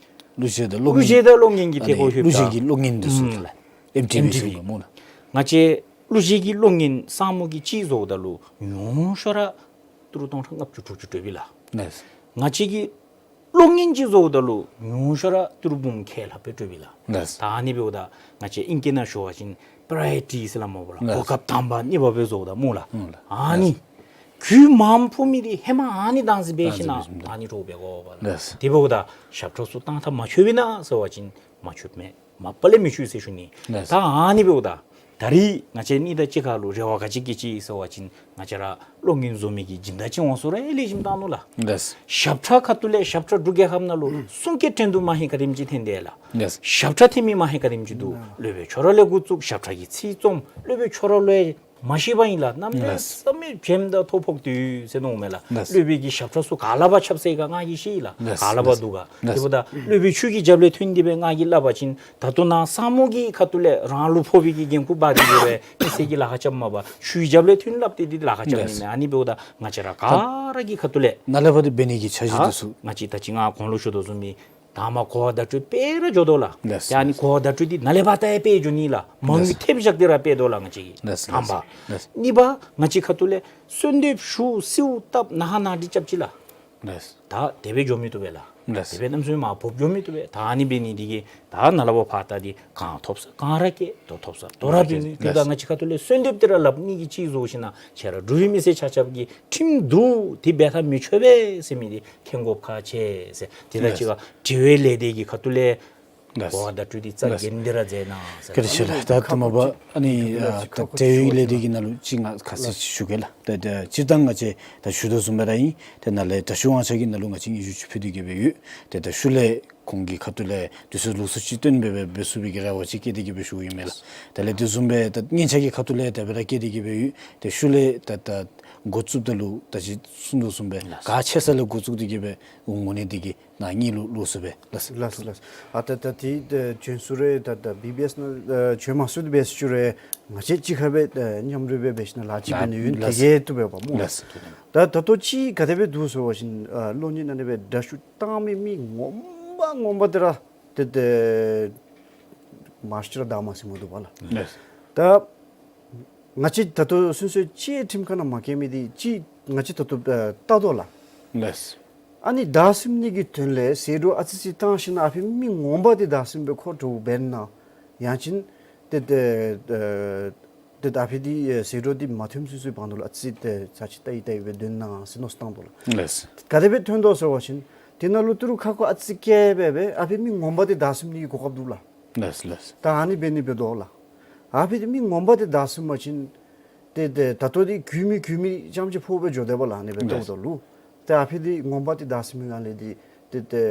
གླུ་གཞས་དང་གློག་བརྙན། གླུ་གཞས་དང་གློག་བརྙན་གྱི་ཨ་ནི་ཐད་ཁར་ལྷོད་གླུ་གཞས་ཀྱི་གློག་བརྙན་འདི་ཚུ་ཨུམ་ལགས། ཨེམ་ཊི་ཝི་ཨེམ་ཊི་ཝི་ཟེར་གོ་སྨོ་ལགས། ང་བཅས་གླུ་གཞས་ཀྱི་གློག་བརྙན་ས་སྨུག་གི་ཅིག་བཟོཝ་ད་ལུ་ཉུང་ཤོས་ར་ཏི་རུ་སྟོང་ཕྲག་ལྔ་བཅུ་དྲུག་ཅུ་སྤྲོད་པས་ལགས། ལགས། ང་བཅས་ཀྱིས་གློག་བརྙན་ཅིག་བཟོཝ་ད་ལུ་ཉུང་ཤོས་ར་ཏི་རུ་འབུམ་ཁལ་ལྷགཔ་སྦེ་སྤྲོད་པས་ལགས། ལགས། ད་ཨ་ནི་འབདཝ་ད་ང་བཅས་ཨིང་སྐད་ནང་ཞུ་བ་ཅིན་པ་རའི་ཡོ་རི་ཊི་ཟེར་སླབ་སྨོ་ལགས། ལགས། གོ་སྐབས་དང་པ་གཉིས་པ་སྦེ་བཟོཝ་ད་སྨོ་ལགས། ཨུམ་ལགས། ཨ་ནི་ལགས། གུ་མངམ་ཕོག་མི་འདི་ཧེ་མ་ཨ་ནི་བཏང་ཟེར་འབད་ཞིན་ན་བཏང་ཟེར་འབད་ཞིན་ན་ཨ་ནི་འདྲཝ་སྦེ་དགོ་པས་ལགས། ལགས། དེ་འབདཝ་ད་ཞབས་ཁྲ་ཚུ་བཏང་ཐངས་མ་འཆོལ་བས་ན་ཟེར་བ་ཅིན་མ་འཆོལཝ་མས། མ་པ་ལས་མི་འཆོལ་ཟེར་ཞུ་ནི། ལགས། ད་ཨ་ནི་འབདཝ་ད་ད་རིས་ང་བཅས་གཉིས་དང་གཅིག་ཁར་ལུ་རེ་བ་ག་ཅི་བསྐྱེད་ཅི་ཟེར་བ་ཅིན་ང་བཅས་ར་གློག་བརྙན་བཟོ་མི་གི་སྦྱིན་བདག་ཅིག་འོང་ས་ར་ལེགས་ཤོམ་བཏང་ནུག་ལགས། ལགས། ཞབས་ཁྲ་ཁ་ཐུག་ལས་ཞབས་ཁྲ་འབྲུག་རྒྱལ་ཁབ་ནང་ལུ་གསུང་སྐད་འདྲེན་དུ་མ་ཧེ་ག་དེམ་ཅིག་ཐོན་དེས་ལགས། ལགས། ཞབས་ཁྲ་འཐེན་མི་མ་ཧེ་ག་དེམ་ཅིག་འདུག། སློབ་དཔོན་ཁྱོད་ར་ལས་འགོ་བཙུགས་ཞབས་ཁྲ་གི་ཚིག་རྩོམ་སློབ་དཔོན་ཁྱོད་ར་ལུ་མ་ཤེས་པ་ཨིན་ལགས། གནམ་མེད་ས་མེད་བྱེམ་དང་ཐོ་ཕོག་སྟེ་ཡོད་ཟེར་མནོཝ་མས་ལགས། ལགས། སློབ་དཔོན་གྱི་ཞབས་ཁྲ་ཚུ་ག་ལས་ཕར་ཁྱབ་སོང་ཡི་ག་ང་གིས་ཤེས་ལགས། ལགས། ག་ལས་ཕར་འདུག་ག། ལགས། དེ་འབདཝ་ད་སློབ་དཔོན་ཁྱོད་ཀྱི་རྒྱབ་ལས་ཐོན་ཏེ་སྦེ་ང་གིས་སླབ་པ་ཅིན་ད་ལྟོ་ནཱ་ས་སྨུག་གི་ཁ་ཐུག་ལས་རང་ལུ་ཕོག་པའི་གི་འགན་ཁུར་འབག་སྟེ་གི་སྦེ་མི་སེར་གྱིས་ལཱ་ཁག་རྐྱབ་མ་པ་ཁྱོད་ཀྱི་རྒྱབ་ལས་ཐོན་སླབ་སྟེ་འདི་ལཱ་ཁག་རྐྱབ་ནི་མས། ཨ་ནི་འབདཝ་ད་ང་བཅས་ར་ག་ར་གི་ཁ་ཐུག་ལས་ནཱ་ལས་ཕར་འདི་འབད་ནི་གི་འཆར་གཞི་འདི་ཚུ། ང་བཅས་ད་ཅི་ང་གོང་ལུ་ཞུ་དོ་བཟུམ་སྦེ་དང་པ་གོ་བ་བརྡ་སྤྲོད་སྤེལ་ར་འགྱོ་དོ་ལགས། ལགས། ཏེ་ཨ་ནི་གོ་བ་བརྡ་སྤྲོད་འདི་ནཱ་ལས་ཕར་ད་ཡང་སྤེལ་འགྱོ་ནི་ལགས། མ་འོངས་ལགས། ཐེབས་བཞག་སྟེ་ར་སྤེལ་དོ་ལགས་ང་བཅས་ཀྱིས། ལགས། དང་པ། ལགས། གཉིས་པ་ང་བཅས་ཁ་ཐུག་ལས་གསོལ་འདེབས་ཞུ་གསོལཝ་བཏབ་ནཱ་ཧ་ནཱ་འདི་རྐྱབ་ཅི་ལགས། ལགས། ད་དེ་སྦེ་འགྱོ་མི་བཏུབ་པས་ལགས། ལགས། དེ་སྦེ་གནམ་མེད་ས་མེད་མར་ཕབ་འགྱོ་མི་བཏུབ་པས། ད་ཨ་ནི་འབད་ནི་འདི་གིས་ད་ནཱ་ལས་ཕར་ཕར་ད་འདི་གང་ཐོབ་ས་གང་ར་བསྐྱལ་དོ་ཐོབ་ས་དོ་ར་འབད་ནི། ལགས། དེ་ད་ང་བཅས་ཁ་ཐུག་ལས་གསོལ་འདེབས་འདི་ར་སླབ་ནི་གི་ཅིག་བཟོ་ཞིན་ན་ཁྱེད་ར་འབྲུག་པའི་མི་སེར་ཆ་ཁྱབ་ཀྱིས་ཁྲིམས་འདུག། དེ་འབད་ཐངས་མི་ཆོག་པས་ཟེར་མི་འདི་མཁྱེན་དགོཔ་ཁག་ཆེ་ཟེར། དེ་དང་གཅིག་ཁར་འབྲེལ་ཡོད་ལས་སྡེ་གི་ཁ་ཐུག་ལས་ལགས། གོ་བ་བརྡ་སྤྲོད་འདི་རྩ་ལགས། འགན་འདི་ར་མཛད་གནང་ཟེར། བཀའ་དྲིན་ཆེ་ལགས། ད་ལྟོ་མ་པ་ཨ་ནི་ཨ་ད་འབྲེལ་ཡོད་ལས་སྡེ་གི་ནང་ལུ་ཅིག་ང་ཁ་གསལ་ཅིག་ཞུ་གེ་ལགས། ད་ད་སྤྱིར་བཏང་ང་བཅས་ད་ཞུ་དོ་བཟུམ་སྦེ་ར་ཨིན། ད་ནཱ་ལས་དྲག་ཤོས་དབང་ཆ་གི་ནང་ལུ་ང་བཅས་སྙན་ཞུ་ཅིག་ཕུལ་ཏེ་གི་སྦེ་ཡོད། ད་ད་ཤུལ་ལས་ཁོང་གི་ཁ་ཐུག་ལས་དུས་ཚོད་ལོགས་སུ་ཅིག་བཏོན་སྦེ་སྦེ་འབད་ཚུགས་པའི་གི་རེ་བ་ཅིག་བསྐྱེད་དེ་གི་སྦེ་ཞུཝ་ཨིན་མས་ལགས། ད་ལས་དེ་བཟུམ་སྦེ་ད་སྙན་ཆ་གི་ཁ་ཐུག་ལས་དེ་སྦེ་ར་བསྐྱེད་དེ་གི་སྦེ་ཡོད། ད་ཤུལ་ལས་ད་ད་འགོ་བཙུགསཔ་ད་ལུ་ད་ཅི་གསུང་དོ་བཟུམ་སྦེ་ལགས། ག་ཆེ་ས་ལས་འགོ་བཙུགས་ཏེ་གི་སྦེ་འོང་དགོ་ནི་དེ་གིས་ནཱ་གཉིས་ལུ་ལོགས་སུ་སྦེ་ལགས། ལགས་ལགས། ཨ་ད་ད་དེ་ད་བྱོན་ཚུགས་རུང་ད་ད་བི་བི་ཨེསི་ནང་ཨ་བྱོན་མ་ཚུགས་ཏེ་འབད་ཚུགས་རུང་ང་བཅས་གཅིག་ཁར་སྦེ་ད་མཉམ་རུབ་སྦེ་འབད་ཞིན་ན་ལཱ་ཅིག་འབད་ནི་ཡོད། ལགས། དེ་གིས་བཏུབ་པས་པ་སྨོ། ལགས། ད་ད་ལྟོ་ཅིག་ག་དེ་སྦེ་འདུག་ཟེར་བ་ཅིན་ཨ་གློག་བརྙན་ཨ་ནི་སྦེ་དྲག་ཤོས་བཏང་མི་མི་ངོ་མ་ངོ་མ་དེ་ར་ཏེ་ཏེ་མ་ཤེས་ར་ད་མ་ཟེར་མི་འདུག་པ་ལགས། ལགས། ད་ང་བཅས་ད་ལྟོ་སོ་སོའི་ཅིག་ཁྲིམས་ཁང་ནང་མ་བཀལ་མི་འདི་ཅིག་ང་བཅས་ད་ལྟོ་ཨ་བལྟ་དོ་ལགས། ལགས། ཨ་ནི་བདའ་ཟུན་ནི་གི་དོན་ལས་ཟད་འགྲོ་ཨ་ཙི་ཙི་བཏང་ཞིན་ན་ཨ་ཕི་མི་ངོ་མ་འདི་བདའ་ཟུན་སྦེ་ཁོ་འདྲཝ་འབད་ན་ཡང་ཅིན་ཏེ་ཏེ་ཨ་ཏེ་ད་ཨ་ཕི་འདི་ཨེ་ཟད་འགྲོ་འདི་མ་ཐོནམ་ཚུན་ཚོད་བར་ན་ལུ་ཨ་ཙི་ཏེ་ཚར་ཅིག་བལྟ་ཡི་བལྟ་ཡི་སྦེ་སྡོད་གནང་ཟེར་མནོ་བསམ་བཏང་དོ་ལགས། ལགས། ག་དེ་སྦེ་ཐོན་དོ་ཟེར་བ་ཅིན་དེ་ནང་ལུ་ཏི་རུ་ཁ་ཁོ་ཨ་ཙི་བཀལ་སྦེ་སྦེ་ཨ་ཕི་མི་ངོ་མ་འདི་བདའ་ཟུན་ནི་གི་གོ་སྐབས་འདུག་ལགས། ལགས་ལགས། ད་ཨ་ནི་འབད་ནི་འབད་དོ་ལགས། ཨ་ཕི་འདི་མི་ངོ་མ་འདི་བདའ་ཟུན་པ་ཅིན་ཏེ་ཏེ་ད་ལྟོ་འདི་གུས་མི་གུས་མི་རྐྱངམ་ཅིག་ཕོག་སྦེ་འགྱོ་དེས་པ་ལགས། ཨ་ནི་སྦེ་ལགས། བལྟཝ་ད་ལུ་ཏེ་ཨ་ཕི་འདི་ངོ་མ་འདི་བདའ་ཟུན་མི་ག་ལས་འདི་ཏེ་ཏེ་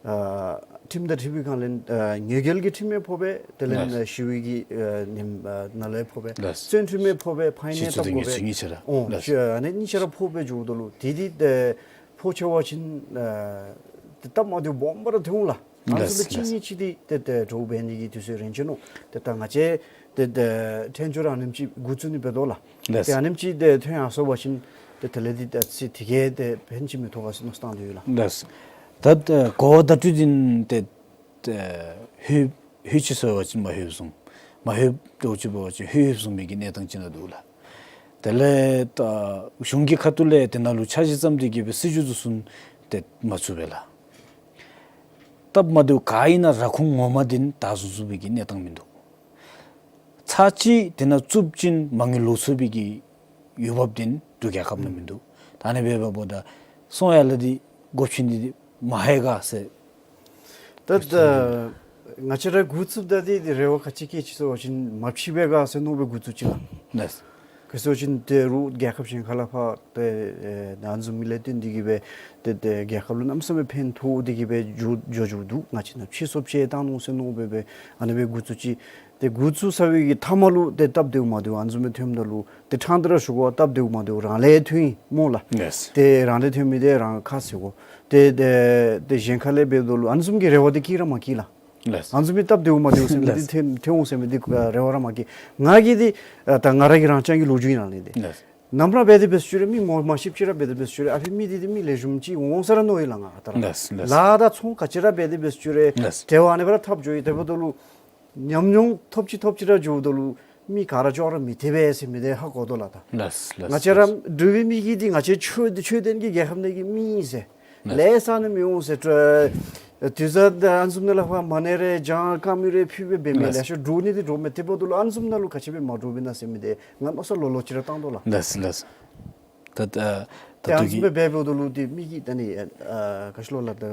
ཨ་ཁྲིམས་དང་འཁྲིལ་བའི་སྒང་ལས་ཨ་ཉེས་འགེལ་གྱི་ཁྲིམས་ཡང་ཕོག་པས། དེ་ལས་ལགས། ཨ་ཞི་བའི་གི་ཨ་ནེམ་ཨ་ནང་ལས་ཕོག་པས། ལགས། བཙོན་ཁྲིམས་ཡང་ཕོག་པས། ཕའིན་ཡང་ཆུ་ཚོད་བཏབ་དགོ་གཉིས་པས། ཚོད་གཉིས་ཆ་ར། འོ་ལགས། ཆུ་ཨ་ནི་གཉིས་ཆ་ར་ཕོག་སྦེ་འགྱོཝ་ད་ལུ་དེ་འདི་ཨ་ཕོག་ཆེ་བ་ཅིན་ཨ་ཏེ་སྟབས་མ་བདེཝ་སྦོམ་ར་ཐོན་འོང་ལགས། ཨ་ནི་ཚུ་ལས་གཅིག་གཉིས་ཅིག་འདི་ཏེ་ཏེ་འདྲཝ་འབད་ནི་གི་དུས་ཚོད་རན་ཅི་ནོ། ཏེ་ད་ང་བཅས་ཏེ་ཏེ་ཕྲན་ཚོགས་ར་ཨ་ནེམ་ཅིག་འགོ་བཙུགས་ནི་འབད་དོ་ལགས། ལགས། ཏེ་ཨ་ནེམ་ཅིག་ཏེ་ཐོན་ཡར་སོང་པ་ཅིན་ཏེ་དེ་ལས་འདི་ཏེ་ཨ་ཙི་དེ་གིས་ཏེ་ཕན་ཅིག་མི་ཐོགས་ག་ཟེར་མནོ་བསམ་བཏང་དོ་ཡོད་ལགས། ལགས། ད་ཏེ་གོ་བ་བརྡ་སྤྲོད་འདི་ཏེ་ཏེ་ལྷོད་ལྷོད་ཅི་ཟེར་བ་ཅིན་མ་ལྷོད་གསུངས། མ་ལྷོདཔ་འདྲཝ་ཅིག་འབད་བ་ཅིན་ལྷོད་ལྷོདཔ་བཟུམ་མའི་གི་གནས་སྟངས་ཅིག་ནང་འདུག་ལགས། དེ་ལས་ད་གཞུང་གི་ཁ་ཐུག་ལས་དེ་ནང་ལུ་འཆར་གཞི་བརྩམས་ཏེ་གི་སྦེ་སྲིད་བྱུས་དེ་ཚུ་ཏེ་མ་བཙུགས་པས་ལགས། སྟབས་མ་བདེཝ་ག་ཨིན་ན་ར་ཁུངས་ངོ་མ་དེ་བདའ་བཟུང་ཚུགས་པའི་གི་གནས་སྟངས་མིན་འདུག། ཚར་གཅིག་དེ་ནང་བཙུགས་ཞིནམ་མ་དངུལ་ལོག་ཚུགས་པའི་གི་འོས་འབབ་དེ་འབྲུག་རྒྱལ་ཁབ་ནང་མིན་འདུག། ད་ཨ་ནི་འབདཝ་ད་སོང་ཡར་ལས་དེ་སྒོ་ཕྱེ་ནི་དེ་མ་ལྷོད་ག་ཟེར། ད་ད་ང་བཅས་ར་འགོ་བཙུགསཔ་ད་དེ་དེ་རེ་བ་ག་ཅི་བསྐྱེད་ཅི་ཟེར་བ་ཅིན་མ་ཕྱིས་པས་ག་ཟེར་མནོ་སྦེ་འགོ་བཙུགས་ཅི་ལགས། ལགས། ག་ཅི་ཟེར་བ་ཅིན་ཏེ་རུང་རྒྱལ་ཁབ་གཞན་ཁ་ལས་ཕར་ཏེ་ཨེ་ཨ་ནི་བཟུམ་མའི་ལས་བརྟེན་ཏེ་གི་སྦེ་ཏེ་ཏེ་རྒྱལ་ཁབ་ལུ་གནམ་མེད་ས་མེད་ཕན་ཐོགས་ཏེ་གི་སྦེ་འགྱོ་འགྱོ་འགྱོཝ་འདུག། ང་བཅས་ནང་ཕྱིར་སོར་ཅིག་བཏང་ནུག་ཟེར་མནོ་སྦེ་སྦེ་ཨ་ནི་སྦེ་འགོ་བཙུགས་ཅི། ཏེ་འགོ་བཙུགས་ཚར་བའི་གི་མཐའ་མ་ལུ་ཏེ་སྟབས་བདེཝ་མ་བདེཝ་ཨ་ནི་བཟུམ་མའི་ཐོནམ་ད་ལུ་ཏེ་ཕྲང་སྟེ་ར་ཞུ་དགོ། སྟབས་བདེཝ་མ་བདེཝ་རང་ལས་ཐོན་ཡི་སྨོ་ལགས། ལགས། ཏེ་རང་ལས་ཐོན་མི་དེ་རང་ཁ་བཟེད་དགོ། ཏེ་ཏེ་ཏེ་གཞན་ཁ་ལས་འབདཝ་ད་ལུ་ཨ་ནི་བཟུམ་གྱི་རེ་བ་དེ་བསྐྱེད་ར་མ་བསྐྱེད་ལགས། ལགས། ཨ་ནི་བཟུམ་མའི་སྟབས་བདེཝ་མ་བདེཝ་ཟེར་མི་དེ་ལགས། ཐོན་ཐོན་འོང་ཟེར་མི་དེ་ཨ་རེ་བ་ར་མ་བསྐྱེད། ང་གིས་དེ་ཨ་ད་ང་ར་གི་རང་རྐྱང་གི་ལོ་རྒྱུས་ཨིན་ལགས་ནི་དེ། ལགས། ནམ་ར་འབད་དེ་འབད་ཟེར་ཅི་རུང་མི་ངོ་མ་ཤེསཔ་ཅིག་ར་འབད་དེ་འབད་ཟེར་ཅི་རུང་ཨ་ཕི་མི་དེ་དེ་མི་ལེགས་ཤོམ་ཅིག་འོང་ས་ར་མནོ་ཡི་ལགས་ང་ཨ་རྟག་ར། ལགས་ལགས། ལཱ་དང་ཚོང་ག་ཅི་ར་འབད་དེ་འབད་ཟེར་ཅི་རུང་ལགས། འབྲེལ་བ་ཨ་ནི་སྦེ་ར་འཐབ་འགྱོ་ཡི། དེ་འབདཝ་ད་ལུ་ཉམས་མྱོང་ཐོབ་ཅི་ཐོབ་ཅི་ར་འགྱོཝ་ད་ལུ་མི་ག་ར་ཅོག་ར་མི་འཐད་པས་ཟེར་མི་དེ་ཧ་གོ་དོ་ལགས། ད་ལགས་ལགས། ང་བཅས་ར་འབྲུག་པའི་མི་གིས་དེ་ང་བཅས་ཆོས་ཆོས་ལྡན་གྱི་རྒྱལ་ཁབ་ནང་གི་མི་ཨིན་ཟེར། ལགས། ལས་བསགས་ནི་མི་འོང་ཟེར། དུས་བཟང་ཨ་ནི་བཟུམ་ནང་ལས་ཕར་མ་ཎི་རེ་བགྱང་བཀའ་མོལ་རེ་ཕུལ་སྦེ་འབད་མི་ལགས། ལེ་ཤ་འདྲོག་ནི་དེ་འདྲོག་མས། དེ་འབདཝ་ད་ལུ་ཨ་ནི་བཟུམ་ནང་ལུ་ག་ཅི་སྦེ་མ་འདྲོག་པས་ན་ཟེར་མི་དེ་ང་མནོ་བསམ་ལོག་ལོག་ཅིག་ར་བཏང་དོ་ལགས། ལགས་ལགས། ད་ད་ད་ཏེ་ཨ་ནི་བཟུམ་སྦེ་འབད་འབདཝ་ད་ལུ་དེ་མི་གིས་ད་ནི་ཨ་ག་ཅི་ལོ་ལགས། ད་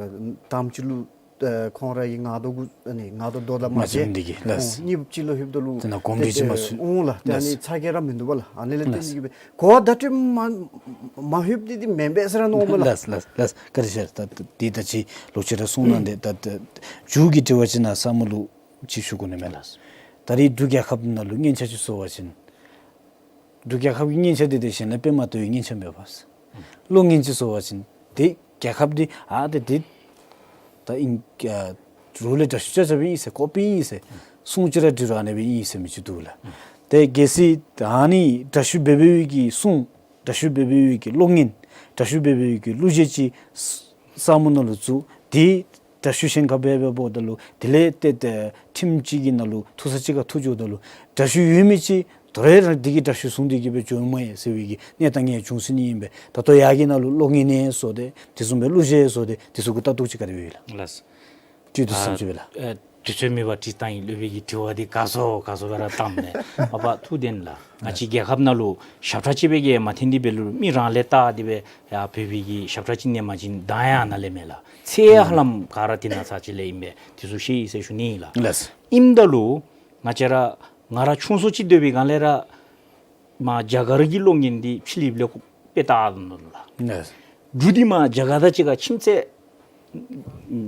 དང་པ་ཅིག་ལུ་ཨ་ཁོང་ར་གི་ངོ་ཐོག་གུ་ཨ་ནི་ངོ་ཐོག་དོ་དང་མ་མ་བྱིན་འདི་གིས་ལགས། ཨོ་གཉིས་པ་ཅིག་ལུ་ལྷོདཔ་ད་ལུ་དེ་ནང་གོམས་འདྲིས་ཅིག་མ་ཚུད། ཨོ་ལགས། ཏེ་ཨ་ནི་ཚ་གྱང་ར་མིན་འདུག་པ་ལགས། ཨ་ནི་ལས་བརྟེན་ཏེ་གི་སྦེ་གོ་བ་བརྡ་སྤྲོད་མ་མ་ལྷོདཔ་འདི་འདི་མེན་པས་ཟེར་ར་མནོཝ་མས་ལགས། ལགས་ལགས་ལགས། བཀའ་དྲིན་ཆེ། ད་ད་འདི་ད་ཅི་ལོག་ཅི་ར་གསུང་གནང་སྟེ་ད་ད་མཇུག་གི་དྲི་བ་ཅིག་ནཱ་ས་མོ་ལུ་ཅིག་ཞུ་དགོ་ནི་མས་ལགས། ད་རེས་འབྲུག་རྒྱལ་ཁབ་ནང་ལུ་སྙན་ཆ་ཅིག་ཟེར་བ་ཅིན་འབྲུག་རྒྱལ་ཁབ་ཀྱི་སྙན་ཆ་འདི་དེ་གཞན་ལས་དཔེ་མ་ལྟ་བའི་སྙན་ཆ་མེད་པས། གློག་བརྙན་ཅིག་ཟེར་བ་ཅིན་དེ་རྒྱལ་ཁབ་འདི་ཨ་དེ་དེ་ད་ཨིན་ཨ་རོགས་ལས་དྲག་ཤོས་ཅིག་རྐྱབ་ཨིན་ཟེར་ཀོ་པི་ཨིན་ཟེར་གསུང་ཅིག་ར་དྲི་རུང་ཨ་ནི་སྦེ་ཨིན་ཟེར་མི་ཅིག་འདུག་ལགས། ཏེ་གལ་སྲིད་ཨ་ནི་དྲག་ཤོས་འབད་འབདཝ་གི་གསུང་དྲག་ཤོས་འབད་འབདཝ་གི་གློག་བརྙན་དྲག་ཤོས་འབད་འབདཝ་གི་གླུ་གཞས་ཅིག་ས་མོ་ནང་ལུ་བཙུགས་ཏེ་དྲག་ཤོས་གཞན་ཁར་འབད་འབདཝ་ད་ལུ་དེ་ལས་ཏེ་ཏེ་ཁྲིམས་ཅིག་གི་ནང་ལུ་ཐུག་ས་ཅིག་ཁར་ཐུག་འགྱོཝ་ད་ལུ་དྲག་ཤོས་ཡོད་མི་ཅིག་དོ་རུང་ར་འདི་གིས་དྲག་ཤོས་བཟུང་སྟེ་གི་སྦེ་འགྱོཝ་མས་ཟེར་བའི་གི་གནས་སྟངས་ཡང་བྱུང་སྲིད་ནི་ཨིན་པས། ད་ལྟོ་ཡར་གྱི་ནང་ལུ་གློག་བརྙན་ནང་བཟོ་སྟེ་དེ་བཟུམ་སྦེ་གླུ་གཞས་བཟོ་སྟེ་དེ་ཚུ་གུ་ལྟ་རྟོག་ཅིག་ག་དེ་སྦེ་ཡོད་ལགས། ལགས། ཅིག་དུས་ཨ་བསམ་ཅིག་སྦེ་ལགས། ཨེ་དུས་ཚོད་མེད་པར་དྲི་བཏང་ཡི། སློབ་དཔོན་གྱི་དྲི་བ་འདི་ག་སོ་ག་སོ་སྦེ་ར་བཏངམ་མས། མ་པ་ཐུགས་བདེན་ལགས། ང་བཅས་རྒྱལ་ཁབ་ནང་ལུ་ཞབས་ཁྲ་ཅིག་སྦེ་གིས་མ་ཐོན་ཏེ་འབད་རུང་མི་རང་ལས་བལྟ་སྟེ་སྦེ་ཡར་བོད་པའི་གི་ཞབས་ཁྲ་ཅིག་ནང་མ་བྱིན་གདངས་ཡང་ནཱ་ལས་མེད་ལགས། ཚད་ཧ་ལམ་ག་ར་དེ་ནང་ཚར་ཅིག་ལས་ཨིན་པས། དེ་ཚུ་ཤེས་ཡི་ཟེར་ཞུ་ནི་ལགས། ལགས། ཨིནམ་ད་ལུ་ང་བཅས་ར་ང་ར་ཆུང་སུ་ཅིག་སྡོད་པའི་སྒང་ལས་ར་མར་རྒྱ་གར་གྱི་གློག་བརྙན་འདི་ཕྱི་གླིངཔ་ལས་དཔེ་ལྟ་དོ་ལགས། ལགས། འབྲུག་འདི་མར་རྒྱ་གར་དང་གཅིག་ཁར་ཁྱིམ་མཚེས་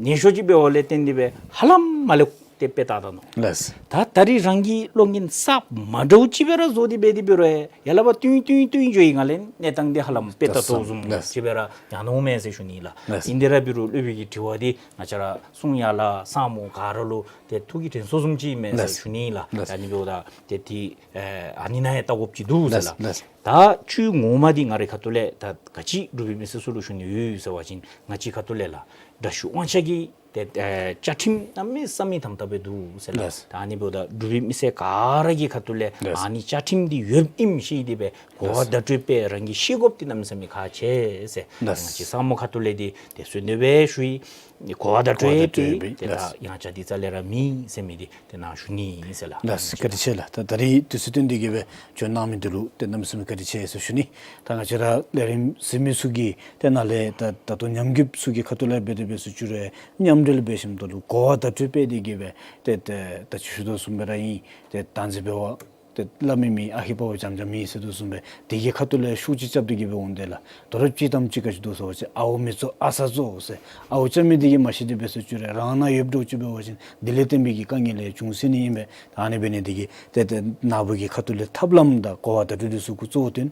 ནུས་ཤུགས་ཅིག་འབདཝ་ལས་བརྟེན་ཏེ་སྦེ་ཧ་ལམ་མར་ལས་དཔེ་ལྟ་དོ་ལགས། ད་ད་རེས་རང་གི་གློག་བརྙན་གསརཔ་མ་འདྲཝ་ཅིག་སྦེ་ར་བཟོ་སྟེ་འབད་དེ་འབད་རུང་ཡར་ལས་ཕར་བཏོན་བཏོན་བཏོན་འགྱོ་བའི་སྒང་ལས་གནས་སྟངས་འདི་ཧ་ལམ་དཔེ་ལྟ་དོ་བཟུམ་ཅིག་སྦེ་ར་ཡར་འོངམ་མས་ཟེར་ཞུ་ནི་ལགས། ལགས། ཨིན་ཏེ་ར་འབད་རུང་སློབ་དཔོན་གྱི་དྲི་བ་འདི་ང་བཅས་ར་གསུང་ཡ་ལ་ས་མོ་ག་ར་ལུ་ཏེ་ཐུགས་ཀྱི་དྲན་གསོ་བཟུམ་ཅིག་ཨིན་མས་ཟེར་ཞུ་ནི་ལགས། ལགས། ཨ་ནི་འབདཝ་ད་ཏེ་དེ་ཨ་ཨ་ནི་ནང་ཡང་བལྟ་དགོཔ་ཅིག་འདུག་ཟེར་ལགས། ལགས། ད་ཅིག་ངོ་མ་འདི་ང་རའི་ཁ་ཐུག་ལས་ད་ག་ཅི་འབྲུག་པའི་མི་སེར་ཚུ་ལུ་ཞུ་ནི་ཡོད་ཟེར་བ་ཅིན་ང་བཅས་ཁ་ཐུག་ལས་ལགས། དྲག་ཤོས་དབང་ཆ་གི་ཏེ་ཨེ་བཅའ་ཁྲིམས་གནམ་མེད་ས་མེད་དམ་དམ་སྦེ་འདུག་ཟེར་ལགས། ལགས། ད་ཨ་ནི་འབདཝ་ད་འབྲུག་པའི་མི་སེར་ག་ར་གི་ཁ་ཐུག་ལས་ལགས། ཨ་ནི་བཅའ་ཁྲིམས་འདི་ཡོདཔ་ཨིནམ་ཤེས་ཏེ་སྦེ་གོ་བ་བརྡ་སྤྲོད་སྦེ་རང་གིས་ཤེས་དགོཔ་འདི་གནམ་མེད་ས་མེད་ཁག་ཆེ་ཟེར། ལགས། ང་བཅས་ས་མོ་ཁ་ཐུག་ལས་འདི་ཏེ་གསོལ་འདེབས་སྦེ་ཞུ་ཡི། གོ་བ་བརྡ་སྤྲོད་སྦེ་ཏེ་ད་ཡང་ཆ་འདི་རྩ་ལས་ར་མེད་ཟེར་མི་འདི་ཏེ་ནཱ་ཞུ་ནི་ཨིན་ཟེར་ལགས། ལགས། བཀའ་དྲིན་ཆེ་ལགས། ད་ད་རེས་དུས་ཚོད་བཏོན་ཏེ་གི་སྦེ་བྱོན་གནང་མི་འདི་ལུ་ཏེ་གནམ་མེད་ས་མེད་བཀའ་དྲིན་ཆེ་ཟེར་ཞུ་ནི། ད་ང་བཅས་ར་ལས་རིམ་གཟིགས་མི་ཚུ་གིས་ཏེ་ནཱ་ལས་ད་ད་ལྟོ་ཉམས་རྒུདཔ་ཚུ་གི་ཁ་ཐུག་ལས་འབད་དེ་འབད་ཟེར་ཅི་རུང་མཉམ་འབྲེལ་འབད་ཞིནམ་ད་ལུ་གོ་བ་བརྡ་སྤྲོད་སྦེ་དེ་གི་སྦེ་ཏེ་ཏེ་ད་ཅི་ཞུ་དོ་བཟུམ་སྦེ་ར་ཨིན། ཏེ་བདག་འཛིན་འབད་བ་ཏེ་སླབ་མི་མེད། ཨ་ཧི་པ་བ་འཇམ་འཇམ་ཨིན་ཟེར་དོ་བཟུམ་སྦེ་དེ་གི་ཁ་ཐུག་ལས་ཤུགས་ཅིག་རྐྱབ་སྟེ་གི་སྦེ་འོང་དེས་ལགས། དོ་རུང་སྤྱིར་བཏང་ཅིག་ག་ཅི་འདུག་ཟེར་བ་ཅིན་ཨརཝ་མི་བཙོ་ཨ་ས་བཙོ་ཟེར། ཨརཝ་རྐྱབ་མི་དེ་གིས་མ་ཤེས་ཏེ་འབད་ཟེར་ཅི་རུང་རང་ནང་ཡོདཔ་འདྲཝ་ཅིག་འབད་བ་ཅིན་དེ་ལས་བརྟེན་པའི་གི་དཀའ་ངལ་ལེ་ཤ་འབྱུང་སྲིད་ནི་ཨིན་པས། ད་ཨ་ནི་འབད་ནི་དེ་གིས་ཏེ་ཏེ་ནཱ་བུ་གི་ཁ་ཐུག་ལས་ཐབས་ལམ་དང་གོ་བ་བརྡ་སྤྲོད་འདི་ཚུ་གུ་གཙོ་བོ་བཏོན་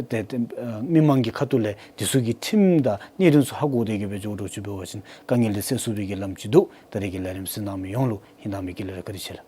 ཏེ་ཏེ་ཨ་མི་མང་གི་ཁ་ཐུག་ལས་འདི་ཚུ་གི་ཁྲིམས་དང་གནད་དོན་ཚུ་ཧ་གོ་སྟེ་གི་སྦེ་འགྱོཝ་འདྲཝ་ཅིག་འབད་བ་ཅིན་དཀའ་ངལ་འདི་སེལ་ཚུགས་པའི་གི་ལམ་ཅིག་འདུག། ད་རེས་ཀྱི་ལས་རིམ་གཟིགས་གནང་མི་ཡོངས་ལུ་ཧིང་དྭངས་མའི་དཀྱིལ་ལས་ར་བཀའ་དྲིན་ཆེ་ལགས།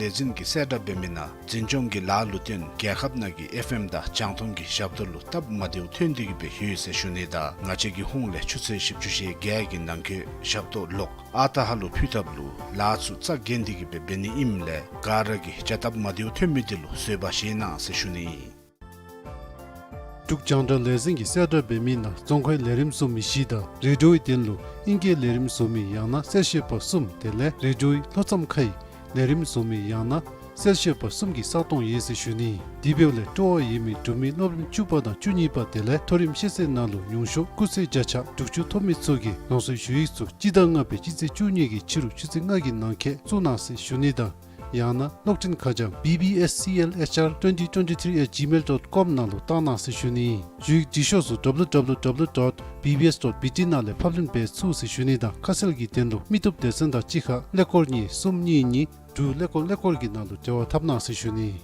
ལས་འཛིན་གྱིས་གསལ་བསྒྲགས་འབད་མི་ནང་འཛིན་སྐྱོང་གི་ལཱ་ལུ་བརྟེན་རྒྱལ་ཁབ་ནང་གི་ཨེཕ་ཨེམ་དང་རྒྱང་མཐོང་གི་ཞབས་ཏོག་ལུ་སྟབས་མ་བདེཝ་ཐོན་ཏེ་གི་སྦེ་ཡོད་ཟེར་ཞུ་ནི་དང་ང་བཅས་ཀྱི་ཧོངས་ལས་ཆུ་ཚོད་བཞི་བཅུ་ཞེ་བརྒྱད་ཀྱི་ནང་འཁོད་ཞབས་ཏོག་ལོག་ཨ་རྟག་ཧ་ལུ་ཕུལ་ཐབས་ལུ་ལཱ་ཚུ་རྩ་འགེངས་ཏེ་གི་སྦེ་འབད་ནི་ཨིནམ་ལས་ག་ར་གིས་བྱ་སྟབས་མ་བདེཝ་ཐོན་མི་དེ་ལུ་བཟོད་པ་བཞེས་གནང་ཟེར་ཞུ་ནི་ཨིན། འབྲུག་རྒྱང་བསྒྲགས་ལས་འཛིན་གྱིས་གསལ་བསྒྲགས་འབད་མི་ནང་རྫོང་ཁའི་ལས་རིམ་བཟོ་མི་བཞི་དང་རེ་ཌིའོའི་དོན་ལུ་ཨིང་སྐད་ལས་རིམ་བཟོ་མི་ཡང་ན་གསལ་བཤད་པ་གསུམ་དེ་ལས་རེ་ཌིའོའི་ལྷོ་མཚམས་ཁའི་ལས་རིམ་བཟོ་མི་ཡང་ན་གསལ་བཤད་པ་གསུམ་གྱི་ས་སྟོང་ཡོད་ཟེར་ཞུ་ནི། དེ་འབདཝ་ལས་སྤྲོ་བ་ཡོད་མི་འབྲུག་མི་སློབ་རིམ་བཅུ་པ་དང་བཅུ་གཉིས་པ་དེ་ལས་མཐོ་རིམ་ཤེས་ཚད་ནང་ལུ་ཉུང་ཤོས་སྐུགས་ཚད་བརྒྱ་ཆ་དྲུག་ཅུ་ཐོབ་མི་ཚུ་གིས་རང་སོའི་ཞུ་ཡིག་ཚུ་སྤྱི་ཟླ་ལྔ་པའི་སྤྱི་ཚེས་བཅུ་གཉིས་ཀྱི་ཕྱི་རུ་ཆུ་ཚོད་ལྔ་གི་ནང་འཁོད་བཙུགས་གནང་ཟེར་ཞུ་ནི་དང་ཡང་ན་གློག་འཕྲིན་ཁ་བྱང་B B S C L H R twenty twenty-three at gmail dot com ནང་ལུ་བཏང་གནང་ཟེར་ཞུ་ནི། ཞུ་ཡིག་འབྲི་ཤོག་ཚུ་W W W dot B B S dot B T ནང་ལས་ཕབ་ལེན་འབད་ཚུགས་ཟེར་ཞུ་ནི་དང་ཁ་གསལ་གྱི་དོན་ལུ་མི་སྟོབས་སྡེ་ཚན་དང་གཅིག་ཁར་ཀླད་ཀོར་གཉིས་གསུམ་གཉིས་གཉིས་དྲུག་ཀླད་ཀོར་ཀླད་ཀོར་གྱི་ནང་ལུ་འབྲེལ་བ་འཐབ་གནང་ཟེར་ཞུ་ནི།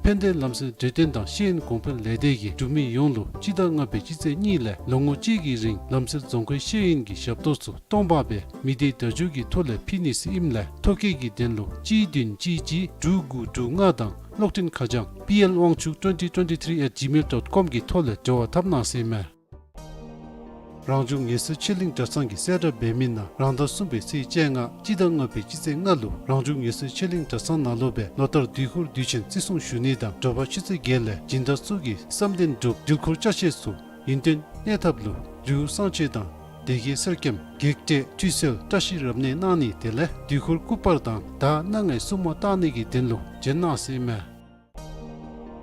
ཕན་བདེ་ལམ་སེལ་འབྲེལ་ཐོན་དང་ཤེས་ཡོན་གོང་འཕེལ་ལས་སྡེ་གིས་འབྲུག་མི་ཡོངས་ལུ་སྤྱི་ཟླ་ལྔ་པའི་སྤྱི་ཚེས་གཉིས་ལས་ལོ་ངོ་གཅིག་གི་རིང་ལམ་སེལ་རྫོང་ཁའི་ཤེས་ཡོན་གྱི་ཞབས་ཏོག་ཚུ་སྟོང་པ་སྦེ་མི་སྡེའི་བརྡ་བརྒྱུད་ཀྱི་ཐོག་ལས་ཕུལ་ནི་ཟེར་ཨིནམ་ལས་ཐོ་བཀོད་ཀྱི་དོན་ལུ་གཅིག་བདུན་གཅིག་གཅིག་དྲུག་དགུ་དྲུག་ལྔ་དང་གློག་འཕྲིན་ཁ་བྱང་P L དབང་ཕྱུག twenty twenty-three at gmail dot com གི་ཐོག་ལས་འབྲེལ་བ་འཐབ་གནང་ཟེར་ཨིན་མས། རང་བྱུང་ངལ་གསོའི་ཆེད་གླིང་གྲྭ་ཚང་གིས་གསལ་བསྒྲགས་འབད་མི་ནང་རང་ཟླ་གསུམ་པའི་ཚེས་བཅོ་ལྔ་སྤྱི་ཟླ་ལྔ་པའི་སྤྱི་ཚེས་ལྔ་ལུ་རང་བྱུང་ངལ་གསོའི་ཆེད་གླིང་གྲྭ་ཚང་ནང་ལུ་སྦེ་ལོ་ལྟར་དུས་འཁོར་དུས་ཆེན་བརྩི་སྲུང་ཞུ་ནི་དང་དྲོ་པ་ཆུ་ཚོད་བརྒྱད་ལས་སྦྱིན་བདག་ཚུ་གིས་བསམ་དོན་འགྲུབ་འདྲིལ་འཁོར་ཅ་ཆས་ཚུ་ཡུན་བརྟན་གནས་ཐབས་ལུ་རིའུ་གསང་སྤྱོད་དང་སྡེ་དགེ་གསེར་སྐྱེམས་བགེགས་བསྐྲད་ཁྲུས་གསོལ་བཀྲ་ཤིས་རབ་གནས་གནང་ནི་དེ་ལས་དུས་འཁོར་སྐུ་པར་དང་ཟླ་སྣ་ལྔའི་སྲུང་མ་བཏང་ནི་གི་དོན་ལུ་བྱོན་གནང་ཟེར་ཨིན་མས།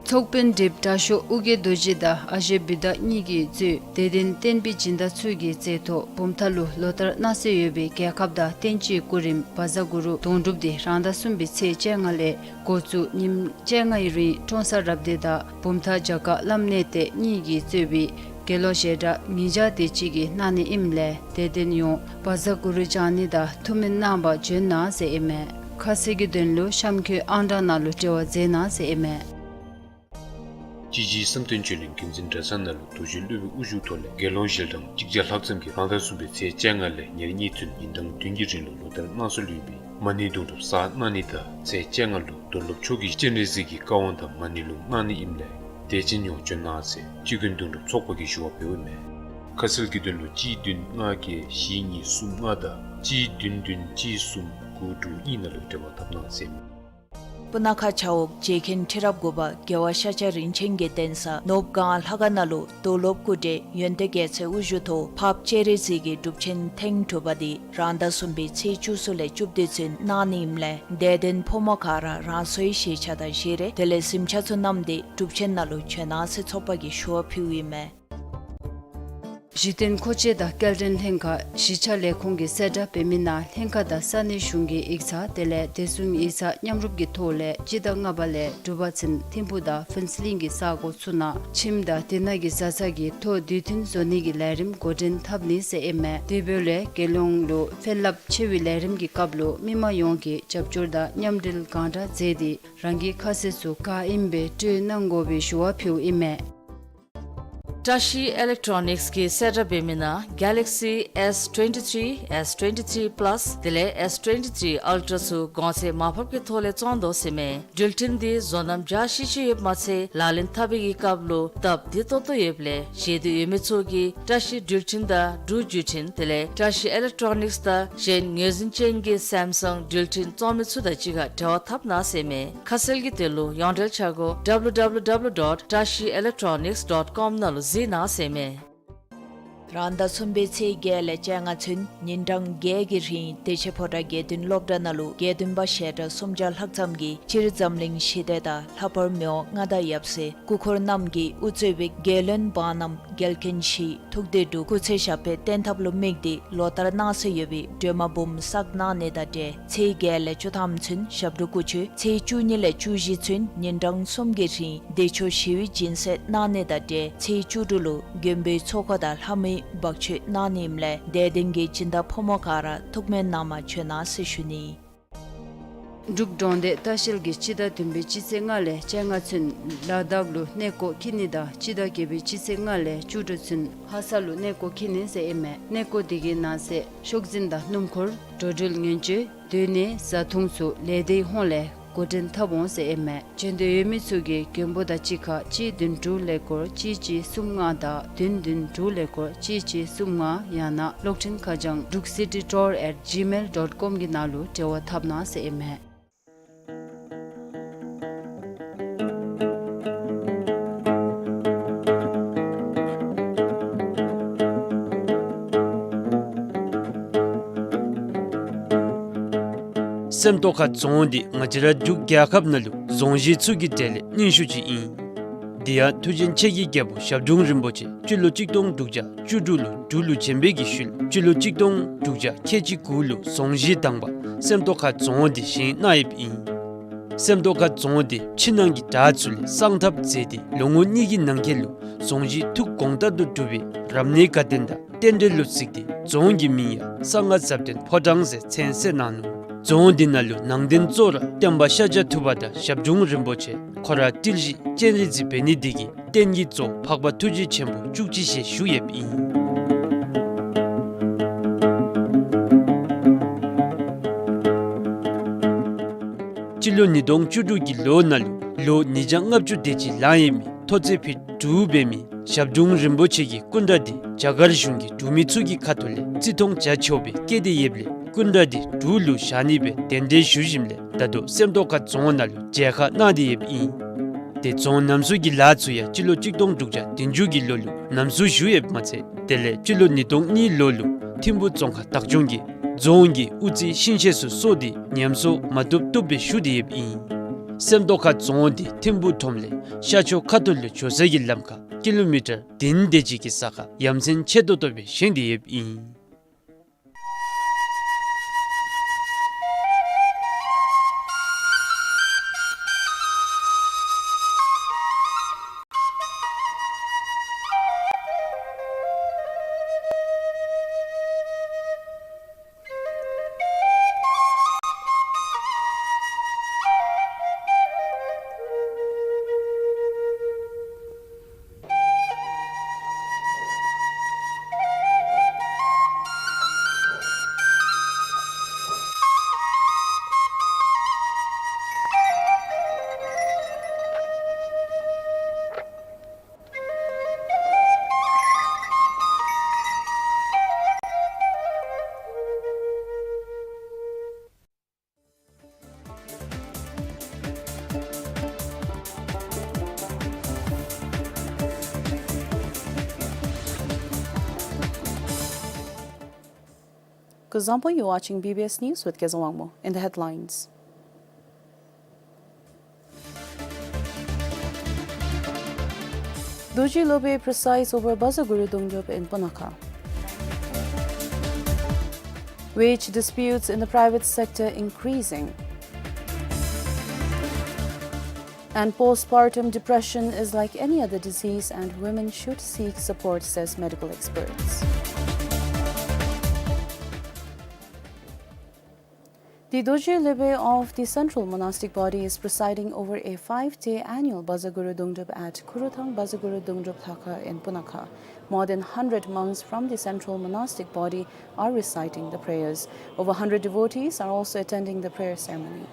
ཚོགས་དཔོན་དྲེབ་དྲག་ཤོས་ཨོ་རྒྱན་རྡོ་རྗེ་དང་ཨ་ཞེ་བུདྡྷ་གཉིས་ཀྱིས་གཙོས་དད་ལྡན་བསྟན་པའི་སྦྱིན་བདག་ཚུ་གིས་མཛད་ཐོག་བུམ་ཐང་ལུ་ལོ་ལྟར་གནང་སྲོལ་ཡོད་པའི་རྒྱལ་ཁབ་དང་བསྟན་བཅོས་སྐུ་རིམ་བཛྲ་གུ་རུ་དོན་གྲུབ་དེ་རང་ཟླ་གསུམ་པའི་ཚེས་བཅོ་ལྔ་ལས་འགོ་བཙུགས་ཉིནམ་བཅོ་ལྔའི་རིང་ཀྲོང་གསར་རབ་སྡེ་དང་བུམ་ཐང་བྱ་དཀར་བླམ་གནས་བརྟན་གཉིས་ཀྱིས་གཙོས་པའི་དགེ་སློང་ཞལ་གྲངས་ཉིས་བརྒྱ་དེ་ཅིག་གིས་གནང་ནི་ཨིནམ་ལས་དད་ལྡན་ཡོངས་བཛྲ་གུ་རུ་བགྱང་ནི་དང་ཐུགས་སྨོན་གནང་བར་བྱོན་གནང་ཟེར་ཨིན་མས། ཁ་གསལ་གྱི་དོན་ལུ་གཤམ་འཁོད་ཨང་གྲངས་ནང་ལུ་འབྲེལ་བ་མཛད་གནང་ཟེར་ཨིན་མས། སྤྱི་བྱེ་བསམ་གཏན་ཆོས་གླིང་དགེ་འཛིན་གྲྭ་ཚང་ནང་ལུ་རྡོ་རྗེ་སློབ་དཔོན་དབུ་བཞུགས་ཐོག་ལས་དགེ་སློང་ཞལ་གྲངས་གཅིག་བརྒྱ་ལྷག་ཙམ་གྱིས་རང་ཟླ་གསུམ་པའི་ཚེས་བཅོ་ལྔ་ལས་ཉེར་གཉིས་ཚུན་ཉིན་གྲངས་བདུན་གྱི་རིང་ལུ་ལོ་ལྟར་གནང་སྲོལ་ཡོད་པའི་མ་ཎི་དུང་སྒྲུབ་བསགས་གནང་ནི་དང་ཚེས་བཅོ་ལྔ་ལུ་རྡོར་སློབ་མཆོག་གིས་སྤྱན་རས་གཟིགས་ཀྱི་བཀའ་དབང་དང་མ་ཎི་ལུང་གནང་ནི་ཨིནམ་ལས་དད་ཅན་ཡོངས་བྱོན་གནང་ཟེར་སྤྱི་མགོན་དུང་སྒྲུབ་ཚོགས་པ་གིས་ཞུ་བ་ཕུལཝ་ཨིན་མས། ཁ་གསལ་གྱི་དོན་ལུ་གཅིག་བདུན་ལྔ་བརྒྱད་བཞི་གཉིས་གསུམ་ལྔ་དང་གཅིག་བདུན་བདུན་གཅིག་གསུམ་དགུ་དྲུག་གཉིས་ནང་ལུ་འབྲེལ་བ་འཐབ་གནང་ཟེར་ཨིན་མས། སྤུ་ན་ཁ་བྱ་འོག་རྗེ་མཁན་ཁྲི་རབས་དགུ་པ་རྒྱལ་བ་ཤཱཀྱ་རིན་ཆེན་གྱི་གདན་ས་ནོརབུ་སྒང་ལྷ་ཁང་ནང་ལུ་རྡོར་སློབ་སྐུ་བགྲེས་ཡོན་ཏན་རྒྱལ་མཚན་དབུ་བཞུགས་ཐོག་འཕགས་པ་སྤྱན་རས་གཟིགས་ཀྱི་སྒྲུབ་ཆེན་ཐེངས་དྲུག་པ་དེ་རང་ཟླ་གསུམ་པའི་ཚེས་བཅུ་གསུམ་ལས་བཅུ་བདུན་ཚུན་གནང་ནི་ཨིནམ་ལས་དད་ལྡན་ཕོ་མོ་ག་ར་རང་སོའི་གཞིས་ཆགས་དང་གཞིས་རིས་དེ་ལས་གཟིམ་ཆ་ཚུ་བསྣམས་ཏེ་སྒྲུབ་ཆེན་ནང་ལུ་བྱོན་གནང་ཟེར་ཚོགས་པ་གིས་ཞུ་བ་ཕུལཝ་ཨིན་མས། གཞི་རྟེན་མཁོ་ཆས་དང་སྐྱེལ་འདྲེན་ལྷན་ཁག་གཞིས་ཆགས་ལས་ཁུངས་ཀྱིས་གསལ་བསྒྲགས་འབད་མི་ནང་ལྷན་ཁག་དང་ས་གནས་གཞུང་གི་ཡིག་ཚང་དེ་ལས་བདེ་སྲུང་ཡིག་ཚང་མཉམ་རུབ་ཀྱི་ཐོག་ལས་སྤྱི་ཟླ་ལྔ་པ་ལས་དྲུག་པ་ཚུན་ཐིམ་ཕུག་དང་ཕུན་ཚོགས་གླིང་གི་ས་གོ་ཚུ་ནང་ཁྱིམ་དང་དེ་ནང་གི་བཟའ་ཚང་གི་ཐོ་དུས་མཐུན་བཟོ་ནི་གི་ལས་རིམ་འགོ་འདྲེན་འཐབ་ནི་ཟེར་ཨིན་མས། དེ་འབདཝ་ལས་རྒྱལ་ཡོངས་ལུ་ཕན་རླབས་ཆེ་བའི་ལས་རིམ་གྱི་སྐབས་ལུ་མི་མང་ཡོངས་ཀྱིས་རྒྱབ་སྐྱོར་དང་མཉམ་འབྲེལ་གང་དྲག་མཛད་དེ་རང་གི་ཁ་གསལ་ཚུ་ག་ཨིནམ་སྦེ་སྤྲོད་གནང་དགོ་པའི་ཞུ་བ་ཕུལཝ་ཨིན་མས། བཀྲ་ཤིས་ཨི་ལེག་ཊོ་ནིཀསི་གིས་གསལ་བསྒྲགས་འབད་མི་ནང་Galaxy S twenty-three, S twenty-three Plus དེ་ལས་S twenty-three Ultra ཚུ་གོང་ཚད་མར་ཕབ་ཀྱི་ཐོག་ལས་བཙོང་དོ་ཟེར་མས། འགྲུལ་འཕྲིན་འདི་བཟོ་རྣམ་འཇའ་ཆི་ཆི་ཡོདཔ་མ་ཚད་ལག་ལེན་འཐབ་པའི་གི་སྐབས་ལུ་སྟབས་བདེ་ཏོག་ཏོ་ཡོདཔ་ལས་ཞེ་འདོད་ཡོད་མི་ཚུ་གིས་བཀྲ་ཤིས་འགྲུལ་འཕྲིན་དང་འབྲུག་བརྒྱུད་འཕྲིན་དེ་ལས་བཀྲ་ཤིས་ཨི་ལེག་ཊོ་ནིཀསི་དང་གཞན་ངོས་འཛིན་ཅན་གྱི་སེམ་སང་འགྲུལ་འཕྲིན་བཙོང་མི་ཚུ་དང་གཅིག་ཁར་འབྲེལ་བ་འཐབ་གནང་ཟེར་མས། ཁ་གསལ་གྱི་དོན་ལུ་ཡོངས་འབྲེལ་འཆར་སྒོ་W W W dot tashi electronics dot com ནང་ལུ་གཟིགས་གནང་ཟེར་མས། རང་ཟླ་གསུམ་པའི་ཚེས་བརྒྱད་ལས་བཅོ་ལྔ་ཚུན་ཉིན་གྲངས་བརྒྱད་ཀྱི་རིང་བདེ་ཆེན་ཕོ་བྲང་དགེ་འདུན་སློབ་གྲྭ་ནང་ལུ་དགེ་འདུན་པ་ཞལ་གྲངས་སུམ་བརྒྱ་ལྷག་ཙམ་གྱིས་སྤྱིར་འཛམ་གླིང་ཞི་བདེ་དང་ལྷག་པར་མི་དབང་མངའ་བདག་ཡབ་སྲས་སྐུ་འཁོར་རྣམས་ཀྱིས་དབུ་གཙོས་པའི་རྒྱལ་བློན་འབངས་རྣམས་རྒྱལ་མཁན་བཞི་ཐུགས་བདེ་སྒྲུབ་སྐུ་ཚེ་ཞབས་པད་བརྟན་ཐབས་ལུ་དམིགས་ཏེ་ལོ་ལྟར་གནང་སྲོལ་ཡོད་པའི་སྒྲོལ་མ་འབུམ་བསགས་གནང་ནི་དང་འབྲེལ་ཚེས་བརྒྱད་ལས་བཅུ་ཐམ་ཚུན་ཞབས་དྲུང་སྐུ་མཆོད། ཚེས་བཅུ་གཉིས་ལས་བཅུ་བཞི་ཚུན་ཉིན་གྲངས་གསུམ་གྱི་རིང་བདེ་མཆོག་ཞི་བའི་སྦྱིན་སྲེག་གནང་ནི་དང་འབྲེལ་ཚེས་བཅུ་དྲུག་ལུ་མགོན་པོའི་ཚོགས་འཁོར་དང་ལྷ་མོའི་འབག་མཆོད་གནང་ནི་ཨིནམ་ལས་དད་ལྡན་གྱི་སྦྱིན་བདག་ཕོ་མོ་ག་ར་ཐུགས་སྨོན་གནང་མ་བྱོན་གནང་ཟེར་ཞུ་ནི། འབྲུག་འབྲོང་སྡེ་ལྟ་བཤལ་གྱིས་སྤྱི་ཟླ་བདུན་པའི་སྤྱི་ཚེས་ལྔ་ལས་བཅོ་ལྔ་ཚུན་ལ་དྭགས་ལུ་གནས་སྐོར་འཁྱིད་ནི་དང་སྤྱི་ཟླ་བརྒྱད་པའི་སྤྱི་ཚེས་ལྔ་ལས་བཅུ་དྲུག་ཚུན་ལྷ་ས་ལུ་གནས་སྐོར་འཁྱིད་ནི་ཟེར་ཨིན་མས། གནས་སྐོར་དེ་གི་ནང་གསེས་ཤོག་འཛིན་དང་སྣུམ་འཁོར་འགྲོ་འགྲུལ་ཉེན་བཅོལ་ སྡོད་གནས་བཟའ་འཐུང་ཚུ་ལས་སྡེའི་ཧོངས་ལས་འགོ་འདྲེན་འཐབ་འོང་ཟེར་ཨིན་མས། འབྱོན་འདོད་ཡོད་མི་ཚུ་གིས་མགོན་པོ་དང་གཅིག་ཁར་གཅིག་བདུན་དྲུག་ཀླད་ཀོར་གཅིག་གཅིག་གསུམ་ལྔ་དང་བདུན་བདུན་དྲུག་ཀླད་ཀོར་གཅིག་གཅིག་གསུམ་ལྔ་ཡང་ན་གློག་འཕྲིན་ཁ་བྱང་druk city tour at gmail dot com གི་ནང་ལུ་འབྲེལ་བ་འཐབ་གནང་ཟེར་ཨིན་མས། སེམས་རྟོགས་ཁ་རྫོང་འདི་ང་བཅས་ར་འབྲུག་རྒྱལ་ཁབ་ནང་ལུ་རྫོང་གཞི་ཚུ་གི་གྲས་ལས་རྙིང་ཤོས་ཅིག་ཨིན། དེ་ཡང་མཐུ་ཆེན་ཆེ་གི་རྒྱལ་པོ་ཞབས་དྲུང་རིན་པོ་ཆེ་སྤྱི་ལོ་གཅིག་སྟོང་དྲུག་བརྒྱ་བཅུ་དྲུག་ལུ་འབྲུག་ལུ་བྱོན་པའི་གི་ཤུལ་སྤྱི་ལོ་གཅིག་སྟོང་དྲུག་བརྒྱ་ཁལ་གཅིག་དགུ་ལུ་རྫོང་གཞི་དང་པ་སེམས་རྟོགས་ཁ་རྫོང་འདི་བཞེངས་གནང་ཡོདཔ་ཨིན། སེམས་རྟོགས་ཁ་རྫོང་འདི་ཕྱི་ནང་གི་བྲག་ཚུ་ལས་གསང་ཐབས་མཛད་དེ་ལོ་ངོ་གཉིས་ཀྱི་ནང་འཁོད་ལུ་རྫོང་གཞི་ཐུགས་དགོངས་ལྟར་དུ་གྲུབ་པའི་རབ་གནས་དགའ་སྟོན་དང་རྟེན་འབྲེལ་ལུ་གཟིགས་ཏེ་རྫོང་གི་མིང་ཡང་གསང་སྔགས་ཟབ་དོན་ཕོ་བྲང་ཟེར་མཚན་གསོལ་གནང་ནུག། རྫོང་འདི་ནང་ལུ་ནང་རྟེན་གཙོ་བོ་ར་སྟོན་པ་ཤཱཀྱ་ཐུབ་པ་དང་ཞབས་དྲུང་རིན་པོ་ཆེ་ཁོ་ར་ཏིལ་བཞི་སྤྱན་རས་གཟིགས་འབད་ནི་འདི་གིས་རྟེན་གྱི་གཙོ་བོ་འཕགས་པ་ཐུགས་རྗེ་ཆེན་པོ་བཅུ་གཅིག་ཞལ་བཞུགས་ཡོདཔ་ཨིན། སྤྱི་ལོ་ཉིས་སྟོང་བཅུ་དྲུག་གི་ལོ་ནང་ལུ་ལོ་ཉིས་བརྒྱ་ལྔ་བཅུ་དེ་ཅིག་ལང་ཡོད་མི་ཐོག་བརྩེགས་ཕིཊ་དྲུག་འབད་མི་ཞབས་དྲུང་རིན་པོ་ཆེ་གི་སྐུ་འདྲ་འདི་རྒྱ་གར་གཞུང་གིས་འབྲུག་མི་ཚུ་གི་ཁ་ཐུག་ལས་བརྩི་མཐོང་བྱ་ཆོག་པའི་བཀོད་དེ་ཡོདཔ་ལས་སྐུ་འདྲ་འདི་འབྲུག་ལུ་བཞག་ནི་སྦེ་གདན་འདྲེན་ཞུ་ཞིནམ་ལས་ད་ལྟོ་སེམས་རྟོགས་ཁ་རྫོང་ནང་ལུ་མཇལ་ཁ་གནང་སྟེ་ཡོདཔ་ཨིན། དེ་རྫོང་རྣམ་གསུམ་གྱི་ལཱ་ཚུ་ཡང་སྤྱི་ལོ་གཅིག་སྟོང་དྲུག་བརྒྱ་བདུན་ཅུ་གི་ལོ་ལུ་རྣམ་གསུམ་ཞུ་ཡོདཔ་མ་ཚད་དེ་ལས་སྤྱི་ལོ་ཉིས་སྟོང་གཉིས་ལོ་ལུ་ཐིམ་ཕུག་རྫོང་ཁག་བདག་སྐྱོང་གིས་རྫོང་གི་དབུ་རྩེ་ཤིང་ཤེད་ཚུ་གསོ་སྟེ་ཉམས་གསོ་མ་བཏུབ་བཏུབ་སྦེ་ཞུ་སྟེ་ཡོདཔ་ཨིན། སེམས་རྟོགས་ཁ་རྫོང་འདི་ཐིམ་ཕུག་ཁྲོམ་ལས་ཤར་ཕྱོགས་ཁ་ཐུག་ལུ་འགྱོ་ས་གི་ལམ་ཁར་ཀི་ལོ་མི་ཊར་བདུན་དེ་ཅིག་གི་ས་ཁར་ཡ་མཚན་ཆེ་ཏོག་ཏོ་སྦེ་བཞེངས་ཏེ་ཡོདཔ་ཨིན། Kuzuzangpo, you're watching B B S News with Kezang Wangmo. In the headlines, Dorji Lobey presides over Bazaguru Dongdrup in Punakha. Wage disputes in the private sector increasing. And postpartum depression is like any other disease and women should seek support, says medical experts. The Dorji Lobey of the Central Monastic Body is presiding over a five-day annual Bazaguru Dongdrup at Khuruthang Bazaguru Dongdrup Lhakha in Punakha. More than hundred monks from the Central Monastic Body are reciting the prayers. Over hundred devotees are also attending the prayer ceremony.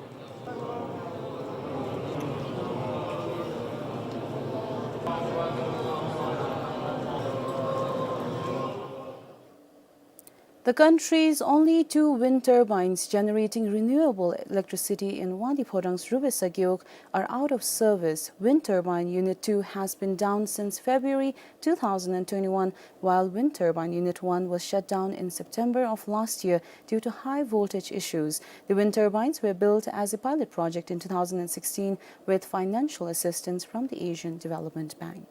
The country's only two wind turbines generating renewable electricity in Wangdue Phodrang's Rubey Sagiok are out of service. Wind turbine Unit two has been down since February two thousand and twenty-one, while wind turbine Unit one was shut down in September of last year due to high voltage issues. The wind turbines were built as a pilot project in two thousand and sixteen with financial assistance from the Asian Development Bank.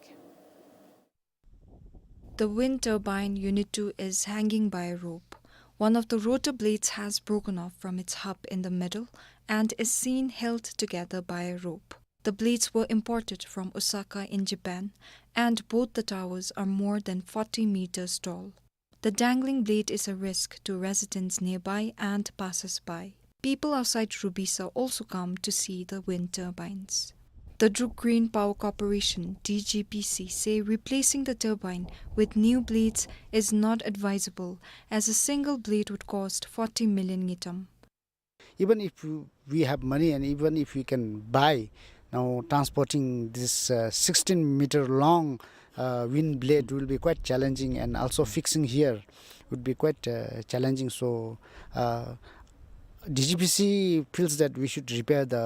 The wind turbine Unit two is hanging by a rope. One of the rotor blades has broken off from its hub in the middle and is seen held together by a rope. The blades were imported from Osaka in Japan, and both the towers are more than forty meters tall. The dangling blade is a risk to residents nearby and passers-by. People outside Rubisa also come to see the wind turbines. The Druk Green Power Corporation, D G P C, say replacing the turbine with new blades is not advisable, as a single blade would cost forty million ngultrum. Even if you, we have money and even if we can buy, now transporting this, uh, sixteen meter long, uh, wind blade will be quite challenging, and also fixing here would be quite, uh, challenging. So, uh, D G P C feels that we should repair the,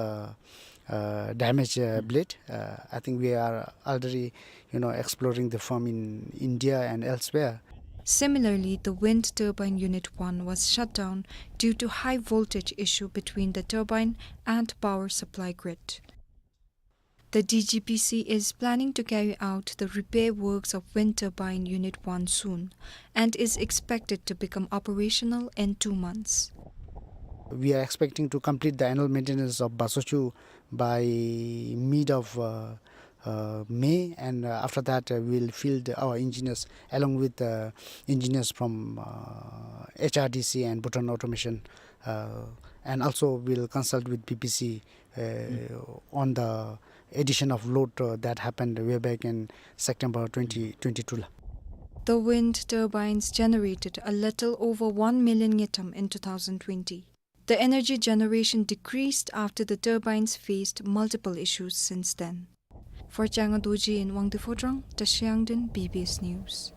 uh, damaged, uh, blade. Uh, I think we are already, you know, exploring the firm in India and elsewhere. Similarly, the wind turbine Unit one was shut down due to high voltage issue between the turbine and power supply grid. The D G P C is planning to carry out the repair works of wind turbine Unit one soon and is expected to become operational in two months. We are expecting to complete the annual maintenance of Basochu by mid of, uh, uh, May, and, uh, after that, uh, we'll field our engineers along with, uh, engineers from, uh, H R D C and Bhutan Automation, uh, and also we'll consult with B P C, uh, on the addition of load, uh, that happened way back in September twenty twenty-two la. The wind turbines generated a little over one million ngultrum in two thousand twenty. The energy generation decreased after the turbines faced multiple issues since then. For Changa Dorji in Wangdue Phodrang, Tashi Yangden, B B S News.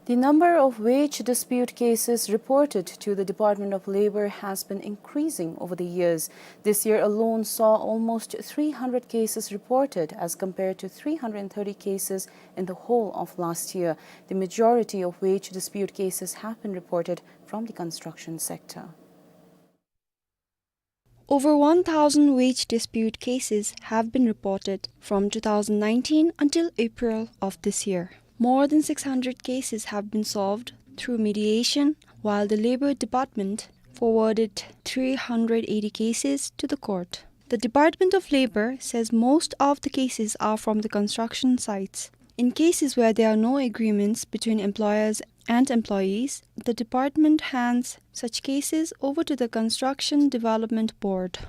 The number of wage dispute cases reported to the Department of Labor has been increasing over the years. This year alone saw almost three hundred cases reported, as compared to three hundred thirty cases in the whole of last year. The majority of wage dispute cases have been reported from the construction sector. Over one thousand wage dispute cases have been reported from two thousand nineteen until April of this year. More than six hundred cases have been solved through mediation, while the Labor Department forwarded three hundred eighty cases to the court. The Department of Labor says most of the cases are from the construction sites. In cases where there are no agreements between employers and employees, the department hands such cases over to the Construction Development Board.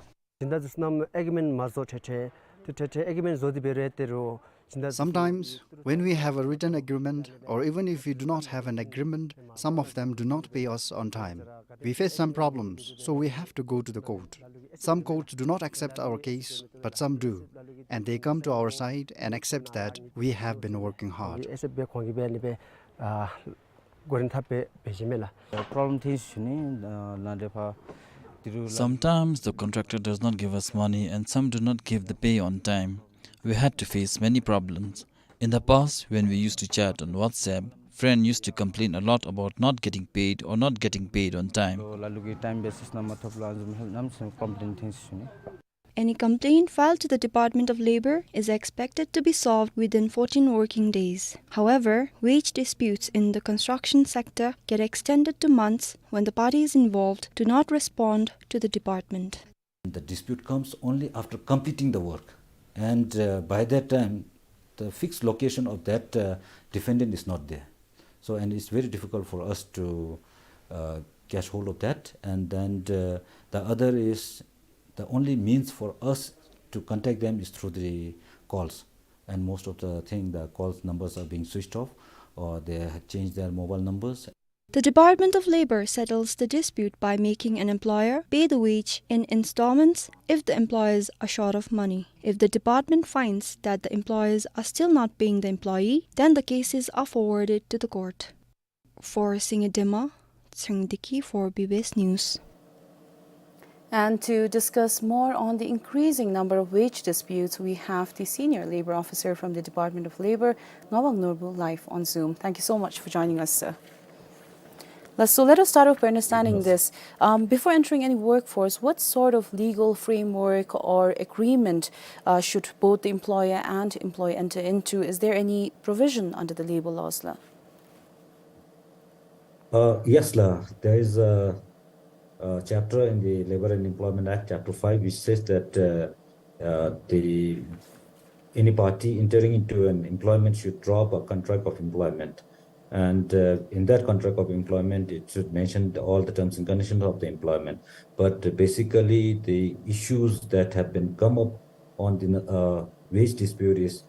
དེ་འདྲ་ཚུ་ནང་ཨེག་རི་མེནཊ་མ་བཟོ་ཐད་ཐད་དེ་ཐད་ཐད་ཨེག་རི་མེནཊ་བཟོ་སྟེ་འབད་རུང་དེ་རུང་དེ་འདྲ་ཚུ། Sometimes, when we have a written agreement, or even if we do not have an agreement, some of them do not pay us on time. We face some problems, so we have to go to the court. Some courts do not accept our case, but some do. And they come to our side and accept that we have been working hard. ཨེག་སེབཊ་འབད་ཁོང་གིས་འབད་ནི་འབད་ཨ་གོ་རིམ་ཐབས་འབད་འབད་ཞིནམ་ལས་པོརོབ་ལེམ་ཐོན་ཞུ་ནི་ལགས། འདི་ཕར་དེ་རུང་ལགས། Sometimes the contractor does not give us money and some do not give the pay on time. We had to face many problems. In the past, when we used to chat on WhatsApp, friend used to complain a lot about not getting paid or not getting paid on time. ལ་ལུ་གི་ཊའིམ་བེ་སིསི་ནང་མ་ཐོབ་ལོ་ཨ་ནི་བཟུམ་ཧེལཔ་གནམ་མེད་ས་མེད་ཀོམ་པི་ལེན་ཐོན་ཞུ་ནི། Any complaint filed to the Department of Labor is expected to be solved within fourteen working days. However, wage disputes in the construction sector get extended to months when the parties involved do not respond to the department. The dispute comes only after completing the work, and, uh, by that time, the fixed location of that, uh, defendant is not there. So, and it's very difficult for us to, uh, catch hold of that. And then, uh, the other is, the only means for us to contact them is through the calls. And most of the thing, the calls numbers are being switched off, or they have changed their mobile numbers. The Department of Labor settles the dispute by making an employer pay the wage in installments if the employers are short of money. If the department finds that the employers are still not paying the employee, then the cases are forwarded to the court. For Singye Dema, Tseng Deki for B B S News. And to discuss more on the increasing number of wage disputes, we have the Senior Labor Officer from the Department of Labor, Ngawang Norbu, live on Zoom. Thank you so much for joining us, sir. Let's, so let us start off by understanding this. Um, before entering any workforce, what sort of legal framework or agreement, uh, should both the employer and employee enter into? Is there any provision under the labor laws, la? Uh, yes, la. There is a, a chapter in the Labor and Employment Act, Chapter five, which says that, uh, uh, the, any party entering into an employment should draw up a contract of employment. And, uh, in that contract of employment, it should mention the, all the terms and conditions of the employment. But basically, the issues that have been come up on the, uh, wage dispute is,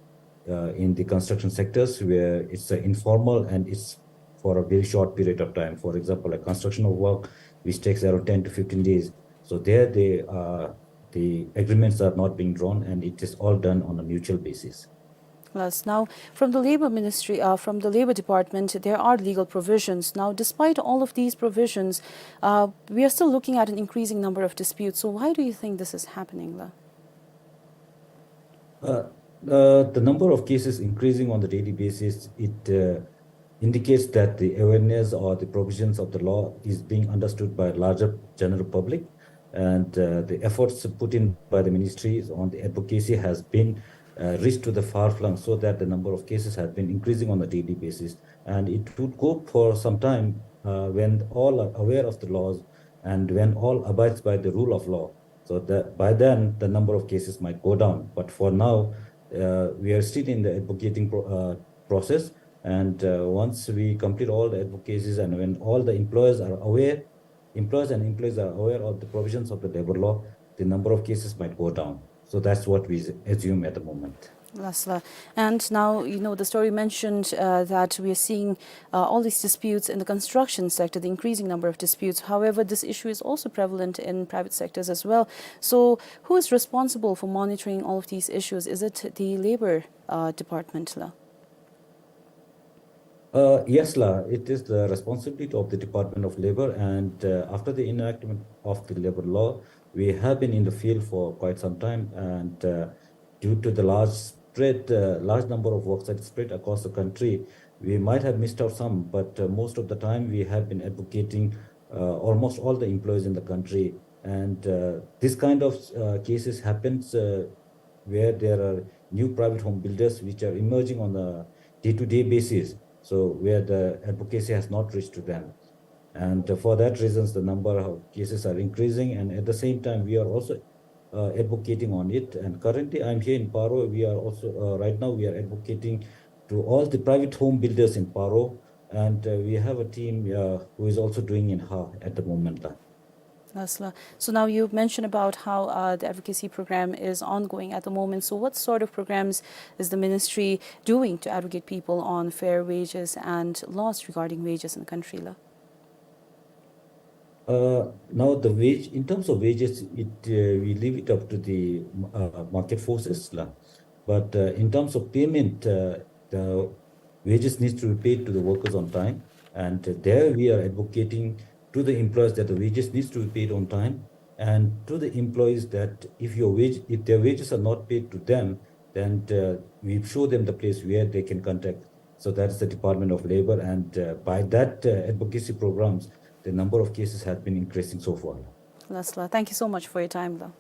uh, in the construction sectors, where it's, uh, informal and it's for a very short period of time. For example, a construction of work which takes around ten to fifteen days, So there, they, uh, the agreements are not being drawn, and it is all done on a mutual basis. Yes. Now, from the Labor Ministry, uh, from the Labor Department, there are legal provisions. Now, despite all of these provisions, uh, we are still looking at an increasing number of disputes. So why do you think this is happening, la? Uh, uh, the number of cases increasing on the daily basis, it, uh, indicates that the awareness or the provisions of the law is being understood by larger general public, and, uh, the efforts put in by the ministries on the advocacy has been, uh, reached to the far flung, so that the number of cases has been increasing on a daily basis. And it would go for some time, uh, when all are aware of the laws and when all abides by the rule of law. So that by then, the number of cases might go down. But for now, uh, we are still in the advocating pro-, uh, process. And, uh, once we complete all the advocacies and when all the employers are aware, employers and employees are aware of the provisions of the labor law, the number of cases might go down. So that's what we assume at the moment. Yes, la. And now, you know, the story mentioned, uh, that we are seeing, uh, all these disputes in the construction sector, the increasing number of disputes. However, this issue is also prevalent in private sectors as well. So who is responsible for monitoring all of these issues? Is it the Labor, uh, Department, la? Uh, yes, la. It is the responsibility of the Department of Labor, and, uh, after the enactment of the labor law, we have been in the field for quite some time, and, uh, due to the large spread, uh, large number of worksites spread across the country, we might have missed out some, but, uh, most of the time we have been advocating, uh, almost all the employees in the country. And, uh, this kind of, uh, cases happens, uh, where there are new private home builders which are emerging on a day-to-day basis, so where the advocacy has not reached to them. And, uh, for that reasons, the number of cases are increasing, and at the same time, we are also, uh, advocating on it. And currently, I'm here in Paro. We are also, uh, right now, we are advocating to all the private home builders in Paro, and, uh, we have a team, uh, who is also doing in Ha at the moment. Yes, la. So now you mentioned about how, uh, the advocacy program is ongoing at the moment. So what sort of programs is the ministry doing to advocate people on fair wages and laws regarding wages in the country, la? Uh, now the wage, in terms of wages, it, uh, we leave it up to the, uh, market forces, la. But, uh, in terms of payment, uh, the wages needs to be paid to the workers on time, and there we are advocating to the employers that the wages needs to be paid on time, and to the employees that if your wage, if their wages are not paid to them, then, uh, we show them the place where they can contact. So that's the Department of Labor, and, uh, by that, uh, advocacy programs, the number of cases have been increasing so far. Yes, la. Thank you so much for your time, la.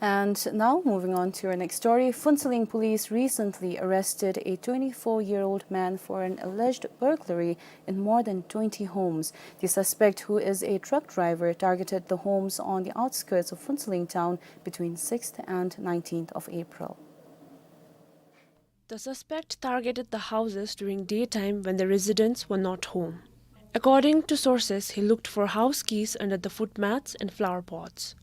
And now, moving on to our next story, Phuentsholing police recently arrested a twenty-four-year-old man for an alleged burglary in more than twenty homes. The suspect, who is a truck driver, targeted the homes on the outskirts of Phuentsholing town between sixth and nineteenth of April. The suspect targeted the houses during daytime when the residents were not home. According to sources, he looked for house keys under the footmats and flower pots.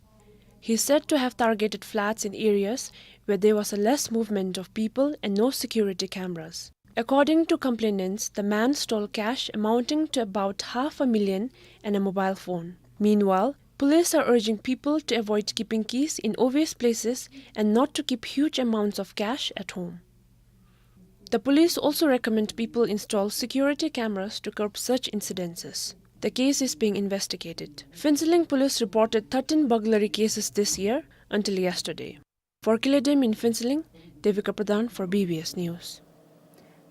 He said to have targeted flats in areas where there was a less movement of people and no security cameras. According to complainants, the man stole cash amounting to about half a million and a mobile phone. Meanwhile, police are urging people to avoid keeping keys in obvious places and not to keep huge amounts of cash at home. The police also recommend people install security cameras to curb such incidences. The case is being investigated. Phuentsholing police reported thirteen burglary cases this year until yesterday. For Kiledem in Phuentsholing, Devika Pradhan for B B S News.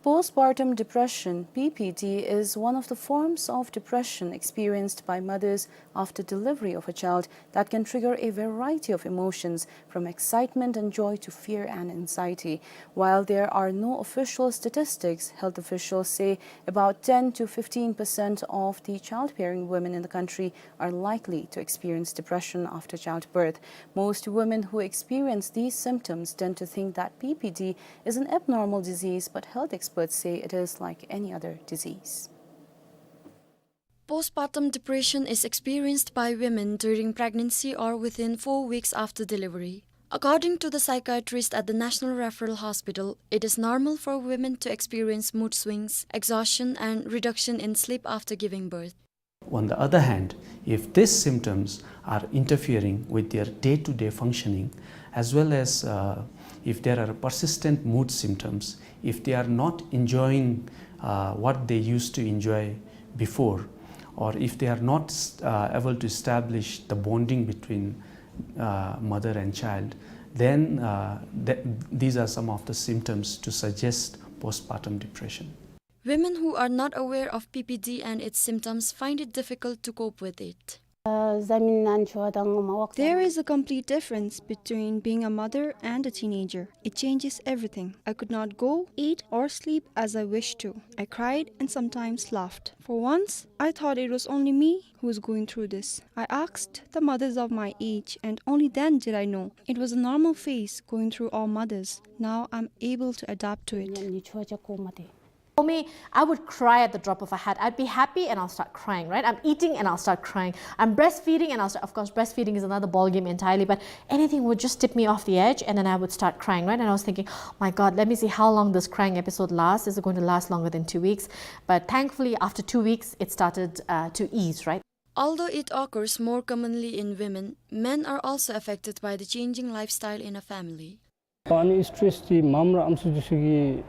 Postpartum depression, P P D, is one of the forms of depression experienced by mothers after delivery of a child that can trigger a variety of emotions, from excitement and joy to fear and anxiety. While there are no official statistics, health officials say about ten to fifteen percent of the childbearing women in the country are likely to experience depression after childbirth. Most women who experience these symptoms tend to think that P P D is an abnormal disease, but health experts say it is like any other disease. Postpartum depression is experienced by women during pregnancy or within four weeks after delivery. According to the psychiatrist at the National Referral Hospital, it is normal for women to experience mood swings, exhaustion, and reduction in sleep after giving birth. On the other hand, if these symptoms are interfering with their day-to-day functioning, as well as, uh, if there are persistent mood symptoms, if they are not enjoying, uh, what they used to enjoy before, or if they are not, uh, able to establish the bonding between, uh, mother and child, then, uh, th- these are some of the symptoms to suggest postpartum depression. Women who are not aware of P P D and its symptoms find it difficult to cope with it. There is a complete difference between being a mother and a teenager. It changes everything. I could not go, eat, or sleep as I wished to. I cried and sometimes laughed. For once, I thought it was only me who was going through this. I asked the mothers of my age, and only then did I know. It was a normal phase going through all mothers. Now I'm able to adapt to it. For me, I would cry at the drop of a hat. I'd be happy and I'll start crying, right? I'm eating and I'll start crying. I'm breastfeeding and I'll start, of course, breastfeeding is another ballgame entirely, but anything would just tip me off the edge and then I would start crying, right? And I was thinking, "Oh my God, let me see how long this crying episode lasts. Is it going to last longer than two weeks?" But thankfully, after two weeks, it started, uh, to ease, right? Although it occurs more commonly in women, men are also affected by the changing lifestyle in a family. ཨ་ནི་སི་ཊེ་རེསི་འདི་མ་འོངས་པར་ཨམ་སྲུ་འདི་ཚུ་གིས་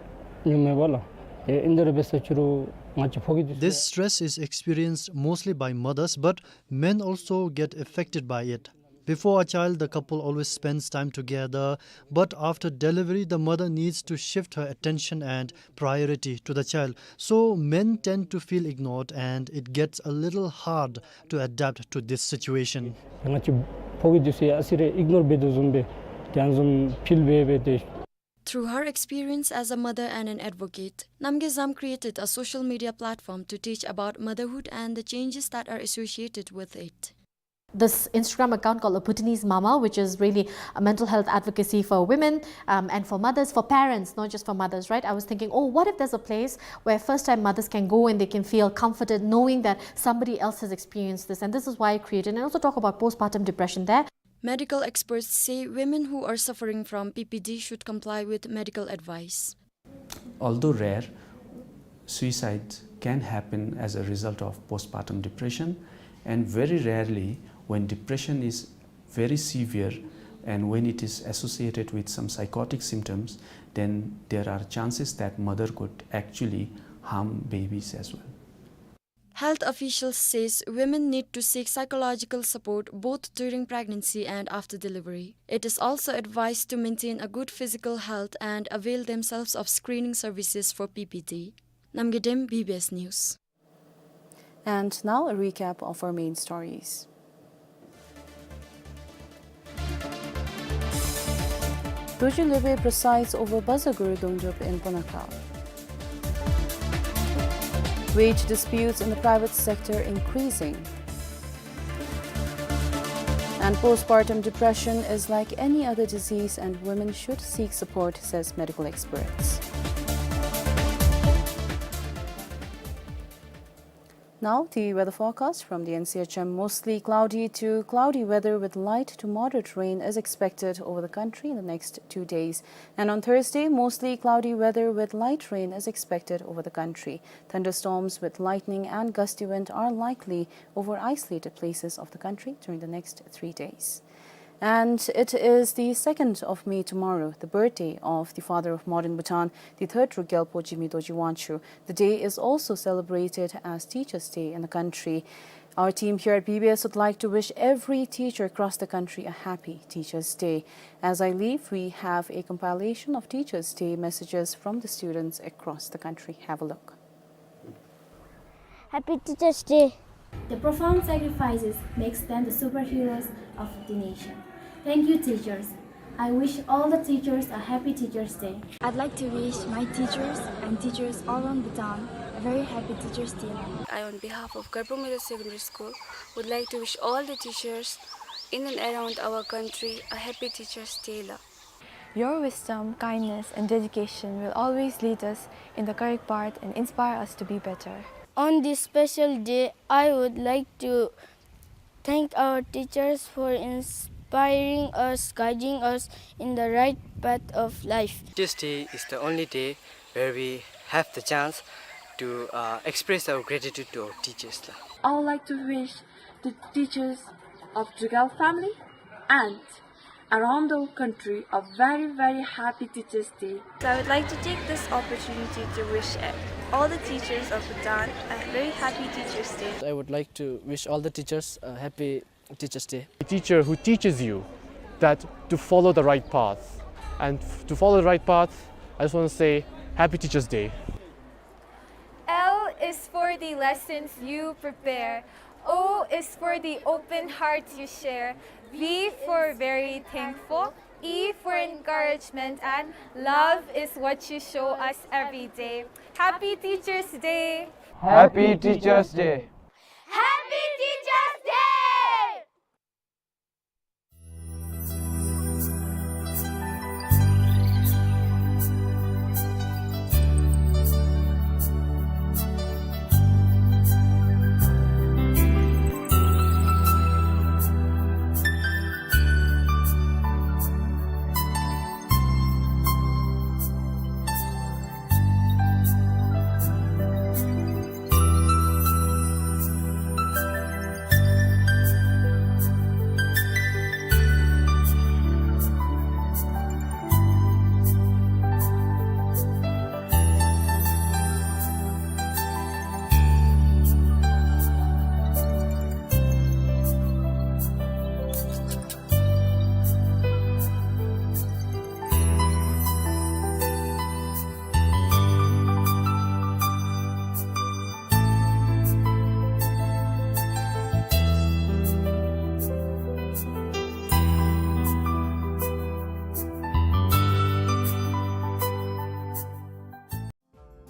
མྱོང་མས་པ་ལགས། ཨེ་ཨིན་དེ་ར་འབད་ས་ཅིག་རུང་ང་བཅས་ཕོ་སྐྱེས་འདི་ཚུ། This stress is experienced mostly by mothers, but men also get affected by it. Before a child, the couple always spends time together, but after delivery, the mother needs to shift her attention and priority to the child. So men tend to feel ignored and it gets a little hard to adapt to this situation. ང་བཅས་ཕོ་སྐྱེས་འདི་ཚུ་ཡང་ཨ་ཙི་རེ་ཨིག་ནོར་འབད་དོ་བཟུམ་སྦེ་དེ་བཟུམ་ཕིལ་འབད་འབད་དེ། Through her experience as a mother and an advocate, Namgay Zam created a social media platform to teach about motherhood and the changes that are associated with it. This Instagram account called A Bhutanese Mama, which is really a mental health advocacy for women, um, and for mothers, for parents, not just for mothers, right? I was thinking, "Oh, what if there's a place where first-time mothers can go and they can feel comforted knowing that somebody else has experienced this?" And this is why I created, and also talk about postpartum depression there. Medical experts say women who are suffering from P P D should comply with medical advice. Although rare, suicide can happen as a result of postpartum depression, and very rarely, when depression is very severe and when it is associated with some psychotic symptoms, then there are chances that mother could actually harm babies as well. Health officials says women need to seek psychological support both during pregnancy and after delivery. It is also advised to maintain a good physical health and avail themselves of screening services for P P D. Namgay Dem, B B S News. And now a recap of our main stories. Dorji Lurbe presides over Bazaguru Dongdrup in Punakha. Wage disputes in the private sector increasing. And postpartum depression is like any other disease and women should seek support, says medical experts. Now, the weather forecast from the N C H M. Mostly cloudy to cloudy weather with light to moderate rain is expected over the country in the next two days. And on Thursday, mostly cloudy weather with light rain is expected over the country. Thunderstorms with lightning and gusty wind are likely over isolated places of the country during the next three days. And it is the second of May tomorrow, the birthday of the father of modern Bhutan, the third Druk Gyalpo Jigme Dorji Wangchuk. The day is also celebrated as Teachers' Day in the country. Our team here at B B S would like to wish every teacher across the country a happy Teachers' Day. As I leave, we have a compilation of Teachers' Day messages from the students across the country. Have a look. Happy Teachers' Day. The profound sacrifices makes them the superheroes of the nation. Thank you, teachers. I wish all the teachers a happy Teachers' Day. I'd like to wish my teachers and teachers all around Bhutan a very happy Teachers' Day. I, on behalf of Garpro Middle Secondary School, would like to wish all the teachers in and around our country a happy Teachers' Day. Your wisdom, kindness, and dedication will always lead us in the correct path and inspire us to be better. On this special day, I would like to thank our teachers for inspiring us, guiding us in the right path of life. Teachers' Day is the only day where we have the chance to, uh, express our gratitude to our teachers, la. I would like to wish the teachers of Jugal family and around the country a very, very happy Teachers' Day. So I would like to take this opportunity to wish all the teachers of Bhutan a very happy Teachers' Day. I would like to wish all the teachers a happy Teachers' Day. A teacher who teaches you that to follow the right path. And f-, to follow the right path, I just wanna say, happy Teachers' Day. L is for the lessons you prepare. O is for the open heart you share. V for very thankful. E for encouragement. And love is what you show us every day. Happy Teachers' Day! Happy Teachers' Day! Happy Teachers' Day!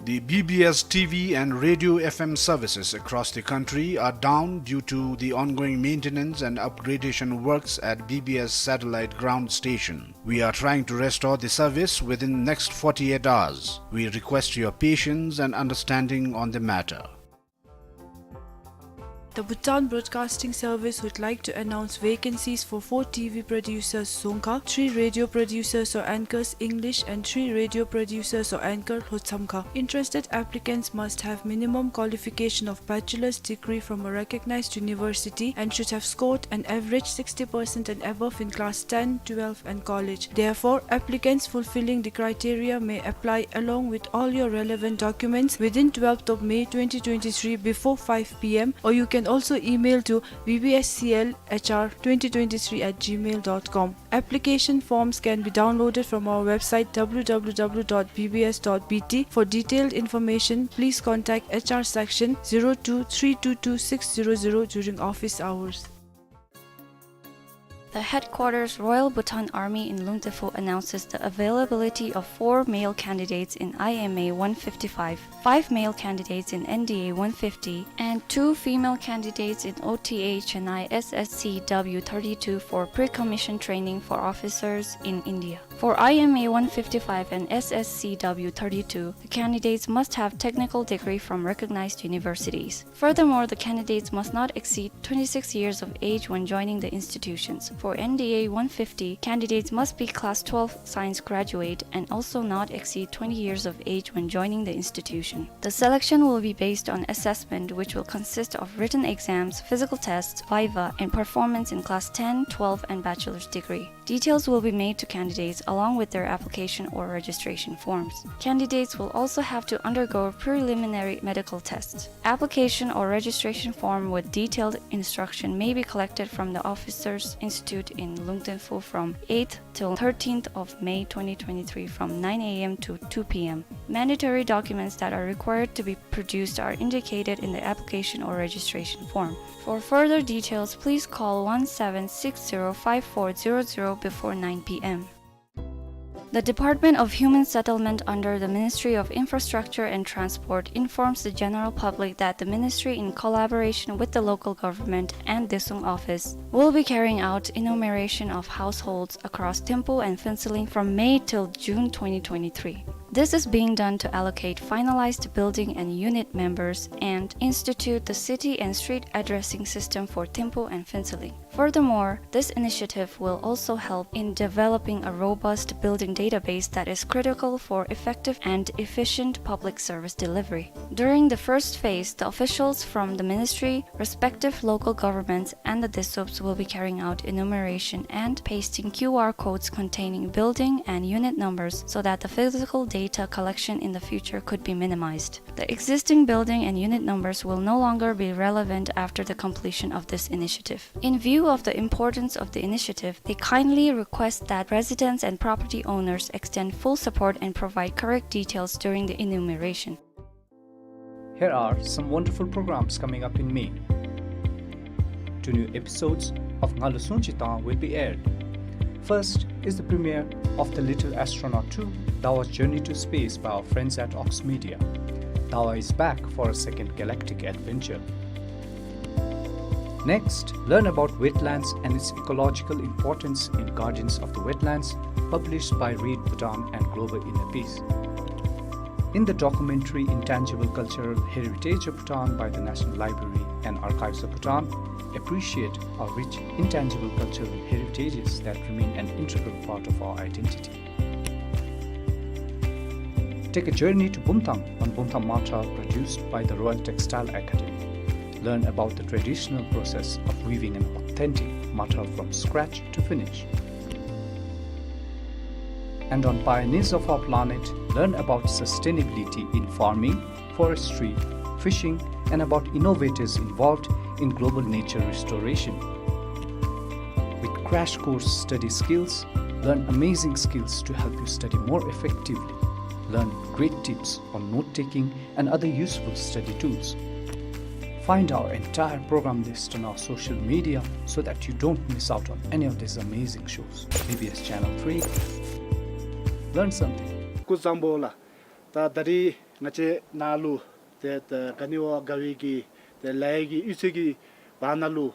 The B B S T V and radio F M services across the country are down due to the ongoing maintenance and upgradation works at B B S Satellite Ground Station. We are trying to restore the service within next forty-eight hours. We request your patience and understanding on the matter. The Bhutan Broadcasting Service would like to announce vacancies for four T V producers Dzongkha, three radio producers or anchors English, and three radio producers or anchor Lhotshamkha. Interested applicants must have minimum qualification of bachelor's degree from a recognized university and should have scored an average sixty percent and above in class ten, twelve, and college. Therefore, applicants fulfilling the criteria may apply along with all your relevant documents within twelfth of May twenty twenty-three before five P M, or you can also email to B B S C L H R twenty twenty-three at gmail dot com. Application forms can be downloaded from our website W W W dot B B S dot B T. For detailed information, please contact H R section zero two three two two six zero zero during office hours. The headquarters Royal Bhutan Army in Lungtephu announces the availability of four male candidates in I M A one fifty-five, five male candidates in N D A one fifty, and two female candidates in O T A Chennai S S C W thirty-two for pre-commission training for officers in India. For I M A one fifty-five and S S C W thirty-two, the candidates must have technical degree from recognized universities. Furthermore, the candidates must not exceed twenty-six years of age when joining the institutions. For N D A one fifty, candidates must be class twelve science graduate and also not exceed twenty years of age when joining the institution. The selection will be based on assessment, which will consist of written exams, physical tests, viva, and performance in class ten, twelve, and bachelor's degree. Details will be made to candidates along with their application or registration forms. Candidates will also have to undergo preliminary medical tests. Application or registration form with detailed instruction may be collected from the Officers Institute in Lungtephu from eighth till thirteenth of May twenty twenty-three from nine A M to two P M. Mandatory documents that are required to be produced are indicated in the application or registration form. For further details, please call one seven six zero five four zero zero before nine P M. The Department of Human Settlement under the Ministry of Infrastructure and Transport informs the general public that the ministry, in collaboration with the local government and Detsong office, will be carrying out enumeration of households across Thimphu and Phuentsholing from May till June twenty twenty-three. This is being done to allocate finalized building and unit members and institute the city and street addressing system for Thimphu and Phuentsholing. Furthermore, this initiative will also help in developing a robust building database that is critical for effective and efficient public service delivery. During the first phase, the officials from the ministry, respective local governments, and the DISUPs will be carrying out enumeration and pasting Q R codes containing building and unit numbers so that the physical data collection in the future could be minimized. The existing building and unit numbers will no longer be relevant after the completion of this initiative. In view of the importance of the initiative, they kindly request that residents and property owners extend full support and provide correct details during the enumeration. Here are some wonderful programs coming up in May. Two new episodes of Ngalu Sungchi Tang will be aired. First is the premiere of The Little Astronaut two, Dawa's Journey to Space by our friends at Ox Media. Dawa is back for a second galactic adventure. Next, learn about wetlands and its ecological importance in Guardians of the Wetlands, published by Read Bhutan and Global Inner Peace. In the documentary Intangible Cultural Heritage of Bhutan by the National Library and Archives of Bhutan, appreciate our rich intangible cultural heritages that remain an integral part of our identity. Take a journey to Bumthang on Bumthang Mathar, produced by the Royal Textile Academy. Learn about the traditional process of weaving an authentic mathar from scratch to finish. And on Pioneers of Our Planet, learn about sustainability in farming, forestry, fishing, and about innovators involved in global nature restoration. With crash course study skills, learn amazing skills to help you study more effectively, learn great tips on note-taking and other useful study tools. Find our entire program list on our social media so that you don't miss out on any of these amazing shows. B B S Channel three. Learn something. སྐུ་གཟུགས་བཟང་པོ་ལགས། ད་ད་རིས་ང་བཅས་ནཱ་ལུ་ཏེ་ད་ག་ནི་བ་དགའ་བའི་གི་ཏེ་ལ་ཡ་གི་གཡུས་ཚན་གྱི་བར་ན་ལུ་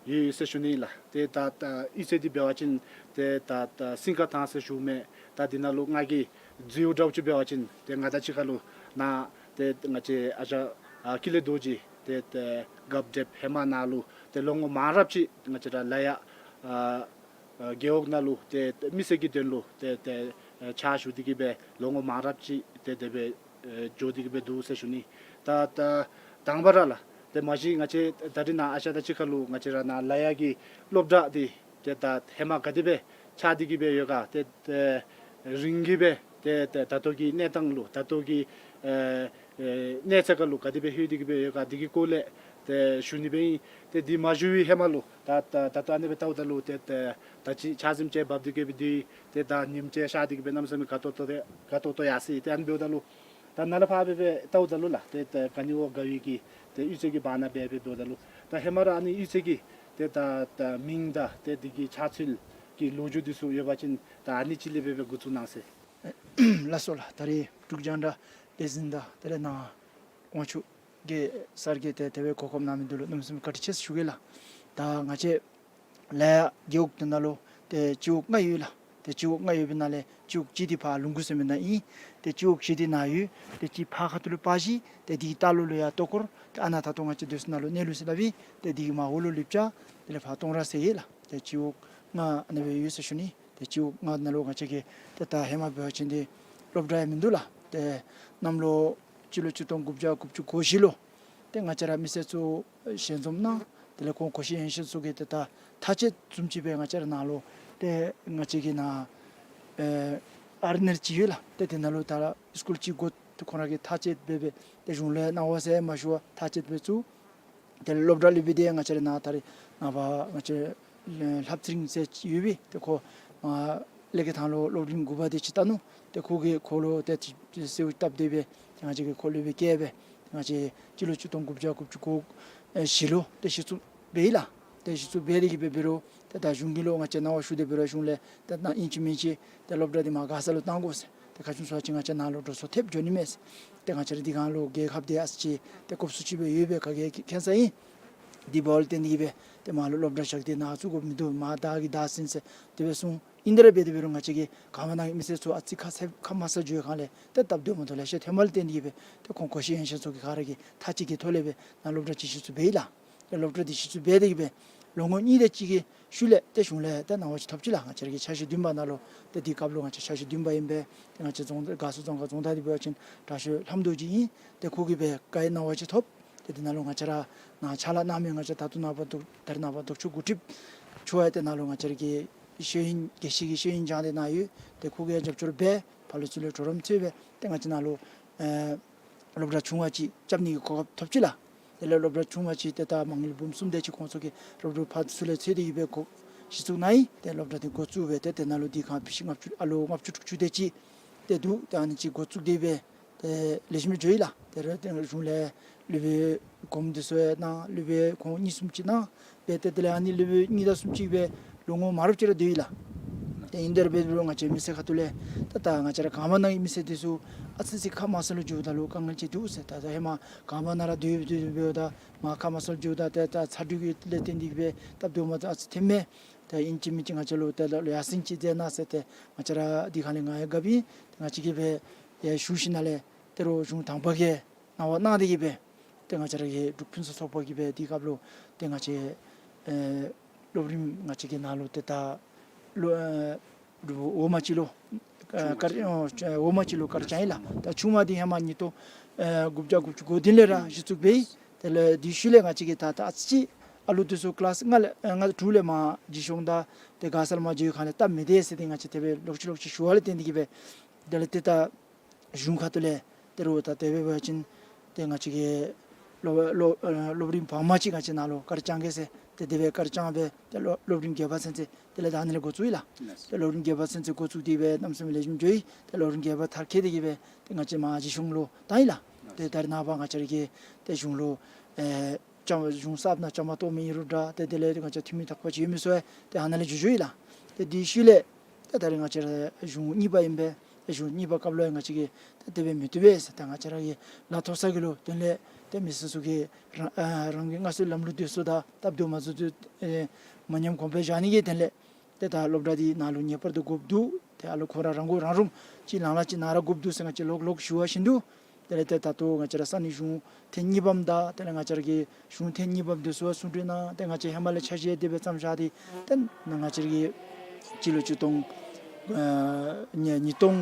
ཡོད་ཡོད་ཟེར་ཞུ་ནི་ལགས། ཏེ་ད་ད་གཡུས་ཚན་འདི་འབད་བ་ཅིན་ཏེ་ད་ད་སིང་ག་ཐང་ཟེར་ཞུ་མས། ད་འདི་ནང་ལུ་ང་གིས་བརྗེ་པོ་འདྲཝ་ཅིག་འབད་བ་ཅིན་ཏེ་ང་དང་གཅིག་ཁར་ལུ་ནཱ་ཏེ་ང་བཅས་ཨ་ཞང་ཨ་ཀུན་ལེགས་རྡོ་རྗེ་ཏེ་ཏེ་རྒཔོ་འདྲེསཔ་ཧེ་མ་ནཱ་ལུ་ཏེ་ལོ་ངོ་མང་རབས་ཅིག་ང་བཅས་ར་ལ་ཡ་ཨ་ཨ་རྒེད་འོག་ནང་ལུ་ཏེ་མི་སེར་གྱི་དོན་ལུ་ཏེ་ཏེ་ཨ་ཕྱག་ཞུ་སྟེ་གི་སྦེ་ལོ་ངོ་མང་རབས་ཅིག་ཏེ་དེ་སྦེ་ཨེ་འགྱོ་སྟེ་གི་སྦེ་འདུག་ཟེར་ཞུ་ནི། ད་ད་དང་པ་ར་ལགས། ཏེ་མ་གཞི་ང་བཅས་ད་རིས་ནཱ་ཨ་ཞང་དང་གཅིག་ཁར་ལུ་ང་བཅས་ར་ནཱ་ལ་ཡ་གི་སློབ་གྲྭ་འདི་ཏེ་ད་ཧེ་མ་ག་དེ་སྦེ་ཆགས་ཏེ་གི་སྦེ་ཡོད་ག། ཏེ་ཏེ་རིང་གི་སྦེ་ཏེ་ཏེ་ད་ལྟོ་གི་གནས་སྟངས་ལུ་ད་ལྟོ་གི་ཨེ་ཨེ་གནས་ཚད་ཁར་ལུ་ག་དེ་སྦེ་ལྷོད་དེ་གི་སྦེ་ཡོད་ག་འདི་གི་སྐོར་ལས་ཏེ་ཞུ་ནི་སྦེ་ཨིན། ཏེ་འདི་མ་ཞུ་བའི་ཧེ་མ་ལུ་ད་ད་ད་ལྟོ་ཨ་ནི་སྦེ་བལྟཝ་ད་ལུ་ཏེ་ཏེ་ད་ཅི་ཆརཔ་ཟིམ་ཅིག་འབབ་སྟེ་གི་སྦེ་འདུག། ཏེ་ད་ཉིམ་ཅིག་ཤར་ཏེ་གི་སྦེ་གནམ་མེད་ས་མེད་དགའ་ཏོག་ཏོ་ཏེ་དགའ་ཏོག་ཏོ་ཡར་སོ་ཡི། ཏེ་ཨ་ནི་འབདཝ་ད་ལུ་ད་ནཱ་ལས་ཕར་སྦེ་སྦེ་བལྟཝ་ད་ལུ་ལགས་ཏེ་ད་ག་ནི་བ་དགའ་བའི་གི་ཏེ་གཡུས་ཚན་གྱི་བར་ན་སྦེ་སྦེ་འབདཝ་ད་ལུ་ད་ཧེ་མ་ར་ཨ་ནི་གཡུས་ཚན་གྱི་ཏེ་ད་ད་མིང་དང་ཏེ་འདི་གི་ཆགས་ཚུལ་གྱི་ལོ་རྒྱུས་འདི་ཚུ་ཡོད་པ་ཅིན་ད་ཨ་ནི་ཅིག་ལས་སྦེ་སྦེ་འགོ་བཙུགས་གནང་ཟེར། ལགས་སོ་ལགས། ད་རིས་འབྲུག་རྒྱང་བསྒྲགས་ལས་འཛིན་དང་དེ་ལས་ནཱ་དབང་ཕྱུག་གི་སར་གྱིས་ཏེ་དེ་སྦེ་གོ་སྐབས་གནང་མི་འདི་ལུ་གནམ་མེད་ས་མེད་བཀའ་དྲིན་ཆེ་ཟེར་ཞུ་གེ་ལགས། ད་ང་བཅས་ལ་ཡ་རྒེད་འོག་འདི་ནང་ལུ་ཏེ་སྤྱི་འོག་ལྔ་ཡོད་ལགས། ཏེ་སྤྱི་འོག་ལྔ་ཡོད་པའི་ནང་ལས་སྤྱི་འོག་གཅིག་འདི་ཕར་ལུང་ཁུག་ཟེར་མི་ནང་ཨིན། ཏེ་སྤྱི་འོག་བཞི་འདི་ནཱ་ཡོད། ཏེ་གཅིག་ཕར་ཁ་ཐུག་ལུ་སྤ་གཞི། ཏེ་འདི་ལྟག་ལོགས་ལུ་ཡར་ལྟོ་འཁོར། ཏེ་ཨ་ནཱ་ད་ལྟོ་ང་བཅས་སྡོད་ས་ནང་ལུ་གནས་ལུགས་ཟེར་སླབ་ཨིན། ཏེ་འདི་གི་མར་འོག་ལུ་ལེབ་ཅ། དེ་ལས་ཕར་སྟོང་ར་ཟེར་ཡོད་ལགས། ཏེ་སྤྱི་འོག་ལྔ་ཨ་ནི་སྦེ་ཡོད་ཟེར་ཞུ་ནི། ཏེ་སྤྱི་འོག་ལྔ་ནང་ལུ་ང་བཅས་ཀྱི་ཏེ་ད་ཧེ་མ་འབད་བ་ཅིན་ཏེ་སློབ་གྲྭ་ཡང་མིན་འདུག་ལགས། ཏེ་གནམ་ལོ་སྤྱི་ལོ་ཆིག་སྟོང་དགུ་བརྒྱ་དགུ་བཅུ་གོ་བཞི་ལུ་ཏེ་ང་བཅས་ར་མི་སེར་ཚུ་ཞལ་འཛོམས་གནང་། དེ་ལས་ཁོང་གོ་ཤེས་ཡོན་ཤེས་ཚུ་གིས་ཏེ་ད་མཐའ་དཔྱད་བཟུམ་ཅིག་སྦེ་ང་བཅས་ར་ནཱ་ལུ་ཏེ་ང་བཅས་ཀྱི་ནཱ་ཨེ་ཨར་ནེལ་ཅིག་ཡོད་ལགས། ཏེ་དེ་ནང་ལུ་ད་སི་ཀུལ་ཅིག་དགོ། ཏེ་ཁོང་ར་གིས་མཐའ་དཔྱད་འབད་སྦེ་ཏེ་གཞུང་ལས་གནང་འོང་ཟེར་མ་ཞུ་བར་མཐའ་དཔྱད་འབད་བཙུགས། དེ་ལས་སློབ་གྲྭ་ལས་སྦེ་ཏེ་ང་བཅས་ར་ནཱ་ད་རེས་ནངས་པ་ང་བཅས་ལྷ་བཙུན་ཟེར་ཅིག་ཡོད་པས། ཏེ་ཁོ་ཨ་ཀླད་ཀྱི་ཐང་ལུ་སློབ་རིམ་དགུ་པ་དེ་ཅིག་བལྟ་ནུག། ཏེ་ཁོ་གིས་ཁོ་ལུ་ཏེ་ཅིག་གསོལཝ་བཏབ་སྟེ་སྦེ་ཏེ་ང་བཅས་ཀྱིས་ཁོ་ལུ་སྦེ་བསྐྱལ་སྦེ་ང་བཅས་སྤྱི་ལོ་ཆིག་སྟོང་དགུ་བརྒྱ་དགུ་བཅུ་གོ་བཞི་ལུ་ཏེ་གཞི་བཙུགས་འབད་ཡི་ལགས། ཏེ་གཞི་བཙུགས་འབད་དེ་གིས་སྦེ་འབད་རུང་ཏེ་ད་གཞུང་གི་ལུ་ང་བཅས་གནང་བ་ཞུ་སྟེ་འབད་རུང་གཞུང་ལས་ཏེ་ད་ཨིན་ཅི་མིན་ཅི་ཏེ་སློབ་གྲྭ་འདི་མར་མགར་ས་ལུ་བཏང་དགོ་ཟེར། ཏེ་ག་ཅི་སྨོ་ཟེར་བ་ཅིན་ང་བཅས་ནཱ་ལུ་འགྲོ་སོང་ཐེབས་འགྱོ་ནི་མས་ཟེར། ཏེ་ང་བཅས་ར་འདི་སྒང་ལུ་རྒྱལ་ཁབ་འདི་ཨ་ཙི་ཅིག་ཏེ་གོབ་སུ་ཅིག་སྦེ་ཡོད་པས། ག་གིས་མཁྱེན་ས་ཨིན། དེ་འབདཝ་ལས་བརྟེན་ཏེ་གིས་སྦེ་ཏེ་མར་ལུ་སློབ་གྲྭ་བཞག་སྟེ་ནཱ་བཙུགས་དགོཔ་མིན་འདུག། མར་བདའ་གི་བདའ་ཟུན་ཟེར་དེ་སྦེ་གསུངས། ཨིན་དེ་ར་འབད་དེ་འབད་རུང་ང་བཅས་ཀྱི་གངས་པ་ནང་གི་མི་སེར་ཚུ་ཨ་ཙི་ཁ་ཟེར་ཁ་མ་གསལ་འགྱོ་བའི་སྒང་ལས་ཏེ་སྟབས་བདེཝ་མ་ཐོབ་ལེ་ཤ་ཐོནམ་ལས་བརྟེན་ཏེ་གིས་སྦེ་ཏེ་ཁོང་གོ་ཤེས་ཡོན་ཤེས་ཚུ་གི་ཁ་ར་གི་ཐག་གཅིག་གི་ཐོག་ལས་སྦེ་ནཱ་སློབ་གྲྭ་འདི་གཞི་བཙུགས་འབད་ཡི་ལགས། ཏེ་སློབ་གྲྭ་འདི་གཞི་བཙུགས་འབད་དེ་གིས་སྦེ་ལོ་ངོ་གཉིས་དེ་ཅིག་གི་ཤུལ་ལས་ཏེ་གཞུང་ལས་ཏེ་གནང་བ་ཅིག་ཐོབ་ཅི་ལགས། ང་བཅས་ར་གི་འཆར་གཞི་བདུན་པ་ནང་ལུ་ཏེ་དེ་སྐབས་ལུ་ང་བཅས་འཆར་གཞི་བདུན་པ་ཨིན་པས། ཏེ་ང་བཅས་རྫོང་དགའ་ཚོར་རྫོང་ཁག་རྫོང་བདག་འདི་འབད་བ་ཅིན་དྲག་ཤོས་ལྷམ་རྡོ་རྗེ་ཨིན། ཏེ་ཁོ་གིས་སྦེ་བཀའ་གནང་བ་ཅིག་ཐོབ། ཏེ་དེ་ནང་ལུ་ང་བཅས་ར་ནཱ་ཕྱག་ལཱ་གནང་མི་ང་བཅས་ད་ལྟོ་ནངས་པ་ལྡོག་ད་རེས་ནངས་པ་ལྡོག་ཕྱོགས་འགོ་ཁྲིདཔ་ཚུ་ཡང་ཏེ་ནཱ་ལུ་ང་བཅས་ར་གི་ཤེས་ཡོན་དགེ་བཤེས་ཀྱི་ཤེས་ཡོན་སྦྱང་སྟེ་ནཱ་ཡོད། ཏེ་ཁོ་གིས་ཡང་རྒྱབ་སྐྱོར་འབད་ཕར་ལུ་ཚུར་ལུ་གྲོགས་རམ་འཚོལ་སྦེ་ཏེ་ང་བཅས་ནཱ་ལུ་ཨེ་སློབ་གྲྭ་ཆུང་བ་ཅིག་རྐྱབ་ནི་གི་གོ་སྐབས་ཐོབ་ཅི་ལགས། དེ་ལས་སློབ་གྲྭ་ཆུང་བ་ཅིག་ཏེ་ད་མ་དངུལ་འབུམ་གསུམ་དེ་ཅིག་ཁོང་ཚུ་གིས་སློབ་ཕྲུག་ཕར་ཚུར་ལས་འཚོལ་ཏེ་གིས་སྦེ་འགོ་གཞི་བཙུགས་གནང་ཡི། ཏེ་སློབ་གྲྭ་འདི་འགོ་བཙུགས་སྦེ་ཏེ་དེ་ནང་ལུ་དེ་སྒང་ཕི་ཤི་ལྔ་བཅུ་ཨ་ལོ་ལྔ་བཅུ་དྲུག་ཅུ་དེ་ཅིག་ཏེ་འདུག། ཏེ་ཨ་ནི་ཅིག་འགོ་བཙུགས་ཏེ་སྦེ་ཏེ་ལེགས་ཤོམ་འགྱོ་ཡི་ལགས། དེ་ར་ཏེ་གཞུང་ལས་སློབ་དཔོན་གོངམ་འདི་ཚུ་ཡང་གནང་། སློབ་དཔོན་ཁོང་གཉིས་གསུམ་ཅིག་གནང་སྦེ་ཏེ་དེ་ལས་ཨ་ནི་སློབ་དཔོན་གཉིས་དང་གསུམ་ཅིག་སྦེ་ལོ་ངོ་མང་རབས་ཅིག་ར་སྡོད་ཡི་ལགས། ཏེ་ཨིན་དེ་ར་འབད་རུང་ང་བཅས་མི་སེར་ཁ་ཐུག་ལས་ད་ད་ང་བཅས་ར་གངས་པ་ནང་གི་མི་སེར་འདི་ཚུ་ཨ་ཙི་ཅིག་ཁ་མ་གསལ་ལུ་འགྱོཝ་ད་ལུ་དཀའ་ངལ་ཅིག་འདུག་ཟེར། ད་ད་ཧེ་མ་གངས་པ་ནང་ར་སྡོད་སྡོད་འབདཝ་ད་མར་ཁ་མ་གསལ་འགྱོཝ་ད་ཏེ་ད་ཚ་དྲོད་ཀྱི་ལས་བརྟེན་ཏེ་སྦེ་སྟབས་བདེཝ་མ་ཐོབ་ཨ་ཙི་ཐོནམ་མས། ད་ཨིན་ཅི་མིན་ཅི་ང་བཅས་ལུ་ཏེ་ད་ལུ་ཡར་སེང་ཅིག་མཛད་གནང་ཟེར་ཏེ་ང་བཅས་ར་དེ་སྒང་ལས་ང་ཡང་དགའ་བས། ཏེ་ང་བཅས་ཀྱིས་སྦེ་ཡར་ཞུ་ཞིནམ་ལས་ད་རུང་གཞུང་དང་པ་གིས་གནང་བ་གནང་སྟེ་གིས་སྦེ་ཏེ་ང་བཅས་ར་གི་འབྲུག་ཕུན་སུམ་ཚོགས་པ་གིས་སྦེ་དེ་སྐབས་ལུ་ཏེ་ང་བཅས་ཨེ་སློབ་རིམ་ང་བཅས་ཀྱི་ནང་ལུ་ཏེ་ད་ལོ་ཨེ་འོག་མ་ཅིག་ལུ་ཨེ་ཆུང་མ་དཀར་ཅིག་ཨོ་འོག་མ་ཅིག་ལུ་དཀར་ཅང་ཨིན་ལགས། ད་ཆུང་མ་འདི་ཧེ་མ་ཉིས་སྟོང་ཨེ་དགུ་བརྒྱ་དགུ་བཅུ་གོ་བདུན་ལས་ར་གཞི་བཙུགས་འབད་ཡི། དེ་ལས་དེའི་ཤུལ་ལས་ང་བཅས་ཀྱིས་ད་ད་ཨ་ཙི་ཅིག་ཨ་ལུ་འདི་ཚུ་ཀི་ལཱསི་ལྔ་ལས་ཨེ་ལྔ་དྲུག་ལས་མར་རྗེས་ཤོང་ད་ཏེ་དགའ་སར་མར་འགྱོ་བའི་སྒང་ལས་སྟབས་མི་བདེ་ཟེར་ཏེ་ང་བཅས་དེ་སྦེ་ལོག་ཅི་ལོག་ཅི་ཞུ་བ་ལས་བརྟེན་ཏེ་གིས་སྦེ་དེ་ལས་ཏེ་ད་གཞུང་ཁ་ཐུག་ལས་ད་རུང་ད་དེ་སྦེ་འབད་བ་ཅིན་ཏེ་ང་བཅས་ཀྱི་སློབ་སློབ་ཨེ་སློབ་རིམ་བར་མ་ཅིག་ང་བཅས་ནཱ་ལུ་དཀར་བཅང་གེ་ཟེར་ཏེ་དེ་སྦེ་དཀར་བཅང་སྦེ་ཏེ་སློབ་སློབ་རིམ་བརྒྱད་པ་ཚུན་ཚོད་དེ་ལས་ད་ཨ་ནི་ལས་འགོ་བཙུགས་ཡི་ལགས། ཏེ་སློབ་རིམ་བརྒྱད་པ་ཚུན་ཚོད་འགོ་བཙུགས་ཏེ་སྦེ་གནམ་མེད་ས་མེད་ལེགས་ཤོམ་འགྱོ་ཡི། ཏེ་སློབ་རིམ་བརྒྱད་པ་མཐར་འཁྱོལ་ཏེ་གིས་སྦེ་ཏེ་ང་བཅས་མར་རྗེས་ཤོང་ལུ་བཏང་ཡི་ལགས། ཏེ་ད་རེས་ནངས་པ་ང་བཅས་ར་གི་ཏེ་གཞུང་ལུ་ཨེ་བཅའ་མར་གཞུང་གསརཔ་ནང་བཅའ་མར་གཏོགས་མི་ཨིན་རུང་འདྲ་ཏེ་དེ་ལས་ང་བཅས་འཐུས་མི་དག་པ་ཅིག་ཡོད་མི་ཚུ་ཡང་ཏེ་ཨ་ནཱ་ལས་འགྱོ་འགྱོཝ་ཨིན་ལགས། ཏེ་དེའི་ཤུལ་ལས་ཏེ་ད་རེས་ང་བཅས་ར་གཞུང་གཉིས་པ་ཨིན་པས། ཏེ་གཞུང་གཉིས་པ་སྐབས་ལུ་ཡང་ང་བཅས་ཀྱིས་ཏེ་དེ་སྦེ་མི་བཏུབ་པས་ཟེར་ཏེ་ང་བཅས་ར་གི་ལཱ་མཐོ་ས་གི་ལུ་དོན་ལས་ཏེ་མི་སེར་ཚུ་གིས་རང་ཨ་རང་གི་སྔར་སྲོལ་ལམ་ལུགས་འདི་ཚུ་དང་སྟབས་བདེཝ་མ་ཚུགས་ཚུ་ཨེ་མ་ཉམས་གོང་འཕེལ་བཞག་ནི་གི་དོན་ལས་ཏེ་ད་སློབ་གྲྭ་འདི་ནཱ་ལུ་ངེས་པར་དུ་དགོཔ་འདུག། ཏེ་ཨ་ལུ་ཁོང་ར་རང་མགོ་རང་འདྲོངས་ཅིག་ལང་ལ་ཅིག་ན་ར་དགོཔ་འདུག་ཟེར་ང་བཅས་ལོག་ལོག་ཞུ་བ་བཞིན་དུ་དེ་ལས་ཏེ་ད་ལྟོ་ང་བཅས་ར་ས་གནས་གཞུང་ཐེངས་གཉིས་པམ་དང་དེ་ལས་ང་བཅས་ར་གི་གཞུང་ཐེངས་གཉིས་པམ་འདི་ཚུ་གསུང་གྲོས་གནང་། ཏེ་ང་བཅས་ཧེ་མ་ལས་འཆར་གཞི་དེ་སྦེ་བརྩམས་བཞག་སྟེ་ཏེ་ང་བཅས་ར་གི་སྤྱི་ལོ་ཆིག་སྟོང་ཨེ་ཉིས་ཉིས་སྟོང་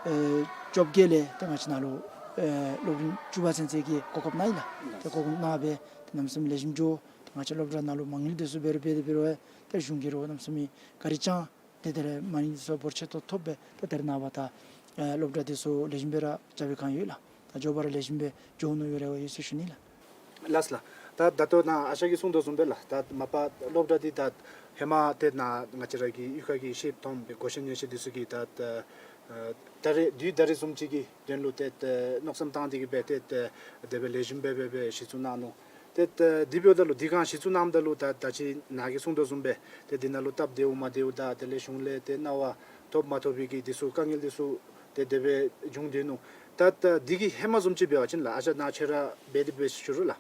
ཨེ་བཅོ་བརྒྱད་ལས་ཏེ་ང་བཅས་ནཱ་ལུ་ཨེ་སློབ་རིམ་བཅུ་པ་ཚུན་ཚོད་ཀྱི་གོ་སྐབས་གནང་ཡི་ལགས། ཏེ་གོ་སྐབས་གནང་སྦེ་ཏེ་གནམ་མེད་ས་མེད་ལེགས་ཤོམ་འགྱོ། ཏེ་ང་བཅས་སློབ་གྲྭ་ནང་ལུ་མ་དངུལ་འདི་ཚུ་འབད་རུང་འབད་དེ་འབད་རུང་ཏེ་གཞུང་གིས་རོགས་གནམ་མེད་ས་མེད་བཀའ་དྲིན་བསྐྱངས། ཏེ་དེ་ལས་མ་དངུལ་འདི་ཚུ་འབོར་ཆེ་ཏོག་ཏོ་ཐོབ་སྦེ་ཏེ་ད་རེས་ནངས་པ་ད་ཨེ་སློབ་གྲྭ་འདི་ཚུ་ལེགས་ཤོམ་སྦེ་ར་རྐྱབ་པའི་སྒང་ཡོད་ལགས། ད་མགྱོགས་པ་ར་ལེགས་ཤོམ་སྦེ་འགྱོ་ནི་ཡོད་རེ་བ་ཡོད་ཟེར་ཞུ་ནི་ལགས། ལགས་ལགས། ད་ད་ལྟོ་ནཱ་ཨ་ཞང་གིས་གསུངས་དོ་བཟུམ་སྦེ་ལགས། ད་མ་པ་སློབ་གྲྭ་འདི་ད་ཧེ་མ་ཏེ་ནཱ་ང་བཅས་ར་གི་གཡུས་ཁ་གི་ཤེསཔ་མཐོ་རིམ་སྦེ་གོ་ཤེས་ཉན་ཤེས་འདི་ཚུ་གིས་ད་ད་ད་རེས་དུས་ད་རེས་བཟུམ་ཅིག་གི་དོན་ལུ་ཏེ་ད་མནོ་བསམ་བཏང་སྟེ་གིས་སྦེ་ཏེ་ད་དེ་སྦེ་ལེགས་ཤོམ་སྦེ་སྦེ་སྦེ་གཞི་བཙུགས་གནང་ནུག། ཏེ་ད་འདི་འབདཝ་ད་ལུ་འདི་སྒང་གཞི་བཙུགས་གནངམ་ད་ལུ་ད་ད་ཅི་ནཱ་གིས་གསུངས་དོ་བཟུམ་སྦེ་ཏེ་འདི་ནང་ལུ་སྟབས་བདེཝ་མ་བདེཝ་དང་དེ་ལས་གཞུང་ལས་ཏེ་གནང་བ་ཐོབ་མ་ཐོབ་པའི་གི་འདི་ཚུ་དཀའ་ངལ་འདི་ཚུ་ཏེ་དེ་སྦེ་བྱུང་སྡོད་ནུག། ད་ད་འདི་གི་ཧེ་མ་བཟུམ་ཅིག་འབད་བ་ཅིན་ལགས་ཨ་ཞང་ནཱ་ཁྱོད་ར་འབད་དེ་འབད་ཞུ་རུང་ལགས།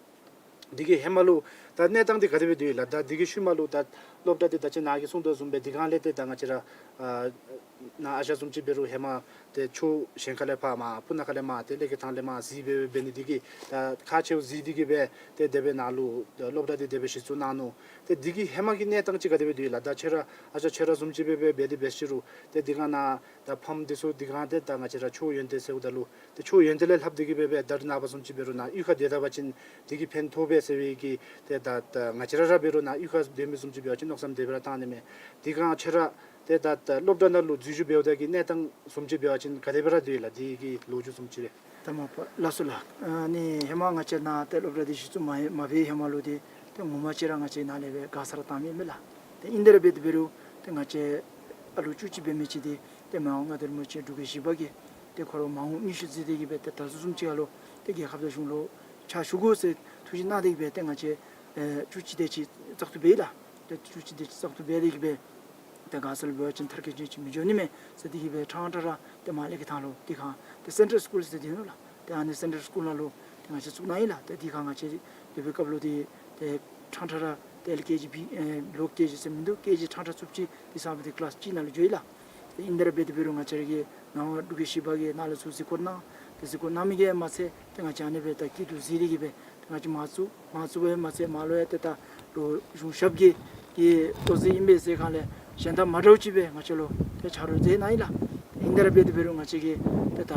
འདི་གི་ཧེ་མ་ལུ་ད་གནས་སྟངས་འདི་ག་དེ་སྦེ་སྡོད་ཡི་ལགས། ད་འདི་གི་ཤུལ་མ་ལུ་ད་སློབ་གྲྭ་འདི་ད་ཅི་ནཱ་གིས་གསུངས་དོ་བཟུམ་སྦེ་འདི་སྒང་ལས་ཏེ་ད་ང་བཅས་ར་ཨ་ནཱ་ཨ་ཞང་བཟུམ་ཅིག་འབད་རུང་ཧེ་མ་ཏེ་ཕྱོགས་གཞན་ཁ་ལས་ཕར་མར་སྤུ་ན་ཁ་ལས་མར་ཏེ་ཀླད་ཀོར་ཐང་ལས་མར་གཟིགས་སྦེ་འབད་ནི་འདི་གིས་ད་ཁག་ཆེཝ་གཟིགས་ཏེ་གིས་སྦེ་ཏེ་དེ་སྦེ་ནཱ་ལུ་སློབ་གྲྭ་འདི་དེ་སྦེ་གཞི་བཙུགས་གནང་ནུག། ཏེ་འདི་གི་ཧེ་མ་གི་གནས་སྟངས་ཅིག་ག་དེ་སྦེ་སྡོད་ཡི་ལགས། ད་ཁྱོད་ར་ཨ་ཞང་ཁྱོད་ར་བཟུམ་ཅིག་སྦེ་འབད་འབད་དེ་འབད་ཞུ་རུང་ཏེ་འདི་སྒང་ནཱ་ད་ཕམ་འདི་ཚུ་འདི་སྒང་ཏེ་ད་ང་བཅས་ར་ཕྱོགས་ཡོན་ཏན་ཟེརཝ་ད་ལུ་ཏེ་ཕྱོགས་ཡོན་ཏན་ལས་ལྷག་སྟེ་གིས་སྦེ་སྦེ་ད་རེས་ནངས་པ་བཟུམ་ཅིག་འབད་རུང་ནཱ་གཡུས་ཁར་སྡོད་ད་པ་ཅིན་འདི་གིས་ཕན་ཐོགས་པས་ཟེར་བའི་གི་ཏེ་ད་ད་ང་བཅས་ར་ར་འབད་རུང་ནཱ་གཡུས་ཁར་སྡོད་མི་བཟུམ་ཅིག་འབད་བ་ཅིན་མནོ་བསམ་དེ་སྦེ་ར་བཏང་ནི་མས། འདི་སྒང་ཁྱོད་ར་ཏེ་ད་ད་སློབ་གྲྭ་ནང་ལུ་འཛུལ་ཞུགས་འབདཝ་ད་གི་གནས་སྟངས་བཟུམ་ཅིག་འབད་བ་ཅིན་ག་དེ་སྦེ་ར་སྡོད་ཡི་ལགས། འདི་གི་ལོ་རྒྱུས་བཟུམ་ཅིག་རེ། ད་མ་པ་ལགས་སོ་ལགས། ཨ་ནི་ཧེ་མ་ང་བཅས་ནཱ་ཏེ་སློབ་གྲྭ་འདི་གཞི་བཙུགས་མ་མ་འབད་ཧེ་མ་ལུ་འདི་ཏེ་ངོ་མ་ཅིག་ར་ང་བཅས་ནཱ་ལས་སྦེ་དགའ་ས་ར་བཏང་མི་མས་ལགས། ཏེ་ཨིན་དེ་ར་འབད་དེ་འབད་རུང་ཏེ་ང་བཅས་ཨ་ལུ་བཅུ་གཅིག་འབད་མི་ཅིག་འདི་ཏེ་མ་འོངས་མངའ་བདག་རིན་པོ་ཆེ་འབྲུག་རྒྱལ་བཞི་པ་གིས་ཏེ་ཁོ་ར་མ་འོངས་མངོན་ཤེས་བརྩིས་ཏེ་གིས་སྦེ་ཏེ་ད་ཚུན་ཚོད་ཅིག་ཁར་ལུ་ཏེ་རྒྱལ་ཁབ་དང་གཞུང་ལུ་ཕྱག་ཞུ་དགོ་ཟེར་ཐུགས་བཞེད་གནང་སྟེ་གིས་སྦེ་ཏེ་ང་བཅས་ཨེ་བཅུ་གཅིག་དེ་ཅིག་བཙག་འཐུ་འབད་ཡི་ལགས། ཏེ་བཅུ་གཅིག་དེ་ཅིག་བཙག་འཐུ་འབད་དེ་གིས་སྦེ་ཏེ་དགའ་ས་ལུ་འབད་བ་ཅིན་མཐར་འཁྱོལ་ཅན་ཅིག་མི་འགྱོ་ནི་མས་ཟེར་ཏེ་གིས་སྦེ་ཕྲང་ཕྲང་ར་ཏེ་མར་ཀླད་ཀོར་ཐང་ལུ་འདི་སྒང་ཏེ་སེན་ཊལ་སི་ཀུལ་ཟེར་སྡོད་ནུག་ལགས། ཏེ་ཨ་ནི་སེན་ཊལ་སི་ཀུལ་ནང་ལུ་ཏེ་ང་བཅས་བཙུགས་གནང་ཡི་ལགས། ཏེ་འདི་སྒང་ང་བཅས་སྡོད་པའི་སྐབས་ལུ་འདི་ཏེ་ ཕྲང་ཕྲང་ར་ཏེ་ཨེལ་ཀེ་ཇི་བི་ཨེ་ལོ་ཀེ་ཇི་ཟེར་མི་འདུག། ཀེ་ཇི་ཕྲང་ཕྲང་ཚུགསཔ་ཅིག་འདི་ཚང་མ་འདི་ཀི་ལཱསི་གཅིག་ནང་ལུ་འགྱོ་ཡི་ལགས། ཏེ་ཨིན་དེ་ར་འབད་དེ་འབད་རུང་ང་བཅས་ར་གི་ནང་འབྲུག་རྒྱལ་བཞི་པ་གིས་ནཱ་ལུ་ཚུར་གཟིགས་སྐོར་གནང་། ཏེ་གཟིགས་སྐོར་གནང་མི་གིས་མ་ཚད་ཏེ་ང་བཅས་ཨ་ནི་སྦེ་ད་སྐྱིད་སྡུག་གཟིགས་ཏེ་གིས་སྦེ་ཏེ་ང་བཅས་མ་བཙུགས་མ་བཙུགས་པས་མ་ཚད་མར་ལུ་ཡང་ཏེ་ད་ལོག་གཞུང་ཞབས་ཀྱི་གི་ལྟོ་ཟད་ཨིན་པས་ཟེར་གང་ལས་གཞན་དང་མ་འདྲཝ་ཅིག་སྦེ་ང་བཅས་ལུ་ཏེ་ཆ་རོགས་མཛད་གནང་ཡི་ལགས། ཏེ་ཨིན་དེ་ར་འབད་དེ་འབད་རུང་ང་བཅས་ཀྱིས་ཏེ་ད་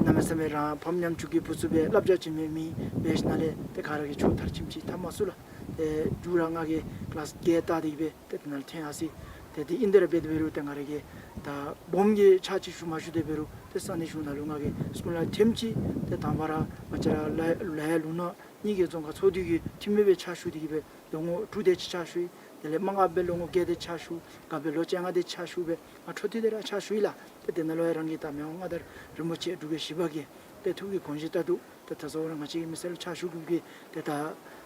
གནམ་མེད་ས་མེད་རང་ཕམ་ཉམ་ཆུང་གི་བུ་ཚུ་སྦེ་བསླབ་བྱ་བྱིན་མི་མེད་པས་ཟེར་ནཱ་ལས་ཏེ་ག་ར་གིས་ཆོས་མཐར་ཕྱིནམ་ཅིག་འཐབ་མ་ཚུགས་ལགས། ཏེ་མཇུག་ར་ང་གིས་ཀི་ལཱསི་བརྒྱད་བལྟ་སྟེ་གིས་སྦེ་ཏེ་དེ་ནང་ལུ་ཐོན་ཡར་སོ་ཡི། ཏེ་དེ་ཨིན་དེ་ར་འབད་དེ་འབད་རུང་ཏེ་ང་ར་གིས་ད་སྦོམ་གྱི་ཕྱག་ཕྱིད་ཞུ་མ་ཞུ་སྟེ་འབད་རུང་ཏེ་ས་གནས་གཞུང་ནང་ལུ་ང་གིས་སྐུ་ལུ་ཐེངས་ཅིག་ཏེ་དང་པ་ར་ང་བཅས་ར་ལ་ལ་ཡ་ལུང་ནག་གཉིས་ཀྱི་རྫོང་ཁག་ཚོགས་འདུ་གི་འཐུས་མི་སྦེ་ཕྱག་ཞུ་སྟེ་གིས་སྦེ་ལོ་ངོ་དྲུག་དེ་ཅིག་ཕྱག་ཞུ་ཡི། དེ་ལས་མ་དགའ་བའི་ལོ་ངོ་བརྒྱད་དེ་ཕྱག་ཞུ། དགའ་བའི་ལོ་བཅོ་ལྔ་དེ་ཕྱག་ཞུ་སྦེ་ང་འཕྲོ་མཐུད་དེ་ར་ཕྱག་ཞུ་ཡི་ལགས། ཏེ་དེ་ནང་ལུ་ཡང་རང་གི་ད་མི་དབང་མངའ་བདག་རིན་པོ་ཆེ་འབྲུག་རྒྱལ་བཞི་པ་གི་ཏེ་ཐུགས་ཀྱི་དགོངས་བཞེད་ལྟར་དུ་ཏེ་ད་གཟོད་ར་ང་བཅས་ཀྱི་མི་སེར་ལུ་ཕྱག་ཞུ་དགོཔ་གི་ཏེ་ད་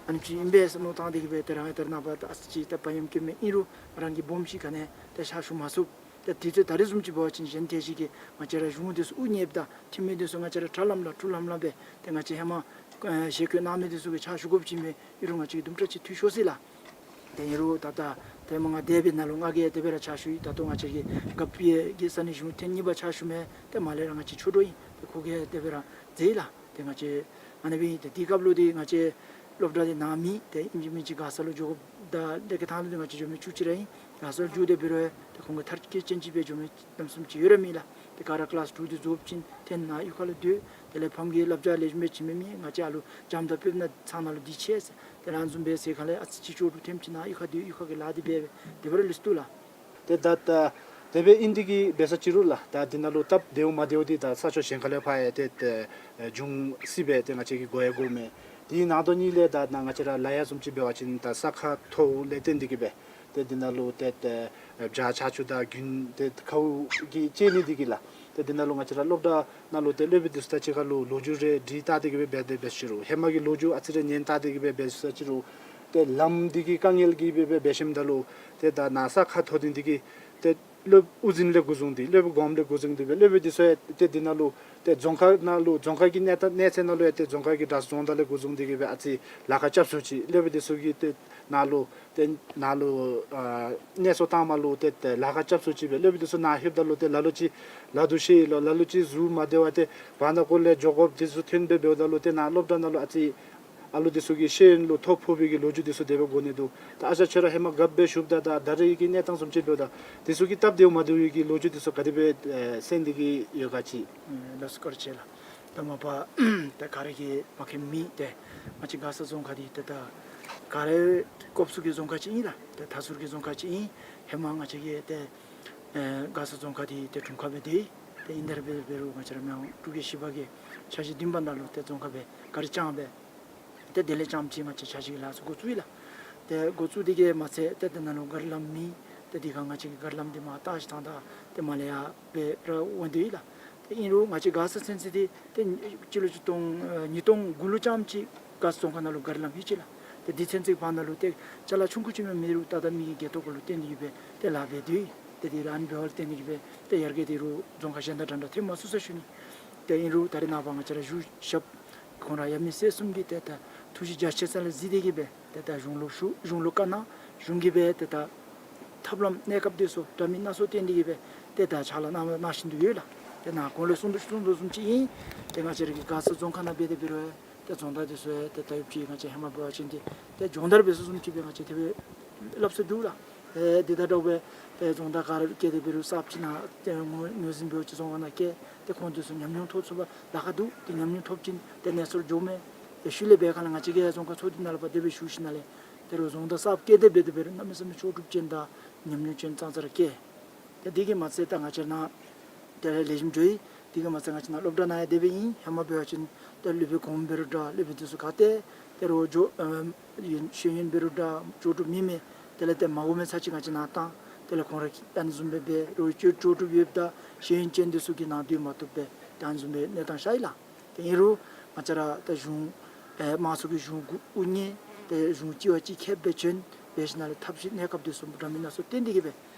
ཨ་ནེམ་ཅིག་ཨིན་པས་ཟེར་མནོ་བཏང་སྟེ་གིས་སྦེ་ཏེ་རང་ཡང་ད་རེས་ནངས་པ་ད་ཨ་ཙི་ཅིག་ད་བག་ཡངས་བསྐྱེད་མི་ཨིན་རུང་རང་གིས་སྦོམ་ཅིག་ག་ནི་ཡང་ཏེ་ཕྱག་ཞུ་མ་ཚུགས། ཏེ་དུས་ཚོད་ད་རེས་བཟུམ་ཅིག་འབད་བ་ཅིན་གཞན་ཐེངས་ཅིག་གི་ང་བཅས་ར་གཞུང་འདི་ཚུ་དབུ་བརྙེསཔ་ད་འཐུས་མི་འདི་ཚུ་ང་བཅས་ར་དྲག་ལམ་ལམ་འཁྲུག་ལམ་ལམ་སྦེ་ཏེ་ང་བཅས་ཧེ་མ་ཨེ་ཞལ་བཀོད་གནང་མི་འདི་ཚུ་གིས་ཕྱག་ཞུ་དགོཔ་ཅིག་མས། ཨིན་རུང་ང་བཅས་ཀྱིས་དུམ་གྲ་ཅིག་འཐུས་ཤོར་སོ་ཡི་ལགས། ཏེ་ཨིན་རུང་ད་ལྟོ་ཏེ་མ་ང་འདས་པའི་ནང་ལུ་ང་གིས་དེ་སྦེ་ར་ཕྱག་ཞུ་ཡི། ད་ལྟོ་ང་བཅས་ཀྱི་རྒཔོ་གི་ས་གནས་གཞུང་ཐེངས་གཉིས་པ་ཕྱག་ཞུ་མི་ཏེ་མར་ལས་ར་ང་བཅས་ཆོས་གྲོགས་ཨིན། ཏེ་ཁོ་གིས་དེ་སྦེ་ར་མཛད་ཡི་ལགས། ཏེ་ང་བཅས་ཨ་ནི་སྦེ་ཨིན། ཏེ་དེའི་སྐབས་ལུ་ཏེ་ང་བཅས་སློབ་གྲྭ་འདི་ནཱ་མེད། ཏེ་ཨིན་ཅི་མིན་ཅི་མགར་ས་ལུ་འགྱོ་དགོཔ་ད་ལས་ཀའི་ཐང་ལུ་ཏེ་ང་བཅས་འགྱོ་མི་བཅུ་གཅིག་ར་ཨིན། མགར་ས་ལུ་འགྱོ་སྟེ་འབད་རུང་ཏེ་ཁོང་གི་མཐར་འཁྱོལ་ཅན་ཅིག་སྦེ་འགྱོ་མི་གནམ་མེད་ས་མེད་ཅིག་ཡོད་ར་མེད་ལགས། ཏེ་ག་ར་ཀི་ལཱསི་དྲུག་འདི་རྫོགསཔ་ཅིག་ཏེ་ནཱ་གཡུས་ཁ་ལུ་སྡོད། དེ་ལས་ཕམ་གྱིས་བསླབ་བྱ་ལེགས་ཤོམ་སྦེ་བྱིན་མི་མེད། ང་བཅས་ཨ་ལུ་འཇམ་དང་སྤོབས་ནང་ཚང་ནང་ལུ་སྡོད་ཅི་ཟེར། དེ་ལས་ཨ་ནི་བཟུམ་སྦེ་ཟེར་གང་ལས་ཨ་ཙི་ཅིག་ལྕོགས་གྲུབ་ཐོནམ་ཅིག་ནཱ་གཡུས་ཁར་སྡོད། གཡུས་ཁ་གི་ལཱ་འདི་འབད་འབད་དེ་སྦེ་ར་ལུས་སྡོད་ལགས། ཏེ་ད་ད་དེ་སྦེ་ཨིན་ཏེ་གིས་འབད་ས་ཅིག་རུང་ལགས། ད་འདི་ནང་ལུ་སྟབས་བདེཝ་མ་བདེཝ་འདི་ད་ས་ཕྱོགས་གཞན་ཁ་ལས་ཕར་ཡང་ཏེ་ཏེ་འབྱུང་སྲིད་པས། ཏེ་ང་བཅས་ཀྱིས་གོ་ཡང་གོཝ་མས། དེའི་ནང་དོན་གཉིས་ལས་ད་ནཱ་ང་བཅས་ར་ལ་ཡ་བཟུམ་ཅིག་འབད་བ་ཅིན་ད་ས་ཁ་མཐོཝ་ལས་བརྟེན་ཏེ་གིས་སྦེ་ཏེ་འདི་ནང་ལུ་ཏེ་ཏེ་བྱག་ཆག་ཆུ་དང་དགུན་ཏེ་ཁཝ་གིས་བཅད་ནི་འདི་གིས་ལགས། ཏེ་འདི་ནང་ལུ་ང་བཅས་ར་སློབ་གྲྭ་ནང་ལུ་ཏེ་སློབ་དཔོན་འདི་ཚུ་དང་གཅིག་ཁར་ལུ་ལོ་རྒྱུས་རེ་དྲི་བལྟ་སྟེ་གིས་སྦེ་འབད་དེ་འབད་ས་ཅིག་རུང་ཧེ་མ་གི་ལོ་རྒྱུས་ཨ་ཙི་རེ་ཉན་བལྟ་སྟེ་གིས་སྦེ་འབད་ས་ཅིག་རུང་ཏེ་ལམ་འདི་གི་དཀའ་ངལ་གྱིས་སྦེ་འབད་འབད་ཞིནམ་ད་ལུ་ཏེ་ད་ནཱ་ས་ཁ་མཐོ་ཏེ་འདི་གིས་ཏེ་སློབ་དབུ་འཛིན་ལས་འགོ་བཟུང་སྟེ་སློབ་དཔོན་གོངམ་ལས་འགོ་བཟུང་སྟེ་སྦེ་སློབ་དཔོན་འདི་ཚུ་ཡང་ཏེ་འདི་ནང་ལུ་ཏེ་རྫོང་ཁག་ནང་ལུ་རྫོང་ཁག་གི་གནས་སྟངས་གནས་ཚད་ནང་ལུ་ཡང་ཏེ་རྫོང་ཁག་གི་གྲྭ་ཚང་རྫོང་བདག་ལས་འགོ་བཟུང་སྟེ་གིས་སྦེ་ཨ་ཙི་ལཱ་ཁག་རྐྱབ་ཚུགས་ཅི། སློབ་དཔོན་འདི་ཚུ་གིས་ཏེ་ནཱ་ལུ་ཏེ་ནཱ་ལུ་ཨ་གནས་ཚུལ་བཏངམ་ལུ་ཏེ་ཏེ་ལཱ་ཁག་རྐྱབ་ཚུགས་ཅི་སྦེ་སློབ་དཔོན་འདི་ཚུ་ནཱ་ལྷོདཔ་ད་ལུ་ཏེ་ལ་ལུ་ཅིག་ལ་དུ་ཤེས་ལོ། ལ་ལུ་ཅིག་གཟུགས་མ་བདེ་བར་ཏེ་བར་ན་སྐོར་ལས་འགྱོ་དགོཔ་འདི་ཚུ་ཐོན་སྦེ་འབདཝ་ད་ལུ་ཏེ་ནཱ་སློབ་གྲྭ་ནང་ལུ་ཨ་ཙི་ཨ་ལུ་འདི་ཚུ་གི་ཤེས་ཡོན་ལུ་ཐོ་ཕོག་པའི་གི་ལོ་རྒྱུས་འདི་ཚུ་དེ་སྦེ་གོ་ནི་འདུག། ད་ཨ་ཞང་ཁྱོད་ར་ཧེ་མ་རྒཔོ་སྦེ་བཞུགསཔ་ད་ད་ད་རེས་ཀྱི་གནས་སྟངས་བཟུམ་ཅིག་འབདཝ་ད་འདི་ཚུ་གི་སྟབས་བདེཝ་མ་བདེཝ་གི་ལོ་རྒྱུས་འདི་ཚུ་ག་དེ་སྦེ་ཨེ་གསན་ཏེ་གིས་ཡོད་ག་ཅིག། ཨེ་ལགས་སོ་བཀའ་དྲིན་ཆེ་ལགས། ད་མ་པ་ད་ག་ར་གིས་མ་མཁྱེན་མི་ཏེ་ང་བཅས་མགར་ས་རྫོང་ཁག་འདི་ཏེ་ད་ག་ར་སྐོར་ཚུགས་ཀྱི་རྫོང་ཁག་ཅིག་ཨིན་ལགས། ཏེ་མཐའ་ཟུར་གྱི་རྫོང་ཁག་ཅིག་ཨིན། ཧེ་མ་ང་བཅས་ཀྱི་ཏེ་ཨེ་མགར་ས་རྫོང་ཁག་འདི་ཏེ་དྲུང་ཁག་སྦེ་སྡོད་ཡི། ཏེ་ཨིན་དེ་ར་འབད་འབད་རུང་ང་བཅས་ར་མི་དབང་འབྲུག་རྒྱལ་བཞི་པ་གིས་འཆར་གཞི་བདུན་པ་ནང་ལུ་ཏེ་རྫོང་ཁག་སྦེ་ག་ར་བསྐྱངས་སྦེ་ཏེ་དེ་ལས་རྐྱངམ་ཅིག་ང་བཅས་འཆར་གཞི་གི་ལཱ་ཚུ་འགོ་བཙུགས་ཡི་ལགས། ཏེ་འགོ་བཙུགས་འདི་གིས་མ་ཚད་ཏེ་དེ་ནང་ལུ་མགར་ལམ་མེད། ཏེ་འདི་ཁར་ང་བཅས་ཀྱི་མགར་ལམ་འདི་མར་བཏགས་ཞིནམ་ད་ཏེ་མར་ལས་ཡར་སྦེ་ར་འོང་སྟེ་ཡོད་ལགས། ཏེ་ཨིན་རུང་ང་བཅས་མགར་ས་ཚུན་ཚོད་འདི་ཏེ་སྤྱི་ལོ་ཆིག་སྟོང་ཨེ་ཉིས་སྟོང་དགུ་ལུ་རྐྱངམ་ཅིག་མགར་ས་རྫོང་ཁག་ནང་ལུ་མགར་ལམ་ཡོད་ཅི་ལགས། ཏེ་འདི་ཚུན་ཚོད་བར་ན་ལུ་ཏེ་ཅ་ལ་ཆུང་ཀུ་ཅིག་མས་མེད་རུང་ད་ལྟོ་མི་གི་འགན་ཐོག་གུ་ལུ་བཏོན་ཏེ་གིས་སྦེ་ཏེ་ལཱ་འབད་དེ་ཡོད། ཏེ་འདི་ར་ཨ་ནི་འབདཝ་ལས་བརྟེན་ཏེ་གིས་སྦེ་ཏེ་ཡར་རྒྱས་འདི་རུང་རྫོང་ཁག་གཞན་དང་འདྲན་འདྲ་ཐོན་མ་ཚུགས་ས་ཞུ་ནི། ཏེ་ཨིན་རུང་ད་རེས་ནངས་པ་ང་བཅས་ར་གཞུང་ཞབས་ཁོང་ར་ཡབ་མེས་སྲས་གསུམ་གྱིས་ཏེ་ད་ཐུགས་རྗེ་རྒྱ་ཆེ་ས་ལས་གཟིགས་ཏེ་གིས་སྦེ་ཏེ་ད་གཞུང་ལུ་ཞུ་གཞུང་ལུ་བཀའ་གནང་། གཞུང་གིས་སྦེ་ཏེ་ད་ཐབས་ལམ་གནས་སྐབས་འདི་ཚུ་འདྲ་མིན་སྣ་ཚོགས་བཏོན་ཏེ་གིས་སྦེ་ཏེ་ད་ཕྱག་ལཱ་གནང་གནང་བཞིན་དུ་ཡོད་ལགས། ཏེ་ནཱ་གོང་ལུ་གསུངས་དོ་གསུངས་དོ་བཟུམ་ཅིག་ཨིན། ཏེ་ང་བཅས་ར་གི་མགར་ས་རྫོང་ཁག་ནང་འབད་དེ་འབད་རུང་ཏེ་རྫོང་བདག་འདི་ཚུ་ཡང་ཏེ་ད་ཡོདཔ་ཅིག་ང་བཅས་ཧེ་མ་འབད་བ་ཅིན་ཏེ་ཏེ་སྦྱོང་བརྡར་འབད་ས་བཟུམ་ཅིག་སྦེ་ང་བཅས་དེ་སྦེ་སླབ་སྲོལ་འདུག་ལགས། ཨེ་འདི་དང་འདྲཝ་སྦེ་ཏེ་རྫོང་བདག་ག་ར་བཀལ་ཏེ་འབད་རུང་གསརཔ་ཅིག་ནཱ་ཏེ་ངོས་ངོས་འཛིན་འབད་བ་ཅིན་རྫོང་ཁག་ནང་བཀལ་ཏེ་ཁོང་འདི་ཚུ་ཉམས་མྱོང་ཐོབ་ཚུགས་པར་ལཱ་ཁག་འདུག། ཏེ་ཉམས་མྱོང་ཐོབ་ཅིན་ཏེ་གནས་ཚུལ་འགྱོཝ་མས། ཏེ་ཤུལ་ལས་འབད་གང་ལས་ང་བཅས་ཀྱིས་རྫོང་ཁག་ཚོགས་སྡེ་ནང་ལུ་ཕར་དེ་སྦེ་ཞུ་ཞིནམ་ལས་ཏེ་རུང་རྫོང་བདག་གསརཔ་བཀལ་ཏེ་འབད་དེ་འབད་རུང་གནམ་མེད་ས་མེད་ལྕོགས་གྲུབ་ཅན་དང་ཉམས་མྱོང་ཅན་ཙང་ཙ་ར་བཀལ། ཏེ་འདི་གིས་མ་ཚད་ད་ང་བཅས་ནཱ་དེ་ལས་ལེགས་ཤོམ་འགྱོ་ཡི། འདི་གིས་མ་ཚད་ང་བཅས་ནཱ་སློབ་གྲྭ་ནང་ཡང་དེ་སྦེ་ཨིན། ཧེ་མ་འབད་བ་ཅིན་ཏེ་སློབ་དཔོན་གོངམ་འབད་རུང་འདྲ་སློབ་དཔོན་འདི་ཚུ་ག་ཏེ་ཏེ་རུང་འགྱོ་ཨེམ་ཡོན་ཤེས་ཡོན་འབད་རུང་འདྲ་ལྕོགས་གྲུབ་མེད་མི་དེ་ལས་ཏེ་མ་དགོ་མི་ཚར་ཅིག་ང་བཅས་ནཱ་བཏང་། དེ་ལས་ཁོང་ར་ཨ་ནི་བཟུམ་སྦེ་འབད་རུང་ལྕོགས་ལྕོགས་གྲུབ་ཡོདཔ་ད་ཤེས་ཡོན་ཅན་འདི་ཚུ་གིས་ནཱ་སྡོད་མ་བཏུབ་པས། ཏེ་ཨ་ནི་བཟུམ་སྦེ་གནས་སྟངས་ཤར་ཡི་ལགས། ཏེ་ཨིན་རུང་ང་བཅས་ར་ད་གཞུང་ཨེ་དམངས་གཙོ་གི་གཞུང་དབུ་དབུ་བརྙེས་ཏེ་གཞུང་གཅིག་བ་གཅིག་ཁྱབ་སྦེ་བྱོན་འབད་ཞིནམ་ལས་ཐབས་ཤེས་གནས་སྐབས་འདི་ཚུ་འདྲ་མིན་སྣ་ཚོགས་བཏོན་ཏེ་གིས་སྦེ་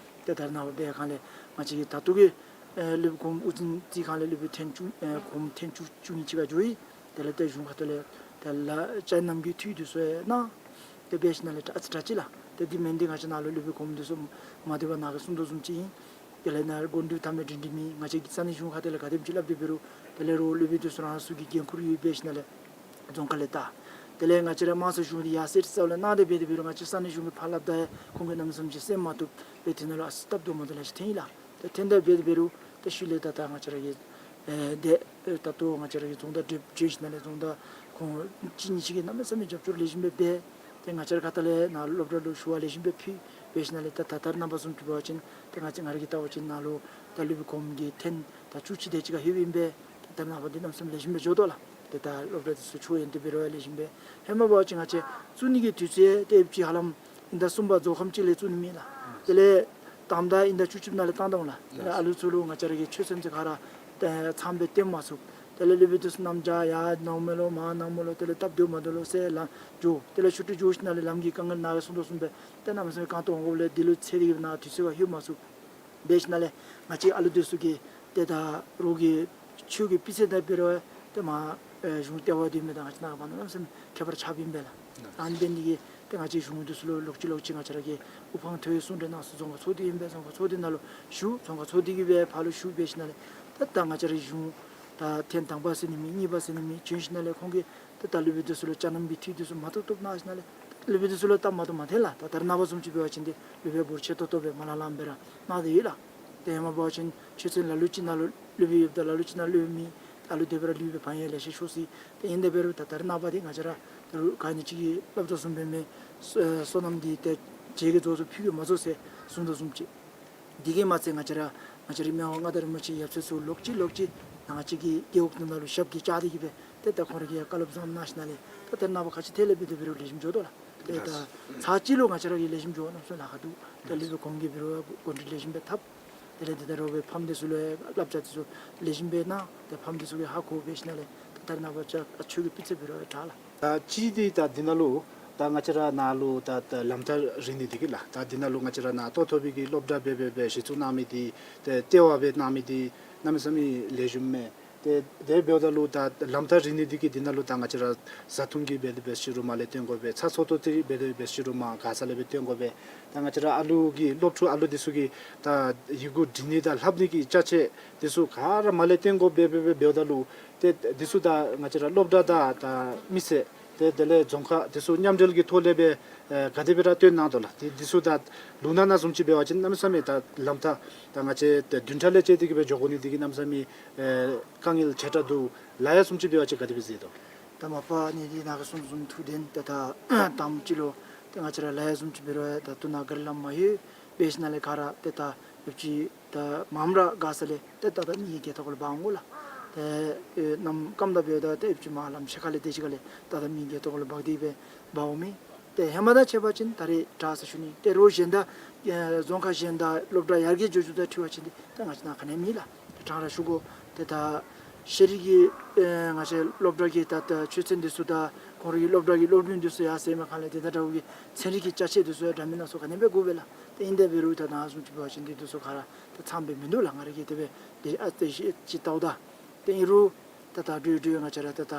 ཏེ་ད་རེས་ནངས་པ་འབད་གང་ལས་ང་བཅས་ཀྱི་ད་ལྟོ་གི་ཨེ་སློབ་དཔོན་གོངམ་དབུ་འཛིན་རྩིས་ཁང་ལས་སློབ་དཔོན་ཐེངས་བཅུ་ཨེ་གོངམ་ཐེངས་བཅུ་བཅུ་གཉིས་ཅིག་ཁར་འགྱོ་ཡི། དེ་ལས་ཏེ་གཞུང་ཁ་ཐུག་ལས་ཏེ་ལ་བཅའ་ནམ་གྱི་འཐུས་འདི་ཚུ་ཡང་གནང་། ཏེ་འབད་ཞིནམ་ལས་ཨ་ཙི་དྲག་ཅི་ལགས། ཏེ་འདི་མེན་ཏེ་ང་བཅས་ནཱ་ལུ་སློབ་དཔོན་གོངམ་འདི་ཚུ་མ་བཏུབ་པར་ནཱ་གིས་གསུངས་དོ་བཟུམ་ཅིག་ཨིན། དེ་ལས་ནཱ་སྒོམ་སྒྲུབ་ཐ་མལ་སྒྲིང་སྒྲི་མེད། ང་བཅས་ཀྱིས་ས་གནས་གཞུང་ཁ་ཐུག་ལས་ག་དེམ་ཅིག་སླབ་སྟེ་འབད་རུང་དེ་ལས་རོགས་སློབ་དཔོན་འདི་ཚུ་རང་སོའི་གི་འགན་ཁུར་ཡོད། འབད་ཞིནམ་ལས་རྫོང་ཁག་ལས་བལྟ། དེ་ལས་ང་བཅས་ར་དམངས་སྲོལ་གཞུང་འདི་ཡར་སེང་རྩ་བ་ལས་གནང་སྟེ་འབད་དེ་འབད་རུང་ང་བཅས་ས་གནས་གཞུང་གིས་ཕར་སླབ་ད་ཡང་ཁོང་གིས་གནམ་མེད་ས་མེད་ཅིག་གསན་མ་བཏུབ་པས། དེ་ནང་ལུ་ཨ་ཙི་སྟབས་བདེཝ་མ་བདེཝ་ལེ་ཤ་ཐོན་ཡི་ལགས། ཏེ་ཐོན་ད་འབད་དེ་འབད་རུང་ཏེ་ཤུལ་ལས་ད་ད་ང་བཅས་ར་གི་ཨེ་དེ་ཨེ་ད་ལྟོ་ང་བཅས་ར་གི་རྫོང་བདག་བགྲེསཔ་བགྲེས་ཞིནམ་ལས་རྫོང་བདག་ཁོང་གཅིག་གཉིས་ཅིག་གིས་གནམ་མེད་ས་མེད་རྒྱབ་སྐྱོར་ལེགས་ཤོམ་སྦེ་འབད། ཏེ་ང་བཅས་ར་ཁ་ཐུག་ལས་ནཱ་སློབ་གྲྭ་ལུ་ཞུ་བ་ལེགས་ཤོམ་སྦེ་ཕུལ། འབད་ཞིནམ་ལས་ད་ད་ལྟོ་ར་ནངས་པ་བཟུམ་ཅིག་འབད་བ་ཅིན་ཏེ་ང་བཅས་ང་ར་གིས་བལྟ་བ་ཅིན་ནཱ་ལུ་ད་སློབ་དཔོན་གོངམ་གིས་ཐོན་ད་བཅུ་གཅིག་དེ་ཅིག་ཁར་ལྷོདཔ་ཨིན་པས། ད་ད་རེས་ནངས་པ་འདི་གནམ་མེད་ས་མེད་ལེགས་ཤོམ་སྦེ་འགྱོ་དོ་ལགས། ཏེ་ད་སློབ་གྲྭ་འདི་ཚུ་ཆོས་ཡོན་ཏན་འབད་རུང་ཡང་ལེགས་ཤོམ་སྦེ། ཧེ་མ་འབད་བ་ཅིན་ང་བཅས་བཙུགས་ནི་གི་དུས་ཚོད་ཏེ་ཨེབ་ཅིག་ཧ་ལམ་དབྱིན་ཟླ་གསུམ་པ་རྫོགས་ཁམས་ཅིག་ལས་བཙུགས་ནི་མེད་ལགས། དེ་ལས་དང་པ་དབྱིན་ཟླ་བཅུ་གཅིག་ནང་ལས་བཏང་བཏངམ་ལགས། དེ་ལས་ཨ་ལུ་ཚུ་ལུ་ང་བཅས་ར་གི་ཆོས་ཚན་ཚུ་ག་ར་ཏེ་ཚངམ་སྦེ་སྟོན་མ་ཚུགས། དེ་ལས་སློབ་དཔོན་འདི་ཚུ་གནམ་བྱཱར་ཡར་ནོར་མི་ལོ་མར་ནོར་མི་ལོ་དེ་ལས་སྟབས་བདེཝ་མ་བདེཝ་ལོ་ཟེར་ལངས་འགྱོ། དེ་ལས་ཆུ་ཊི་འགྱོ་ཞིནམ་ལས་ལམ་གྱི་དཀའ་ངལ་ནཱ་གིས་གསུངས་དོ་བཟུམ་སྦེ་ཏེ་གནམ་མེད་ས་མེད་རྐང་སྟོང་འོང་དགོཔ་ལས་འདི་ལུ་འཚེར་ཏེ་གིས་ནཱ་དུས་ཚོད་ཁར་ལྷོད་མ་ཚུགས། འབད་ཞིནམ་ལས་ང་བཅས་ཨ་ལུ་འདི་ཚུ་གིས་ཏེ་ད་རོགས་ཀྱི་ཆོས་ཀྱི་སྤུས་ཚད་དང་འབད་རུང་ཏེ་མར་ཨེ་གཞུང་ལྟེ་བ་འདི་མི་དང་ང་བཅས་ནཱ་ག་བ་ནང་གནམ་མེད་ས་མེད་ཁྱད་པར་ཆགསཔ་ཨིན་པས་ལགས། ཨ་ནི་འབད་ནི་འདི་གིས་ཏེ་ང་བཅས་གཞུང་འདི་ཚུ་ལུ་ལོག་ཅི་ལོག་ཅི་ང་བཅས་ར་གིས་དབུ་འཕང་མཐོ་བའི་གསུང་གྲོས་གནང་ས་རྫོང་ཁག་ཚོགས་སྡེ་ཨིན་པས། རྫོང་ཁག་ཚོགས་སྡེ་ནང་ལུ་ཞུ། རྫོང་ཁག་ཚོགས་སྡེ་གིས་སྦེ་ཕར་ལུ་ཞུ། འབད་ཞིནམ་ལས་ད་ད་ང་བཅས་ར་གཞུང་ད་ཐེངས་དང་པ་ཟེར་ནི་མེད་གཉིས་པ་ཟེར་ནི་མེད་བྱོན་ཞིནམ་ལས་ཁོང་གིས་ཏེ་ད་སློབ་དཔོན་འདི་ཚུ་ལུ་ཅ་ནམ་གྱི་ཐིག་འདི་ཚུ་མ་ཐོབ་ཐོབ་གནང་ཞིནམ་ལས་སློབ་དཔོན་འདི་ཚུ་ལུ་སྟབས་མ་བདེཝ་མ་ཐོན་ལགས། ད་ད་རེས་ནངས་པ་བཟུམ་ཅིག་འབད་བ་ཅིན་ཏེ་སློབ་དཔོན་འབོར་ཆེ་ཏོག་ཏོ་སྦེ་མ་ལང་ལངམ་སྦེ་ར་གནང་སྟེ་ཡོད་ལགས། ཏེ་ཧེ་མ་འབད་བ་ཅིན་ཆོས་ཚན་ལ་ལུ་ཅིག་ནང་ལུ་སློབ་དཔོན་ཡོདཔ་ད་ལ་ལུ་ཅིག་ནང་སློབ་དཔོན་མེད། ད་ལུ་དེ་སྦེ་ར་ལུས་པའི་བང་ཡང་ལེ་ཤ་ཤོར་སོ་ཡི། ཏེ་ཨིན་དེ་འབད་རུང་ད་ད་རེས་ནངས་པ་འདི་ང་བཅས་ར་ད་རུང་ག་ནི་ཅིག་གིས་སླབ་དོ་བཟུམ་སྦེ་མེན། སོ་སོ་ནམ་འདི་ཏེ་རྗེས་ཀྱི་རྫོགས་སུ་ཕུལ་གྱི་མ་རྫོགས་ཟེར་གསུངས་དོ་བཟུམ་ཅིག། འདི་གིས་མ་ཚད་ང་བཅས་ར་ང་བཅས་རའི་མི་དབང་མངའ་བདག་རིན་པོ་ཆེའི་ཡབ་སྲས་ཚུ་ལོག་ཅི་ལོག་ཅི་ང་བཅས་ཀྱི་རྒེད་འོག་ནང་ལུ་ཞབས་ཀྱིས་བཅགས་ཏེ་གིས་སྦེ་ཏེ་ད་ཁོང་ར་གིས་ཡང་བཀའ་སློབ་བཟང་གནང་ཞིནམ་ལས་ད་ད་རེས་ནངས་པ་ག་ཅི་ཐད་ལས་འབད་དེ་འབད་རུང་ལེགས་ཤོམ་འགྱོ་དོ་ལགས། ཏེ་ད་ཚར་གཅིག་ལུ་ང་བཅས་ར་གིས་ལེགས་ཤོམ་འགྱོ་གནམ་མེད་ས་མེད་ལཱ་ཁག་འདུག། ད་སློབ་དཔོན་གོངམ་གིས་འབད་རུང་གོ་སྒྲིག་ལེགས་ཤོམ་སྦེ་འཐབ། དེ་ལས་ཏེ་ད་རོགས་པའི་ཕམ་འདི་ཚུ་ལུ་བསླབ་བྱ་འདི་ཚུ་ལེགས་ཤོམ་སྦེ་གནང་། ཏེ་ཕམ་འདི་ཚུ་གིས་ཧ་གོ་འབད་ཞིནམ་ལས་ད་ད་རེས་ནངས་པ་ཆོས་ཀྱི་སྤུས་ཚད་འབད་རུང་ཡང་དྲག་ལགས། ད་ཅི་འདི་ད་འདི་ནང་ལུ་ད་ང་བཅས་ར་ནཱ་ལུ་ད་ད་ལམ་ཐག་རིང་ནི་འདི་གིས་ལགས། ད་འདི་ནང་ལུ་ང་བཅས་ར་ནཱ་ལྟོ་ཐོབ་པའི་གི་སློབ་གྲྭ་འབད་འབད་འབད་གཞི་བཙུགས་གནང་མི་འདི་ཏེ་ལྟེ་བ་སྦེ་གནང་མི་འདི་གནམ་མེད་ས་མེད་ལེགས་ཤོམ་མས། ཏེ་དེ་འབདཝ་ད་ལུ་ད་ལམ་ཐག་རིང་ནི་འདི་གིས་འདི་ནང་ལུ་ད་ང་བཅས་ར་བཟའ་འཐུང་གི་འབད་དེ་འབད་ཞུ་རུང་མར་ལས་བཏོན་དགོ་པས། ཚ་ཚོད་ཏོག་ཏོ་ཅིག་འབད་དེ་འབད་ཞུ་རུང་མར་ག་ས་ལས་འབད་བཏོན་དགོ་པས། ད་ང་བཅས་ར་ཨ་ལུ་གི་སློབ་ཕྲུག་ཨ་ལུ་འདི་ཚུ་གི་ད་ཡི་གུ་འབྲི་ནི་དང་ལྷབ་ནི་གི་ཅ་ཆས་འདི་ཚུ་ག་ར་མར་ལས་བཏོན་དགོ་པས། འབད་འབད་འབདཝ་ད་ལུ་ཏེ་འདི་ཚུ་ད་ང་བཅས་ར་སློབ་གྲྭ་དང་ད་མི་སེར་ཏེ་དེ་ལས་རྫོང་ཁག་འདི་ཚུ་མཉམ་འབྲེལ་གྱི་ཐོག་ལས་སྦེ་ཨེ་ག་དེ་སྦེ་ར་བཏོན་གནང་དོ་ལགས། ཏེ་འདི་ཚུ་ད་ལུང་ནག་ནང་བཟུམ་ཅིག་འབད་བ་ཅིན་གནམ་མེད་ས་མེད་ད་ལམ་ཐག་ད་ང་བཅས་ད་བདུན་ཕྲག་ལས་བཅད་དེ་གིས་སྦེ་འགྱོ་དགོ་ནི་འདི་གིས་གནམ་མེད་ས་མེད་ཨེ་དཀའ་ངལ་ཆེ་དྲགས་འདུག་ལགས། ཡར་བཟུམ་ཅིག་འབད་བ་ཅིན་ག་དེ་སྦེ་མཛད་དོ། ད་མ་པ་ནི་འདི་ནཱ་གིས་གསུངས་བཟུམ་ཐུགས་བདེན། ཏེ་ད་དང་པ་ཅིག་ལུ་ཏེ་ང་བཅས་ར་ལགས་ཡར་བཟུམ་ཅིག་འབད་རུང་ཡང་ད་ལྟོ་ནཱ་གཱ་རི་ལམ་མ་ལྷོད། འབད་ཞིནམ་ལས་ག་ར་ཏེ་ད་ཡོདཔ་ཅིག་ད་མངམ་ར་ག་ས་ལས་ཏེ་ད་ད་མི་གི་སྒལ་ཏོ་ཁར་ལུ་འབག་འོང་དགོ་ལགས། ཏེ་ཨེ་གནམ་སྐམ་དང་འབདཝ་ད་ཏེ་ཡོདཔ་ཅིག་མར་ལམ་ཤེལ་ཁ་ལས་དེ་ཅིག་ཁ་ལས་ད་ད་མི་གི་སྒལ་ཏོ་ཁར་ལུ་འབག་སྟེ་སྦེ་འབག་འོང་མི། ཏེ་ཧེ་མ་དང་ཕྱད་པ་ཅིན་ད་རེས་དྲག་ཟེར་ཞུ་ནི། ཏེ་རོགས་གཞན་དང་ཨེ་རྫོང་ཁག་གཞན་དང་སློབ་གྲྭ་ཡར་རྒྱས་འགྱོ་འགྱོཝ་དང་འཁྲིལ་བ་ཅིན་འདི་ད་ང་བཅས་ནཱ་ག་ནི་ཡང་མེད་ལགས། ཏེ་དྲང་ར་ཞུ་དགོ། ཏེ་ད་ཤེས་རིག་གི་ཨེ་ང་བཅས་སློབ་གྲྭ་གི་ད་ད་ཆོས་ཚན་འདི་ཚུ་དང་ཁོང་རའི་གི་སློབ་གྲྭ་གི་སློབ་དཔོན་འདི་ཚུ་ཡར་སེང་མ་ཁ་ལས་ཏེ་ད་འདྲཝ་གི་ཚན་རིག་གི་ཅ་ཆས་འདི་ཚུ་ཡང་འདྲ་མིན་སྣ་ཚོགས་ག་ནི་ཡང་འབད་དགོ་པས་ལགས། ཏེ་ཨིན་དེ་འབད་རུང་ད་ནཱ་བཟུམ་ཅིག་འབད་བ་ཅིན་འདི་འདི་ཚུ་ག་ར་ད་ཚངམ་སྦེ་མིན་འདུག་ལགས། ང་ར་གིས་དེ་སྦེ་འདི་ཨ་ཙི་ཅིག་ཅིག་བལྟཝ་ད། ཏེ་ཨིན་རུང་ད་ད་འགྲོས་འགྲོས་ང་བཅས་ར་ད་ད་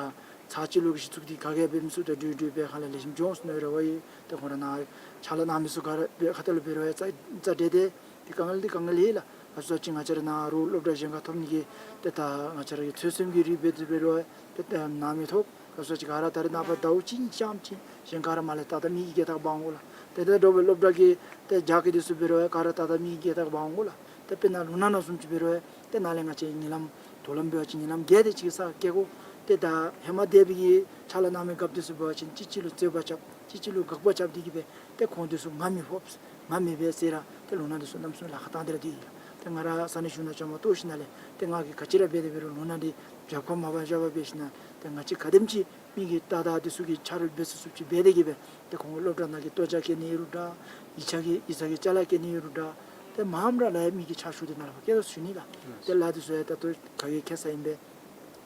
ཚར་གཅིག་ལུ་གི་གཞི་བཙུགས་འདི་ག་གིས་འབད་མི་ཚུགས། ད་འགྲོས་འགྲོས་འབད་ཁ་ལས་ལེགས་ཤོམ་འགྱོ་འོང་ཟེར་མནོ་རེ་བ་ཡོད། ཏེ་ཁོང་ར་ནཱ་ཕྱག་ལཱ་གནང་མི་ཚུ་ག་ར་འབད་ཁ་ཐུག་ལུ་འབད་རུང་ཡང་རྩ་རྩ་འགྲན་ཏེ་ཏེ་དཀའ་ངལ་འདི་དཀའ་ངལ་ཨིན་ལགས། ག་ཅི་ཟེར་བ་ཅིན་ང་བཅས་ར་ནཱ་རོགས་སློབ་གྲྭ་གཞན་ཁར་ཐོབ་ནི་གི་ཏེ་ད་ང་བཅས་ར་གི་ཚོད་བསྲེ་གི་རིགས་འབད་དེ་འབད་རུང་ཡང་ཏེ་ད་ནཱ་མི་ཐོབ། ག་ཅི་ཟེར་བ་ཅིན་ག་ར་ད་རེས་ནངས་པ་ཟླཝ་གཅིག་གཉིས་ཤརཝ་ཅིག་གཞན་ག་ར་མར་ལས་ཏག་ཏག་མི་གི་སྒལ་ཏོ་ཁར་འབག་འོང་དགོ་ལགས། ཏེ་ད་རོགས་པའི་སློབ་གྲྭ་གི་ཏེ་རྒྱ་སྐྱེད་འདི་ཚུ་འབད་རུང་ཡང་ག་ར་ཏག་ཏག་མི་གི་སྒལ་ཏོ་ཁར་འབག་འོང་དགོ་ལགས། ཏེ་དཔེར་ན་ལུང་ནག་ནང་བཟུམ་ཅིག་འབད་རུང་ཡང་ཏེ་ནཱ་ལས་ང་བཅས་ཉིན་ལམ་དོག་ལམ་འབད་བ་ཅིན་ཉིན་ལམ་བརྒྱད་དེ་ཅིག་གི་ས་སྐྱེལ་དགོ། ཏེ་ད་ཧེ་མ་འདས་པའི་གི་ཕྱག་ལཱ་གནང་མི་རྒཔོ་འདི་ཚུ་འབད་བ་ཅིན་གཅིག་གཅིག་ལུ་རྩོད་པ་རྐྱབ། གཅིག་གཅིག་ལུ་དགག་པ་རྐྱབ་སྟེ་གིས་སྦེ་ཏེ་ཁོང་འདི་ཚུ་ང་མི་ཕོགཔ་ང་མི་འབད་ཟེར་ར་ཏེ་ལུང་ནག་འདི་ཚུ་གནམ་མེད་ས་མེད་ལཱ་ཁག་བཏང་སྟེ་ར་འདི་ཨིན་ལགས། ཏེ་ང་ར་ས་གནས་གཞུང་ནང་བཅའ་མར་གཏོགས་ཞིནམ་ལས་ཏེ་ང་གིས་ག་ཅི་ར་འབད་དེ་འབད་རུང་ལུང་ནག་འདི་རྒྱབ་ཁར་མ་འབག་བཞག་པར་འབད་ཞིནམ་ཏེ་ང་བཅས་ག་དེམ་ཅིག་མི་གིས་ཏག་ཏག་འདི་ཚུ་གིས་ཆ་རོགས་འབད་ཚུགས་ཚུགསཔ་ཅིག་འབད་དེ་གིས་སྦེ་ཏེ་ཁོང་སློབ་གྲྭ་ནང་གི་ལྟོ་ཆས་སྐྱེལ་ནི་ཨིན་རུང་འདྲ། ཡིག་ཆ་གི་ཡིག་ཚང་གི་ཅ་ལ་སྐྱེལ་ནི་ཨིན་རུང་འདྲ། ཏེ་མངམ་ར་ལས་མི་གི་ཕྱག་ཤུལ་འདི་ནང་ལུ་ཕར་སྐྱེལ་དོ་ཟེར་ཞུ་ནི་ལགས། ཏེ་ལཱ་འདི་ཚུ་ཡང་ད་ལྟོ་ག་གིས་ཁེ་སང་ཨིན་པས།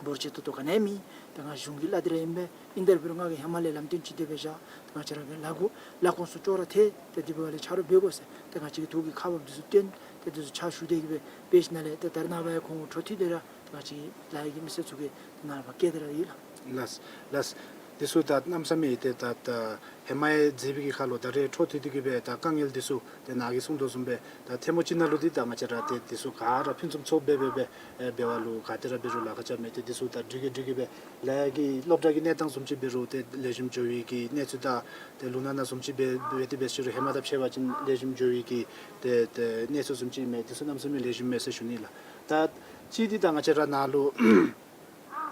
འབོར་ཆེ་ཏོག་ཏོ་ག་ནི་ཡང་མེད། ཏེ་ང་གཞུང་གི་ལཱ་འདི་ར་ཨིན་པས། ཨིན་དེ་འབད་རུང་ང་གིས་ཧེ་མ་ལས་ལམ་སྟོན་ཅིག་དེ་སྦེ་བཞག། ཏེ་ང་བཅས་ར་གི་ལཱ་འགོ་ལཱ་ཁོངས་སུ་ཅོག་ར་ཐད། ཏེ་དེ་འབདཝ་ལས་ཆ་རོགས་འབད་དགོ་ཟེར་ཏེ་ང་བཅས་ཀྱི་ཐུགས་ཀྱི་ཁ་འབབ་འདི་ཚུ་སྟོན། ཏེ་འདི་ཚུ་ཕྱག་ཞུ་སྟེ་གིས་སྦེ་འབད་ཞིནམ་ལས་ཏེ་ད་རེས་ནངས་པ་ཡང་ཁོང་འཕྲོ་མཐུད་དེ་ར་ཏེ་ང་བཅས་ཀྱི་ལཱ་གཡོག་གི་མི་སེར་ཚུ་གིས་ཏེ་ནཱ་ལུ་ཕར་སྐྱེལ་ཏེ་ར་ཡོད་ལགས། ལགས་ལགས། འདི་ཚུ་ད་གནམ་མེད་ས་མེད་ཏེ་ད་ད་ཧེ་མ་ཡང་མཛད་པའི་གི་ཁར་ལུ་ད་རེས་འཕྲོ་མཐུད་དེ་གི་སྦེ་ད་དཀའ་ངལ་འདི་ཚུ་ཏེ་ནཱ་གིས་གསུངས་དོ་བཟུམ་སྦེ་ད་ཐེངས་མ་གཅིག་ནང་ལུ་འདི་ད་ང་བཅས་ར་ཏེ་འདི་ཚུ་ག་ར་ཕུན་སུམ་ཚོགས་སྦེ་སྦེ་སྦེ་འབད་བ་ལུ་ག་ཏེ་ར་འབད་རུང་ལཱ་ཁག་རྐྱབ་མི་ཏེ་འདི་ཚུ་ད་འགྲིག་གི་འགྲིག་གི་སྦེ་ལཱ་གི་སློབ་གྲྭ་གི་གནས་སྟངས་བཟུམ་ཅིག་འབད་རུང་ཏེ་ལེགས་ཤོམ་འགྱོ་བའི་གི་གནས་ཚུལ་དང་ཏེ་ལུང་ནག་ན་བཟུམ་ཅིག་འབད་འབད་དེ་འབད་ཟེར་རུང་ཧེ་མ་དང་ཕྱད་པ་ཅིན་ལེགས་ཤོམ་འགྱོ་བའི་གི་ཏེ་ཏེ་གནས་ཚུལ་བཟུམ་ཅིག་མས། འདི་ཚུ་གནམ་མེད་ས་མེད་ལེགས་ཤོམ་མས་ཟེར་ཞུ་ནི་ལགས། ད་གཅིག་འདི་ད་ང་བཅས་ར་ནཱ་ལུ་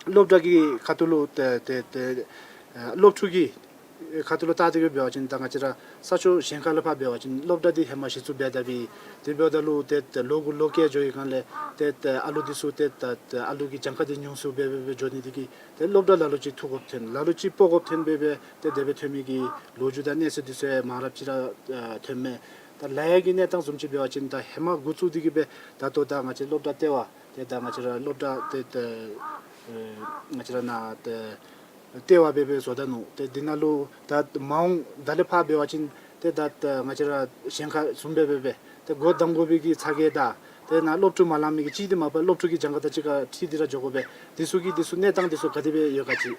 སློབ་གྲྭ་གི་ཁ་ཐུག་ལུ་ཏེ་ཏེ་ཏེ་ཨ་སློབ་ཕྲུག་གི་ཁ་ཐུག་ལུ་བལྟ་སྟེ་གི་འབད་བ་ཅིན་ད་ང་བཅས་ར་ས་ཕྱོགས་གཞན་ཁ་ལས་ཕར་འབད་བ་ཅིན་སློབ་གྲྭ་འདི་ཧེ་མ་གཞི་བཙུགས་འབད་ད་པའི་དེ་འབདཝ་ད་ལུ་ཏེ་ཏེ་ལོ་དགུ་ལོ་བརྒྱད་འགྱོ་བའི་སྒང་ལས་ཏེ་ཏེ་ཨ་ལུ་འདི་ཚུ་ཏེ་ད་ཏེ་ཨ་ལུ་གི་གྱངས་ཁ་འདི་ཉུང་སུ་སྦེ་སྦེ་སྦེ་འགྱོ་ནི་འདི་གིས་ཏེ་སློབ་གྲྭ་ལ་ལུ་ཅིག་ཐུག་དགོཔ་ཐོན་ལ་ལུ་ཅིག་སྤོ་དགོཔ་ཐོན་སྦེ་སྦེ་ཏེ་དེ་སྦེ་ཐོན་མི་གི་ལོ་རྒྱུས་དང་གནས་ཚུལ་འདི་ཚུ་ཡང་མང་རབས་ཅིག་ར་ཨ་ཐོནམ་མས། ད་ལཱ་གི་གནས་སྟངས་བཟུམ་ཅིག་འབད་བ་ཅིན་ད་ཧེ་མ་འགོ་བཙུགས་ཏེ་གི་སྦེ་ད་ལྟོ་ད་ང་བཅས་སློབ་གྲྭ་ལྟེ་བ་ཏེ་ད་ང་བཅས་ར་སློབ་གྲྭ་ཏེ་ཏེ་ཨེ་ང་བཅས་ར་ནཱ་ཏེ་ལྟེ་བ་སྦེ་སྦེ་བཟོ་ད་ནུག། ཏེ་འདི་ནང་ལུ་ད་མ་འོངས་ད་ལས་ཕར་འབད་བ་ཅིན་ཏེ་ད་ད་ང་བཅས་ར་གཞན་ཁ་བཟུམ་སྦེ་སྦེ་སྦེ་ཏེ་སྒོ་བསྡམ་དགོ་པའི་གི་ཚ་གྱང་དང་ཏེ་ནཱ་སློབ་ཕྲུག་མ་ལང་མི་གི་གཅིག་འདི་མ་པ་སློབ་ཕྲུག་གི་གྱངས་ཁ་དང་གཅིག་ཁར་འཁྲིལ་ཏེ་ར་འགྱོ་དགོ་པས། འདི་ཚུ་གི་འདི་ཚུ་གནས་སྟངས་འདི་ཚུ་ག་དེ་སྦེ་ཡོད་ག་ཅིག།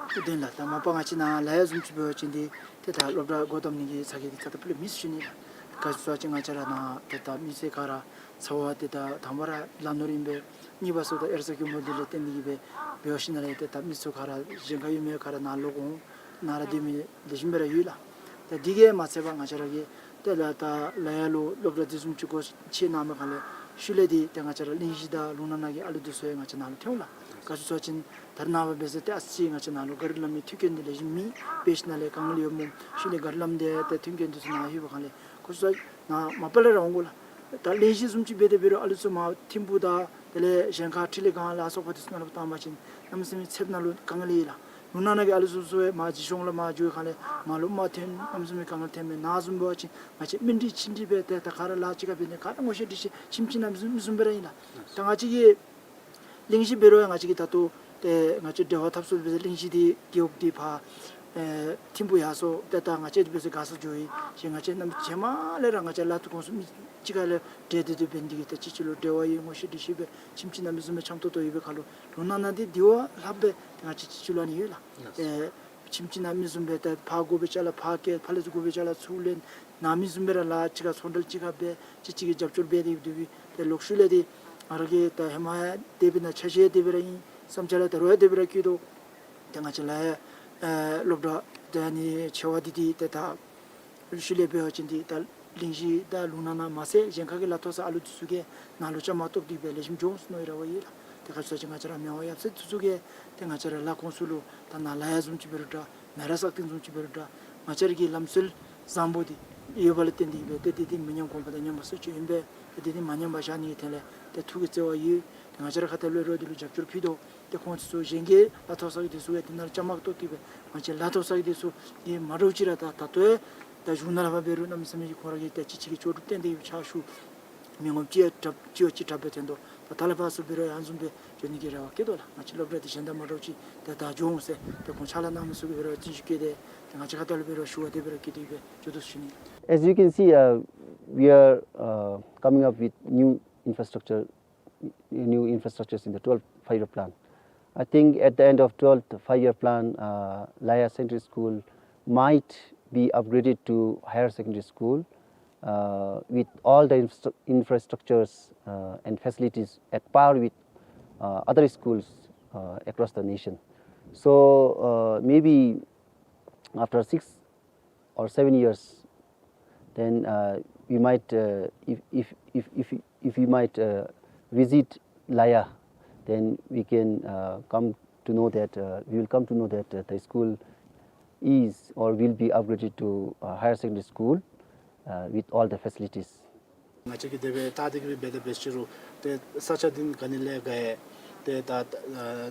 ཏེ་དེ་ལགས། ད་མ་པ་ང་བཅས་ནཱ་ལཱ་གཡོག་བཟུམ་ཅིག་འབད་བ་ཅིན་འདི་ཏེ་ད་སློབ་གྲྭ་སྒོ་བསྡམ་ནི་གི་ཚ་གྱང་འདི་རྩ་དང་སྤུ་ལས་མེད་ཟེར་ཞུ་ནི་ལགས། ག་ཅི་ཟེར་བ་ཅིན་ང་བཅས་ར་ནཱ་ཏེ་ད་མི་སེར་ག་ར་ཚ་བ་ཏེ་ད་དང་པ་ར་ལ་ནོར་ཨིན་པས། གཉིས་པ་སོ་ད་ཨེ་རུ་ས་གི་མུ་འདི་ལས་བརྟེན་ཏེ་གི་སྦེ་འབད་བ་ཅིན་ནཱ་ལས་ཏེ་ད་མི་ཚུ་ག་ར་གཞན་ཁ་ཡོད་མི་ག་ར་ནཱ་ལོག་འོང་ནཱ་ར་སྡོད་མི་ལེགས་ཤོམ་སྦེ་ར་ཡོད་ལགས། ཏེ་འདི་གིས་མ་ཚད་པར་ང་བཅས་ར་གི་ཏེ་ལཱ་ད་ལཱ་གཡོག་ལུ་སློབ་གྲྭ་འདི་བཟུམ་ཅིག་སྒོ་ཕྱེ་གནང་མི་སྒང་ལས་ཤུལ་ལས་འདི་ཏེ་ང་བཅས་ར་གླིང་བཞི་དང་ལུང་ནག་ནང་གི་ཨ་ལུ་འདི་ཚུ་ཡང་ང་བཅས་ནཱ་ལུ་ཐོན་འོང་ལགས། ག་ཅི་ཟེར་བ་ཅིན་ད་རེས་ནངས་པ་འབད་ཟེར་ཏེ་ཨ་ཙི་ང་བཅས་ནཱ་ལུ་གཱ་རི་ལམ་གྱི་མཐུན་རྐྱེན་འདི་ལེགས་ཤོམ་མེད། དཔེ་ཆ་ནང་ལས་དཀའ་ངལ་ཡོདཔ་སྨོ། ཤུལ་ལས་གཱ་རི་ལམ་འདི་ཏེ་མཐུན་རྐྱེན་འདི་ཚུ་ནཱ་ལྷོད་པའི་སྒང་ལས་ཁོ་ཚུ་ནཱ་མ་པ་ལས་ར་འོང་དགོ་ལགས། ད་གླིང་བཞི་བཟུམ་ཅིག་འབད་དེ་འབད་རུང་ཨ་ལུ་ཚུ་མར་ཐིམ་ཕུག་དང་དེ་ལས་གཞན་ཁ་འཕྲིན་ལས་སྒང་ལ་སོགས་པ་འདི་ཚུ་ནང་ལུ་བཏང་པ་ཅིན་གནམ་མེད་ས་མེད་ཚདཔ་ནང་ལུ་དཀའ་ངལ་ཡོད་ལགས། ལུང་ནག་ནང་གི་ཨ་ལུ་ཚུ་ཚུ་ཡང་མར་བྱིས་གཤོངས་ལུ་མར་འགྱོ་བའི་སྒང་ལས་མར་ལུ་མར་ཐོན་གནམ་མེད་ས་མེད་དཀའ་ངལ་ཐོན་མས། ནཱ་བཟུམ་འབད་བ་ཅིན་ང་བཅས་མི་འདི་ཅིག་འདི་སྦེ་ཏེ་ད་ག་ར་ལཱ་གཅིག་ཁར་འབད་ནི་ག་ར་ངོ་ཤེས་འདྲིས་ཤེས་ཁྱིམ་གཅིག་ནང་མི་བཟུམ་མི་བཟུམ་སྦེ་ར་ཨིན་ལགས། ད་ང་བཅས་ཀྱི་གླིང་བཞི་འབད་རུང་ཡང་ང་བཅས་ཀྱིས་ད་ལྟོ་ཏེ་ང་བཅས་འབྲེལ་བ་འཐབ་ས་འབད་ཟེར་གླིང་བཞི་འདི་རྒེད་འོག་འདི་ཕར་ཨེ་ཐིམ་ཕུག་ཡར་སོང་ཏེ་ད་ང་བཅས་འདི་འབད་ཟེར་མགར་ས་འགྱོ་ཡི། ཞེས་ང་བཅས་གནམ་རྗེས་མ་ལས་ར་ང་བཅས་ལ་ཐུག་གོང་སུ་མི་གཅིག་ཁར་ལས་འབྲེལ་ཏེ་སྡོད་པའི་འདི་གིས་ཏེ་གཅིག་གཅིག་ལུ་འབྲེལ་བ་ཡོད། ངོ་ཤེས་འདྲིས་ཤེས་སྦེ་ཁྱིམ་གཅིག་ནང་མི་བཟུམ་སྦེ་འཆམ་ཏོག་ཏོ་ཡོད་པའི་ཁར་ལུ་ལུང་ནག་ནང་འདི་འདི་བ་ལྷག་སྦེ་ཏེ་ང་བཅས་གཅིག་གཅིག་ལུ་ཨ་ནི་ཡོད་ལགས། ཏེ་ཁྱིམ་གཅིག་ནང་མི་བཟུམ་སྦེ་ཏེ་ཕར་དགོ་པའི་ཅ་ལ་ཕར་བསྐྱལ་ཕར་ལས་ཚུར་དགོ་པའི་ཅ་ལ་ཚུར་ལེན། ནཱ་མི་བཟུམ་སྦེ་ར་ལཱ་གཅིག་ཁར་ཚོང་འབྲེལ་གཅིག་ཁར་འབད་གཅིག་གཅིག་གི་རྒྱབ་སྐྱོར་འབད་དེ་སྡོད་པའི་ཏེ་ལོག་ཤུལ་ལས་འདི་ང་ར་གིས་ད་ཧེ་མ་ཡང་དེ་སྦེ་ནཱ་ཆ་ཤས་དེ་སྦེ་ར་ཨིན། བསམ་འཆར་ལས་ད་རུང་ཡང་དེ་སྦེ་ར་བསྐྱེད་དོ། ཏེ་ང་བཅས་ལཱ་ཡང་ཨེ་སློབ་གྲྭ་ཏེ་ཨ་ནི་ཆེ་བ་འདི་འདི་ཏེ་ད་ཤུལ་ལས་འབད་བ་ཅིན་འདི་ད་གླིང་བཞི་དང་ལུང་ནག་ནང་མ་ཚད་གཞན་ཁ་གི་ལཱ་ཐོག་ས་ཨ་ལུ་འདི་ཚུ་གིས་ནཱ་ལུ་བཅའ་མར་གཏོགས་ཏེ་སྦེ་ལེགས་ཤོམ་འགྱོ་འོང་ཟེར་མནོ་བའི་རེ་བ་ཡོད་ལགས། ཏེ་ག་ཅི་ཟེར་བ་ཅིན་ང་བཅས་ར་མི་དབང་ཡབ་སྲས་འདི་ཚུ་གིས་ཏེ་ང་བཅས་ར་ལཱ་ཁོངས་སུ་ལུ་ད་ནཱ་ལཱ་གཡོག་བཟུམ་ཅིག་འབད་རུང་འདྲ། ནཱ་ར་སག་སྟེང་བཟུམ་ཅིག་འབད་རུང་འདྲ། ང་བཅས་ར་གི་ལམ་སྲོལ་བཟང་པོ་འདི་ཡོད་པ་ལས་བརྟེན་ཏེ་སྦེ་ཏེ་འདི་འདི་མི་ཉམས་གོང་འཕེལ་དང་ཉམས་པ་སོར་ཆུད་ཨིན་པས། ཏེ་འདི་འདི་མ་ཉམས་པར་བཞག་ནི་གི་ཐད་ལས་ཏེ་ཐུགས་ཀྱི་བརྩེ་བ་ཡོད། ཏེ་ང་བཅས་ར་ཁ་ཐུག་ལས་རོགས་འདི་ལུ་རྒྱབ་སྐྱོར་ཕུལ་དོ། ཏེ་ཁོང་ཚུ་གཞན་གྱི་ལཱ་ཐོག་ས་གི་འདི་ཚུ་ཡང་འདི་ནང་ལུ་བཅའ་མར་གཏོགས་ཏེ་སྦེ་ང་བཅས་ལཱ་ཐོག་ས་གི་འདི་ཚུ་འདི་མ་འདྲཝ་ཅིག་ར་ད་ད་ལྟོ་ཡང་ད་གཞུང་ནང་ལས་ཕར་འབད་རུང་གནམ་མེད་ས་མེད་ཀྱི་ཁོང་ར་གིས་ཏེ་གཅིག་གཅིག་གི་ལྕོགས་གྲུབ་བརྟན་ཏེ་ཕྱག་ཞུ། མི་ངོམ་ཅིག་ཡང་དྲག་ཅིག་ཡང་ཅིག་དྲག་སྦེ་ཐོན་དོ། ད་ད་ལས་ཕར་ཚུར་འབད་རུང་ཡང་བཟུམ་སྦེ་འགྱོ་ནི་གི་རེ་བ་བསྐྱེད་དོ་ལགས། ང་བཅས་སློབ་གྲྭ་འདི་གཞན་དང་མ་འདྲཝ་ཅིག་ཏེ་ད་འགྱོ་འོང་ཟེར་ཏེ་ཁོང་ཕྱག་ལཱ་གནང་མི་ཚུ་གིས་འབད་རུང་བརྩོན་ཤུགས་བསྐྱེད་དེ་ཏེ་ང་བཅས་ཁ་ཐུག་ལས་འབད་རུང་ཞུ་བ་དེ་སྦེ་ར་བསྐྱེད་དེ་སྦེ་འགྱོ་དོ་ཟེར་ཞུ་ནི། As you can see, uh, we are uh, coming up with new infrastructure, new infrastructures in the twelfth five-year plan. I think at the end of twelfth five-year plan, uh, Laya Secondary School might be upgraded to higher secondary school uh, with all the infra- infrastructures uh, and facilities at par with uh, other schools uh, across the nation. So uh, maybe after six or seven years, then uh, we might, uh, if, if, if, if, if we might uh, visit Laya, then we can uh, come to know that, uh, we will come to know that uh, the school is or will be upgraded to uh, higher secondary school uh, with all the facilities. ང་བཅས་ཀྱིས་དེ་སྦེ་བལྟ་སྟེ་གི་སྦེ་འབད་དེ་འབད་ཟེར་རུང་ཏེ་ས་ཆ་འདི་ག་ནི་ལས་ག་ཡང་ཏེ་ད་ཨ་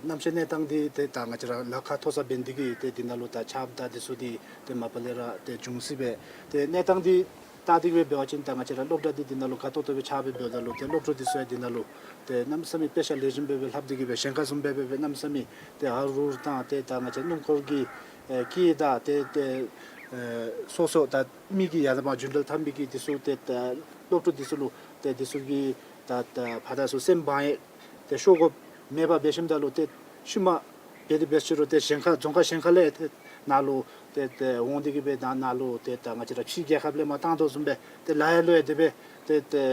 གནམ་གཤིས་གནས་སྟངས་འདི་ཏེ་ད་ང་བཅས་ར་ལཱ་ཁག་མཐོ་ས་འབད་ནི་འདི་གིས་ཏེ་འདི་ནང་ལུ་ད་ཆརཔ་དང་འདི་ཚུ་འདི་ཏེ་མ་པ་ལས་ར་ཏེ་འབྱུང་སྲིད་པས། ཏེ་གནས་སྟངས་འདི་བལྟ་སྟེ་གི་སྦེ་འབད་བ་ཅིན་ད་ང་བཅས་ར་སློབ་གྲྭ་འདི་འདི་ནང་ལུ་ག་ཏོག་ཏོ་སྦེ་ཆགས་སྦེ་འབདཝ་ད་ལུ་ཏེ་སློབ་ཕྲུག་འདི་ཚུ་ཡང་འདི་ནང་ལུ་ཏེ་གནམ་མེད་ས་མེད་དཔེ་ཆ་ལེགས་ཤོམ་སྦེ་སྦེ་ལྷབ་སྟེ་གི་སྦེ་གཞན་ཁར་བཟུམ་སྦེ་སྦེ་སྦེ་གནམ་མེད་ས་མེད་ཏེ་ཨ་རུ་རུ་དང་ཏེ་ད་ང་བཅས་སྣུམ་འཁོར་གྱི་ཨེ་སྐད་དང་ཏེ་ཏེ་ཨེ་སོ་སོ་ད་མི་གི་ཡར་དང་མར་རྒྱུན་འགྲུལ་འཐབ་མི་གི་འདི་ཚུ་ཏེ་ད་སློབ་ཕྲུག་འདི་ཚུ་ལུ་ཏེ་འདི་ཚུ་གི་ད་ད་ཕར་དང་ཚུར་སེམས་བག་ཡངས་ཏེ་ཤོར་དགོཔ་མེད་པར་འབད་ཞིནམ་ད་ལུ་ཏེ་ཤུལ་མ་ དེ་འབད་ཞུ་རུང་ཏེ་གཞན་ཁ་རྫོང་ཁག་གཞན་ཁ་ལས་ཏེ་ནཱ་ལུ་ཏེ་ཏེ་འོང་སྟེ་གི་སྦེ་ད་ནཱ་ལུ་ཏེ་ད་ང་བཅས་ར་ཕྱི་རྒྱལ་ཁབ་ལས་མར་བཏང་དོ་བཟུམ་སྦེ་ཏེ་ལཱ་གཡོག་ལུ་ཡང་དེ་སྦེ་ཏེ་ཏེ་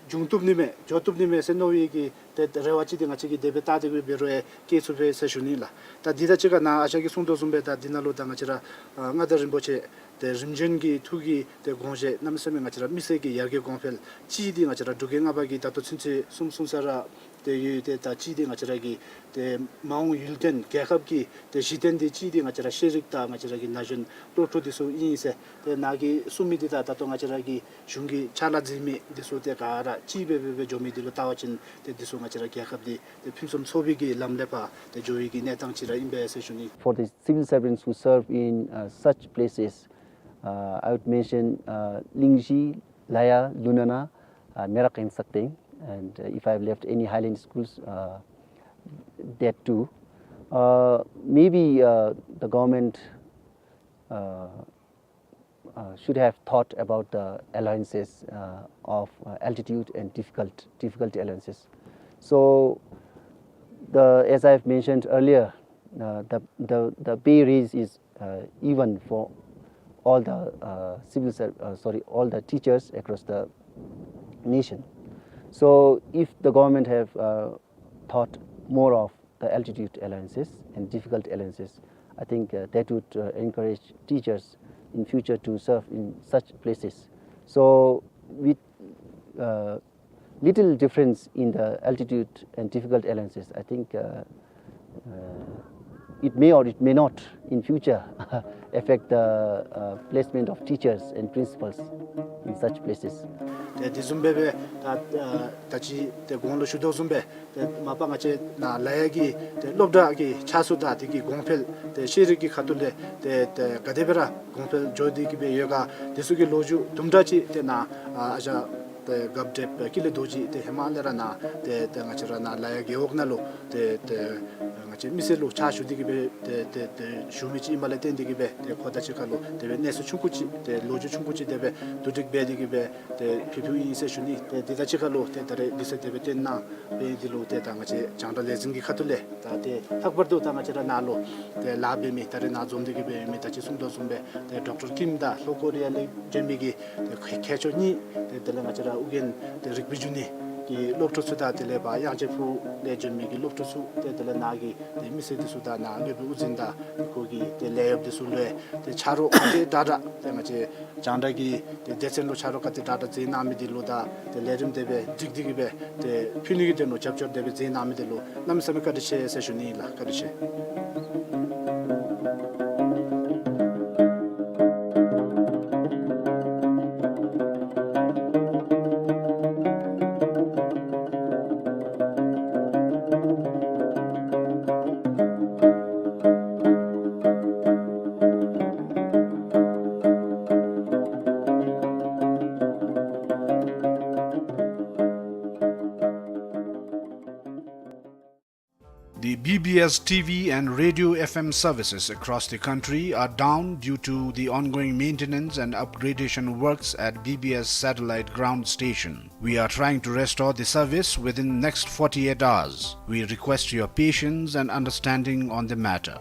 འབྱུང་བཏུབ་ནི་མས་འགྱོ་བཏུབ་ནི་མས་ཟེར་མནོ་བའི་གི་ཏེ་རེ་བ་ཅིག་འདི་ང་བཅས་ཀྱིས་དེ་སྦེ་བལྟ་སྟེ་གི་འབད་རུང་ཡང་བསྐྱེད་ཚུགས་པས་ཟེར་ཞུ་ནི་ལགས། ད་འདི་དང་གཅིག་ཁར་ནཱ་ཨ་ཞང་གིས་གསུངས་དོ་བཟུམ་སྦེ་ད་འདི་ནང་ལུ་ད་ང་བཅས་ར་ཨ་མངའ་བདག་རིན་པོ་ཆེ་ཏེ་རིམ་བྱོན་གྱི་ཐུགས་ཀྱི་ཏེ་དགོངས་བཞེད་གནམ་མེད་ས་མེད་ང་བཅས་ར་མི་སེར་གྱི་ཡར་རྒྱས་གོང་འཕེལ་ཅིག་འདི་ང་བཅས་ར་འབྲུག་རྒྱལ་ལྔ་པ་གིས་ད་ལྟོ་ཚུན་ཚོད་གསུངས་གསུངས་ས་ར་ཏེ་ཡོད། ཏེ་ད་ཅིག་འདི་ང་བཅས་ར་གི་ཏེ་མ་འོངས་ཡུལ་བརྟན་རྒྱལ་ཁབ་ཀྱི་ཏེ་གཞི་རྟེན་འདི་ཅིག་འདི་ང་བཅས་ར་ཤེས་རིག་དང་ང་བཅས་ར་གི་ན་གཞོན་སློབ་ཕྲུག་འདི་ཚུ་ཨིན་ཟེར། ཏེ་ནཱ་གིས་གསུངས་མི་འདི་དང་ད་ལྟོ་ང་བཅས་ར་གི་གཞུང་གི་ཕྱག་ལཱ་མཛད་མི་འདི་ཚུ་ཏེ་ག་ར་གཅིག་སྦེ་སྦེ་སྦེ་འགྱོ་མི་འདི་ལུ་བལྟ་བ་ཅིན་ཏེ་འདི་ཚུ་ང་བཅས་ར་རྒྱལ་ཁབ་འདི་ཏེ་ཕུན་སུམ་ཚོགས་པའི་གི་ལམ་ལས་ཕར་ཏེ་འགྱོ་བའི་གི་གནས་སྟངས་ཅིག་ར་ཨིན་པས་ཟེར་ཞུ་ནི། For the civil servants who serve in, uh, such places, uh, I would mention, uh, Lingzhi, Laya, Lunana, uh, Merak and Sakteng, and, uh, if I've left any highland schools, uh, that too. Uh, maybe, uh, the government, uh, uh, should have thought about the allowances, uh, of, uh, altitude and difficult, difficulty allowances. So, the, as I've mentioned earlier, uh, the, the, the pay raise is, uh, even for all the, uh, civil serv-, uh, sorry, all the teachers across the nation. So, if the government have, uh, thought more of the altitude allowances and difficult allowances, I think, uh, that would, uh, encourage teachers in future to serve in such places. So, with, uh, little difference in the altitude and difficult allowances, I think, uh, uh, it may or it may not in future affect the, uh, placement of teachers and principals in such places. ཏེ་དེ་བཟུམ་སྦེ་སྦེ་ད་ཨ་ད་ཅི་ཏེ་གོང་ལུ་ཞུ་དོ་བཟུམ་སྦེ་ཏེ་མ་པ་ང་བཅས་ནཱ་ལ་ཡ་གི་ཏེ་སློབ་གྲྭ་གི་ཆགས་ཚུལ་དང་དེ་གི་གོང་འཕེལ་ཏེ་ཤེས་རིག་གི་ཁ་ཐུག་ལས་ཏེ་ཏེ་ག་དེ་སྦེ་ར་གོང་འཕེལ་འགྱོ་སྟེ་གི་སྦེ་ཡོད་ག་དེ་ཚུ་གི་ལོ་རྒྱུས་དུམ་གྲ་ཅིག་ཏེ་ནཱ་ཨ་ཨ་ཞང་ཏེ་རྒཔོ་བགྲེསཔ་ཀུན་ལེགས་རྡོ་རྗེ་ཏེ་ཧེ་མ་ལས་ར་ནཱ་ཏེ་ཏེ་ང་བཅས་ར་ནཱ་ལ་ཡ་རྒེད་འོག་ནང་ལུ་ཏེ་ཏེ་ང་བཅས་མི་སེར་ལུ་ཕྱག་ཞུ་སྟེ་གི་སྦེ་ཏེ་ཏེ་ཏེ་བཞུགས་མི་ཅིག་ཨིནམ་ལས་བརྟེན་ཏེ་གི་སྦེ་ཏེ་ཁོ་དང་གཅིག་ཁར་ལུ་དེ་སྦེ་གནས་ཚུལ་ཆུང་ཀུ་ཅིག་ཏེ་ལོ་རྒྱུས་ཆུང་ཀུ་ཅིག་དེ་སྦེ་བསྡུ་སྒྲིག་འབད་དེ་གི་སྦེ་ཏེ་ཕུལ་ཕུལཝ་ཨིན་ཟེར་ཞུ་ནི། ཏེ་དེ་དང་གཅིག་ཁར་ལུ་ཏེ་ད་རེས་དུས་ཚོད་དེ་སྦེ་བཏོན་གནང་བའི་འདི་ལུ་ཏེ་ད་ང་བཅས་རྒྱང་བསྒྲགས་ལས་འཛིན་གྱི་ཁ་ཐུག་ལས་ད་ཏེ་ལྷག་པར་དུ་ད་ང་བཅས་ར་ནཱ་ལུ་ཏེ་ལཱ་འབད་མི་ད་རེས་ནཱ་འཛོམས་ཏེ་གི་སྦེ་ཡོད་མི་ད་ཅི་གསུངས་དོ་བཟུམ་སྦེ་ཏེ་ཌོག་ཊར་ཀིམ་དང་ལྷོ་ཀོ་རི་ཡ་ལས་བྱོན་མི་གི་ཏེ་མཁས་མཁས་མཆོག་གཉིས་ཏེ་དེ་ལས་ང་བཅས་ར་ཨོ་རྒྱན་ཏེ་རིག་པའི་འབྱུང་གནས་ཀྱི་སློབ་ཕྲུག་ཚུ་དང་དེ་ལས་ཕར་དབྱངས་ཅན་ཕུག་ལས་བྱོན་མི་གི་སློབ་ཕྲུག་ཚུ་ཏེ་དེ་ལས་ནཱ་གི་ཏེ་མི་སེར་འདི་ཚུ་དང་ནཱ་སློབ་དཔོན་དབུ་འཛིན་དང་ཁོ་གི་ཏེ་ལས་གཡོགཔ་འདི་ཚུ་ལུ་ཏེ་ཆ་རོགས་ག་དེ་དྲག་དྲག་ཏེ་ང་བཅས་རྒྱང་བསྒྲགས་ཀྱི་ཏེ་སྡེ་ཚན་ལུ་ཆ་རོགས་ག་དེ་དྲག་དྲག་མཛད་གནང་མི་འདི་ལུ་དང་ཏེ་ལས་རིམ་དེ་སྦེ་སྒྲིག་སྟེ་གི་སྦེ་ཏེ་ཕུལ་ནི་གི་དོན་ལུ་རྒྱབ་སྐྱོར་དེ་སྦེ་མཛད་གནང་མི་འདི་ལུ་གནམ་མེད་ས་མེད་བཀའ་དྲིན་ཆེ་ཟེར་ཞུ་ནི་ཨིན་ལགས། བཀའ་དྲིན་ཆེ། The B B S T V and radio F M services across the country are down due to the ongoing maintenance and upgradation works at B B S Satellite Ground Station. We are trying to restore the service within next forty-eight hours. We request your patience and understanding on the matter.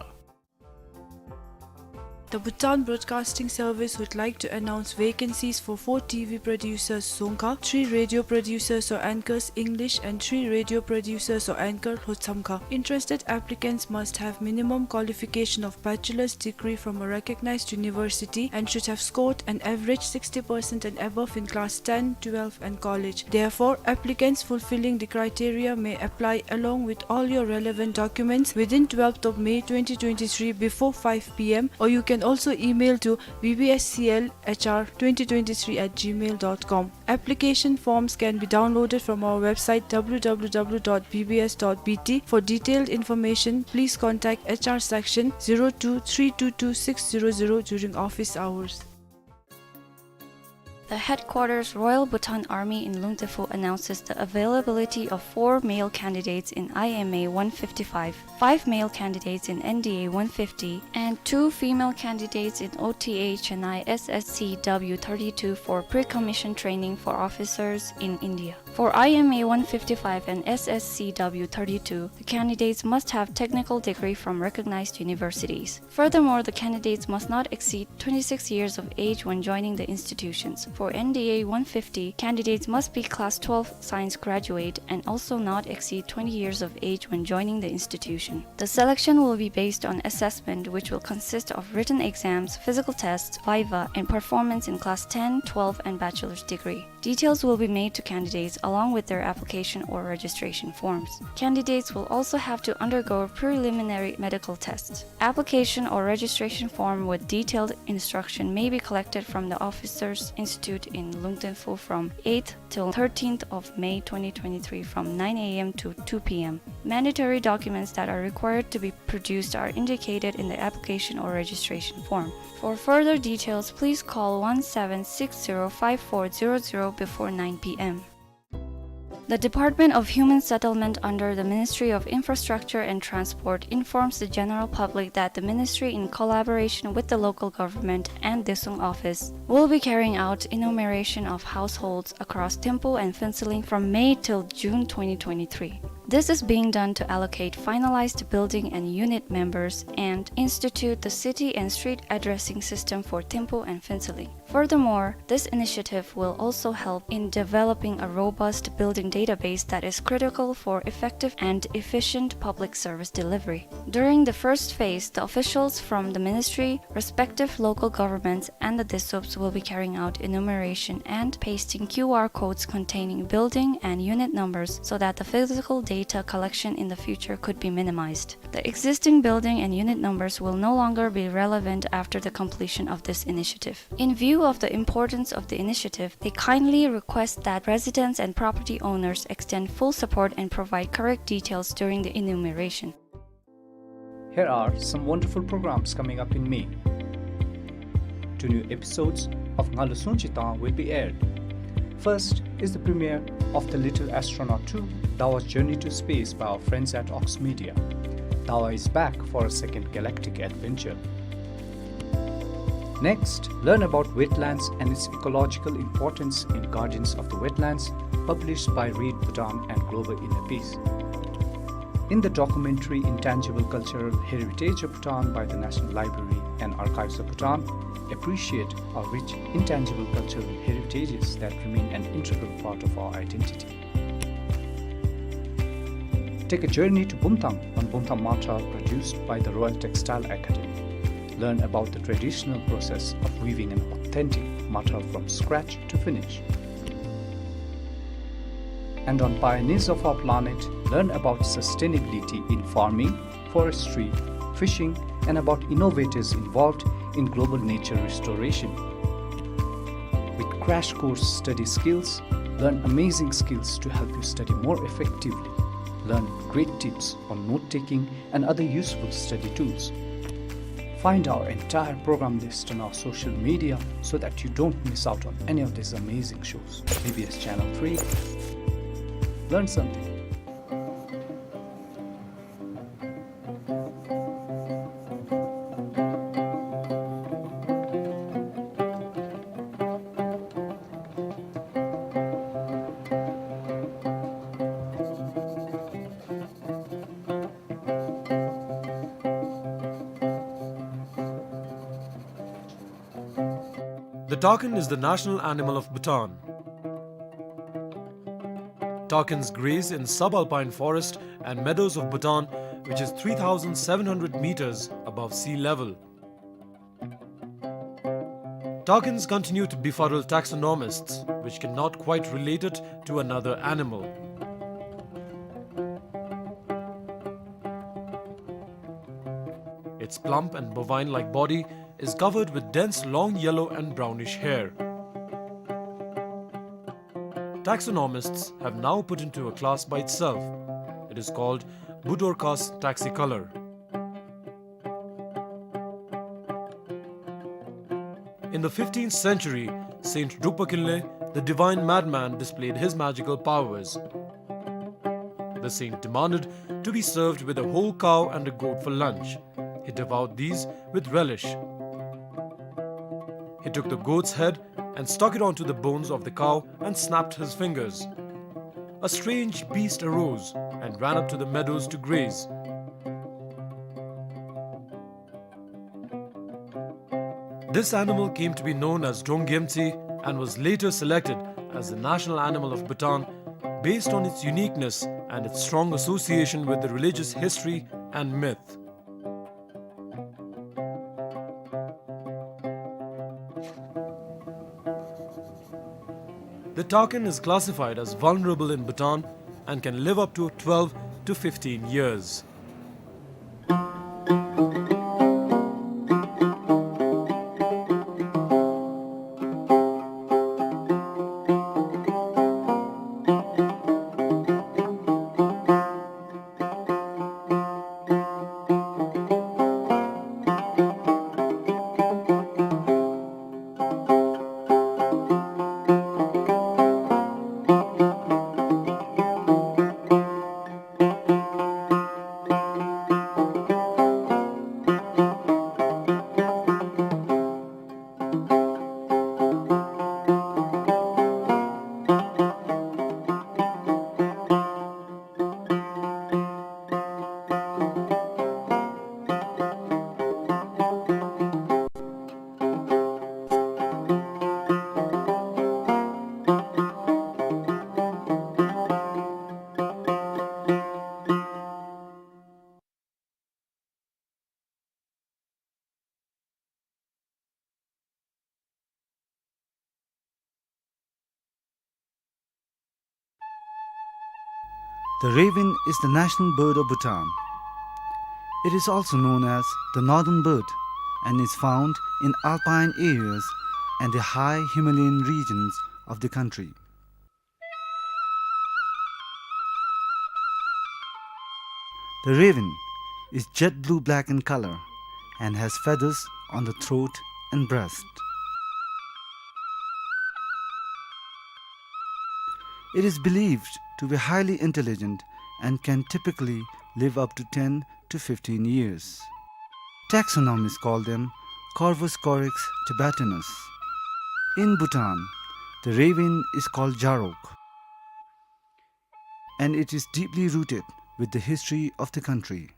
The Bhutan Broadcasting Service would like to announce vacancies for four T V producers, Dzongkha, three radio producers or anchors, English, and three radio producers or anchor, Lhotshamkha. Interested applicants must have minimum qualification of bachelor's degree from a recognized university and should have scored an average sixty percent and above in class ten, twelve, and college. Therefore, applicants fulfilling the criteria may apply along with all your relevant documents within twelfth of May twenty twenty-three before five P M, or you can also email to B B S C L H R twenty twenty-three at gmail dot com. Application forms can be downloaded from our website W W W dot B B S dot B T. For detailed information, please contact H R section zero two three two two six zero zero during office hours. The headquarters Royal Bhutan Army in Lungtephu announces the availability of four male candidates in I M A one fifty-five, five male candidates in N D A one fifty, and two female candidates in O T H and I S S C W thirty-two for pre-commission training for officers in India. For I M A one fifty-five and S S C W thirty-two, the candidates must have technical degree from recognized universities. Furthermore, the candidates must not exceed twenty-six years of age when joining the institutions. For N D A one fifty, candidates must be class twelve science graduate and also not exceed twenty years of age when joining the institution. The selection will be based on assessment, which will consist of written exams, physical tests, viva, and performance in class ten, twelve, and bachelor's degree. Details will be made to candidates along with their application or registration forms. Candidates will also have to undergo preliminary medical tests. Application or registration form with detailed instruction may be collected from the Officers Institute in Lungten Phu from eighth till thirteenth of May twenty twenty-three from nine A M to two P M. Mandatory documents that are required to be produced are indicated in the application or registration form. For further details, please call one seven six zero five four zero zero before nine P M. The Department of Human Settlement under the Ministry of Infrastructure and Transport informs the general public that the ministry, in collaboration with the local government and Desung office, will be carrying out enumeration of households across Thimphu and Phuentsholing from May till June twenty twenty-three. This is being done to allocate finalized building and unit numbers and institute the city and street addressing system for Thimphu and Phuentsholing. Furthermore, this initiative will also help in developing a robust building database that is critical for effective and efficient public service delivery. During the first phase, the officials from the ministry, respective local governments, and the DISUPs will be carrying out enumeration and pasting Q R codes containing building and unit numbers so that the physical data collection in the future could be minimized. The existing building and unit numbers will no longer be relevant after the completion of this initiative. In view of the importance of the initiative, they kindly request that residents and property owners extend full support and provide correct details during the enumeration. Here are some wonderful programs coming up in May. Two new episodes of Ngalu Sungchi Tang will be aired. First is the premiere of The Little Astronaut two, Dawa's Journey to Space by our friends at Ox Media. Dawa is back for a second galactic adventure. Next, learn about wetlands and its ecological importance in Guardians of the Wetlands, published by Read Bhutan and Global Inner Peace. In the documentary Intangible Cultural Heritage of Bhutan by the National Library and Archives of Bhutan, appreciate our rich intangible cultural heritages that remain an integral part of our identity. Take a journey to Bumthang on Bumthang Matral, produced by the Royal Textile Academy. Learn about the traditional process of weaving an authentic matral from scratch to finish. And on Pioneers of Our Planet, learn about sustainability in farming, forestry, fishing, and about innovators involved in global nature restoration. With crash course study skills, learn amazing skills to help you study more effectively. Learn great tips on note-taking and other useful study tools. Find our entire program list on our social media so that you don't miss out on any of these amazing shows. B B S Channel three. Learn something. The takin is the national animal of Bhutan. Takins graze in subalpine forest and meadows of Bhutan, which is three thousand seven hundred meters above sea level. Takins continue to befuddle taxonomists, which cannot quite relate it to another animal. Its plump and bovine-like body is covered with dense long yellow and brownish hair. Taxonomists have now put into a class by itself. It is called Budorcas taxicolor. In the fifteenth century, Saint Drukpa Kinley, the divine madman, displayed his magical powers. The saint demanded to be served with a whole cow and a goat for lunch. He devoured these with relish. He took the goat's head and stuck it onto the bones of the cow and snapped his fingers. a strange beast arose and ran up to the meadows to graze. This animal came to be known as Drongyemtsi and was later selected as the national animal of Bhutan based on its uniqueness and its strong association with the religious history and myth. The takin is classified as vulnerable in Bhutan and can live up to twelve to fifteen years. The raven is the national bird of Bhutan. It is also known as the northern bird and is found in alpine areas and the high Himalayan regions of the country. The raven is jet blue black in color and has feathers on the throat and breast. It is believed to be highly intelligent and can typically live up to ten to fifteen years. Taxonomists call them Corvus corax tibetanus. In Bhutan, the raven is called Jarok, and it is deeply rooted with the history of the country.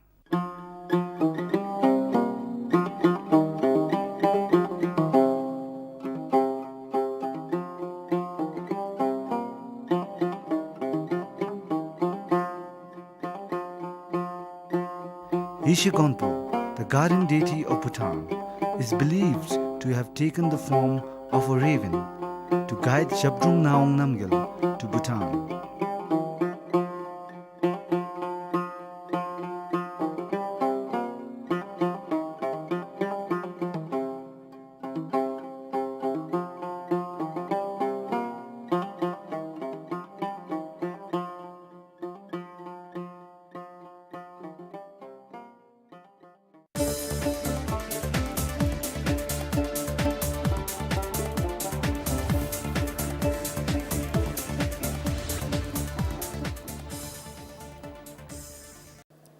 Yeshe Gonpo, the guardian deity of Bhutan, is believed to have taken the form of a raven to guide Zhabdrung Ngawang Namgyal to Bhutan.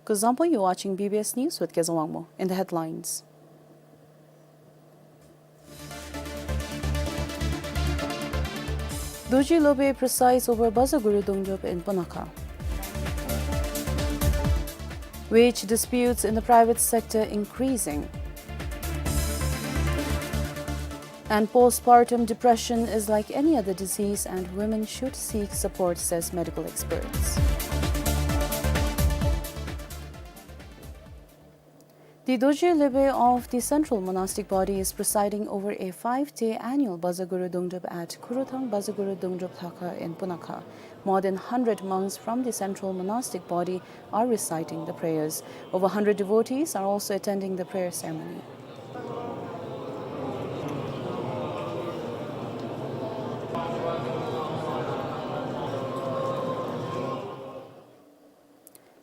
Kuzuzangpo, you're watching B B S News with Kezang Wangmo. In the headlines. Dorji Lobey presides over Bazaguru Dongdrop in Punakha. Wage disputes in the private sector increasing. And postpartum depression is like any other disease and women should seek support, says medical experts. The Dorji Lobey of the Central Monastic Body is presiding over a five-day annual Bazaguru Dongdrop at Khuruthang Bazaguru Dongdrop Lhakha in Punakha. More than hundred monks from the Central Monastic Body are reciting the prayers. Over hundred devotees are also attending the prayer ceremony.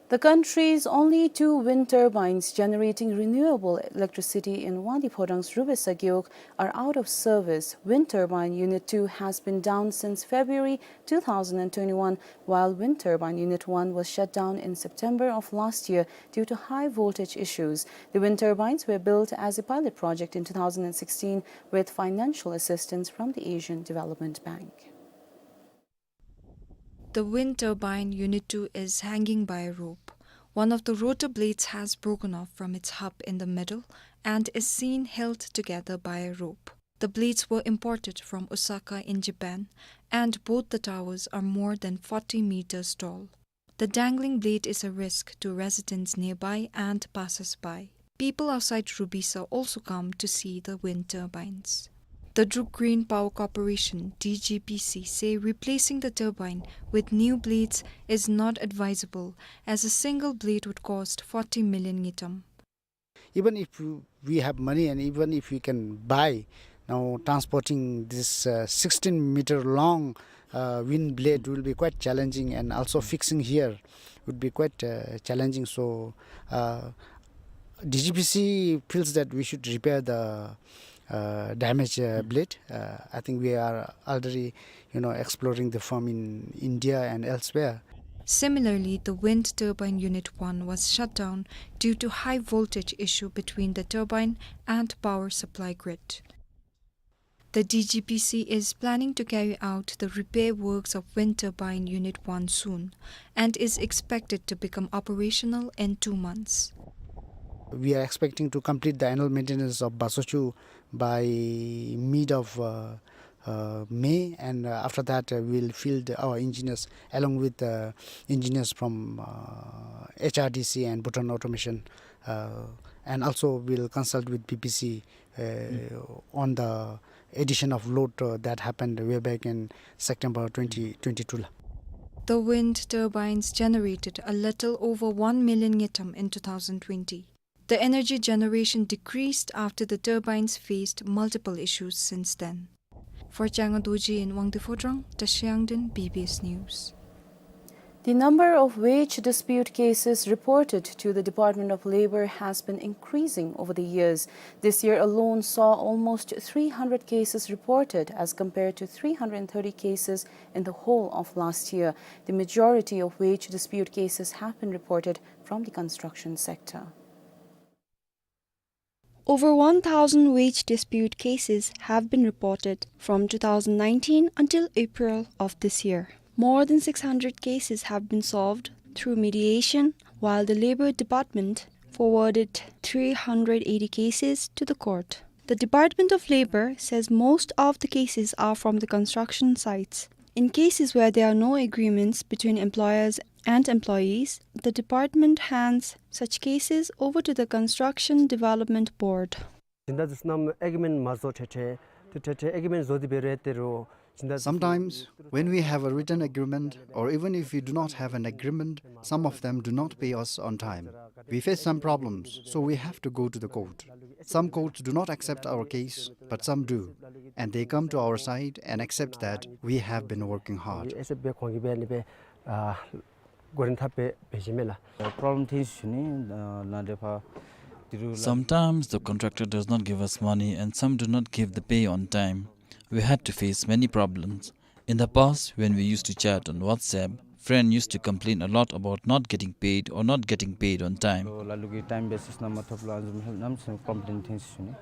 The country's only two wind turbines generating renewable electricity in Wangdue Phodrang's Rubey Sagihog are out of service. Wind turbine Unit two has been down since February two thousand and twenty-one, while wind turbine Unit one was shut down in September of last year due to high voltage issues. The wind turbines were built as a pilot project in two thousand and sixteen with financial assistance from the Asian Development Bank. The wind turbine Unit two is hanging by a rope. One of the rotor blades has broken off from its hub in the middle and is seen held together by a rope. The blades were imported from Osaka in Japan, and both the towers are more than forty meters tall. The dangling blade is a risk to residents nearby and passers-by. People outside Rubisa also come to see the wind turbines. The Druk Green Power Corporation, D G P C, say replacing the turbine with new blades is not advisable, as a single blade would cost forty million ngultrum. Even if you, we have money and even if we can buy, now transporting this, uh, sixteen meter long, uh, wind blade will be quite challenging, and also fixing here would be quite, uh, challenging. So, uh, D G P C feels that we should repair the, uh, damaged, uh, blade. Uh, I think we are already, you know, exploring the firm in India and elsewhere. Similarly, the wind turbine Unit one was shut down due to high voltage issue between the turbine and power supply grid. The D G P C is planning to carry out the repair works of wind turbine Unit one soon and is expected to become operational in two months. We are expecting to complete the annual maintenance of Basochhu by mid of, uh, uh, May, and, uh, after that, uh, we'll field our engineers along with, uh, engineers from, uh, H R D C and Bhutan Automation, uh, and also we'll consult with B P C, uh, on the addition of load, uh, that happened way back in September twenty twenty-two. The wind turbines generated a little over one million ngultrum in two thousand twenty. The energy generation decreased after the turbines faced multiple issues since then. For Changa Dorji in Wangdue Phodrang, Tashang Yangden, B B S News. The number of wage dispute cases reported to the Department of Labor has been increasing over the years. This year alone saw almost three hundred cases reported, as compared to three hundred thirty cases in the whole of last year. The majority of wage dispute cases have been reported from the construction sector. Over one thousand wage dispute cases have been reported from two thousand nineteen until April of this year. More than six hundred cases have been solved through mediation, while the Labor Department forwarded three hundred eighty cases to the court. The Department of Labor says most of the cases are from the construction sites. In cases where there are no agreements between employers and employees, the department hands such cases over to the Construction Development Board. Sometimes, when we have a written agreement, or even if we do not have an agreement, some of them do not pay us on time. We face some problems, so we have to go to the court. Some courts do not accept our case, but some do, and they come to our side and accept that we have been working hard. Problem ཐེངས་ཤིག་ནི་ནཱ་ལས་ཕར་ཏི་རུ། Sometimes the contractor does not give us money and some do not give the pay on time. We had to face many problems. In the past, when we used to chat on WhatsApp, friend used to complain a lot about not getting paid or not getting paid on time. ལ་ལུ་གི་time basis ནང་མ་ཐོབ་ལ་ཨ་ནི་བཟུམ་ཧེལཔ་གནམ་མེད་ས་མེད་complain ཐེངས་ཤིག་ནི།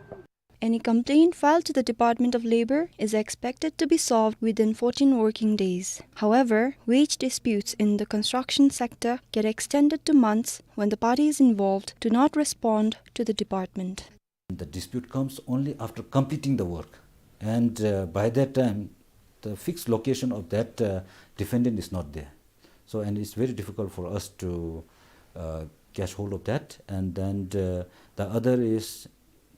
Any complaint filed to the Department of Labor is expected to be solved within fourteen working days. However, wage disputes in the construction sector get extended to months when the parties involved do not respond to the department. The dispute comes only after completing the work, and, uh, by that time, the fixed location of that, uh, defendant is not there. So, and it's very difficult for us to, uh, catch hold of that. And then the, the other is,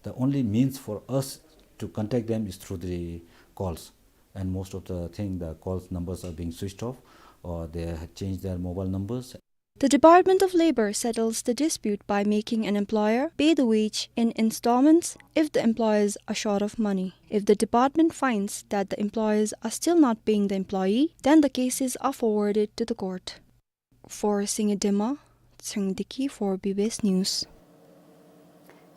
the only means for us to contact them is through the calls. And most of the thing, the calls numbers are being switched off, or they have changed their mobile numbers. The Department of Labor settles the dispute by making an employer pay the wage in installments if the employers are short of money. If the department finds that the employers are still not paying the employee, then the cases are forwarded to the court. For Singye Dema, Tseng Deki for B B S News.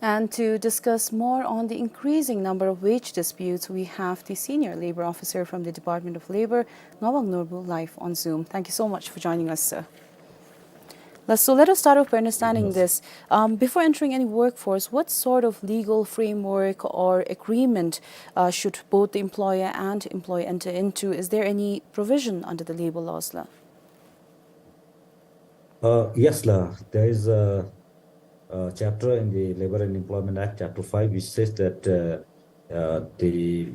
And to discuss more on the increasing number of wage disputes, we have the Senior Labor Officer from the Department of Labor, Ngawang Norbu, live on Zoom. Thank you so much for joining us, sir. Let's, so let us start off by understanding this. Um, before entering any workforce, what sort of legal framework or agreement, uh, should both the employer and employee enter into? Is there any provision under the labor laws la? Uh, yes, la. There is a, a chapter in the Labour and Employment Act, Chapter five, which says that, uh, uh, the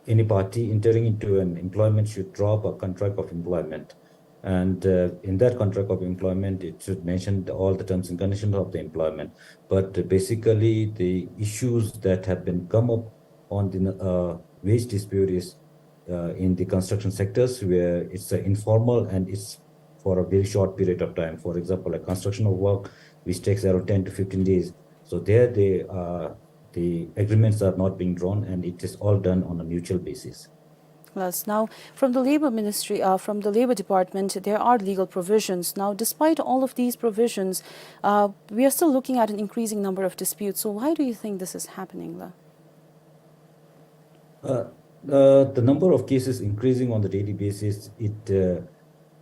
any party entering into an employment should draw up a contract of employment. And, uh, in that contract of employment, it should mention the, all the terms and conditions of the employment. But basically, the issues that have been come up on the, uh, wage dispute is, uh, in the construction sectors, where it's, uh, informal and it's for a very short period of time. For example, a construction of work which takes around ten to fifteen days. So there, they, uh, the agreements are not being drawn, and it is all done on a mutual basis. Yes. Now, from the Labour Ministry, uh, from the Labour Department, there are legal provisions. Now, despite all of these provisions, uh, we are still looking at an increasing number of disputes. So why do you think this is happening, la? Uh, uh, the number of cases increasing on the daily basis, it, uh,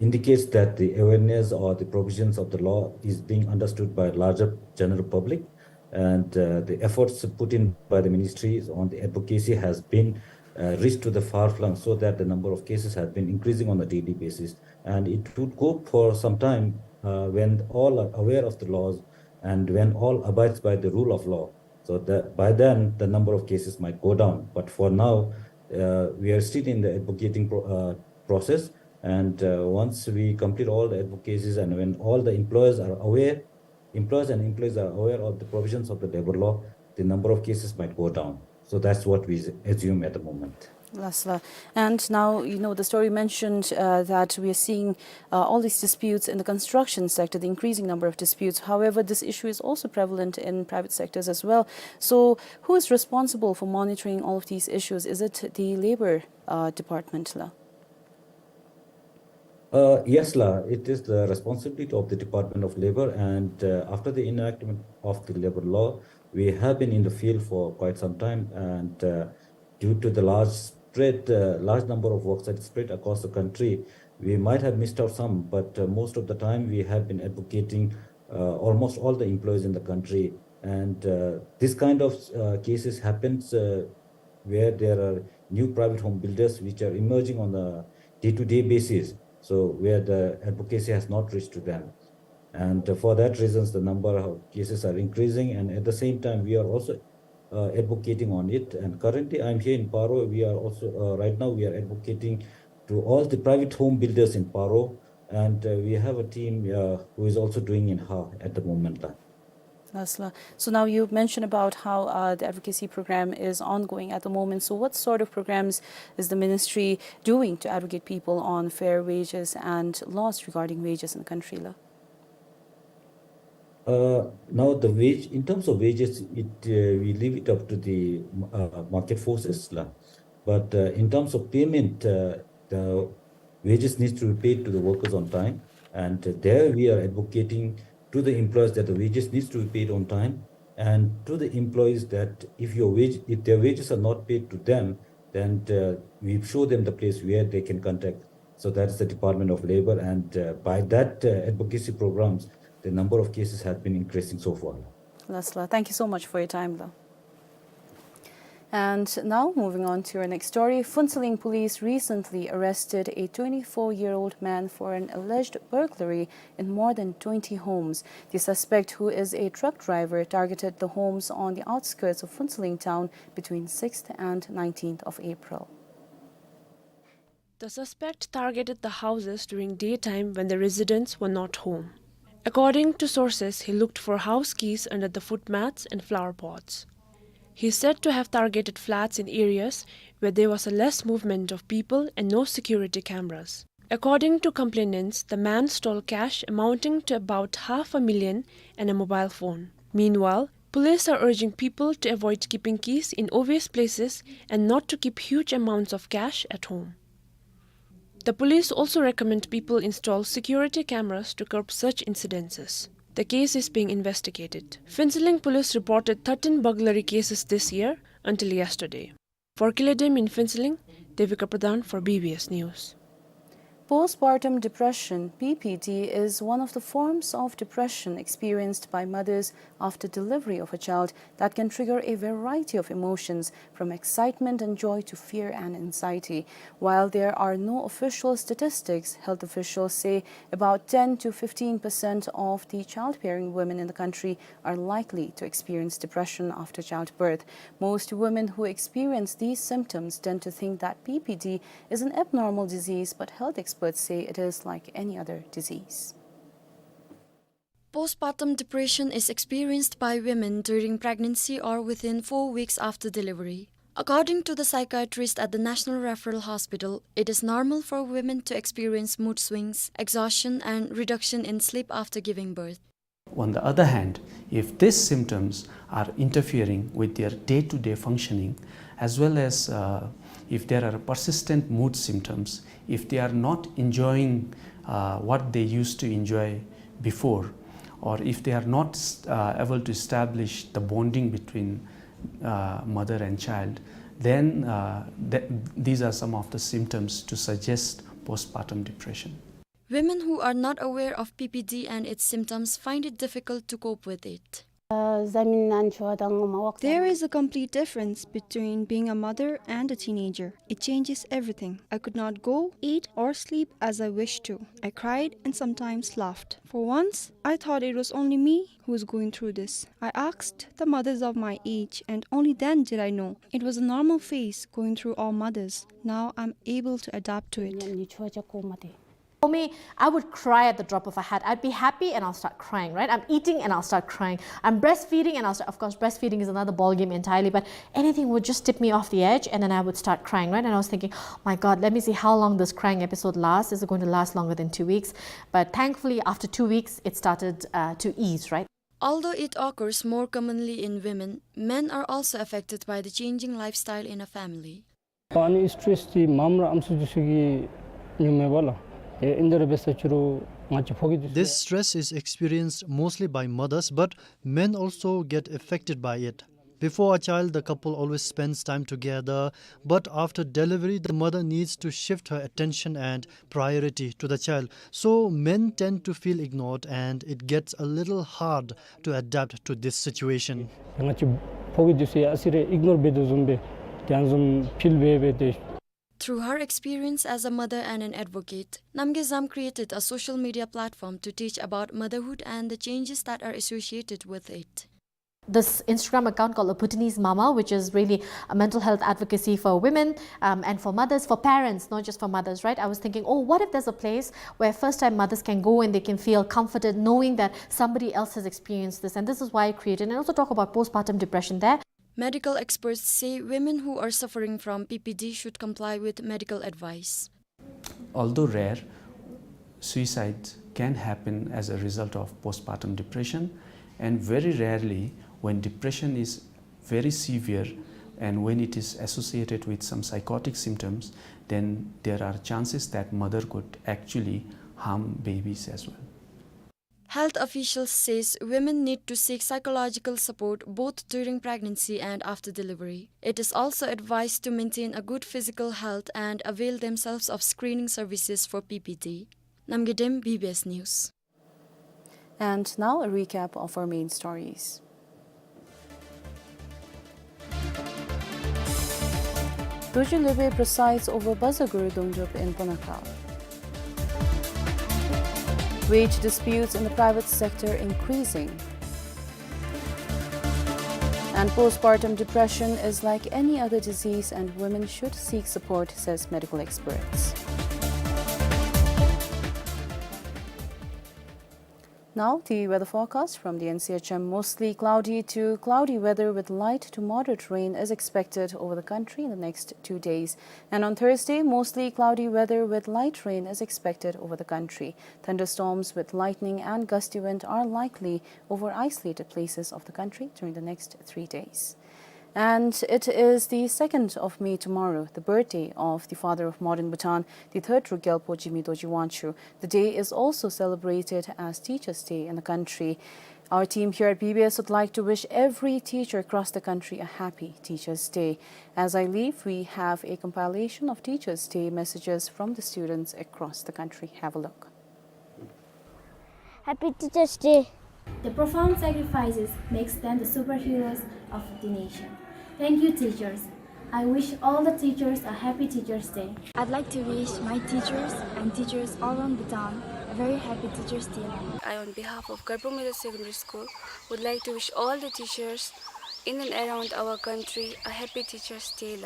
indicates that the awareness or the provisions of the law is being understood by larger general public, and, uh, the efforts put in by the ministries on the advocacy has been, uh, reached to the far flung, so that the number of cases have been increasing on a daily basis. And it would go for some time, uh, when all are aware of the laws and when all abides by the rule of law. So that by then, the number of cases might go down. But for now, uh, we are still in the advocating pro-, uh, process. And, uh, once we complete all the advocacies and when all the employers are aware, employers and employees are aware of the provisions of the labor law, the number of cases might go down. So that's what we assume at the moment. Yes, la. And now, you know, the story mentioned, uh, that we are seeing, uh, all these disputes in the construction sector, the increasing number of disputes. However, this issue is also prevalent in private sectors as well. So, who is responsible for monitoring all of these issues? Is it the Labour, uh, Department, la? Uh, yes, la. It is the responsibility of the Department of Labor, and, uh, after the enactment of the labor law, we have been in the field for quite some time, and, uh, due to the large spread, uh, large number of work sites spread across the country, we might have missed out some, but, uh, most of the time we have been advocating, uh, almost all the employees in the country. And, uh, this kind of, uh, cases happens, uh, where there are new private home builders which are emerging on a day-to-day basis, so where the advocacy has not reached to them. And, uh, for that reasons, the number of cases are increasing, and at the same time, we are also, uh, advocating on it. And currently, I'm here in Paro. We are also, uh, right now, we are advocating to all the private home builders in Paro, and, uh, we have a team, uh, who is also doing in Ha at the moment, la. Yes, la. So now you mentioned about how, uh, the advocacy program is ongoing at the moment. So what sort of programs is the ministry doing to advocate people on fair wages and laws regarding wages in the country, la? Uh, now the wage, in terms of wages, it, uh, we leave it up to the, uh, market forces, la. But, uh, in terms of payment, uh, the wages needs to be paid to the workers on time, and, uh, there we are advocating to the employers that the wages needs to be paid on time, and to the employees that if your wage, if their wages are not paid to them, then, uh, we show them the place where they can contact. So that's the Department of Labor, and, uh, by that, uh, advocacy programs, the number of cases have been increasing so far. Yes, la. Thank you so much for your time, la. And now, moving on to our next story. Phuentsholing police recently arrested a twenty-four-year-old man for an alleged burglary in more than twenty homes. The suspect, who is a truck driver, targeted the homes on the outskirts of Phuentsholing town between sixth and nineteenth of April. The suspect targeted the houses during daytime when the residents were not home. According to sources, he looked for house keys under the footmats and flower pots. He is said to have targeted flats in areas where there was a less movement of people and no security cameras. According to complainants, the man stole cash amounting to about half a million and a mobile phone. Meanwhile, police are urging people to avoid keeping keys in obvious places and not to keep huge amounts of cash at home. The police also recommend people install security cameras to curb such incidences. The case is being investigated. Phuentsholing police reported thirteen burglary cases this year until yesterday. For Killedeim in Phuentsholing, Devika Pradhan for B B S News. Postpartum depression, P P D, is one of the forms of depression experienced by mothers after delivery of a child that can trigger a variety of emotions, from excitement and joy to fear and anxiety. While there are no official statistics, health officials say about ten to fifteen percent of the childbearing women in the country are likely to experience depression after childbirth. Most women who experience these symptoms tend to think that P P D is an abnormal disease, but health experts say it is like any other disease. Postpartum depression is experienced by women during pregnancy or within four weeks after delivery. According to the psychiatrist at the National Referral Hospital, it is normal for women to experience mood swings, exhaustion, and reduction in sleep after giving birth. On the other hand, if these symptoms are interfering with their day-to-day functioning, as well as, uh, if there are persistent mood symptoms, if they are not enjoying, uh, what they used to enjoy before, or if they are not, uh, able to establish the bonding between, uh, mother and child, then, uh, th- these are some of the symptoms to suggest postpartum depression. Women who are not aware of P P D and its symptoms find it difficult to cope with it. There is a complete difference between being a mother and a teenager. It changes everything. I could not go, eat, or sleep as I wished to. I cried and sometimes laughed. For once, I thought it was only me who was going through this. I asked the mothers of my age, and only then did I know. It was a normal phase going through all mothers. Now I'm able to adapt to it. For me, I would cry at the drop of a hat. I'd be happy and I'll start crying, right? I'm eating and I'll start crying. I'm breastfeeding and I'll start, of course, breastfeeding is another ballgame entirely, but anything would just tip me off the edge and then I would start crying, right? And I was thinking, "My God, let me see how long this crying episode lasts. Is it going to last longer than two weeks?" But thankfully, after two weeks, it started, uh, to ease, right? Although it occurs more commonly in women, men are also affected by the changing lifestyle in a family. ཨ་ནི་སི་ཊེ་རེསི་འདི་མ་འོངས་པར་ཨམ་སྲུ་འདི་ཚུ་གིས་མྱོང་མས་པ་ལགས། ཨེ་ཨིན་དེ་ར་འབད་ས་ཅིག་རུང་ང་བཅས་ཕོ་སྐྱེས་འདི་ཚུ། This stress is experienced mostly by mothers, but men also get affected by it. Before a child, the couple always spends time together, but after delivery, the mother needs to shift her attention and priority to the child. So men tend to feel ignored, and it gets a little hard to adapt to this situation. ང་བཅས་ཕོ་སྐྱེས་འདི་ཚུ་ཡང་ཨ་ཙི་རེ་ཨིག་ནོར་འབད་དོ་བཟུམ་སྦེ་དེ་བཟུམ་ཕིལ་འབད་འབད་དེ། Through her experience as a mother and an advocate, Namgay Zam created a social media platform to teach about motherhood and the changes that are associated with it. This Instagram account called A Bhutanese Mama, which is really a mental health advocacy for women, um, and for mothers, for parents, not just for mothers, right? I was thinking, "Oh, what if there's a place where first-time mothers can go and they can feel comforted knowing that somebody else has experienced this?" And this is why I created, and also talk about postpartum depression there. Medical experts say women who are suffering from P P D should comply with medical advice. Although rare, suicide can happen as a result of postpartum depression, and very rarely, when depression is very severe and when it is associated with some psychotic symptoms, then there are chances that mother could actually harm babies as well. Health officials says women need to seek psychological support both during pregnancy and after delivery. It is also advised to maintain a good physical health and avail themselves of screening services for P P D. Namgay Dem, B B S News. And now a recap of our main stories. Dorji Lwebe presides over Bazagur Dongdrup in Punakha. Wage disputes in the private sector increasing. And postpartum depression is like any other disease and women should seek support, says medical experts. Now, the weather forecast from the N C H M. Mostly cloudy to cloudy weather with light to moderate rain is expected over the country in the next two days. And on Thursday, mostly cloudy weather with light rain is expected over the country. Thunderstorms with lightning and gusty wind are likely over isolated places of the country during the next three days. And it is the second of May tomorrow, the birthday of the father of modern Bhutan, the third Druk Gyalpo Jigme Dorji Wangchuk. The day is also celebrated as Teachers' Day in the country. Our team here at B B S would like to wish every teacher across the country a happy Teachers' Day. As I leave, we have a compilation of Teachers' Day messages from the students across the country. Have a look. Happy Teachers' Day. The profound sacrifices makes them the superheroes of the nation. Thank you, teachers. I wish all the teachers a happy Teachers' Day. I'd like to wish my teachers and teachers all around Bhutan a very happy Teachers' Day. I, on behalf of Garpur Middle Secondary School, would like to wish all the teachers in and around our country a happy Teachers' Day.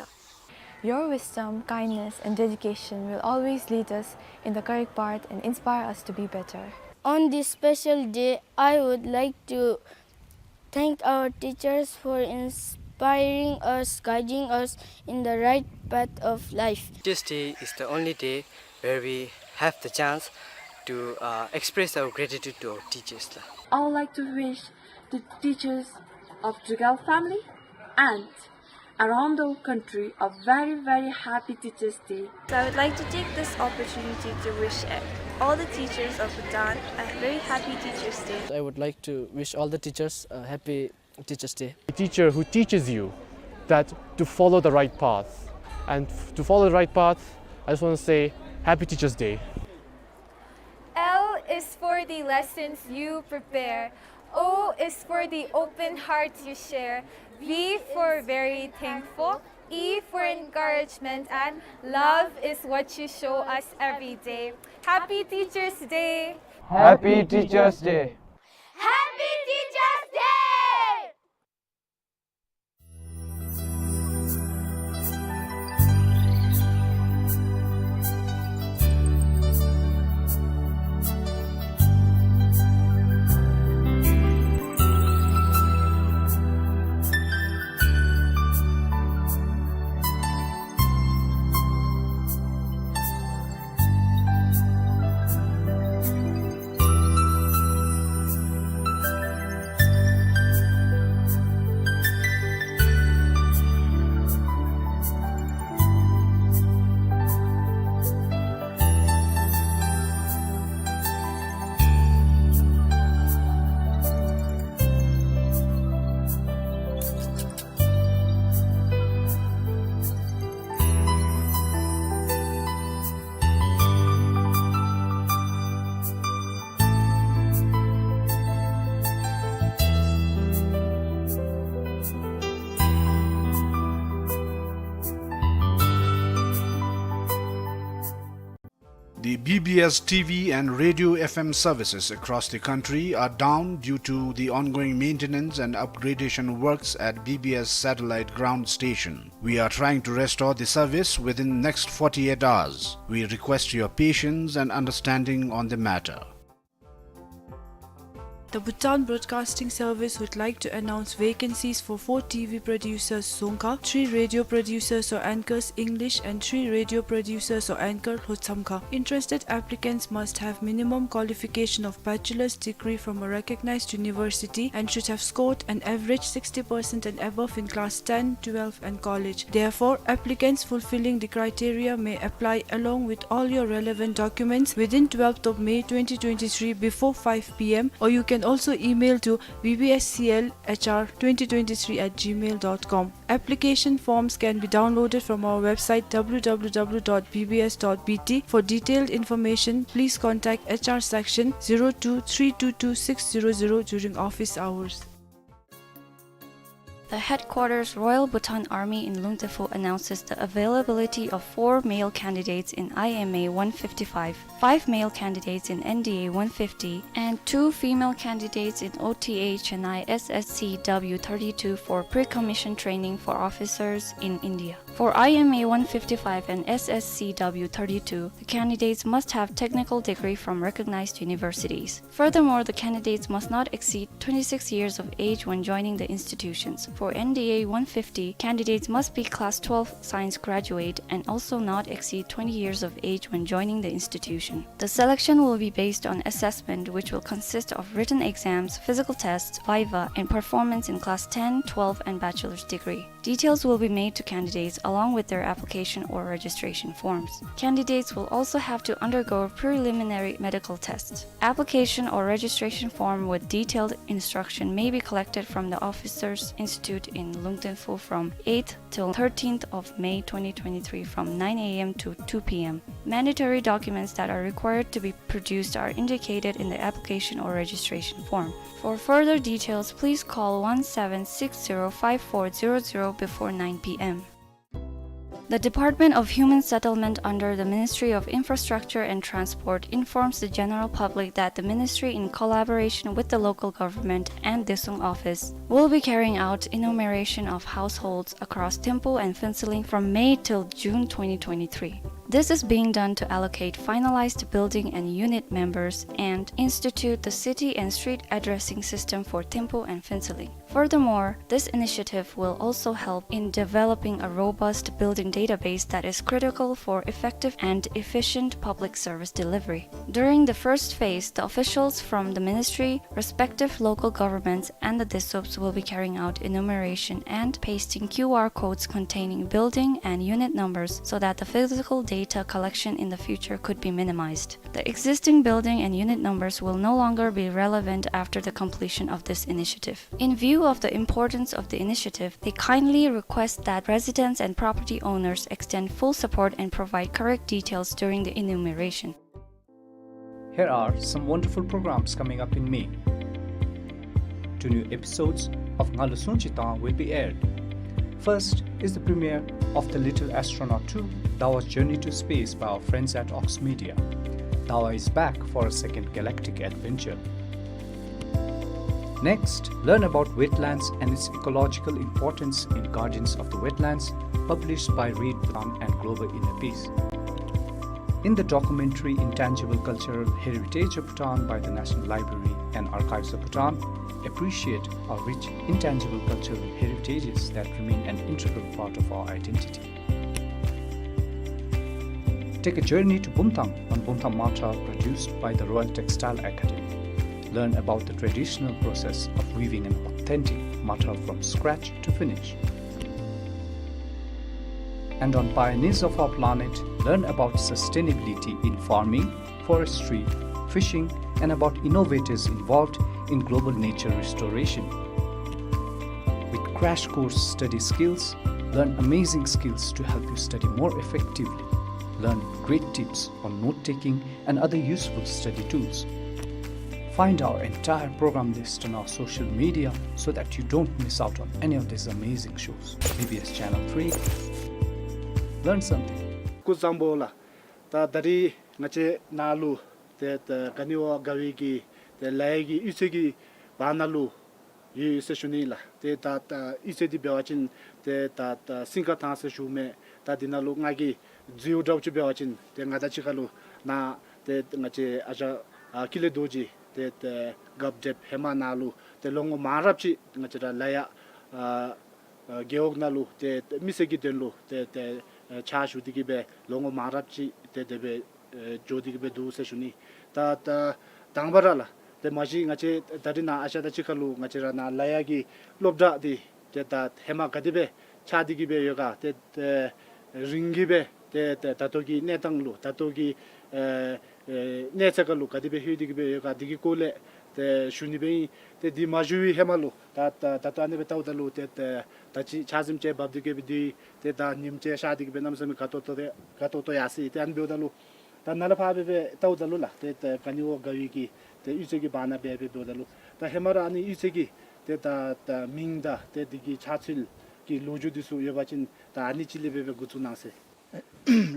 Your wisdom, kindness, and dedication will always lead us in the correct path and inspire us to be better. On this special day, I would like to thank our teachers for inspiring us, guiding us in the right path of life. Teachers' Day is the only day where we have the chance to, uh, express our gratitude to our teachers. I would like to wish the teachers of Jugal family and around the country a very, very happy Teachers' Day. So I would like to take this opportunity to wish all the teachers of Bhutan a very happy Teachers' Day. I would like to wish all the teachers a happy Teachers' Day. A teacher who teaches you that to follow the right path. And f-, to follow the right path, I just wanna say, happy Teachers' Day. L is for the lessons you prepare. O is for the open heart you share. V for very thankful. E for encouragement. And love is what you show us every day. Happy Teachers' Day! Happy Teachers' Day! Happy Teachers' Day! The B B S T V and radio F M services across the country are down due to the ongoing maintenance and upgradation works at B B S satellite ground station. We are trying to restore the service within next forty-eight hours. We request your patience and understanding on the matter. The Bhutan Broadcasting Service would like to announce vacancies for four T V producers Dzongkha, three radio producers or anchors English, and three radio producers or anchor Lhotshamkha. Interested applicants must have minimum qualification of bachelor's degree from a recognized university and should have scored an average sixty percent and above in class ten, twelve, and college. Therefore, applicants fulfilling the criteria may apply along with all your relevant documents within twelfth of May twenty twenty-three before five P M, or you can also email to B B S C L H R twenty twenty-three at gmail dot com. Application forms can be downloaded from our website W W W dot B B S dot B T. For detailed information, please contact H R section zero two three two two six zero zero during office hours. The headquarters Royal Bhutan Army in Lumtephul announces the availability of four male candidates in I M A one fifty-five, five male candidates in N D A one fifty, and two female candidates in O T H and I S S C W thirty-two for pre-commission training for officers in India. For I M A one fifty-five and S S C W thirty-two, the candidates must have technical degree from recognized universities. Furthermore, the candidates must not exceed twenty-six years of age when joining the institutions. For N D A one fifty, candidates must be class twelve science graduate and also not exceed twenty years of age when joining the institution. The selection will be based on assessment, which will consist of written exams, physical tests, viva, and performance in class ten, twelve, and bachelor's degree. Details will be made to candidates along with their application or registration forms. Candidates will also have to undergo preliminary medical tests. Application or registration form with detailed instruction may be collected from the Officers Institute in Lungten Phu from eighth till thirteenth of May twenty twenty-three from nine a m to two p m. Mandatory documents that are required to be produced are indicated in the application or registration form. For further details, please call one seven six zero five four zero zero before nine p m. The Department of Human Settlement under the Ministry of Infrastructure and Transport informs the general public that the ministry, in collaboration with the local government and Dessung office, will be carrying out enumeration of households across Thimphu and Phuentsholing from May till June twenty twenty-three. This is being done to allocate finalized building and unit numbers and institute the city and street addressing system for Thimphu and Phuentsholing. Furthermore, this initiative will also help in developing a robust building database that is critical for effective and efficient public service delivery. During the first phase, the officials from the ministry, respective local governments, and the DESUPs will be carrying out enumeration and pasting Q R codes containing building and unit numbers so that the physical data collection in the future could be minimized. The existing building and unit numbers will no longer be relevant after the completion of this initiative. In view of the importance of the initiative, they kindly request that residents and property owners extend full support and provide correct details during the enumeration. Here are some wonderful programs coming up in May. Two new episodes of Ngalu Sungchi Tang will be aired. First is the premiere of The Little Astronaut two, Dawa's Journey to Space by our friends at Ox Media. Dawa is back for a second galactic adventure. Next, learn about wetlands and its ecological importance in Guardians of the Wetlands, published by Read Bhutan and Global Inner Peace. In the documentary Intangible Cultural Heritage of Bhutan by the National Library and Archives of Bhutan, appreciate our rich intangible cultural heritages that remain an integral part of our identity. Take a journey to Bumthang on Bumthang Mathav, produced by the Royal Textile Academy. Learn about the traditional process of weaving an authentic mathav from scratch to finish. And on Pioneers of Our Planet, learn about sustainability in farming, forestry, fishing, and about innovators involved in global nature restoration. With crash course study skills, learn amazing skills to help you study more effectively. Learn great tips on note-taking and other useful study tools. Find our entire program list on our social media so that you don't miss out on any of these amazing shows. B B S Channel three. Learn something. སྐུ་གཟུགས་བཟང་པོ་ལགས། ད་ད་རིས་ང་བཅས་ནཱ་ལུ་ཏེ་ད་ག་ནི་བ་དགའ་བའི་གི་ཏེ་ལ་ཡ་གི་གཡུས་ཚན་གྱི་བར་ན་ལུ་ཡོད་ཟེར་ཞུ་ནི་ལགས། ཏེ་ད་ད་གཡུས་ཚན་འདི་འབད་བ་ཅིན་ཏེ་ད་ད་སིང་ག་ཐང་ཟེར་ཞུ་མི་ད་འདི་ནང་ལུ་ང་གིས་འཛུལཝ་འདྲཝ་ཅིག་འབད་བ་ཅིན་ཏེ་ང་དང་གཅིག་ཁར་ལུ་ནཱ་ཏེ་ང་བཅས་ཨ་ཞང་ཨ་ཀུན་ལེགས་རྡོ་རྗེ་ཏེ་ཏེ་རྒཔོ་འདྲེསཔ་ཧེ་མ་ནཱ་ལུ་ཏེ་ལོ་ངོ་མང་རབས་ཅིག་ང་བཅས་ར་ལ་ཡ་ཨ་ཨ་རྒེད་འོག་ནང་ལུ་ཏེ་མི་སེར་གྱི་དོན་ལུ་ཏེ་ཏེ་ཕྱག་ཞུ་སྟེ་གི་སྦེ་ལོ་ངོ་མང་རབས་ཅིག་ཏེ་དེ་སྦེ་ཨེ་འགྱོ་སྟེ་གི་སྦེ་འདུག་ཟེར་ཞུ་ནི། ད་ད་དང་པ་ར་ལགས་ཏེ་མ་གཞི་ང་བཅས་ད་རིས་ནཱ་ཨ་ཞང་དང་གཅིག་ཁར་ལུ་ང་བཅས་ར་ནཱ་ལ་ཡ་གི་སློབ་གྲྭ་འདི་ཏེ་ད་ཧེ་མ་ག་དེ་སྦེ་ཆགས་ཏེ་གི་སྦེ་ཡོད་ག་ཏེ་ཏེ་རིང་གི་སྦེ་ཏེ་ཏེ་ད་ལྟོ་གི་གནས་སྟངས་ལུ་ད་ལྟོ་གི་ཨེ་ཨེ་གནས་ཚད་ཁར་ལུ་ག་དེ་སྦེ་ལྷོད་དེ་གི་སྦེ་ཡོད་ག་འདི་གི་སྐོར་ལས་ཏེ་ཞུ་ནི་སྦེ་ཨིན། ཏེ་འདི་མ་ཞུ་བའི་ཧེ་མ་ལུ་ད་ད་ད་ལྟོ་ཨ་ནི་སྦེ་བལྟཝ་ད་ལུ་ཏེ་ཏེ་ད་ཅི་ཆ་ཟིམ་ཅིག་འབབ་སྟེ་གི་སྦེ་འདུག། ཏེ་ད་ཉིམ་ཅིག་ཤར་ཏེ་གི་སྦེ་གནམ་མེད་ས་མེད་དགའ་ཏོག་ཏོ་ཏེ་དགའ་ཏོག་ཏོ་ཡར་སོ་ཡི། ཏེ་ཨ་ནི་འབདཝ་ད་ལུ་ད་ནཱ་ལས་ཕར་སྦེ་སྦེ་བལྟཝ་ད་ལུ་ལགས་ཏེ་ཏེ་ག་ནི་བ་དགའ་བའི་གི་ཏེ་གཡུས་ཚན་གྱི་བར་ན་སྦེ་སྦེ་འབདཝ་ད་ལུ་ད་ཧེ་མ་ར་ཨ་ནི་གཡུས་ཚན་གྱི་ཏེ་ད་ད་མིང་དང་ཏེ་འདི་གི་ཆགས་ཚུལ་གྱི་ལོ་རྒྱུས་འདི་ཚུ་ཡོད་པ་ཅིན་ད་ཨ་ནི་ཅིག་ལས་སྦེ་སྦེ་འགོ་བཙུགས་གནང་ཟེར།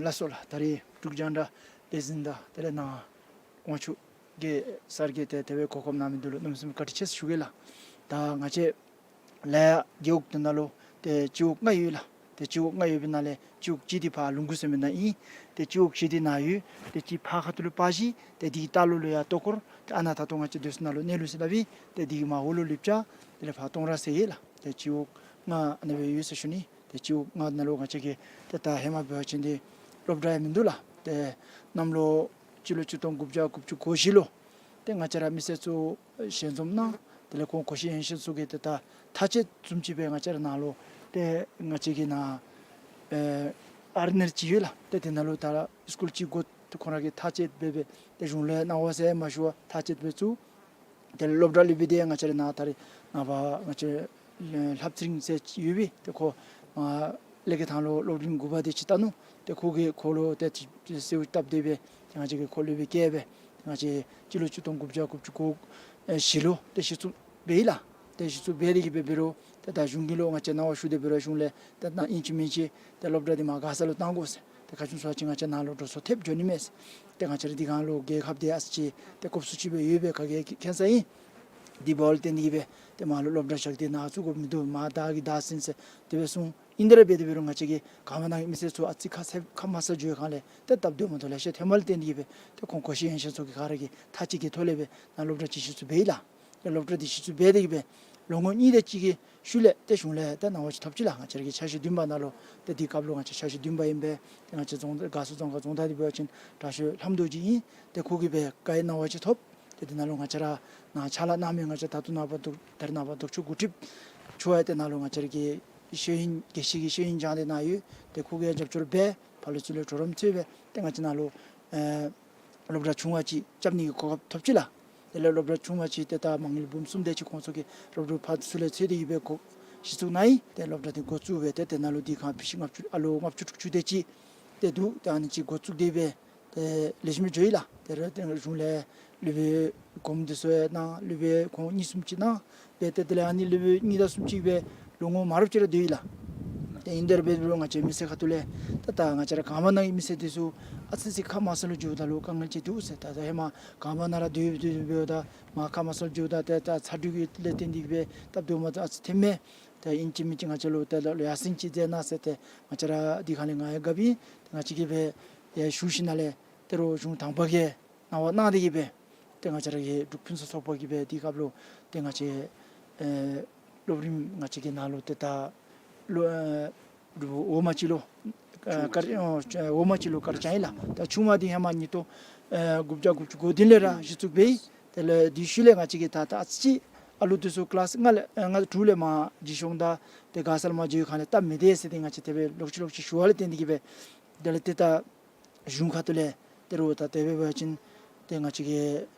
ལགས་སོ་ལགས། ད་རིས་འབྲུག་རྒྱང་བསྒྲགས་ལས་འཛིན་དང་དེ་ལས་ནཱ་དབང་ཕྱུག་གི་སར་གྱིས་ཏེ་དེ་སྦེ་གོ་སྐབས་གནང་མི་འདི་ལུ་གནམ་མེད་ས་མེད་བཀའ་དྲིན་ཆེ་ཟེར་ཞུ་གེ་ལགས། ད་ང་བཅས་ལ་ཡ་རྒེད་འོག་འདི་ནང་ལུ་ཏེ་སྤྱི་འོག་ལྔ་ཡོད་ལགས། ཏེ་སྤྱི་འོག་ལྔ་ཡོད་པའི་ནང་ལས་སྤྱི་འོག་གཅིག་འདི་ཕར་ལུང་ཁུག་ཟེར་མི་ནང་ཨིན། ཏེ་སྤྱི་འོག་བཞི་འདི་ནཱ་ཡོད། ཏེ་གཅིག་ཕར་ཁ་ཐུག་ལུ་སྤ་བཞི། ཏེ་འདི་གི་ལྟག་ལོགས་ལུ་ཡར་ལྟོ་འཁོར། ཏེ་ཨ་ནཱ་ད་ལྟོ་ང་བཅས་སྡོད་ས་ནང་ལུ་གནས་ལུགས་ཟེར་སླབ་ཨིན། ཏེ་འདི་གི་མར་འོག་ལུ་ལེབ་ཅ། དེ་ལས་ཕར་སྟོང་ར་ཟེར་ཡོད་ལགས། ཏེ་སྤྱི་འོག་ལྔ་ཨ་ནི་སྦེ་ཡོད་ཟེར་ཞུ་ནི། ཏེ་སྤྱི་འོག་ལྔ་ནང་ལུ་ང་བཅས་ཀྱི་ཏེ་ད་ཧེ་མ་འབད་བ་ཅིན་ཏེ་སློབ་གྲྭ་ཡང་མིན་འདུག་ལགས། ཏེ་གནམ་ལོ་སྤྱི་ལོ་ཆིག་སྟོང་དགུ་བརྒྱ་དགུ་བཅུ་གོ་བཞི་ལུ་ཏེ་ང་བཅས་ར་མི་སེར་ཚུ་ཞལ་འཛོམས་གནང་། དེ་ལས་ཁོང་གོ་ཤེས་ཡོན་ཤེས་ཚུ་གིས་ཏེ་ད་ཐག་བཅད་བཟུམ་ཅིག་སྦེ་ང་བཅས་ར་ནཱ་ལུ་ཏེ་ང་བཅས་ཀྱི་ནཱ་ ཨ་ཨར་ནེར་ཅིག་ཡོད་ལགས། ཏེ་དེ་ནང་ལུ་ད་སི་ཀུལ་ཅིག་དགོ་ཏེ་ཁོང་ར་གིས་ཐག་བཅད་འབད་སྦེ་ཏེ་གཞུང་ལས་གནང་བ་ཟེར་མ་ཞུ་བར་ཐག་བཅད་འབད་བཙུགས། དེ་ལས་སློབ་གྲྭ་སློབ་དཔོན་དེ་ང་བཅས་ར་ནཱ་ད་རེས་ནངས་པ་ང་བཅས་ལྷབ་ཚེ་རིང་ཟེར་ཡོད་པས། ཏེ་ཁོ་ཨ་ལས་ཀྱི་ཐང་ལུ་སློབ་རིམ་དགུ་པ་དེ་ཅིག་བལྟ་ནུག། ཏེ་ཁོ་གིས་ཁོ་ལུ་ཏེ་གསོལཝ་བཏབ་སྟེ་སྦེ་ཏེ་ང་བཅས་ཀྱིས་ཁོ་སློབ་དཔོན་བསྐོས་སྦེ་ཏེ་ང་བཅས་སྤྱི་ལོ་ཆིག་སྟོང་དགུ་བརྒྱ་དགུ་བཅུ་གོ་ཨེ་བཞི་ལུ་ཏེ་གཞི་བཙུགས་འབད་ཡི་ལགས། ཏེ་གཞི་བཙུགས་འབད་དེ་གིས་སྦེ་འབད་རུང་ཏེ་ད་གཞུང་གི་ལུ་ང་བཅས་གནང་བ་ཞུ་སྟེ་འབད་རུང་གཞུང་ལས་ཏེ་ད་ཨིན་ཅི་མིན་ཅི་ཏེ་སློབ་གྲྭ་འདི་མར་མགར་ས་ལུ་བཏང་དགོ་ཟེར། ཏེ་ག་ཅི་སྨོ་ཟེར་བ་ཅིན་ང་བཅས་ནཱ་ལུ་འགྲོ་སོང་ཐེབས་འགྱོ་ནི་མས་ཟེར། ཏེ་ང་བཅས་ར་འདི་གང་ལུ་རྒྱལ་ཁབ་འདི་ཨ་ཙི་ཅིག་ཏེ་གོབ་སུ་ཅིག་སྦེ་ཡོད་པའི་ག་གིས་མཁྱེན་ས་ཨིན། དེ་འབདཝ་ལས་བརྟེན་ཏེ་གིས་སྦེ་ཏེ་མར་ལུ་སློབ་གྲྭ་བཞག་སྟེ་ནཱ་བཙུགས་དགོཔ་མིན་འདུག། མར་བདའ་གི་བདའ་ཟུན་ཟེར་དེ་སྦེ་གསུངས། ཨིན་དེ་ར་འབད་དེ་འབད་རུང་ང་བཅས་ཀྱི་ག་མ་ནང་གི་མི་སེར་ཚུ་ཨ་ཙི་ཁ་ཚེབ་ཁ་མ་སང་འགྱོ་བའི་སྒང་ལས་ཏེ་སྟབས་བདེཝ་མ་ཐོབ་ལེ་ཤ་ཐོནམ་ལས་བརྟེན་ཏེ་གིས་སྦེ་ཏེ་ཁོང་གོ་ཤེས་ཡོན་ཅན་ཚུ་གིས་ག་ར་གིས་ཐག་གཅིག་གི་ཐོག་ལས་སྦེ་ནཱ་སློབ་གྲྭ་ཅིག་གཞི་བཙུགས་འབད་ཡི་ལགས། ཏེ་སློབ་གྲྭ་འདི་གཞི་བཙུགས་འབད་དེ་གིས་སྦེ་ལོ་ངོ་གཉིས་དེ་ཅིག་གི་ཤུལ་ལས་ཏེ་གཞུང་ལས་ཏེ་གནང་བ་ཅིག་ཐོབ་ཅི་ལགས། ང་བཅས་ར་གི་འཆར་གཞི་བདུན་པ་ནང་ལུ་ཏེ་དེའི་སྐབས་ལུ་ང་བཅས་འཆར་གཞི་བདུན་པ་ཨིན་པས། ཏེ་ང་བཅས་རྫོང་དགའ་ཚོར་རྫོང་ཁག་རྫོང་བདག་འདི་འབད་བ་ཅིན་དྲག་ཤོས་ལྷམ་རྡོ་རྗེ་ཨིན། ཏེ་ཁོ་གིས་སྦེ་བཀའ་ཡིག་གནང་བ་ཅིག་ཐོབ། ཏེ་དེ་ནང་ལུ་ང་བཅས་ར་ནཱ་ཕྱག་ལཱ་གནང་མི་ང་བཅས་ད་ལྟོ་ནངས་པ་འདུག། ད་རེས་ནངས་པ་འདུག་ཕྱོགས་འགོ་ཁྲིདཔ་ཚུ་ཡང་ཏེ་ནཱ་ལུ་ང་བཅས་ར་གི་ཤེས་ཡོན་དགེ་བཤེས་ཀྱི་ཤེས་ཡོན་སྦྱང་སྟེ་ནཱ་ཡོད། ཏེ་ཁོ་གིས་རྒྱབ་སྐྱོར་འབད་ཕར་ལུ་ཚུར་ལུ་གྲོགས་རམ་འཚོལ་སྦེ་ཏེ་ང་བཅས་ནཱ་ལུ་ཨེ་སློབ་གྲྭ་ཆུང་བ་ཅིག་རྐྱབ་ནི་གི་གོ་སྐབས་ཐོབ་ཅི་ལགས། དེ་ལས་སློབ་གྲྭ་ཆུང་བ་ཅིག་ཏེ་ད་མ་དངུལ་འབུམ་གསུམ་དེ་ཅིག་ཁོང་ཚུ་གིས་སློབ་ཕྲུག་ཕར་ཚུར་ལས་འཚོལ་ཏེ་གིས་སྦེ་གོ་གཞི་བཙུགས་གནང་ཡི། ཏེ་སློབ་གྲྭ་འདི་འགོ་བཙུགས་སྦེ་ཏེ་དེ་ནང་ལུ་དུས་ཁང་ཕི་ཤིང་ལྔ་བཅུ་ཨ་ལོ་ལྔ་བཅུ་དྲུག་ཅུ་དེ་ཅིག་ཏེ་འདུག། ཏེ་ཨ་ནི་ཅིག་འགོ་བཙུགས་ཏེ་སྦེ་ཏེ་ལེགས་ཤོམ་འགྱོ་ཡི་ལགས། ཏེ་ར་ཏེ་གཞུང་ལས་སློབ་དཔོན་གོངམ་འདི་ཚུ་ཡང་གནང་། སློབ་དཔོན་ཁོང་གཉིས་གསུམ་ཅིག་གནང་། སྦེ་ཏེ་དེ་ལས་ཨ་ནི་སློབ་དཔོན་གཉིས་དང་གསུམ་ཅིག་སྦེ་ལོ་ངོ་མང་རབས་ཅིག་ར་སྡོད་ཡི་ལགས། ཏེ་ཨིན་དེ་ར་འབད་རུང་ང་བཅས་མི་སེར་ཁ་ཐུག་ལས་ཏེ་ད་ང་བཅས་ར་ག་མ་ནང་གི་མི་སེར་འདི་ཚུ་ཨ་ཙི་ཅིག་ཁ་མ་སང་ལུ་འགྱོཝ་ད་ལུ་དཀའ་ངལ་ཅིག་འདུག་ཟེར། ད་ད་ཧེ་མ་ག་མ་ནང་ར་སྡོད་སྡོད་སྡོདཔ་ད་མར་ཁ་མ་སང་ལུ་འགྱོཝ་ད་ཏེ་ད་ཚ་དྲོད་ཀྱི་ལས་བརྟེན་ཏེ་གིས་སྦེ་སྟབས་བདེཝ་མ་ད་ཨ་ཙི་ཐོནམ་མས། ཏེ་ཨིན་ཅི་མིན་ཅི་ང་བཅས་ལུ་ཏེ་ལོག་ཡར་སེང་ཅིག་མཛད་གནང་ཟེར་ཏེ་ང་བཅས་ར་དུས་ཁང་ལས་ང་ཡང་བཀའ་ཕེབས། ཏེ་ང་བཅས་ཀྱིས་སྦེ་ཡར་ཞུ་ཞིནམ་ལས་ཏེ་རོགས་གཞུང་དང་པ་གིས་གནང་བ་གནང་སྟེ་གིས་སྦེ་ཏེ་ང་བཅས་ར་གི་འབྲུག་ཕུན་སུམ་ཚོགས་པ་གིས་སྦེ་དེའི་སྐབས་ལུ་ཏེ་ང་བཅས་ཨེ་སློབ་རིམ་ང་བཅས་ཀྱི་ནང་ལུ་ཏེ་ད་ལོ་ཨེ་འོག་མ་ཅིག་ལུ་ཨེ་ཆུང་མ་དཀར་ཨོ་འོག་མ་ཅིག་ལུ་དཀར་བཅངས་ཡི་ལགས། ད་ཆུང་མ་འདི་ཧེ་མ་ཉིས་སྟོང་ཨེ་དགུ་བརྒྱ་དགུ་བཅུ་གོ་བདུན་ལས་ར་གཞི་བཙུགས་འབད་ཡི། དེ་ལས་དེའི་ཤུལ་ལས་ང་བཅས་ཀྱིས་ད་ད་ཨ་ཙི་ཅིག་ཨ་ལུ་འདི་ཚུ་ཀི་ལཱསི་ལྔ་ལས་ཨེ་ལྔ་དྲུག་ལས་མར་རྗེས་ཤོང་ད་ཏེ་མགར་ས་ལས་མར་འགྱོ་བའི་སྒང་ལས་སྟབས་མི་བདེ་ཟེར་ཏེ་ང་བཅས་དེ་སྦེ་ལོག་ཅི་ལོག་ཅི་ཞུ་བ་ལས་བརྟེན་ཏེ་གིས་སྦེ་དེ་ལས་ཏེ་ད་གཞུང་ཁ་ཐུག་ལས་ཏེ་རོགས་ད་དེ་སྦེ་འབད་བ་ཅིན་ཏེ་ང་བཅས་ཀྱི་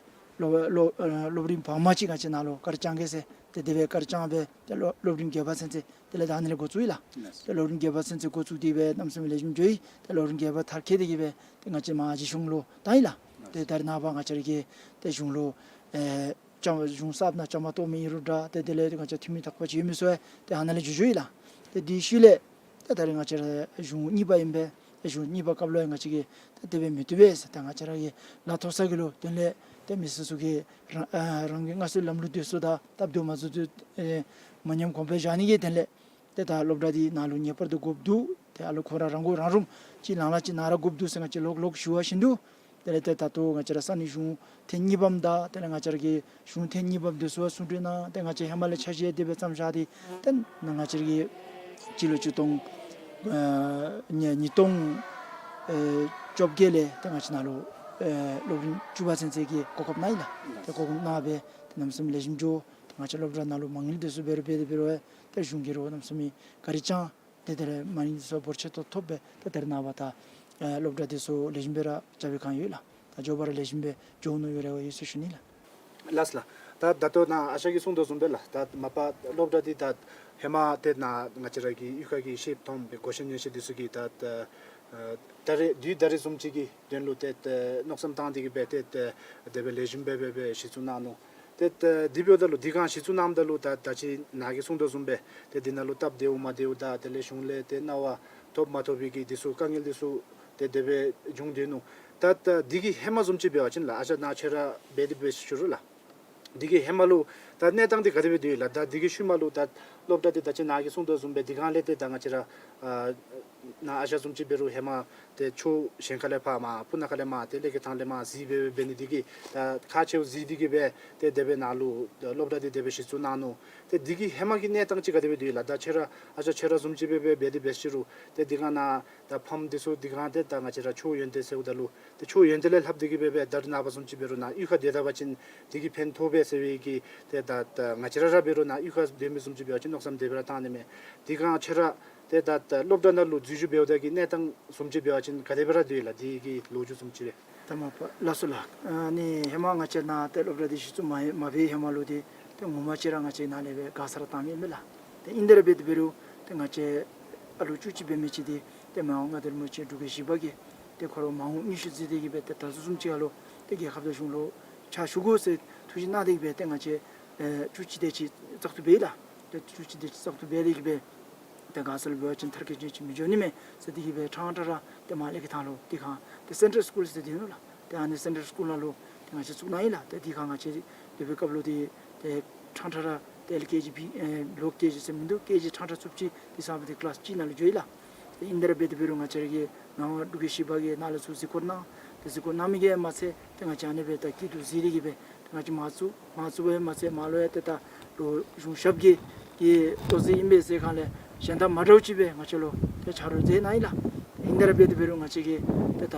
སློབ་སློབ་ཨ་སློབ་རིམ་བར་མ་ཅིག་ང་བཅས་ནཱ་ལུ་དཀར་བཅང་གེ་ཟེར་ཏེ་དེ་སྦེ་དཀར་བཅངས་སྦེ་ཏེ་སློབ་སློབ་རིམ་བརྒྱད་པ་ཚུན་ཚོད་དེ་ལས་ད་ཨ་ནི་ལས་འགོ་བཙུགས་ཡི་ལགས། ལགས། ཏེ་སློབ་རིམ་བརྒྱད་པ་ཚུན་ཚོད་འགོ་བཙུགས་ཏེ་སྦེ་གནམ་མེད་ས་མེད་ལེགས་ཤོམ་འགྱོ་ཡི། ཏེ་སློབ་རིམ་བརྒྱད་པ་མཐར་འཁྱོལ་ཏེ་གིས་སྦེ་ཏེ་ང་བཅས་མར་རྗེས་ཤོང་ལུ་བཏང་ཡི་ལགས། ལགས། ཏེ་ད་རེས་ནངས་པ་ང་བཅས་ར་གི་ཏེ་གཞུང་ལུ་ཨེ་བཅའ་མར་གཞུང་གསརཔ་ནང་བཅའ་མར་གཏོགས་མི་ཨིན་རུང་འདྲ་ཏེ་དེ་ལས་ང་བཅས་འཐུས་མི་དག་པ་ཅིག་ཡོད་མི་ཚུ་ཡང་ཏེ་ཨ་ནཱ་ལས་འགྱོ་འགྱོཝ་ཨིན་ལགས། ཏེ་དེའི་ཤུལ་ལས་ཏེ་ད་རེས་ང་བཅས་ར་གཞུང་གཉིས་པ་ཨིན་པས། གཞུང་གཉིས་པའི་སྐབས་ལུ་ཡང་ང་བཅས་ཀྱིས་ཏེ་དེ་སྦེ་མི་བཏུབ་པས་ཟེར་ཏེ་ང་བཅས་ར་གིས་ལཱ་ཐོབ་ས་གི་ལུ་དོན་ལས་ཏེ་མི་སེར་ཚུ་གིས་རང་ཨ་རང་གི་སྔར་སྲོལ་ལམ་ལུགས་འདི་ཚུ་དང་སྟབས་བདེཝ་མ་བཟོ་ཚུ་ཨེ་མ་ཉམས་གོང་འཕེལ་བཞག་ནི་གི་དོན་ལས་ཏེ་ད་སློབ་གྲྭ་འདི་ནཱ་ལུ་ངེས་པར་དུ་དགོཔ་འདུག། ཏེ་ཨ་ལུ་ཁོང་ར་རང་མགོ་རང་འདྲོངས་ཅིག་ལང་ལ་ཅིག་ནཱ་ར་དགོཔ་འདུག་ཟེར་ང་བཅས་ལོག་ལོག་ཞུ་བ་བཞིན་དུ་དེ་ལས་ཏེ་ད་ལྟོ་ང་བཅས་ར་ས་གནས་གཞུང་ཐེངས་གཉིས་པམ་དང་དེ་ལས་ང་བཅས་ར་གི་གཞུང་ཐེངས་གཉིས་པམ་འདི་ཚུ་ཡང་གསུང་གྲོས་གནང་། ཏེ་ང་བཅས་ཧེ་མ་ལས་འཆར་གཞི་དེ་སྦེ་བརྩམས་བཞག་སྟེ་ཏེ་ང་བཅས་ར་གི་སྤྱི་ལོ་ཆིག་སྟོང་ཨ་ཉིས་ཉིས་སྟོང་ཨེ་བཅོ་བརྒྱད་ལས་ཏེ་ང་བཅས་ནཱ་ལུ་ཨེ་སློབ་རིམ་བཅུ་པ་ཚུན་ཚོད་ཀྱི་གོ་སྐབས་གནང་ཡི་ལགས། ཏེ་གོ་སྐབས་གནང་སྦེ་ཏེ་གནམ་མེད་ས་མེད་ལེགས་ཤོམ་འགྱོ། ཏེ་ང་བཅས་སློབ་གྲྭ་ནང་ལུ་མ་དངུལ་འདི་ཚུ་འབད་རུང་འབད་དེ་འབད་རུང་ཏེ་གཞུང་གིས་རོགས་གནམ་མེད་ས་མེད་བཀའ་དྲིན་བསྐྱངས། ཏེ་དེ་ལས་མ་དངུལ་འདི་ཚུ་འབོར་ཆེ་ཏོག་ཏོ་ཐོབ་སྦེ་ཏེ་ད་རེས་ནངས་པ་ད་ཨེ་སློབ་གྲྭ་འདི་ཚུ་ལེགས་ཤོམ་སྦེ་ར་རྐྱབ་པའི་སྒང་ཡོད་ལགས། ད་མགྱོགས་པ་ར་ལེགས་ཤོམ་སྦེ་འགྱོ་ནི་ཡོད་རེ་བ་ཡོད་ཟེར་ཞུ་ནི་ལགས། ལགས་ལགས། ད་ད་ལྟོ་ནཱ་ཨ་ཞང་གིས་གསུངས་དོ་བཟུམ་སྦེ་ལགས། ད་མ་པ་སློབ་གྲྭ་འདི་ད་ཧེ་མ་ཏེ་ནཱ་ང་བཅས་ར་གི་གཡུས་ཁ་གི་ཤེསཔ་མཐོངམ་སྦེ་གོ་ཤེས་ཉན་ཤེས་འདི་ཚུ་གིས་ད་ད་རེས་དུས་ད་རེས་བཟུམ་ཅིག་གི་དོན་ལུ་ཏེ་ཏེ་མནོ་བསམ་བཏང་སྟེ་གིས་སྦེ་ཏེ་ཏེ་དེ་སྦེ་ལེགས་ཤོམ་སྦེ་སྦེ་སྦེ་གཞི་བཙུགས་གནང་ནུག། ཏེ་ཏེ་དེ་འབདཝ་ད་ལུ་འདི་གང་གཞི་བཙུགས་གནངམ་ད་ལུ་ད་ད་ཅི་ནཱ་གིས་གསུངས་དོ་བཟུམ་སྦེ་ཏེ་འདི་ནང་ལུ་སྟབས་བདེཝ་མ་བདེཝ་དང་དེ་ལས་གཞུང་ལས་ཏེ་གནང་བ་ཐོབ་མ་ཐོབ་པའི་གི་འདི་ཚུ་དཀའ་ངལ་འདི་ཚུ་ཏེ་དེ་སྦེ་བྱུང་སྡོད་ནུག། ད་ད་འདི་གི་ཧེ་མ་བཟུམ་ཅིག་འབད་བ་ཅིན་ལགས། ཨ་ཞང་ནཱ་ཁྱོད་ར་འབད་དེ་འབད་ཞུ་རུང་ལགས། འདི་གི་ཧེ་མ་ལུ་ད་གནས་སྟངས་འདི་ག་དེ་སྦེ་སྡོད་ཡི་ལགས། ད་འདི་གི་ཤུལ་མ་ལུ་ད་སློབ་གྲྭ་འདི་ད་ཅི་ནཱ་གིས་གསུངས་དོ་བཟུམ་སྦེ་འདི་གང་ལས་ཏེ་ད་ང་བཅས་ར་ཨ་ནཱ་ཨ་ཞང་བཟུམ་ཅིག་འབད་རུང་ཧེ་མ་ཏེ་ཕྱོགས་གཞན་ཁ་ལས་ཕར་མར་སྤུ་ན་ཁ་ལས་མར་ཏེ་ལས་ཀྱི་ཐང་ལས་མར་གཟིགས་སྦེ་འབད་ནི་འདི་གིས་ད་ཁག་ཆེཝ་གཟིགས་ཏེ་གིས་སྦེ་ཏེ་དེ་སྦེ་ནཱ་ལུ་སློབ་གྲྭ་འདི་དེ་སྦེ་གཞི་བཙུགས་གནང་ནུག། ཏེ་འདི་གི་ཧེ་མ་གི་གནས་སྟངས་ཅིག་ག་དེ་སྦེ་སྡོད་ཡི་ལགས། ད་ཁྱོད་ར་ཨ་ཞང་ཁྱོད་ར་བཟུམ་ཅིག་སྦེ་སྦེ་འབད་དེ་འབད་ཞུ་རུང་ཏེ་འདི་གང་ནཱ་ད་ཕམ་འདི་ཚུ་འདི་གང་ཏེ་ད་ང་བཅས་ར་ཕྱོགས་ཡོན་ཏན་ཟེརཝ་ད་ལུ་ཏེ་ཕྱོགས་ཡོན་ཏན་ལས་ལྷག་སྟེ་གིས་སྦེ་སྦེ་ད་རེས་ནངས་པ་བཟུམ་ཅིག་འབད་རུང་ནཱ་གཡུས་ཁར་སྡོད་ད་པ་ཅིན་འདི་གིས་ཕན་ཐོགས་པས་ཟེར་བའི་གི་ཏེ་ད་ད་ང་བཅས་ར་ར་འབད་རུང་ནཱ་གཡུས་ཁར་སྡོད་མི་བཟུམ་ཅིག་འབད་བ་ཅིན་མནོ་བསམ་དེ་སྦེ་ར་བཏང་ནི་མས། འདི་གང་ཁྱོད་ར་ ཏེ་ད་ད་སློབ་གྲྭ་ནང་ལུ་འཛུལ་ཞུགས་འབདཝ་ད་གི་གནས་སྟངས་བཟུམ་ཅིག་འབད་བ་ཅིན་ག་དེ་སྦེ་ར་འདུག་ལགས། དེ་གི་ལོ་རྒྱུས་བཟུམ་ཅིག་རེ། ད་མ་པ་ལགས་སོ་ལགས། ཨ་ནི་ཧེ་མ་ང་བཅས་ནཱ་ཏེ་སློབ་གྲྭ་འདི་གཞི་བཙུགས་མ་མ་འབད་ཧེ་མ་ལུ་འདི་ཏེ་ངོ་མ་ཅིག་ར་ང་བཅས་ནཱ་ལས་སྦེ་མགར་ས་ར་བཏང་མི་ཨིན་མས་ལགས། ཏེ་ཨིན་དེ་ར་འབད་དེ་འབད་རུང་ཏེ་ང་བཅས་ཨ་ལོ་བཅུ་གཅིག་འབད་མི་ཅིག་འདི་ཏེ་མ་འོངས་མངའ་བདག་རིན་པོ་ཆེ་འབྲུག་རྒྱལ་བཞི་པ་གིས་ཏེ་ཁོ་ར་མ་འོངས་མངོན་ཤེས་མཛད་དེ་གིས་སྦེ་ཏེ་ད་ལྟོ་བཟུམ་ཅིག་ཁར་ལུ་ཏེ་རྒྱལ་ཁབ་དང་གཞུང་ལུ་ཕྱག་ཞུ་དགོ་ཟེར་ཐུགས་བཞེད་གནང་སྟེ་གིས་སྦེ་ཏེ་ང་བཅས་ཨེ་བཅུ་གཅིག་དེ་ཅིག་བཙག་འཐུ་འབད་ཡི་ལགས། ཏེ་བཅུ་གཅིག་དེ་ཅིག་བཙག་འཐུ་འབད་དེ་གིས་སྦེ་ཏེ་མགར་ས་ལུ་འབད་བ་ཅིན་མཐར་འཁྱོལ་ཅན་ཅིག་མི་འགྱོ་ནི་མས་ཟེར་དེ་གིས་སྦེ་ཕྲང་ཕྲང་ར་ཏེ་མར་ལས་ཀྱི་ཐང་ལུ་དེ་ཁར་ཏེ་སེན་ཊལ་སི་ཀུལ་ཟེར་འདི་ནུག་ལགས། ཏེ་ཨ་ནི་སེན་ཊལ་སི་ཀུལ་ནང་ལུ་ཏེ་ང་བཅས་བཙུགས་གནང་ཡི་ལགས། ཏེ་དེ་ཁར་ང་བཅས་དེ་སྦེ་སྐབས་ལུ་ཏེ་ཏེ་ཕྲང་ཕྲང་ར་ཏེ་ཨེལ་ཀེ་ཇི་བི་ཨེ་ལོ་ཀེ་ཇི་ཟེར་མི་འདུག། ཀེ་ཇི་ཕྲང་ཕྲང་བཙུགས་ཅི། དེ་ཚར་བ་ཏེ་ཀི་ལཱསི་གཅིག་ནང་ལུ་འགྱོ་ཡི་ལགས། ཏེ་ཨིན་དེ་ར་འབད་དེ་འབད་རུང་ང་བཅས་ར་གི་ནང་འབྲུག་རྒྱལ་བཞི་པ་གིས་ནཱ་ལས་ཚུར་གཟིགས་སྐོར་གནང་། ཏེ་གཟིགས་སྐོར་གནང་མི་གིས་མ་ཚད་ཏེ་ང་བཅས་ཨ་ནི་སྦེ་ད་སྐྱིད་སྡུག་གཟིགས་ཏེ་གིས་སྦེ་ཏེ་ང་བཅས་མར་བཙུགས་མར་བཙུགས་པ་ཡང་མ་ཚད་མར་ལུ་ཡང་ཏེ་ད་ལོ་གཞུང་ཞབས་ཀྱི་གི་ལྟོ་ཟད་ཨིན་པས་ཟེར་གང་ལས་གཞན་དང་མ་འདྲཝ་ཅིག་སྦེ་ང་བཅས་ལུ་ཏེ་ཆ་རོགས་མཛད་གནང་ཡི་ལགས། ཨིན་དེ་ར་འབད་དེ་འབད་རུང་ང་བཅས་ཀྱིས་ཏེ་ད་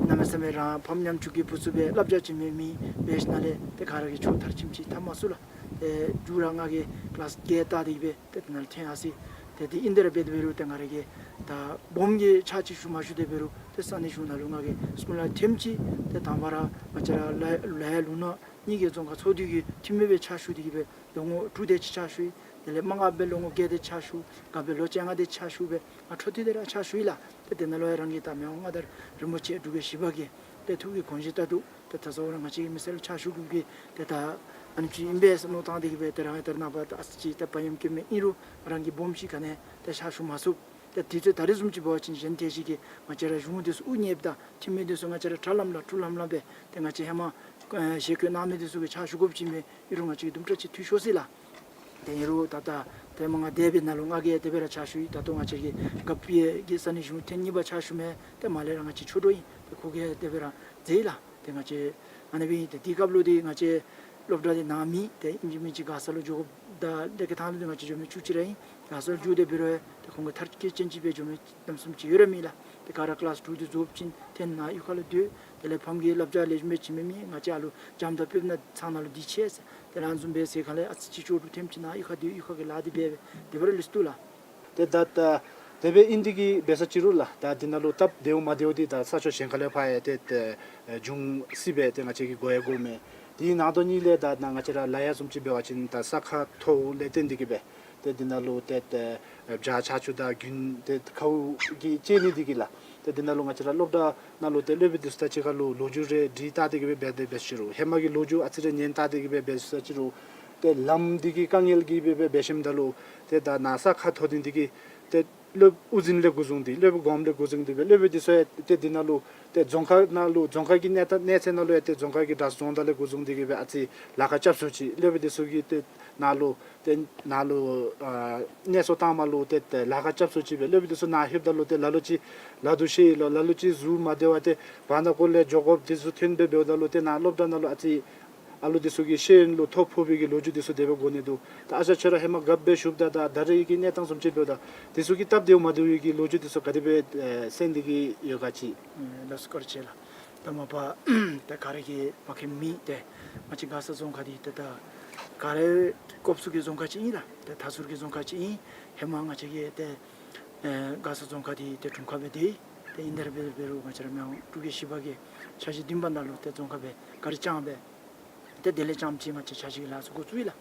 གནམ་མེད་ས་མེད་རང་ཕམ་ཉམ་ཆུང་གི་བུ་ཚུ་སྦེ་བསླབ་བྱ་བྱིན་མི་མི་འབད་ཞིནམ་ལས་ཏེ་ག་ར་གིས་ཆོས་མཐར་ཕྱིནམ་ཅིག་འཐབ་མ་ཚུགས་ལགས། ཏེ་མཇུག་ར་ང་གིས་ཀི་ལཱསི་བརྒྱད་བལྟ་སྟེ་གིས་སྦེ་ཏེ་དེ་ནང་ལུ་ཐོན་ཡར་སོ་ཡི། ཏེ་དེ་ཨིན་དེ་ར་འབད་དེ་འབད་རུང་ཏེ་ང་ར་གིས་ད་སྦོམ་གྱི་ཕྱག་ཅིག་ཞུ་མ་ཞུ་དེ་འབད་རུང་ཏེ་ས་གནས་གཞུང་ནང་ལུ་ང་གིས་སྐུ་ལས་ཐེངས་གཅིག་ཏེ་དང་པ་ར་ང་བཅས་ར་ལ་ལ་ཡ་ལུང་ནག་གཉིས་ཀྱི་རྫོང་ཁག་ཚོགས་འདུ་གི་འཐུས་མི་སྦེ་ཕྱག་ཞུ་སྟེ་གིས་སྦེ་ལོ་ངོ་དྲུག་དེ་ཅིག་ཕྱག་ཞུ་ཡི། དེ་ལས་མ་དགའ་བའི་ལོ་ངོ་བརྒྱད་དེ་ཕྱག་ཞུ། དགའ་བའི་ལོ་བཅོ་ལྔ་དེ་ཕྱག་ཞུ་སྦེ་ང་འཕྲོ་མཐུད་དེ་ར་ཕྱག་ཞུ་ཡི་ལགས། ཏེ་དེ་ནང་ལུ་ཡང་རང་གི་ད་མི་དབང་མངའ་བདག་རིན་པོ་ཆེ་འབྲུག་རྒྱལ་བཞི་པ་གི་ཏེ་ཐུགས་ཀྱི་དགོངས་བཞེད་ལྟར་དུ་ཏེ་ད་གཟོད་ར་ང་བཅས་ཀྱི་མི་སེར་ལུ་ཕྱག་ཞུ་དགོ་པའི་ཏེ་ད་ཨ་ནེམ་ཅིག་ཨིན་པས་ཟེར་མནོ་བཏང་སྟེ་གིས་སྦེ་ཏེ་རང་ཡང་ད་རེས་ནངས་པ་ད་ཨ་ཙི་ཅིག་ད་བག་ཡངས་སྐྱེ་མི་ཨིན་རུང་རང་གི་སྦོམ་ཅིག་ག་ནི་ཏེ་ཕྱག་ཞུ་མ་ཚུགས། ཏེ་དུས་ཚོད་ད་རེས་བཟུམ་ཅིག་འབད་བ་ཅིན་གཞན་ཏེ་ཅིག་གིས་ང་བཅས་ར་གཞུང་འདི་ཚུ་དབུ་བརྙེས་ད་འཐུས་མི་འདི་ཚུ་ང་བཅས་ར་དྲག་ལམ་ལ་དྲུག་ལམ་ལམ་སྦེ་ཏེ་ང་བཅས་ཧེ་མ་ཨེ་ཞལ་བཀོད་གནང་མི་འདི་ཚུ་གིས་ཕྱག་ཞུ་དགོཔ་ཅིག་མས། ཨིན་རུང་ང་བཅས་ཀྱིས་དུམ་གྲ་ཅིག་འཐུས་ཤོར་ཅི་ལགས། ཏེ་ཨིན་རུང་ད་ལྟོ་ཏེ་མ་ང་འདས་པའི་ནང་ལུ་ང་གིས་དེ་སྦེ་ར་ཕྱག་ཞུ་ཡི། ད་ལྟོ་ང་བཅས་ཀྱི་རྒཔོ་གི་ས་གནས་གཞུང་ཐེངས་གཉིས་པ་ཕྱག་ཞུ་མི་ཏེ་མར་ལས་ར་ང་བཅས་ཆོས་གྲོགས་ཨིན། ཏེ་ཁོ་གིས་དེ་སྦེ་ར་མཛད་ཡི་ལགས། ཏེ་ང་བཅས་ཨ་ནི་སྦེ་ཨིན། ཏེ་དེའི་སྐབས་ལུ་ཏེ་ང་བཅས་སློབ་གྲྭ་འདི་ནང་མེད། ཏེ་ཨིན་ཅི་མིན་ཅི་མགར་ས་ལུ་འགྱོ་དགོཔ་ད་ལས་ཀྱི་ཐང་ལུ་ཏེ་ང་བཅས་འགྱོ་མི་བཅུ་གཅིག་ར་ཨིན། མགར་ས་ལུ་འགྱོ་དེ་འབད་རུང་ཏེ་ཁོང་གི་མཐར་འཁྱོལ་ཅན་ཅིག་སྦེ་འགྱོ་མི་གནམ་མེད་ས་མེད་ཅིག་ཡོད་ར་མེད་ལགས། ཏེ་ག་ར་ཀི་ལཱསི་དྲུག་འདི་རྫོགས་ཞིནམ་ཏེ་ནཱ་གཡུས་ཁ་ལུ་སྡོད། དེ་ལས་ཕམ་གྱིས་བསླབ་བྱ་ལེགས་ཤོམ་སྦེ་བྱིན་མི་མེད། ང་བཅས་ཨ་ལུ་འཇམ་དང་སྤོབས་ནང་ཚང་ནང་ལུ་སྡོད་ཅི་ཟེར། ཏེ་ཨ་ནི་བཟུམ་སྦེ་ཟེར་གང་ལས་ཨ་ཙི་ཅིག་ལྕོགས་གྲུབ་ཐེངས་ཅིག་ནཱ་གཡུས་ཁར་སྡོད་གཡུས་ཁ་གི་ལཱ་འདི་འབད་སྦེ་དེ་སྦེ་ར་ལུས་སོ་ལགས། ཏེ་ད་ད་དེ་སྦེ་ཨིན་དེ་གིས་འབད་ས་ཅིག་རུང་ལགས། ད་འདི་ནང་ལུ་སྟབས་བདེཝ་མ་བདེཝ་འདི་ད་ས་ཕྱོགས་གཞན་ཁ་ལས་ཕར་ཡང་ཏེ་ཏེ་འབྱུང་སྲིད་པས། ཏེ་ང་བཅས་ཀྱིས་གོ་ཡང་གོཝ་མས། དེ་ནང་དོན་ཉིད་ལས་ད་ནཱ་ང་བཅས་ར་ལ་ཡ་བཟུམ་ཅིག་འབད་བ་ཅིན་ད་ས་ཁ་མཐོཝ་ལས་བརྟེན་ཏེ་གིས་སྦེ་ཏེ་འདི་ནང་ལུ་ཏེ་ཏེ་བྱག་ཆག་ཆུ་དང་དགུན་ཏེ་ཁཝ་གིས་བཅད་ནི་དེ་གིས་ལགས། ཏེ་འདི་ནང་ལུ་ང་བཅས་ར་སློབ་གྲྭ་ནང་ལུ་ཏེ་སློབ་དཔོན་འདི་ཚུ་དང་གཅིག་ཁར་ལུ་ལོ་རྒྱུས་རེ་དྲི་བལྟ་སྟེ་གིས་སྦེ་འབད་དེ་འབད་ས་ཅིག་རུང་ཧེ་མ་གི་ལོ་རྒྱུས་ཨ་ཙི་རེ་ཉན་བལྟ་སྟེ་གིས་སྦེ་འབད་ས་ཅིག་རུང་ཏེ་ལམ་འདི་གི་དཀའ་ངལ་གྱིས་སྦེ་འབད་འབད་ཞིནམ་ད་ལུ་ཏེ་ད་ནཱ་ས་ཁ་མཐོ་ཏེ་འདི་གིས་ཏེ་སློབ་དབུ་འཛིན་ལས་འགོ་བཟུང་སྟེ་སློབ་དཔོན་གོངམ་ལས་འགོ་བཟུང་སྟེ་སྦེ་སློབ་དཔོན་འདི་ཚུ་ཡང་ཏེ་འདི་ནང་ལུ་ཏེ་རྫོང་ཁག་ནང་ལུ་རྫོང་ཁག་གི་གནས་སྟངས་གནས་ཚད་ནང་ལུ་ཡང་ཏེ་རྫོང་ཁག་གི་གྲྭ་ཚང་རྫོང་བདག་ལས་འགོ་བཟུང་སྟེ་གིས་སྦེ་ཨ་ཙི་ལཱ་ཁག་རྐྱབ་ཚུགས་ཅི། སློབ་དཔོན་འདི་ཚུ་གིས་ཏེ་ནཱ་ལུ་ཏེ་ནཱ་ལུ་ཨ་གནས་ཚུལ་བཏངམ་ལུ་ཏེ་ཏེ་ལཱ་ཁག་རྐྱབ་ཚུགས་ཅི་སྦེ་སློབ་དཔོན་འདི་ཚུ་ནཱ་ལྷོདཔ་ད་ལུ་ཏེ་ལ་ལུ་ཅིག་ལ་དུ་ཤེས་ཡི་ལོ། ལ་ལུ་ཅིག་གཟུགས་མ་བདེ་བ་ཏེ་བར་ན་སྐོར་ལས་འགྱོ་དགོཔ་འདི་ཚུ་ཐོན་སྦེ་འབདཝ་ད་ལུ་ཏེ་ནཱ་སློབ་གྲྭ་ནང་ལུ་ཨ་ཙི་ཨ་ལུ་འདི་ཚུ་གི་ཤེས་ཡོན་ལུ་ཐོ་ཕོག་པའི་གི་ལོ་རྒྱུས་འདི་ཚུ་དེ་སྦེ་གོ་ནི་འདུག། ད་ཨ་ཞང་ཁྱོད་ར་ཧེ་མ་རྒཔོ་སྦེ་བཞུགསཔ་ད་ད་ད་རེས་ཀྱི་གནས་སྟངས་བཟུམ་ཅིག་འབདཝ་ད་འདི་ཚུ་གི་སྟབས་བདེཝ་མ་བདེཝ་གི་ལོ་རྒྱུས་འདི་ཚུ་ག་དེ་སྦེ་ཨེ་གསན་ཏེ་གིས་ཡོད་ག་ཅིག། ཨེ་ལགས་སོ་བཀའ་དྲིན་ཆེ་ལགས། ད་མ་པ་ད་ག་ར་གིས་མ་མཁྱེན་མི་ཏེ་ང་བཅས་མགར་ས་རྫོང་ཁག་འདི་ཏེ་ད་ག་ར་སྐོར་ཚུ་གི་རྫོང་ཁག་ཅིག་ཨིན་ལགས། ཏེ་མཐའ་ཟུར་གྱི་རྫོང་ཁག་ཅིག་ཨིན། ཧེ་མ་ང་བཅས་ཀྱི་ཏེ་ཨེ་མགར་ས་རྫོང་ཁག་འདི་ཏེ་དྲུང་ཁག་སྦེ་སྡོད་ཡི། ཏེ་ཨིན་དེ་ར་འབད་འབད་རུང་ང་བཅས་ར་མི་དབང་འབྲུག་རྒྱལ་བཞི་པ་གིས་འཆར་གཞི་བདུན་པ་ནང་ལུ་ཏེ་རྫོང་ཁག་སྦེ་གཱ་རི་བརྐྱངས་སྦེ་ཏེ་དེ་ལས་རྐྱངམ་ཅིག་ང་བཅས་ཆ་ཤས་ཀྱིས་ལཱ་ཚུ་འགོ་བཙུགས་ཡི་ལགས།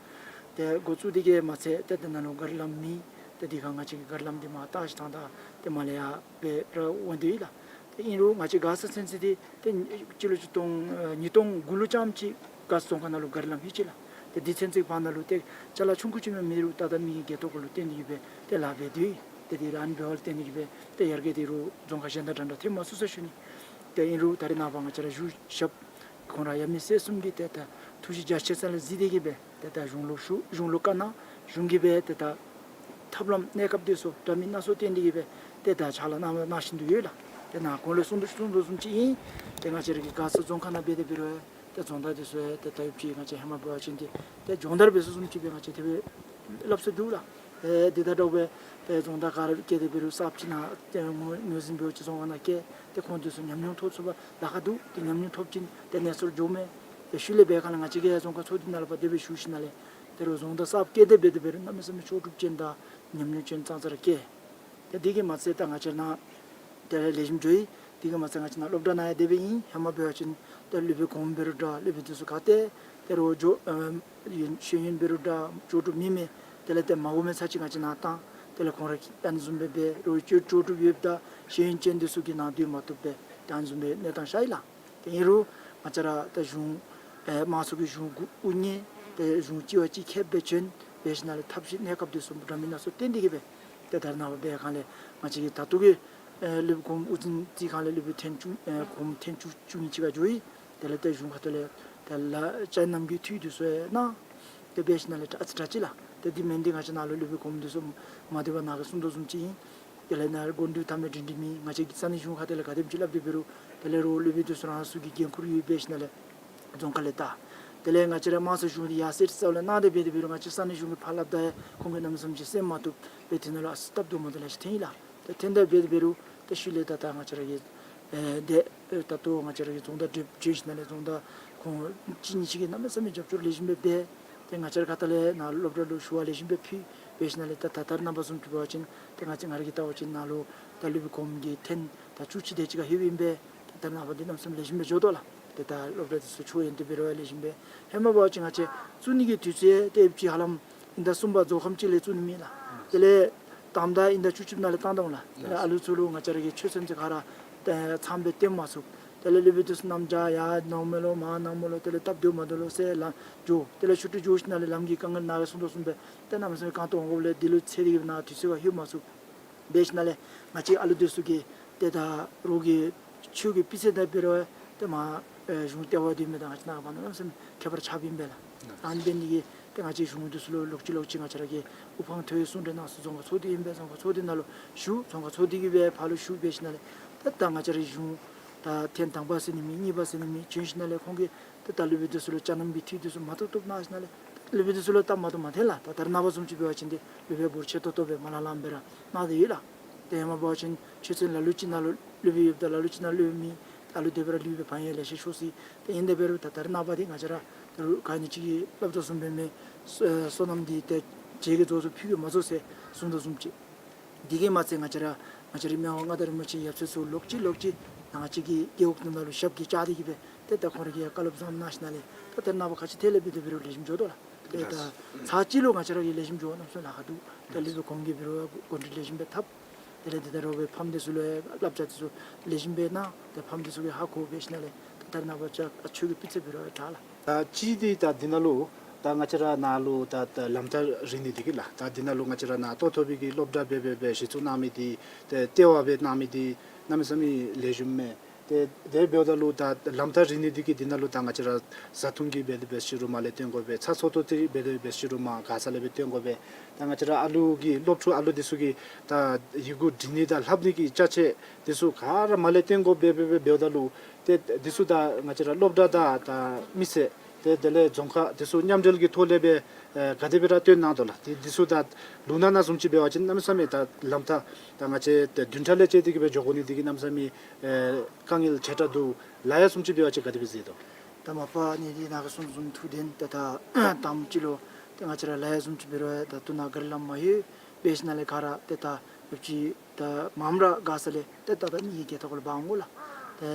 ཏེ་འགོ་བཙུགས་དེ་གིས་མ་ཚད་ཏེ་དེ་ནང་ལུ་གཱ་རི་ལམ་མེད། ཏེ་དེ་ཁར་ང་བཅས་ཀྱིས་གཱ་རི་ལམ་འདི་མར་བཏགས་ཞིནམ་ད་ཏེ་མར་ལས་ཡར་སྦེ་ར་འོང་སྡོད་ཡི་ལགས། ཏེ་ཨིན་རུང་ང་བཅས་མགར་ས་ཚུན་ཚོད་འདི་ཏེ་སྤྱི་ལོ་ཆིག་སྟོང་ཨེ་ཉིས་སྟོང་དགུ་ལུ་རྐྱངམ་ཅིག་མགར་ས་རྫོང་ཁག་ནང་ལུ་གཱ་རི་ལམ་ལྷོད་ཅི་ལགས། ཏེ་དེ་ཚུན་ཚོད་བར་ན་ལུ་ཏེ་ཅ་ལ་ཆུང་ཀུ་ཅིག་མ་མེད་རུང་ད་ལྟོ་མི་གི་སྒེར་ཐོག་གུ་ལུ་བརྟེན་ཏེ་གིས་སྦེ་ཏེ་ལཱ་འབད་སྡོད་ཡི། ཏེ་དེ་ལཱ་ཨ་ནི་འབདཝ་ལས་བརྟེན་ཏེ་གིས་སྦེ་ཏེ་ཡར་རྒྱས་འདི་རུང་རྫོང་ཁག་གཞན་དང་འདྲན་འདྲ་ཐོན་མ་ཚུགས་ཟེར་ཞུ་ནི། ཏེ་ཨིན་རུང་ད་རེས་ནངས་པ་ང་བཅས་ར་གཞུང་ཞབས་ཁོང་ར་ཡབ་མེས་སྲས་གསུམ་གྱིས་ཏེ་ད་ཐུགས་རྗེ་རྒྱ་ཆེ་ས་ལས་གཟིགས་ཏེ་གིས་སྦེ་ཏེ་ད་གཞུང་ལུ་ཞུ་གཞུང་ལུ་བཀའ་གནང་། གཞུང་གིས་སྦེ་ཏེ་ད་ཐབས་ལམ་གནས་སྐབས་འདི་ཚུ་འདྲ་མིན་སྣ་ཚོགས་བཏོན་ཏེ་གིས་སྦེ་ཏེ་ད་ཕྱག་ལཱ་གནང་གནང་བཞིན་དུ་ཡོད་ལགས། ཏེ་ནཱ་གོང་ལུ་གསུངས་དོ་གསུངས་དོ་བཟུམ་ཅིག་ཨིན། ཏེ་ང་བཅས་ར་གི་མགར་ས་རྫོང་ཁག་ནང་འབད་དེ་འབད་རུང་ཏེ་རྫོང་བདག་འདི་ཚུ་ཡང་ཏེ་ད་ཡུདཔ་ཅིག་ང་བཅས་ཧེ་མ་འབད་བ་ཅིན་ཏེ་ཏེ་སྦྱོང་བརྡར་འབད་ས་བཟུམ་ཅིག་སྦེ་ང་བཅས་དེ་སྦེ་སླབ་ས་འདུག་ལགས། ཨེ་འདི་དང་འདྲཝ་སྦེ་ཏེ་རྫོང་བདག་ག་ར་བསྐྱལ་ཏེ་འབད་རུང་གསརཔ་ཅིག་ནཱ་ཏེ་ངོས་ངོས་འཛིན་འབད་བ་ཅིན་རྫོང་ཁག་ནང་བསྐྱལ་ཏེ་ཁོང་འདི་ཚུ་ཉམས་མྱོང་ཐོབ་ཚུགས་པར་ལཱ་ཁག་འདུག། ཏེ་ཉམས་མྱོང་ཐོབ་ཅིན་ཏེ་གནས་ཚུལ་འགྱོཝ་མས། ཏེ་ཤུལ་ལས་འབད་གང་ལས་ང་བཅས་ཀྱིས་རྫོང་ཁག་ཚོགས་འདུ་ནང་ལུ་ཕར་དེ་སྦེ་ཞུ་ཞིནམ་ལས་ཏེ་རུང་རྫོང་བདག་གསརཔ་བསྐྱལ་ཏེ་འབད་དེ་འབད་རུང་གནམ་མེད་ས་མེད་ལྕོགས་གྲུབ་ཅན་དང་ ཉམས་མྱོང་ཅན་ཙང་ཙ་ར་བསྐྱེད། ཏེ་དེ་གིས་མ་ཚད་ད་ང་བཅས་ནཱ་དེ་ལས་ལེགས་ཤོམ་འགྱོ་ཡི། དེ་གིས་མ་ཚད་ང་བཅས་ནཱ་སློབ་གྲྭ་ནང་ཡང་དེ་སྦེ་ཨིན། ཧེ་མ་འབད་བ་ཅིན་ཏེ་སློབ་དཔོན་གོངམ་འབད་རུང་འདྲ་སློབ་དཔོན་དེ་ཚུ་ག་ཏེ་ཏེ་རོགས་འགྱོ་ཨ་ཡོན་ཤེས་ཡོན་འབད་རུང་འདྲ་ལྕོགས་གྲུབ་མེད་མི་དེ་ལས་ཏེ་མ་གོ་མི་ཚར་ཅིག་ང་བཅས་ནཱ་བཏང་། དེ་ལས་ཁོང་ར་ཨ་ནི་བཟུམ་སྦེ་འབད་རོགས་ལྕོགས་ལྕོགས་གྲུབ་ཡོདཔ་ད་ཤེས་ཡོན་ཅན་དེ་ཚུ་གིས་ནཱ་སྡོད་མ་བཏུབ་སྦེ་ཏེ་ཨ་ནི་བཟུམ་སྦེ་གནས་སྟངས་ཤར་ཡི་ལགས། ཏེ་ཨིན་རུང་ང་བཅས་ར་ད་གཞུང་ཨེ་དམངས་གཙོ་གི་གཞུང་གུ་དབུ་བརྙེས་ཏེ་གཞུང་གཅིག་བ་གཅིག་ཁྱབ་སྦེ་བྱོན་འབད་ཞིནམ་ལས་ཐབས་ཤེས་གནས་སྐབས་དེ་ཚུ་འདྲ་མིན་སྣ་ཚོགས་བསྟན་ཏེ་གིས་སྦེ་ཏེ་ད་རེས་ནངས་པ་འབད་སྒང་ལས་ང་བཅས་ཀྱི་ད་ལྟོ་གི་ཨེ་སློབ་དཔོན་གོངམ་དབུ་འཛིན་བརྩི་སྒང་ལས་སློབ་དཔོན་ཐེངས་བཅུ་ཨེ་གོངམ་ཐེངས་བཅུ་བཅུ་གཉིས་ཅིག་ཁར་འགྱོ་ཡི། དེ་ལས་ཏེ་གཞུང་ཁ་ཐུག་ལས་ཏེ་ལ་བཅའ་ནམ་གྱི་འཐུས་དེ་ཚུ་ཡང་གནང་། ཏེ་འབད་ཞིནམ་ལས་ད་ཨ་ཙི་དྲག་ཅི་ལགས། ཏེ་དེ་མེན་ཏེ་ང་བཅས་ནཱ་ལུ་སློབ་དཔོན་གོངམ་དེ་ཚུ་མ་བདེ་བར་ནཱ་གིས་གསུངས་དོ་བཟུམ་ཅིག་ཨིན། དེ་ལས་ནཱ་དགོངས་འདུས་མཐའ་མེད་འགྲིག་འགྲིག་མེད། ང་བཅས་ཀྱི་ས་གནས་གཞུང་ཁ་ཐུག་ལས་ག་དེམ་ཅིག་སླབ་སྟེ་འབད་རུང་དེ་ལས་རོགས་སློབ་དཔོན་དེ་ཚུ་རང་སོའི་གི་འགན་ཁུར་ཡོད་འབད་ཞིནམ་ལས་རྫོང་ཁ་ལས་ད་དེ་ལས་ང་བཅས་ར་དམངས་གཙོ་གཞུང་འདི་ཡར་སེང་རྩ་བ་ལས་གནང་སྟེ་འབད་དེ་འབད་རུང་ང་བཅས་ས་གནས་གཞུང་གིས་ཕར་སླབ་ད་ཡང་ཁོང་གིས་གནམ་མེད་ས་མེད་ཅིག་གསན་མ་བཏུབ་སྦེ་དེ་ནང་ལུ་ཨ་ཙི་སྟབས་བདེཝ་མ་བདེཝ་ལེ་ཤ་ཐོན་ཡི་ལགས། ཏེ་ཐོན་ད་འབད་དེ་འབད་རུང་ཏེ་ཤུལ་ལས་ད་ད་ང་བཅས་ར་གི་ཨེ་དེ་ཨེ་ད་ལྟོ་ང་བཅས་ར་གི་རྫོང་བདག་བགྲེསཔ་བྱོན་ཞིནམ་ལས་རྫོང་བདག་ཁོང་གཅིག་གཉིས་ཅིག་གིས་གནམ་མེད་ས་མེད་རྒྱབ་སྐྱོར་ལེགས་ཤོམ་སྦེ་འབད། ཏེ་ང་བཅས་ར་ཁ་ཐུག་ལས་ནཱ་སློབ་གྲྭ་ལུ་ཞུ་བ་ལེགས་ཤོམ་སྦེ་ཕུལ་འབད་ཞིནམ་ལས་ད་ད་ད་རེས་ནངས་པ་བཟུམ་ཅིག་འབད་བ་ཅིན་ཏེ་ང་བཅས་ང་ར་གིས་བལྟ་བ་ཅིན་ནཱ་ལུ་ད་སློབ་དཔོན་གོངམ་གི་ཐེངས་ད་བཅུ་གཅིག་དེ་ཅིག་ཁར་ལྷོདཔ་ཨིན་པས། ཏེ་ད་རེས་ནངས་པ་འདི་གནམ་མེད་ས་མེད་ལེགས་ཤོམ་སྦེ་འགྱོ་དོ་ལགས། ཏེ་ད་སློབ་གྲྭ་དེ་ཚུ་ཆོས་ཡོན་ཏན་འབད་རུང་ཡང་ལེགས་ཤོམ་སྦེ། ཧེ་མ་འབད་བ་ཅིན་ང་བཅས་བཙུགས་ནི་གི་དུས་ཚོད་ཡང་ཏེ་ཨེབ་ཅིག་ཧ་ལམ་དབྱིན་ཟླ་གསུམ་པ་རྫོགས་ཁམས་ཅིག་ལས་བཙུགས་ནི་མེད་ལགས། དེ་ལས་དང་ད་དབྱིན་ཟླ་བཅུ་གཅིག་ནང་ལས་བཏང་བཏངམ་ལགས། དེ་ལས་ཨ་ལུ་ཚུ་ལུ་ང་བཅས་ར་གི་ཆོས་ཚན་ཚུ་ག་ར་ཏེ་ཚངམ་སྦེ་སྟོན་མ་ཚུགས། དེ་ལས་སློབ་དཔོན་དེ་ཚུ་གནམ་བྱཱར་ཡར་འོངམ་ལོ་མར་འོངམ་ལོ་དེ་ལས་སྟབས་བདེཝ་མ་བདེཝ་ལུ་ཟེར་ལམ་འགྱོ། དེ་ལས་ཆོས་ཁྲིད་འགྱོ་ཞིནམ་ལས་ལམ་གྱི་དཀའ་ངལ་ནཱ་གིས་གསུངས་དོ་བཟུམ་སྦེ་ཏེ་གནམ་མེད་ས་མེད་རྐང་སྟོང་འོང་དགོཔ་ལས་འདི་ལུ་ཚེ་འདི་གི་ནང་དུས་ཚོད་ཁར་ལྷོད་མ་ཚུགས། འབད་ཞིནམ་ལས་ང་བཅས་ཨ་ལུ་དེ་ཚུ་གིས་ཏེ་ད་རོགས་ཀྱི་ཆོས་ཀྱི་སྤུས་ཚད་དང་འབད་རུང་ཏེ་མར་ཨེ་གཞུང་ལྟེ་བ་འདི་མེད་ད་ང་བཅས་ནཱ་ག་ནི་གནམ་མེད་ས་མེད་ཁྱད་པར་ཆགསཔ་ཨིན་པས་ལགས། ཨ་ནི་འབད་ནི་དེ་གིས་ཏེ་ང་བཅས་གཞུང་དེ་ཚུ་ལུ་ལོག་ཅི་ལོག་ཅི་ང་བཅས་ར་གིས་དབུ་འཕང་མཐོ་བའི་གསུང་གྲོས་གནང་ས་རྫོང་ཁག་ཚོགས་སྡེ་ཨིན་པས། རྫོང་ཁག་ཚོགས་སྡེ་ནང་ལུ་ཞུ། རྫོང་ཁག་ཚོགས་སྡེ་གིས་སྦེ་ཕར་ལུ་ཞུ། འབད་ཞིནམ་ལས་ཏེ་ད་ང་བཅས་ར་གཞུང་ད་ཐེངས་དང་པ་ཟེར་ནི་མེད་གཉིས་པ་ཟེར་ནི་མེད་བྱོན་ཞིནམ་ལས་ཁོང་གིས་ཏེ་ད་སློབ་དཔོན་དེ་ཚུ་ལུ་བཅའ་ནམ་གྱི་འཐུས་དེ་ཚུ་མ་ཐོབ་ཐོབ་གནང་ཞིནམ་ལས་སློབ་དཔོན་དེ་ཚུ་ལུ་སྟབས་མ་བདེཝ་མ་ཐོན་ལགས། ད་ད་རེས་ནངས་པ་བཟུམ་ཅིག་འབད་བ་ཅིན་ཏེ་སློབ་དཔོན་འབོར་ཆེ་ཏོག་ཏོ་སྦེ་མ་ལང་ལངམ་སྦེ་ར་གནང་སྟེ་ཡོད་ལགས། ཏེ་ཧེ་མ་འབད་བ་ཅིན་ཆོས་ཚན་ལ་ལུ་ཅིག་ནང་ལུ་སློབ་དཔོན་ཡོདཔ་ད་ལ་ལུ་ཅིག་ནང་ལུ་སློབ་དཔོན་མེད། ད་ལུ་དེ་སྦེ་ར་ལུས་པའི་བམ་ཡང་ལེ་ཤ་ཤོར་སོ་ཡི། ཏེ་ཨིན་དེ་འབད་རུང་ད་ད་རེས་ནངས་པ་འདི་ང་བཅས་ར་ད་རུང་ག་ནི་ཅིག་གིས་སླབ་དོ་བཟུམ་སྦེ་མེན། ཨེ་བསོད་ནམས་འདི་ཏེ་རྗེས་ཀྱི་རྫོགས་སོ་ཕུལ་གྱི་མ་རྫོགས་ཟེར་གསུངས་དོ་བཟུམ་ཅིག། དེ་གིས་མ་ཚད་ང་བཅས་ར་ང་བཅས་ར་མི་དབང་མངའ་བདག་རིན་པོ་ཆེ་ཡབ་སྲས་ཚུ་ལོག་ཅི་ལོག་ཅི་ང་བཅས་ཀྱི་རྒེད་འོག་ནང་ལུ་ཞབས་ཀྱིས་བཅགས་ཏེ་གིས་སྦེ་ཏེ་ད་ཁོང་ར་གིས་ཡང་བཀའ་སློབ་བཟང་གནང་ཞིནམ་ལས་ད་ད་རེས་ནངས་པ་ག་ཅི་ཐད་ལས་འབད་དེ་འབད་རུང་ལེགས་ཤོམ་འགྱོ་དོ་ལགས། ཏེ་ད་ཚར་གཅིག་ལུ་ང་བཅས་ར་གིས་ལེགས་ཤོམ་འགྱོ་གནམ་མེད་ས་མེད་ལཱ་ཁག་འདུག། ཏེ་སློབ་དཔོན་གོངམ་གིས་འབད་རུང་གོ་སྒྲིག་ལེགས་ཤོམ་སྦེ་འཐབ། དེ་ལས་ཏེ་ད་རོགས་པའི་ཕམ་དེ་ཚུ་ལུ་ཡང་བསླབ་བྱ་དེ་ཚུ་ལེགས་ཤོམ་སྦེ་གནང་། ཏེ་ཕམ་དེ་ཚུ་གིས་ཧ་གོ་འབད་ཞིནམ་ལས་ད་ད་རེས་ནངས་པ་ཅིག་ཨ་ཆོས་ཀྱི་སྤུས་ཚད་འབད་རུང་ཡང་དྲག་ལགས། ད་གཅིག་འདི་ད་འདི་ནང་ལུ་ད་ང་བཅས་ར་ནཱ་ལུ་ད་ད་ལམ་ཐག་རིང་ནི་འདི་གིས་ལགས། ད་འདི་ནང་ལུ་ང་བཅས་ར་ནཱ་ལྟོ་ཐོབ་པའི་གི་སློབ་གྲྭ་སྦེ་སྦེ་སྦེ་གཞི་བཙུགས་གནང་མི་འདི་ཏེ་ལྟེ་བ་སྦེ་གནང་མི་འདི་གནམ་མེད་ས་མེད་ལེགས་ཤོམ་མས། ཏེ་དེ་འབདཝ་ད་ལུ་ད་ལམ་ཐག་རིང་ནི་འདི་གིས་འདི་ནང་ལུ་ད་ང་བཅས་ར་བཟའ་འཐུང་གི་འབད་དེ་འབད་ཞུ་རུང་མར་ལས་བཏོན་དགོ་པས། ཚ་ཚོད་ཏོ་ཏི་འབད་དེ་འབད་ཞུ་རུང་མར་མགར་ས་ལས་སྦེ་བཏོན་དགོ་པས། ད་ང་བཅས་ར་ཨ་ལུ་གི་སློབ་ཕྲུག་ཨ་ལུ་འདི་ཚུ་གི་ད་ཡི་གུ་འབྲི་ནི་དང་ལྷབ་ནི་གི་ཅ་ཆས་འདི་ཚུ་ག་ར་མར་ལས་བཏོན་དགོ་པས། འབད་འབད་འབད་འབདཝ་ད་ལུ་ཏེ་འདི་ཚུ་ད་ང་བཅས་ར་སློབ་གྲྭ་དང་ད་མི་སེར་ཏེ་དེ་ལས་རྫོང་ཁག་འདི་ཚུ་མཉམ་འབྲེལ་གྱི་ཐོག་ལས་སྦེ་ཨེ་ག་དེ་སྦེ་ར་བཏོན་གནང་དོ་ལགས། ཏེ་འདི་ཚུ་ད་ལུང་ནག་ནང་བཟུམ་ཅིག་འབད་བ་ཅིན་གནམ་མེད་ས་མེད་ད་ལམ་ཐག་ད་ང་བཅས་ཏེ་བདུན་ཕྲག་ལས་བཅད་དེ་གིས་སྦེ་འགྱོ་དགོ་ནི་འདི་གིས་གནམ་མེད་ས་མེད་ཨེ་དཀའ་ངལ་ཆེ་དྲགས་འདུག། ལཱ་གཡོག་བཟུམ་ཅིག་འབད་བ་ཅིན་ག་དེ་སྦེ་མཛད་དོ། ད་མ་པ་ནི་འདི་ནང་གི་གསུང་བཟུམ་ཐུགས་བདེན། ཏེ་ད་དང་པ་ཅིག་ལུ་ཏེ་ང་བཅས་ར་ལཱ་གཡོག་བཟུམ་ཅིག་འབད་རུང་ཡང་ད་དུས་ནང་ག་ར་ལམ་མ་ལྷོད། འབད་ཞིནམ་ལས་ག་ར་ཏེ་ད་ཡོདཔ་ཅིག་ད་མངམ་ར་མགར་ས་ལས་ཏེ་ད་ད་མི་གི་སྒལ་ཏོ་ཁ་ལུ་འབག་འོང་དགོ་ལགས། ཏེ་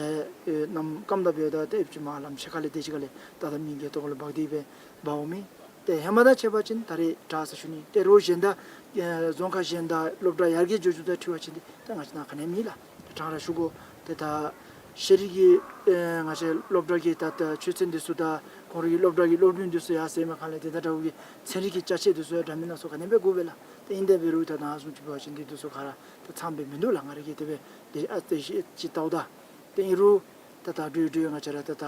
ཨེ་གནམ་སྐམ་དྲགས་འབདཝ་ད་ཏེ་ཡོདཔ་ཅིག་མར་ལམ་ཕྱེད་ཀ་ལས་དེ་ཅིག་ཁ་ལས་ད་ད་མི་གི་སྒལ་ཏོ་ཁ་ལུ་འབག་སྟེ་སྦེ་འབག་འོང་མི། ཏེ་ཧེ་མ་དང་ཕྱད་པ་ཅིན་ད་རེས་དྲག་ཟེར་ཞུ་ནི། ཏེ་རོགས་གཞན་དང་ཨེ་རྫོང་ཁག་གཞན་དང་སློབ་གྲྭ་ཡར་རྒྱས་འགྱོ་འགྱོཝ་དང་འཁྲིལ་བ་ཅིན་ཏེ་ད་ང་བཅས་ནཱ་ག་ནི་ཡང་མེད་ལགས། ཏེ་དྲང་ར་ཞུ་དགོ། ཏེ་ད་ཤེས་རིག་གི་ཨེ་ང་བཅས་སློབ་གྲྭ་གི་ད་ད་ཆོས་ཚན་འདི་ཚུ་དང་ཁོང་རའི་གི་སློབ་གྲྭ་གི་སློབ་དཔོན་འདི་ཚུ་ཡར་སེང་མ་ཁ་ལས་ཏེ་ད་དྲག་གི་ཚན་རིག་གི་ཅ་ཆས་འདི་ཚུ་ཡང་འདྲ་མིན་སྣ་ཚོགས་ག་ནི་སྦེ་དགོ་པས་ལགས། ཏེ་ཨིན་དེ་འབད་རུང་ད་ནཱ་བཟུམ་ཅིག་འབད་བ་ཅིན་འདི་འདི་ཚུ་ག་ར་ཏེ་ཚངམ་སྦེ་མིན་འདུག་ལགས། ང་ར་གིས་དེ་སྦེ་ཏེ་ཨ་ཏེ་ཤེས་ཅིག་བལྟཝ་ད། ཏེ་ཨིན་རུང་ད་ད་འགྲོ་འགྲོ་ང་བཅས་ར་ད་ད་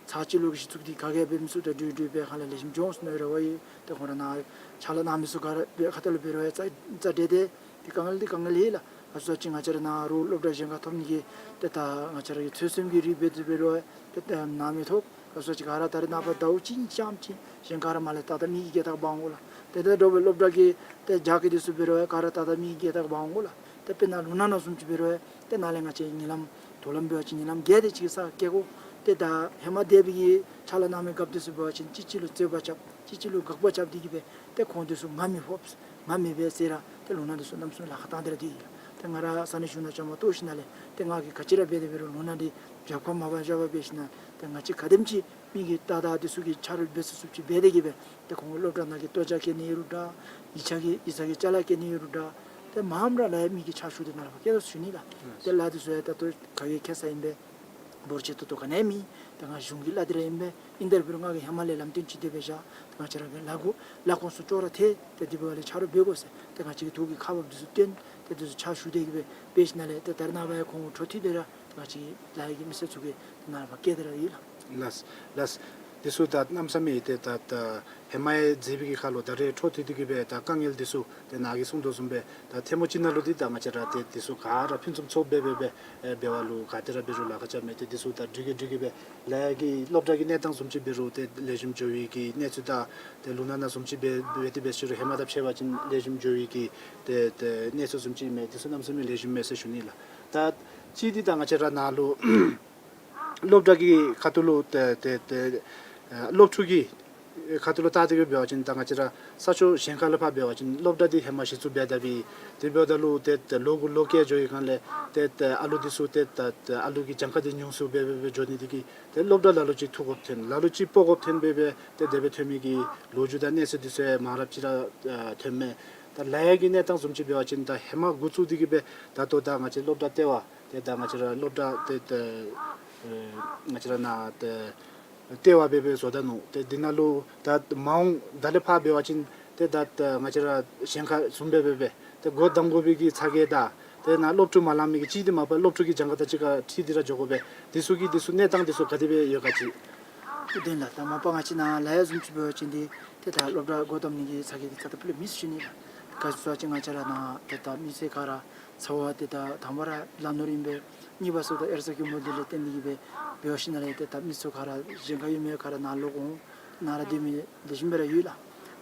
ཚར་གཅིག་ལུ་གཞི་བཙུགས་འདི་ག་གིས་འབད་མི་ཚུགས། ད་འགྲོ་འགྲོ་འབད་ཁ་ལས་ལེགས་ཤོམ་འགྱོ་འོང་ཟེར་མནོ་རེ་བ་ཡོད། ཏེ་ཁོང་ར་ནཱ་ཕྱག་ལཱ་གནང་མི་ཚུ་ག་ར་འབད་ཁ་ཐུག་ལུ་འབད་རུང་ཡང་རྩ་རྩ་འགྲན་ཏེ་ཏེ་དཀའ་ངལ་འདི་དཀའ་ངལ་ཡོད་ལགས། ག་ཟེར་བ་ཅིན་ང་བཅས་ར་ནཱ་རོགས་སློབ་གྲྭ་གཞན་ཁར་ཐོབ་ནི་གི་ཏེ་ད་ང་བཅས་ར་གི་ཐོས་བསམ་གྱི་རིགས་འབད་དེ་འབད་རུང་ཡང་ཏེ་ད་ནཱ་མི་ཐོབ། ག་ཟེར་བ་ཅིན་ག་ར་ད་རེས་ནངས་པ་ཟླཝ་གཅིག་གཉིས་ཙམ་ཅིག་གཞན་ག་ར་མར་ལས་ད་ད་མི་གི་སྒལ་ཏོ་ཁ་འབག་འོང་དགོ་ལགས། ཏེ་ད་འགྲོ་བའི་སློབ་གྲྭ་གི་ཏེ་རྒྱ་སྐད་འདི་ཚུ་འབད་རུང་ཡང་ག་ར་ད་ད་མི་གི་སྒལ་ཏོ་ཁ་འབག་འོང་དགོ་ལགས། ཏེ་དཔེར་ན་ལུང་ནག་ནང་བཟུམ་ཅིག་འབད་རུང་ཡང་ཏེ་ནཱ་ལས་ང་བཅས་ཉིན་ལམ་དོ་ལམ་འབད་བ་ཅིན་ཉིན་ལམ་བརྒྱད་དེ་ཅིག་གི་ས་སྐྱེལ་དགོ། ཏེ་ད་ཧེ་མ་དེ་སྦེ་གི་ཕྱག་ལཱ་གནང་མི་སྐབས་དེ་ཚུ་འབད་བ་ཅིན་གཅིག་གཅིག་ལུ་རྩོད་པ་རྐྱབ་གཅིག་གཅིག་ལུ་དགག་པ་རྐྱབ་སྟེ་གི་སྦེ་ཏེ་ཁོང་དེ་ཚུ་ང་མི་ཕོག་ང་མི་འབད་ཟེར་ར་ཏེ་ལུང་ནག་དེ་ཚུ་གནམ་མེད་ས་མེད་ལཱ་ཁག་བཏང་སྟེ་ར་སྡོད་ཡི། ཏེ་ང་ར་ས་གནས་གཞུང་ནང་བཅའ་མར་གཏོགས་ཞིནམ་ལས་ཏེ་ང་གིས་ག་ཅི་ར་འབད་དེ་འབད་རུང་ལུང་ནག་འདི་རྒྱབ་ཁར་མ་འབག་བཞག་པར་འབད་ཞིནམ་ཏེ་ང་བཅས་ག་དེམ་ཅིག་མི་གི་ཏག་ཏག་དེ་ཚུ་གི་ཆ་རོགས་འབད་ཚུགས་ཚུགསཔ་ཅིག་འབད་དེ་གི་སྦེ་ཏེ་ཁོང་སློབ་གྲྭ་ནང་གི་ལྟོ་ཆས་བསྐྱལ་ནི་ཡོད་རུང་འདྲ། ཡིག་ཆ་གི་ཡིག་ཚང་གི་ཅ་ལ་བསྐྱལ་ནི་ཡོད་རུང་འདྲ། ཏེ་མངམ་ར་ལཱ་གཡོག་མི་གི་ཕྱག་ཞུ་སྟེ་ནཱ་ལས་ཕར་བསྐྱལ་དོ་ཟེར་ཞུ་ནི་ལགས། ཏེ་ལཱ་དེ་ཚུ་ཡང་ད་ལྟོ་ག་གིས་ཁེ་སང་ཨིན་པས། འབོར་ཆེ་ཏོག་ཏོ་ག་ནི་ཡང་མེད། ཏེ་ང་གཞུང་གི་ལཱ་འདི་ར་ཨིན་པས། ཨིན་ཏེ་འབད་རུང་ང་གིས་ཧེ་མ་ལས་ལམ་སྟོན་ཅིག་དེ་སྦེ་བཞག། ཏེ་ང་བཅས་ར་གི་ལཱ་འགོ་ལཱ་ཁོངས་སུ་ཅོག་ར་འཐད། ཏེ་དེ་འབདཝ་ལས་ཆ་རོགས་འབད་དགོ་ཟེར། ཏེ་ང་བཅས་ཀྱིས་ཐུགས་ཀྱི་ཁ་འབབ་དེ་ཚུ་སྟོན། ཏེ་དེ་ཚུ་ཕྱག་ཞུ་སྟེ་གི་སྦེ་འབད་ཞིནམ་ལས་ཏེ་ད་རེས་ནངས་པ་ཡང་ཁོང་འཕྲོ་མཐུད་དེ་ར་ཏེ་ང་བཅས་ལཱ་གཡོག་གི་མི་སེར་ཚུ་གིས་ཏེ་ནཱ་ལས་ཕར་བསྐྱལ་ཏེ་ར་ཡོད་ལགས། ལགས་ལགས། དེ་ཚུ་ད་གནམ་མེད་ས་མེད་ཏེ་ད་ད་ཧེ་མ་ཡང་མཛད་པའི་གི་ཁར་ལུ་ད་རེས་འཕྲོ་མཐུད་དེ་གི་སྦེ་ད་དཀའ་ངལ་དེ་ཚུ་ཏེ་ནཱ་གིས་གསུངས་དོ་བཟུམ་སྦེ་ད་ཐེངས་མ་གཅིག་ནང་ལུ་འདི་ད་ང་བཅས་ར་ཏེ་དེ་ཚུ་ག་ར་ཕུན་སུམ་ཚོགས་སྦེ་སྦེ་སྦེ་འབད་བ་ལུ་ག་ཏེ་ར་འབད་རུང་ལཱ་ཁག་རྐྱབ་མི་ཏེ་དེ་ཚུ་ད་འགྲིག་གི་འགྲིག་གི་སྦེ་ལཱ་གཡོག་གི་སློབ་གྲྭ་གི་གནས་སྟངས་བཟུམ་ཅིག་འབད་རུང་ཏེ་ལེགས་ཤོམ་འགྱོ་བའི་གི་གནས་ཚུལ་དང་ཏེ་ལུང་ནག་ནང་བཟུམ་ཅིག་འབད་འབད་དེ་འབད་ཞུ་རུང་ཧེ་མ་དང་ཕྱད་པ་ཅིན་ལེགས་ཤོམ་འགྱོ་བའི་གི་ཏེ་ཏེ་གནས་ཚུལ་བཟུམ་ཅིག་མས། དེ་ཚུ་གནམ་མེད་ས་མེད་ལེགས་ཤོམ་མས་ཟེར་ཞུ་ནི་ལགས། ད་གཅིག་འདི་ད་ང་བཅས་ར་ནཱ་ལུ་སློབ་གྲྭ་གི་ཁ་ཐུག་ལུ་ཏེ་ཏེ་ཏེ་ཨ་སློབ་ཕྲུག་གི་ཁ་ཐུག་ལུ་བལྟ་སྟེ་གི་འབད་བ་ཅིན་ད་ང་བཅས་ར་ས་ཕྱོགས་གཞན་ཁ་ལས་ཕར་འབད་བ་ཅིན་སློབ་གྲྭ་འདི་ཧེ་མ་གཞི་བཙུགས་འབད་ད་པའི་དེ་འབདཝ་ད་ལུ་ཏེ་ཏེ་ལོ་དགུ་ལོ་བརྒྱད་འགྱོ་བའི་སྒང་ལས་ཏེ་ཏེ་ཨ་ལུ་འདི་ཚུ་ཏེ་ད་ཏེ་ཨ་ལུ་གི་གྱངས་ཁ་འདི་ཉུང་སུ་སྦེ་སྦེ་སྦེ་འགྱོ་ནི་འདི་གིས་ཏེ་སློབ་གྲྭ་ལ་ལུ་ཅིག་འཐུ་དགོཔ་ཐོན་ལ་ལུ་ཅིག་སྤོ་དགོཔ་ཐོན་སྦེ་སྦེ་ཏེ་དེ་སྦེ་ཐོན་མི་གི་ལོ་རྒྱུས་དང་གནས་ཚུལ་འདི་ཚུ་ཡང་མང་རབས་ཅིག་ར་ཨ་ཐོནམ་མས། ད་ལཱ་གཡོག་གི་གནས་སྟངས་བཟུམ་ཅིག་འབད་བ་ཅིན་ད་ཧེ་མ་འགོ་བཙུགས་ཏེ་གི་སྦེ་ད་ལྟོ་ད་ང་བཅས་སློབ་གྲྭ་ལྟེ་བ་ཏེ་ད་ང་བཅས་ར་སློབ་གྲྭ་ཏེ་ཏེ་ཨེ་ང་བཅས་ར་ནཱ་ཏེ་ལྟེ་བ་སྦེ་སྦེ་བཟོ་ད་ནུག། ཏེ་འདི་ནང་ལུ་ད་མ་འོངས་ད་ལས་ཕར་འབད་བ་ཅིན་ཏེ་ད་ད་ང་བཅས་ར་གཞན་ཁ་བཟུམ་སྦེ་སྦེ་སྦེ་ཏེ་སྒོ་བསྡམ་དགོ་པའི་གི་ཚ་གྱང་དང་ཏེ་ནཱ་སློབ་ཕྲུག་མ་ལང་མི་གི་གཅིག་འདི་མ་པ་སློབ་ཕྲུག་གི་གྱངས་ཁ་དང་གཅིག་ཁར་འཁྲིལ་ཏེ་ར་འགྱོ་དགོ་པས། འདི་ཚུ་གི་འདི་ཚུ་གནས་སྟངས་འདི་ཚུ་ག་དེ་སྦེ་ཡོད་ག་ཅིག། ཨིན་ལགས། ད་མ་པ་ང་བཅས་ནཱ་ལཱ་གཡོག་བཟུམ་ཅིག་འབད་བ་ཅིན་འདི་ཏེ་ད་སློབ་གྲྭ་སྒོ་བསྡམ་ནི་གི་ཚ་གྱང་འདི་རྩ་དང་ཕུ་ལས་མེད་ཟེར་ཞུ་ནི་ལགས། ག་ཅི་ཟེར་བ་ཅིན་ང་བཅས་ར་ནཱ་ཏེ་ད་མི་ཚེ་ག་ར་ཚ་བ་ཏེ་ད་དང་པ་ར་ལ་ནོར་ཨིན་པས། གཉིས་པ་ཚུ་ད་ཨེ་ར་ས་གི་མོ་འདི་ལས་བརྟེན་ཏེ་གི་སྦེ་འབད་བ་ཞིནམ་ལས་ཏེ་ད་མི་ཚུ་ག་ར་གཞན་ཁར་ཡོད་མི་ག་ར་ནཱ་ལོག་འོང་ནཱ་ར་སྡོད་མི་ལེགས་ཤོམ་སྦེ་ར་ཡོད་ལགས།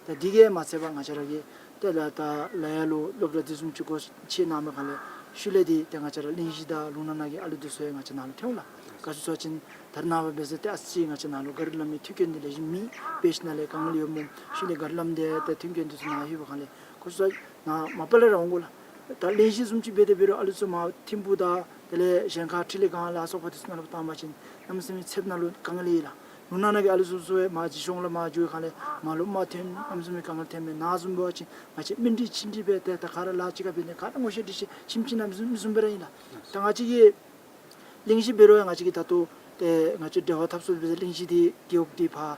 ད་འདི་གིས་མ་ཚད་པར་ང་བཅས་ར་གི་ཏེ་ལཱ་ད་ལཱ་གཡོག་ལུ་སློབ་གྲྭ་འདི་བཟུམ་ཅིག་སྒོ་ཕྱེ་གནང་མི་སྒང་ལས་ཤུལ་ལས་འདི་ཏེ་ང་བཅས་ར་གླིང་བཞི་དང་ལུང་ནག་ནང་གི་ཨ་ལུ་འདི་ཚུ་ཡང་ང་བཅས་ནཱ་ལུ་ཐོན་འོང་ལགས། ག་ཅི་ཟེར་བ་ཅིན་ད་རེས་ནངས་པ་འབད་ཟེར་ཏེ་ཨ་ཙི་ང་བཅས་ནཱ་ལུ་གཱ་རི་ལམ་གྱི་མཐུན་རྐྱེན་འདི་ལེགས་ཤོམ་མེད། འབད་ཞིནམ་ལས་དཀའ་ངལ་ཡོདཔ་སྨོ། ཤུལ་ལས་གཱ་རི་ལམ་འདི་ཏེ་མཐུན་རྐྱེན་འདི་ཚུ་ནཱ་ལྷོད་པའི་སྒང་ལས་ཁོང་ཚུ་ནཱ་མ་པ་ལས་ར་འོང་དགོ་ལགས། ད་གླིང་བཞི་བཟུམ་ཅིག་འབད་དེ་འབད་རུང་ཨ་ལུ་ཚུ་མར་ཐིམ་ཕུག་དང་དེ་ལས་གཞན་ཁ་འཕྲིན་ལས་སྒང་ལ་སོགས་པ་འདི་ཚུ་ནང་ལུ་བཏང་པ་ཅིན་གནམ་མེད་ས་མེད་ཚདཔ་ནང་ལུ་དཀའ་ངལ་ཡོད་ལགས། ལུང་ནག་ནང་གི་ཨ་ལུ་ཚུ་ཚུ་ཡང་མར་བྱིས་སྐྱོང་ལུ་མར་འགྱོ་བའི་སྒང་ལས་མར་ལུ་མར་ཐོན་གནམ་མེད་ས་མེད་དཀའ་ངལ་ཐོནམ་མས། ནཱ་བཟུམ་འབད་བ་ཅིན་ང་བཅས་མི་འདི་ཅིག་འདི་སྦེ་ཏེ་ད་ག་ར་ལཱ་གཅིག་ཁར་འབད་ནི་ག་ར་ངོ་ཤེས་འདྲིས་ཤེས་ཁྱིམ་གཅིག་ནང་མི་བཟུམ་མི་བཟུམ་སྦེ་ར་ཨིན་ལགས། ད་ང་བཅས་ཀྱི་གླིང་བཞི་འབད་རུང་ཡང་ང་བཅས་ཀྱིས་ད་ལྟོ་ཏེ་ང་བཅས་འབྲེལ་བ་འཐབ་ས་འབད་ཟེར་གླིང་བཞི་འདི་རྒེད་འོག་འདི་ཕར་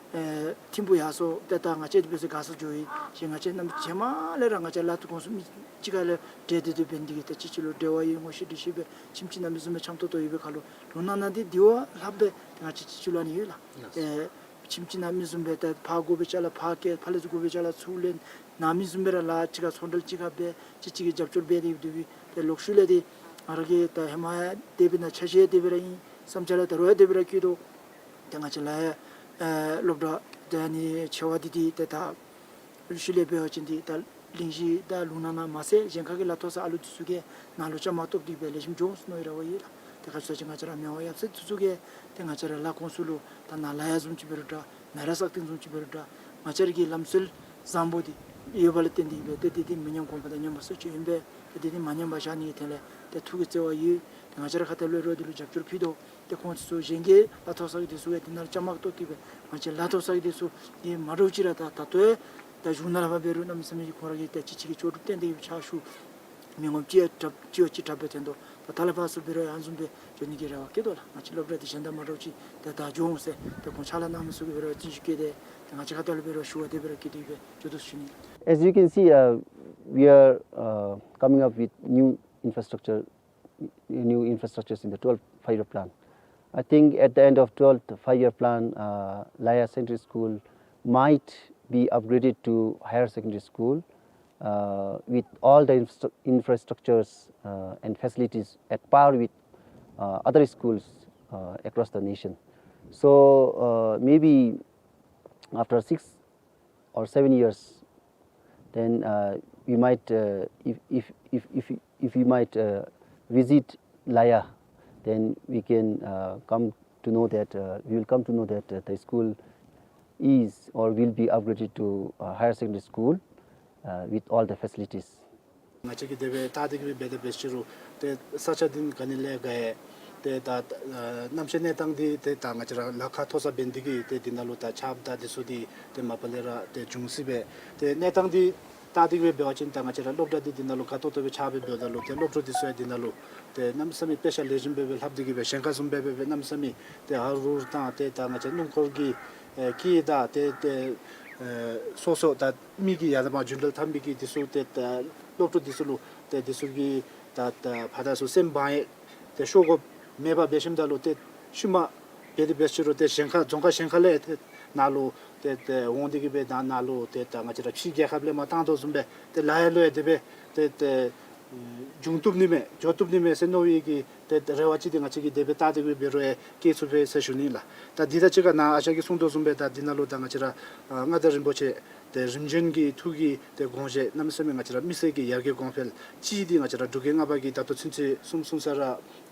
ཨེ་ཐིམ་ཕུག་ཡར་སོང་ཏེ་ད་ང་བཅས་འདི་འབད་ཟེར་མགར་ས་འགྱོ་ཡི། ཞེས་ང་བཅས་རྣམ་རྒྱལ་མ་ལས་ར་ང་བཅས་ལཱ་འཐུ་ཁོངས་སུ་མི་གཅིག་ཁར་ལས་འབྲེལ་ཏེ་སྡོད་པའི་འདི་གིས་ཏེ་གཅིག་གཅིག་ལུ་འབྲེལ་བ་ཡོད། ངོ་ཤེས་འདྲིས་ཤེས་སྦེ་ཁྱིམ་གཅིག་ནང་མི་བཟུམ་སྦེ་འཆམ་ཏོག་ཏོ་ཡོད་པའི་ཁར་ལུ་ལུང་ནག་ནང་འདི་འདི་བ་ལྷག་སྦེ་ཏེ་ང་བཅས་གཅིག་གཅིག་ལུ་ཨ་ནི་ཡོད་ལགས། ཏེ་ཁྱིམ་གཅིག་ནང་མི་བཟུམ་སྦེ་ཏེ་ཕར་དགོ་པའི་ཅ་ལ་ཕར་བསྐྱལ། ཕར་ལས་ཚུར་དགོ་པའི་ཅ་ལ་ཚུར་ལེན། ནཱ་མི་བཟུམ་སྦེ་ར་ལཱ་གཅིག་ཁར་ཚོང་འབྲེལ་གཅིག་ཁར་འབད་གཅིག་གཅིག་གི་རྒྱབ་སྐྱོར་འབད་དེ་སྡོད་པའི་ཏེ་ལོག་ཤུལ་ལས་འདི་ང་ར་གིས་ད་ཧེ་མ་དེ་སྦེ་ནཱ་ཆ་ཤས་དེ་སྦེ་ར་ཨིན། བསམ་འཆར་ལས་ད་རུང་ཡང་དེ་སྦེ་ར་བསྐྱེད་དོ། ཏེ་ང་བཅས་ལཱ་ཡོག་ཨེ་སློབ་གྲྭ་ཏེ་ཨ་ནི་ཆེ་བ་འདི་འདི་ཏེ་ད་ཤུལ་ལས་འབད་བ་ཅིན་འདི་ད་གླིང་བཞི་དང་ལུང་ནག་ནང་མ་ཚད་གཞན་ཁ་གི་ལཱ་འཐོག་ས་ཨ་ལུ་འདི་ཚུ་གིས་ནཱ་ལུ་བཅའ་མར་གཏོགས་ཏེ་སྦེ་ལེགས་ཤོམ་འགྱོ་འོང་ཟེར་མནོ་ཡི་རེ་བ་ཡོད་ལགས། ཏེ་ག་ཅི་ཟེར་བ་ཅིན་ང་བཅས་ར་མི་དབང་ཡབ་སྲས་འདི་ཚུ་གིས་ཏེ་ང་བཅས་ར་ལཱ་ཁོངས་སུ་ལུ་ད་ནཱ་ལཱ་ཡོག་བཟུམ་ཅིག་འབད་རུང་འདྲ་མི་རབས་གསར་བསྐལངས་བཟུམ་ཅིག་འབད་རུང་འདྲ་ང་བཅས་ར་གི་ལམ་སྲོལ་བཟང་པོ་འདི་ཡོད་པ་ལས་བརྟེན་ཏེ་སྦེ་ཏེ་འདི་འདི་མི་ཉམས་གོང་འཕེལ་དང་ཉམས་པ་སོར་ཆུད་ཨིན་པས། ཏེ་འདི་འདི་མ་ཉམས་པར་བཞག་ནི་གི་ཐད་ལས་ཏེ་ཐུགས་ཀྱི་བརྩེ་བ་ཡོད། ཏེ་ང་བཅས་ར་ཁ་ཐུག་ལས་རོགས་འདི་ལུ་རྒྱབ་སྐྱོར་ཕུལ་དོ། ཏེ་ཁོང་ཚུ་གཞན་གྱི་ལཱ་འཐོག་ས་གི་འདི་ཚུ་གིས་འདི་ནང་ལུ་བཅའ་མར་གཏོགས་ཏེ་སྦེ་ང་བཅས་ལཱ་འཐོག་ས་གི་འདི་ཚུ་འདི་མ་འདྲཝ་ཅིག་ར་ད་ད་ལྟོ་ཡང་ད་གཞུང་ནང་ལས་ཕར་འབད་རུང་གནམ་མེད་ས་མེད་ཀྱི་ཁོང་ར་གིས་ཏེ་གཅིག་གཅིག་གིས་ལྕོགས་གྲུབ་བསྟན་ཏེ་གི་ཕྱག་ཞུ་མི་ངོམ་ཅིག་ཡང་དྲག་ཅིག་ཡང་ཅིག་དྲག་སྦེ་ཐོན་དོ། ད་ད་ལས་ཕར་ཚུར་འབད་རུང་ཡང་ཨ་ནི་བཟུམ་སྦེ་འགྱོ་ནི་གི་རེ་བ་བསྐྱེད་དོ་ལགས། ང་བཅས་སློབ་གྲྭ་འདི་གཞན་དང་མ་འདྲཝ་ཅིག་ཏེ་ད་འགྱོ་འོང་ཟེར་ཏེ་ཁོང་ཕྱག་ལཱ་གནང་མི་ཚུ་གིས་འབད་རུང་བརྩི་བཀུར་བསྐྱེད་དེ་ཏེ་ང་བཅས་ཁ་ཐུག་ལས་འབད་རུང་ཞུ་བ་དེ་སྦེ་ར་བསྐྱེད་དེ་སྦེ་འགྱོ་དོ་ཟེར་ཞུ་ནི། As you can see, uh, we are uh, coming up with new infrastructure, new infrastructures in the twelfth five-year plan. I think at the end of twelfth five-year plan, uh, Laya Central School might be upgraded to higher secondary school, uh, with all the infra- infrastructures uh, and facilities at par with uh, other schools uh, across the nation. So uh, maybe after six or seven years, then uh, we might, uh, if, if, if, if, if we might uh, visit Laya, then we can uh, come to know that, uh, we will come to know that, uh, the school is or will be upgraded to a higher secondary school, uh, with all the facilities. ང་བཅས་ཀྱིས་དེ་སྦེ་བལྟ་སྟེ་གི་སྦེ་འབད་དེ་འབད་ཞུ་རུང་ཏེ་ས་ཆ་འདི་ག་ནི་ལས་ག་ཡ་ཏེ་ད་ཨ་གནམ་གཤིས་གནས་སྟངས་འདི་ཏེ་ད་ང་བཅས་ར་ལཱ་ཁག་མཐོ་ས་འབད་ནི་འདི་གིས་ཏེ་འདི་ནང་ལུ་ད་ཆརཔ་དང་འདི་ཚུ་འདི་ཏེ་མ་པ་ལས་ར་ཏེ་འབྱུང་སྲིད་པས། ཏེ་གནས་སྟངས་འདི་བལྟ་སྟེ་གི་སྦེ་འབད་བ་ཅིན་ད་ང་བཅས་ར་སློབ་གྲྭ་འདི་འདི་ནང་ལུ་དགའ་ཏོག་ཏོ་སྦེ་ཆགས་སྦེ་འབདཝ་ད་ལུ་ཏེ་སློབ་ཕྲུག་འདི་ཚུ་ཡང་འདི་ནང་ལུ་ཏེ་གནམ་མེད་ས་མེད་དཔེ་ཆ་ལེགས་ཤོམ་སྦེ་སྦེ་ལྷབ་སྟེ་གི་སྦེ་ཞིང་ཁ་བཟུམ་སྦེ་སྦེ་སྦེ་གནམ་མེད་ས་མེད་ཏེ་ཧ་རུ་ཧུར་དང་ཏེ་ད་ང་བཅས་སྣུམ་འཁོར་གྱི་ཨེ་ཀི་དང་ཏེ་ཏེ་ཨེ་སོ་སོ་ད་མི་གི་ཡར་དང་མར་རྒྱུན་འགྲུལ་འཐབ་མི་གི་འདི་ཚུ་ཏེ་ད་སློབ་ཕྲུག་འདི་ཚུ་ལུ་ཏེ་འདི་ཚུ་གི་ད་ད་ཕར་ད་ཚུ་སེམས་བག་ཡངས་ཏེ་ཤོར་དགོཔ་མེད་པར་འབད་ཞིནམ་ད་ལུ་ཏེ་ཤུལ་མ་འབད་དེ་འབད་ཞུ་རུང་ཏེ་ཞིང་ཁ་རྫོང་ཁག་ཞིང་ཁ་ལས་ཏེ་ནཱ་ལུ་ཏེ་ཏེ་འོང་སྟེ་གི་སྦེ་ད་ནཱ་ལུ་ཏེ་ད་ང་བཅས་ར་ཕྱིའི་རྒྱལ་ཁབ་ལས་མར་བཏང་དོ་བཟུམ་སྦེ་ཏེ་ལཱ་ཡང་ལུ་ཡང་དེ་སྦེ་ཏེ་ཏེ་འབྱུང་བཏུབ་ནི་མས་འགྱོ་བཏུབ་ནི་མས་ཟེར་མནོ་བའི་གི་ཏེ་རེ་བ་ཅིག་འདི་ང་བཅས་ཀྱིས་དེ་སྦེ་བལྟ་སྟེ་གི་སྦེ་འབད་རུང་ཡང་སྐྱེ་ཚུགས་པས་ཟེར་ཞུ་ནི་ལགས། ད་འདི་དང་གཅིག་ཁར་ནཱ་ཨ་ཞང་གིས་གསུངས་དོ་བཟུམ་སྦེ་ད་འདི་ནང་ལུ་ད་ང་བཅས་ར་ཨ་མངའ་བདག་རིན་པོ་ཆེ་ཏེ་རིམ་བྱོན་གྱི་ཐུགས་ཀྱི་ཏེ་དགོངས་བཞེད་གནམ་མེད་ས་མེད་ང་བཅས་ར་མི་སེར་གྱི་ཡར་རྒྱས་གོང་འཕེལ་གཅིག་འདི་ང་བཅས་ར་འབྲུག་རྒྱལ་ལྔ་པ་གིས་ད་ལྟོ་ཚུན་ཚོད་གསུངས་གསུངས་ས་ར་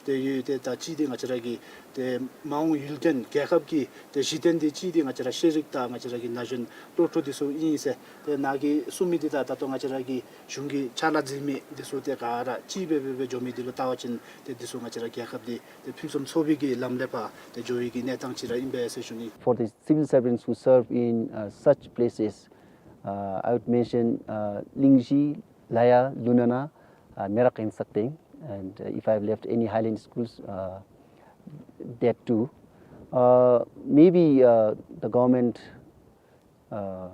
ཏེ་ཡོད། ཏེ་ད་གཅིག་འདི་ང་བཅས་ར་གི་ཏེ་མ་འོངས་ཡུན་བརྟན་རྒྱལ་ཁབ་ཀྱི་ཏེ་གཞི་རྟེན་འདི་གཅིག་འདི་ང་བཅས་ར་ཤེས་རིག་དང་ང་བཅས་ར་གི་ན་གཞོན་སློབ་ཕྲུག་འདི་ཚུ་ཨིན་ཟེར། ཏེ་ནཱ་གིས་གསུངས་མི་འདི་དང་ད་ལྟོ་ང་བཅས་ར་གི་གཞུང་གི་ཕྱག་ལཱ་མཛད་མི་འདི་ཚུ་ཏེ་ག་ར་གཅིག་སྦེ་སྦེ་སྦེ་འགྱོ་མི་འདི་ལུ་བལྟ་བ་ཅིན་ཏེ་འདི་ཚུ་ང་བཅས་ར་རྒྱལ་ཁབ་འདི་ཏེ་ཕུན་སུམ་ཚོགས་པའི་གི་ལམ་ལས་ཕར་ཏེ་འགྱོ་བའི་གི་གནས་སྟངས་ཅིག་ར་ཨིན་པས་ཟེར་ཞུ་ནི། For the civil servants who serve in, uh, such places, uh, I would mention, uh, Lingzhi, Laya, Lunana, uh, Merak and Sakteng, and, uh, if I have left any highland schools, uh, that too. Uh, maybe, uh, the government, uh,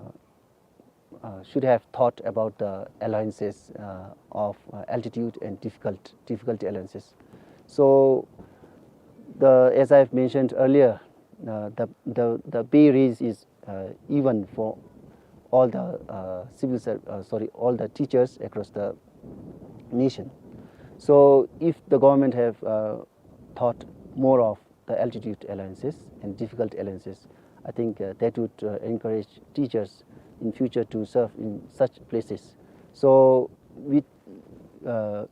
uh, should have thought about the allowances, uh, of, uh, altitude and difficult, difficulty allowances. So, the, as I have mentioned earlier, uh, the, the, the pay raise is, uh, even for all the, uh, civil serv-, uh, sorry, all the teachers across the nation. So, if the government have, uh, thought more of the altitude allowances and difficult allowances, I think, uh, that would, uh, encourage teachers in future to serve in such places. So, with, uh,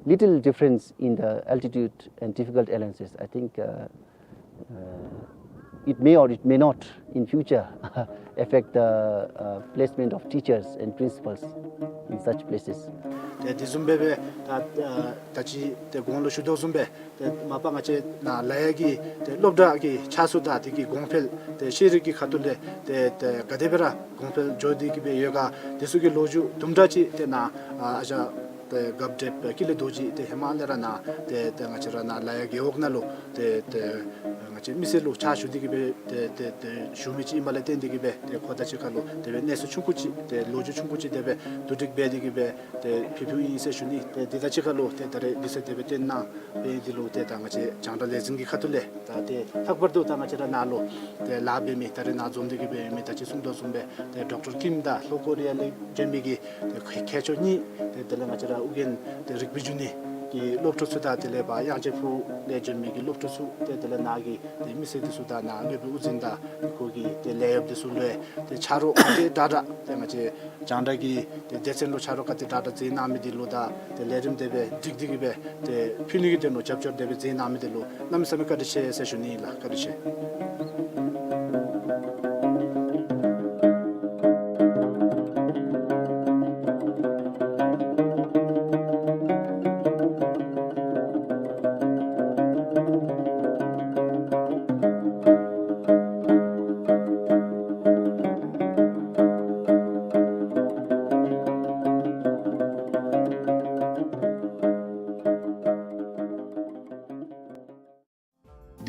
little difference in the altitude and difficult allowances, I think, uh, uh, it may or it may not in future affect the, uh, placement of teachers and principals in such places. ཏེ་དེ་བཟུམ་སྦེ་སྦེ་ད་ཨ་ད་ཅི་ཏེ་གོང་ལུ་ཞུ་དོ་བཟུམ་སྦེ་ཏེ་མ་པ་ང་བཅས་ནཱ་ལ་ཡ་གི་ཏེ་སློབ་གྲྭ་གི་ཆགས་ཚུལ་དང་དེ་གི་གོང་འཕེལ་ཏེ་ཤེས་རིག་གི་ཁ་ཐུག་ལས་ཏེ་ཏེ་ག་དེ་སྦེ་ར་གོང་འཕེལ་འགྱོ་སྟེ་གི་སྦེ་ཡོད་ག་དེ་ཚུ་གི་ལོ་རྒྱུས་དུམ་གྲ་ཅིག་ཏེ་ནཱ་ཨ་ཨ་ཞང་ཏེ་རྒཔོ་བགྲེསཔ་ཀུན་ལེགས་རྡོ་རྗེ་ཏེ་ཧེ་མ་ལས་ར་ནཱ་ཏེ་ཏེ་ང་བཅས་ར་ནཱ་ལ་ཡ་རྒེད་འོག་ནང་ལུ་ཏེ་ཏེ་ང་བཅས་མི་སེར་ལུ་ཕྱག་ཞུ་སྟེ་གི་སྦེ་ཏེ་ཏེ་ཏེ་ཞུ་མི་ཅིག་ཨིནམ་ལས་བརྟེན་ཏེ་གི་སྦེ་ཏེ་ཁོ་དང་གཅིག་ཁར་ལུ་དེ་སྦེ་གནས་ཚུལ་ཆུང་ཀུ་ཅིག་ཏེ་ལོ་རྒྱུས་ཆུང་ཀུ་ཅིག་དེ་སྦེ་བསྡུ་སྒྲིག་འབད་དེ་གི་སྦེ་ཏེ་ཕུལ་ཕུལཝ་ཨིན་ཟེར་ཞུ་ནི། ཏེ་དེ་དང་གཅིག་ཁར་ལུ་ཏེ་ད་རེས་དུས་ཚོད་དེ་སྦེ་བཏོན་གནང་སྦེ་འདི་ལུ་ཏེ་ད་ང་བཅས་རྒྱང་བསྒྲགས་ལས་འཛིན་གྱི་ཁ་ཐུག་ལས་ད་ཏེ་ལྷག་པར་དུ་ད་ང་བཅས་ར་ནཱ་ལུ་ཏེ་ལཱ་འབད་མི་ད་རེས་ནཱ་འཛོམས་ཏེ་གི་སྦེ་ཡོད་མི་ད་ཅི་གསུངས་དོ་བཟུམ་སྦེ་ཏེ་ཌོག་ཊར་ཀིམ་དང་ལྷོ་ཀོ་རི་ཡ་ལས་བྱོན་མི་གི་ཏེ་མཁས་མཆོག་གཉིས་ཏེ་དེ་ལས་ང་བཅས་ར་ཨོ་རྒྱན་ཏེ་རིག་པའི་འབྱུང་གནས་ཀྱི་སློབ་ཕྲུག་ཚུ་དང་དེ་ལས་ཕར་དབྱངས་ཅན་ཕུག་ལས་བྱོན་མི་གི་སློབ་ཕྲུག་ཚུ་ཏེ་དེ་ལས་ནཱ་གི་ཏེ་མི་སེར་འདི་ཚུ་དང་ནཱ་དངོས་པོའི་དབུ་འཛིན་དང་ཁོ་གི་ཏེ་ལས་གཡོགཔ་འདི་ཚུ་ལུ་ཏེ་ཆ་རོགས་ག་དེ་དྲག་དྲག་ཏེ་ང་བཅས་རྒྱང་བསྒྲགས་ཀྱི་ཏེ་སྡེ་ཚན་ལུ་ཆ་རོགས་ག་དེ་དྲག་དྲག་མཛད་གནང་མི་འདི་ལུ་དང་ཏེ་ལས་རིམ་དེ་སྦེ་སྒྲིག་སྟེ་གི་སྦེ་ཏེ་ཕུལ་ནི་གི་དོན་ལུ་རྒྱབ་སྐྱོར་དེ་སྦེ་མཛད་གནང་མི་འདི་ལུ་གནམ་མེད་ས་མེད་བཀའ་དྲིན་ཆེ་ཟེར་ཞུ་ནི་ཨིན་ལགས། བཀའ་དྲིན་ཆེ།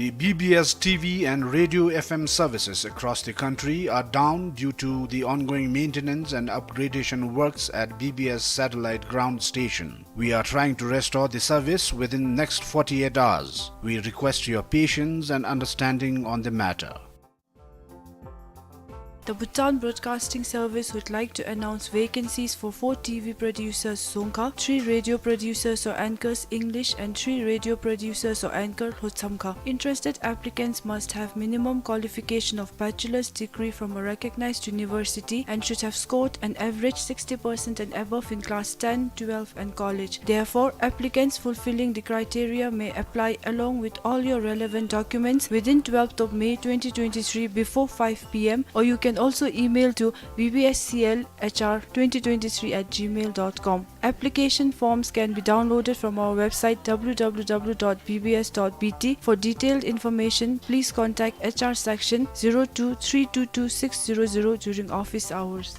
The B B S T V and radio F M services across the country are down due to the ongoing maintenance and upgradation works at B B S Satellite Ground Station. We are trying to restore the service within next forty-eight hours. We request your patience and understanding on the matter. The Bhutan Broadcasting Service would like to announce vacancies for four T V producers, Dzongkha, three radio producers or anchors, English, and three radio producers or anchor, Lhotsamkha. Interested applicants must have minimum qualification of bachelor's degree from a recognized university and should have scored an average sixty percent and above in class ten, twelve, and college. Therefore, applicants fulfilling the criteria may apply along with all your relevant documents within twelfth of May twenty twenty-three before five P M, or you can also email to B B S C L H R twenty twenty-three at gmail dot com. Application forms can be downloaded from our website, W W W dot B B S dot B T. For detailed information, please contact H R section zero two three two two six zero zero during office hours.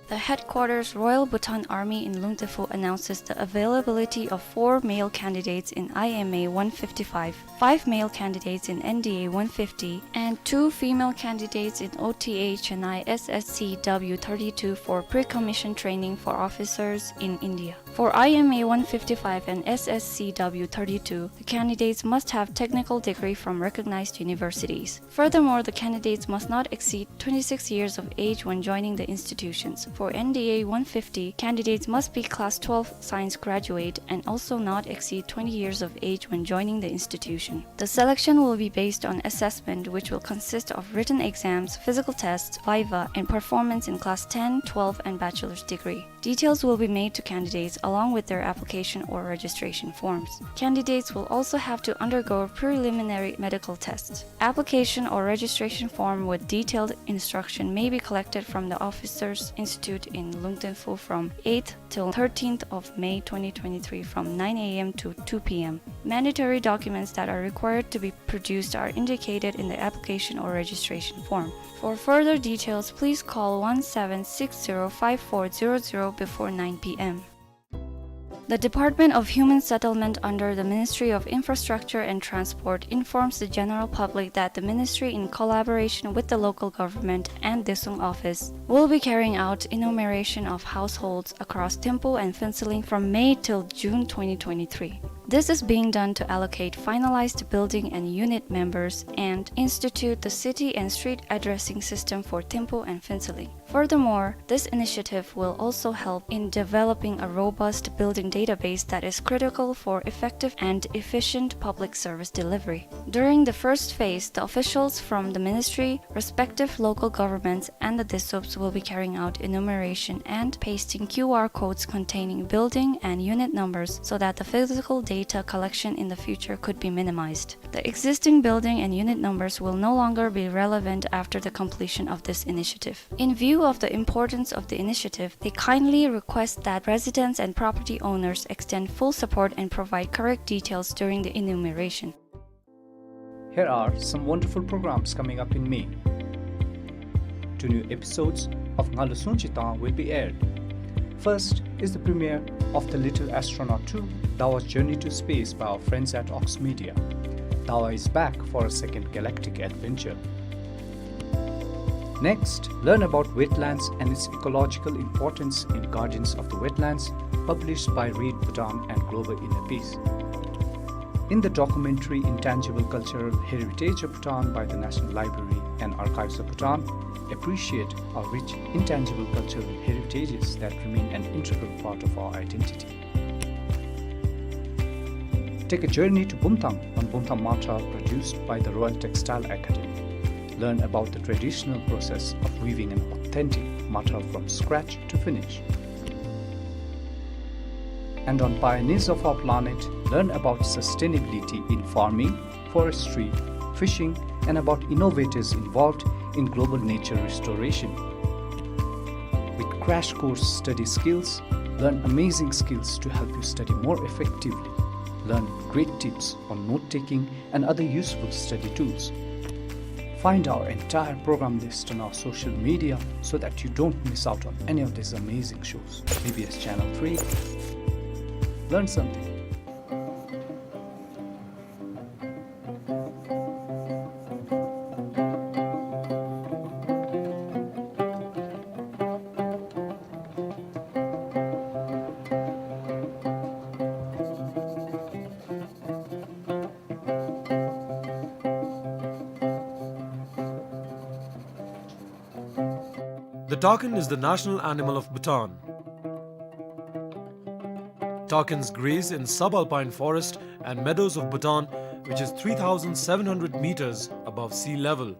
The headquarters Royal Bhutan Army in Lungtephu announces the availability of four male candidates in I M A one fifty-five, five male candidates in N D A one fifty, and two female candidates in O T A Chennai S S C W thirty-two for pre-commission training for officers in India. For I M A one fifty-five and S S C W thirty-two, the candidates must have technical degree from recognized universities. Furthermore, the candidates must not exceed twenty-six years of age when joining the institutions. For N D A one fifty, candidates must be class twelve science graduate and also not exceed twenty years of age when joining the institution. The selection will be based on assessment, which will consist of written exams, physical tests, viva, and performance in class ten, twelve, and bachelor's degree. Details will be made to candidates along with their application or registration forms. Candidates will also have to undergo preliminary medical tests. Application or registration form with detailed instruction may be collected from the Officers Institute in Lungtephu from eighth till thirteenth of May twenty twenty-three from nine A M to two P M. Mandatory documents that are required to be produced are indicated in the application or registration form. For further details, please call one seven six zero five four zero zero before nine P M. The Department of Human Settlement under the Ministry of Infrastructure and Transport informs the general public that the ministry, in collaboration with the local government and Detsong office, will be carrying out enumeration of households across Thimphu and Phuentsholing from May till June twenty twenty-three. This is being done to allocate finalized building and unit numbers and institute the city and street addressing system for Thimphu and Phuentsholing. Furthermore, this initiative will also help in developing a robust building database that is critical for effective and efficient public service delivery. During the first phase, the officials from the ministry, respective local governments, and the DESUPs will be carrying out enumeration and pasting Q R codes containing building and unit numbers so that the physical data collection in the future could be minimized. The existing building and unit numbers will no longer be relevant after the completion of this initiative. In view of the importance of the initiative, they kindly request that residents and property owners extend full support and provide correct details during the enumeration. Here are some wonderful programs coming up in May. Two new episodes of Ngalo Sungchi Tang will be aired. First is the premiere of The Little Astronaut two, Dawa's Journey to Space by our friends at Ox Media. Dawa is back for a second galactic adventure. Next, learn about wetlands and its ecological importance in Guardians of the Wetlands, published by Read Bhutan and Global Inner Peace. In the documentary Intangible Cultural Heritage of Bhutan by the National Library and Archives of Bhutan, appreciate our rich intangible cultural heritages that remain an integral part of our identity. Take a journey to Bumthang on Bumthang Matra, produced by the Royal Textile Academy. Learn about the traditional process of weaving an authentic matra from scratch to finish. And on Pioneers of Our Planet, learn about sustainability in farming, forestry, fishing, and about innovators involved in global nature restoration. With crash course study skills, learn amazing skills to help you study more effectively. Learn great tips on note-taking and other useful study tools. Find our entire program list on our social media so that you don't miss out on any of these amazing shows. B B S Channel three. Learn something. The takin is the national animal of Bhutan. Takins graze in subalpine forest and meadows of Bhutan, which is three thousand seven hundred meters above sea level.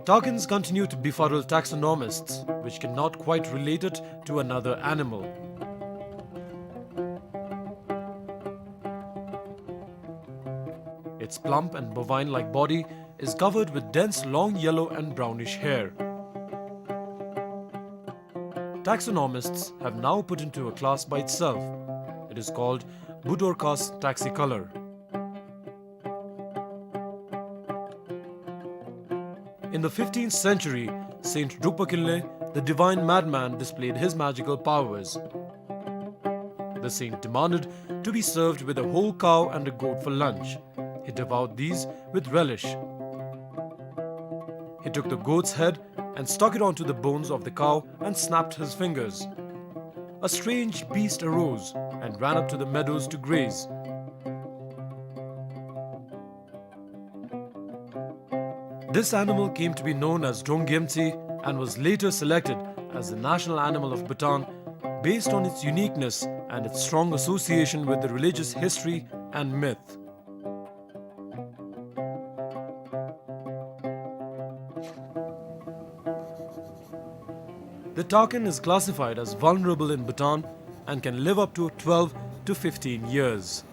Takins continue to befuddle taxonomists, which cannot quite relate it to another animal. Its plump and bovine-like body is covered with dense long yellow and brownish hair. Taxonomists have now put into a class by itself. It is called Budorcas taxicolor. In the fifteenth century, Saint Drukpa Kinley, the divine madman, displayed his magical powers. The saint demanded to be served with a whole cow and a goat for lunch. He devoured these with relish. He took the goat's head and stuck it onto the bones of the cow and snapped his fingers. A strange beast arose and ran up to the meadows to graze. This animal came to be known as Drong Gyemtse and was later selected as the national animal of Bhutan based on its uniqueness and its strong association with the religious history and myth. The takin is classified as vulnerable in Bhutan and can live up to twelve to fifteen years.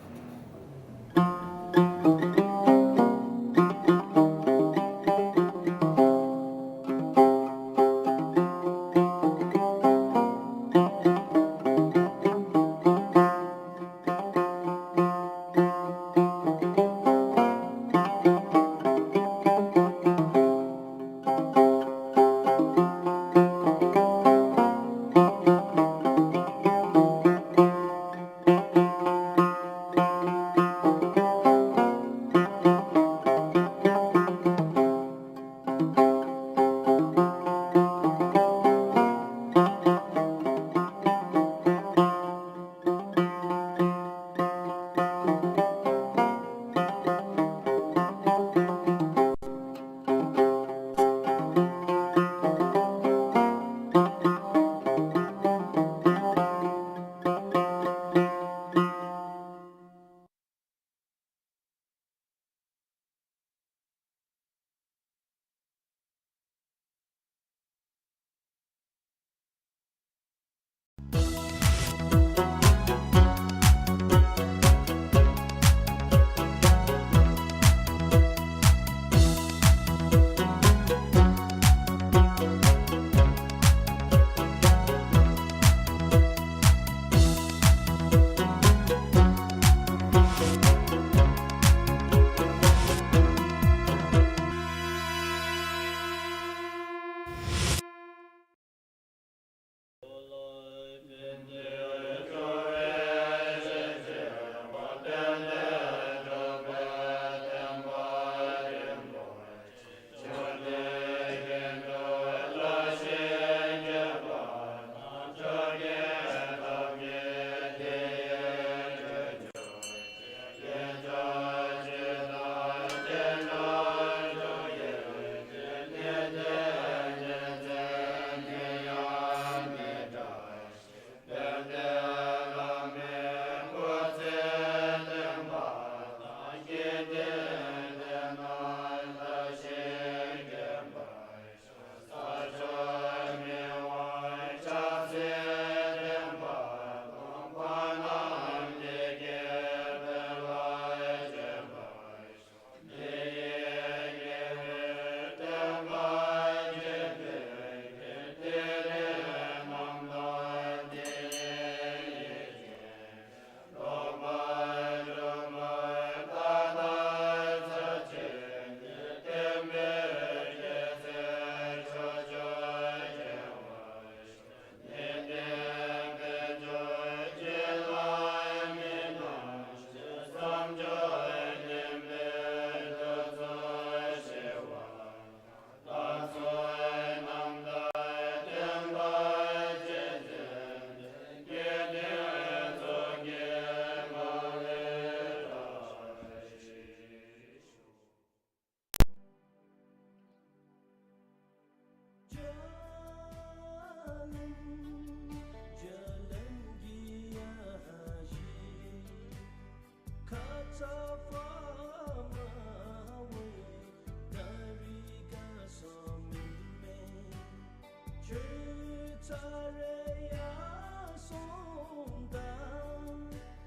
ཚར་རེ་ཡར་སོངམ་ད་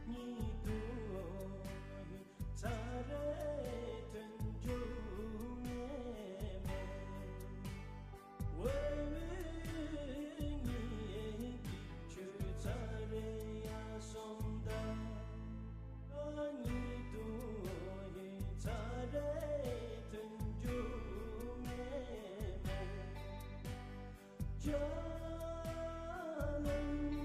ཉེ་དུ་ཚར་རེ་ཐོན་འགྱོ་ནི་མས། ཝེ་ཝེ་ངེའི་གི་ཆུ་ཚར་རེ་ཡར་སོངམ་ད་ཉེ་དུ་ཚར་རེ་ཐོན་འགྱོ་ནི་མས།